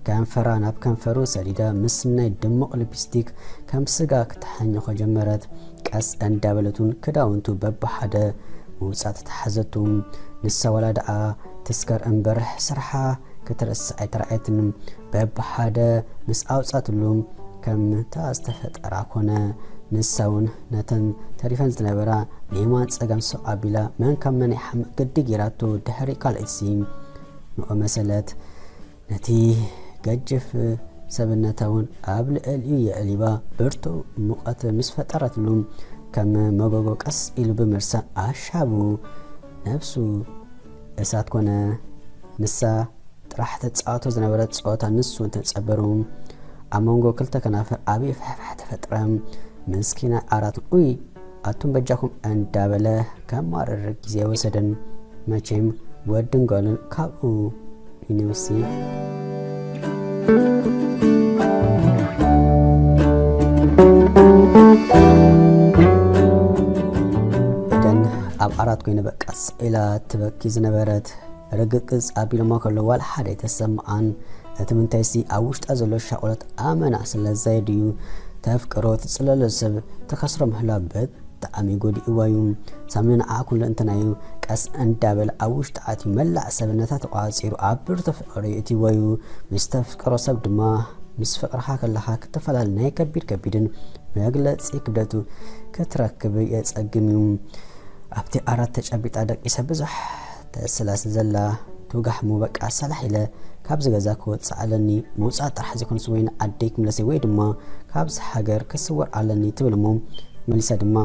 ከንፈራ ናብ ከንፈሩ ሰዲዳ ምስ ናይ ድሙቕ ሊፕስቲክ ከም ስጋ ክትሓኝኾ ጀመረት። ቀስ እንዳበለት እውን ክዳውንቱ በብሓደ ምውፃእ ተተሓዘቱ። ንሳ ዋላ ደኣ ትስከር እምበር ስርሓ ክትርስዕ ኣይተራእየትን። በብሓደ ምስ ኣውፃትሉ ከም ተኣዝተፈጠራ ኮነ። ንሳ እውን ነተን ተሪፈን ዝነበራ ንየማን ፀጋም ስቕ ኣቢላ መን ካብ መን ይሓምቕ ግዲ ገይራቶ ድሕሪ ካልኣይትሲ ንኦ መሰለት። ነቲ ገጅፍ ሰብነታ እውን ኣብ ልዕሊኡ የዕሊባ ብርቱዕ ሙቐት ምስ ፈጠረትሉ ከም መጎጎ ቀስ ኢሉ ብምርሳን ኣሻቡ ነብሱ እሳት ኮነ። ንሳ ጥራሕ ተጻወቶ ዝነበረት ጸወታ ንሱ እንተጸበሩ ኣብ መንጎ ክልተ ከናፍር ዓብዪ ፍሕፍሕ ተፈጥረ። ምስኪና ዓራት ኡይ ኣቱም በጃኹም እንዳበለ ከማርር ግዜ ወሰደን። መቸም ወድን ጓልን ካብኡ ይንውሲ። ኤደን ኣብ ዓራት ኮይነ በቃ ስቕ ኢላ ትበኪ ዝነበረት ርግቅጽ ኣቢሎማ ከሎ ዋላ ሓደ ኣይተሰምዓን። እቲ ምንታይሲ ኣብ ውሽጣ ዘሎ ሻቕሎት ኣመና ስለ ዘየድዩ ተፍቅሮ ትጽለሎ ሰብ ትኸስሮ ምህላ በት ብጣዕሚ ጎዲእዋ እዩ። ሳሚ ንዓ ኩሉ እንተናዩ ቀስ እንዳበለ ኣብ ውሽጢ ኣትዩ መላእ ሰብነታ ተቋፂሩ ኣብ ብርቱ ፍቕሪ እትዎ እዩ። ምስ ተፍቅሮ ሰብ ድማ ምስ ፍቕርኻ ከለኻ ክትፈላለ ናይ ከቢድ ከቢድን መግለፂ ክብደቱ ክትረክብ የፀግም እዩ። ኣብቲ ኣራት ተጨቢጣ ደቂሰ ብዙሕ ተስላስ ዘላ ትውጋሕሞ በቃ ሰላሕ ኢለ ካብዚ ገዛ ክወፅእ ኣለኒ። ምውፃእ ጥራሕ ዘይኮንስ ወይ ንዓደይ ክምለሰይ ወይ ድማ ካብዚ ሃገር ክስወር ኣለኒ ትብል እሞ መሊሳ ድማ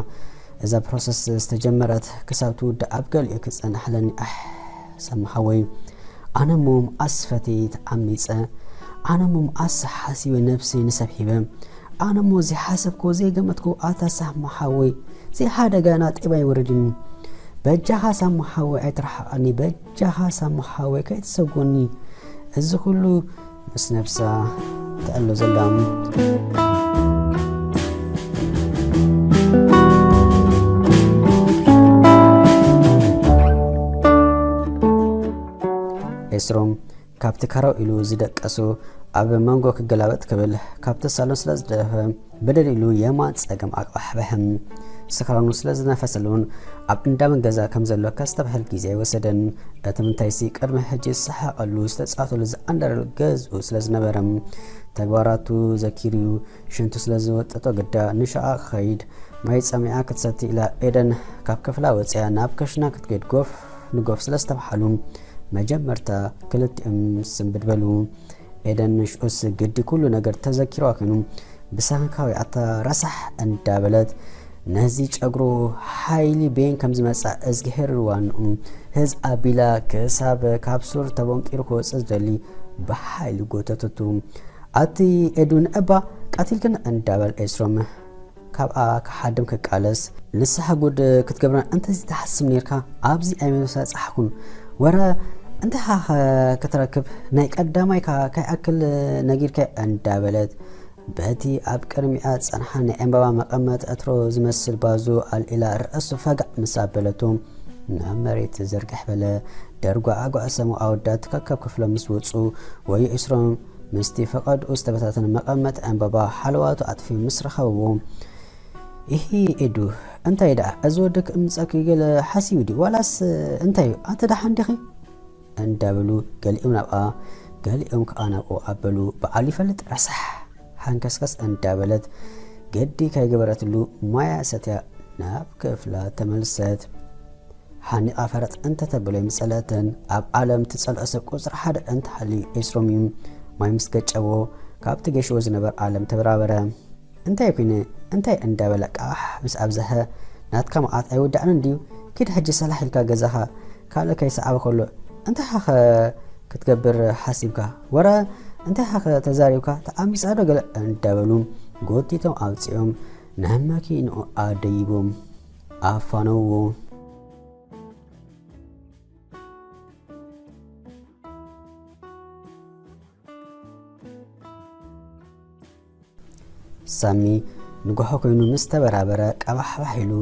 እዛ ፕሮሰስ ዝተጀመረት ክሳብ ትውዳእ ኣብ ገሊኡ ክፀንሕ ኣለኒ። ኣሕ ሳሚ ሓወይ ኣነ እሞ ኣስፈቲ ተዓሚፀ ኣነ እሞ ኣስ ሓሲበ ነብሰይ ንሰብ ሂበ ኣነ እሞ ዘይሓሰብኮ ዘይገመትኮ ኣታ ሳሚ ሓወይ ዘይሓደጋ ናጤባ ይወርድኒ በጃኻ ሳሚ ሓወይ ኣይትርሓቐኒ በጃኻ ሳሚ ሓወይ ከይትሰጎኒ እዚ ኩሉ ምስ ነብሳ ትዕሎ ዘላ ኤስሮም ካብቲ ካራው ኢሉ ዝደቀሱ ኣብ መንጎ ክገላበጥ ክብል ካብቲ ሳሎን ስለ ዝደፈ በደል ኢሉ የማን ጸገም ኣቅባሕብሕም ስክራኑ ስለ ዝነፈሰሉን ኣብ እንዳመን ገዛ ከም ዘሎ ከስተብህል ግዜ ኣይወሰደን። እቲ ምንታይሲ ቅድሚ ሕጂ ዝሰሓቐሉ ዝተጻወተሉ ዝኣንደረሉ ገዝኡ ስለ ዝነበረ ተግባራቱ ዘኪርዩ ሽንቱ ስለ ዝወጠጦ ግዳ ንሻኣ ክኸይድ ማይ ጸሚኣ ክትሰቲ ኢላ ኤደን ካብ ክፍላ ወጽያ ናብ ከሽና ክትገድ ጎፍ ንጎፍ ስለ ዝተብሓሉ መጀመርታ ክልቲኦም ስንብድ በሉ። ኤደን ንሽኡስ ግዲ ኩሉ ነገር ተዘኪርዋ ኮይኑ ብሰንካዊ ኣታ ረሳሕ እንዳበለት ነዚ ጨግሩ ሓይሊ ቤን ከም ዝመጻ እዝግሄር ዋንኡ ህዝ ኣቢላ ክሳብ ካብ ሱር ተቦንቂሩ ክወጽእ ዝደሊ ብሓይሊ ጎተተቱ። ኣቲ ኤዱን እባ ቀቲልክን እንዳበል ኤስሮም ካብኣ ክሓድም ክቃለስ ንስሓ ጉድ ክትገብረን እንተዚ ትሓስብ ነርካ ኣብዚ ኣይምበሳጻሕኩን ወረ እንታይ ኻ ክትረክብ ናይ ቀዳማይካ ከይኣክል ነጊርካ እንዳበለት በቲ ኣብ ቅድሚኣ ጸንሓ ናይ ዕምባባ መቐመጥ ዕትሮ ዝመስል ባዞ ኣልዒላ ርእሱ ፈጋዕ ምስ ኣበለቶ ናብ መሬት ዘርግሕ በለ። ደርጓ ኣጓዕሰሙ ኣወዳት ከካብ ክፍሎም ምስ ወጹ ወይ እስሮም ምስቲ ፈቐድኡ ዝተበታተነ መቐመጥ ዕምባባ ሓለዋቱ ኣጥፊኡ ምስ ረኸብዎ፣ ኢሂ ኤዱ፣ እንታይ ደኣ እዚ ወዲ ክእምጸኪ ገለ ሓሲቡ ድዩ ዋላስ እንታይ እዩ ኣቲ ደሓን ዲኺ? እንዳበሉ ገሊኦም ናብኣ ገሊኦም ከኣ ናብኡ ኣበሉ። በዓሉ ይፈልጥ ረሳሕ ሓንከስከስ እንዳበለት ገዲ ከይገበረትሉ ማያ ሰትያ ናብ ክፍላ ተመልሰት። ሓኒቓ ፈረጥ እንተተብሎ ይምጸለተን። ኣብ ዓለም ትጸልኦ ሰብ ቁጽሪ ሓደ እንተሃልዩ ኤስሮም እዩ። ማይ ምስ ገጨዎ ካብቲ ገሽዎ ዝነበር ዓለም ተበራበረ። እንታይ ኩነ እንታይ እንዳበለ ቃሕ ምስ ኣብዝሐ ናትካ መዓት ኣይወዳእንን ድዩ? ኪድ ሕጂ ሰላሕ ኢልካ ገዛኻ ካልእ ከይሰዓበ ከሎ እንታይ ሃኸ ክትገብር ሓሲብካ? ወረ እንታይ ሃኸ ተዛሪብካ ተዓሚጻ ዶ ገለ እንዳበሉ ጎቲቶም ኣውጺኦም ናብ መኪንኡ ኣደይቦም ኣፋነውዎ። ሳሚ ንጉሖ ኮይኑ ምስ ተበራበረ ቀባሕባሕ ኢሉ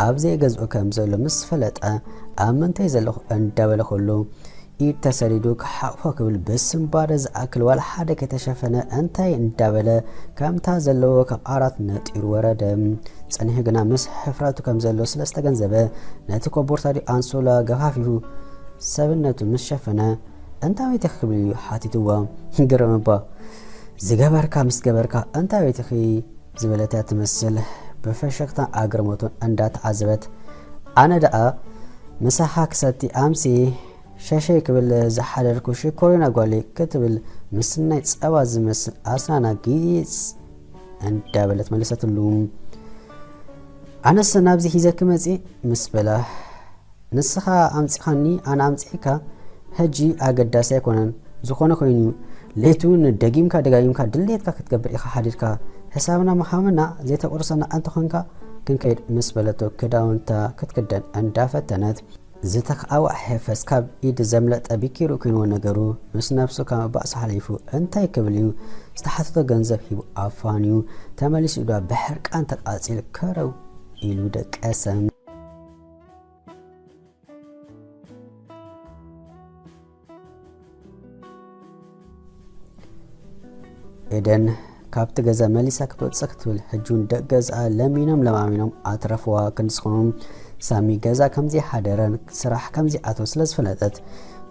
ኣብ ዘይገዝኡ ከም ዘሎ ምስ ፈለጠ ኣብ ምንታይ ዘለኹ እንዳበለ ከሎ ኢድ ተሰዲዱ ክሓቕፎ ክብል ብስንባደ ዝኣክል ዋላ ሓደ ከይተሸፈነ እንታይ እንዳበለ ከምታ ዘለዎ ካብ ዓራት ነጢሩ ወረደ። ጸኒሑ ግና ምስ ሕፍረቱ ከም ዘሎ ስለ ዝተገንዘበ ነቲ ኮቦርታ ድዩ ኣንሶላ ገፋፊሁ ሰብነቱ ምስ ሸፈነ እንታይ ቤት ኢኺ ክብል እዩ ሓቲትዋ። ግርም እባ ዝገበርካ ምስ ገበርካ እንታይ ቤት ኢኺ ዝበለት እያ ትመስል ብፈሸክታን ኣግርሞቱን እንዳተዓዘበት። ኣነ ደኣ ምሳኻ ክሰቲ ኣምሲ ሸሸይ ክብል ዝሓደርኩ ሽኮሪና ጓለይ ክትብል ምስናይ ጸባ ዝመስል ኣስናና ጊጽ እንዳበለት መለሰትሉ። ኣነስ ናብዚ ሒዘኪ መጺእ ምስ በላ ንስኻ ኣምጺኻኒ ኣነ ኣምጺኤካ ሕጂ ኣገዳሲ ኣይኮነን። ዝኾነ ኮይኑ እዩ። ለይቲ እውን ደጊምካ ደጋጊምካ ድሌትካ ክትገብር ኢኻ ሓዲርካ። ሕሳብና ምሃብና ዘይተቆርሰና እንተኾንካ ክንከይድ ምስ በለቶ ክዳውንታ ክትክደን እንዳፈተነት ዝተኽኣወ ሐፈስ ካብ ኢድ ዘምለጠ ቢኪሩ ኮይንዎ ነገሩ ምስ ነብሱ ካብ ምባእሱ ሓሊፉ እንታይ ክብል እዩ ዝተሓተቶ ገንዘብ ሂቡ ኣፋንዩ ተመሊሱ ኢዷ ብሕርቃን ተቃጺል ከረው ኢሉ ደቀሰ። ኤደን ካብቲ ገዛ መሊሳ ክትወፅእ ክትብል ሕጂ እውን ደቂ ገዝኣ ለሚኖም ለማሚኖም ኣትረፍዋ። ክንዲ ዝኾኑ ሳሚ ገዛ ከምዘይሓደረን ስራሕ ከምዘይኣተወ ስለ ዝፈለጠት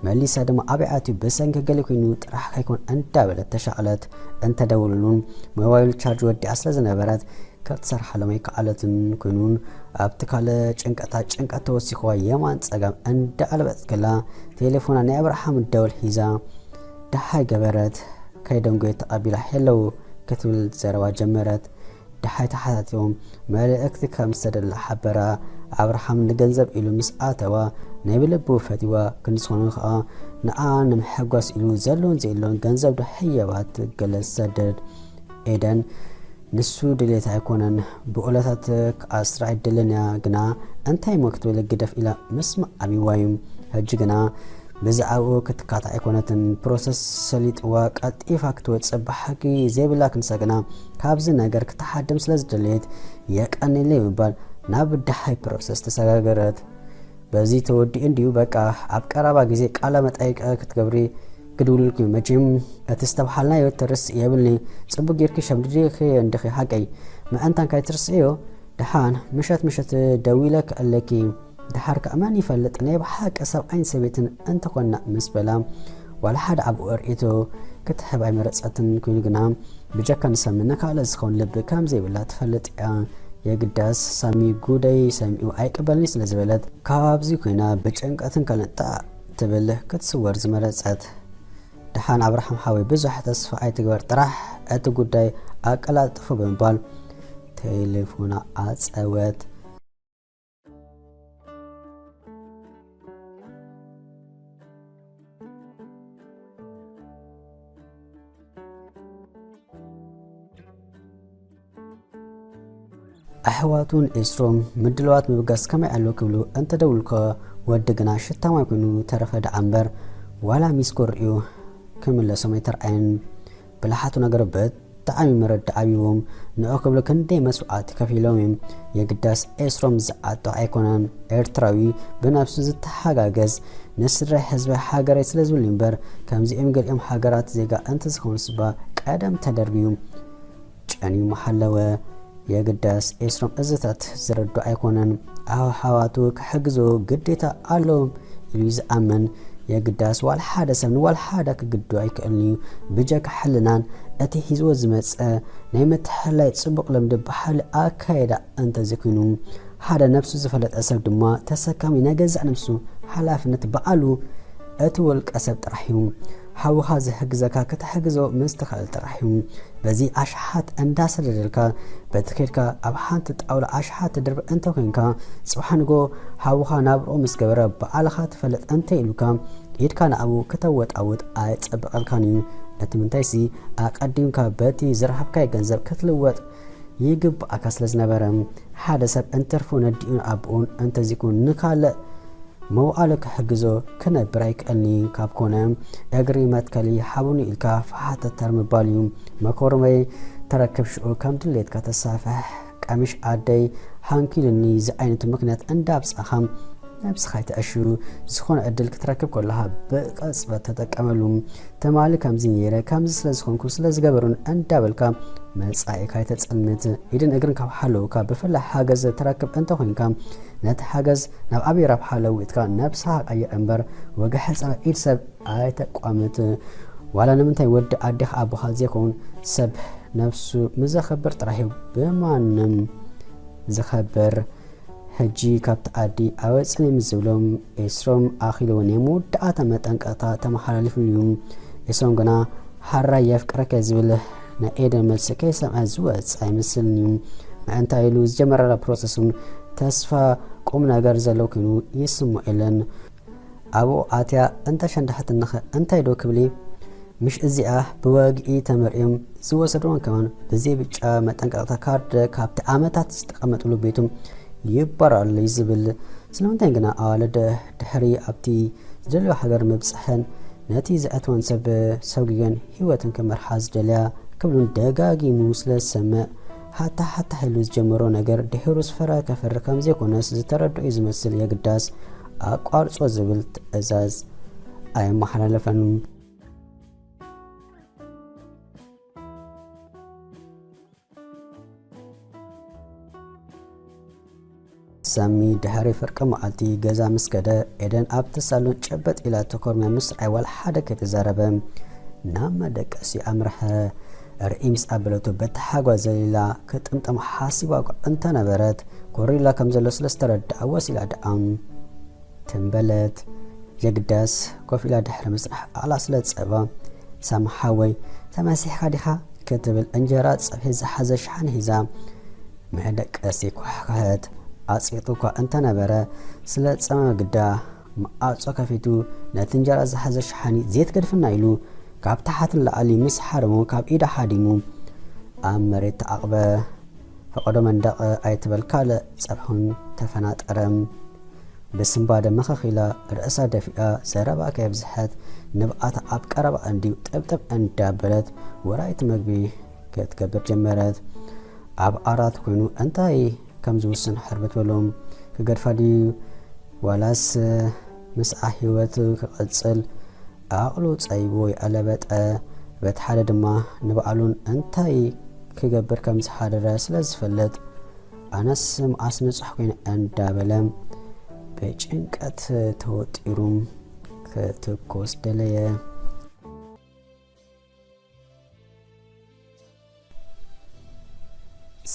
መሊሳ ድማ ኣበይ ኣትዩ ብሰንኪ ገለ ኮይኑ ጥራሕ ከይኮን እንዳበለት ተሻቕለት። እንተደውሉሉን ሞባይሉ ቻርጅ ወዲኣ ስለ ዝነበረት ክትሰርሓሎም ኣይከኣለትን። ኮይኑን ኣብቲ ካልእ ጭንቀታ ጭንቀት ተወሲኽዋ የማን ጸጋም እንዳኣለበጠት ከላ ቴሌፎና ናይ ኣብርሃም ደወል ሒዛ ደሓይ ገበረት። ከይደንጎየት ተቐቢላ ሄለው ክትብል ዘረባ ጀመረት። ደሓይ ተሓታቲቦም መልእክቲ ከም ዝተደላ ሓበራ። ኣብርሃም ንገንዘብ ኢሉ ምስ ኣተዋ ናይ ብልቡ ፈቲዋ ክንዲ ዝኾነ ከኣ ንኣ ንምሕጓስ ኢሉ ዘሎን ዘየሎን ገንዘብ ዶ ሕየባት ገለ ዝሰደድ ኤደን ንሱ ድሌት ኣይኮነን። ብኦለታት ክኣስራ ኣይደልን እያ ግና እንታይ እሞ ክትብል ግደፍ ኢላ ምስማዕ ኣብይዋ እዩ። ሕጂ ግና ብዛዕባኡ ክትካታዕ ኣይኮነትን። ፕሮሰስ ሰሊጥዋ ቀልጢፋ ክትወፅእ ብሓቂ ዘይብላ ክንሳ ግና ካብዚ ነገር ክትሓድም ስለ ዝደለየት የቀንየለይ ብምባል ናብ ደሓይ ፕሮሰስ ተሰጋገረት። በዚ ተወዲኡ እንድዩ በቃ ኣብ ቀረባ ግዜ ቃለ መጠይቅ ክትገብሪ ክድውልልኪ እዩ። መቸም እቲ ዝተብሃልናዮ ትርስኢ የብልኒ። ጽቡቅ ጌርኪ ሸምዲድኺ እንድኺ ሓቀይ ምእንታን ካይትርስእዮ። ደሓን ምሸት ምሸት ደዊለ ክእለኪ። ደሓር ከኣ መን ይፈልጥ ናይ ብሓቂ ሰብኣይን ሰበይትን እንተኾንና ምስ በላ ዋላ ሓደ ኣብኡ ርእይቶ ክትህብ ኣይመረጸትን። ኮይኑ ግና ብጀካ ንሳሚ ንካልእ ዝኸውን ልቢ ከም ዘይብላ ትፈልጥ እያ። የግዳስ ሳሚ ጉደይ ሰሚዑ ኣይቅበልኒ ስለ ዝበለት ካብዚ ኮይና ብጭንቀትን ካልእን ጣዕ ትብል ክትስወር ዝመረጸት። ደሓን ኣብርሃም ሓወይ ብዙሕ ተስፋ ኣይትግበር ጥራሕ እቲ ጉዳይ ኣቀላጥፎ ብምባል ቴሌፎና ኣጸወት። ኣሕዋቱን ኤስሮም ምድልዋት ምብጋስ ከመይ ኣሎ ክብሉ እንተደውልኮ ወዲ ግና ሽታ ማይ ኮይኑ ተረፈ ደኣ እምበር ዋላ ሚስኮር እዩ ክምለሶም ኣይተርኣየን። ብልሓቱ ነገር ብጣዕሚ መረዳእ ኣብዎም ንዑ ክብሉ ክንደይ መስዋዕቲ ከፊሎም እዮም። የግዳስ ኤስሮም ዝዓጦ ኣይኮነን። ኤርትራዊ ብነብሱ ዝተሓጋገዝ ንስድራ ህዝቢ ሃገረይ ስለ ዝብል እዩ እምበር ከምዚኦም ገሊኦም ሃገራት ዜጋ እንተዝኾኑስ እባ ቀደም ተደርብዩ ጨንዩ ምሃለወ። የግዳስ ኤስሮም እዝታት ዝረዱ ኣይኮነን። ኣሕዋቱ ክሕግዞ ግዴታ ኣለዎም ኢሉ እዩ ዝኣምን። የግዳስ ዋላ ሓደ ሰብ ንዋላ ሓደ ክግድዶ ኣይክእልን እዩ። ብጀካ ሕልናን እቲ ሒዝዎ ዝመጸ ናይ ምትሕልላይ ጽቡቕ ልምዲ በሃሊ ኣካይዳ እንተዘይኮይኑ ሓደ ነብሱ ዝፈለጠ ሰብ ድማ ተሰካሚ ናይ ገዛእ ነብሱ ሓላፍነት በዓሉ እቲ ውልቀ ሰብ ጥራሕ እዩ። ሓውኻ ዝሕግዘካ ክትሕግዞ ምስ ትኽእል ጥራሕ እዩ። በዚ ኣሽሓት እንዳሰደደልካ በቲ ከድካ ኣብ ሓንቲ ጣውላ ኣሽሓት ትድርብ እንተኮይንካ ጽባሕ ንጎ ሓውኻ ናብርኡ ምስ ገበረ በዓልኻ ትፈልጥ እንተ ኢሉካ ኢድካ ንኣቡ ክተወጣውጥ ኣይጸብቐልካን እዩ። እቲ ምንታይሲ ኣቐዲምካ በቲ ዝረኸብካዮ ገንዘብ ክትልወጥ ይግብኣካ ስለ ዝነበረ ሓደ ሰብ እንትርፉ ነዲኡን ኣቦኡን እንተዚኩን ንካልእ መውዓሉ ክሕግዞ ክነብር ኣይክእልኒ ካብ ኮነ እግሪ መትከሊ ሓቡኒ ኢልካ ፈሓተተር ምባል እዩ። መኮርመይ ተረክብ ሽኡ ከም ድሌትካ ተሳፍሕ ቀሚሽ ኣደይ ሃንኪሉኒ ዝዓይነቱ ምክንያት እንዳብጻኻ ነብስኻ ይትዕሹ። ዝኾነ ዕድል ክትረክብ ከለኻ ብቐጽበት ተጠቀመሉ። ትማሊ ከምዚ ነይረ ከምዚ ስለ ዝኾንኩ ስለ ዝገበሩን እንዳበልካ መጻኢካ ይተጸልምት። ኢድን እግርን ካብ ሓለውካ ብፍላይ ሓገዝ ትረክብ እንተኾይንካ ነቲ ሓገዝ ናብ ኣበይ ረብሓ ለዊጥካ ነብስኻ ቀይር እምበር ወግሐ ጸረ ኢድ ሰብ ኣይተቋምት። ዋላ ንምንታይ ወዲ ኣዴኻ ኣቦኻ ዘይኮን ሰብ ነብሱ ምዘኸብር ጥራሕ እዩ ብማንም ዝኸብር። ሕጂ ካብቲ ዓዲ ኣወፅኒ ምስ ዝብሎም ኤስሮም ኣኺልዎ ናይ መወዳእታ መጠንቀቕታ ተመሓላሊፉሉ እዩ። ኤስሮም ግና ሓራይ የፍቅረከ ዝብል ናይ ኤደን መልሲ ከይሰምዐ ዝወፅ ኣይመስልን እዩ። ምእንታ ኢሉ ዝጀመረላ ፕሮሰስ እውን ተስፋ ቁም ነገር ዘለዎ ኮይኑ ይስምዖ የለን። ኣብኡ ኣትያ እንተሸንዳሕትንኸ እንታይ ዶ ክብሊ? ምሽ እዚኣ ብወግኢ ተመርዕዮም ዝወሰድዎን ከማን ብዘይ ብጫ መጠንቀቕታ ካርድ ካብቲ ዓመታት ዝተቐመጥሉ ቤቶም ይባረራሉ እዩ ዝብል። ስለምንታይ ግና ኣዋልድ ድሕሪ ኣብቲ ዝደልዮ ሃገር ምብጽሐን ነቲ ዘእተወን ሰብ ሰጉገን ህይወትን ክመርሓ ዝደልያ ክብሉን ደጋጊሙ ስለ ዝሰምዕ ሃታ ሃታ ኢሉ ዝጀመሮ ነገር ድሕሩ ዝፈረ ከፍሪ ከም ዘይኮነስ ዝተረድኦ እዩ ዝመስል። የግዳስ ኣቋርጾ ዝብል ትእዛዝ ኣየመሓላለፈን። ሳሚ ድሕሪ ፍርቂ መዓልቲ ገዛ ምስ ከደ፣ ኤደን ኣብቲ ሳሎን ጨበጥ ኢላ ተኮርምያ ምስራይ ዋላ ሓደ ከይተዛረበ ናብ መደቀሲ ኣምርሐ። ርእይ ምስ ኣበለቶ በቲ ሓጓ ዘሊላ ክጥምጠም ሓሲባ እኳ እንተነበረት፣ ኮሪላ ከም ዘሎ ስለ ዝተረድኣ ወሲላ ደኣ ትም በለት። የግዳስ ኮፍ ኢላ ድሕሪ ምጽናሕ ኣቕላ ስለ ዝጸባ፣ ሳሚ ሓወይ ተመሲሕካ ዲኻ? ክትብል እንጀራ ጸብሒ ዝሓዘ ሸሓኒ ሒዛ መደቀሲ ኳሕኳሐት። ኣጽቂጡ እኳ እንተነበረ፣ ስለ ዝጸመመ ግዳ መኣጾ ከፊቱ ነቲ እንጀራ ዝሓዘ ሸሓኒ ዘይትገድፍና ኢሉ ካብ ታሕቲ ንላዕሊ ምስ ሓረሞ ካብ ኢዳ ሓዲሙ ኣብ መሬት ተዓቕበ። ፈቐዶ መንደቕ ኣይትበል ካልእ ጸብሑን ተፈናጠረ። ብስንባደ መኸኽ ኢላ ርእሳ ደፊኣ ዘረባ ከየብዝሐት ንብዓታ ኣብ ቀረባ እንድዩ ጥብጥብ እንዳበለት ወራይቲ መግቢ ክትገብር ጀመረት። ኣብ ዓራት ኮይኑ እንታይ ከም ዝውስን ሕርብት በሎም። ክገድፋ ድዩ ዋላስ ምስኣ ህይወት ክቕጽል? ዓቕሉ ጸይቡ ይኣለበጠ። በቲ ሓደ ድማ ንባዕሉን እንታይ ክገብር ከም ዝሓደረ ስለ ዝፈልጥ፣ ኣነስ መዓስ ንጹሕ ኮይነ እንዳበለ ብጭንቀት ተወጢሩ ክትኮስ ደለየ።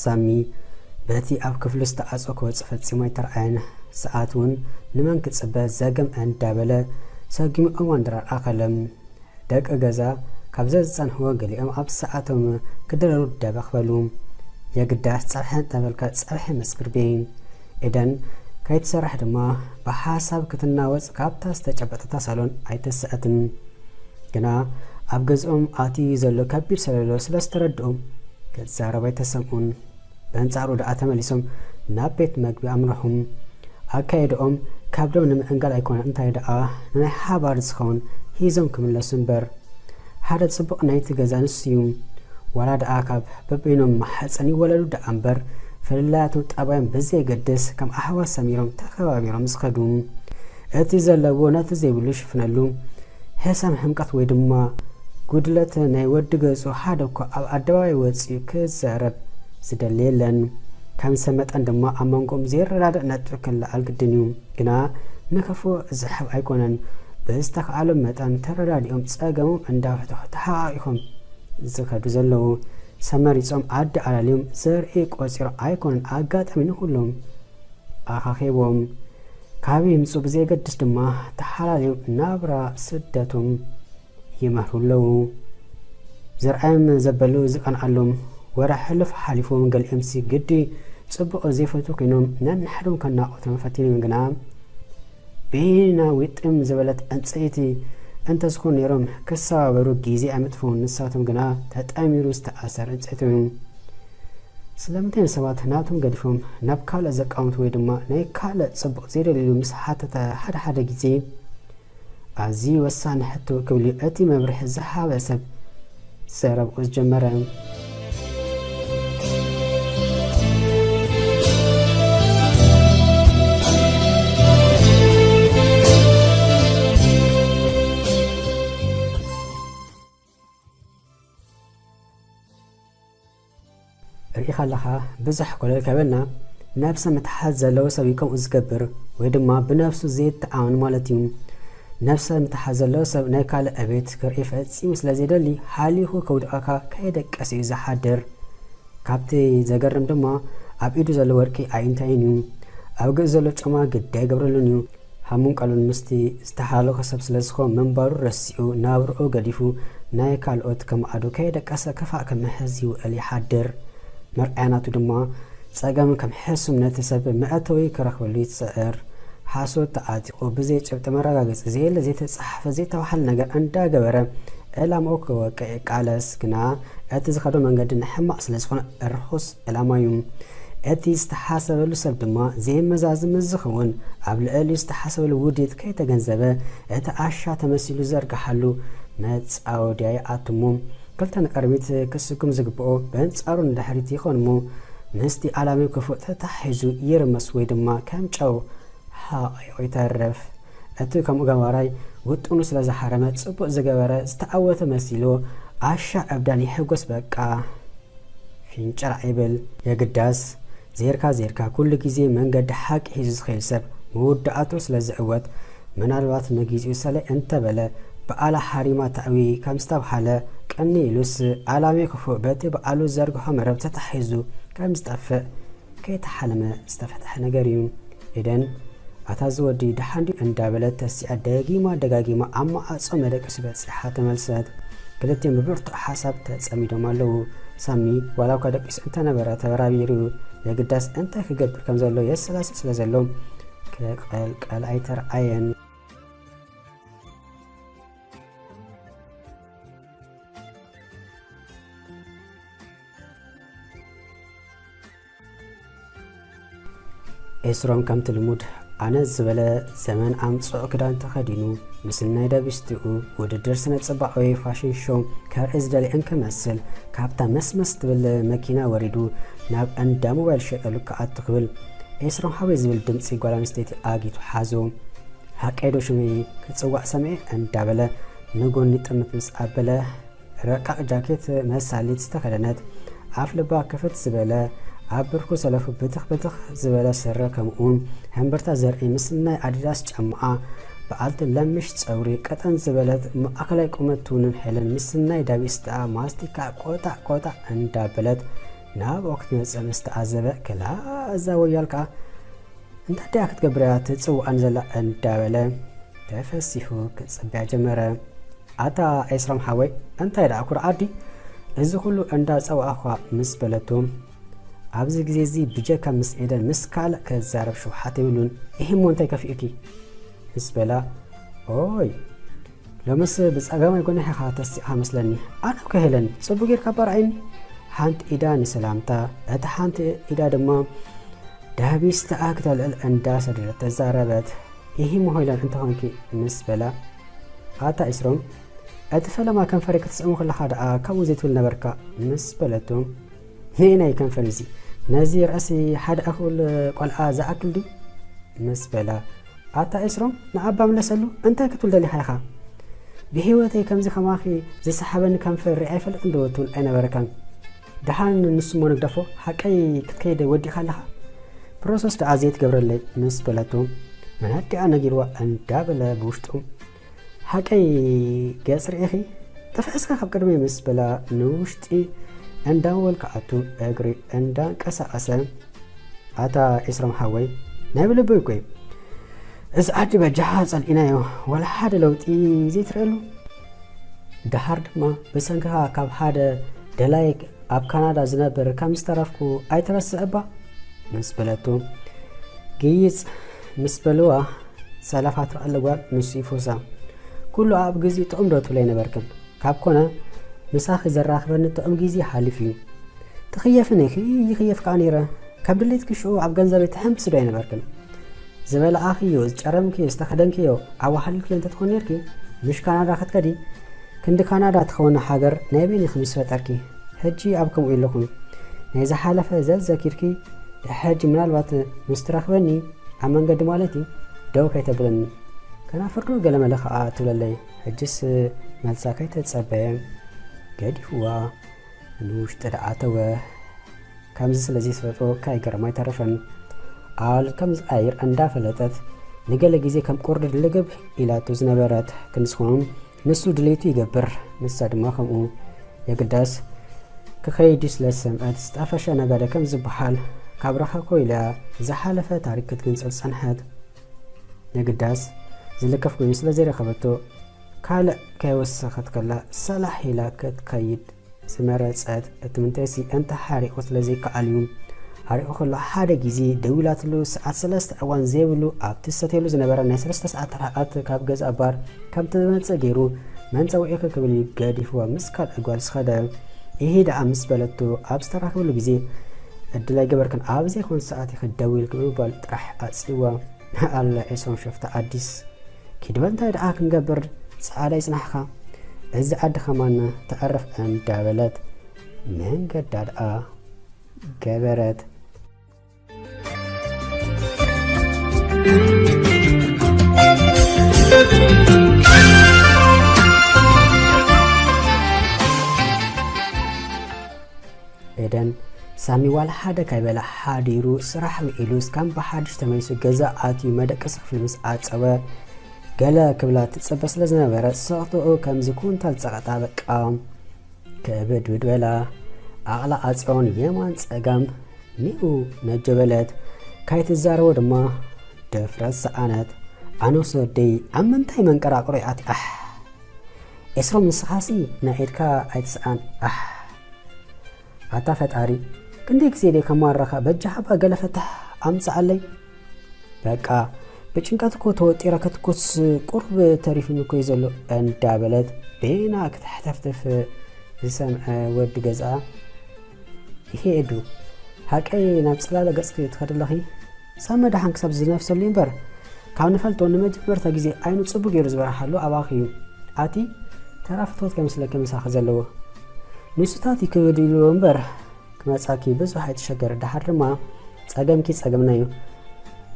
ሳሚ በቲ ኣብ ክፍሉ ዝተዓጾ ክወጽእ ፈጺሙ ኣይተረኣየን። ሰዓት እውን ንመን ክጽበ ዘገም እንዳበለ ሰጊሙ እዋን ድራር ኣኸለ። ደቂ ገዛ ካብ ዘዝጸንሕዎ ገሊኦም ኣብቲ ሰዓቶም ክድረሩ ደበኽ በሉ። የግዳስ ጸብሐ እንተበልካ ጸብሐ መስክር ቤን። ኤደን ከይትሰርሕ ድማ ብሓሳብ ክትናወጽ ካብታ ዝተጨበጠታ ሳሎን ኣይተሰኣትን። ግና ኣብ ገዝኦም ኣትዩ ዘሎ ከቢድ ሰለሎ ስለ ዝተረድኦም ክትዛረብ ኣይተሰምኡን። በንጻሩ ደኣ ተመሊሶም ናብ ቤት መግቢ ኣምርሑ። ኣካይድኦም ካብዶም ንምዕንጋል ኣይኮነ እንታይ ደኣ ንናይ ሓባር ዝኸውን ሂዞም ክምለሱ እምበር። ሓደ ጽቡቕ ናይቲ ገዛ ንሱ እዩ። ዋላ ደኣ ካብ በበይኖም ማሕጸን ይወለዱ ደኣ እምበር፣ ፍልላያቶም ጠባዮም ብዘየገድስ ከም ኣሕዋት ሰሚሮም ተኸባቢሮም ዝኸዱ። እቲ ዘለዎ ነቲ ዘይብሉ ይሽፍነሉ። ሕሰም ሕምቀት ወይ ድማ ጉድለት ናይ ወዲ ገጹ ሓደ እኳ ኣብ ኣደባባይ ወጺኡ ክዛረብ ዝደሊ የለን። ከም ሰብ መጠን ድማ ኣብ መንጎኦም ዘይረዳዳእ ነጥቢ ክለዓል ግድን እዩ። ግና ንክፉእ ዝሕብ ኣይኮነን። ብዝተኻእሎም መጠን ተረዳዲኦም ጸገሞም እንዳፈተሑ ተሓቓቒፎም ዝኸዱ ዘለዉ። ሰብ መሪጾም ኣዲ ኣላልዮም ዘርኢ ቆጺሮም ኣይኮነን። ኣጋጣሚ ንኹሎም ኣኻኺቦም። ካበይ ይምጹ ብዘየገድስ ድማ ተሓላልዮም ናብራ ስደቶም ይመህሩ ኣለዉ። ዘርኣዮም ዘበሉ ዝቐንኣሎም ወረ ሕሉፍ ሓሊፎም ገሊኦምሲ ግዲ ጽቡቕ ዘይፈቱ ኮይኖም ነንሓዶም ከናቑቶም ፈቲኖም ግና በይና ዊጥም ዝበለት ዕንጸይቲ እንተዝኾኑ ነይሮም ክሰባበሩ ግዜ ኣይመጥፍኡን። ንሳቶም ግና ተጠሚሩ ዝተኣሰር ዕንጸይቲ እዮም። ስለምንታይ ንሰባት ናቶም ገዲፎም ናብ ካልእ ዘቃውንቱ ወይ ድማ ናይ ካልእ ጽቡቕ ዘይደልዩ ምስ ሓተተ ሓደ ሓደ ግዜ ኣዝዩ ወሳኒ ሕቶ ክብል እዩ እቲ መብርሒ ዝሃበ ሰብ ዘረብኡ ዝጀመረ። ርኢኻ ኣለኻ፣ ብዙሕ ኮለል ከበልና ነብሰ ምትሓዝ ዘለዎ ሰብ እዩ ከምኡ ዝገብር፣ ወይ ድማ ብነብሱ ዘይተኣማመን ማለት እዩ። ነብሰ ምትሓዝ ዘለዎ ሰብ ናይ ካልእ ዕቤት ክርኢ ፈጺሙ ስለ ዘይደሊ፣ ሓሊኹ ከውድቐካ ከየደቀሰ እዩ ዝሓድር። ካብቲ ዘገርም ድማ፣ ኣብ ኢዱ ዘሎ ወርቂ ኣይእንታይን እዩ። ኣብ ገጹ ዘሎ ጫማ ግዲ ኣይገብረሉን እዩ። ሃሙን ቃሉን ምስቲ ዝተሓላለኸ ሰብ ስለ ዝኾ ምንባሩ ረሲዑ፣ ናብርኡ ገዲፉ፣ ናይ ካልኦት ከማዕዶ ከየደቀሰ ክፋእ ክምሕዝ ይውዕል ይሓድር። መርኣያ ናቱ ድማ፣ ጸገም ከም ሕሱም ነቲ ሰብ መእተዊ ክረኽበሉ ይጽዕር። ሓሶት ተዓጢቑ፣ ብዘይ ጭብጢ መረጋገጺ ዘየለ፣ ዘይተጻሕፈ፣ ዘይተባህለ ነገር እንዳገበረ፣ ዕላማኡ ክወቅዕ ይቃለስ። ግና እቲ ዝኸዶ መንገዲ ንሕማቕ ስለ ዝኾነ፣ ርኹስ ዕላማ እዩ። እቲ ዝተሓሰበሉ ሰብ ድማ ዘይመዛዝን ምስ ዝኸውን፣ ኣብ ልዕሊኡ ዝተሓሰበሉ ውዲት ከይተገንዘበ፣ እቲ ዓሻ ተመሲሉ ዝዘርግሓሉ መጻወድያ ይኣትሞ። ክልተ ንቕድሚት ክስጉም ዝግብኦ፣ በንጻሩ ንድሕሪት ይኾን እሞ፣ ምስቲ ዓላምኡ ክፉእ ተታሒዙ ይርመስ ወይ ድማ ከም ጨው ሓቒቑ ይተርፍ። እቲ ከምኡ ገባራይ ውጥኑ ስለ ዝሓረመ፣ ጽቡቕ ዝገበረ ዝተዓወተ መሲልዎ፣ ዓሻ ዕብዳን ይሕጎስ በቃ። ፊንጭራዕ ይብል። የግዳስ ዜርካ ዜርካ ኩሉ ግዜ መንገዲ ሓቂ ሒዙ ዝኸይድ ሰብ መወዳእቱ ስለ ዝዕወት፣ ምናልባት ንግዚኡ ሰለይ እንተበለ ብኣላ ሓሪማ ተእዊ ከም ዝተብሃለ፣ ቅኒ ኢሉስ ኣላሚ ክፉእ በቲ ብኣሉ ዘርግሖ መረብ ተታሒዙ ከም ዝጠፍእ ከይተሓለመ ዝተፈትሐ ነገር እዩ። ኤደን፣ ኣታ እዚ ወዲ ደሓን ድዩ እንዳበለት ተሲኣ ደጊማ ደጋጊማ ኣብ መዓጾ መደቀሲ በጺሓ ተመልሰት። ክልቲኦም ብብርቱዕ ሓሳብ ተጸሚዶም ኣለዉ። ሳሚ ዋላ እኳ ደቂሱ እንተነበረ ተበራቢሩ፣ የግዳስ እንታይ ክገብር ከም ዘሎ የሰላስል ስለ ዘሎ ክቐልቀል ኣይተርኣየን። ኤስሮም ከምቲ ልሙድ ኣነ ዝበለ ዘመን ኣምጽኦ ክዳን ተኸዲኑ፣ ምስ ናይ ዳቢስትኡ ውድድር ስነ ጽባቐ ወይ ፋሽን ሾው ከርኢ ዝደሊ እንክመስል፣ ካብታ መስመስ ትብል መኪና ወሪዱ ናብ እንዳ ሞባይል ሸየጠሉ ክኣቱ ክብል፣ ኤስሮም ሓወይ ዝብል ድምጺ ጓል ኣንስተይቲ ኣጊቱ ሓዞ። ሃቀይ ዶ ሽመይ ክጽዋዕ ሰምዔ እንዳበለ ንጎኒ ጥምት ምስ ኣበለ፣ ረቃቕ ጃኬት መሳሊት ዝተኸደነት፣ ኣፍ ልባ ክፍት ዝበለ፣ ኣብ ብርኩ ሰለፉ ብትኽ ብትኽ ዝበለ ስረ፣ ከምኡውን ሕምብርታ ዘርኢ ምስ ናይ ኣዲዳስ ጫማኣ፣ በዓልቲ ለምሽ ጸጉሪ፣ ቀጠን ዝበለት ማእከላይ ቁመት ትውንን ሄለን ምስ ናይ ዳቢስትኣ ማስቲካ ቆጣዕ ቆጣዕ እንዳበለት ናብኡ ክትመጽእ ምስ ተዓዘበ፣ ክላ እዛ ወያል ከኣ እንታይ ደኣ ክትገብር እያ ትጽውዓኒ ዘላ እንዳበለ ተፈሲሑ ክጽበያ ጀመረ። ኣታ ኤስሮም ሓወይ፣ እንታይ ደኣ ኩርዓት ድዩ እዚ ኩሉ እንዳጸዋዕኳ ምስ በለቶ፣ ኣብዚ ግዜ እዚ ብጀካ ምስ ኤደን ምስ ካልእ ክዛረብ ሽውሓት የብሉን። ኢሂ እሞ እንታይ ከፊኡኪ? ምስ በላ፣ ኦይ ሎምስ ብጸጋማይ ጎንኻ ኢኻ ተሲእኻ መስለኒ። ኣነ እኮ ሄለን፣ ጽቡቕ ጌርካ እባ ርኣየኒ። ሓንቲ ኢዳ ንሰላምታ፣ እታ ሓንቲ ኢዳ ድማ ዳቢስትኣ ክተልዕል እንዳሰደደት ተዛረበት። ኢሂ እሞ ሄለን እንተኾንኪ ምስ በላ፣ ኣታ ኤስሮም፣ እቲ ፈለማ ከንፈረይ ክትስዕሞ ከለኻ ደኣ ከምኡ ዘይትብል ነበርካ ምስ በለቶ፣ ነየናይ ከንፈር እዚ? ነዚ ርእሲ ሓደ ኣኹል ቆልዓ ዝኣክል ድዩ? ምስ በላ፣ ኣታ ኤስሮም፣ ንኣባ ምለሰሉ፣ እንታይ ክትብል ደሊኻ ኢኻ? ብህይወተይ ከምዚ ከማኺ ዝሰሓበኒ ከንፈር ርኢ ኣይፈልጥን ዶ ትብል ኣይነበረካን? ደሓን ንሱ እሞ ንግደፎ፣ ሓቀይ ክትከይድ ወዲእኻ ኣለኻ? ፕሮሰስ ደኣ ዘይትገብረለይ ምስ በለቶ፣ መን ኣዲኣ ነጊርዋ እንዳበለ ብውሽጡ፣ ሓቀይ ገጽ ርኢኺ? ጠፍዕስካ ካብ ቅድመይ ምስ በላ ንውሽጢ እንዳወልከዓቱ እግሪ እንዳንቀሳቐሰ፣ ኣታ ኤስሮም ሓወይ፣ ናይ ብልበይ እኮ እዩ። እዚ ዓዲ በጃኻ ጸልኢናዮ፣ ዋላ ሓደ ለውጢ ዘይትርእየሉ? ደሓር ድማ ብሰንክኻ ካብ ሓደ ደላይ ኣብ ካናዳ ዝነብር ከም ዝተረፍኩ ኣይትረስዕ እባ? ምስ በለቶ፣ ግይጽ ምስ በልዋ፣ ሰላፋ ትረኣለ ጓል ንሱ ይፈሳ። ኩሉ ኣብ ግዜኡ ጥዑም ዶ ትብለይ ነበርክን? ካብ ኮነ ምሳኺ ዘራኽበኒ ጥዑም ግዜ ሓሊፉ እዩ። ትኽየፍን ኢኺ፣ ይኽየፍ ከኣ ነይረ። ከም ድሌትኪ ሽዑ ኣብ ገንዘበይ ትሕምብሲ ዶ ኣይነበርክን? ዝበላኣኽዮ፣ ዝጨረምክዮ፣ ዝተኸደንክዮ ኣዋሃሊልክዮ እንተትኾን ነይርኪ፣ ምሽ ካናዳ ክትከዲ፣ ክንዲ ካናዳ ትኸውን ሃገር ናይ በይንኺ ምስ ፈጠርኪ። ሕጂ ኣብ ከምኡ የለኹን። ናይ ዝሓለፈ ዘዘኪርኪ፣ ድሕሪ ሕጂ ምናልባት ምስ ትረኽበኒ፣ ኣብ መንገዲ ማለት እዩ፣ ደው ከይተብለኒ። ከናፍር ዶ ገለመለ ከኣ ትብለለይ። ሕጅስ መልሳ ከይተጸበየ ገዲፍዋ ንውሽጢ ደኣ ኣተወ። ከምዚ ስለ ዘይትፈልጦ ከይገረማ ኣይተረፈን። ኣዋልድ ከም ዝቀያይር እንዳፈለጠት ንገለ ግዜ ከም ቁርዲ ልግብ ኢላቶ ዝነበረት ክንስኹን ንሱ ድሌቱ ይገብር፣ ንሳ ድማ ከምኡ። የግዳስ ክኸይድ ስለ ዝሰምዐት ዝጠፈሸ ነጋደ ከም ዝበሃል ካብ ረኸብኮ ኢላ ዝሓለፈ ታሪክ ክትግንጽል ጸንሐት። የግዳስ ዝልከፍ ኮይኑ ስለ ዘይረኸበቶ ካልእ ከይወሰኸት ከላ ሰላሕ ኢላ ክትከይድ ዝመረጸት። እቲ ምንተይሲ እንተ ሓሪቑ ስለ ዘይከኣል እዩ። ሓሪቑ ከሎ ሓደ ግዜ ደዊላትሉ ሰዓት ሰለስተ እዋን ዘይብሉ ኣብቲ ዝሰትየሉ ዝነበረ ናይ ሰለስተ ሰዓት ርሕቐት ካብ ገዛ ባር ከም ትመጽእ ገይሩ መን ጸዊዑኪ ክብል እዩ ገዲፍዋ ምስ ካልእ ጓል ዝኸደ። ኢሂ ደኣ ምስ በለቶ ኣብ ዝተራኸብሉ ግዜ ዕድል ኣይገበርክን ኣብ ዘይኮነ ሰዓት ኢኺ ደዊልኪ ብምባል ጥራሕ ኣጽልይዋ። ኣላ ኤሶም ሸፍታ ኣዲስ ኪድ በል እንታይ ደኣ ክንገብር ጻዕዳ ይጽናሕኻ። እዚ ዓዲ ከማን ተዕርፍ እንዳበለት መንገዳ ደኣ ገበረት። ኤደን ሳሚ ዋላ ሓደ ካይበላ ሓዲሩ ስራሕ ውዒሉስ ከም ብሓድሽ ተመሊሱ ገዛ ኣትዩ መደቀሲ ክፍሊ ምስ ኣጸወ፣ ገለ ክብላ ትጽበ ስለ ዝነበረ፣ ስቕትኡ ከምዚ ኩንታል ጸቕጣ በቃ ክብድብድ በላ። ዓቕላ ኣጽዮን የማን ጸጋም ኒኡ ነጀ በለት። ካይትዛረቦ ድማ ድፍረት ሰኣነት። ኣነስ ወደይ ኣብ ምንታይ መንቀራቕሮ ይኣቲ? ኣሕ! ኤስሮም ንስኻሲ ናይ ኢድካ ኣይትስኣን። ኣሕ! ኣታ ፈጣሪ፣ ክንደይ ግዜ ደይ ከማረኻ፣ በጃኻ እባ ገለ ፈታሕ ኣምጽኣለይ። በቃ ብጭንቀት እኮ ተወጢረ ክትኩስ ቁሩብ ተሪፉኒ እኮ እዩ ዘሎ፣ እንዳበለት ቤና ክትሕተፍትፍ ዝሰምዐ ወዲ ገዝኣ፣ ይሄ ኤዱ፣ ሓቀይ ናብ ጽላለ ገጽኪ ትኸዲ ኣለኺ? ሳሚ ደሓን ክሳብ ዝነፍሰሉ እምበር፣ ካብ ንፈልጦ ንመጀመርታ ግዜ ዓይኑ ጽቡቕ ገይሩ ዝበርሃሉ ኣባኺ እዩ። ኣቲ ተራ ፍትወት ከይመስለኪ ምሳኺ ዘለዎ። ንሱታት ይክብድ ኢልዎ እምበር፣ ክመጻኪ ብዙሕ ኣይትሸገሪ። ደሓር ድማ ጸገምኪ ጸገምና እዩ።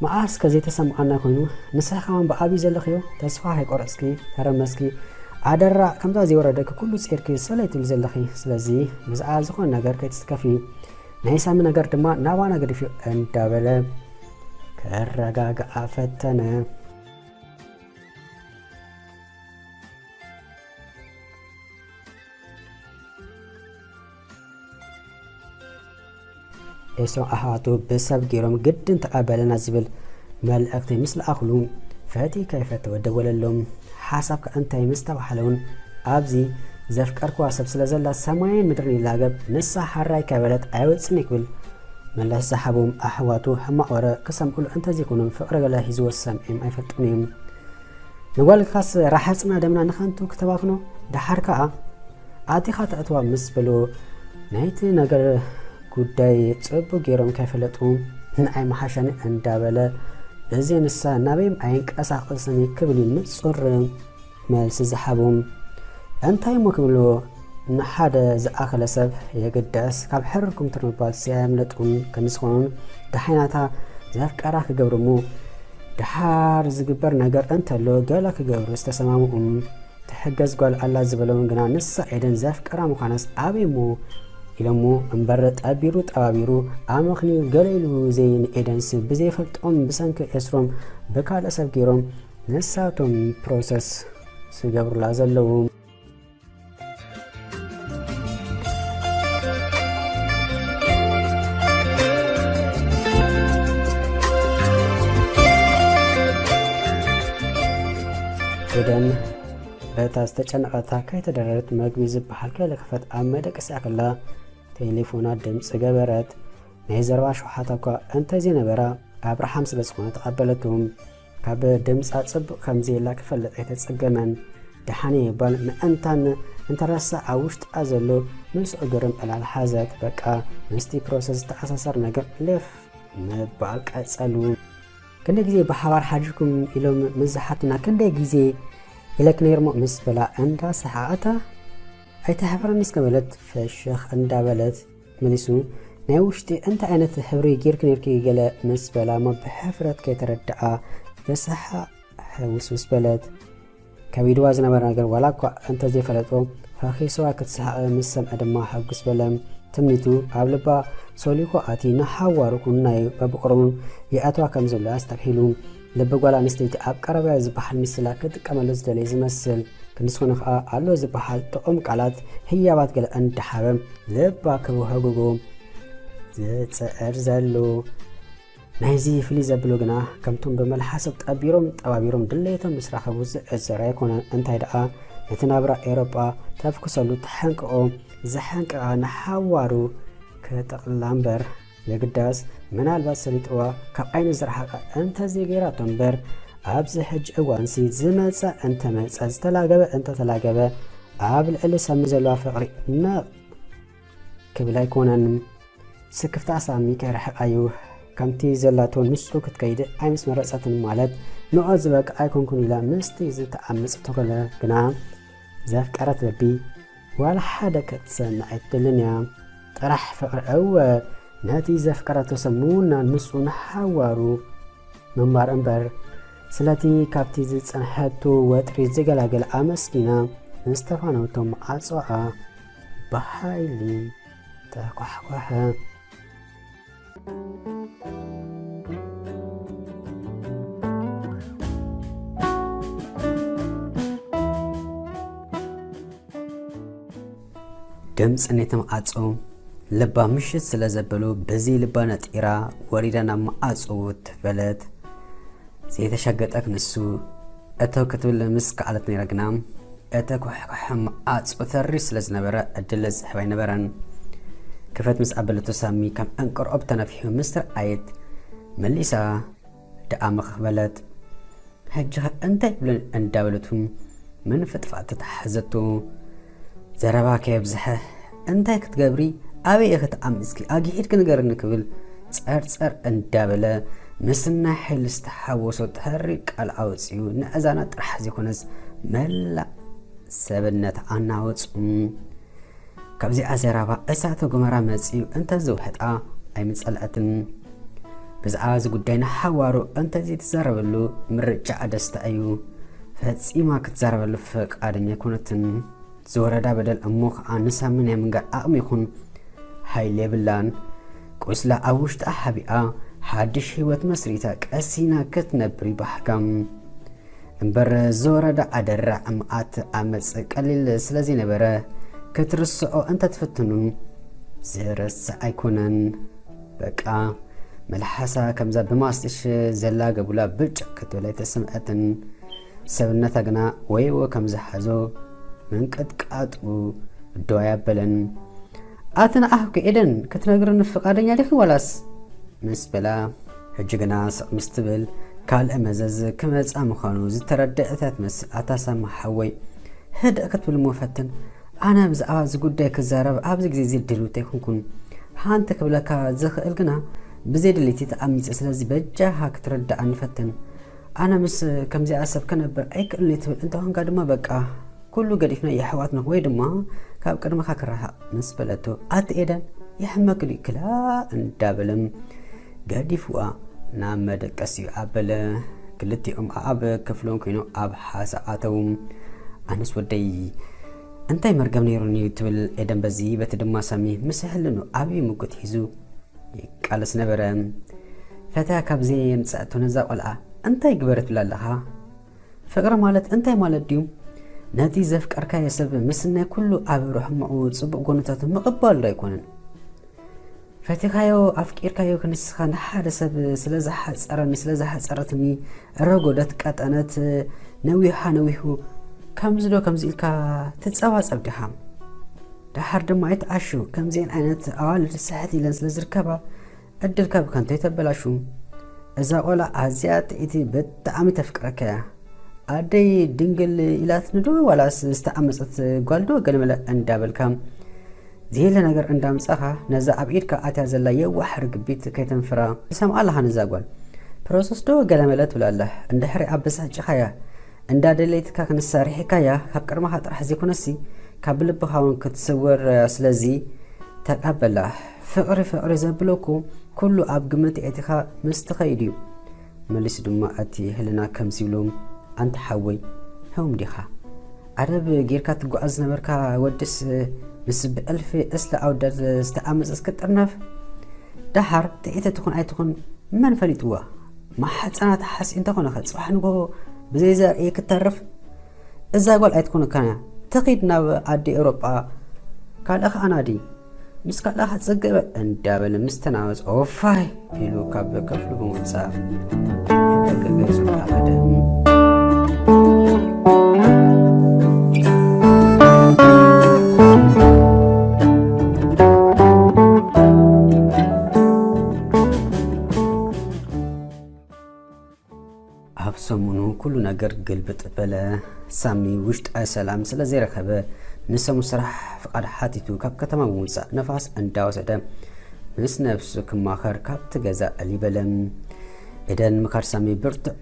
መዓስ ከ ዘይተሰምዓና ኮይኑ፣ ንስኺ ከማን ብኣብዩ ዘለኽዮ ተስፋ ከይቆረጽኪ፣ ተረመስኪ፣ ኣደራ ከምዛ ዘይወረደኪ ኩሉ ጼርኪ ሰለይ ትብሊ ዘለኺ። ስለዚ ብዛዕባ ዝኾነ ነገር ከይትስከፊ። ናይ ሳሚ ነገር ድማ ናባና ገዲፍዮ እንዳበለ ከረጋግኣ ፈተነ። ኤስሮም ኣሕዋቱ ብሰብ ገይሮም ግድን ተቐበለና ዝብል መልእኽቲ ምስ ለኣኽሉ፣ ፈትዩ ከይፈተወ ደወለሎም። ሓሳብካ እንታይ ምስ ተባህለ እውን ኣብዚ ዘፍቀርክዋ ሰብ ስለ ዘላ ሰማይን ምድርን ይላገብ፣ ንሳ ሓራይ ከይበለት ኣይወፅን ክብል ምላሽ ዝሃቦም ኣሕዋቱ ሕማቕ ወረ ክሰምዕሉ እንተዘይኮኖም ፍቕሪ ገለ ሂዝዎ ሰምዒም ኣይፈልጡን እዮም። ንጓልካስ ራሕፅና ደምና ንኸንቱ ክተባኽኖ ደሓር ከኣ ኣቲኻ ተእትዋ ምስ በሎ ናይቲ ነገር ጉዳይ ጽቡቕ ገይሮም ከይፈለጡ ንዓይ መሓሸኒ እንዳበለ እዚ ንሳ ናበይም ኣይንቀሳቐስን ክብል እዩ ንጹር መልሲ ዝሃቦም። እንታይ እሞ ክብልዎ ንሓደ ዝኣኸለ ሰብ የግዳስ ካብ ሕርርኩም ትርምባል ስያምለጡን ከምዝኾኑን ደሓይናታ ዘፍቀራ ክገብርሙ ደሓር ዝግበር ነገር እንተሎ ገለ ክገብሩ ዝተሰማምኡም ትሕገዝ ጓል ኣላ ዝበሎም ግና ንሳ ኤደን ዘፍቀራ ምዃናስ ኣበይ እሞ ኢሎሞ እምበር ጠቢሩ ጠባቢሩ ኣመኽንዩ ገለ ኢሉ ዘይንኤደንስ ብዘይፈልጦም ብሰንኪ ኤስሮም ብካልእ ሰብ ገይሮም ንሳቶም ፕሮሰስ ዝገብሩላ ዘለዉ። ኤደን በታ ዝተጨነቐታ ከይተደረረት መግቢ ዝበሃል ከይለከፈት ኣብ መደቀሲኣ ከላ ቴሌፎና ድምፂ ገበረት። ናይ ዘረባ ሸውሓታ እኳ እንተዘይነበራ ኣብርሃም ስለ ዝኾነ ተቐበለቱ። ካብ ድምፃ ፅቡቕ ከምዘየላ ክፈልጥ ኣይተፀገመን። ደሓን እየ ጓል ምእንታን እንተረሳ ኣብ ውሽጣ ዘሎ ንሱ እግርን ዕላል ሓዘት። በቃ ምስቲ ፕሮሰስ ዝተኣሳሰር ነገር ሌፍ ምባል ቀጸሉ። ክንደይ ግዜ ብሓባር ሓዲርኩም ኢሎም ምስ ዝሓቱና ክንደይ ግዜ ኢለክ ነይርሞ ምስ በላ እንዳ ሰሓቐታ ኣይተሕፍረኒ እስከ በለት ፈሸኽ እንዳበለት መሊሱ። ናይ ውሽጢ እንታይ ዓይነት ሕብሪ ጌርክ ነይርኪ ገለ ምስ በላ እሞ ብሕፍረት ከይተረድኣ ብሰሓቕ ሕውስውስ በለት። ከቢድዋ ዝነበረ ነገር ዋላ እኳ እንተዘይፈለጦ ፈኺስዋ ክትስሓቕ ምስ ሰምዐ ድማ ሕጉስ በለ። ትምኒቱ ኣብ ልባ ሶሊኹ ኣቲ ንሓዋሩ ኩናይ በብቕርቡን ይኣትዋ ከም ዘሎ ኣስተብሂሉ። ልቢ ጓል ኣንስተይቲ ኣብ ቀረባዮ ዝበሃል ምስላ ክጥቀመሉ ዝደለየ ዝመስል። ክንስኹነ ኸኣ ኣሎ ዝበሃል ጥዑም ቃላት ህያባት ገለ እንዳሓበ ልባ ክብህጉጉ ዝጽዕር ዘሎ። ናይዚ ፍልይ ዘብሎ ግና ከምቶም ብመልሓሶም ጠቢሮም ጠባቢሮም ድሌቶም ምስ ረኸቡ ዝእዘር ኣይኮነን። እንታይ ደኣ ነቲ ናብራ ኤውሮጳ ተፍኩሰሉ ተሓንቅቖ ዘሓንቀቓ ንሓዋሩ ክጥቕልላ እምበር የግዳስ ምናልባት ሰሊጥዋ ካብ ዓይኑ ዝረሓቐ እንተዘይገይራቶ እምበር ኣብዚ ሕጂ እዋንሲ ዝመጸ እንተመጸ ዝተላገበ እንተተላገበ ኣብ ልዕሊ ሳሚ ዘለዋ ፍቕሪ ነቕ ክብል ኣይኮነን። ስክፍታ ሳሚ ከይርሕቓ እዩ። ከምቲ ዘላቶ ንሱ ክትከይድ ኣይምስ መረጸትን ማለት ንኦ ዝበቅዕ ኣይኮንኩን ኢላ ምስቲ ዝተኣምጽ ተኮለ ግና ዘፍቀረት ልቢ ዋላ ሓደ ክትሰምዕ ኣይትደልን እያ። ጥራሕ ፍቕሪ እወ ነቲ ዘፍቀረቶ ሰብ ምውናን ምስኡ ንሓዋሩ ምንባር እምበር ስለቲ ካብቲ ዝጸንሐቱ ወጥሪ ዝገላገል ኣመስጊና ንስተፋኖ ቶም ዓጽዋኣ ብሓይሊ ተኳሕኳሐ። ድምፂ ነቲ መዓፁ ልባ ምሽት ስለ ዘበሉ፣ በዚ ልባ ነጢራ ወሪዳ ናብ መዓፁ ትበለት። ዘይተሸገጠ ክንሱ እተው ክትብል ምስ ከኣለት ነይራ፣ ግና እቲ ኩሕኩሕ መዓፁ ተሪር ስለ ዝነበረ ዕድል ዝህብ ኣይነበረን። ክፈት ምስ ኣበለቶ፣ ሳሚ ከም ዕንቅርኦብ ተነፊሑ ምስ ረኣየት፣ መሊሳ ደኣ ምኽኽ በለት። ሕጂ ኸ እንታይ ብለን እንዳበለቱ ምንፍጥፋጥ ተታሓዘቶ። ዘረባ ከየብዝሐ፣ እንታይ ክትገብሪ፣ ኣበይ ኢኺ ተዓሚፅኪ፣ ኣግሒድኪ ንገርኒ ክብል ጸርጸር እንዳበለ ምስ ናይ ሓይሊ ዝተሓወሶ ተሪር ቃል ኣውፂኡ፣ ንእዛና ጥራሕ ዘይኮነስ መላእ ሰብነታ ኣናወፁ። ካብዚኣ ዘረባ እሳተ ጎመራ መፂኡ እንተዝውሕጣ ኣይምጸልአትን። ብዛዕባ እዚ ጉዳይ ንሓዋሩ እንተዘይትዛረበሉ ምርጫኣ ደስታ እዩ። ፈጺማ ክትዛረበሉ ፈቃደኛ ኣይኮነትን። ዝወረዳ በደል እሞ ኸዓ ንሳሚ ናይ ምንጋር ዓቕሚ ይኹን ሓይሊ የብላን። ቁስላ ኣብ ውሽጣ ሓቢኣ ሓድሽ ህይወት መስሪታ ቀሲና ክትነብር ይባህጋም። እምበር ዝወረዳ ኣደራዕ መዓት ዓመፅ ቀሊል ስለ ዘይነበረ፣ ክትርስዖ እንተትፍትኑን ዝረስዕ ኣይኮነን። በቃ፣ መልሓሳ ከምዛ ብማስጢሽ ዘላገቡላ ብጭቕ ክትብል ኣይተሰምዐትን። ሰብነታ ግና ወይዎ ከም ዝሓዞ ምንቅጥቃጡ ደው ኣያበለን። ኣቲ ንዓኺ ኤደን ክትነግርኒ ፍቓደኛ ዲኺ ዋላስ? ምስ በላ፣ ሕጂ ግና ስቕ ምስ ትብል፣ ካልእ መዘዝ ክመጻ ምዃኑ ዝተረደአት እያ ትመስል። ኣታ ሳማ ሓወይ፣ ህድእ ክትብል እሞ ፈትን። ኣነ ብዛዕባ እዚ ጉዳይ ክዛረብ ኣብዚ ግዜ እዚ ድልውቲ ኣይኮንኩን። ሓንቲ ክብለካ ዝኽእል ግና፣ ብዘይ ድሌቲ ተዓሚጸ፣ ስለዚ በጃኻ ክትርድኣኒ ፈትን። ኣነ ምስ ከምዚኣ ሰብ ክነብር ኣይክእልን እየ ትብል እንተኾንካ ድማ በቃ፣ ኩሉ ገዲፍና የሕዋትና ወይ ድማ ካብ ቅድመኻ ክረሓቕ ምስ በለቶ፣ ኣቲ ኤደን፣ ይሕመኪ ድዩ ክላ እንዳበለ ገዲፍዋ ናብ መደቀሲኡ ኣበለ። ክልቲኦም ኣብ ክፍሎም ኮይኖም ኣብ ሓሳብ ኣተዉ። ኣነስ ወደይ እንታይ መርገም ነይሩኒ እዩ ትብል ኤደን በዚ፣ በቲ ድማ ሳሚ ምስ ሕልኑ ዓብዪ ምጉት ሒዙ ይቃለስ ነበረ። ፈትያ ካብ ዘየምጽኣቶ ነዛ ቆልዓ እንታይ ግበሪ ትብላ ኣለኻ? ፍቕሪ ማለት እንታይ ማለት ድዩ? ነቲ ዘፍቀርካዮ ሰብ ምስናይ ኩሉ ዓቢ ርሕምኡ ጽቡቕ ጎነታቱ ምቕባል ዶ ኣይኮነን? ፈቲኻዮ፣ ኣፍቂርካዮ፣ ክንስኻ ንሓደ ሰብ ስለ ዝሓጸረኒ፣ ስለ ዝሓጸረትኒ፣ ረጎደት፣ ቀጠነት፣ ነዊሓ፣ ነዊሑ፣ ከምዚ ዶ ከምዚ ኢልካ ትጸባጸብ ዲኻ? ደሓር ድማ ኣይትዓሹ፣ ከምዚአን ዓይነት ኣዋልድ ስሕት ኢለን ስለ ዝርከባ፣ ዕድልካ ብከንቱ ኣይተበላሹ። እዛ ቆልዓ ኣዝያ ጥዕይቲ ብጣዕሚ ተፍቅረካ እያ። ኣደይ ድንግል ኢላትኒ ዶ ዋላስ ዝተዓመጸት ጓል ዶ ገለመለ እንዳበልካ፣ ዘየለ ነገር እንዳምጻኻ ነዛ ኣብ ኢድካ ኣትያ ዘላ የዋሕ ርግቢት ከይተንፍራ ትሰምዓ ኣለኻ ነዛ ጓል። ፕሮሰስ ዶ ገለመለ ትብላ ኣላ። እንድሕሪ ኣበሳጭኻያ፣ እንዳደለይትካ ክንሳ ርሒካያ፣ ካብ ቅድመኻ ጥራሕ ዘይኮነሲ ካብ ልብኻ እውን ክትስወር እያ። ስለዚ ተቐበላ። ፍቕሪ ፍቕሪ ዘብለኩ ኩሉ ኣብ ግምት ኣእቲኻ ምስ ትኸይድ እዩ። መሊሱ ድማ እቲ ህልና ከምዚ ይብሎ፣ ኣንታ ሓወይ፣ ህሙም ዲኻ? ኣደብ ጌርካ ትጓዓዝ ዝነበርካ ወድስ ምስ ብእልፊ እስለ ኣውዳድ ዝተኣመጸስ ክትጥርነፍ? ደሓር ጥዒቲ ትኹን ኣይትኹን መን ፈሊጥዋ? ማሕጸና ተሓሲ እንተኾነ ኸ ጽባሕ ንግሆ ብዘይ ዘርኢ ክትተርፍ? እዛ ጓል ኣይትኾነካን እያ። ትኺድ ናብ ዓዲ ኤውሮጳ፣ ካልእ ኸኣ ናዲ። ምስ ካልእ ኸኣ ጽግእ በል እንዳበለ ምስ ተናወጸ፣ ኦፋይ ኢሉ ካብ ክፍሉ ብምውጻእ ገገጹ ኣኸደ። ኣብ ሰሙኑ ኩሉ ነገር ግልብጥ በለ። ሳሚ ውሽጣዊ ሰላም ስለ ዘይረኸበ፣ ንሰሙ ስራሕ ፍቓድ ሓቲቱ ካብ ከተማ ብምውጻእ ነፋስ እንዳወሰደ ምስ ነብሱ ክማኸር ካብቲ ገዛ ዕልይ በለ። ኤደን ምኻድ ሳሚ ብርቱዕ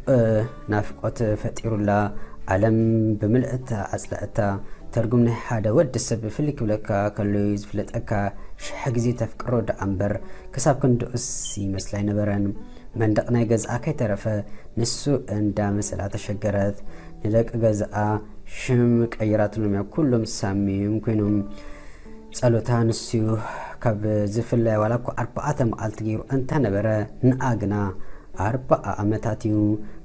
ናፍቖት ፈጢሩላ፣ ዓለም ብምልእታ ኣጽለኣታ። ትርጉም ናይ ሓደ ወዲ ሰብ ፍልይ ክብለካ ከሎ እዩ ዝፍለጠካ። ሽሕ ግዜ ተፍቅሮ ደኣ እምበር ክሳብ ክንድኡስ ይመስላ ኣይነበረን። መንደቕ ናይ ገዝኣ ከይተረፈ ንሱ እንዳመሰላ ተሸገረት። ንደቂ ገዝኣ ሽም ቀይራትሎም እያ። ኩሎም ሳሚ እዮም ኮይኖም። ጸሎታ ንሱዩ ካብ ዝፍለያ ዋላ እኳ ኣርባዕተ መዓልቲ ገይሩ እንተነበረ፣ ንኣ ግና ኣርባዓ ዓመታት እዩ።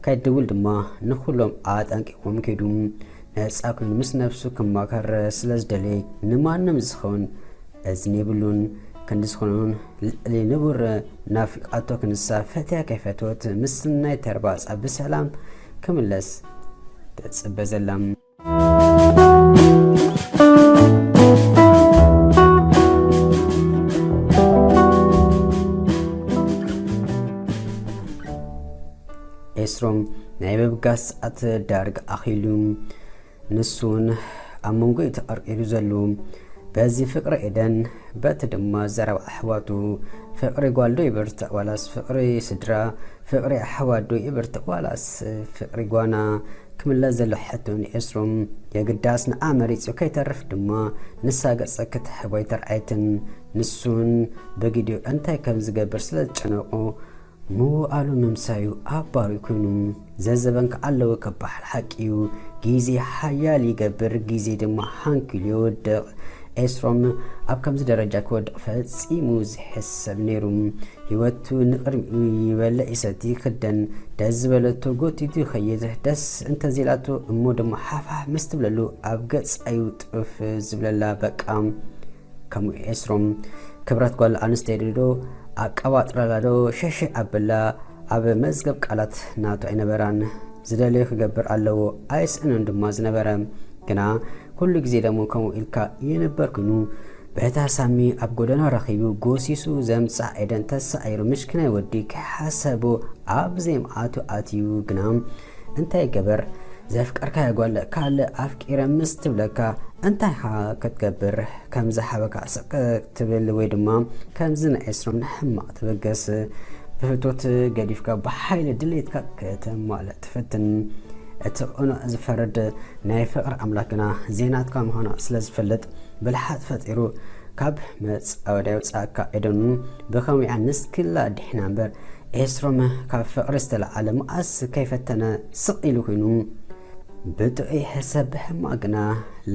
ከይድውል ድማ ንኹሎም ኣጠንቂቖም ከይዱ። ነጻ ኮይኑ ምስ ነብሱ ክማኸር ስለ ዝደለየ፣ ንማንም ዝኸውን እዝኒ የብሉን። ክንዲ ዝኾነውን ልዕሊ ንቡር ናፊቓቶ ክንሳ ፈትያ ከይፈትወት ምስ ናይ ተርባጻ ብሰላም ክምለስ ትጽበ ዘላ። ኤስሮም ናይ ምብጋስ ሰዓት ዳርጋ ኣኺሉ። ንሱ እውን ኣብ መንጎ እዩ ተቐርቂሩ ዘሎ። በዚ ፍቕሪ ኤደን፣ በቲ ድማ ዘረባ ኣሕዋቱ፣ ፍቕሪ ጓል ዶ ይበርትዕ ዋላስ ፍቕሪ ስድራ፣ ፍቕሪ ኣሕዋት ዶ ይበርትዕ ዋላስ ፍቕሪ ጓና ክምለስ ዘሎ ሕቶ ንኤስሮም የግዳስ ንዓ መሪጹ ከይተርፍ ድማ ንሳ ገጸ ክትሕቦ ኣይተርኣየትን። ንሱን በጊዲዮ እንታይ ከም ዝገብር ስለ ዝጨነቆ ምውኣሉ ምምሳዩ ኣብ ባርኡ ኮይኑ ዘዘበንካ ኣለዎ ክበሃል ሓቂ እዩ። ግዜ ሓያል ይገብር፣ ግዜ ድማ ሓንኪሉ የወድቕ። ኤስሮም ኣብ ከምዚ ደረጃ ክወድቕ ፈጺሙ ዝሕሰብ ነይሩ። ህይወቱ ንቕድሚኡ ይበልዕ ይሰቲ ይኽደን፣ ደስ ዝበለቶ ጎቲቱ ይኸይድ፣ ደስ እንተዘይላቶ እሞ ድማ ሓፋሕ ምስ ትብለሉ ኣብ ገጻዩ ጥፍ ዝብለላ በቃ። ከምኡ ኤስሮም ክብረት ጓል ኣንስተይቲ ዶ ኣቀባጥረላ ዶ ሸሸ ኣበላ ኣብ መዝገብ ቃላት ናቱ ኣይነበራን። ዝደለዮ ክገብር ኣለዎ ኣይስእንን ድማ ዝነበረ። ግና ኩሉ ግዜ ደሞ ከምኡ ኢልካ ይንበር ኮይኑ በታ ሳሚ ኣብ ጎደና ረኺቡ ጎሲሱ ዘምጻ ኤደን ተሳዒሩ ምሽክናይ ወዲ ክሓሰቦ ኣብ ዘይምዓቱ ኣትዩ ግና እንታይ ገበር ዘፍቀርካዮ ጓል ካልእ ኣፍቂረ ምስ ትብለካ እንታይ ኢኻ ክትገብር? ከም ዝሓበካ ስቅ ትብል ወይ ድማ ከምዚ ንኤስሮም ንሕማቕ ትብገስ ብፍቶት ገዲፍካ ብሓይሊ ድሌትካ ከተማልእ ትፍትን። እቲ ቅኑዕ ዝፈርድ ናይ ፍቕሪ ኣምላክ ግና ዘይናትካ ምዃና ስለ ዝፈልጥ ብልሓት ፈጢሩ ካብ መጻወድያ የውጽኣካ። ኤደን እውን ብኸምኡ እያ ንስክላ ዲሕና እምበር ኤስሮም ካብ ፍቕሪ ዝተለዓለ መኣስ ከይፈተነ ስቕ ኢሉ ኮይኑ ብጥዑይ ሕሰብ ብሕማቕ ግና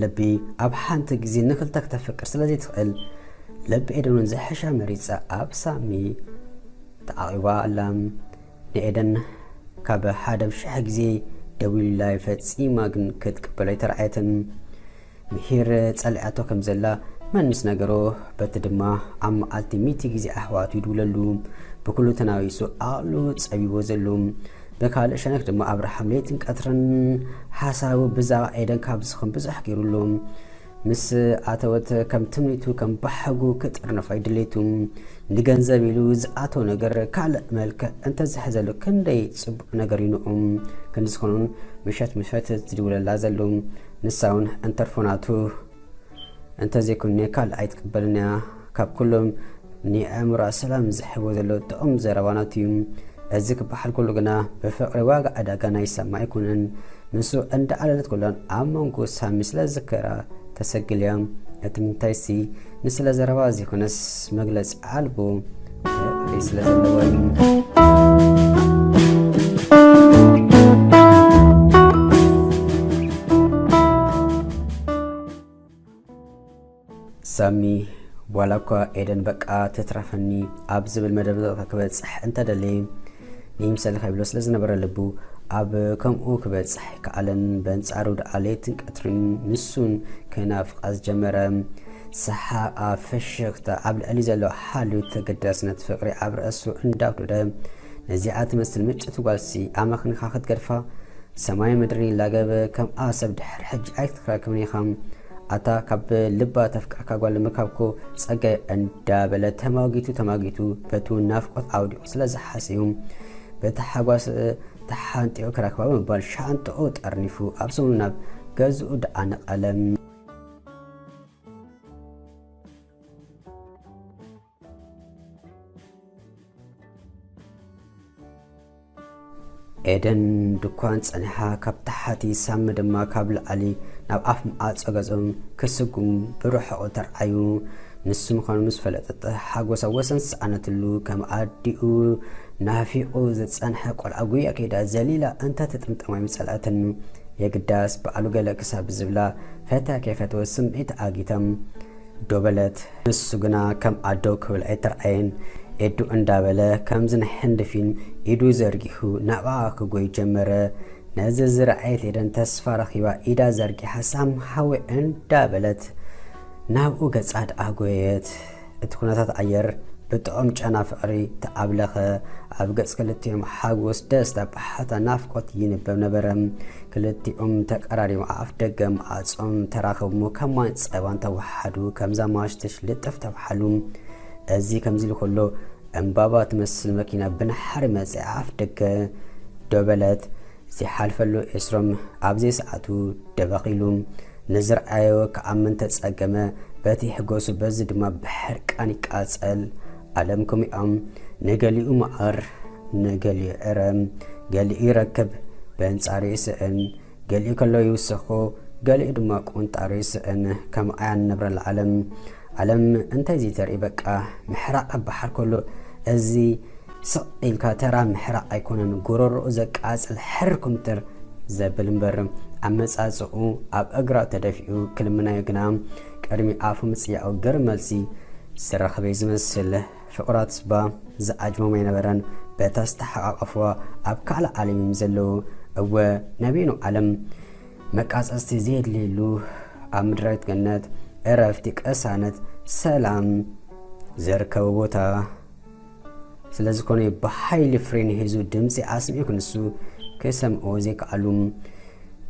ልቢ ኣብ ሓንቲ ግዜ ንክልተ ክተፍቅር ስለ ዘይትኽእል ልቢ ኤደን እውን ዝሕሻ መሪጻ ኣብ ሳሚ ተዓቒባ ኣላ። ንኤደን ካብ ሓደ ብ ሽሕ ግዜ ደዊሉላ ፈጺማ ግን ክትቅበሎ ኣይተራእየትን። ምሂር ጸሊኣቶ ከም ዘላ መን ምስ ነገሮ፣ በቲ ድማ ኣብ መዓልቲ ሚእቲ ግዜ ኣሕዋቱ ይድውለሉ። ብኩሉ ተናዊሱ ዓቕሉ ጸቢቦ ዘሎ። ብካልእ ሸነክ ድማ ኣብርሃም ለይትን ቀትርን ሓሳቡ ብዛዕባ ኤደን ካብ ዝኸውን ብዙሕ ገይሩሉ። ምስ ኣተወት ከም ትምኒቱ ከም ባሕጉ ክጥርንፎ ኣይድሌቱ። ንገንዘብ ኢሉ ዝኣተወ ነገር ካልእ መልክዕ እንተዝሕዘሉ ክንደይ ጽቡቕ ነገር እዩ ንዑ። ክንዲ ዝኾኑን ምሸት ምሸት ዝድውለላ ዘሎ ንሳ እውን እንተርፎ ናቱ እንተዘይኮነ ካልእ ኣይትቅበልን እያ። ካብ ኩሎም ንኣእምሮኣ ሰላም ዝሕቦ ዘሎ ጥዑም ዘረባ ናቱ እዩ። እዚ ክበሃል ከሎ ግና ብፍቕሪ ዋጋ ዕዳጋ ናይ ሳሚ ኣይኮነን። ንሱ እንዳዓለለት ከሎን ኣብ መንጎ ሳሚ ስለ ዝዝከራ ተሰግል እያ። እቲ ምንታይሲ ንስለ ዘረባ ዘይኮነስ መግለጺ ኣልቦ ፍቕሪ ስለ ዘለዎ እዩ። ሳሚ ዋላ እኳ ኤደን በቃ ትትረፈኒ ኣብ ዝብል መደምደምታ ክበጽሕ እንተደለየ ንይምሰልኻ ይብሎ ስለ ዝነበረ ልቡ ኣብ ከምኡ ክበጽሕ ኣይከኣለን። በንጻሩ ደኣ ለይትን ቀትርን ንሱን ክናፍቓ ዝጀመረ። ሰሓቓ ፍሽኽታ ኣብ ልዕሊ ዘሎ ሓልዮት ተገዳስነት ፍቕሪ ኣብ ርእሱ እንዳውደደ ነዚኣ ትመስል ምጭቲ ጓልሲ ኣመኽኒኻ ክትገድፋ ሰማይ ምድሪ ይላገብ። ከምኣ ሰብ ድሕሪ ሕጂ ኣይክትረክብን ኢኻ። ኣታ ካብ ልባ ተፍቅረካ ጓል ምርካብኮ ጸጋይ እንዳበለ ተማጊቱ ተማጊቱ በቱ ናፍቆት ኣውዲቑ ስለ ዝሓስዩ በቲ ሓጓስ ተሓንጢቑ ክረክባ ብምባል ሻንጥኡ ጠርኒፉ ኣብ ሰሙኑ ናብ ገዝኡ ደኣ ነቐለ። ኤደን ድኳን ጸኒሓ ካብ ታሕቲ ሳሚ ድማ ካብ ላዕሊ ናብ ኣፍ መዓጾ ገጾም ክስጉም ብርሑቑ ተርኣዩ። ንሱ ምዃኑ ምስ ፈለጠት ሓጎሳ ወሰን ዝሰኣነትሉ ከም ኣዲኡ ናፊቑ ዝጸንሐ ቆልዓ ጉያ ከይዳ ዘሊላ እንተትጥምጠም ኣይምጸልኣትን። የግዳስ በዓሉ ገለ ክሳብ ዝብላ ፈትያ ከይፈተወት ስምዒት ኣጊታ ዶ በለት። ንሱ ግና ከም ኣዶ ክብል ኣይተርኣየን። ኤዱ እንዳበለ ከምዚ ናይ ህንዲ ፊልም ኢዱ ዘርጊሑ ናብኣ ክጎይ ጀመረ። ነዚ ዝረኣየት ኤደን ተስፋ ረኺባ ኢዳ ዘርጊሓ ሳም ሓወይ እንዳበለት ናብኡ ገጻ ደኣ ጎየየት። እቲ ኩነታት ኣየር ብጥዑም ጨና ፍቕሪ ተኣብለኸ። ኣብ ገጽ ክልቲኦም ሓጎስ፣ ደስታ፣ ብሓታ፣ ናፍቆት ይንበብ ነበረ። ክልቲኦም ተቀራሪቦም ኣፍ ደገ ማዕጾም ተራኸቡ። ከም ማይን ጸባን ተወሓዱ። ከምዛ ማሽትሽ ልጥፍ ተባሓሉ። እዚ ከምዚ ኢሉ ከሎ፣ ዕምባባ ትመስል መኪና ብንሓሪ መጺኣ ኣፍ ደገ ደው በለት። ዘይሓልፈሉ ኤስሮም ኣብ ዘይሰዓቱ ደበኺሉ። ንዝረኣዮ ክኣምን ተጸገመ። በቲ ሕጎሱ በዚ ድማ ብሕርቃን ይቃጸል። ዓለም ከሚኦም፣ ንገሊኡ መዓር፣ ንገሊኡ ዕረ፣ ገሊኡ ይረክብ፣ በንጻሩ ይስእን፣ ገሊኡ ከሎ ይውስኾ፣ ገሊኡ ድማ ቁንጣሩ ይስእን። ከምኣ እያ ንነብረላ ዓለም። ዓለም እንታይ ዘይተርኢ በቃ። ምሕራቕ ክበሃል ከሎ እዚ ስቕ ኢልካ ተራ ምሕራቕ ኣይኮነን፣ ጎረሮኡ ዘቃጽል ሕር ኩምትር ዘብል እምበር፣ ኣመጻጽኡ ኣብ እግራ ተደፊኡ ክልምናዮ ግና ቅድሚ ኣፉ ምጽያቑ ግርም መልሲ ዝረኸበ እዩ ዝመስል። ፍቑራት እባ ዝዓጅቦም ኣይነበረን። በታ ዝተሓቓቐፍዋ ኣብ ካልእ ዓለም እዮም ዘለዉ። እወ፣ ናበየኑ ዓለም? መቃጸጽቲ ዘየድልየሉ፣ ኣብ ምድራዊት ገነት ዕረፍቲ፣ ቅሳነት፣ ሰላም ዝርከቦ ቦታ። ስለ ዝኾነ ብሓይሊ ፍሬን ሒዙ ድምጺ ኣስሚዑ ክንሱ ክሰምዕዎ ዘይከኣሉ።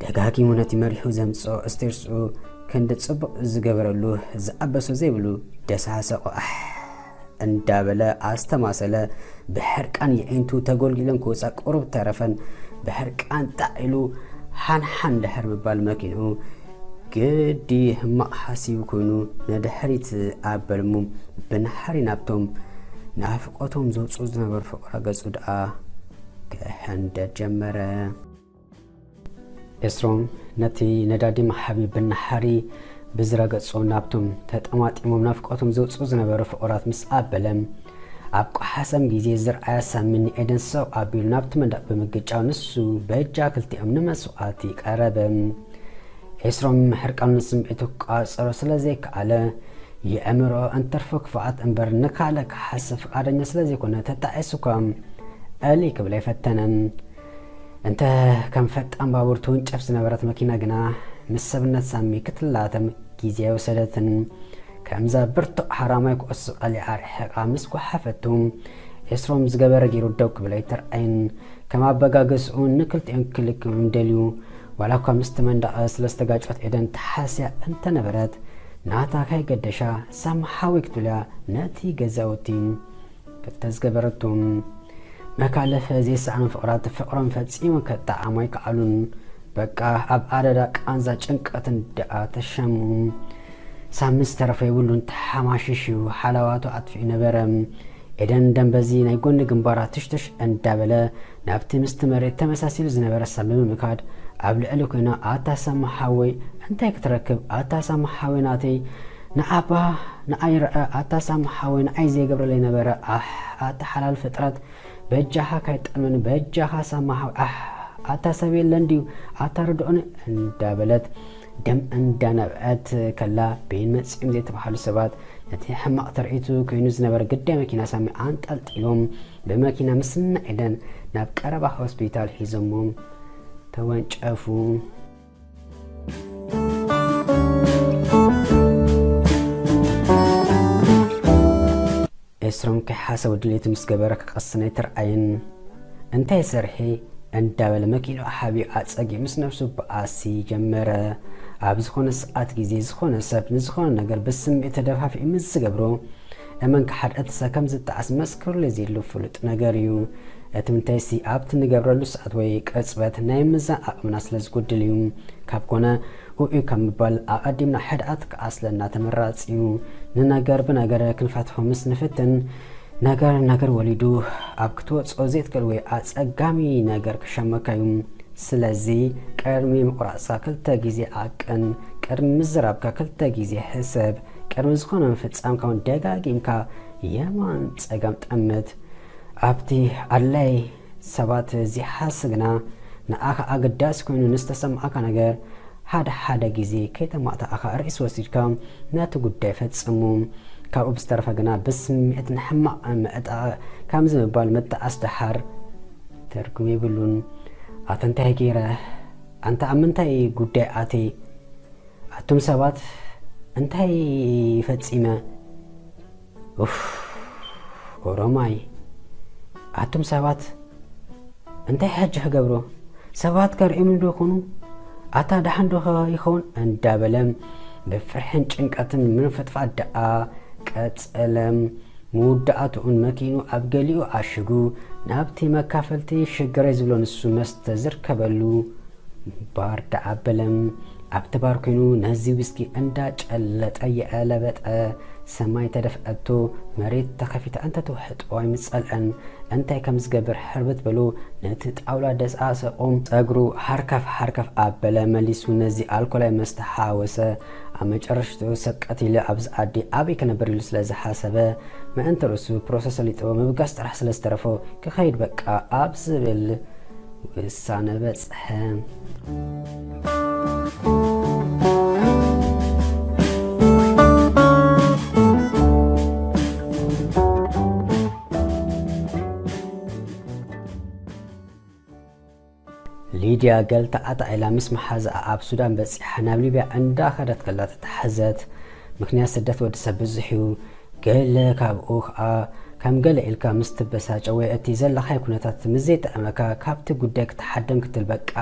ደጋጊሙ ነቲ መሪሑ ዘምጽኦ እስቴርስኡ ክንዲ ጽቡቕ ዝገበረሉ ዝኣበሶ ዘይብሉ ደሳሰቆ ኣሕ እንዳበለ ኣስተማሰለ። ብሕርቃን የዒንቱ ተጎልጊለን ክወጻ ቁሩብ ተረፈን። ብሕርቃን ጣዕ ኢሉ ሓንሓን ድሕር ምባል መኪንኡ ግዲ ህማቕ ሓሲቡ ኮይኑ ንድሕሪት ኣበልሙ። ብናሕሪ ናብቶም ናፍቆቶም ዘውጽኡ ዝነበሩ ፍቕራ ገጹ ደኣ ክሕንደድ ጀመረ። ኤስሮም ነቲ ነዳዲ መሓቢ ብናሕሪ ብዝረገጾ ናብቶም ተጠማጢሞም ናፍቆቶም ዘውጽኡ ዝነበሩ ፍቑራት ምስ ኣበለ፣ ኣብ ቆሓሰም ግዜ ዝረኣያ ሳሚ ንኤደን ሰው ኣቢሉ ናብቲ መንደቕ ብምግጫው ንሱ በጃ ክልቲኦም ንመስዋእቲ ቀረበ። ኤስሮም ሕርቃኑን ስምዒቱ ክቋጸሮ ስለ ዘይከኣለ፣ የእምሮ እንትርፎ ክፍኣት እምበር ንካልእ ክሓስብ ፍቓደኛ ስለ ዘይኮነ፣ ተጣዒሱ እኳ እሊ ክብል ኣይፈተነን። እንተ ከም ፈጣን ባቡር ትውንጨፍ ዝነበረት መኪና ግና ምስ ሰብነት ሳሚ ክትላተም ግዜ ኣይወሰደትን። ከምዛ ብርቱዕ ሓራማይ ኩዕሶ ቀሊዓ ርሒቓ ምስ ጓሓፈቱ፣ ኤስሮም ዝገበረ ገይሩ ደው ክብል ኣይተርኣየን። ከም ኣበጋገስኡ ንክልቲኦም ክልክም ደልዩ። ዋላ እኳ ምስቲ መንደቕ ስለ ዝተጋጨወት ኤደን ተሓስያ እንተነበረት፣ ናታ ከይገደሻ ሳሚ ሓወይ ክትብል እያ ነቲ ገዛውቲ ክልተ ዝገበረቶ። መካለፈ ዘይሰኣኑ ፍቕራት ፍቕሮም ፈጺሞም ከጠዓሙ ኣይከኣሉን። በቃ ኣብ ኣደዳ ቃንዛ ጭንቀትን ደኣ ተሸሙ። ሳሚ ዝተረፈ የብሉን፣ ተሓማሺሹ ሓላዋቱ ኣጥፊኡ ነበረ። ኤደን ደም በዚ ናይ ጎኒ ግንባራ ትሽትሽ እንዳበለ ናብቲ ምስቲ መሬት ተመሳሲሉ ዝነበረ ሳሚ ብምካድ ኣብ ልዕሊ ኮይና፣ ኣታ ሳሚ ሓወይ እንታይ ክትረክብ? ኣታ ሳሚ ሓወይ ናተይ፣ ንኣባ ንኣይ ረኣ፣ ኣታ ሳሚ ሓወይ ንኣይ ዘይገብረለይ ነበረ። ኣሕ፣ ኣታ ሓላል ፍጥረት፣ በጃኻ ካይጠልመኒ፣ በጃኻ ሳሚ ሓወይ፣ ኣሕ፣ ኣታ ሰብ የለን ድዩ? ኣታ ርድኦኒ እንዳበለት ደም እንዳነብዐት ከላ፣ በይን መጺኦም ዘይተባህሉ ሰባት ነቲ ሕማቕ ትርኢቱ ኮይኑ ዝነበረ ግዳይ መኪና ሳሚ ኣንጠልጢሎም ብመኪና ምስ እነ ኤደን ናብ ቀረባ ሆስፒታል ሒዞሞም ተወንጨፉ። ኤስሮም ከይሓሰበ ድሌቱ ምስ ገበረ ክቐስን ኣይተርኣየን። እንታይ ሰርሒ እንዳበለ መኪንኡ ሓቢኡ ኣጸጊ ምስ ነብሱ በኣሲ ጀመረ። ኣብ ዝኾነ ሰዓት ግዜ ዝኾነ ሰብ ንዝኾነ ነገር ብስምዒት ተደፋፊኡ ምስ ዝገብሮ፣ እመን ክሓድእትሰ ከም ዝጠዓስ መስክሩለይ ዘይድሉ ፍሉጥ ነገር እዩ። እቲ ምንታይሲ ኣብቲ ንገብረሉ ሰዓት ወይ ቅጽበት ናይ ምዛን ዓቕምና ስለ ዝጉድል እዩ። ካብ ኮነ ኡኡ ካብ ምባል ኣቐዲምና ሕድኣት ክኣስለና ተመራጺ እዩ። ንነገር ብነገር ክንፈትሖ ምስ ንፍትን፣ ነገር ነገር ወሊዱ ኣብ ክትወጽኦ ዘይትክእል ወይ ኣጸጋሚ ነገር ክሸመካ እዩ። ስለዚ ቅድሚ ምቑራጽካ ክልተ ግዜ ዓቅን፣ ቅድሚ ምዝራብካ ክልተ ግዜ ሕሰብ፣ ቅድሚ ዝኾነ ምፍጻምካ እውን ደጋጊምካ የማን ጸጋም ጠምት። ኣብቲ ኣድላይ ሰባት ዘይሓስግና ንኣኻ ኣገዳሲ ኮይኑ ንዝተሰምዓካ ነገር ሓደ ሓደ ግዜ ከይተማእታእኻ ርእሲ ወሲድካ ነቲ ጉዳይ ፈጽሙ። ካብኡ ብዝተረፈ ግና ብስምዒት ንሕማቕ ምዕጣቕ ከምዚ ምባል ምጥዓስ ደሓር ትርጉም የብሉን። ኣታ እንታይ ገይረ? ኣንታ ኣብ ምንታይ ጉዳይ ኣትየ? ኣቱም ሰባት እንታይ ፈጺመ? ኡፍ፣ ኦሮማይ። ኣቱም ሰባት እንታይ ሕጂ ክገብሮ? ሰባት ከርእዩኒ ዶ ይኾኑ? ኣታ ደሓን ዶ ይኸውን? እንዳበለ ብፍርሕን ጭንቀትን ምንፍጥፋጥ ደኣ ቀጸለ። መወዳእትኡን መኪኑ ኣብ ገሊኡ ኣሽጉ ናብቲ መካፈልቲ ሽግረይ ዝብሎ ንሱ መስተ ዝርከበሉ ባር ደኣ ኣበለ። ኣብቲ ባር ኮይኑ ነዚ ዊስኪ እንዳጨለጠ የዕለበጠ። ሰማይ ተደፍአቶ፣ መሬት ተኸፊታ እንተትውሕጦ ኣይምጸልአን። እንታይ ከም ዝገብር ሕርብት በሎ፣ ነቲ ጣውላ ደስኣሰቆ። ጸጉሩ ሃርከፍ ሃርከፍ ኣበለ። መሊሱ ነዚ ኣልኮላዊ መስተ ሓወሰ። ኣብ መጨረሽትኡ ሰብ ቀቲለ ኣብዚ ዓዲ ኣበይ ክነብር ኢሉ ስለ ዝሓሰበ፣ ምእንቲ ርእሱ ፕሮሰስ ሰሊጥዎ ምብጋስ ጥራሕ ስለ ዝተረፎ ክኸይድ በቃ ኣብ ዝብል ውሳነ በጽሐ። ሊድያ ገልታ ኣጣዒላ ምስ መሓዛኣ ኣብ ሱዳን በጺሓ ናብ ሊብያ እንዳኸደት ከላ ተታሕዘት። ምኽንያት ስደት ወዲ ሰብ ብዙሕ እዩ። ገለ ካብኡ ኸኣ ከም ገለ ኢልካ ምስ ትበሳጨ ወይ እቲ ዘለኻዮ ኩነታት ምስ ዘይጥዕመካ ካብቲ ጉዳይ ክትሓድም ክትብል በቃ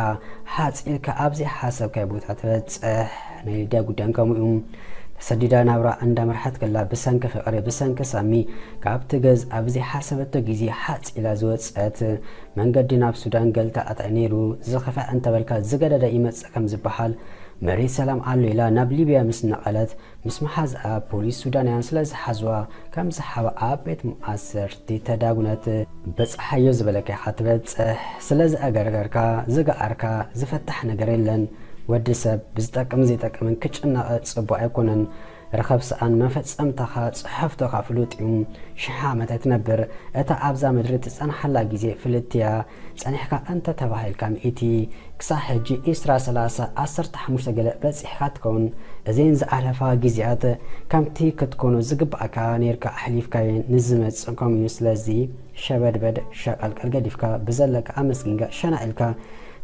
ሓጽ ኢልካ ኣብ ዘይሓሰብካዮ ቦታ ትበጽሕ። ናይ ሊድያ ጉዳይ ከምኡ እዩ። ተሰዲዳ ናብራ እንዳመርሓት ከላ ብሰንኪ ፍቕሪ ብሰንኪ ሳሚ ካብቲ ገዝ ኣብ ዘይሓሰበቶ ግዜ ሓጽ ኢላ ዝወጸት። መንገዲ ናብ ሱዳን ገልታ ኣጣዒ ነይሩ። ዝኸፍአ እንተበልካ ዝገደደ ይመጽእ ከም ዝበሃል መሬት ሰላም ኣሎ ኢላ ናብ ሊብያ ምስ ነቐለት ምስ መሓዝኣ ፖሊስ ሱዳናውያን ስለ ዝሓዝዋ ከም ዝሓባ ኣብ ቤት መኣሰርቲ ተዳጉነት። በጽሓዮ ዝበለካ ኢኻ ትበጽሕ። ስለ ዝኣገርገርካ ዝገኣርካ ዝፈታሕ ነገር የለን። ወዲ ሰብ ብዝጠቅምን ዘይጠቅምን ክጭነቕ ጽቡቕ ኣይኮነን። ርኸብ ሰኣን መፈጸምታኻ ጽሕፍቶኻ ፍሉጥ እዩ። ሽሕ ዓመት ኣይትነብር። እታ ኣብዛ ምድሪ ትጸንሓላ ግዜ ፍልጥቲ እያ። ጸኒሕካ እንተ ተባሂልካ ሚእቲ፣ ክሳዕ ሕጂ ዒስራ፣ ሰላሳ፣ ዓሰርተ ሓሙሽተ ገለ በጺሕካ ትኸውን። እዘን ዝኣለፋ ግዜያት ከምቲ ክትኮኖ ዝግባኣካ ኔርካ ኣሕሊፍካየን። ንዝመጽእ ከምኡ እዩ። ስለዚ ሸበድበድ ሸቐልቀል ገዲፍካ ብዘለካ ኣመስጊንካ ሸናዕ ኢልካ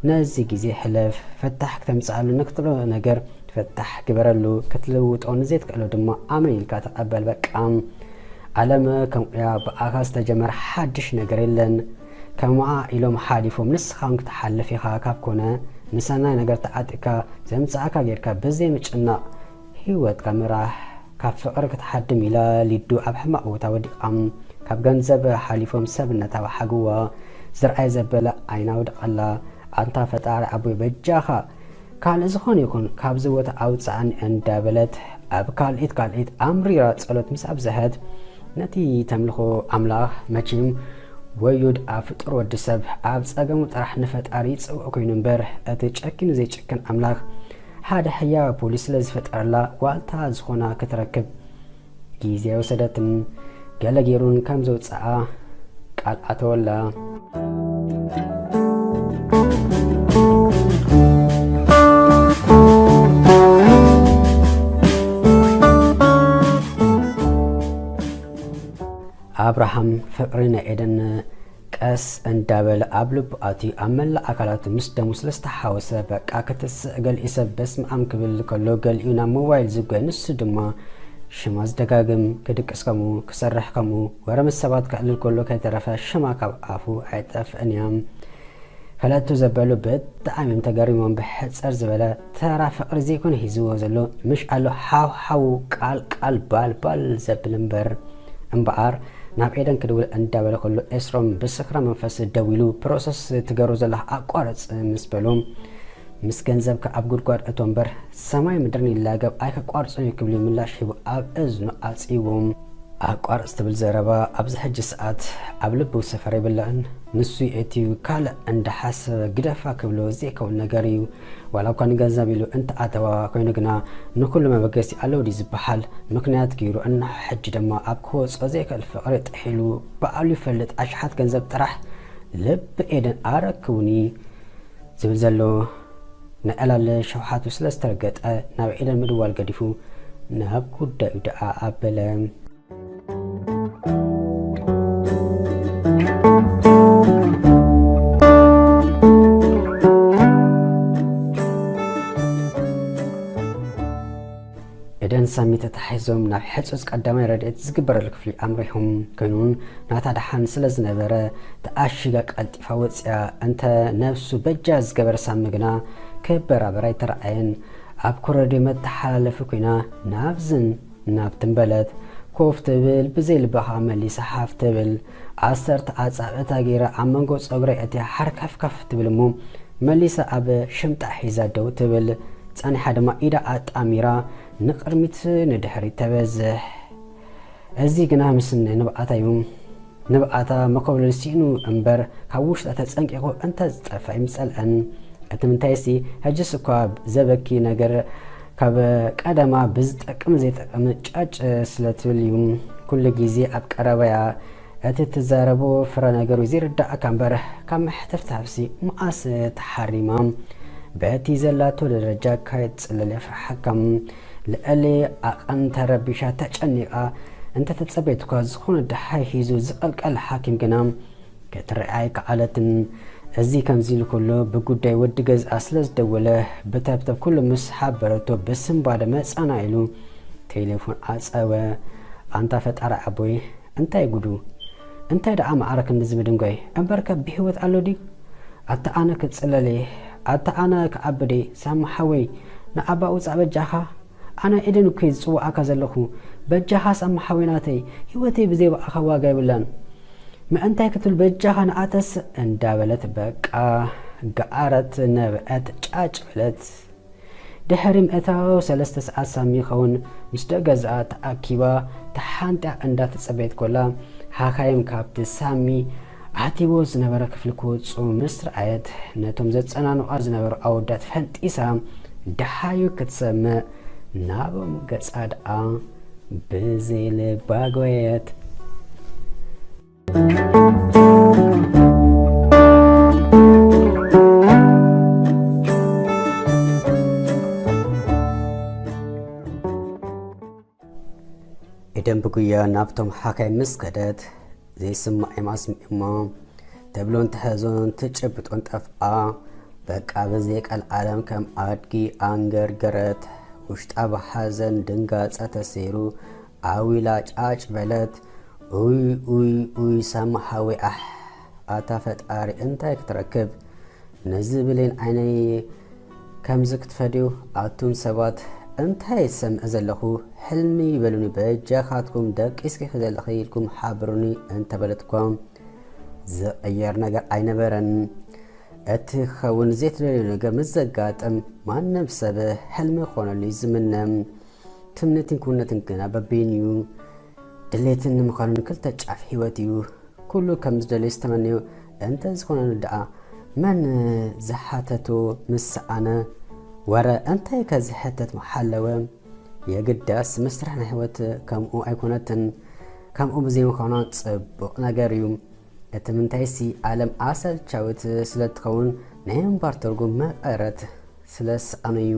ነዚ ግዜ ሕለፍ። ፈታሕ ክተምጽኣሉ ንክትብሎ ነገር ፈታሕ ግበረሉ። ክትልውጦ ንዘይትክእሎ ድማ ኣሜን ኢልካ ተቐበል። በቃ። ዓለም ከምኡያ ብኣኻ ዝተጀመረ ሓድሽ ነገር የለን። ከምኣ ኢሎም ሓሊፎም ንስኻ እውን ክትሓልፍ ኢኻ። ካብ ኮነ ንሰናይ ነገር ተዓጢቕካ ዘምጽኣካ ጌርካ ብዘይ ምጭናቕ ህይወትካ ምራሕ። ካብ ፍቕሪ ክትሓድም ኢላ ሊዱ ኣብ ሕማቕ ቦታ ወዲቓ። ካብ ገንዘብ ሓሊፎም ሰብነታ ወሓግዋ። ዝርኣይ ዘበለ ዓይና ወድቐላ። ኣንታ ፈጣሪ ኣቦይ በጃኻ ካልእ ዝኾነ ይኹን ካብዚ ቦታ ኣውጽኣኒ እንዳበለት ኣብ ካልኢት ካልኢት ኣምሪራ ጸሎት ምስ ኣብዝሐት ነቲ ተምልኾ ኣምላኽ መቺም ወዩድ ኣብ ፍጡር ወዲ ሰብ ኣብ ጸገሙ ጥራሕ ንፈጣሪ ይጽውዕ ኮይኑ እምበር እቲ ጨኪኑ ዘይጭክን ኣምላኽ ሓደ ሕያው ፖሊስ ስለ ዝፈጠረላ ዋልታ ዝኾና ክትረክብ ግዜ ኣይወሰደትን። ገለ ገይሩን ከም ዘውጽኣ ቃል ኣተወላ። ኣብርሃም ፍቕሪ ናይ ኤደን ቀስ እንዳበለ ኣብ ልቡ ኣትዩ ኣብ መላእ ኣካላቱ ምስ ደሙ ስለ ዝተሓወሰ በቃ ክትስእ ገሊኡ ሰብ በስመኣም ክብል ከሎ ገሊኡ ናብ ሞባይል ዝጎየ ንሱ ድማ ሽማ ዝደጋግም ክድቅስ ከምኡ ክሰርሕ ከምኡ ወረ ምስ ሰባት ከዕልል ከሎ ከይተረፈ ሽማ ካብ ኣፉ ኣይጠፍእን እያ። ፈለጥቱ ዘበሉ ብጣዕሚ እዮም ተገሪሞም። ብሕጽር ዝበለ ተራ ፍቕሪ ዘይኮነ ሒዝዎ ዘሎ ምሽ ኣሎ ሓው ሓው ቃል ቃል ባል ባል ዘብል እምበር እምበኣር ናብ ኤደን ክድውል እንዳበለ ከሎ ኤስሮም ብስክራ መንፈስ ደዊሉ ፕሮሰስ ትገሩ ዘለኻ ኣቋርጽ ምስ በሉ ምስ ገንዘብካ ኣብ ጉድጓድ እቶ እምበር ሰማይ ምድርን ይላገብ ኣይከቋርጽን እዩ ክብል ምላሽ ሂቡ ኣብ እዝኑ ኣጽይዎም። ኣቋርጽ ትብል ዘረባ ኣብዚ ሕጂ ሰዓት ኣብ ልቡ ሰፈር የብላን። ንሱ የእትዩ ካልእ እንዳሓሰበ ግደፋ ክብሎ ዘይከውን ነገር እዩ። ዋላ እኳ ንገንዘብ ኢሉ እንተኣተዋ ኮይኑ ግና ንኩሉ መበገሲ ኣለዎ ድዩ ዝበሃል ምክንያት ገይሩ እንሆ ሕጂ ድማ ኣብ ክወጾ ዘይክእል ፍቕሪ ጥሒሉ ባዕሉ ይፈልጥ ኣሽሓት ገንዘብ ጥራሕ ልቢ ኤደን ኣረክቡኒ ዝብል ዘሎ ናይ ዕላል ሸውሓቱ ስለ ዝተረገጠ ናብ ኤደን ምድዋል ገዲፉ ናብ ጉዳዩ ደኣ ኣበለ። ኤደን ሳሚ ተታሒዞም ናብ ሕጹጽ ቀዳማይ ረድኤት ዝግበረሉ ክፍሊ ኣምሪሖም። ኮይኑ ናታ ደሓን ስለ ዝነበረ ተኣሺጋ ቀልጢፋ ወጺኣ። እንተ ነብሱ በጃ ዝገበረ ሳሚ ግና ክበራበር ኣይተረኣየን። ኣብ ኮረድዮ መተሓላለፊ ኮይና ናብዝን ናብትን በለት። ኮፍ ትብል ብዘይ ልባኻ መሊሳ ሓፍ ትብል። ዓሰርተ ኣጻብዕታ ገይራ ኣብ መንጎ ጸጉረይ ኣእትያ ሓርከፍከፍ ትብል እሞ መሊሳ ኣብ ሽምጣ ሒዛ ደው ትብል። ጸኒሓ ድማ ኢዳ ኣጣሚራ ንቕድሚት ንድሕሪት ተበዝሕ። እዚ ግና ምስ ንብዓታ እዩ። ንብዓታ መኮብለል ስኢኑ እምበር ካብ ውሽጣ ተጸንቂቑ እንተ ዝጠፍኣ ኣይምጸልአን። እቲ ምንታይሲ ሕጅስ እኳ ዘበኪ ነገር ካብ ቀደማ ብዝጠቅም ዘይጠቅም ጫጭ ስለ ትብል እዩ። ኩሉ ግዜ ኣብ ቀረባያ እቲ ትዛረቦ ፍረ ነገሩ ዘይርዳእካ እምበር ካብ ምሕትፍታፍሲ መኣስ ተሓሪማ። በቲ ዘላቶ ደረጃ ከይትጽለል የፍርሓካ። ልዕሊ ዓቐን ተረቢሻ ተጨኒቓ እንተተጸበየትኳ ዝኾነ ደሃይ ሒዙ ዝቐልቀል ሓኪም ግና ክትረኣ ኣይከኣለትን። እዚ ከምዚ ኢሉ ከሎ ብጉዳይ ወዲ ገዝኣ ስለ ዝደወለ ብተብተብ ኩሉ ምስ ሓበረቶ ብስንባደ መጻና ኢሉ ቴሌፎን ዓጸወ። ኣንታ ፈጣሪ ኣቦይ እንታይ ጉዱ? እንታይ ደኣ ማዕረ ክንድዚ ምድንጓይ? እምበርከ ብህይወት ኣሎ ድዩ? ኣታ ኣነ ክጽለል እየ፣ ኣታ ኣነ ክዓቢ ድየ? ሳሚ ሓወይ ንኣባ ውጻእ በጃኻ። ኣነ ኤደን እኮ እየ ዝጽውዓካ ዘለኹ። በጃኻ ሳሚ ሓወይ ናተይ፣ ህይወተይ ብዘይ ብኣኻ ዋጋ የብላን። ምእንታይ ክትብል በጃኻ ንኣተስ እንዳበለት በቃ ገኣረት፣ ነብዐት፣ ጫጭ በለት። ድሕሪ ምእታው ሰለስተ ሰዓት ሳሚ ይኸውን ምስ ደገዝኣ ተኣኪባ ተሓንጢያ እንዳተጸበየት ኮላ ሓካይም ካብቲ ሳሚ ኣትይዎ ዝነበረ ክፍሊ ክወጹ ምስ ረኣየት ነቶም ዘጸናንቋ ዝነበሩ ኣወዳት ፈንጢሳ ደሃዩ ክትሰምዕ ናቦም ገጻ ደኣ ብዘይ ልባ ጎየት። ኤደን ብጉያ ናብቶም ሓካይ ምስ ከደት ዘይስማዕ እዮም ኣስሚዕሞ። ተብሎን ትሕዞን ትጭብጦን ጠፍኣ። በቃ ብዘይ ቀልዓለም ከም ኣድጊ ኣንገርገረት። ውሽጣ ብሓዘን ድንጋጸ ተሰይሩ ኣዊላ ጫጭ በለት። ኡይ ኡይ ኡይ ሳሚ ሓወይ ኣሕ ኣታ ፈጣሪ እንታይ ክትረክብ ነዚ ብሌን ዓይነይ ከምዚ ክትፈድዩ ኣቱም ሰባት እንታይ ዝሰምዕ ዘለኹ ሕልሚ ይበሉኒ በጃኻትኩም ደቂስኪ ዘለኺ ኢልኩም ሓብሩኒ እንተበለትኳ ዝቕየር ነገር ኣይነበረን። እቲ ክኸውን ዘይትደልዮ ነገር ምስ ዘጋጥም ማንም ሰብ ሕልሚ ክኾነሉ እዩ ዝምነ። ትምኒትን ክውነትን ግና በበይኑ እዩ። ድሌትን ንምዃኑ ንክልተ ጫፍ ህይወት እዩ። ኩሉ ከም ዝደልዮ ዝተመነዮ እንተ ዝኾነሉ ደኣ መን ዝሓተቶ ምስ ሰኣነ? ወረ እንታይከ ዝሕተት ምሓለወ? የግዳስ መስርሕ ናይ ህይወት ከምኡ ኣይኮነትን። ከምኡ ብዘይምዃኑ ጽቡቕ ነገር እዩ። እቲ ምንታይሲ ዓለም ኣሰልቻዊት ስለ እትኸውን ናይ ምንባር ትርጉም መቐረት ስለ ዝሰኣኖ እዩ።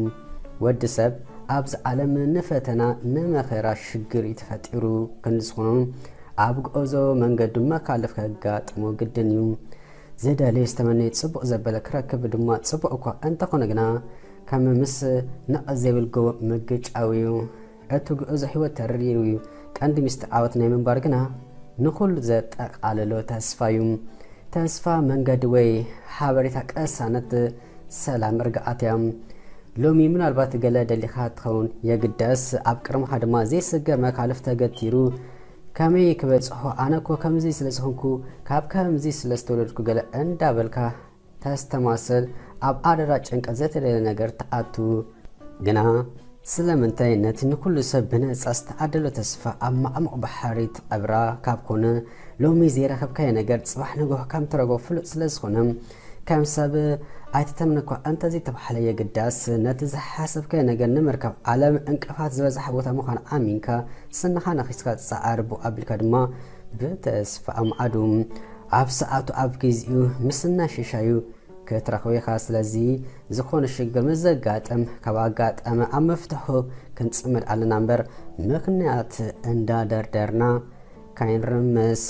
ወዲ ሰብ ኣብዚ ዓለም ንፈተና ንመኸራ ሽግር እዩ ተፈጢሩ ክንዲ ዝኾኑ ኣብ ጉዕዞ መንገዱ መካልፍ ከጋጥሞ ግድን እዩ። ዝደልዮ ዝተመነየ ጽቡቕ ዘበለ ክረክብ ድማ ጽቡቕ እኳ እንተኾነ ግና ከም ምስ ነቐዝ ዘይብል ጎቦ ምግጫው እዩ። እቲ ጉዕዞ ህይወት ተሪር እዩ። ቀንዲ ሚስጥር ዓወት ናይ ምንባር ግና ንኹሉ ዘጠቓለሎ ተስፋ እዩ። ተስፋ መንገዲ ወይ ሓበሬታ ቀሳነት ሰላም ርግኣት እያ። ሎሚ ምናልባት ገለ ደሊኻ ትኸውን የግደስ ኣብ ቅድመኻ ድማ ዘይስገር መካልፍ ተገቲሩ ከመይ ክበጽሖ ኣነ እኮ ከምዚ ስለ ዝኾንኩ ካብ ከምዚ ስለ ዝተወለድኩ ገለ እንዳበልካ ተስተማስል ኣብ ኣደዳ ጭንቀት ዘይተደለ ነገር ትኣቱ። ግና ስለምንታይ ነቲ ንኩሉ ሰብ ብነጻ ዝተዓደሎ ተስፋ ኣብ ማዕሙቕ ባሕሪ ትቐብራ ካብ ኮነ ሎሚ ዘይረኸብካዮ ነገር ጽባሕ ንግሆ ከም ትረኽቦ ፍሉጥ ስለ ዝኾነ ከም ሰብ ኣይትተምነኳ እንተዘይተባህለ የግዳስ ነቲ ዝሓሰብካዮ ነገር ንምርካብ ዓለም እንቅፋት ዝበዝሓ ቦታ ምዃኑ ኣሚንካ ስንኻ ነኺስካ ጻዕር ብኡ ኣቢልካ ድማ ብተስፋ ኣምዓዱ ኣብ ሰዓቱ ኣብ ግዜኡ ምስናይ ሽሻዩ ክትረኽቦ ኢኻ። ስለዚ ዝኾነ ሽግር ምስ ዘጋጥም፣ ካብ ኣጋጠመ ኣብ መፍትሑ ክንጽመድ ኣለና እምበር፣ ምኽንያት እንዳደርደርና ካይንርምስ።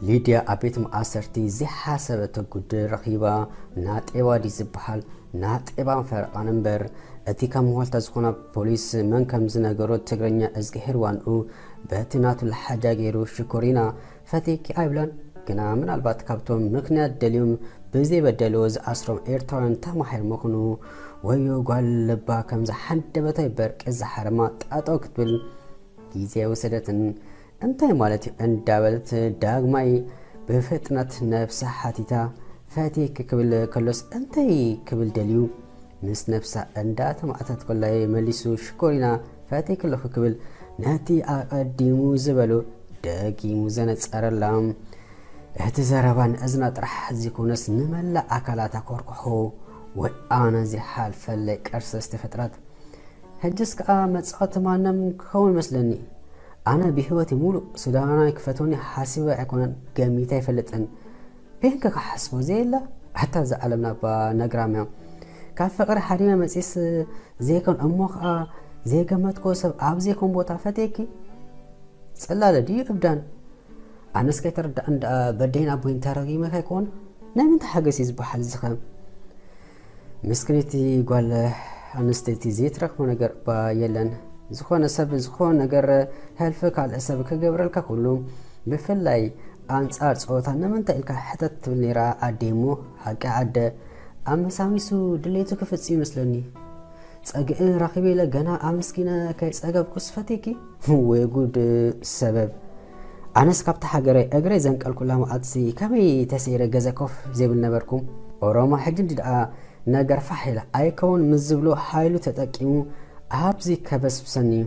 ሊድያ ኣብ ቤት ማእሰርቲ ዘይሓሰበቶ ጉድ ረኺባ። ናጤባ ድዩ ዝበሃል? ናጤባን ፈረቓን እምበር። እቲ ካብ መዋልታ ዝኾና ፖሊስ መን ከም ዝነገሮ ትግርኛ እዝግሄር ዋንኡ በቲ ናቱ ለሓጃ ገይሩ ሽኮሪና ፈቴኪ ኣይብላን። ግና ምናልባት ካብቶም ምኽንያት ደልዮም ብዘይበደልዎ ዝኣስሮም ኤርትራውያን ተማሂር ምኽኑ። ወዮ ጓል ልባ ከምዛ ሓንደበታዊ በርቂ ዝሓረማ ጠጠው ክትብል ግዜ ወሰደትን። እንታይ ማለት እዩ እንዳበለት ዳግማይ ብፍጥነት ነብሳ ሓቲታ። ፈቴኪ ክብል ከሎስ እንታይ ክብል ደልዩ? ምስ ነብሳ እንዳተማእተት ኮላይ መሊሱ ሽኮሪና ፈቴኪ ኣለኹ ክብል ነቲ ኣቐዲሙ ዝበሎ ደጊሙ ዘነጸረላ። እቲ ዘረባ ንእዝና ጥራሕ ዘይኮነስ ንመላእ ኣካላታ ኮርኩሑ። ወይ ኣነ ዘይሓልፈለይ ቀርሰ ዝተፈጥረት። ሕጅስ ከኣ መጻወቲ ማንም ክኸውን ይመስለኒ። ኣነ ብህይወተይ ሙሉእ ሱዳናይ ክፈትወኒ ሓሲበ ኣይኮነን፣ ገሚተ ኣይፈልጥን። በይንከ ክሓስቦ ዘየለ? ኣታ እዛ ዓለምና እባ ነግራም እያ። ካብ ፍቕሪ ሓዲመ መጺስ ዘይኮን እሞ ከኣ ዘይገመትክዎ ሰብ ኣብ ዘይኮን ቦታ ፈትየኪ? ጽላለ ድዩ እብዳን? ኣነስ ከይተረድኣኒ ደኣ በደይን ኣቦይን ተረጊመ ከይኮን? ናይ ምንታይ ሓገዝ እዩ ዝበሃል እዚ ኸ? ምስክነይቲ ጓል ኣንስተይቲ ዘይትረኽቦ ነገር እባ የለን። ዝኾነ ሰብ ዝኾነ ነገር፣ ሕልፊ ካልእ ሰብ ክገብረልካ ኩሉ፣ ብፍላይ ኣንጻር ጾታ ንምንታይ ኢልካ ሕተት ትብል ነይራ ኣደይ እሞ፣ ሓቂ ኣደ ኣመሳሚሱ ድሌቱ ክፍጽም ይመስለኒ። ጸግእ ረኺበ ኢለ ገና ኣመስጊነ ከይጸገብኩስ ፈትየኪ? ወይ ጉድ ሰበብ። ኣነስ ካብታ ሃገረይ እግረይ ዘንቀልኩላ መዓልትሲ ከመይ ተሰይረ ገዛ ኮፍ ዘይብል ነበርኩ። ኦሮሞ ሕጂ እንዲ ደኣ ነገር ፋሕ ኢላ ኣይከውን ምስ ዝብሎ ሓይሉ ተጠቂሙ ኣብዚ ከበስብሰኒ እዩ።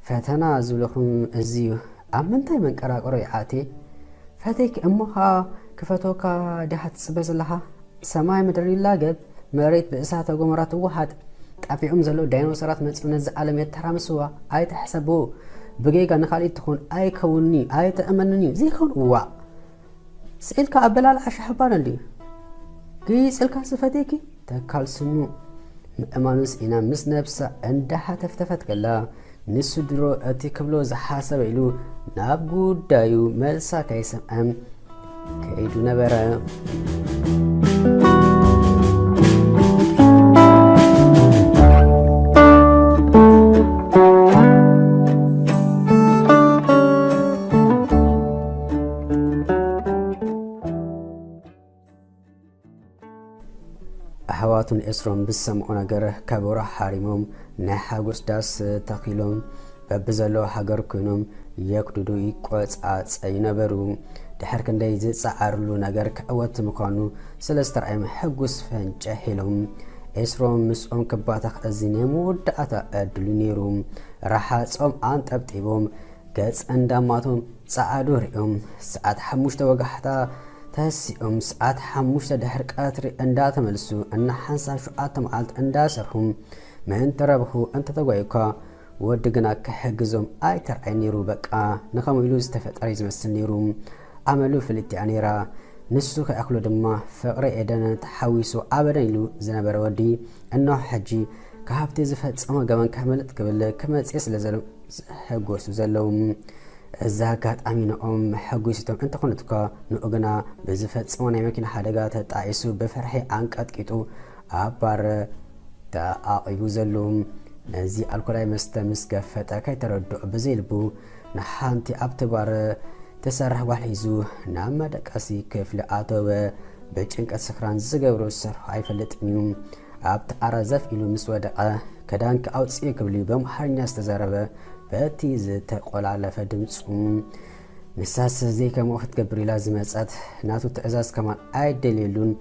ፈተና ዝብለኹም እዚ እዩ። ኣብ ምንታይ መንቀራቅሮ ይኣትየ? ፈተይኪ እሞ ኸኣ ክፈትወካ ዲኻ ትጽበ ዘለኻ? ሰማይ ምድሪ ይላገብ፣ መሬት ብእሳተ ጎመራ ትወሓጥ። ጠፊኦም ዘለዉ ዳይኖሰራት መጺኦም ነዚ ዓለም የተራምስዋ። ኣይትሕሰብዎ። ብጌጋ ንኻልኢት ትኹን ኣይከውንን'ዩ፣ ኣይጥዕመንን'ዩ፣ ዘይከውን ዋእ። ስኢልካ ኣበላልዓ ሸሕባን እንድዩ። ግይጽ ኢልካ ዝፈትየኪ ተካል ስሙ። ምእማኑስ ኢና ምስ ነብሳ እንዳሓተፍተፈት ከላ፣ ንሱ ድሮ እቲ ክብሎ ዝሓሰበ ኢሉ ናብ ጉዳዩ መልሳ ከይሰምዐ ከይዱ ነበረ። ኣሕዋቱን ኤስሮም ብዝሰምዑ ነገር ከበሮ ሓሪሞም ናይ ሓጎስ ዳስ ተኺሎም በብዘለዎ ሃገር ኮይኖም የኩድዱ ይቆጻጸዩ ነበሩ። ድሕር ክንደይ ዝጸዓርሉ ነገር ክዕወት ምዃኑ ስለ ዝተረኣዮም ሕጉስ ፈንጨሕ ኢሎም። ኤስሮም ምስኦም ክባተኽ እዚ ናይ መወዳእታ ዕድሉ ነይሩ። ረሓጾም ኣንጠብጢቦም ገጽ እንዳማቶም ጸዓዱ ርእዮም ሰዓት ሓሙሽተ ወጋሕታ ተሲኦም ሰዓት ሓሙሽተ ድሕሪ ቀትሪ እንዳተመልሱ እና ሓንሳብ ሸውዓተ መዓልቲ እንዳሰርሑ ምእንቲ ረብሑ እንተተጓዩኳ ወዲ ግና ክሕግዞም ኣይተርኣይ ነይሩ። በቃ ንኸምኡ ኢሉ ዝተፈጠረ እዩ ዝመስል ነይሩ። ኣመሉ ፍልጥቲ እያ ነይራ። ንሱ ከይኣኽሎ ድማ ፍቕሪ ኤደን ተሓዊሱ ኣበደን ኢሉ ዝነበረ ወዲ እነሆ ሕጂ ካብቲ ዝፈጸሞ ገበን ከመልጥ ክብል ክመጽእ ስለ ዘሎ ዝሕጎሱ ዘለዉ። እዚ ኣጋጣሚ ንኦም መሐጉሲቶም እንተኾነት እኳ ንኡ ግና ብዝፈጸሞ ናይ መኪና ሓደጋ ተጣዒሱ ብፍርሒ ኣንቀጥቂጡ ኣብ ባር ተዓቒቡ ዘሎ። ነዚ ኣልኮላዊ መስተ ምስ ገፈጠ ከይተረድኦ ብዘይልቡ ንሓንቲ ኣብቲ ባር ትሰርሕ ጓል ሒዙ ናብ መደቀሲ ክፍሊ ኣተወ። ብጭንቀት ስኽራን ዝገብሮ ዝሰርሖ ኣይፈልጥን እዩ። ኣብቲ ዓራት ዘፍ ኢሉ ምስ ወደቐ ክዳንኪ ኣውፅኢ ክብል እዩ በምሓርኛ ዝተዛረበ በቲ ዝተቆላለፈ ድምፁ። ንሳስ ዘይከምኡ ክትገብር ኢላ ዝመፀት ናቱ ትዕዛዝ ከማን ኣይደልየሉን።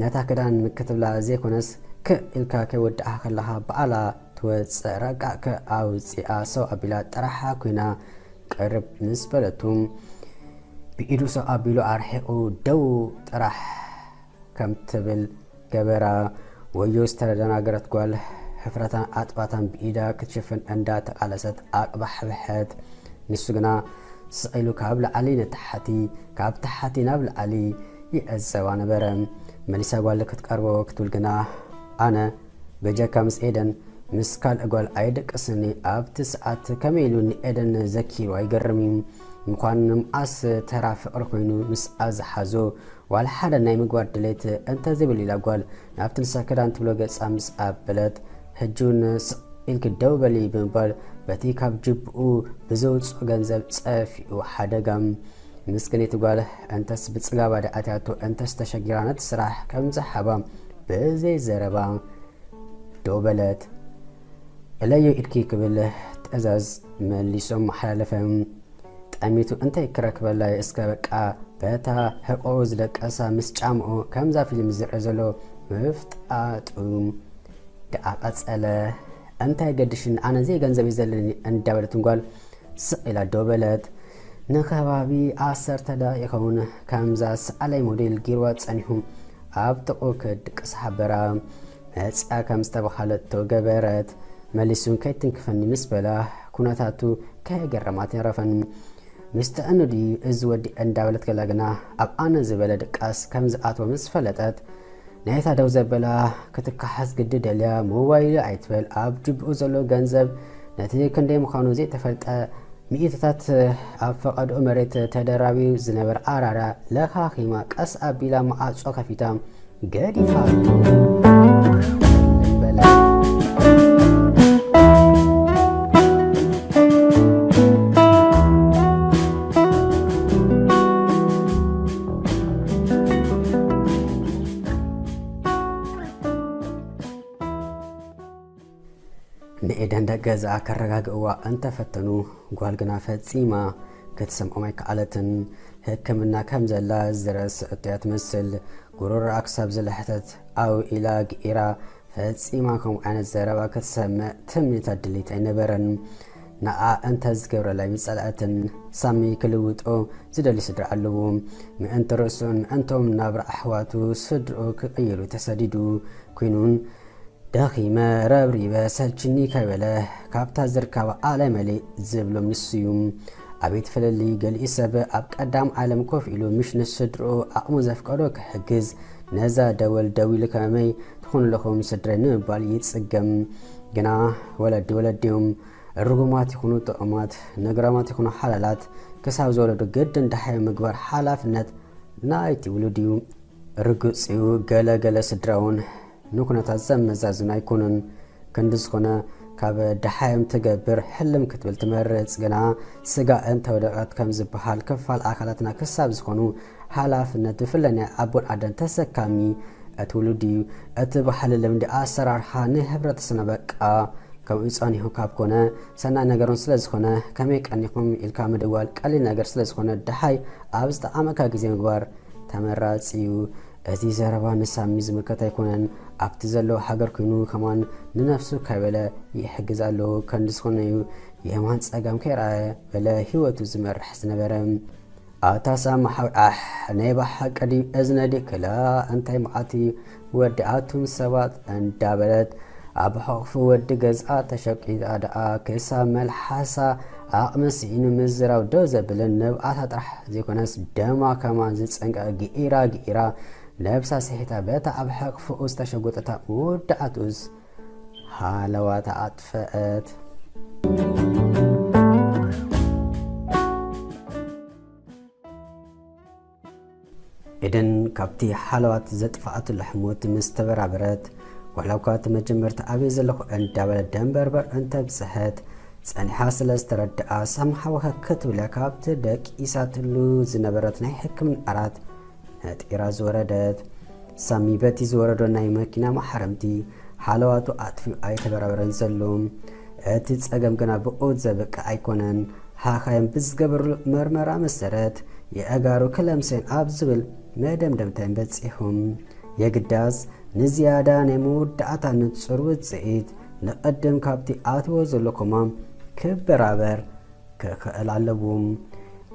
ነታ ክዳን ክትብላ ዘይኮነስ ክእ ኢልካ ከይወዳእኻ ከለኻ በዓላ ትወፅእ ረቃዕ ኣውፂኣ ሰው ኣቢላ ጥራሓ ኮይና ቅርብ ምስ በለቱ ብኢዱ ሰው ኣቢሉ ኣርሒቑ ደው ጥራሕ ከም ትብል ገበራ። ወዮ ዝተደናገረት ጓል ሕፍረታን ኣጥባታን ብኢዳ ክትሽፍን እንዳ ተቓለሰት ኣቕባሕብሐት። ንሱ ግና ስቕ ኢሉ ካብ ላዕሊ ንታሕቲ፣ ካብ ታሕቲ ናብ ላዕሊ ይዕዘባ ነበረ። መሊሳ ጓል ክትቀርቦ ክትብል ግና ኣነ በጀካ ምስ ኤደን ምስ ካልእ ጓል ኣይደቅስኒ ኣብቲ ሰዓት ከመይ ኢሉ ንኤደን ዘኪሩ ኣይገርም እዩ። ምዃን ንምኣስ ተራ ፍቕሪ ኮይኑ ምስኣ ዝሓዞ ዋላ ሓደ ናይ ምግባር ድሌት እንተ ዘይብሉ ኢላ ጓል ናብቲ ንሳ ክዳን ትብሎ ገጻ ምስ ኣበለት፣ ሕጂ እውን ስቕ ኢልኪ ደው በሊ ብምባል በቲ ካብ ጅብኡ ብዘውፅኦ ገንዘብ ጸፊኡ ሓደጋ። ምስክነይቲ ጓል እንተስ ብጽጋባ ድኣትያቶ እንተስ ተሸጊራ ነቲ ስራሕ ከም ዝሓባ ብዘይ ዘረባ ደው በለት። እለዮ ኢድኪ ክብል ትእዛዝ መሊሶም ሓላለፈ። ጠሚቱ እንታይ ክረክበላ እስከ በቃ በታ ሕቆኡ ዝደቀሳ ምስ ጫምኡ ከምዛ ፊልም ዝርአ ዘሎ ምፍጣጡ ደኣ ቀጸለ። እንታይ ገድሽን ኣነ ዘይ ገንዘብ እዩ ዘለኒ እንዳበለት ጓል ስቕ ኢላ ደው በለት። ንከባቢ ዓሰርተ ደቂቕ ይኸውን ከምዛ ሰኣላይ ሞዴል ጊርዋ ጸኒሑ ኣብ ጥቕኡ ክድቅስ ሓበራ። መጺኣ ከም ዝተባህለቶ ገበረት። መሊሱ ከይትንክፈኒ ምስ በላ ኩነታቱ ከየገረማት የረፈን። ምስ ጥዕኑ ድዩ እዚ ወዲ እንዳበለት ገላ ግና ኣብ ኣነ ዝበለ ድቃስ ከም ዝኣትወ ምስ ፈለጠት ናይታ ደው ዘበላ ክትከሓስ ግዲ ደልያ ሞባይሉ ኣይትበል ኣብ ጅብኡ ዘሎ ገንዘብ ነቲ ክንደይ ምዃኑ ዘይተፈልጠ ሚእትታት ኣብ ፈቐድኡ መሬት ተደራቢዩ ዝነበረ ኣራዳ ለኻኺማ ቀስ ኣቢላ መዓጾ ከፊታ ገዲፋቶ በለት። ንኤደን ደገ ገዛኣ ከረጋግእዋ እንተፈተኑ ጓል ግና ፈጺማ ክትሰምዖም ኣይከኣለትን። ሕክምና ከም ዘላ ዝረስዐቶ እያ ትመስል። ጉሮሮኣ ክሳብ ዝለሕተት ኣው ኢላ ግኢራ ፈጺማ ከምኡ ዓይነት ዘረባ ክትሰምዕ ትምኒታ ድሌት ኣይነበረን። ንኣ እንተ ዝገብረላ ይጸልኣትን። ሳሚ ክልውጦ ዝደሊ ስድራ ኣለዎ። ምእንቲ ርእሱን ምእንቶም ናብራ ኣሕዋቱ ስድርኡ ክቕይሩ ተሰዲዱ ኩይኑን ደኺመ ረብሪበ ሰልችኒ ከይበለ ካብታ ዝርከባ ኣለመሌ ዝብሎም ንሱ እዩ። ኣቤት ፍልልይ ገሊኡ ሰብ ኣብ ቀዳም ዓለም ኮፍ ኢሉ ምሽ ንስድርኡ ዓቕሙ ዘፍቀዶ ክሕግዝ ነዛ ደወል ደዊሉ ከመይ ትኾኑ ኣለኹም ስድረይ ንምባል ይጽገም። ግና ወለዲ ወለዲ እዮም። ርጉማት ይኹኑ ጥዑማት፣ ነግራማት ይኹኑ ሓላላት ክሳብ ዝወለዱ ግድን ደሓዮም ምግባር ሓላፍነት ናይቲ ውሉድ እዩ። ርግጽ እዩ ገለ ገለ ስድራ እውን ንኩነታት ዘመዛዝኑ ኣይኮኑን። ክንዲ ዝኾነ ካብ ደሓዮም ትገብር ሕልም ክትብል ትመርጽ ግና ስጋ እንተወደቐት ከም ዝበሃል ክፋል ኣካላትና ክሳብ ዝኾኑ ሓላፍነት ብፍላይ ናይ ኣቦን ኣደን ተሰካሚ እቲ ውሉድ እዩ። እቲ ባህሊ ልምዲ ኣሰራርሓ ንህብረተሰብና በቃ ከምኡ ጸኒሑ ካብ ኮነ ሰናይ ነገሮን ስለ ዝኾነ ከመይ ቀኒኹም ኢልካ ምድዋል ቀሊል ነገር ስለ ዝኾነ ደሓይ ኣብ ዝጠዓመካ ግዜ ምግባር ተመራጺ እዩ። እዚ ዘረባ ንሳሚ ዝምልከት ኣይኮነን። ኣብቲ ዘለዎ ሃገር ኮይኑ ከማን ንነፍሱ ከይበለ ይሕግዝ ኣሎ። ከንዲ ዝኾነ እዩ የማን ጸጋም ከይረኣየ በለ ህይወቱ ዝመርሕ ዝነበረ። ኣታ ሳሚ ሓው ኣሕ ናይ ብሓቂ ድዩ እዝነ ድዩ ክላ እንታይ መዓት እዩ ወዲ ኣቱም ሰባት እንዳበለት ኣብ ሕቕፉ ወዲ ገዝኣ ተሸቂጣ ደኣ ክሳብ መልሓሳ ዓቕሚ ስኢኑ ምዝራብ ደው ዘብልን ንብኣታ ጥራሕ ዘይኮነስ ደማ ከማን ዝጸንቀ ግኢራ ግኢራ ነብሳ ስሒታ በታ ኣብ ሕቕፍኡ ዝተሸጎጠታ መወዳእትኡስ ሃለዋታ ኣጥፈአት። ኤደን ካብቲ ሓለዋት ዘጥፍኣትሉ ሕሞት ምስ ተበራበረት ዋላ እኳ እቲ መጀመርታ ኣበይ ዘለኹ እንዳበለ ደንበርበር እንተብጽሐት ጸኒሓ ስለ ዝተረድኣ ሳሚ ሓወኸ ክትብለ ካብቲ ደቂሳትሉ ዝነበረት ናይ ሕክምና ዓራት ነጢራ ዝወረደት። ሳሚ በቲ ዝወረዶ ናይ መኪና ማሓረምቲ ሓለዋቱ ኣጥፊኡ ኣይተበራበረን ዘሎ። እቲ ጸገም ግና ብኡ ዘብቅዕ ኣይኮነን። ሓኻይም ብዝገበርሉ መርመራ መሰረት የእጋሩ ክለምሰን ኣብ ዝብል መደምደምታይም በጺሑም። የግዳስ ንዝያዳ ናይ መወዳእታ ንጹር ውጽኢት ንቐድም ካብቲ ኣትዎ ዘሎ ኮማ ክበራበር ክኽእል ኣለዎ።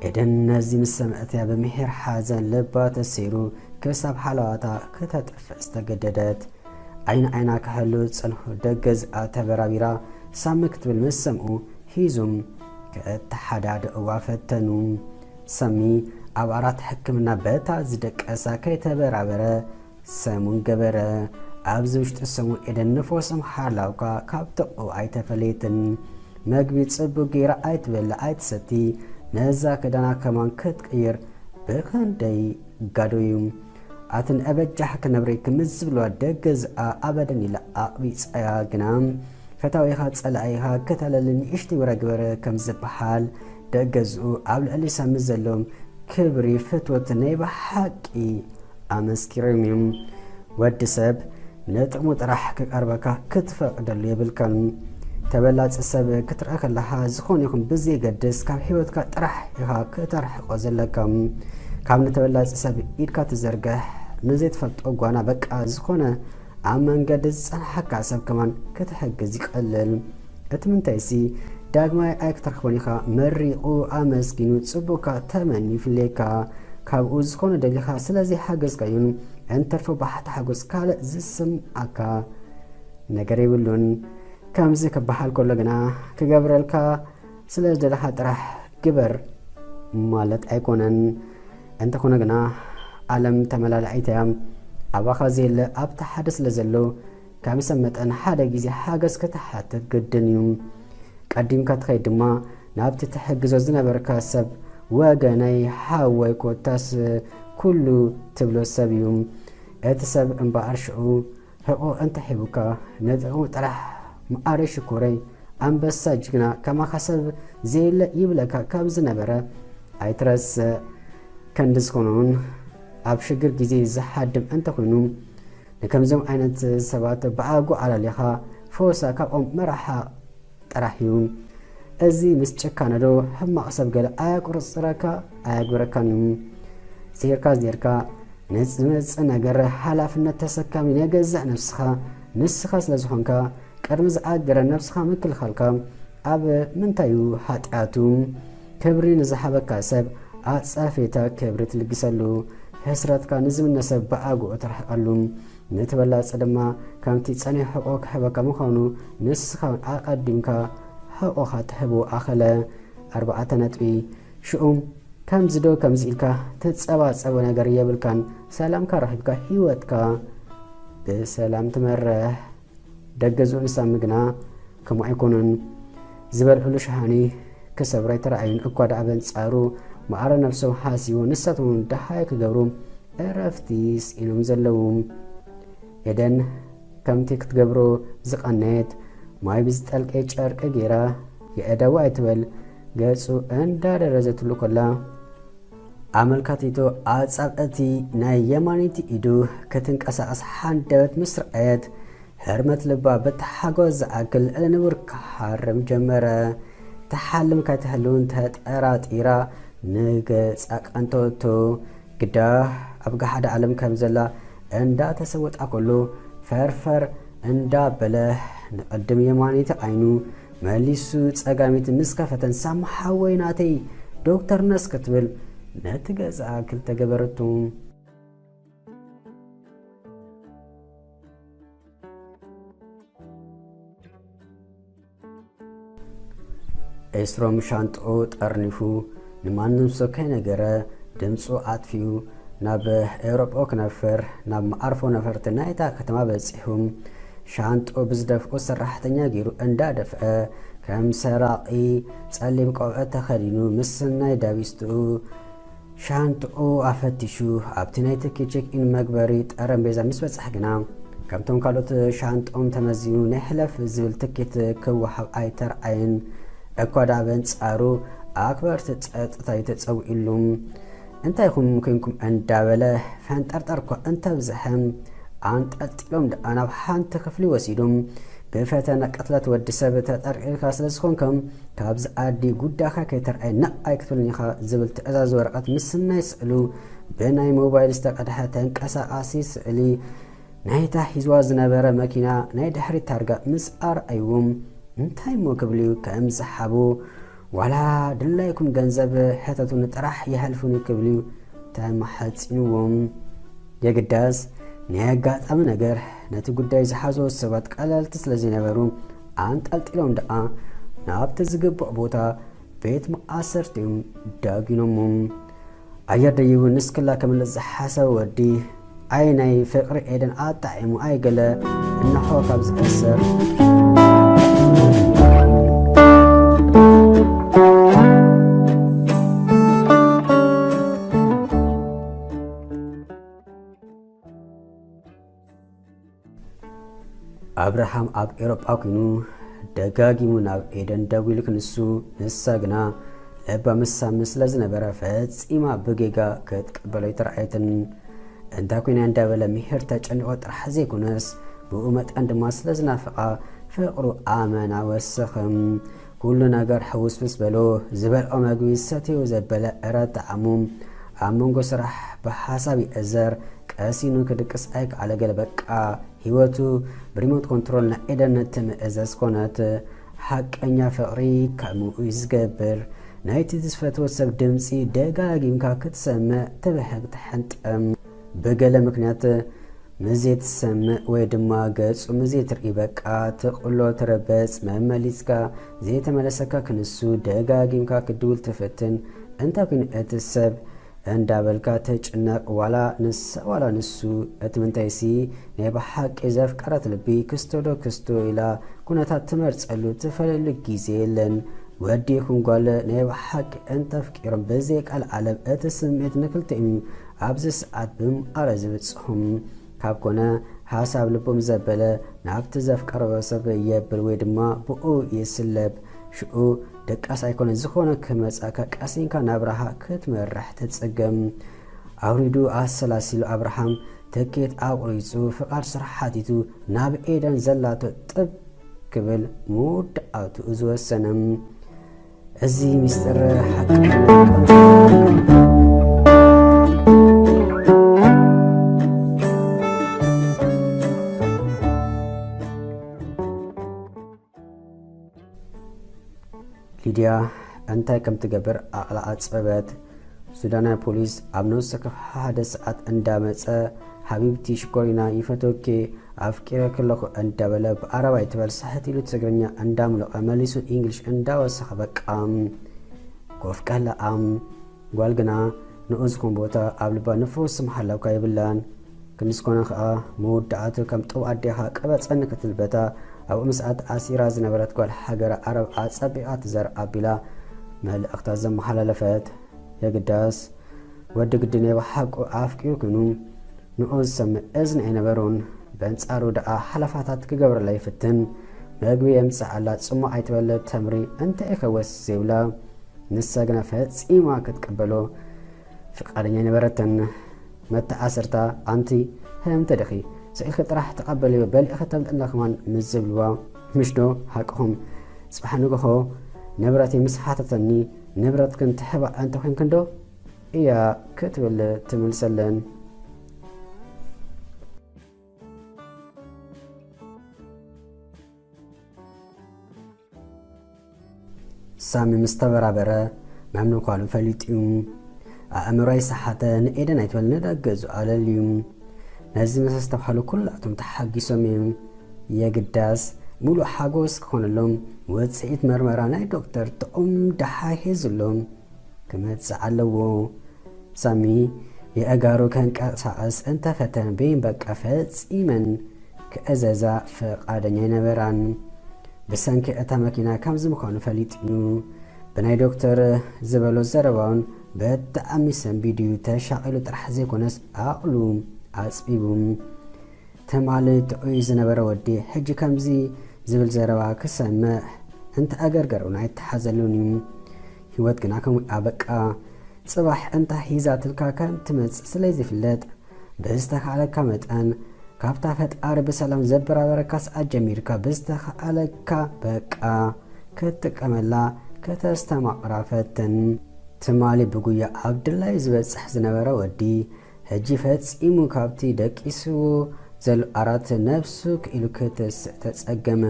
ኤደን ነዚ ምስ ሰምዐት እያ ብምሒር ሓዘን ልባ ተሰይሩ ክሳብ ሓለዋታ ክተጥፍእ ዝተገደደት። ዓይኒ ዓይና ክሕሉ ዝጸንሑ ደገዝኣ ተበራቢራ ሳሚ ክትብል ምስ ሰምኡ ሒዞም ክተሓዳድእዋ ፈተኑ። ሳሚ ኣብ ዓራት ሕክምና በታ ዝደቀሳ ከይተበራበረ ሰሙን ገበረ። ኣብዚ ውሽጢ ሰሙን ኤደን ንፈሶም ሓላውካ ካብ ጥቕኡ ኣይተፈለየትን። መግቢ ጽቡቕ ገይራ ኣይትበልዕ ኣይትሰቲ። ነዛ ክዳና ከማን ክትቅይር ብኸንደይ ጋዶ እዩ። ኣትን ኣበጃሕ ክነብረይ ክምዝ ዝብልዋ ደገዝኣ ኣበደን ኢላ ኣቕቢጻያ ግና ፈታዊኻ ጸላኢኻ ክተለሊ ንእሽተይ ወረ ግበረ ከም ዝበሃል ደገዝኡ ኣብ ልዕሊ ሳሚ ዘለዎም ክብሪ ፍትወት ናይ ብሓቂ ኣመስኪሮም እዮም። ወዲ ሰብ ንጥቕሙ ጥራሕ ክቐርበካ ክትፈቕደሉ የብልካን። ተበላጺ ሰብ ክትረአ ከለኻ ዝኾነ ይኹን ብዘየገድስ ካብ ህይወትካ ጥራሕ ኢኻ ክተርሕቆ ዘለካ። ካብ ንተበላጺ ሰብ ኢድካ ትዘርግሕ ንዘይትፈልጦ ጓና በቃ ዝኾነ ኣብ መንገዲ ዝጸንሓካ ሰብ ከማን ክትሕግዝ ይቐልል። እቲ ምንታይሲ ዳግማይ ኣይክትረኽቦን ኢኻ። መሪቑ ኣመስጊኑ ጽቡቕካ ተመንዩ ይፍለየካ። ካብኡ ዝኾነ ደሊኻ ስለዘይሓገዝካዮን እንተርፎ ብሓታ ሓጎስ ካልእ ዝስምዓካ ነገር የብሉን። ከምዚ ክበሃል ከሎ ግና ክገብረልካ ስለ ዝደለኻ ጥራሕ ግበር ማለት ኣይኮነን። እንተኾነ ግና ዓለም ተመላላኢት እያ። ኣባኻ ዘየለ ኣብቲ ሓደ ስለ ዘሎ ከም ሰብ መጠን ሓደ ግዜ ሓገዝ ክትሓትት ግድን እዩ። ቀዲምካ ትኸይድ ድማ ናብቲ ትሕግዞ ዝነበርካ ሰብ ወገነይ ሓወይ ኮታስ ኩሉ ትብሎ ሰብ እዩ። እቲ ሰብ እምበኣር ሽዑ ሕቆ እንተሒቡካ ንጥቕሙ ጥራሕ መኣረይ ሽኮረይ ኣንበሳ ጅግና ከማኻ ሰብ ዘየለ ይብለካ ካብ ዝነበረ ኣይትረስዕ። ከንዲ ዝኾነ እውን ኣብ ሽግር ግዜ ዝሓድም እንተኾይኑ ንከምዞም ዓይነት ሰባት ብኣጉ ኣላሊኻ ፈወሳ ካብኦም ምርሓቕ ጥራሕ እዩ። እዚ ምስ ጭካነ ዶ ሕማቕ ሰብ ገለ ኣየቁርጽረካ ኣየግብረካን እዩ። ስሂርካ ዜርካ ንዝመጽእ ነገር ሓላፍነት ተሰካሚ ናይ ገዛእ ነብስኻ ንስኻ ስለ ዝኾንካ ቅድሚ ዝኣገረ ነብስኻ ምክልኻልካ ኣብ ምንታይ እዩ ሓጢኣቱ? ክብሪ ንዝሃበካ ሰብ ኣጻፌታ ክብሪ ትልግሰሉ። ሕስረትካ ንዝምነ ሰብ ብኣግኡ ትርሕቀሉ። ንተበላጺ ድማ ከምቲ ጸኒሑ ሕቆ ክሕበካ ምዃኑ ንስኻ እውን ኣቐዲምካ ሕቆኻ ትሕቦ ኣኸለ። ኣርባዕተ ነጥቢ። ሽኡም ከምዚ ዶ ከምዚ ኢልካ ትጸባጸቦ ነገር የብልካን። ሰላምካ ረኺብካ ህይወትካ ብሰላም ትመርሕ። ደገዝኡ ንሳሚ ግና ከምኡ ኣይኮኑን። ዝበልዕሉ ሸሃኒ ክሰብሩ ኣይተራእዩን። እኳ ደኣ በንጻሩ ማዕረ ነብሶም ሓሲቡ ንሳቶም እውን ደሃይ ክገብሩ ዕረፍቲ ስኢኖም ዘለዉ። ኤደን ከምቲ ክትገብሮ ዝቐነየት ማይ ብዝጠልቀ ጨርቂ ገይራ የእደዋ ኣይትበል ገጹ እንዳደረዘትሉ ኮላ ኣመልካቲቱ ኣጻብዕቲ ናይ የማነይቲ ኢዱ ክትንቀሳቐስ ሓንደበት ምስ ረኣየት፣ ህርመት ልባ ብተሓጎስ ዝኣክል ልዕሊ ንቡር ክሃርም ጀመረ። ትሓልም ከይትህልውን ተጠራጢራ ንገጻ ቀንጠወቶ። ግዳ ኣብ ገሓድ ዓለም ከም ዘላ እንዳተሰወጣ ከሎ፣ ፈርፈር እንዳበለ ንቕድም የማነይቲ ዓይኑ መሊሱ ጸጋሚት ምስ ከፈተን፣ ሳሚ ሓወይ ናተይ ዶክተር ነስ ክትብል ነቲ ገዛ ክልተ ገበረቱ። ኤስሮም ሻንጥኡ ጠርኒፉ ንማንም ሰብ ከይነገረ ድምፁ ኣጥፊኡ ናብ ኤውሮጳ ክነፍር ናብ መዓርፎ ነፈርቲ ናይታ ከተማ በጺሑ። ሻንጥኡ ብዝደፍኡ ሰራሕተኛ ገይሩ እንዳደፍአ ከም ሰራቒ ጸሊም ቆብዐ ተኸዲኑ ምስ ናይ ዳቢስትኡ ሻንጥኡ ኣፈቲሹ ኣብቲ ናይ ትኬት ቼክ ኢን መግበሪ ጠረምቤዛ ምስ በጽሐ ግና ከምቶም ካልኦት ሻንጥኦም ተመዚኑ ናይ ሕለፍ ዝብል ትኬት ክወሃብ ኣይተርኣየን። እኳ ደኣ በንጻሩ ኣክበርቲ ጸጥታ እዩ ተጸዊዑሉ። እንታይ ኢኹም ኮንኩም እንዳበለ ፈንጠርጠር እኳ እንተብዝሐ ኣንጠልጢሎም ደኣ ናብ ሓንቲ ክፍሊ ወሲዶም ብፈተነ ቅትለት ወዲ ሰብ ተጠርጢርካ ስለ ዝኾንካ ካብዚ ዓዲ ጉዳኻ ከይተርኣየ ነቕ ኣይክትብልን ኢኻ ዝብል ትእዛዝ ወረቐት ምስናይ ስእሉ ብናይ ሞባይል ዝተቐድሐ ተንቀሳቓሲ ስእሊ ናይታ ሒዝዋ ዝነበረ መኪና ናይ ድሕሪት ታርጋ ምስ ኣርኣይዎም እንታይ እሞ ክብል እዩ ከም ዝሓቦ ዋላ ድላይኩም ገንዘብ ሕተቱኒ ጥራሕ ይሓልፉኒ ክብልዩ ተማሓጺንዎም። የግዳስ ናይ ኣጋጣሚ ነገር ነቲ ጉዳይ ዝሓዝዎ ሰባት ቀለልቲ ስለ ዘይነበሩ ኣንጠልጢሎም ደኣ ናብቲ ዝግባእ ቦታ ቤት መኣሰርቲኦም ዳጒኖሞም። ኣየር ደይቡ ንስክላ ክምልስ ዝሓሰበ ወዲ ኣይ ናይ ፍቕሪ ኤደን ኣጣዒሙ ኣይ ገለ እንሆ ካብ ዝእሰር። ኣብርሃም ኣብ ኤውሮጳ ኮይኑ ደጋጊሙ ናብ ኤደን ደዊሉ ክንሱ፣ ንሳ ግና ለባም ሳሚ ስለ ዝነበረ ፈጺማ ብጌጋ ክትቅበሎ ኣይተራእየትን። እንታይ ኮይና እንዳበለ ምሒር ተጨኒቑ ጥራሕ ዘይኮነስ ብኡ መጠን ድማ ስለ ዝናፍቓ ፍቕሩ ኣመና ወሰኸ። ኩሉ ነገር ሕውስውስ በሎ። ዝበልዖ መግቢ ሰትዮ ዘበለ እረ ጣዕሙ። ኣብ መንጎ ስራሕ ብሓሳብ ይእዘር። ቀሲኑ ክድቅስ ኣይከኣለ ገለ በቃ ህይወቱ ብሪሞት ኮንትሮል ናይ ኤደን ትምእዘዝ ኮነት። ሓቀኛ ፍቕሪ ከምኡ እዩ ዝገብር። ናይቲ ዝፈትዎ ሰብ ድምፂ ደጋጊምካ ክትሰምዕ ትብህግ ትሕንጠም። ብገለ ምክንያት ምዘይትሰምዕ ወይ ድማ ገፁ ምዘይትርኢ በቃ ትቕሎ ትረበፅ መመሊስካ ዘይተመለሰካ ክንሱ ደጋጊምካ ክድውል ትፍትን። እንታይ ኮይኑ እቲ ሰብ እንዳበልካ ትጭነቕ ዋላ ንሳ ዋላ ንሱ። እቲ ምንታይሲ ናይ ብሓቂ ዘፍቀረት ልቢ ክስቶ ዶ ክስቶ ኢላ ኩነታት ትመርፀሉ ትፈለሉ ግዜ የለን። ወዲ ይኹን ጓል ናይ ብሓቂ እንተፍቂሮም ብዘይ ቃል ዓለም እቲ ስምዒት ንክልቲኦም ኣብዚ ሰዓት ብምኣረ ዝብፅሑም ካብ ኮነ ሓሳብ ልቦም ዘበለ ናብቲ ዘፍቀሮ ሰብ የብል ወይ ድማ ብኡ ይስለብ። ሽኡ ደቃስ ኣይኮነ ዝኾነ ክመጻካ ቀሲንካ ናብራኻ ክትመርሕ ትጽገም። ኣውሪዱ ኣሰላሲሉ ኣብርሃም ትኬት ኣቑሪጹ ፍቓድ ስራሕ ሓቲቱ ናብ ኤደን ዘላቶ ጥብ ክብል መወዳእትኡ ዝወሰነ። እዚ ሚስጥር ሓቂ ሊድያ እንታይ ከም ትገብር ኣቕላ ኣጸበት። ሱዳናዊ ፖሊስ ኣብ ነፍሲ ወከፍ ሓደ ሰዓት እንዳመጸ፣ "ሓቢብቲ ሽኮሪና ይፈትወኪ፣ ኣፍቂረኪ ኣለኹ" እንዳበለ ብኣረባይ ትበል ስሕት ኢሉ ትግርኛ እንዳምለቐ መሊሱ ኢንግሊሽ እንዳወሰኸ በቃ ኮፍ ቀለኣም። ጓል ግና ንኡ ዝኾን ቦታ ኣብ ልባ ንፉስ መሃላውካ የብላን። ክንዲ ዝኾነ ኸኣ መወዳእቱ ከም ጥቡ ኣዴኻ ቀበጸኒ ክትብል በታ ኣብኡ ምስኣ ተኣሲራ ዝነበረት ጓል ሃገረ ዓረብ ኣጸቢቓ ትዘር ኣቢላ መልእኽታ ዘመሓላለፈት። የግዳስ ወዲ ግዲ ናይ ብሓቁ ኣፍቂሩ ኮይኑ ንኡ ዝሰምዕ እዝኒ ኣይነበሮን። በንጻሩ ደኣ ሓለፋታት ክገብረላ ይፍትን። መግቢ የምጽኣላ፣ ጽሙቕ ኣይትበለ፣ ተምሪ እንታይ ኢኸ ወስ ዘይብላ። ንሳ ግና ፈጺማ ክትቅበሎ ፍቓደኛ ኣይነበረትን። መተኣስርታ፣ "ኣንቲ ህምቲ ዲኺ? ስኢልኪ ጥራሕ ተቐበልዮ፣ በሊዕኺ ተምልእና ከማን" ምስ ዝብልዋ፣ "ምሽ ዶ ሓቅኹም? ጽባሕ ንግሆ ንብረተይ ምስ ሓተተኒ፣ ንብረትክን ትሕባ እንተኾይንክን ዶ እያ?" ክትብል ትምልሰለን። ሳሚ ምስ ተበራበረ፣ መምንኳሉ ፈሊጡ እዩ። ኣእምሮይ ሰሓተ፣ ንኤደን ኣይትበል፣ ንደገ ዝኣለል እዩ። ነዚ ምስ ኣስተብሃሉ፣ ኩላቶም ተሓጊሶም እዮም። የግዳስ፣ ሙሉእ ሓጎስ ክኾነሎም፣ ውጽኢት መርመራ ናይ ዶክተር ጥዑም ደሓ ሒዙሎም ክመጽእ ኣለዎ። ሳሚ የእጋሩ ከንቀሳቐስ እንተፈተን፣ ብይን በቃ ፈጺመን ክእዘዛ ፍቓደኛ ኣይነበራን። ብሰንኪ እታ መኪና ከምዚ ምዃኑ ፈሊጡ እዩ። ብናይ ዶክተር ዝበሎ ዘረባውን ብጣዕሚ ሰንቢዱ እዩ። ተሻቒሉ ጥራሕ ዘይኮነስ ዓቕሉ ኣጽቢቡ። ትማሊ ጥዑይ ዝነበረ ወዲ ሕጂ ከምዚ ዝብል ዘረባ ክሰምዕ እንተኣገርገር እውን ኣይተሓዘሉን እዩ። ህይወት ግና ከምኡ ኣበቃ። ጽባሕ እንታይ ሒዛትልካ ከም ትመጽእ ስለ ዝፍለጥ፣ ብዝተኻእለካ መጠን ካብታ ፈጣሪ ብሰላም ዘበራበረካ ሰዓት ጀሚርካ ብዝተኻእለካ በቃ ክትጥቀመላ ከተስተማቕራ ፈትን። ትማሊ ብጉያ ኣብ ድላዩ ዝበጽሕ ዝነበረ ወዲ ሕጂ ፈጺሙ ካብቲ ደቂስዎ ዘሎ ዓራት ነብሱ ክኢሉ ክትስእ ተጸገመ።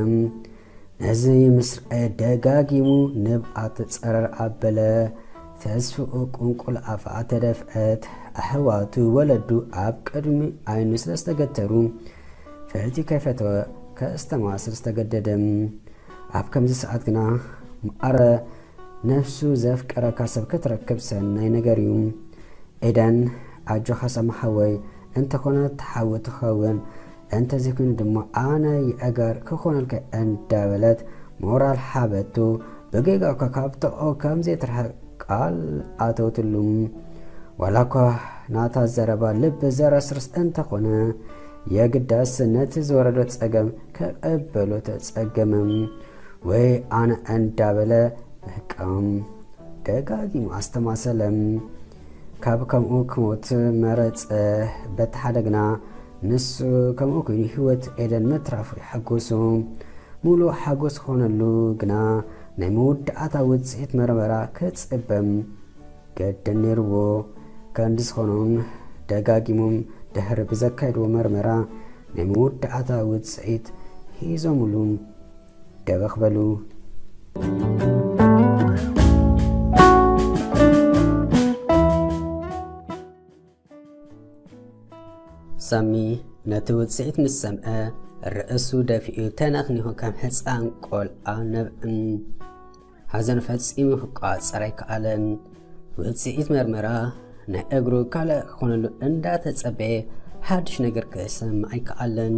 ነዚ ምስ ረኣየ ደጋጊሙ ንብኣት ጸረር ኣበለ። ተስፍኡ ቁንቁል ኣፍኣ ተደፍዐት። ኣሕዋቱ ወለዱ ኣብ ቅድሚ ዓይኑ ስለ ዝተገተሩ፣ ፈሊጡ ከይፈተወ ከስተማስል ዝተገደደ። ኣብ ከምዚ ሰዓት ግና፣ ማዕረ ነፍሱ ዘፍቀረካ ሰብ ክትረክብ ሰናይ ነገር እዩ። ኤደን፣ ኣጆኻ ሳሚ ሓወይ፣ እንተኾነ ትሓዊ ትኸውን፣ እንተዘይኮይኑ ድማ ኣነ ይእገር ክኾነልካ እንዳበለት ሞራል ሓበቱ። ብጌጋ እኳ ካብ ጥቕኡ ከም ዘይትርሕቕ ቃል ኣተወትሉ። ዋላ እኳ ናታ ዘረባ ልቢ ዘረስርስ እንተኾነ፣ የግዳስ ነቲ ዝወረዶ ጸገም ክቕበሎ ተጸገመ። ወይ ኣነ እንዳበለ በቃ ደጋጊሙ ኣስተማሰለ። ካብ ከምኡ ክሞት መረጸ። በቲ ሓደ ግና ንሱ ከምኡ ኮይኑ ህይወት ኤደን ምትራፉ ይሕጉሱ። ሙሉእ ሓጎስ ክኾነሉ ግና ናይ መወዳእታ ውጽኢት መርመራ ክጽበ ገደን ነይርዎ። ከንዲ ዝኾኖም ደጋጊሞም ድሕሪ ብዘካየድዎ መርመራ ናይ መወዳእታ ውጽኢት ሒዞምሉ ደበኽ በሉ። ሳሚ ነቲ ውጽኢት ምስ ሰምዐ ርእሱ ደፊኡ ተነኽኒኹ ከም ህጻን ቆልዓ ነብዕን። ሓዘን ፈጺሙ ክቋጸር ኣይከኣለን። ውጽኢት መርመራ ናይ እግሩ ካልእ ክኾነሉ እንዳተጸበየ ሓድሽ ነገር ክሰምዕ ኣይከኣለን።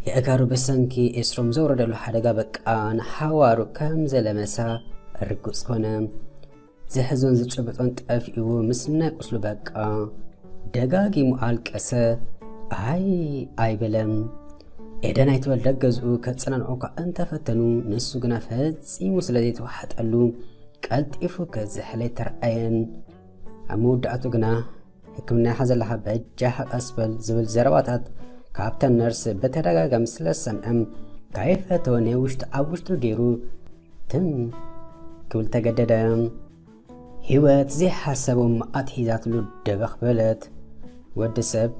የእጋሩ ብሰንኪ ኤስትሮም ዘውረደሉ ሓደጋ በቃ ንሓዋሩ ከም ዘለመሳ ርጉጽ ኮነ። ዝሕዞን ዝጭብጦን ጠፊእዎ ምስ ናይ ቁስሉ በቃ ደጋጊሙ ኣልቀሰ። ኣይ ኣይበለም። ኤደን ኣይትበል ደገዝኡ ከጸናንዖ እኳ እንተፈተኑ፣ ንሱ ግና ፈጺሙ ስለ ዘይተዋሓጠሉ ቀልጢፉ ክዝሕል ኣይተረኣየን። ኣብ መወዳእቱ ግና ሕክምና ኢኻ ዘለኻ በጃኻ ቀስ በል ዝብል ዘረባታት ካብተን ነርስ ብተደጋጋሚ ስለ ዝሰምዐ፣ ካይፈተወ ናይ ውሽጡ ኣብ ውሽጡ ገይሩ ትም ክብል ተገደደ። ህይወት ዘይሓሰቦ መዓት ሒዛትሉ ደበኽ በለት። ወዲ ሰብ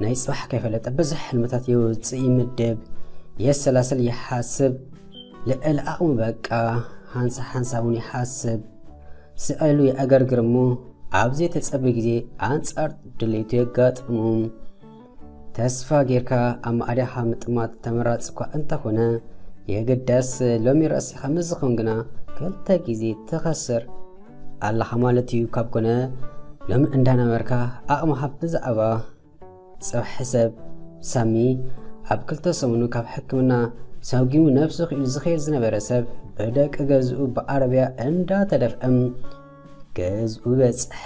ናይ ጽባሕ ከይፈለጠ ብዙሕ ሕልምታት የውጽእ፣ ይምድብ፣ የሰላስል፣ ይሓስብ። ልዕሊ ዓቕሙ በቃ ሓንሳ ሓንሳ እውን ይሓስብ። ስዕሉ የዕገርግር እሞ ኣብ ዘይተጸበ ግዜ ኣንጻር ድሌቱ የጋጥሙ። ተስፋ ጌርካ ኣብ ማዕድኻ ምጥማት ተመራጺ እኳ እንተኾነ፣ የግዳስ ሎሚ ረሲኻ ምስ ዝኾን ግና ክልተ ግዜ ትኸስር ኣለኻ ማለት እዩ። ካብ ኮነ ሎሚ እንዳነበርካ ዓቕምኻ ብዛዕባ ጽባሕ ሕሰብ። ሳሚ ኣብ ክልተ ሰሙኑ ካብ ሕክምና ሰጒሙ ነብሱ ክኢሉ ዝኸይድ ዝነበረ ሰብ ብደቂ ገዝኡ ብዓረብያ እንዳተደፍአ ገዝኡ በጽሐ።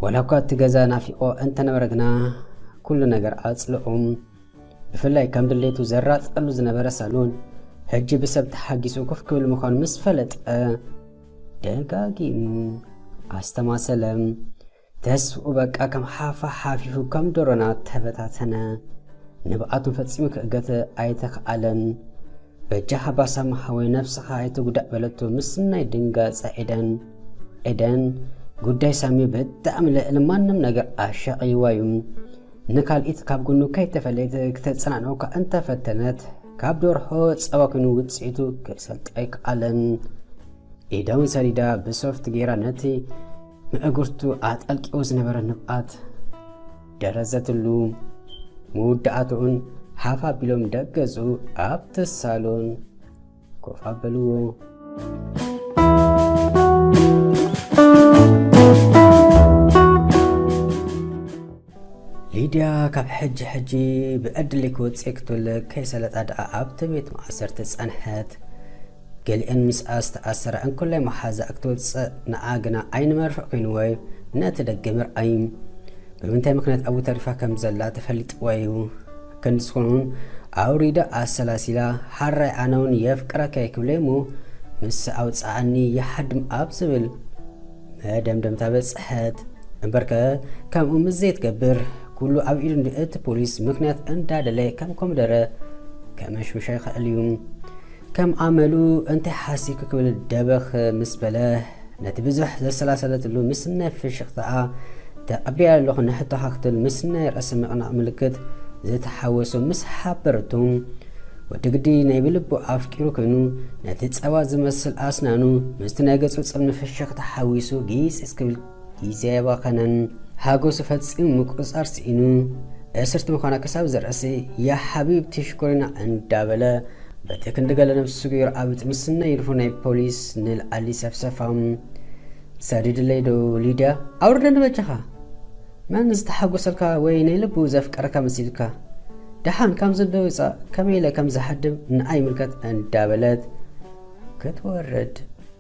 ዋላ እኳ እቲ ገዛ ናፊቖ እንተነበረ ግና ኩሉ ነገር ኣጽልኦም። ብፍላይ ከም ድሌቱ ዘራጽቀሉ ዝነበረ ሳሎን ሕጂ ብሰብ ተሓጊሱ ኮፍ ክብል ምዃኑ ምስ ፈለጠ ደጋጊሙ ኣስተማሰለ። ተስፍኡ በቃ ከም ሓፋ ሓፊፉ ከም ዶሮና ተበታተነ። ንብዓቱን ፈጺሙ ክእገት ኣይተኽኣለን። በጃኻ ባሳማ ሓወይ ነብስኻ ኣይትጉዳእ በለቶ ምስ ናይ ድንጋጸ ኤደን። ኤደን ጉዳይ ሳሚ ብጣዕሚ ልዕሊ ማንም ነገር ኣሻቒልዋ እዩ። ንካልኢት ካብ ጎኑ ከይተፈለየት ክተጸናንዖ እኳ እንተፈተነት ካብ ደርሆ ጸባ ኮይኑ ውጽኢቱ ክሰልጥ ኣይከኣለን። ኢዳ እውን ሰዲዳ ብሶፍት ገይራ ነቲ ምእግርቱ ኣጠልቂዎ ዝነበረ ንብዓት ደረዘትሉ። መወዳእትኡን ሓፍ ኣቢሎም ደገዝኡ ኣብቲ ሳሎን ኮፍ ኣበልዎ። ሊድያ ካብ ሕጂ ሕጂ ብዕድል ክወጽእ ክትብል ከይሰለጣ ደኣ ኣብቲ ቤት ማእሰርቲ ጸንሐት። ገሊአን ምስኣ ዝተኣሰራ እንኮላይ መሓዛ ክትወጽእ ንዓ ግና ዓይኒ መርፍእ ኮይንዎ እዩ ነቲ ደገ ምርኣይ። ብምንታይ ምኽንያት ኣብኡ ተሪፋ ከም ዘላ ተፈሊጥዋ እዩ። ክንዲ ዝኾኑን ኣውሪዳ ኣሰላሲላ፣ ሓራይ ኣነ እውን የፍቅረካ እየ ክብለይ እሞ ምስ ኣውፅኣኒ ይሓድም ኣብ ዝብል መደምደምታ በፅሐት። እምበርከ ከምኡ ምስ ዘይትገብር ኩሉ ኣብ ኢዱ እቲ ፖሊስ ምኽንያት እንዳደለየ ከም ኮምደረ ከመሽምሻ ይኽእል እዩ። ከም ኣመሉ እንታይ ሓሲብኪ ክብል ደበኽ ምስ በለ ነቲ ብዙሕ ዘሰላሰለትሉ ምስ ናይ ፍሽኽታኣ ተቐቢለ ኣለኹ ንሕቶኻ ክትብል ምስ ናይ ርእሲ ምቕናቕ ምልክት ዝተሓወሶ ምስ ሓበረቱ ወዲ ግዲ ናይ ብልቡ ኣፍቂሩ ኮይኑ፣ ነቲ ጸባ ዝመስል ኣስናኑ ምስቲ ናይ ገጹ ጸልሚ ፍሽኽታ ሓዊሱ ጊጽ ክብል ግዜ የባኸነን። ሓጎሱ ፈጺሙ ምቁጻር ስኢኑ፣ እስርቲ ምዃና ክሳብ ዘርእሲ፣ "ያ ሓቢብቲ ሽኮሪና" እንዳበለ፣ በቲ ክንዲ ገለ ነብሱ ገይሩ ኣብ ጥምስና ይርፉ ናይ ፖሊስ ንልዓሊ ሰፍሰፋ። "ሰዲድለይ ዶ ሊድያ? ኣውርደኒ በጃኻ። መን ዝተሓጎሰልካ ወይ ናይ ልቡ ዘፍቀረካ መሲልካ? ደሓን ካብ ዘሎ ውጻእ፣ ከመይ ኢለ ከም ዝሓድም ንኣይ ይምልከት" እንዳበለት ክትወርድ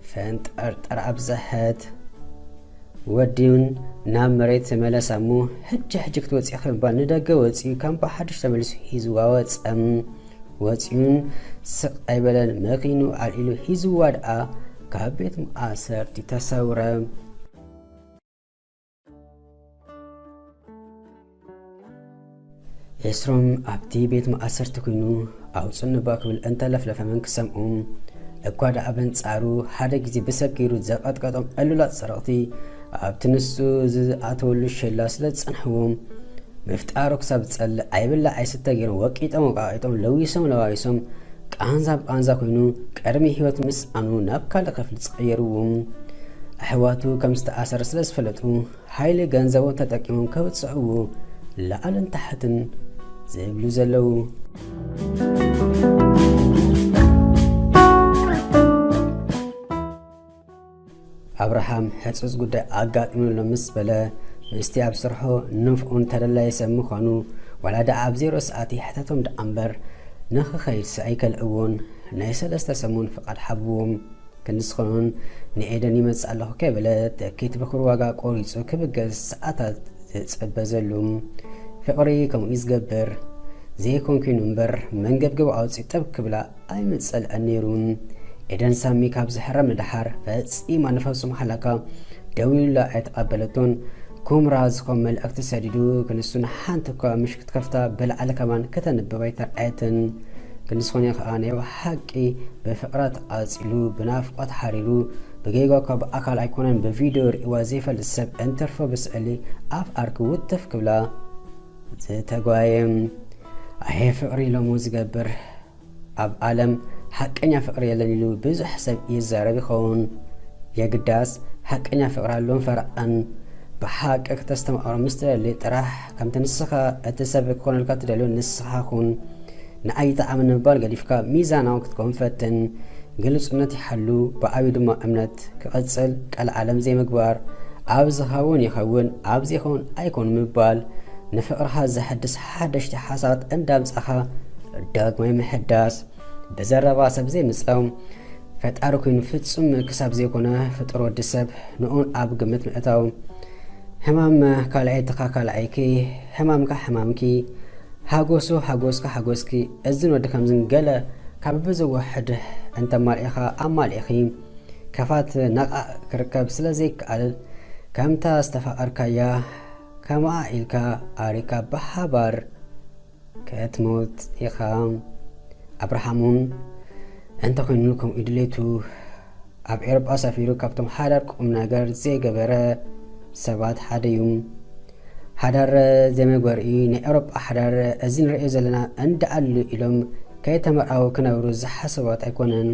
ፈንጠርጠር ኣብዝሐት። ወዲውን ናብ መሬት ተመለሰ እሞ፣ "ሕጂ ሕጂ ክትወጺ" ክምባል ንደገ ወጺኡ ከም ብሓድሽ ተመሊሱ ሒዝዋ ወጸ። ወጺኡን ስቕ ኣይበለን፣ መኺኑ ኣልዒሉ ሒዝዋ ደኣ ካብ ቤት ማእሰርቲ ተሰውረ። ኤስሮም ኣብቲ ቤት ማእሰርቲ ኮይኑ፣ ኣውጽእኒ እባ ክብል እንተለፍለፈ መን ክሰምዖም? እኳ ደኣ በንጻሩ ሓደ ግዜ ብሰብ ገይሩ ዘቐጥቀጦም ዕሉላት ሰረቕቲ ኣብቲ ንሱ ዝኣተወሉ ሸላ ስለ ዝጸንሕዎም፣ ምፍጣሩ ክሳብ ዝጸልእ ኣይብላዕ ኣይስተ ገይሮም ወቂጦም ወቃቂጦም ለዊሶም ለዋዊሶም ቃንዛ ብቃንዛ ኮይኑ ቅድሚ ህይወት ምስኣኑ ናብ ካልእ ክፍሊ ዝቐየርዎ። ኣሕዋቱ ከም ዝተኣሰረ ስለ ዝፈለጡ፣ ሓይሊ ገንዘቦም ተጠቂሞም ከብጽዕዎ ላዕልን ታሕትን ዝብሉ ዘለዉ። ኣብርሃም ሕጹጽ ጉዳይ ኣጋጢሙሉ ምስ በለ፣ ምስቲ ኣብ ስርሑ ንፉዕን ተደላዪ ሰብ ምዃኑ፣ ዋላ ደኣ ኣብ ዜሮ ሰዓት ይሕተቶም ደኣ እምበር፣ ንኽኸይድሲ ኣይከልእዎን። ናይ ሰለስተ ሰሙን ፍቓድ ሓብዎም። ክንስኾኑን ንኤደን ይመጽእ ኣለኹ ከይበለ፣ ትኬት ብኽቡር ዋጋ ቆሪጹ ክብገስ ሰዓታት ዝጽበ ዘሉ። ፍቕሪ ከምኡ እዩ ዝገብር። ዘይኮንኩ እምበር፣ መንገብገብ ኣውጺኡ ጠብ ክብላ ኣይምጸልአን ነይሩ። ኤደን ሳሚ ካብ ዝሕረም ንደሓር ፈጺማ ንፈጹም ሓላካ ደዊሉላ ኣይተቐበለቶን። ኩምራ ዝኾን መልእኽቲ ሰዲዱ፣ ክንሱ ንሓንቲ እኳ ምሽ ክትከፍታ ብላዕሊ ከማን ከተንብብ ኣይተርኣየትን። ክንሱ ኾነ ኸኣ ናይ ብሓቂ ብፍቕራ ተቓጺሉ፣ ብናፍቖት ሓሪሩ፣ ብጌጋ እኳ ብኣካል ኣይኮነን ብቪድዮ ርእይዋ ዘይፈልጥ ሰብ እንትርፎ ብስእሊ ኣፍ ኣርኪ ውትፍ ክብላ ዝተጓየ። ኣየ ፍቕሪ ሎሙ ዝገብር። ኣብ ዓለም ሓቀኛ ፍቕሪ የለን ኢሉ ብዙሕ ሰብ ይዛረብ ይኸውን። የግዳስ ሓቀኛ ፍቕሪ ኣሎን ፈረቓን። ብሓቂ ክተስተማቕሮ ምስ ትደሊ ጥራሕ፣ ከምቲ ንስኻ እቲ ሰብ ክኾነልካ ትደልዮ ንስኻ ኩን። ንኣይ ይጥዓም ንምባል ገዲፍካ ሚዛናዊ ክትከውን ፈትን። ግልጹነት ይሓሉ፣ ብዓብዩ ድማ እምነት ክቕጽል፣ ቀልዓለም ዘይምግባር። ኣብ ዝኸውን ይኸውን፣ ኣብ ዘይኸውን ኣይኮን ምባል። ንፍቕርኻ ዘሐድስ ሓደሽቲ ሓሳባት እንዳምጻኻ ዳግማይ ምሕዳስ። ብዘረባ ሰብ ዘይምጸው፣ ፈጣሪ ኮይኑ ፍጹም ክሳብ ዘይኮነ ፍጡር ወዲ ሰብ ንኡን ኣብ ግምት ምእታው። ሕማም ካልኣይትኻ ካልኣይኪ፣ ሕማምካ ሕማምኪ፣ ሓጎሱ ሓጎስካ ሓጎስኪ፣ እዝን ወዲ ከምዝን ገለ ካብ ብዝወሕድ እንተማልኢኻ ኣማሊእኺ፣ ከፋት ነቓእ ክርከብ ስለ ዘይከኣል፣ ከምታ ዝተፋቐርካያ ከምኣ ኢልካ ኣሪካ ብሓባር ክትሞት ኢኻ። ኣብርሃም እውን እንተኾይኑ ከምኡ ድሌቱ ኣብ ኤውሮጳ ሰፊሩ ካብቶም ሓዳር ቁም ነገር ዘይገበረ ሰባት ሓደ እዩ። ሓዳር ዘይመግበሪኡ ናይ ኤውሮጳ ሓዳር እዚ ንርእዮ ዘለና እንዳኣሉ ኢሎም ከይተመርዓዉ ክነብሩ ዝሓሰባት ኣይኮነን።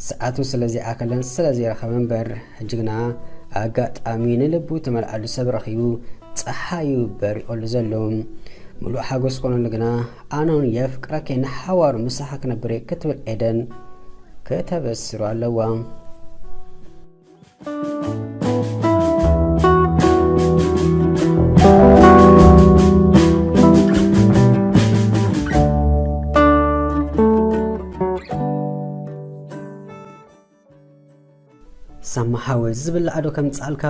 ሰዓቱ ስለ ዘይኣከለን ስለ ዘይረኸበ እምበር፣ ሕጂ ግና ኣጋጣሚ ንልቡ ተመልኣሉ ሰብ ረኺቡ ጸሓዩ በሪቖሉ ዘሎ። ምሉእ ሓጎስ ኮነሉ ግና፣ ኣነ እውን የፍቅረኪ፣ ንሓዋሩ ምሳኻ ክነብር እየ ክትብል ኤደን ከተበስሮ ኣለዋ። ሳማ ሓወይ፣ ዝብላዕ ዶ ከምጽኣልካ?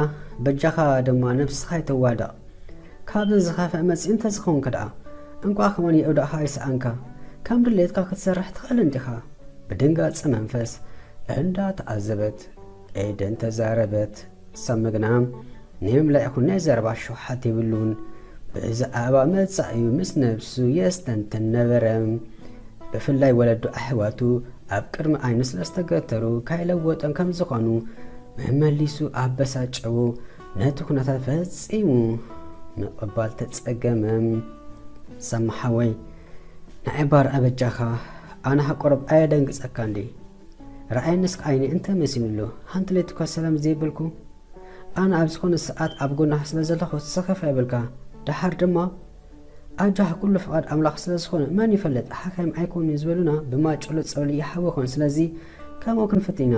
በጃኻ ድማ ነብስኻ ኣይተዋድቕ። ካብዚ ዝኸፍአ መጺኡ እንተዝኸውንካ ደኣ፣ እንቋዕ ከማን የውዳእኻ ኣይሰኣንካ። ከም ድሌትካ ክትሰርሕ ትኽእል እንዲኻ። ብድንጋጸ መንፈስ እንዳተዓዘበት ኤደን ተዛረበት። ሳሚ ግና ናይ ምምላእ ይኹን ናይ ዘረባ ሸውሓት የብሉን። ብዛዕባ መጻኢኡ ምስ ነብሱ የስተንትን ነበረ። ብፍላይ ወለዱ ኣሕዋቱ ኣብ ቅድሚ ዓይኑ ስለ ዝተገተሩ፣ ካይለወጦም ከም ዝኾኑ መመሊሱ ኣበሳጨዎ። ነቲ ኩነታት ፈጺሙ ምቕባል ተጸገመ። ሳሚ ሓወይ፣ ንዓይ ባርኣ በጃኻ፣ ኣነ ሃቆረብ ኣየደንግጸካ እንዴ? ረኣየንስ ከዓይኒ እንተ መሲሉ ኣሎ። ሓንቲ ለይቲ እኳ ሰላም ዘይብልኩ። ኣነ ኣብ ዝኾነ ሰዓት ኣብ ጎናኻ ስለ ዘለኹ ሰኸፍ ኣይበልካ። ደሓር ድማ ኣጆኻ ኩሉ ፍቓድ ኣምላኽ ስለ ዝኾነ መን ይፈልጥ ሓካይም ኣይኮኑን ዝበሉና ብማጨሎ ጸበል ይሓወኹን። ስለዚ ከምኡ ክንፍትን ኢና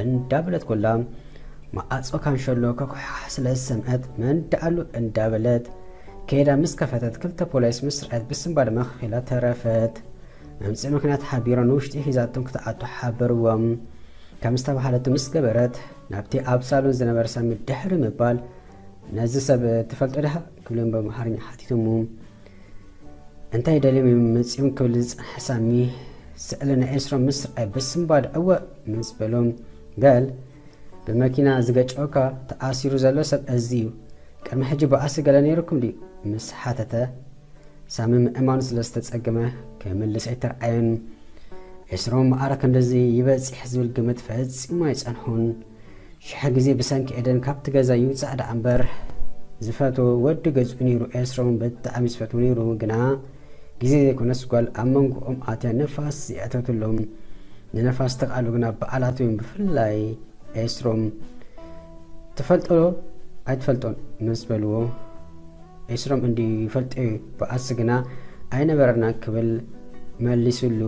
እንዳበለት ኮላ ማዕጾ ካንሸሎ ከኩሓሕ ስለ ዝሰምዐት መን ደኣሉ እንዳበለት ከይዳ ምስ ከፈተት ክልተ ፖሊስ ምስ ረኣየት ብስንባድ መኺላ ተረፈት። መምጽኢ ምኽንያት ሓቢሮም ንውሽጢ ሒዛቶም ክትኣቱ ሓበርዎም። ከም ዝተባህለቱ ምስ ገበረት ናብቲ ኣብ ሳሎን ዝነበረ ሳሚ ድሕሪ ምባል ነዚ ሰብ ትፈልጦ ዲኻ ክብሎም ብኣምሓርኛ ሓቲቶሙ። እንታይ ደልዮም እዮም መጺኦም ክብል ዝጸንሐ ሳሚ ስእሊ ናይ ኤስሮም ምስ ረኣየ ብስንባድ እወ ምስ በሎም በል ብመኪና ዝገጨወካ ተኣሲሩ ዘሎ ሰብ እዚ እዩ። ቅድሚ ሕጂ ባእሲ ገለ ነይርኩም ድዩ? ምስ ሓተተ ሳሚ ምእማኑ ስለ ዝተጸገመ ክምልስ ኣይተርኣየን። ኤስሮም ማዕረ ክንድዚ ይበጽሕ ዝብል ግምት ፈጺሙ ኣይጸንሑን። ሽሕ ግዜ ብሰንኪ ኤደን ካብቲ ገዛ ይውጻእ ደኣ እምበር ዝፈትዎ ወዲ ገዝኡ ነይሩ። ኤስሮም ብጣዕሚ ዝፈትዎ ነይሩ፣ ግና ግዜ ዘይኮነስ ጓል ኣብ መንጎኦም ኣትያ ነፋስ የእተትሎም። ንነፋስ ተቃሉ ግና በዓላት እዮም። ብፍላይ ኤስሮም ትፈልጦ ዶ ኣይትፈልጦን ምስ በልዎ ኤስሮም እንዲ ይፈልጦ እዩ፣ በኣሲ ግና ኣይነበረና ክብል መሊስሉ።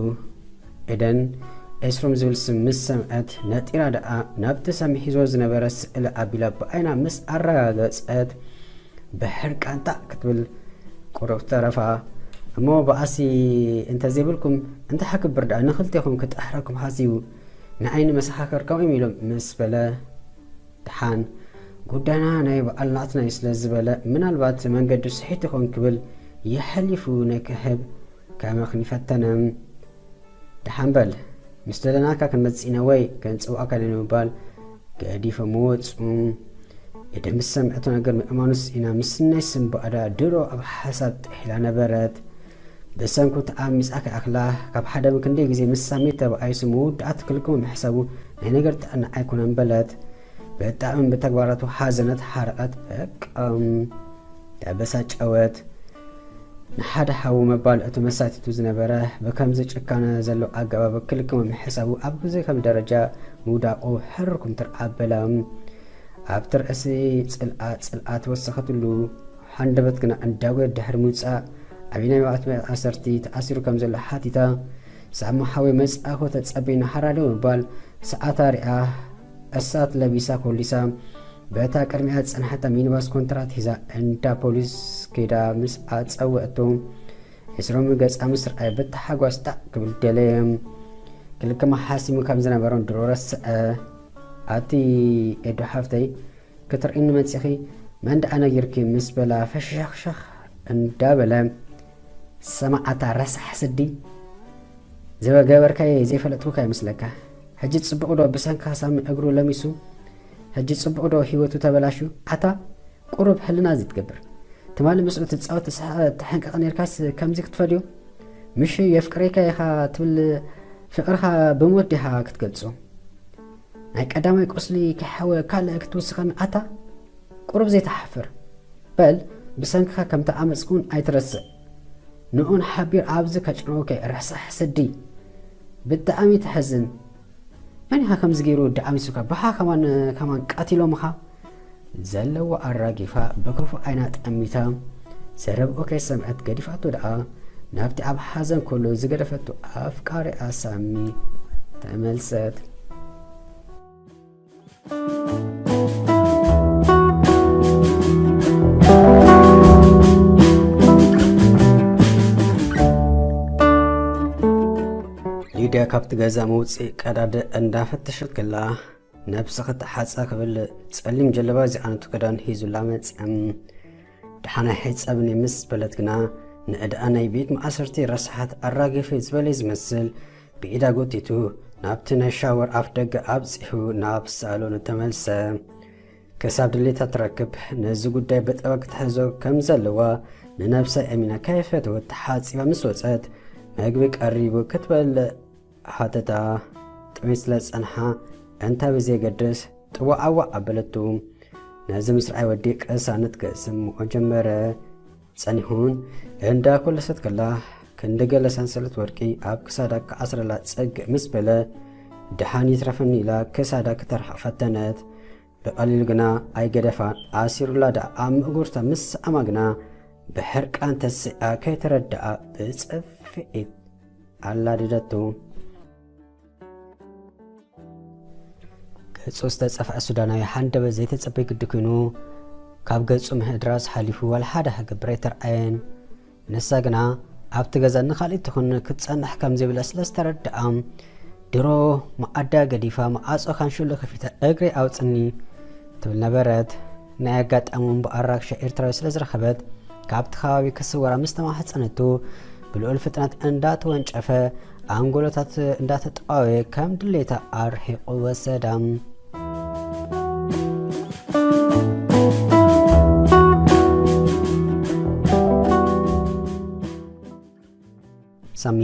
ኤደን ኤስሮም ዝብል ስም ምስ ሰምዐት ነጢራ ደኣ ናብቲ ሳሚ ሒዞ ዝነበረ ስእሊ ኣቢላ ብኣይና ምስ ኣረጋገጸት ብሕርቃን ታእ ክትብል ቁሩብ ተረፋ። እሞ በኣሲ እንተዘይብልኩም እንታይ ሓክብር ደኣ ንኽልቴኹም ክጥሕረኩም ሓሲቡ ንዓይኒ መሰኻኽር ከምኦም ኢሎም ምስ በለ ደሓን ጉዳይና ናይ በዓል ናትና እዩ ስለ ዝበለ ምናልባት መንገዱ ስሒት ይኾን ክብል የሕሊፉ ናይ ክህብ ከመኽኒ ፈተነ። ደሓን በል ምስ ደለናካ ክንመጽእ ኢና ወይ ከንጽውዓካ ኢና ንምባል ገዲፎም ወጹ። ኤደን ምስ ሰምዐቶ ነገር ምእማኑ ስኢና ምስ ናይ ስንባዳ ድሮ ኣብ ሓሳብ ጥሒላ ነበረት። ብሰንኩ ተኣሚጻ ከይኣኽላ ካብ ሓደ ክንደይ ግዜ ምስ ሳሚ ተባኢሱ ምውዳኣት ክልክሞ ምሕሳቡ ናይ ነገር ጥዕና ኣይኮነን በለት። ብጣዕሚ ብተግባራቱ ሓዘነት ሓረቐት በቃ ተበሳጨወት። ንሓደ ሓዉ መባልዕቱ መሳቲቱ ዝነበረ ብከምዚ ጭካነ ዘለዎ ኣገባብ ክልክሞ ምሕሳቡ ኣብ ግዜ ከም ደረጃ ምውዳቑ ሕርኩም ትርዓበላ። ኣብቲ ርእሲ ጽልኣ ጽልኣ ተወሰኸትሉ። ሃንደበት ግና እንዳጎየት ድሕሪ ምውጻእ ኣበየናይ መኣት መኣሰርቲ ተኣሲሩ ከም ዘሎ ሓቲታ ሳሚ ሓወይ መጻእኹ ተጸበይና ሓራዶ ምባል ሰዓታ ሪኣ እሳት ለቢሳ ኮሊሳ በታ ቅድሚኣ ዝጸንሐታ ሚኒባስ ኮንትራት ሒዛ እንዳ ፖሊስ ከይዳ ምስ ኣጸወእቶ ኤስሮም ገጻ ምስ ረኣየ ብታሓጓስ ጣዕ ክብል ደለየ። ክልክማ ሓሲሙ ከም ዝነበሮን ድሮ ረስዐ። ኣቲ ኤዶ ሓፍተይ ክትርእኒ መጺኺ መን ደኣ ነጊርኪ ምስ በላ ፈሸኽሸኽ እንዳበለ ሰማዓታ ረሳሕ ስዲ ዝገበርካዮ ዘይፈለጥኩካ ይመስለካ። ሕጂ ጽቡቕ ዶ ብሰንካ ሳሚ እግሩ ለሚሱ ሕጂ ጽቡቕ ዶ ህይወቱ ተበላሹ ኣታ ቁሩብ ሕልና እዚ ትገብር ትማሊ ምስኡ ትጻወት ትስሕቕ ትሕንቅቕ ነርካስ ከምዚ ክትፈድዮ ምሽ የፍቅሬካ ኢኻ ትብል ፍቕርኻ ብሞት ዲኻ ክትገልጾ ናይ ቀዳማይ ቁስሊ ከይሓወ ካልእ ክትውስኸኒ ኣታ ቁሩብ ዘይትሓፍር በል ብሰንክኻ ከምቲ ኣመፅኩን ኣይትረስዕ ንኡን ሓቢር ኣብዚ ከጭነወከ ረሳሕ ስዲ ብጣዕሚ ተሕዝን መን ኢኻ ከምዚ ገይሩ ደኣሚሱካ ብኻ ከማን ከማን ቀቲሎምኻ ዘለዎ ኣራጊፋ ብክፉእ ዓይና ጠሚታ ዘረብኡ ከይሰምዐት ገዲፋቶ ደኣ ናብቲ ኣብ ሓዘን ከሎ ዝገደፈቶ ኣፍቃሪኣ ሳሚ ተመልሰት። ሊድያ ካብቲ ገዛ መውፅኢ ቀዳደ እንዳፈተሸት ከላ ነብስኺ ተሓፀ ክብል ፀሊም ጀለባ ዝዓይነቱ ክዳን ሒዙላ መፅአ። ደሓን ኣይሕፀብን ምስ በለት ግና ንእድኣ ናይ ቤት ማእሰርቲ ረሳሓት ኣራጊፈ ዝበለ ዝመስል ብኢዳ ጎቲቱ ናብቲ ናይ ሻወር ኣፍ ደገ ኣብፂሑ ናብ ሳሎን ተመልሰ። ክሳብ ድሌታ ትረክብ ነዚ ጉዳይ ብጠበቅ ክትሕዞ ከም ዘለዋ ንነብሳ ኣሚና ከይፈተወት ተሓፂባ ምስ ወፀት መግቢ ቀሪቡ ክትበልዕ ሓተታ። ጥሜት ስለ ዝጸንሓ እንታ ብዘየገድስ ጥዋዓዋዕ ኣበለቱ። ነዚ ምስ ረኣየ ወዲ ቅሳነት ክስምዖ ጀመረ። ጸኒሑን እንዳ ኮለሰት ከላ ክንዲ ገለ ሰንሰለት ወርቂ ኣብ ክሳዳ ክኣስረላ ጽግዕ ምስ በለ፣ ደሓን ይትረፈኒ ኢላ ክሳዳ ክተርሕቕ ፈተነት። ብቐሊሉ ግና ኣይገደፋን። ኣሲሩላ ደኣ ኣብ ምእጉርታ ምስ ሰኣማ ግና ብሕርቃን ተስኣ ከይተረድኣ ብጽፍዒት ኣላደደቱ። ገጹ ዝተጸፍዐ ሱዳናዊ ሃንደበት ዘይተጸበየ ግዲ ኮይኑ፣ ካብ ገጹ ምህድራስ ሓሊፉ ዋላ ሓደ ክገብር ኣይተርኣየን። ንሳ ግና ኣብቲ ገዛ ንኻልእ ትኹን ክትጸንሕ ከም ዘይብላ ስለ ዝተረድኣ፣ ድሮ መኣዳ ገዲፋ መዓጾ ካንሸሎ ከፊታ እግረይ ኣውጽኒ ትብል ነበረት። ናይ ኣጋጣሚ እምበኣር ራክሻ ኤርትራዊ ስለ ዝረኸበት፣ ካብቲ ከባቢ ክስወራ ምስ ተማሕጸነቱ፣ ብልዑል ፍጥነት እንዳተወንጨፈ፣ ኣንጎሎታት እንዳተጠዋወየ ከም ድሌታ ኣርሒቑ ወሰዳ። ሳሚ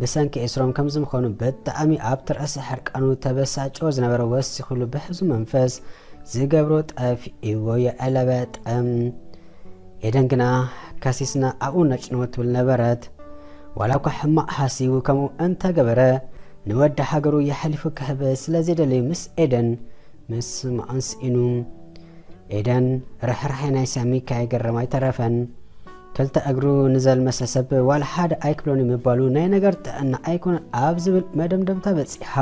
ብሰንኪ ኤስሮም ከም ዝምኾኑ ብጣዕሚ ኣብቲ ርእሲ ሕርቃኑ ተበሳጭዎ ዝነበረ ወሲኹሉ ብሕዙ መንፈስ ዝገብሮ ጠፊእዎ የዕለበጠ። ኤደን ግና ከሲስና ኣብኡ ነጭንዎ ትብል ነበረት። ዋላ እኳ ሕማቕ ሓሲቡ ከምኡ እንተገበረ ንወዲ ሃገሩ የሕሊፉ ክህብ ስለ ዘይደለዩ ምስ ኤደን ምስማዕን ስኢኑ። ኤደን ርሕራሐ ናይ ሳሚ ከይገረማ ኣይተረፈን። ክልተ እግሩ ንዘልመሰ ሰብ ዋላ ሓደ ኣይክብሎን እዩ ምባሉ ናይ ነገር ጥዕና ኣይኮነን ኣብ ዝብል መደምደምታ በጺሓ፣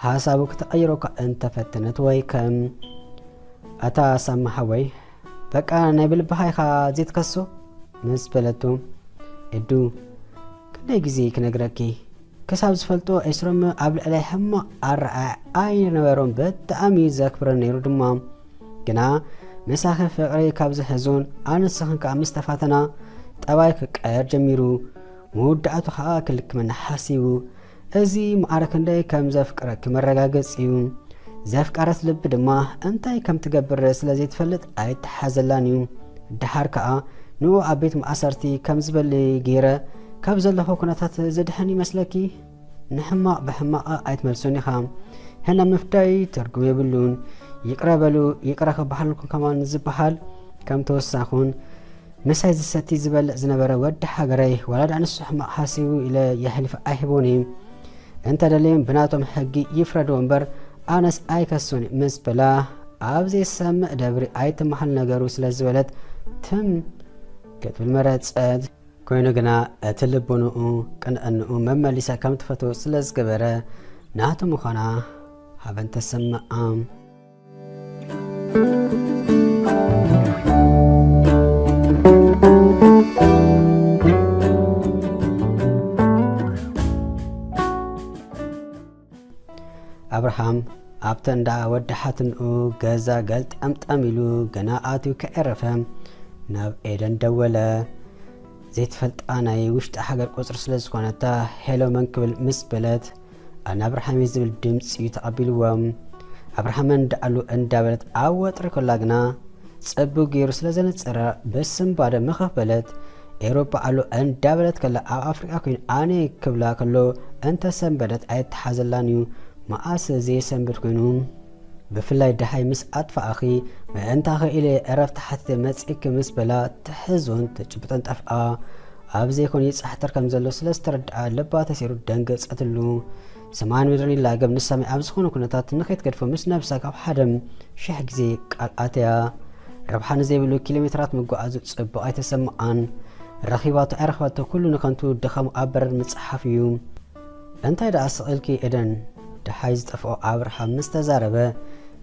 ሓሳቡ ክትቐይሮ እኳ እንተፈተነት ወይ ከም፣ ኣታ ሳሚ ሓወይ፣ በቃ ናይ ብልብኻ ኢኻ ዘይትከሶ? ምስ በለቱ፣ ኤዱ፣ ክንደይ ግዜ ክነግረኪ? ክሳብ ዝፈልጦ ኤስሮም ኣብ ልዕለይ ሕማቕ ኣረኣእያ ኣይነበሮን፣ ብጣዕሚ እዩ ዘክብረኒ ነይሩ ድማ። ግና ምሳኺ ፍቕሪ ካብ ዝሕዞን ኣንስኽን ከኣ ምስ ተፋተና፣ ጠባይ ክቀየር ጀሚሩ። መወዳእቱ ከኣ ክልክመኒ ሓሲቡ። እዚ ማዕረ ክንደይ ከም ዘፍቅረኪ መረጋገጺ እዩ። ዘፍቀረት ልቢ ድማ እንታይ ከም ትገብር ስለ ዘይትፈልጥ ኣይተሓዘላን እዩ። ደሓር ከኣ ንኡ ኣብ ቤት ማእሰርቲ ከም ዝበሊ ገይረ ካብ ዘለኹ ኩነታት ዝድሕን ይመስለኪ? ንሕማቕ ብሕማቕ ኣይትመልሶን ኢኻ። ሕነ ምፍዳይ ትርጉም የብሉን። ይቕረ በሉ፣ ይቕረ ክበሃለልኩም ከማን ዝበሃል ከም ተወሳኹን ምሳይ ዝሰቲ ዝበልዕ ዝነበረ ወዲ ሃገረይ፣ ዋላ ደኣ ንሱ ሕማቕ ሓሲቡ ኢለ የሕልፍ ኣይህቦን እየ። እንተ ደልዮም ብናቶም ሕጊ ይፍረድዎ እምበር፣ ኣነስ ኣይከሶን እየ ምስ በላ፣ ኣብ ዘይሰምዕ ደብሪ ኣይትመሃል ነገሩ ስለ ዝበለት፣ ትም ክትብል መረጸት። ኮይኑ ግና፣ እቲ ልቡንኡ ቅንዕንኡ መመሊሳ ከም ትፈትዎ ስለ ዝገበረ፣ ናቱ ምዃና ሃበን ተሰምዓ። ኣብርሃም ኣብቲ እንዳ ወዲ ሓትንኡ ገዛ ገልጠምጠም ኢሉ ገና ኣትዩ ከዕረፈ ናብ ኤደን ደወለ። ዘይትፈልጣ ናይ ውሽጢ ሃገር ቁጽሪ ስለ ዝኾነታ፣ ሄሎ መን ክብል ምስ በለት፣ ኣነ ኣብርሃም እየ ዝብል ድምጺ እዩ ተቐቢልዎም። ኣብርሃም እንዳ ኣሉ እንዳበለት ኣብ ወጥሪ ከላ ግና፣ ጽቡቕ ገይሩ ስለ ዘነጸረ፣ ብስንባደ ምኽፍ በለት። ኤውሮጳ ኣሉ እንዳበለት ከላ፣ ኣብ ኣፍሪቃ ኮይኑ ኣነ ክብላ ከሎ፣ እንተሰንበደት ኣይተሓዘላን እዩ። መኣስ ዘየሰንብድ ኮይኑ፣ ብፍላይ ደሃይ ምስ ኣጥፋኣኺ፣ ምእንታኺ ኢለ ዕረፍቲ ሓቲተ መጺእኪ ምስ በላ፣ ትሕዞን ትጭብጦን ጠፍኣ። ኣብ ዘይኮን ይጻሕተር ከም ዘሎ ስለ ዝተረድኣ፣ ልባ ተሰይሩ ደንገጸትሉ። ሰማይን ምድርን ይላገብ፣ ንሳሚ ኣብ ዝኾነ ኩነታት ንኸይትገድፎ ምስ ነብሳ ካብ ሓደ ሽሕ ግዜ ቃል ኣትያ። ረብሓ ንዘይብሉ ኪሎ ሜትራት ምጉዓዙ ጽቡቕ ኣይተሰምዓን። ረኺባቶ ኣይረኽባቶ ኩሉ ንኸንቱ ድኻሙ ኣብ በረድ ምጽሓፍ እዩ። እንታይ ደኣ ስቕ ኢልኪ ኤደን? ደሃይ ዝጠፍኦ ኣብርሃም ምስ ተዛረበ፣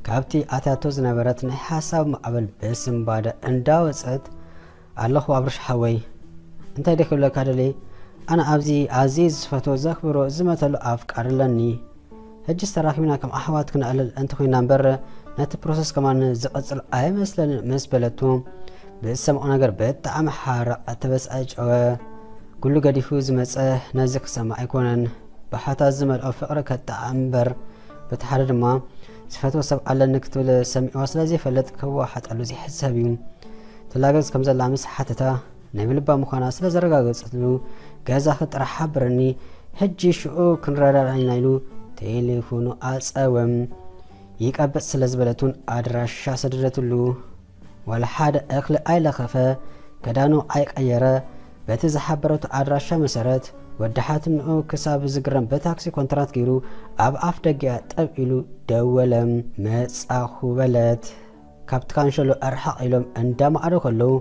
ካብቲ ኣትያቶ ዝነበረት ናይ ሓሳብ ማዕበል ብስንባደ እንዳወጸት፣ ኣለኹ ኣብርሽ ሓወይ። እንታይ ደይ ክብለካ ደልየ? ኣነ ኣብዚ ኣዝየ ዝፈትዎ ዘኽብሮ ዝመተሉ ኣፍቃሪ ኣለኒ። ሕጅስ ተራኺብና ከም ኣሕዋት ክነዕልል እንተኾይና እምበር፣ ነቲ ፕሮሰስ ከማን ዝቕጽል ኣይመስለንን ምስ በለቱ፣ ብዝሰምዖ ነገር ብጣዕሚ ሓረቐ፣ ተበሳጨወ። ኩሉ ገዲፉ ዝመጸ ነዚ ክሰምዕ ኣይኮነን። ብሓታ ዝመልኦ ፍቕሪ ከጣዕም እምበር፣ በቲ ሓደ ድማ ዝፈትዎ ሰብ ኣለኒ ክትብል ሰሚዕዋ ስለ ዘይፈልጥ ክወሓጠሉ ዘይሕሰብ እዩ። ትላገጽ ከም ዘላ ምስ ሓተታ፣ ናይ ብልባ ምዃና ስለ ዘረጋገጸትሉ፣ ገዛኺ ጥራሕ ሓብርኒ፣ ሕጂ ሽዑ ክንረዳዳእ ኢና ኢሉ ቴሌፎኑ ኣጸወ። ይቀብጽ ስለ ዝበለት እውን ኣድራሻ ሰደደትሉ። ዋላ ሓደ እኽሊ ኣይለኸፈ፣ ክዳኑ ኣይቀየረ፣ በቲ ዝሓበረቶ ኣድራሻ መሰረት፣ ወዲ ሓትንኡ ክሳብ ዝግረም ብታክሲ ኮንትራት ገይሩ ኣብ ኣፍ ደገኣ ጠብ ኢሉ ደወለ። መጻኹ በለት። ካብቲ ካንሸሎ ኣርሓቕ ኢሎም እንዳማዕዶ ከለዉ፣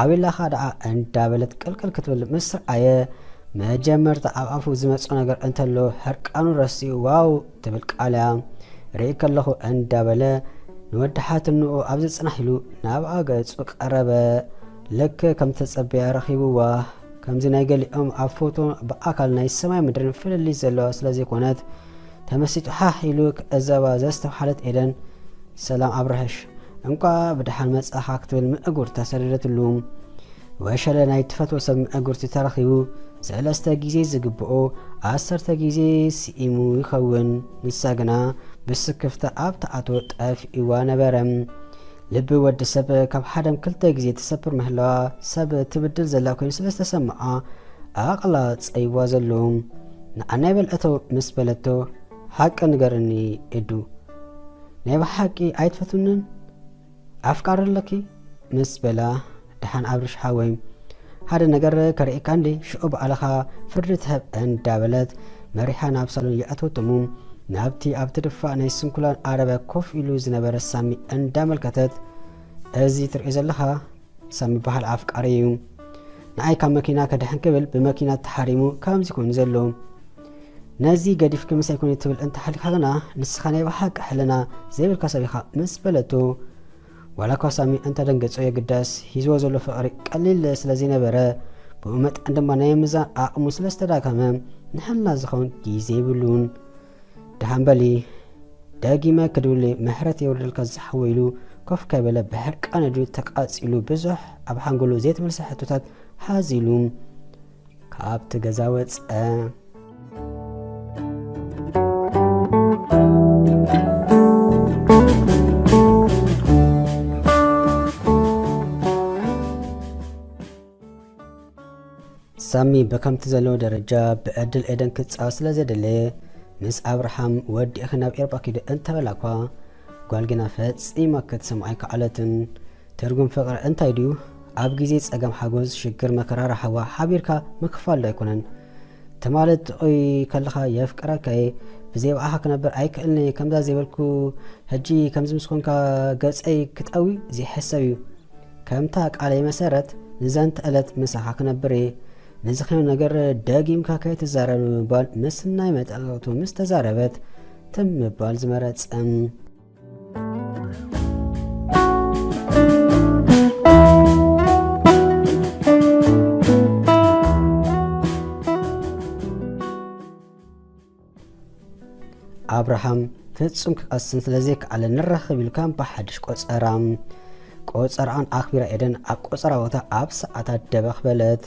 ኣቤላኻ ደኣ እንዳበለት ቅልቅል ክትብል ምስ ረኣየ፣ መጀመርታ ኣብ ኣፉ ዝመጾ ነገር እንተሎ ሕርቃኑ ረሲኡ፣ "ዋው!" ትብል ቃልያ ርኢ ከለኹ እንዳበለ፣ ንወዲ ሓትንኡ ኣብ ዝጽናሕ ኢሉ ናብኣ ገጹ ቀረበ። ልክዕ ከም ተጸበያ ረኺብዋ። ከምዚ ናይ ገሊኦም ኣብ ፎቶ ብኣካል ናይ ሰማይ ምድርን ፍልልይ ዘለዋ ስለ ዘይኮነት፣ ተመሲጡ ሓሕ ኢሉ ክዕዘባ ዘስተብሓለት ኤደን፣ "ሰላም ኣብርሀሽ፣ እንቋዕ ብደሓን መጻኻ" ክትብል ምእጉርታ ሰደደትሉ። ወሸለ ናይ ትፈትዎ ሰብ ምእጉርቲ ተረኺቡ፣ ሰለስተ ግዜ ዝግብኦ ዓሰርተ ግዜ ስኢሙ ይኸውን። ንሳ ግና ብስክፍታ ኣብ ተኣትዎ ጠፊእዋ ነበረ። ልቢ ወዲ ሰብ ካብ ሓደም ክልተ ግዜ ትሰብር ምህላዋ ሰብ ትብድል ዘላ ኮይኑ ስለ ዝተሰምዓ ኣቕላጸይዋ ዘሎ። ንዓናይ በልዕቶ ምስ በለቶ፣ "ሓቂ ንገርኒ ኤዱ፣ ናይ ብሓቂ ኣይትፈትውንን? ኣፍቃሪ ኣለኪ?" ምስ በላ፣ "ደሓን ኣብርሽ ሓወይ፣ ሓደ ነገር ከርእየካ እንዴ? ሽዑ ባዕልኻ ፍርዲ ትህብ" እንዳበለት መሪሓ ናብ ሳሎን የእተወቶሙ። ናብቲ ኣብ ትድፋእ ናይ ስንኩላን ዓረብያ ኮፍ ኢሉ ዝነበረ ሳሚ እንዳመልከተት፣ "እዚ ትርእዮ ዘለኻ ሳሚ በሃል ኣፍቃሪ እዩ። ንዓይ ካብ መኪና ከድሕን ክብል ብመኪና ተሓሪሙ ከምዚ ኮይኑ ዘሎ። ነዚ ገዲፍኪ ምሳይ ኩኒ ትብል እንተሃሊኻ ግና ንስኻ ናይ ብሓቂ ሕልና ዘይብልካ ሰብ ኢኻ" ምስ በለቶ፣ ዋላ እኳ ሳሚ እንተደንገጾ የግዳስ ሂዝዎ ዘሎ ፍቕሪ ቀሊል ስለ ዘይነበረ፣ ብኡ መጠን ድማ ናይ ምዛን ዓቕሙ ስለ ዝተዳከመ ንሕልና ዝኸውን ግዜ የብሉን። "ደሓን በሊ፣ ደጊመ ክድውል ምሕረት የውርደልካ ዝሓወ" ኢሉ ኮፍ ከይበለ ብሕርቃን እዱ ተቃጺሉ ብዙሕ ኣብ ሓንጎሉ ዘይተመልሰ ሕቶታት ሓዚሉ ካብቲ ገዛ ወጸ። ሳሚ ብከምቲ ዘለዎ ደረጃ ብዕድል ኤደን ክጻወት ስለ ዘደለየ፣ ምስ ኣብርሃም ወዲእኺ ናብ ኤርባ ኪዲ እንተበላኳ፣ ጓል ግና ፈጺማ ክትሰምዖ ኣይከኣለትን። ትርጉም ፍቕሪ እንታይ ድዩ? ኣብ ግዜ ጸገም ሓጎስ፣ ሽግር መከራ ራሕዋ ሓቢርካ ምክፋል ዶ ኣይኮነን? ትማሊ ትቆይ ከለኻ የፍቅረካየ፣ ብዘይ ብኣኻ ክነብር ኣይክእልንየ፣ ከምዛ ዘይበልኩ ሕጂ ከምዚ ምስ ኮንካ ገጸይ ክጠዊ ዘይሕሰብ እዩ። ከምታ ቃለይ መሰረት ንዘንተ ዕለት ምሳኻ ክነብር እየ። ነዚ ኸይኑ ነገር ደጊምካ ከይትዛረብ ንምባል ምስ ናይ መጠንቀቕቱ ምስ ተዛረበት ትም ምባል ዝመረጸ። ኣብርሃም ፍጹም ክቐስን ስለ ዘይከኣለ ንራኸብ ኢሉ ከም ብሓድሽ ቆጸራ። ቆጸራኣን ኣኽቢራ ኤደን ኣብ ቆጸራ ቦታ ኣብ ሰዓታት ደበኽ በለት።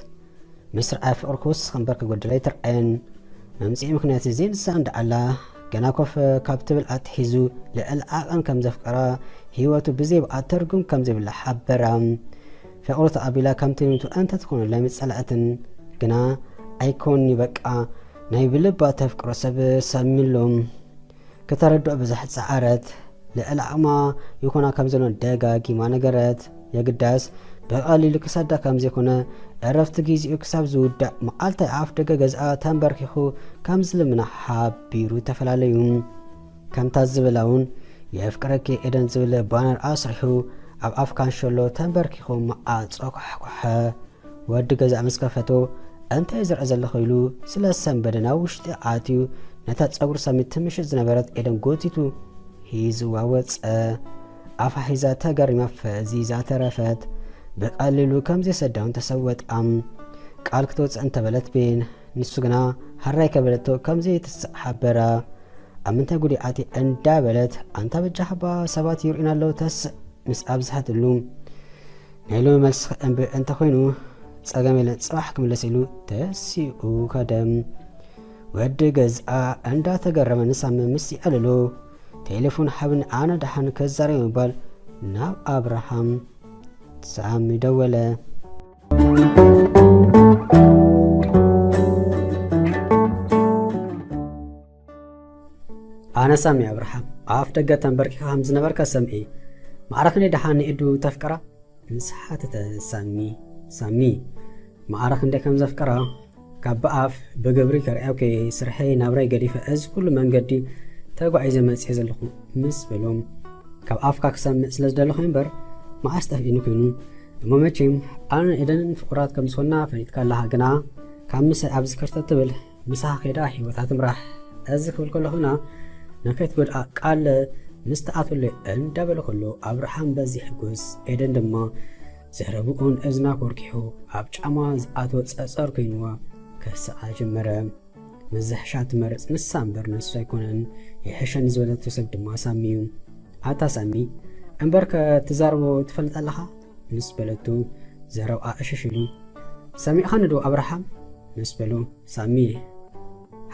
ምስርዓይ ፍቕሪ ክውስኽ እምበር ክጎድል ኣይትርኣየን። መምጽኢ ምኽንያት ዘይንሳ እንዳኣላ ገና ኮፍ ካብ ትብል ኣትሒዙ ልዕሊ ዓቐን ከም ዘፍቀራ ህይወቱ ብዘይ ብኣ ትርጉም ከም ዘይብላ ሓበራ። ፍቕሩ ተቐቢላ ከምቲ ንምቱ እንተትኾነላ ምጸላእትን ግና ኣይኮኒ በቃ ናይ ብልባ ተፍቅሮ ሰብ ሰሚሎም። ከተረድኦ ብዙሕ ጸዓረት። ልዕሊ ዓቕማ ይኹና ከም ዘሎ ደጋጊማ ነገረት። የግዳስ ብቐሊሉ ክሰዳ ከም ዘይኮነ፣ ዕረፍቲ ግዜኡ ክሳብ ዝውዳእ መዓልታይ ኣፍ ደገ ገዝኣ ተንበርኪኹ ከም ዝልምና ሓቢሩ ተፈላለዩ። ከምታ ዝበላ እውን የፍቅረኪ ኤደን ዝብል ባነር ኣስሪሑ ኣብ ኣፍ ካንሸሎ ተንበርኪኹ መዓጾ ኳሕኳሐ። ወዲ ገዛ ምስ ከፈቶ፣ "እንታይ ዝርአ ዘለኹ?" ኢሉ ስለ ሰንበደ ናብ ውሽጢ ኣትዩ፣ ነታ ጸጉሪ ሳሚ ትምሽጥ ዝነበረት ኤደን ጎቲቱ ሂዝዋ ወጸ። ኣፋ ሒዛ ተገሪማ ፈዚዛ ተረፈት። ብቐሊሉ ከም ዘይሰዳውን ተሰወጣ። ቃል ክትወጽእ እንተበለት ቤን፣ ንሱ ግና ሃራይ ከበለቶ ከም ዘይትስእ ሓበራ። "ኣብ ምንታይ ጉዳይ ኣትየ?" እንዳበለት፣ "ኣንታ በጃኻ እባ ሰባት ይርእዩና ኣለዉ ተስእ" ምስ ኣብዝሐትሉ፣ ናይ ሎሚ መልስኺ እምቢ እንተኾይኑ ጸገም የለን፣ ጽባሕ ክምለስ ኢሉ ተሲኡ ከደ። ወዲ ገዝኣ እንዳተገረመ ንሳሚ ምስ ይዕልሎ፣ ቴሌፎን ሓብኒ ኣነ ደሓን ከዛረብ ምባል ናብ ኣብርሃም ሳሚ ደወለ። ኣነ ሳሚ ኣብርሃም፣ ኣፍ ደገ ተንበርኪኻ ከም ዝነበርካ ሰምዒ። ማዕረኽኒ ደሓን ንኢዱ ተፍቅራ? ምስ ሓተተ ሳሚ፣ ሳሚ፣ ማዕረ ክንደይ ከም ዘፍቀራ ካብ ብኣፍ ብግብሪ ከርእያው ከየ ስርሐይ ናብራይ ገዲፈ እዚ ኩሉ መንገዲ ተጓዒዘ መፅየ ዘለኹ ምስ በሎም፣ ካብ ኣፍካ ክሰምዕ ስለ ዝደለኹ እምበር መዓስ ጠፍኢኒ ኮይኑ። እሞ መቼም ኣነ ኤደንን ፍቑራት ከም ዝኾንና ፈሊጥካ ኣለኻ፣ ግና ካብ ምሳይ ኣብዚ ከርተት ትብል ምሳኻ ከይዳ ህይወታ ትምራሕ። እዚ ክብል ከለኹና ንከይትጎድኣ ቃል ምስ ተኣትወለይ እንዳበለ ከሎ ኣብርሃም በዚ ሕጉስ፣ ኤደን ድማ ዘረብኡን እዝና ኮርኪሑ ኣብ ጫማ ዝኣትወ ጸጸር ኮይንዋ ከስዓ ጀመረ። ምዝሕሻ ትመርጽ ንሳ እምበር ንሱ ኣይኮነን፣ ይሕሸኒ ዝበለቶ ሰብ ድማ ሳሚ እዩ። ኣታ ሳሚ፣ እምበርከ ትዛረቦ ትፈልጥ ኣለኻ? ምስ በለቱ ዘረብኣ እሽሽ ኢሉ። ሰሚዕኻኒ ዶ ኣብርሃም? ምስ በሎ ሳሚ፣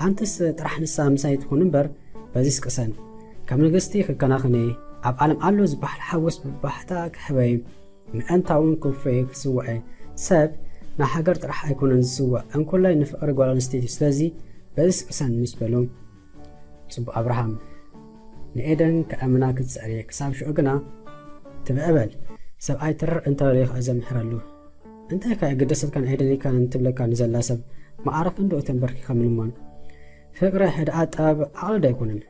ሓንትስ ጥራሕ ንሳ ምሳይ ትኹን እምበር በዚስ ቅሰን። ከም ንግስቲ ክከናኸነ ኣብ ዓለም ኣሎ ዝበሃል ሓጎስ ብባሕታ ክሕበይ ምእንታውን ክፉኤ ክስውዐ ሰብ ንሃገር ጥራሕ ኣይኮነን ዝስዋእ እንኮላይ ንፍቕሪ ጓል ኣንስተይቲ። ስለዚ በዚስ ቅሰን ምስ በሎ ጽቡቕ ኣብርሃም ንኤደን ከእምና ክትጸሪ ክሳብ ሽዑ ግና ትብዕበል ሰብኣይ ትርር እንተበለ ይኸ ዘምሕረሉ። እንታይ ከ ግደሰልካን ኣይደልካን እንትብለካ ንዘላ ሰብ መዓረፍ እንዶ ተንበርኪኻ ምልማን። ፍቅሪ ሕድኣ ጠብ ዓቕሊ ዳይኮነን።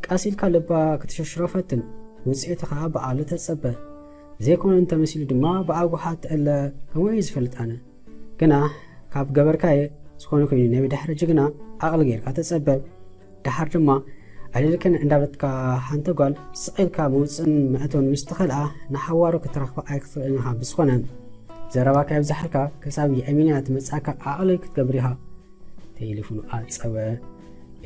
ቀስ ኢልካ ልባ ክትሽርሽሮ ፈትን፣ ውፅኢት ኸዓ ብዓቕሊ ተጸበ። ዘይኮነ እንተመሲሉ ድማ ብኣጉሓ ትእለ። ከምኡ እየ ዝፈልጥ ኣነ። ግና ካብ ገበርካየ ዝኾነ ኮይኑ ናይ ብድሕሪ ጅግና ዓቕሊ ጌርካ ተጸበ። ደሓር ድማ ኣደልክን እንዳበለትካ ሓንቲ ጓል ስቕ ኢልካ መውፅእን መእተውን ምስ ትኸልኣ ንሓዋሩ ክትረኽባ ኣይክትኽእልን ኢኻ። ብዝኾነ ዘረባካ የብዛሕልካ፣ ክሳብ የእሚንያ ትመፅኣካ ዓቕሊ ክትገብር ኢኻ። ቴሌፎኑ ኣፀወ።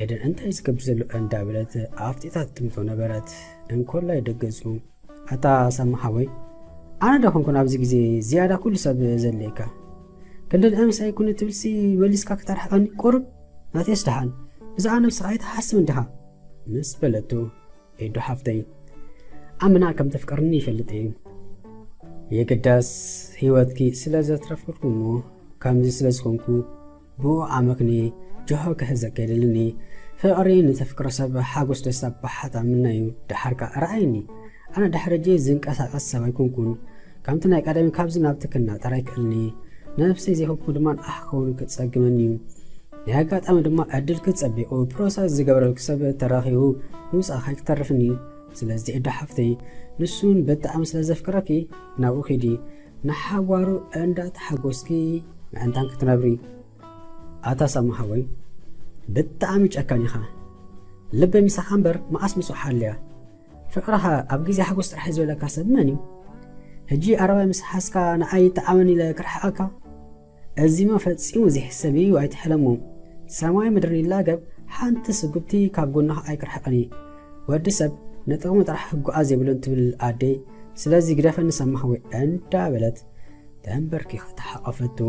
ኤደን እንታይ ዝገብር ዘሎ እንዳበለት ኣፍጢጣ ትጥምቶ ነበረት። እንኮላይ ደገጹ ኣታ ሳሚ ሓወይ፣ ኣነ ዶ ኮንኩን ኣብዚ ግዜ ዝያዳ ኩሉ ሰብ ዘድልየካ? ክንዲ ንእምሳይ ኩኒ ትብልሲ መሊስካ ክተርሕቐኒ ቁሩብ ናተይስ ደሓን ብዛዕባ ነብስኻ ኣይትሓስብ እንዲኻ? ምስ በለቱ፣ ኤዱ ሓፍተይ፣ ኣምና ከም ተፍቅርኒ ይፈልጥ እየ። የግዳስ ህይወትኪ ስለ ዘትረፍኩልኩ እሞ ከምዚ ስለ ዝኾንኩ ብኡ ኣመክኒ ጆሆ ክሕዘካ የድልኒ። ፍቕሪ ንተፍቅሮ ሰብ ሓጎስ ደስታ ባሓታ ምናዩ። ደሓርካ ረኣይኒ፣ ኣነ ድሕሪ ሕጂ ዝንቀሳቐስ ሰብ ኣይኮንኩን። ከምቲ ናይ ቀደም ካብዚ ናብቲ ክናጠር ኣይክእልኒ። ነብሰይ ዘይኮንኩ ድማ ንኣኻ ክኸውን ክጸግመኒ እዩ። ናይ ኣጋጣሚ ድማ ዕድል ክትጸቢቑ ፕሮሰስ ዝገበረልኩ ሰብ ተራኺቡ ምውጻእ ከይክተርፍኒ። ስለዚ ኤዱ ሓፍተይ፣ ንሱን ብጣዕሚ ስለ ዘፍቅረኪ ናብኡ ኪዲ፣ ንሓዋሩ እንዳተሓጎስኪ ምእንታን ክትነብሪ። ኣታ ሳሚ ሓወይ፣ ብጣዕሚ ጨካን ኢኻ። ልበይ ምሳኻ እምበር መዓስ ምስኡ ሓልያ። ፍቕርኻ ኣብ ግዜ ሓጎስ ጥራሕ እዩ ዝበለካ ሰብ መን እዩ? ሕጂ ኣረባይ ምስ ሓዝካ ንዓይ ይጠዓመኒ ኢለ ክርሕቐካ? እዚማ ፈጺሙ ዘይሕሰብ እዩ፣ ኣይትሕለሞ። ሰማይ ምድሪ ይላገብ፣ ሓንቲ ስጉብቲ ካብ ጎንኻ ኣይክርሕቕን እዩ። ወዲ ሰብ ንጥቕሙ ጥራሕ ክጓዓዝ የብሉን ትብል ኣደይ። ስለዚ ግደፈኒ ሳሚ ሓወይ እንዳበለት ተንበርኪኻ ተሓቐፈቱ።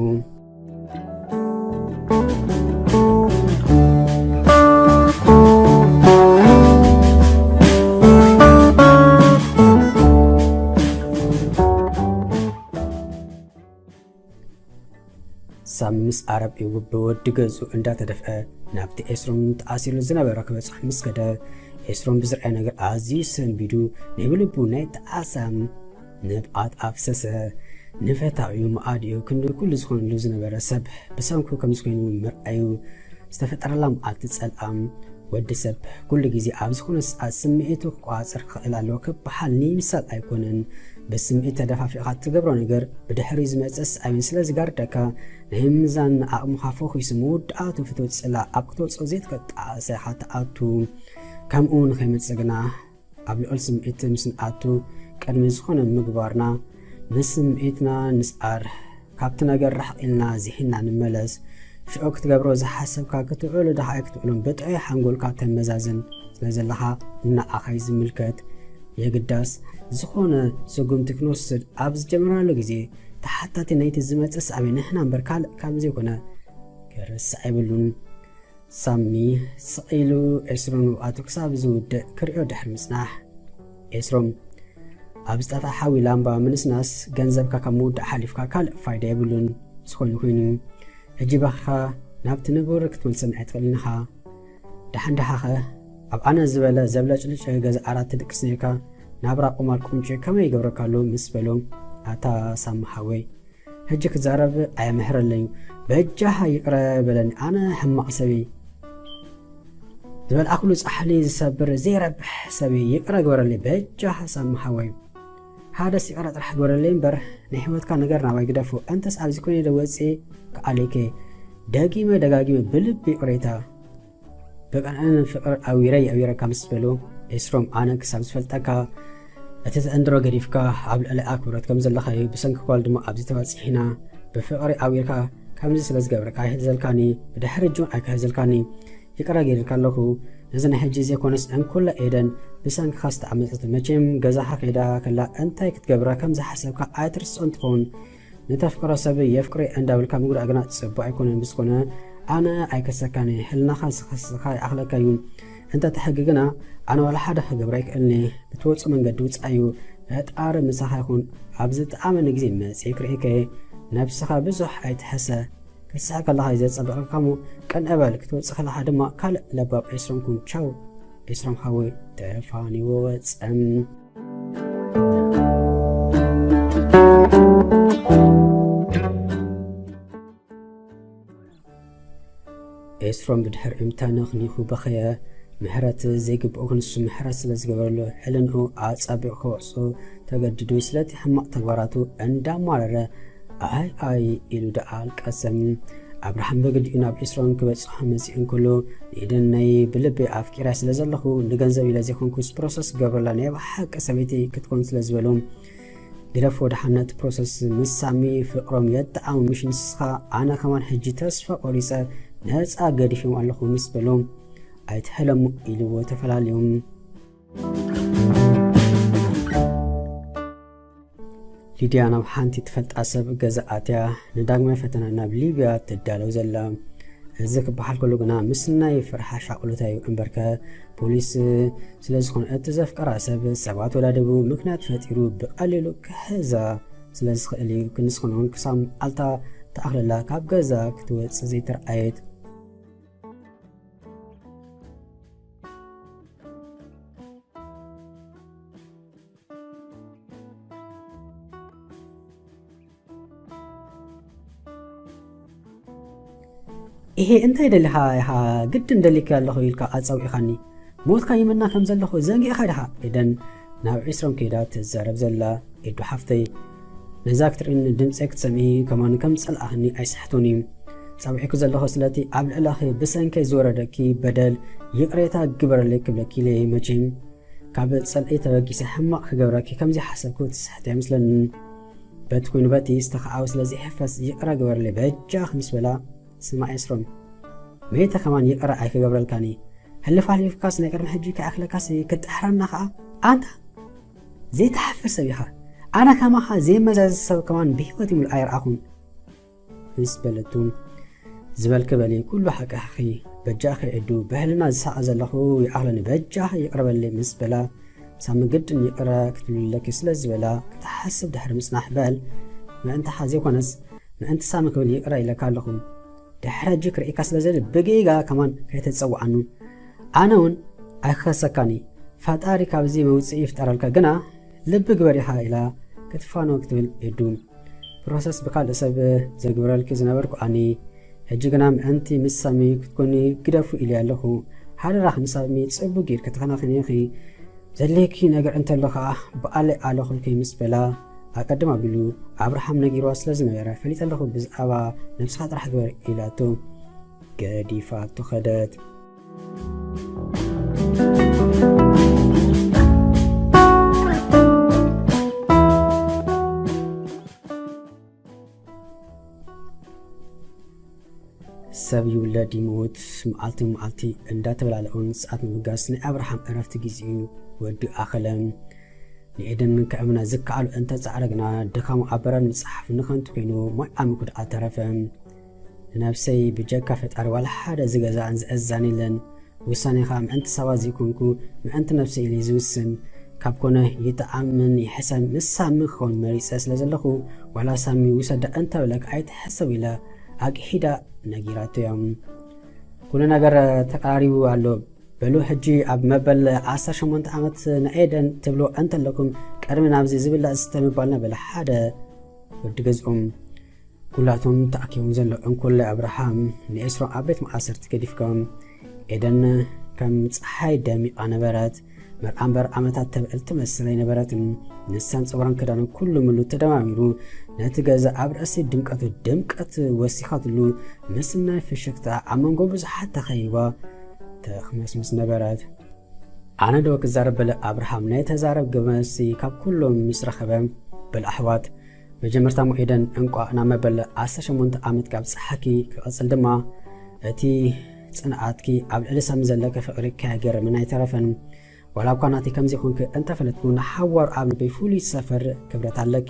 ሳሚ ምስ ኣረብኡ ብወዲ ገዝኡ እንዳተደፍአ ናብቲ ኤስሮም ተኣሲሩ ዝነበረ ክበጽሖ ምስ ከደ፣ ኤስሮም ብዝረኣየ ነገር ኣዝዩ ሰንቢዱ፣ ናይ ብልቡ ናይ ጣዕሳ ንብዓት ኣፍሰሰ። ንፈታዊኡ መኣዲኡ ክንዲ ኩሉ ዝኾነሉ ዝነበረ ሰብ ብሰንኩ ከምዚ ኮይኑ ምርኣዩ ዝተፈጠረላ መዓልቲ ጸልኣም። ወዲ ሰብ ኩሉ ግዜ ኣብ ዝኾነ ሰዓት ስምዒቱ ክቆጻጸር ክኽእል ኣለዎ ክበሃል ንምሳል ኣይኮነን። ብስምዒት ተደፋፊእካ እትገብሮ ነገር ብድሕሪኡ ዝመጽእ ስዓቤን ስለ ዝጋርደካ፣ ናይ ምምዛን ዓቕምኻ ፈኺሱ መወዳእቱ ፍትወት ጽላእ ኣብ ክትወጽኦ ዘይትኽእል ጣዕሳ ኢኻ ትኣቱ። ከምኡ ንኸይመጽእ ግና ኣብ ልዑል ስምዒት ምስ ንኣቱ ቅድሚ ዝኾነ ምግባርና ንስምዒትና ንስኣር። ካብቲ ነገር ርሕቕ ኢልና ዝሒልና ንመለስ። ሽዑ ክትገብሮ ዝሓሰብካ ክትውዕሎ ዶ ኣይክትውዕሎን ብጥዑይ ሓንጎልካ ተመዛዝን ስለ ዘለኻ ንዓኻ እዩ ዝምልከት። የግዳስ ዝኾነ ስጉምቲ ክንወስድ ኣብ ዝጀመርናሉ ግዜ ተሓታቲ ናይቲ ዝመጽእ ሳዕቤን ንሕና እምበር ካልእ ከም ዘይኮነ ክርሳዕ የብሉን። ሳሚ ስቕ ኢሉ ኤስሮም ንብዓቱ ክሳብ ዝውድእ ክርእዮ ድሕሪ ምጽናሕ፣ ኤስሮም፣ ኣብ ዝጠፍኣ ሓዊ ላምባ ምንስናስ ገንዘብካ ካብ ምውዳእ ሓሊፍካ ካልእ ፋይዳ የብሉን። ዝኾነ ኮይኑ፣ ሕጂ በኺኻ ናብቲ ንቡር ክትምልሰኒ ኣይትኽእልን ኢኻ። ደሓን ደሓኸ ኣብ ኣነ ዝበለ ዘብለጭልጭ ገዛ ዓራት ትድቅስ ነይርካ፣ ናብራ ቁማል ቁንጪ ከመይ ይገብረካ ኣሎ? ምስ በሎ፣ ኣታ ሳሚ ሓወይ፣ ሕጂ ክዛረብ ኣየምሕረለይ። በጃኻ ይቕረ በለኒ፣ ኣነ ሕማቕ ሰብይ። ዝበልዓኩሉ ጻሕሊ ዝሰብር ዘይረብሕ ሰብይ፣ ይቕረ ግበረለይ በጃኻ ሳሚ ሓወይ። ሓደስ ይቕረ ጥራሕ ግበረለይ እምበር፣ ናይ ህይወትካ ነገር ናባይ ግደፎ። እንተስ ኣብዚ ኮይነ ዶ ወጺኤ ክኣልየከ? ደጊመ ደጋጊመ ብልቢ ይቕሬታ። ብቐንዕን ፍቕሪ ኣዊረይ ኣዊረካ ምስ በሉ፣ ኤስሮም፣ ኣነ ክሳብ ዝፈልጠካ እቲ ትዕንድሮ ገዲፍካ ኣብ ልዕሊ ኣክብሮት ከም ዘለኻዩ፣ ብሰንኪ ኳል ድማ ኣብዚ ተባጺሕና። ብፍቕሪ ኣዊርካ ከምዚ ስለ ዝገብረካ ኣይሕዘልካኒ፣ ብድሕሪ ጁን ኣይክሕዘልካኒ፣ ይቕረ ገይርካ ኣለኹ። ነዚ ናይ ሕጂ ዘይኮነስ እንኩላ ኤደን ብሰንክኻ ዝተዓመጸት። መቸም ገዛኻ ከይዳ ከላ እንታይ ክትገብራ ከም ዝሓሰብካ ኣይትርስዖን ትኸውን። ንተፍቅሮ ሰብ የፍቅሬ እንዳበልካ ምግዳእ ግና ጽቡቕ ኣይኮነን። ብዝኾነ ኣነ ኣይከሰካን፣ ሕልናኻ ዝኸስኻ ይኣኽለካ እዩ። እንተ ተሕጊ ግና ኣነ ዋላ ሓደ ክገብር ኣይክእልን እየ። ብትወጹ መንገዲ ውጻእ እዩ። ፈጣሪ ምሳኻ ይኹን። ኣብ ዝጠዓመኒ ግዜ መጺኤ ክርእየከ። ነብስኻ ብዙሕ ኣይትሕሰ። ክትስሕቅ ከለኻ እዩ ዘጸብቐካ እሞ ቅንዕ በል። ክትወጽእ ከለኻ ድማ ካልእ ለባም ኤስሮም ኩን። ቻው ኤስሮም ሓወይ። ተፋኒዎ ወጸ። ኤስሮም ብድሕሪኡ ተነኽኒኹ በኸየ። ምሕረት ዘይግብኦ ክንሱ ምሕረት ስለ ዝገበረሉ ሕልንኡ ኣጻቢቑ ክወቕሶ ተገዲዱ። ስለቲ ሕማቕ ተግባራቱ እንዳማረረ፣ ኣይ ኣይ ኢሉ ደኣ ኣልቀሰ። ኣብርሃም ብግዲኡ ናብ ኤስሮም ክበጽሖ መጺኡ እንከሎ፣ ንኤደን ናይ ብልቢ ኣፍቂራ ስለ ዘለኹ ንገንዘብ ኢለ ዘይኮንኩስ ፕሮሰስ ክገብረላ ናይ ብሓቂ ሰበይቲ ክትኮን ስለ ዝበሎ፣ ግደፎ ደሓን ነቲ ፕሮሰስ። ምስ ሳሚ ፍቕሮም የጠዓሙ፣ ምሽ ንስኻ ኣነ ከማን ሕጂ ተስፋ ቆሪጸ ነጻ ገዲፎም ኣለኹ ምስ በሎ፣ ኣይትሕለሙ ኢልዎ ተፈላለዮም። ሊድያ ናብ ሓንቲ ትፈልጣ ሰብ ገዛ ኣትያ ንዳግማይ ፈተና ናብ ሊብያ ትዳለው ዘላ። እዚ ክበሃል ከሎ ግና ምስ ናይ ፍርሓ ሻቕሎታ እዩ እምበርከ፣ ፖሊስ ስለ ዝኾነ እቲ ዘፍቀራ ሰብ ሰባት ወዳደቡ ምክንያት ፈጢሩ ብቐሊሉ ክሕዛ ስለ ዝኽእል እዩ። ክንስኹን እውን ክሳብ መዓልታ ተኣኽለላ ካብ ገዛ ክትወጽእ ዘይተረኣየት። ኢሄ እንታይ ደሊኻ ኢኻ? ግድን ደሊካ ኣለኹ ኢልካ ኣጻዊዕኻኒ። ሞትካ ይመና ከም ዘለኹ ዘንጊዕኻ ዲኻ? ኤደን ናብ ዒስሮም ከይዳ ትዛረብ ዘላ። ኤዱ ሓፍተይ፣ ነዛ ክትርእኒ ድምጸይ ክትሰምዒ ከማን ከም ጸላእኽኒ ኣይስሕቶን እዩ። ጸዊዕኩ ዘለኹ ስለቲ ኣብ ልዕለኺ ብሰንከይ ዝወረደኪ በደል ይቕሬታ ግበረለይ ክብለኪ ኢለ እየ። መቸም ካብ ጸልኢ ተበጊሰ ሕማቕ ክገብረኪ ከም ዘይሓሰብኩ ትስሕቲ ኣይመስለንን። በቲ ኮይኑ በቲ ዝተኸኣወ ስለ ዘይሕፈስ ይቕረ ግበረለይ በጃኺ ምስ በላ፣ ስማዕ ኤስሮም፣ መይተ ከማን ይቕረ ኣይክገብረልካን እየ። ሕልፍ ኣሕሊፍካስ ናይ ቅድሚ ሕጂ ከይኣኽለካስ ክትጥሕረና ኸኣ ኣንታ ዘይትሓፍር ሰብ ኢኻ። ኣነ ከማኻ ዘይመዛዘ ሰብ ከማን ብህይወት ይምሉ ኣይረኣኹን። ምስ በለቱ፣ ዝበልኪ በሊ፣ ኩሉ ሓቂ ኢኺ። በጃኺ ኤዱ፣ ብሕልና ዝሳቐ ዘለኹ ይኣኽለኒ፣ በጃኺ ይቕረ በሊ ምስ በላ፣ ሳሚ ግድን ይቕረ ክትብልለኪ ስለ ዝበላ ክትሓስብ ድሕሪ ምጽናሕ፣ በል ምእንታኻ ዘይኮነስ ምእንቲ ሳሚ ክብል ይቕረ ኢለካ ኣለኹ። ድሕሪ ሕጂ ክርእየካ ስለ ዝደሊ ብጌጋ ከማን ከይተጸውዓኑ። ኣነ እውን ኣይክኸሰካን እየ። ፈጣሪ ካብዚ መውጽኢ ይፍጠረልካ፣ ግና ልቢ ግበር ኢኻ ኢላ ክትፋኖ ክትብል ኤዱ። ፕሮሰስ ብካልእ ሰብ ዘግብረልኪ ዝነበርኩ ኣኒ፣ ሕጂ ግና ምእንቲ ምስ ሳሚ ክትኮኒ ግደፉ ኢለ ኣለኹ። ሓደራኺ ንሳሚ ጽቡቅ ጌርኪ ተኸናኸኒ ኢኺ። ዘድልየኪ ነገር እንተሎ ኸኣ ብኣለይ ኣለኹልኪ ምስ በላ፣ ኣቀድም ኣቢሉ ኣብርሃም ነጊርዋ ስለ ዝነበረ፣ ፈሊጠ ኣለኹ ብዛዕባ ነብስኻ ጥራሕ ግበር ኢላቶ ገዲፋቶ ኸደት። ሰብ ይውለድ ይሞት፣ መዓልቲ መዓልቲ እንዳተበላለዑን ሰዓት ምብጋስ ናይ ኣብርሃም ዕረፍቲ ግዜኡ ወዲ ኣኸለ። ንኤደን ከእምና ዝከኣሉ እንተጻዕረ ግና፣ ድኻሙ ኣብ በራድ ምጽሓፍ ንኸንቱ ኮይኑ፣ ሞይ ዓሚ ጉድኣት ተረፈ። ንነብሰይ ብጀካ ፈጣሪ ዋላ ሓደ ዝገዛእን ዝእዛን የለን። ውሳኔ ኸኣ ምእንቲ ሰባት ዘይኮንኩ፣ ምእንቲ ነብሰይ ኢለ ዝውስን። ካብ ኮነ ይጥዓምን ይሕሰም፣ ምስ ሳሚ ክኸውን መሪጸ ስለ ዘለኹ፣ ዋላ ሳሚ ውሰዳ እንተበለክ ኣይትሕሰብ ኢለ ኣግሒዳ ነጊራቶ እያ። ኩሉ ነገር ተቀራሪቡ ኣሎ። በሉ ሕጂ ኣብ መበል ዓሰርተ ሸሞንተ ዓመት ንኤደን ትብሎ እንተለኩም፣ ቅድሚ ናብዚ ዝብላዕ ዝስተ ምባልና በለ ሓደ ወዲ ገዝኦም። ኩላቶም ተኣኪቦም ዘሎ እንኮላይ ኣብርሃም ንኤስሮም ኣብ ቤት ማእሰርቲ ገዲፍካ። ኤደን ከም ፀሓይ ደሚቓ ነበረት። መርዓ እምበር ዓመታት ተብዕል ትመስል ኣይነበረትን። ንሳን ፀጉራን ክዳንን ኩሉ ምሉ ተደማሚሩ ነቲ ገዛ ኣብ ርእሲ ድምቀቱ ድምቀት ወሲኻትሉ፣ ምስናይ ፍሽክታ ኣብ መንጎ ብዙሓት ተኸይባ ተኽመስምስ ነበረት። ኣነ ዶ ክዛረብ በለ ኣብርሃም ናይ ተዛረብ ገመሲ ካብ ኩሎም ምስ ረኸበ። በል ኣሕዋት፣ መጀመርታ ሞ ኤደን እንቋዕ ናብ መበል ዓሰርተ ሸሞንተ ዓመት ካብ ጸሓኪ ክቐጽል ድማ እቲ ጽንዓትኪ ኣብ ልዕሊ ሳሚ ዘለኪ ፍቕሪ ከየገርምን ኣይተረፈን። ዋላ እኳ ናተይ ከምዚ ይኹንኪ እንተፈለጥኩ ንሓዋሩ ኣብ ልበይ ፍሉይ ሰፈር ክብረት ኣለኪ።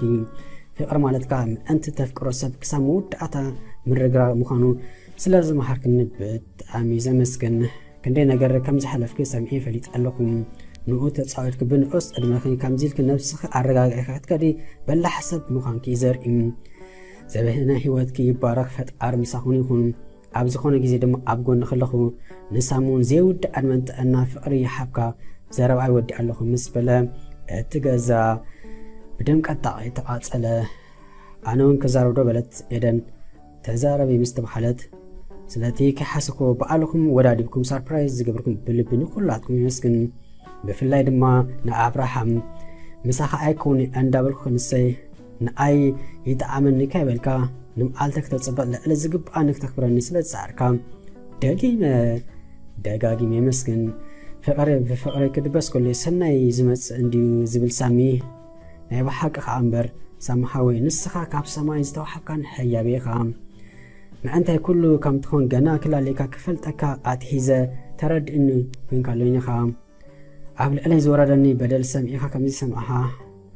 ፍቕሪ ማለት ከኣ ምእንቲ ተፍቅሮ ሰብ ክሳብ መወዳእታ ምርግራ ምዃኑ ስለ ዝመሃርክኒ ብጣዕሚ ዘመስግን። ክንደይ ነገር ከም ዝሓለፍኪ ሰሚዐ ይፈልጥ ኣለኹ። ንኡ ተጻዊትኪ ብንኡስ ዕድመኺ ከምዚ ኢልኪ ነብስኺ ኣረጋጊዕኪ ክትከዲ በላሕ ሰብ ምዃንኪ ዘርኢ። ዘበነ ህይወትኪ ይባረኽ፣ ፈጣሪ ምሳኹን ይኹን። ኣብ ዝኾነ ግዜ ድማ ኣብ ጎንኺ ኣለኹ። ንሳሚ እውን ዘይውዳእ ዕድመን ጥዕና ፍቕሪ ይሓብካ። ዘረባይ ወዲ ኣለኹ ምስ በለ እቲ ገዛ ብድምቀት ተቓጸለ። ኣነ እውን ክዛረብ ዶ በለት ኤደን። ተዛረቢ ምስ ተባሃለት ስለቲ ከይሓሰብኩ ባዕልኹም ወዳዲብኩም ሳርፕራይዝ ዝገብርኩም ብልቢ ንኹላትኩም ይመስግን። ብፍላይ ድማ ንኣብርሃም ምሳኻ ኣይከውን እንዳበልኩ ክንሰይ ንኣይ ይጠዓመኒ ካይበልካ ንመዓልተ ክተጽብቕ ልዕሊ ዝግብኣኒ ክተኽብረኒ ስለ ዝጸዓርካ ደጊመ ደጋጊመ የመስግን። ፍቕሪ ብፍቕሪ ክድበስ ከሎ ሰናይ ዝመጽእ እንድዩ ዝብል ሳሚ ናይ ብሓቂ ኸኣ እምበር ሳሚ ሓወይ ንስኻ ካብ ሰማይ ዝተዋሕብካን ህያብ ኢኻ። ምእንታይ ኩሉ ከም ትኾን ገና ክላለየካ ክፈልጠካ ኣትሒዘ ተረድእኒ ኮንካ ሎኒ ኢኻ። ኣብ ልዕለይ ዝወረደኒ በደል ሰሚዕኻ ከምዚ ሰማዕኻ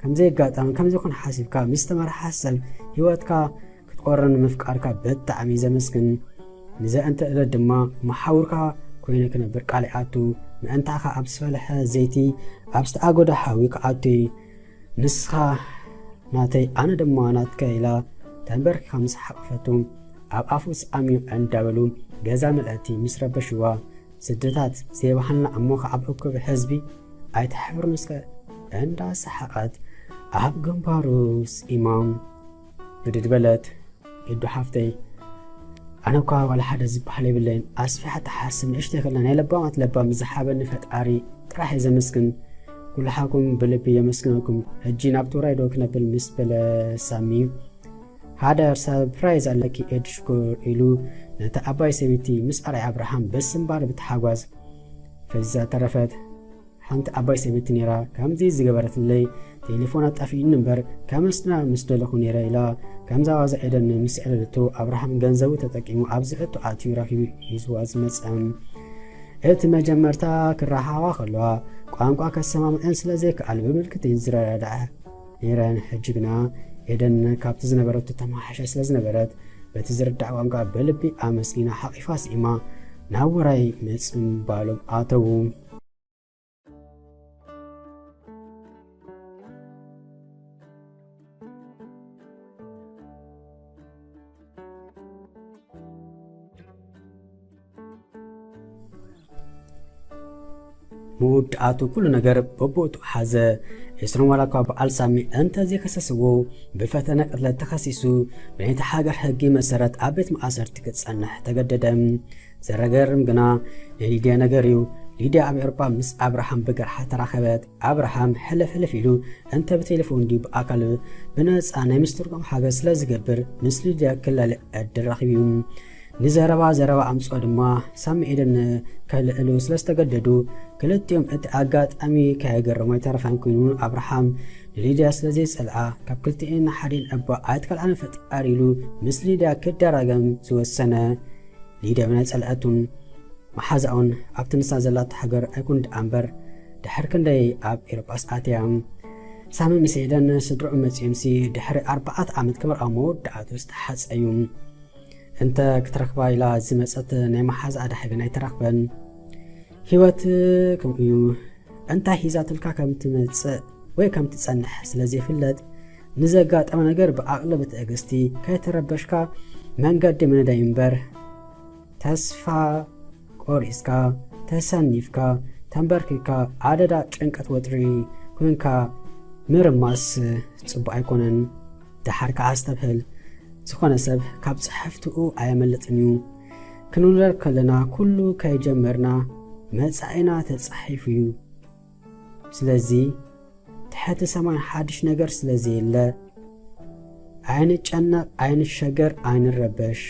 ከምዘየጋጠመ ከምዚ ይኹን ሓሲብካ ምስ ተመርሓ ሰብ ህይወትካ ክትቆርን ምፍቃርካ ብጣዕሚ ዘመስግን። ንዘእንተ ዕለት ድማ መሓውርካ ኮይነ ክነብር ቃል ይኣቱ። ምእንታኻ ኣብ ዝፈለሐ ዘይቲ ኣብ ዝተኣጎደ ሓዊ ክኣቱ እዩ። ንስኻ ናተይ ኣነ ድማ ናትካ ኢላ ተንበርኪኻ ምስ ሓቐፈቱ ኣብ ኣፉ ስኣምዮ እንዳበሉ ገዛ ምልእቲ ምስ ረበሽዋ ስድታት ዘይባህልና እሞ ከዓብ እኩብ ህዝቢ ኣይትሕፍርን እስከ እንዳሰሓቐት ኣብ ግንባሩ ስኢማ ብድድ በለት። ኤዱ ሓፍተይ ኣነ እኳ ዋላ ሓደ ዝበሃል የብለይን ኣስፊሓ ተሓስብ ንእሽተይ ከላ ናይ ለባማት ለባም ዝሓበኒ ፈጣሪ ጥራሕ እየ ዘመስግን። ኩልሓኩም ብልቢ የመስግነኩም። ሕጂ ናብ ትግራይ ዶ ክነብል ምስ በለ ሳሚ ሓደ ሰርፕራይዝ ኣለኪ ኤድ ሽኮር ኢሉ ነቲ ኣባይ ሰበይቲ ምስ ኣርኣይ ኣብርሃም በስምባር ብተሓጓዝ ፈዚዛ ተረፈት። ሓንቲ ኣባይ ሰበይቲ ነይራ ከምዚ ዝገበረትለይ ቴሌፎና ጠፊኡኒ እምበር ከመስግና ምስ ደለኹ ነይረ ኢላ ከምዛ ዋዛ ኤደን ምስ ኣዕለለቶ ኣብርሃም ገንዘቡ ተጠቂሙ ኣብዚ ሕቶ ኣትዩ ረኺቡ ሒዝዋ ዝመጸ። እቲ መጀመርታ ክረሓዋ ከለዋ ቋንቋ ከሰማምዐን ስለ ዘይከኣል ብምልክት እየን ዝረዳድኣ ነይረን። ሕጂ ግና ኤደን ካብቲ ዝነበረቶ ተመሓይሻ ስለ ዝነበረት በቲ ዝርዳእ ቋንቋ ብልቢ ኣመስጊና ሓቒፋ ስኢማ ናብ ውራይ ምጽምባሎም ኣተዉ። መወዳእቱ ኩሉ ነገር በቦእቱ ሓዘ። ኤስሮም ዋላ እኳ በዓል ሳሚ እንተዘይከሰስዎ ብፈተነ ቅትለት ተኸሲሱ ብናይቲ ሃገር ሕጊ መሰረት ኣብ ቤት ማእሰርቲ ክጸንሕ ተገደደ። ዘረገርም ግና ናይ ሊድያ ነገር እዩ። ሊድያ ኣብ ኤውሮጳ ምስ ኣብርሃም ብግርሓ ተራኸበት። ኣብርሃም ሕልፍ ሕልፍ ኢሉ እንተ ብቴሌፎን ድዩ ብኣካል ብነጻ ናይ ምስትርጓም ሓገዝ ስለ ዝገብር ምስ ሊድያ ክላለ ዕድል ረኺቡ እዩ። ንዘረባ ዘረባ ኣምጽኦ ድማ ሳሚ ኤደን ከልዕሉ ስለ ዝተገደዱ ክልቲኦም እቲ ኣጋጣሚ ከየገረሞ ኣይተረፈን ኮይኑ ኣብርሃም ንሊድያ ስለ ዘይጸልኣ ካብ ክልቲኤን ንሓዴን እባ ኣይትከልኣነ ፈጣሪ ኢሉ ምስ ሊድያ ክደራገም ዝወሰነ። ሊድያ እውን ኣይጸልኣቱን። መሓዛኡን ኣብቲ ንሳ ዘላቶ ሃገር ኣይኩን ደኣ እምበር ድሕሪ ክንደይ ኣብ ኤውሮጳስ ኣትያ። ሳሚ ምስ ኤደን ስድርኡ መጺኦምሲ ድሕሪ ኣርባዕተ ዓመት ክመርዓው መወዳእቱ ዝተሓጸዩ። እንተ ክትረኽባ ኢላ ዝመጸት ናይ መሓዛኣ ደሓ ግን ኣይተራኽበን። ህይወት ከምኡ እዩ። እንታይ ሒዛትልካ ከም ትመጽእ ወይ ከም ትጸንሕ ስለ ዘይፍለጥ ንዘጋጠመ ነገር ብዓቕሊ ብትዕግስቲ ከይተረበሽካ መንገዲ ምንዳይ እምበር ተስፋ ቆሪጽካ ተሰኒፍካ ተንበርኪካ ኣደዳ ጭንቀት ወጥሪ ኮንካ ምርማስ ጽቡቕ ኣይኮነን። ደሓር ከኣ ኣስተብህል። ዝኾነ ሰብ ካብ ጽሕፍትኡ ኣየመልጥን እዩ። ክንውለድ ከለና ኩሉ ከይጀመርና መጻኢና ተጻሒፉ እዩ። ስለዚ ትሕቲ ሰማይ ሓድሽ ነገር ስለ ዘየለ ኣይንጨነቕ፣ ኣይንሸገር፣ ኣይንረበሽ።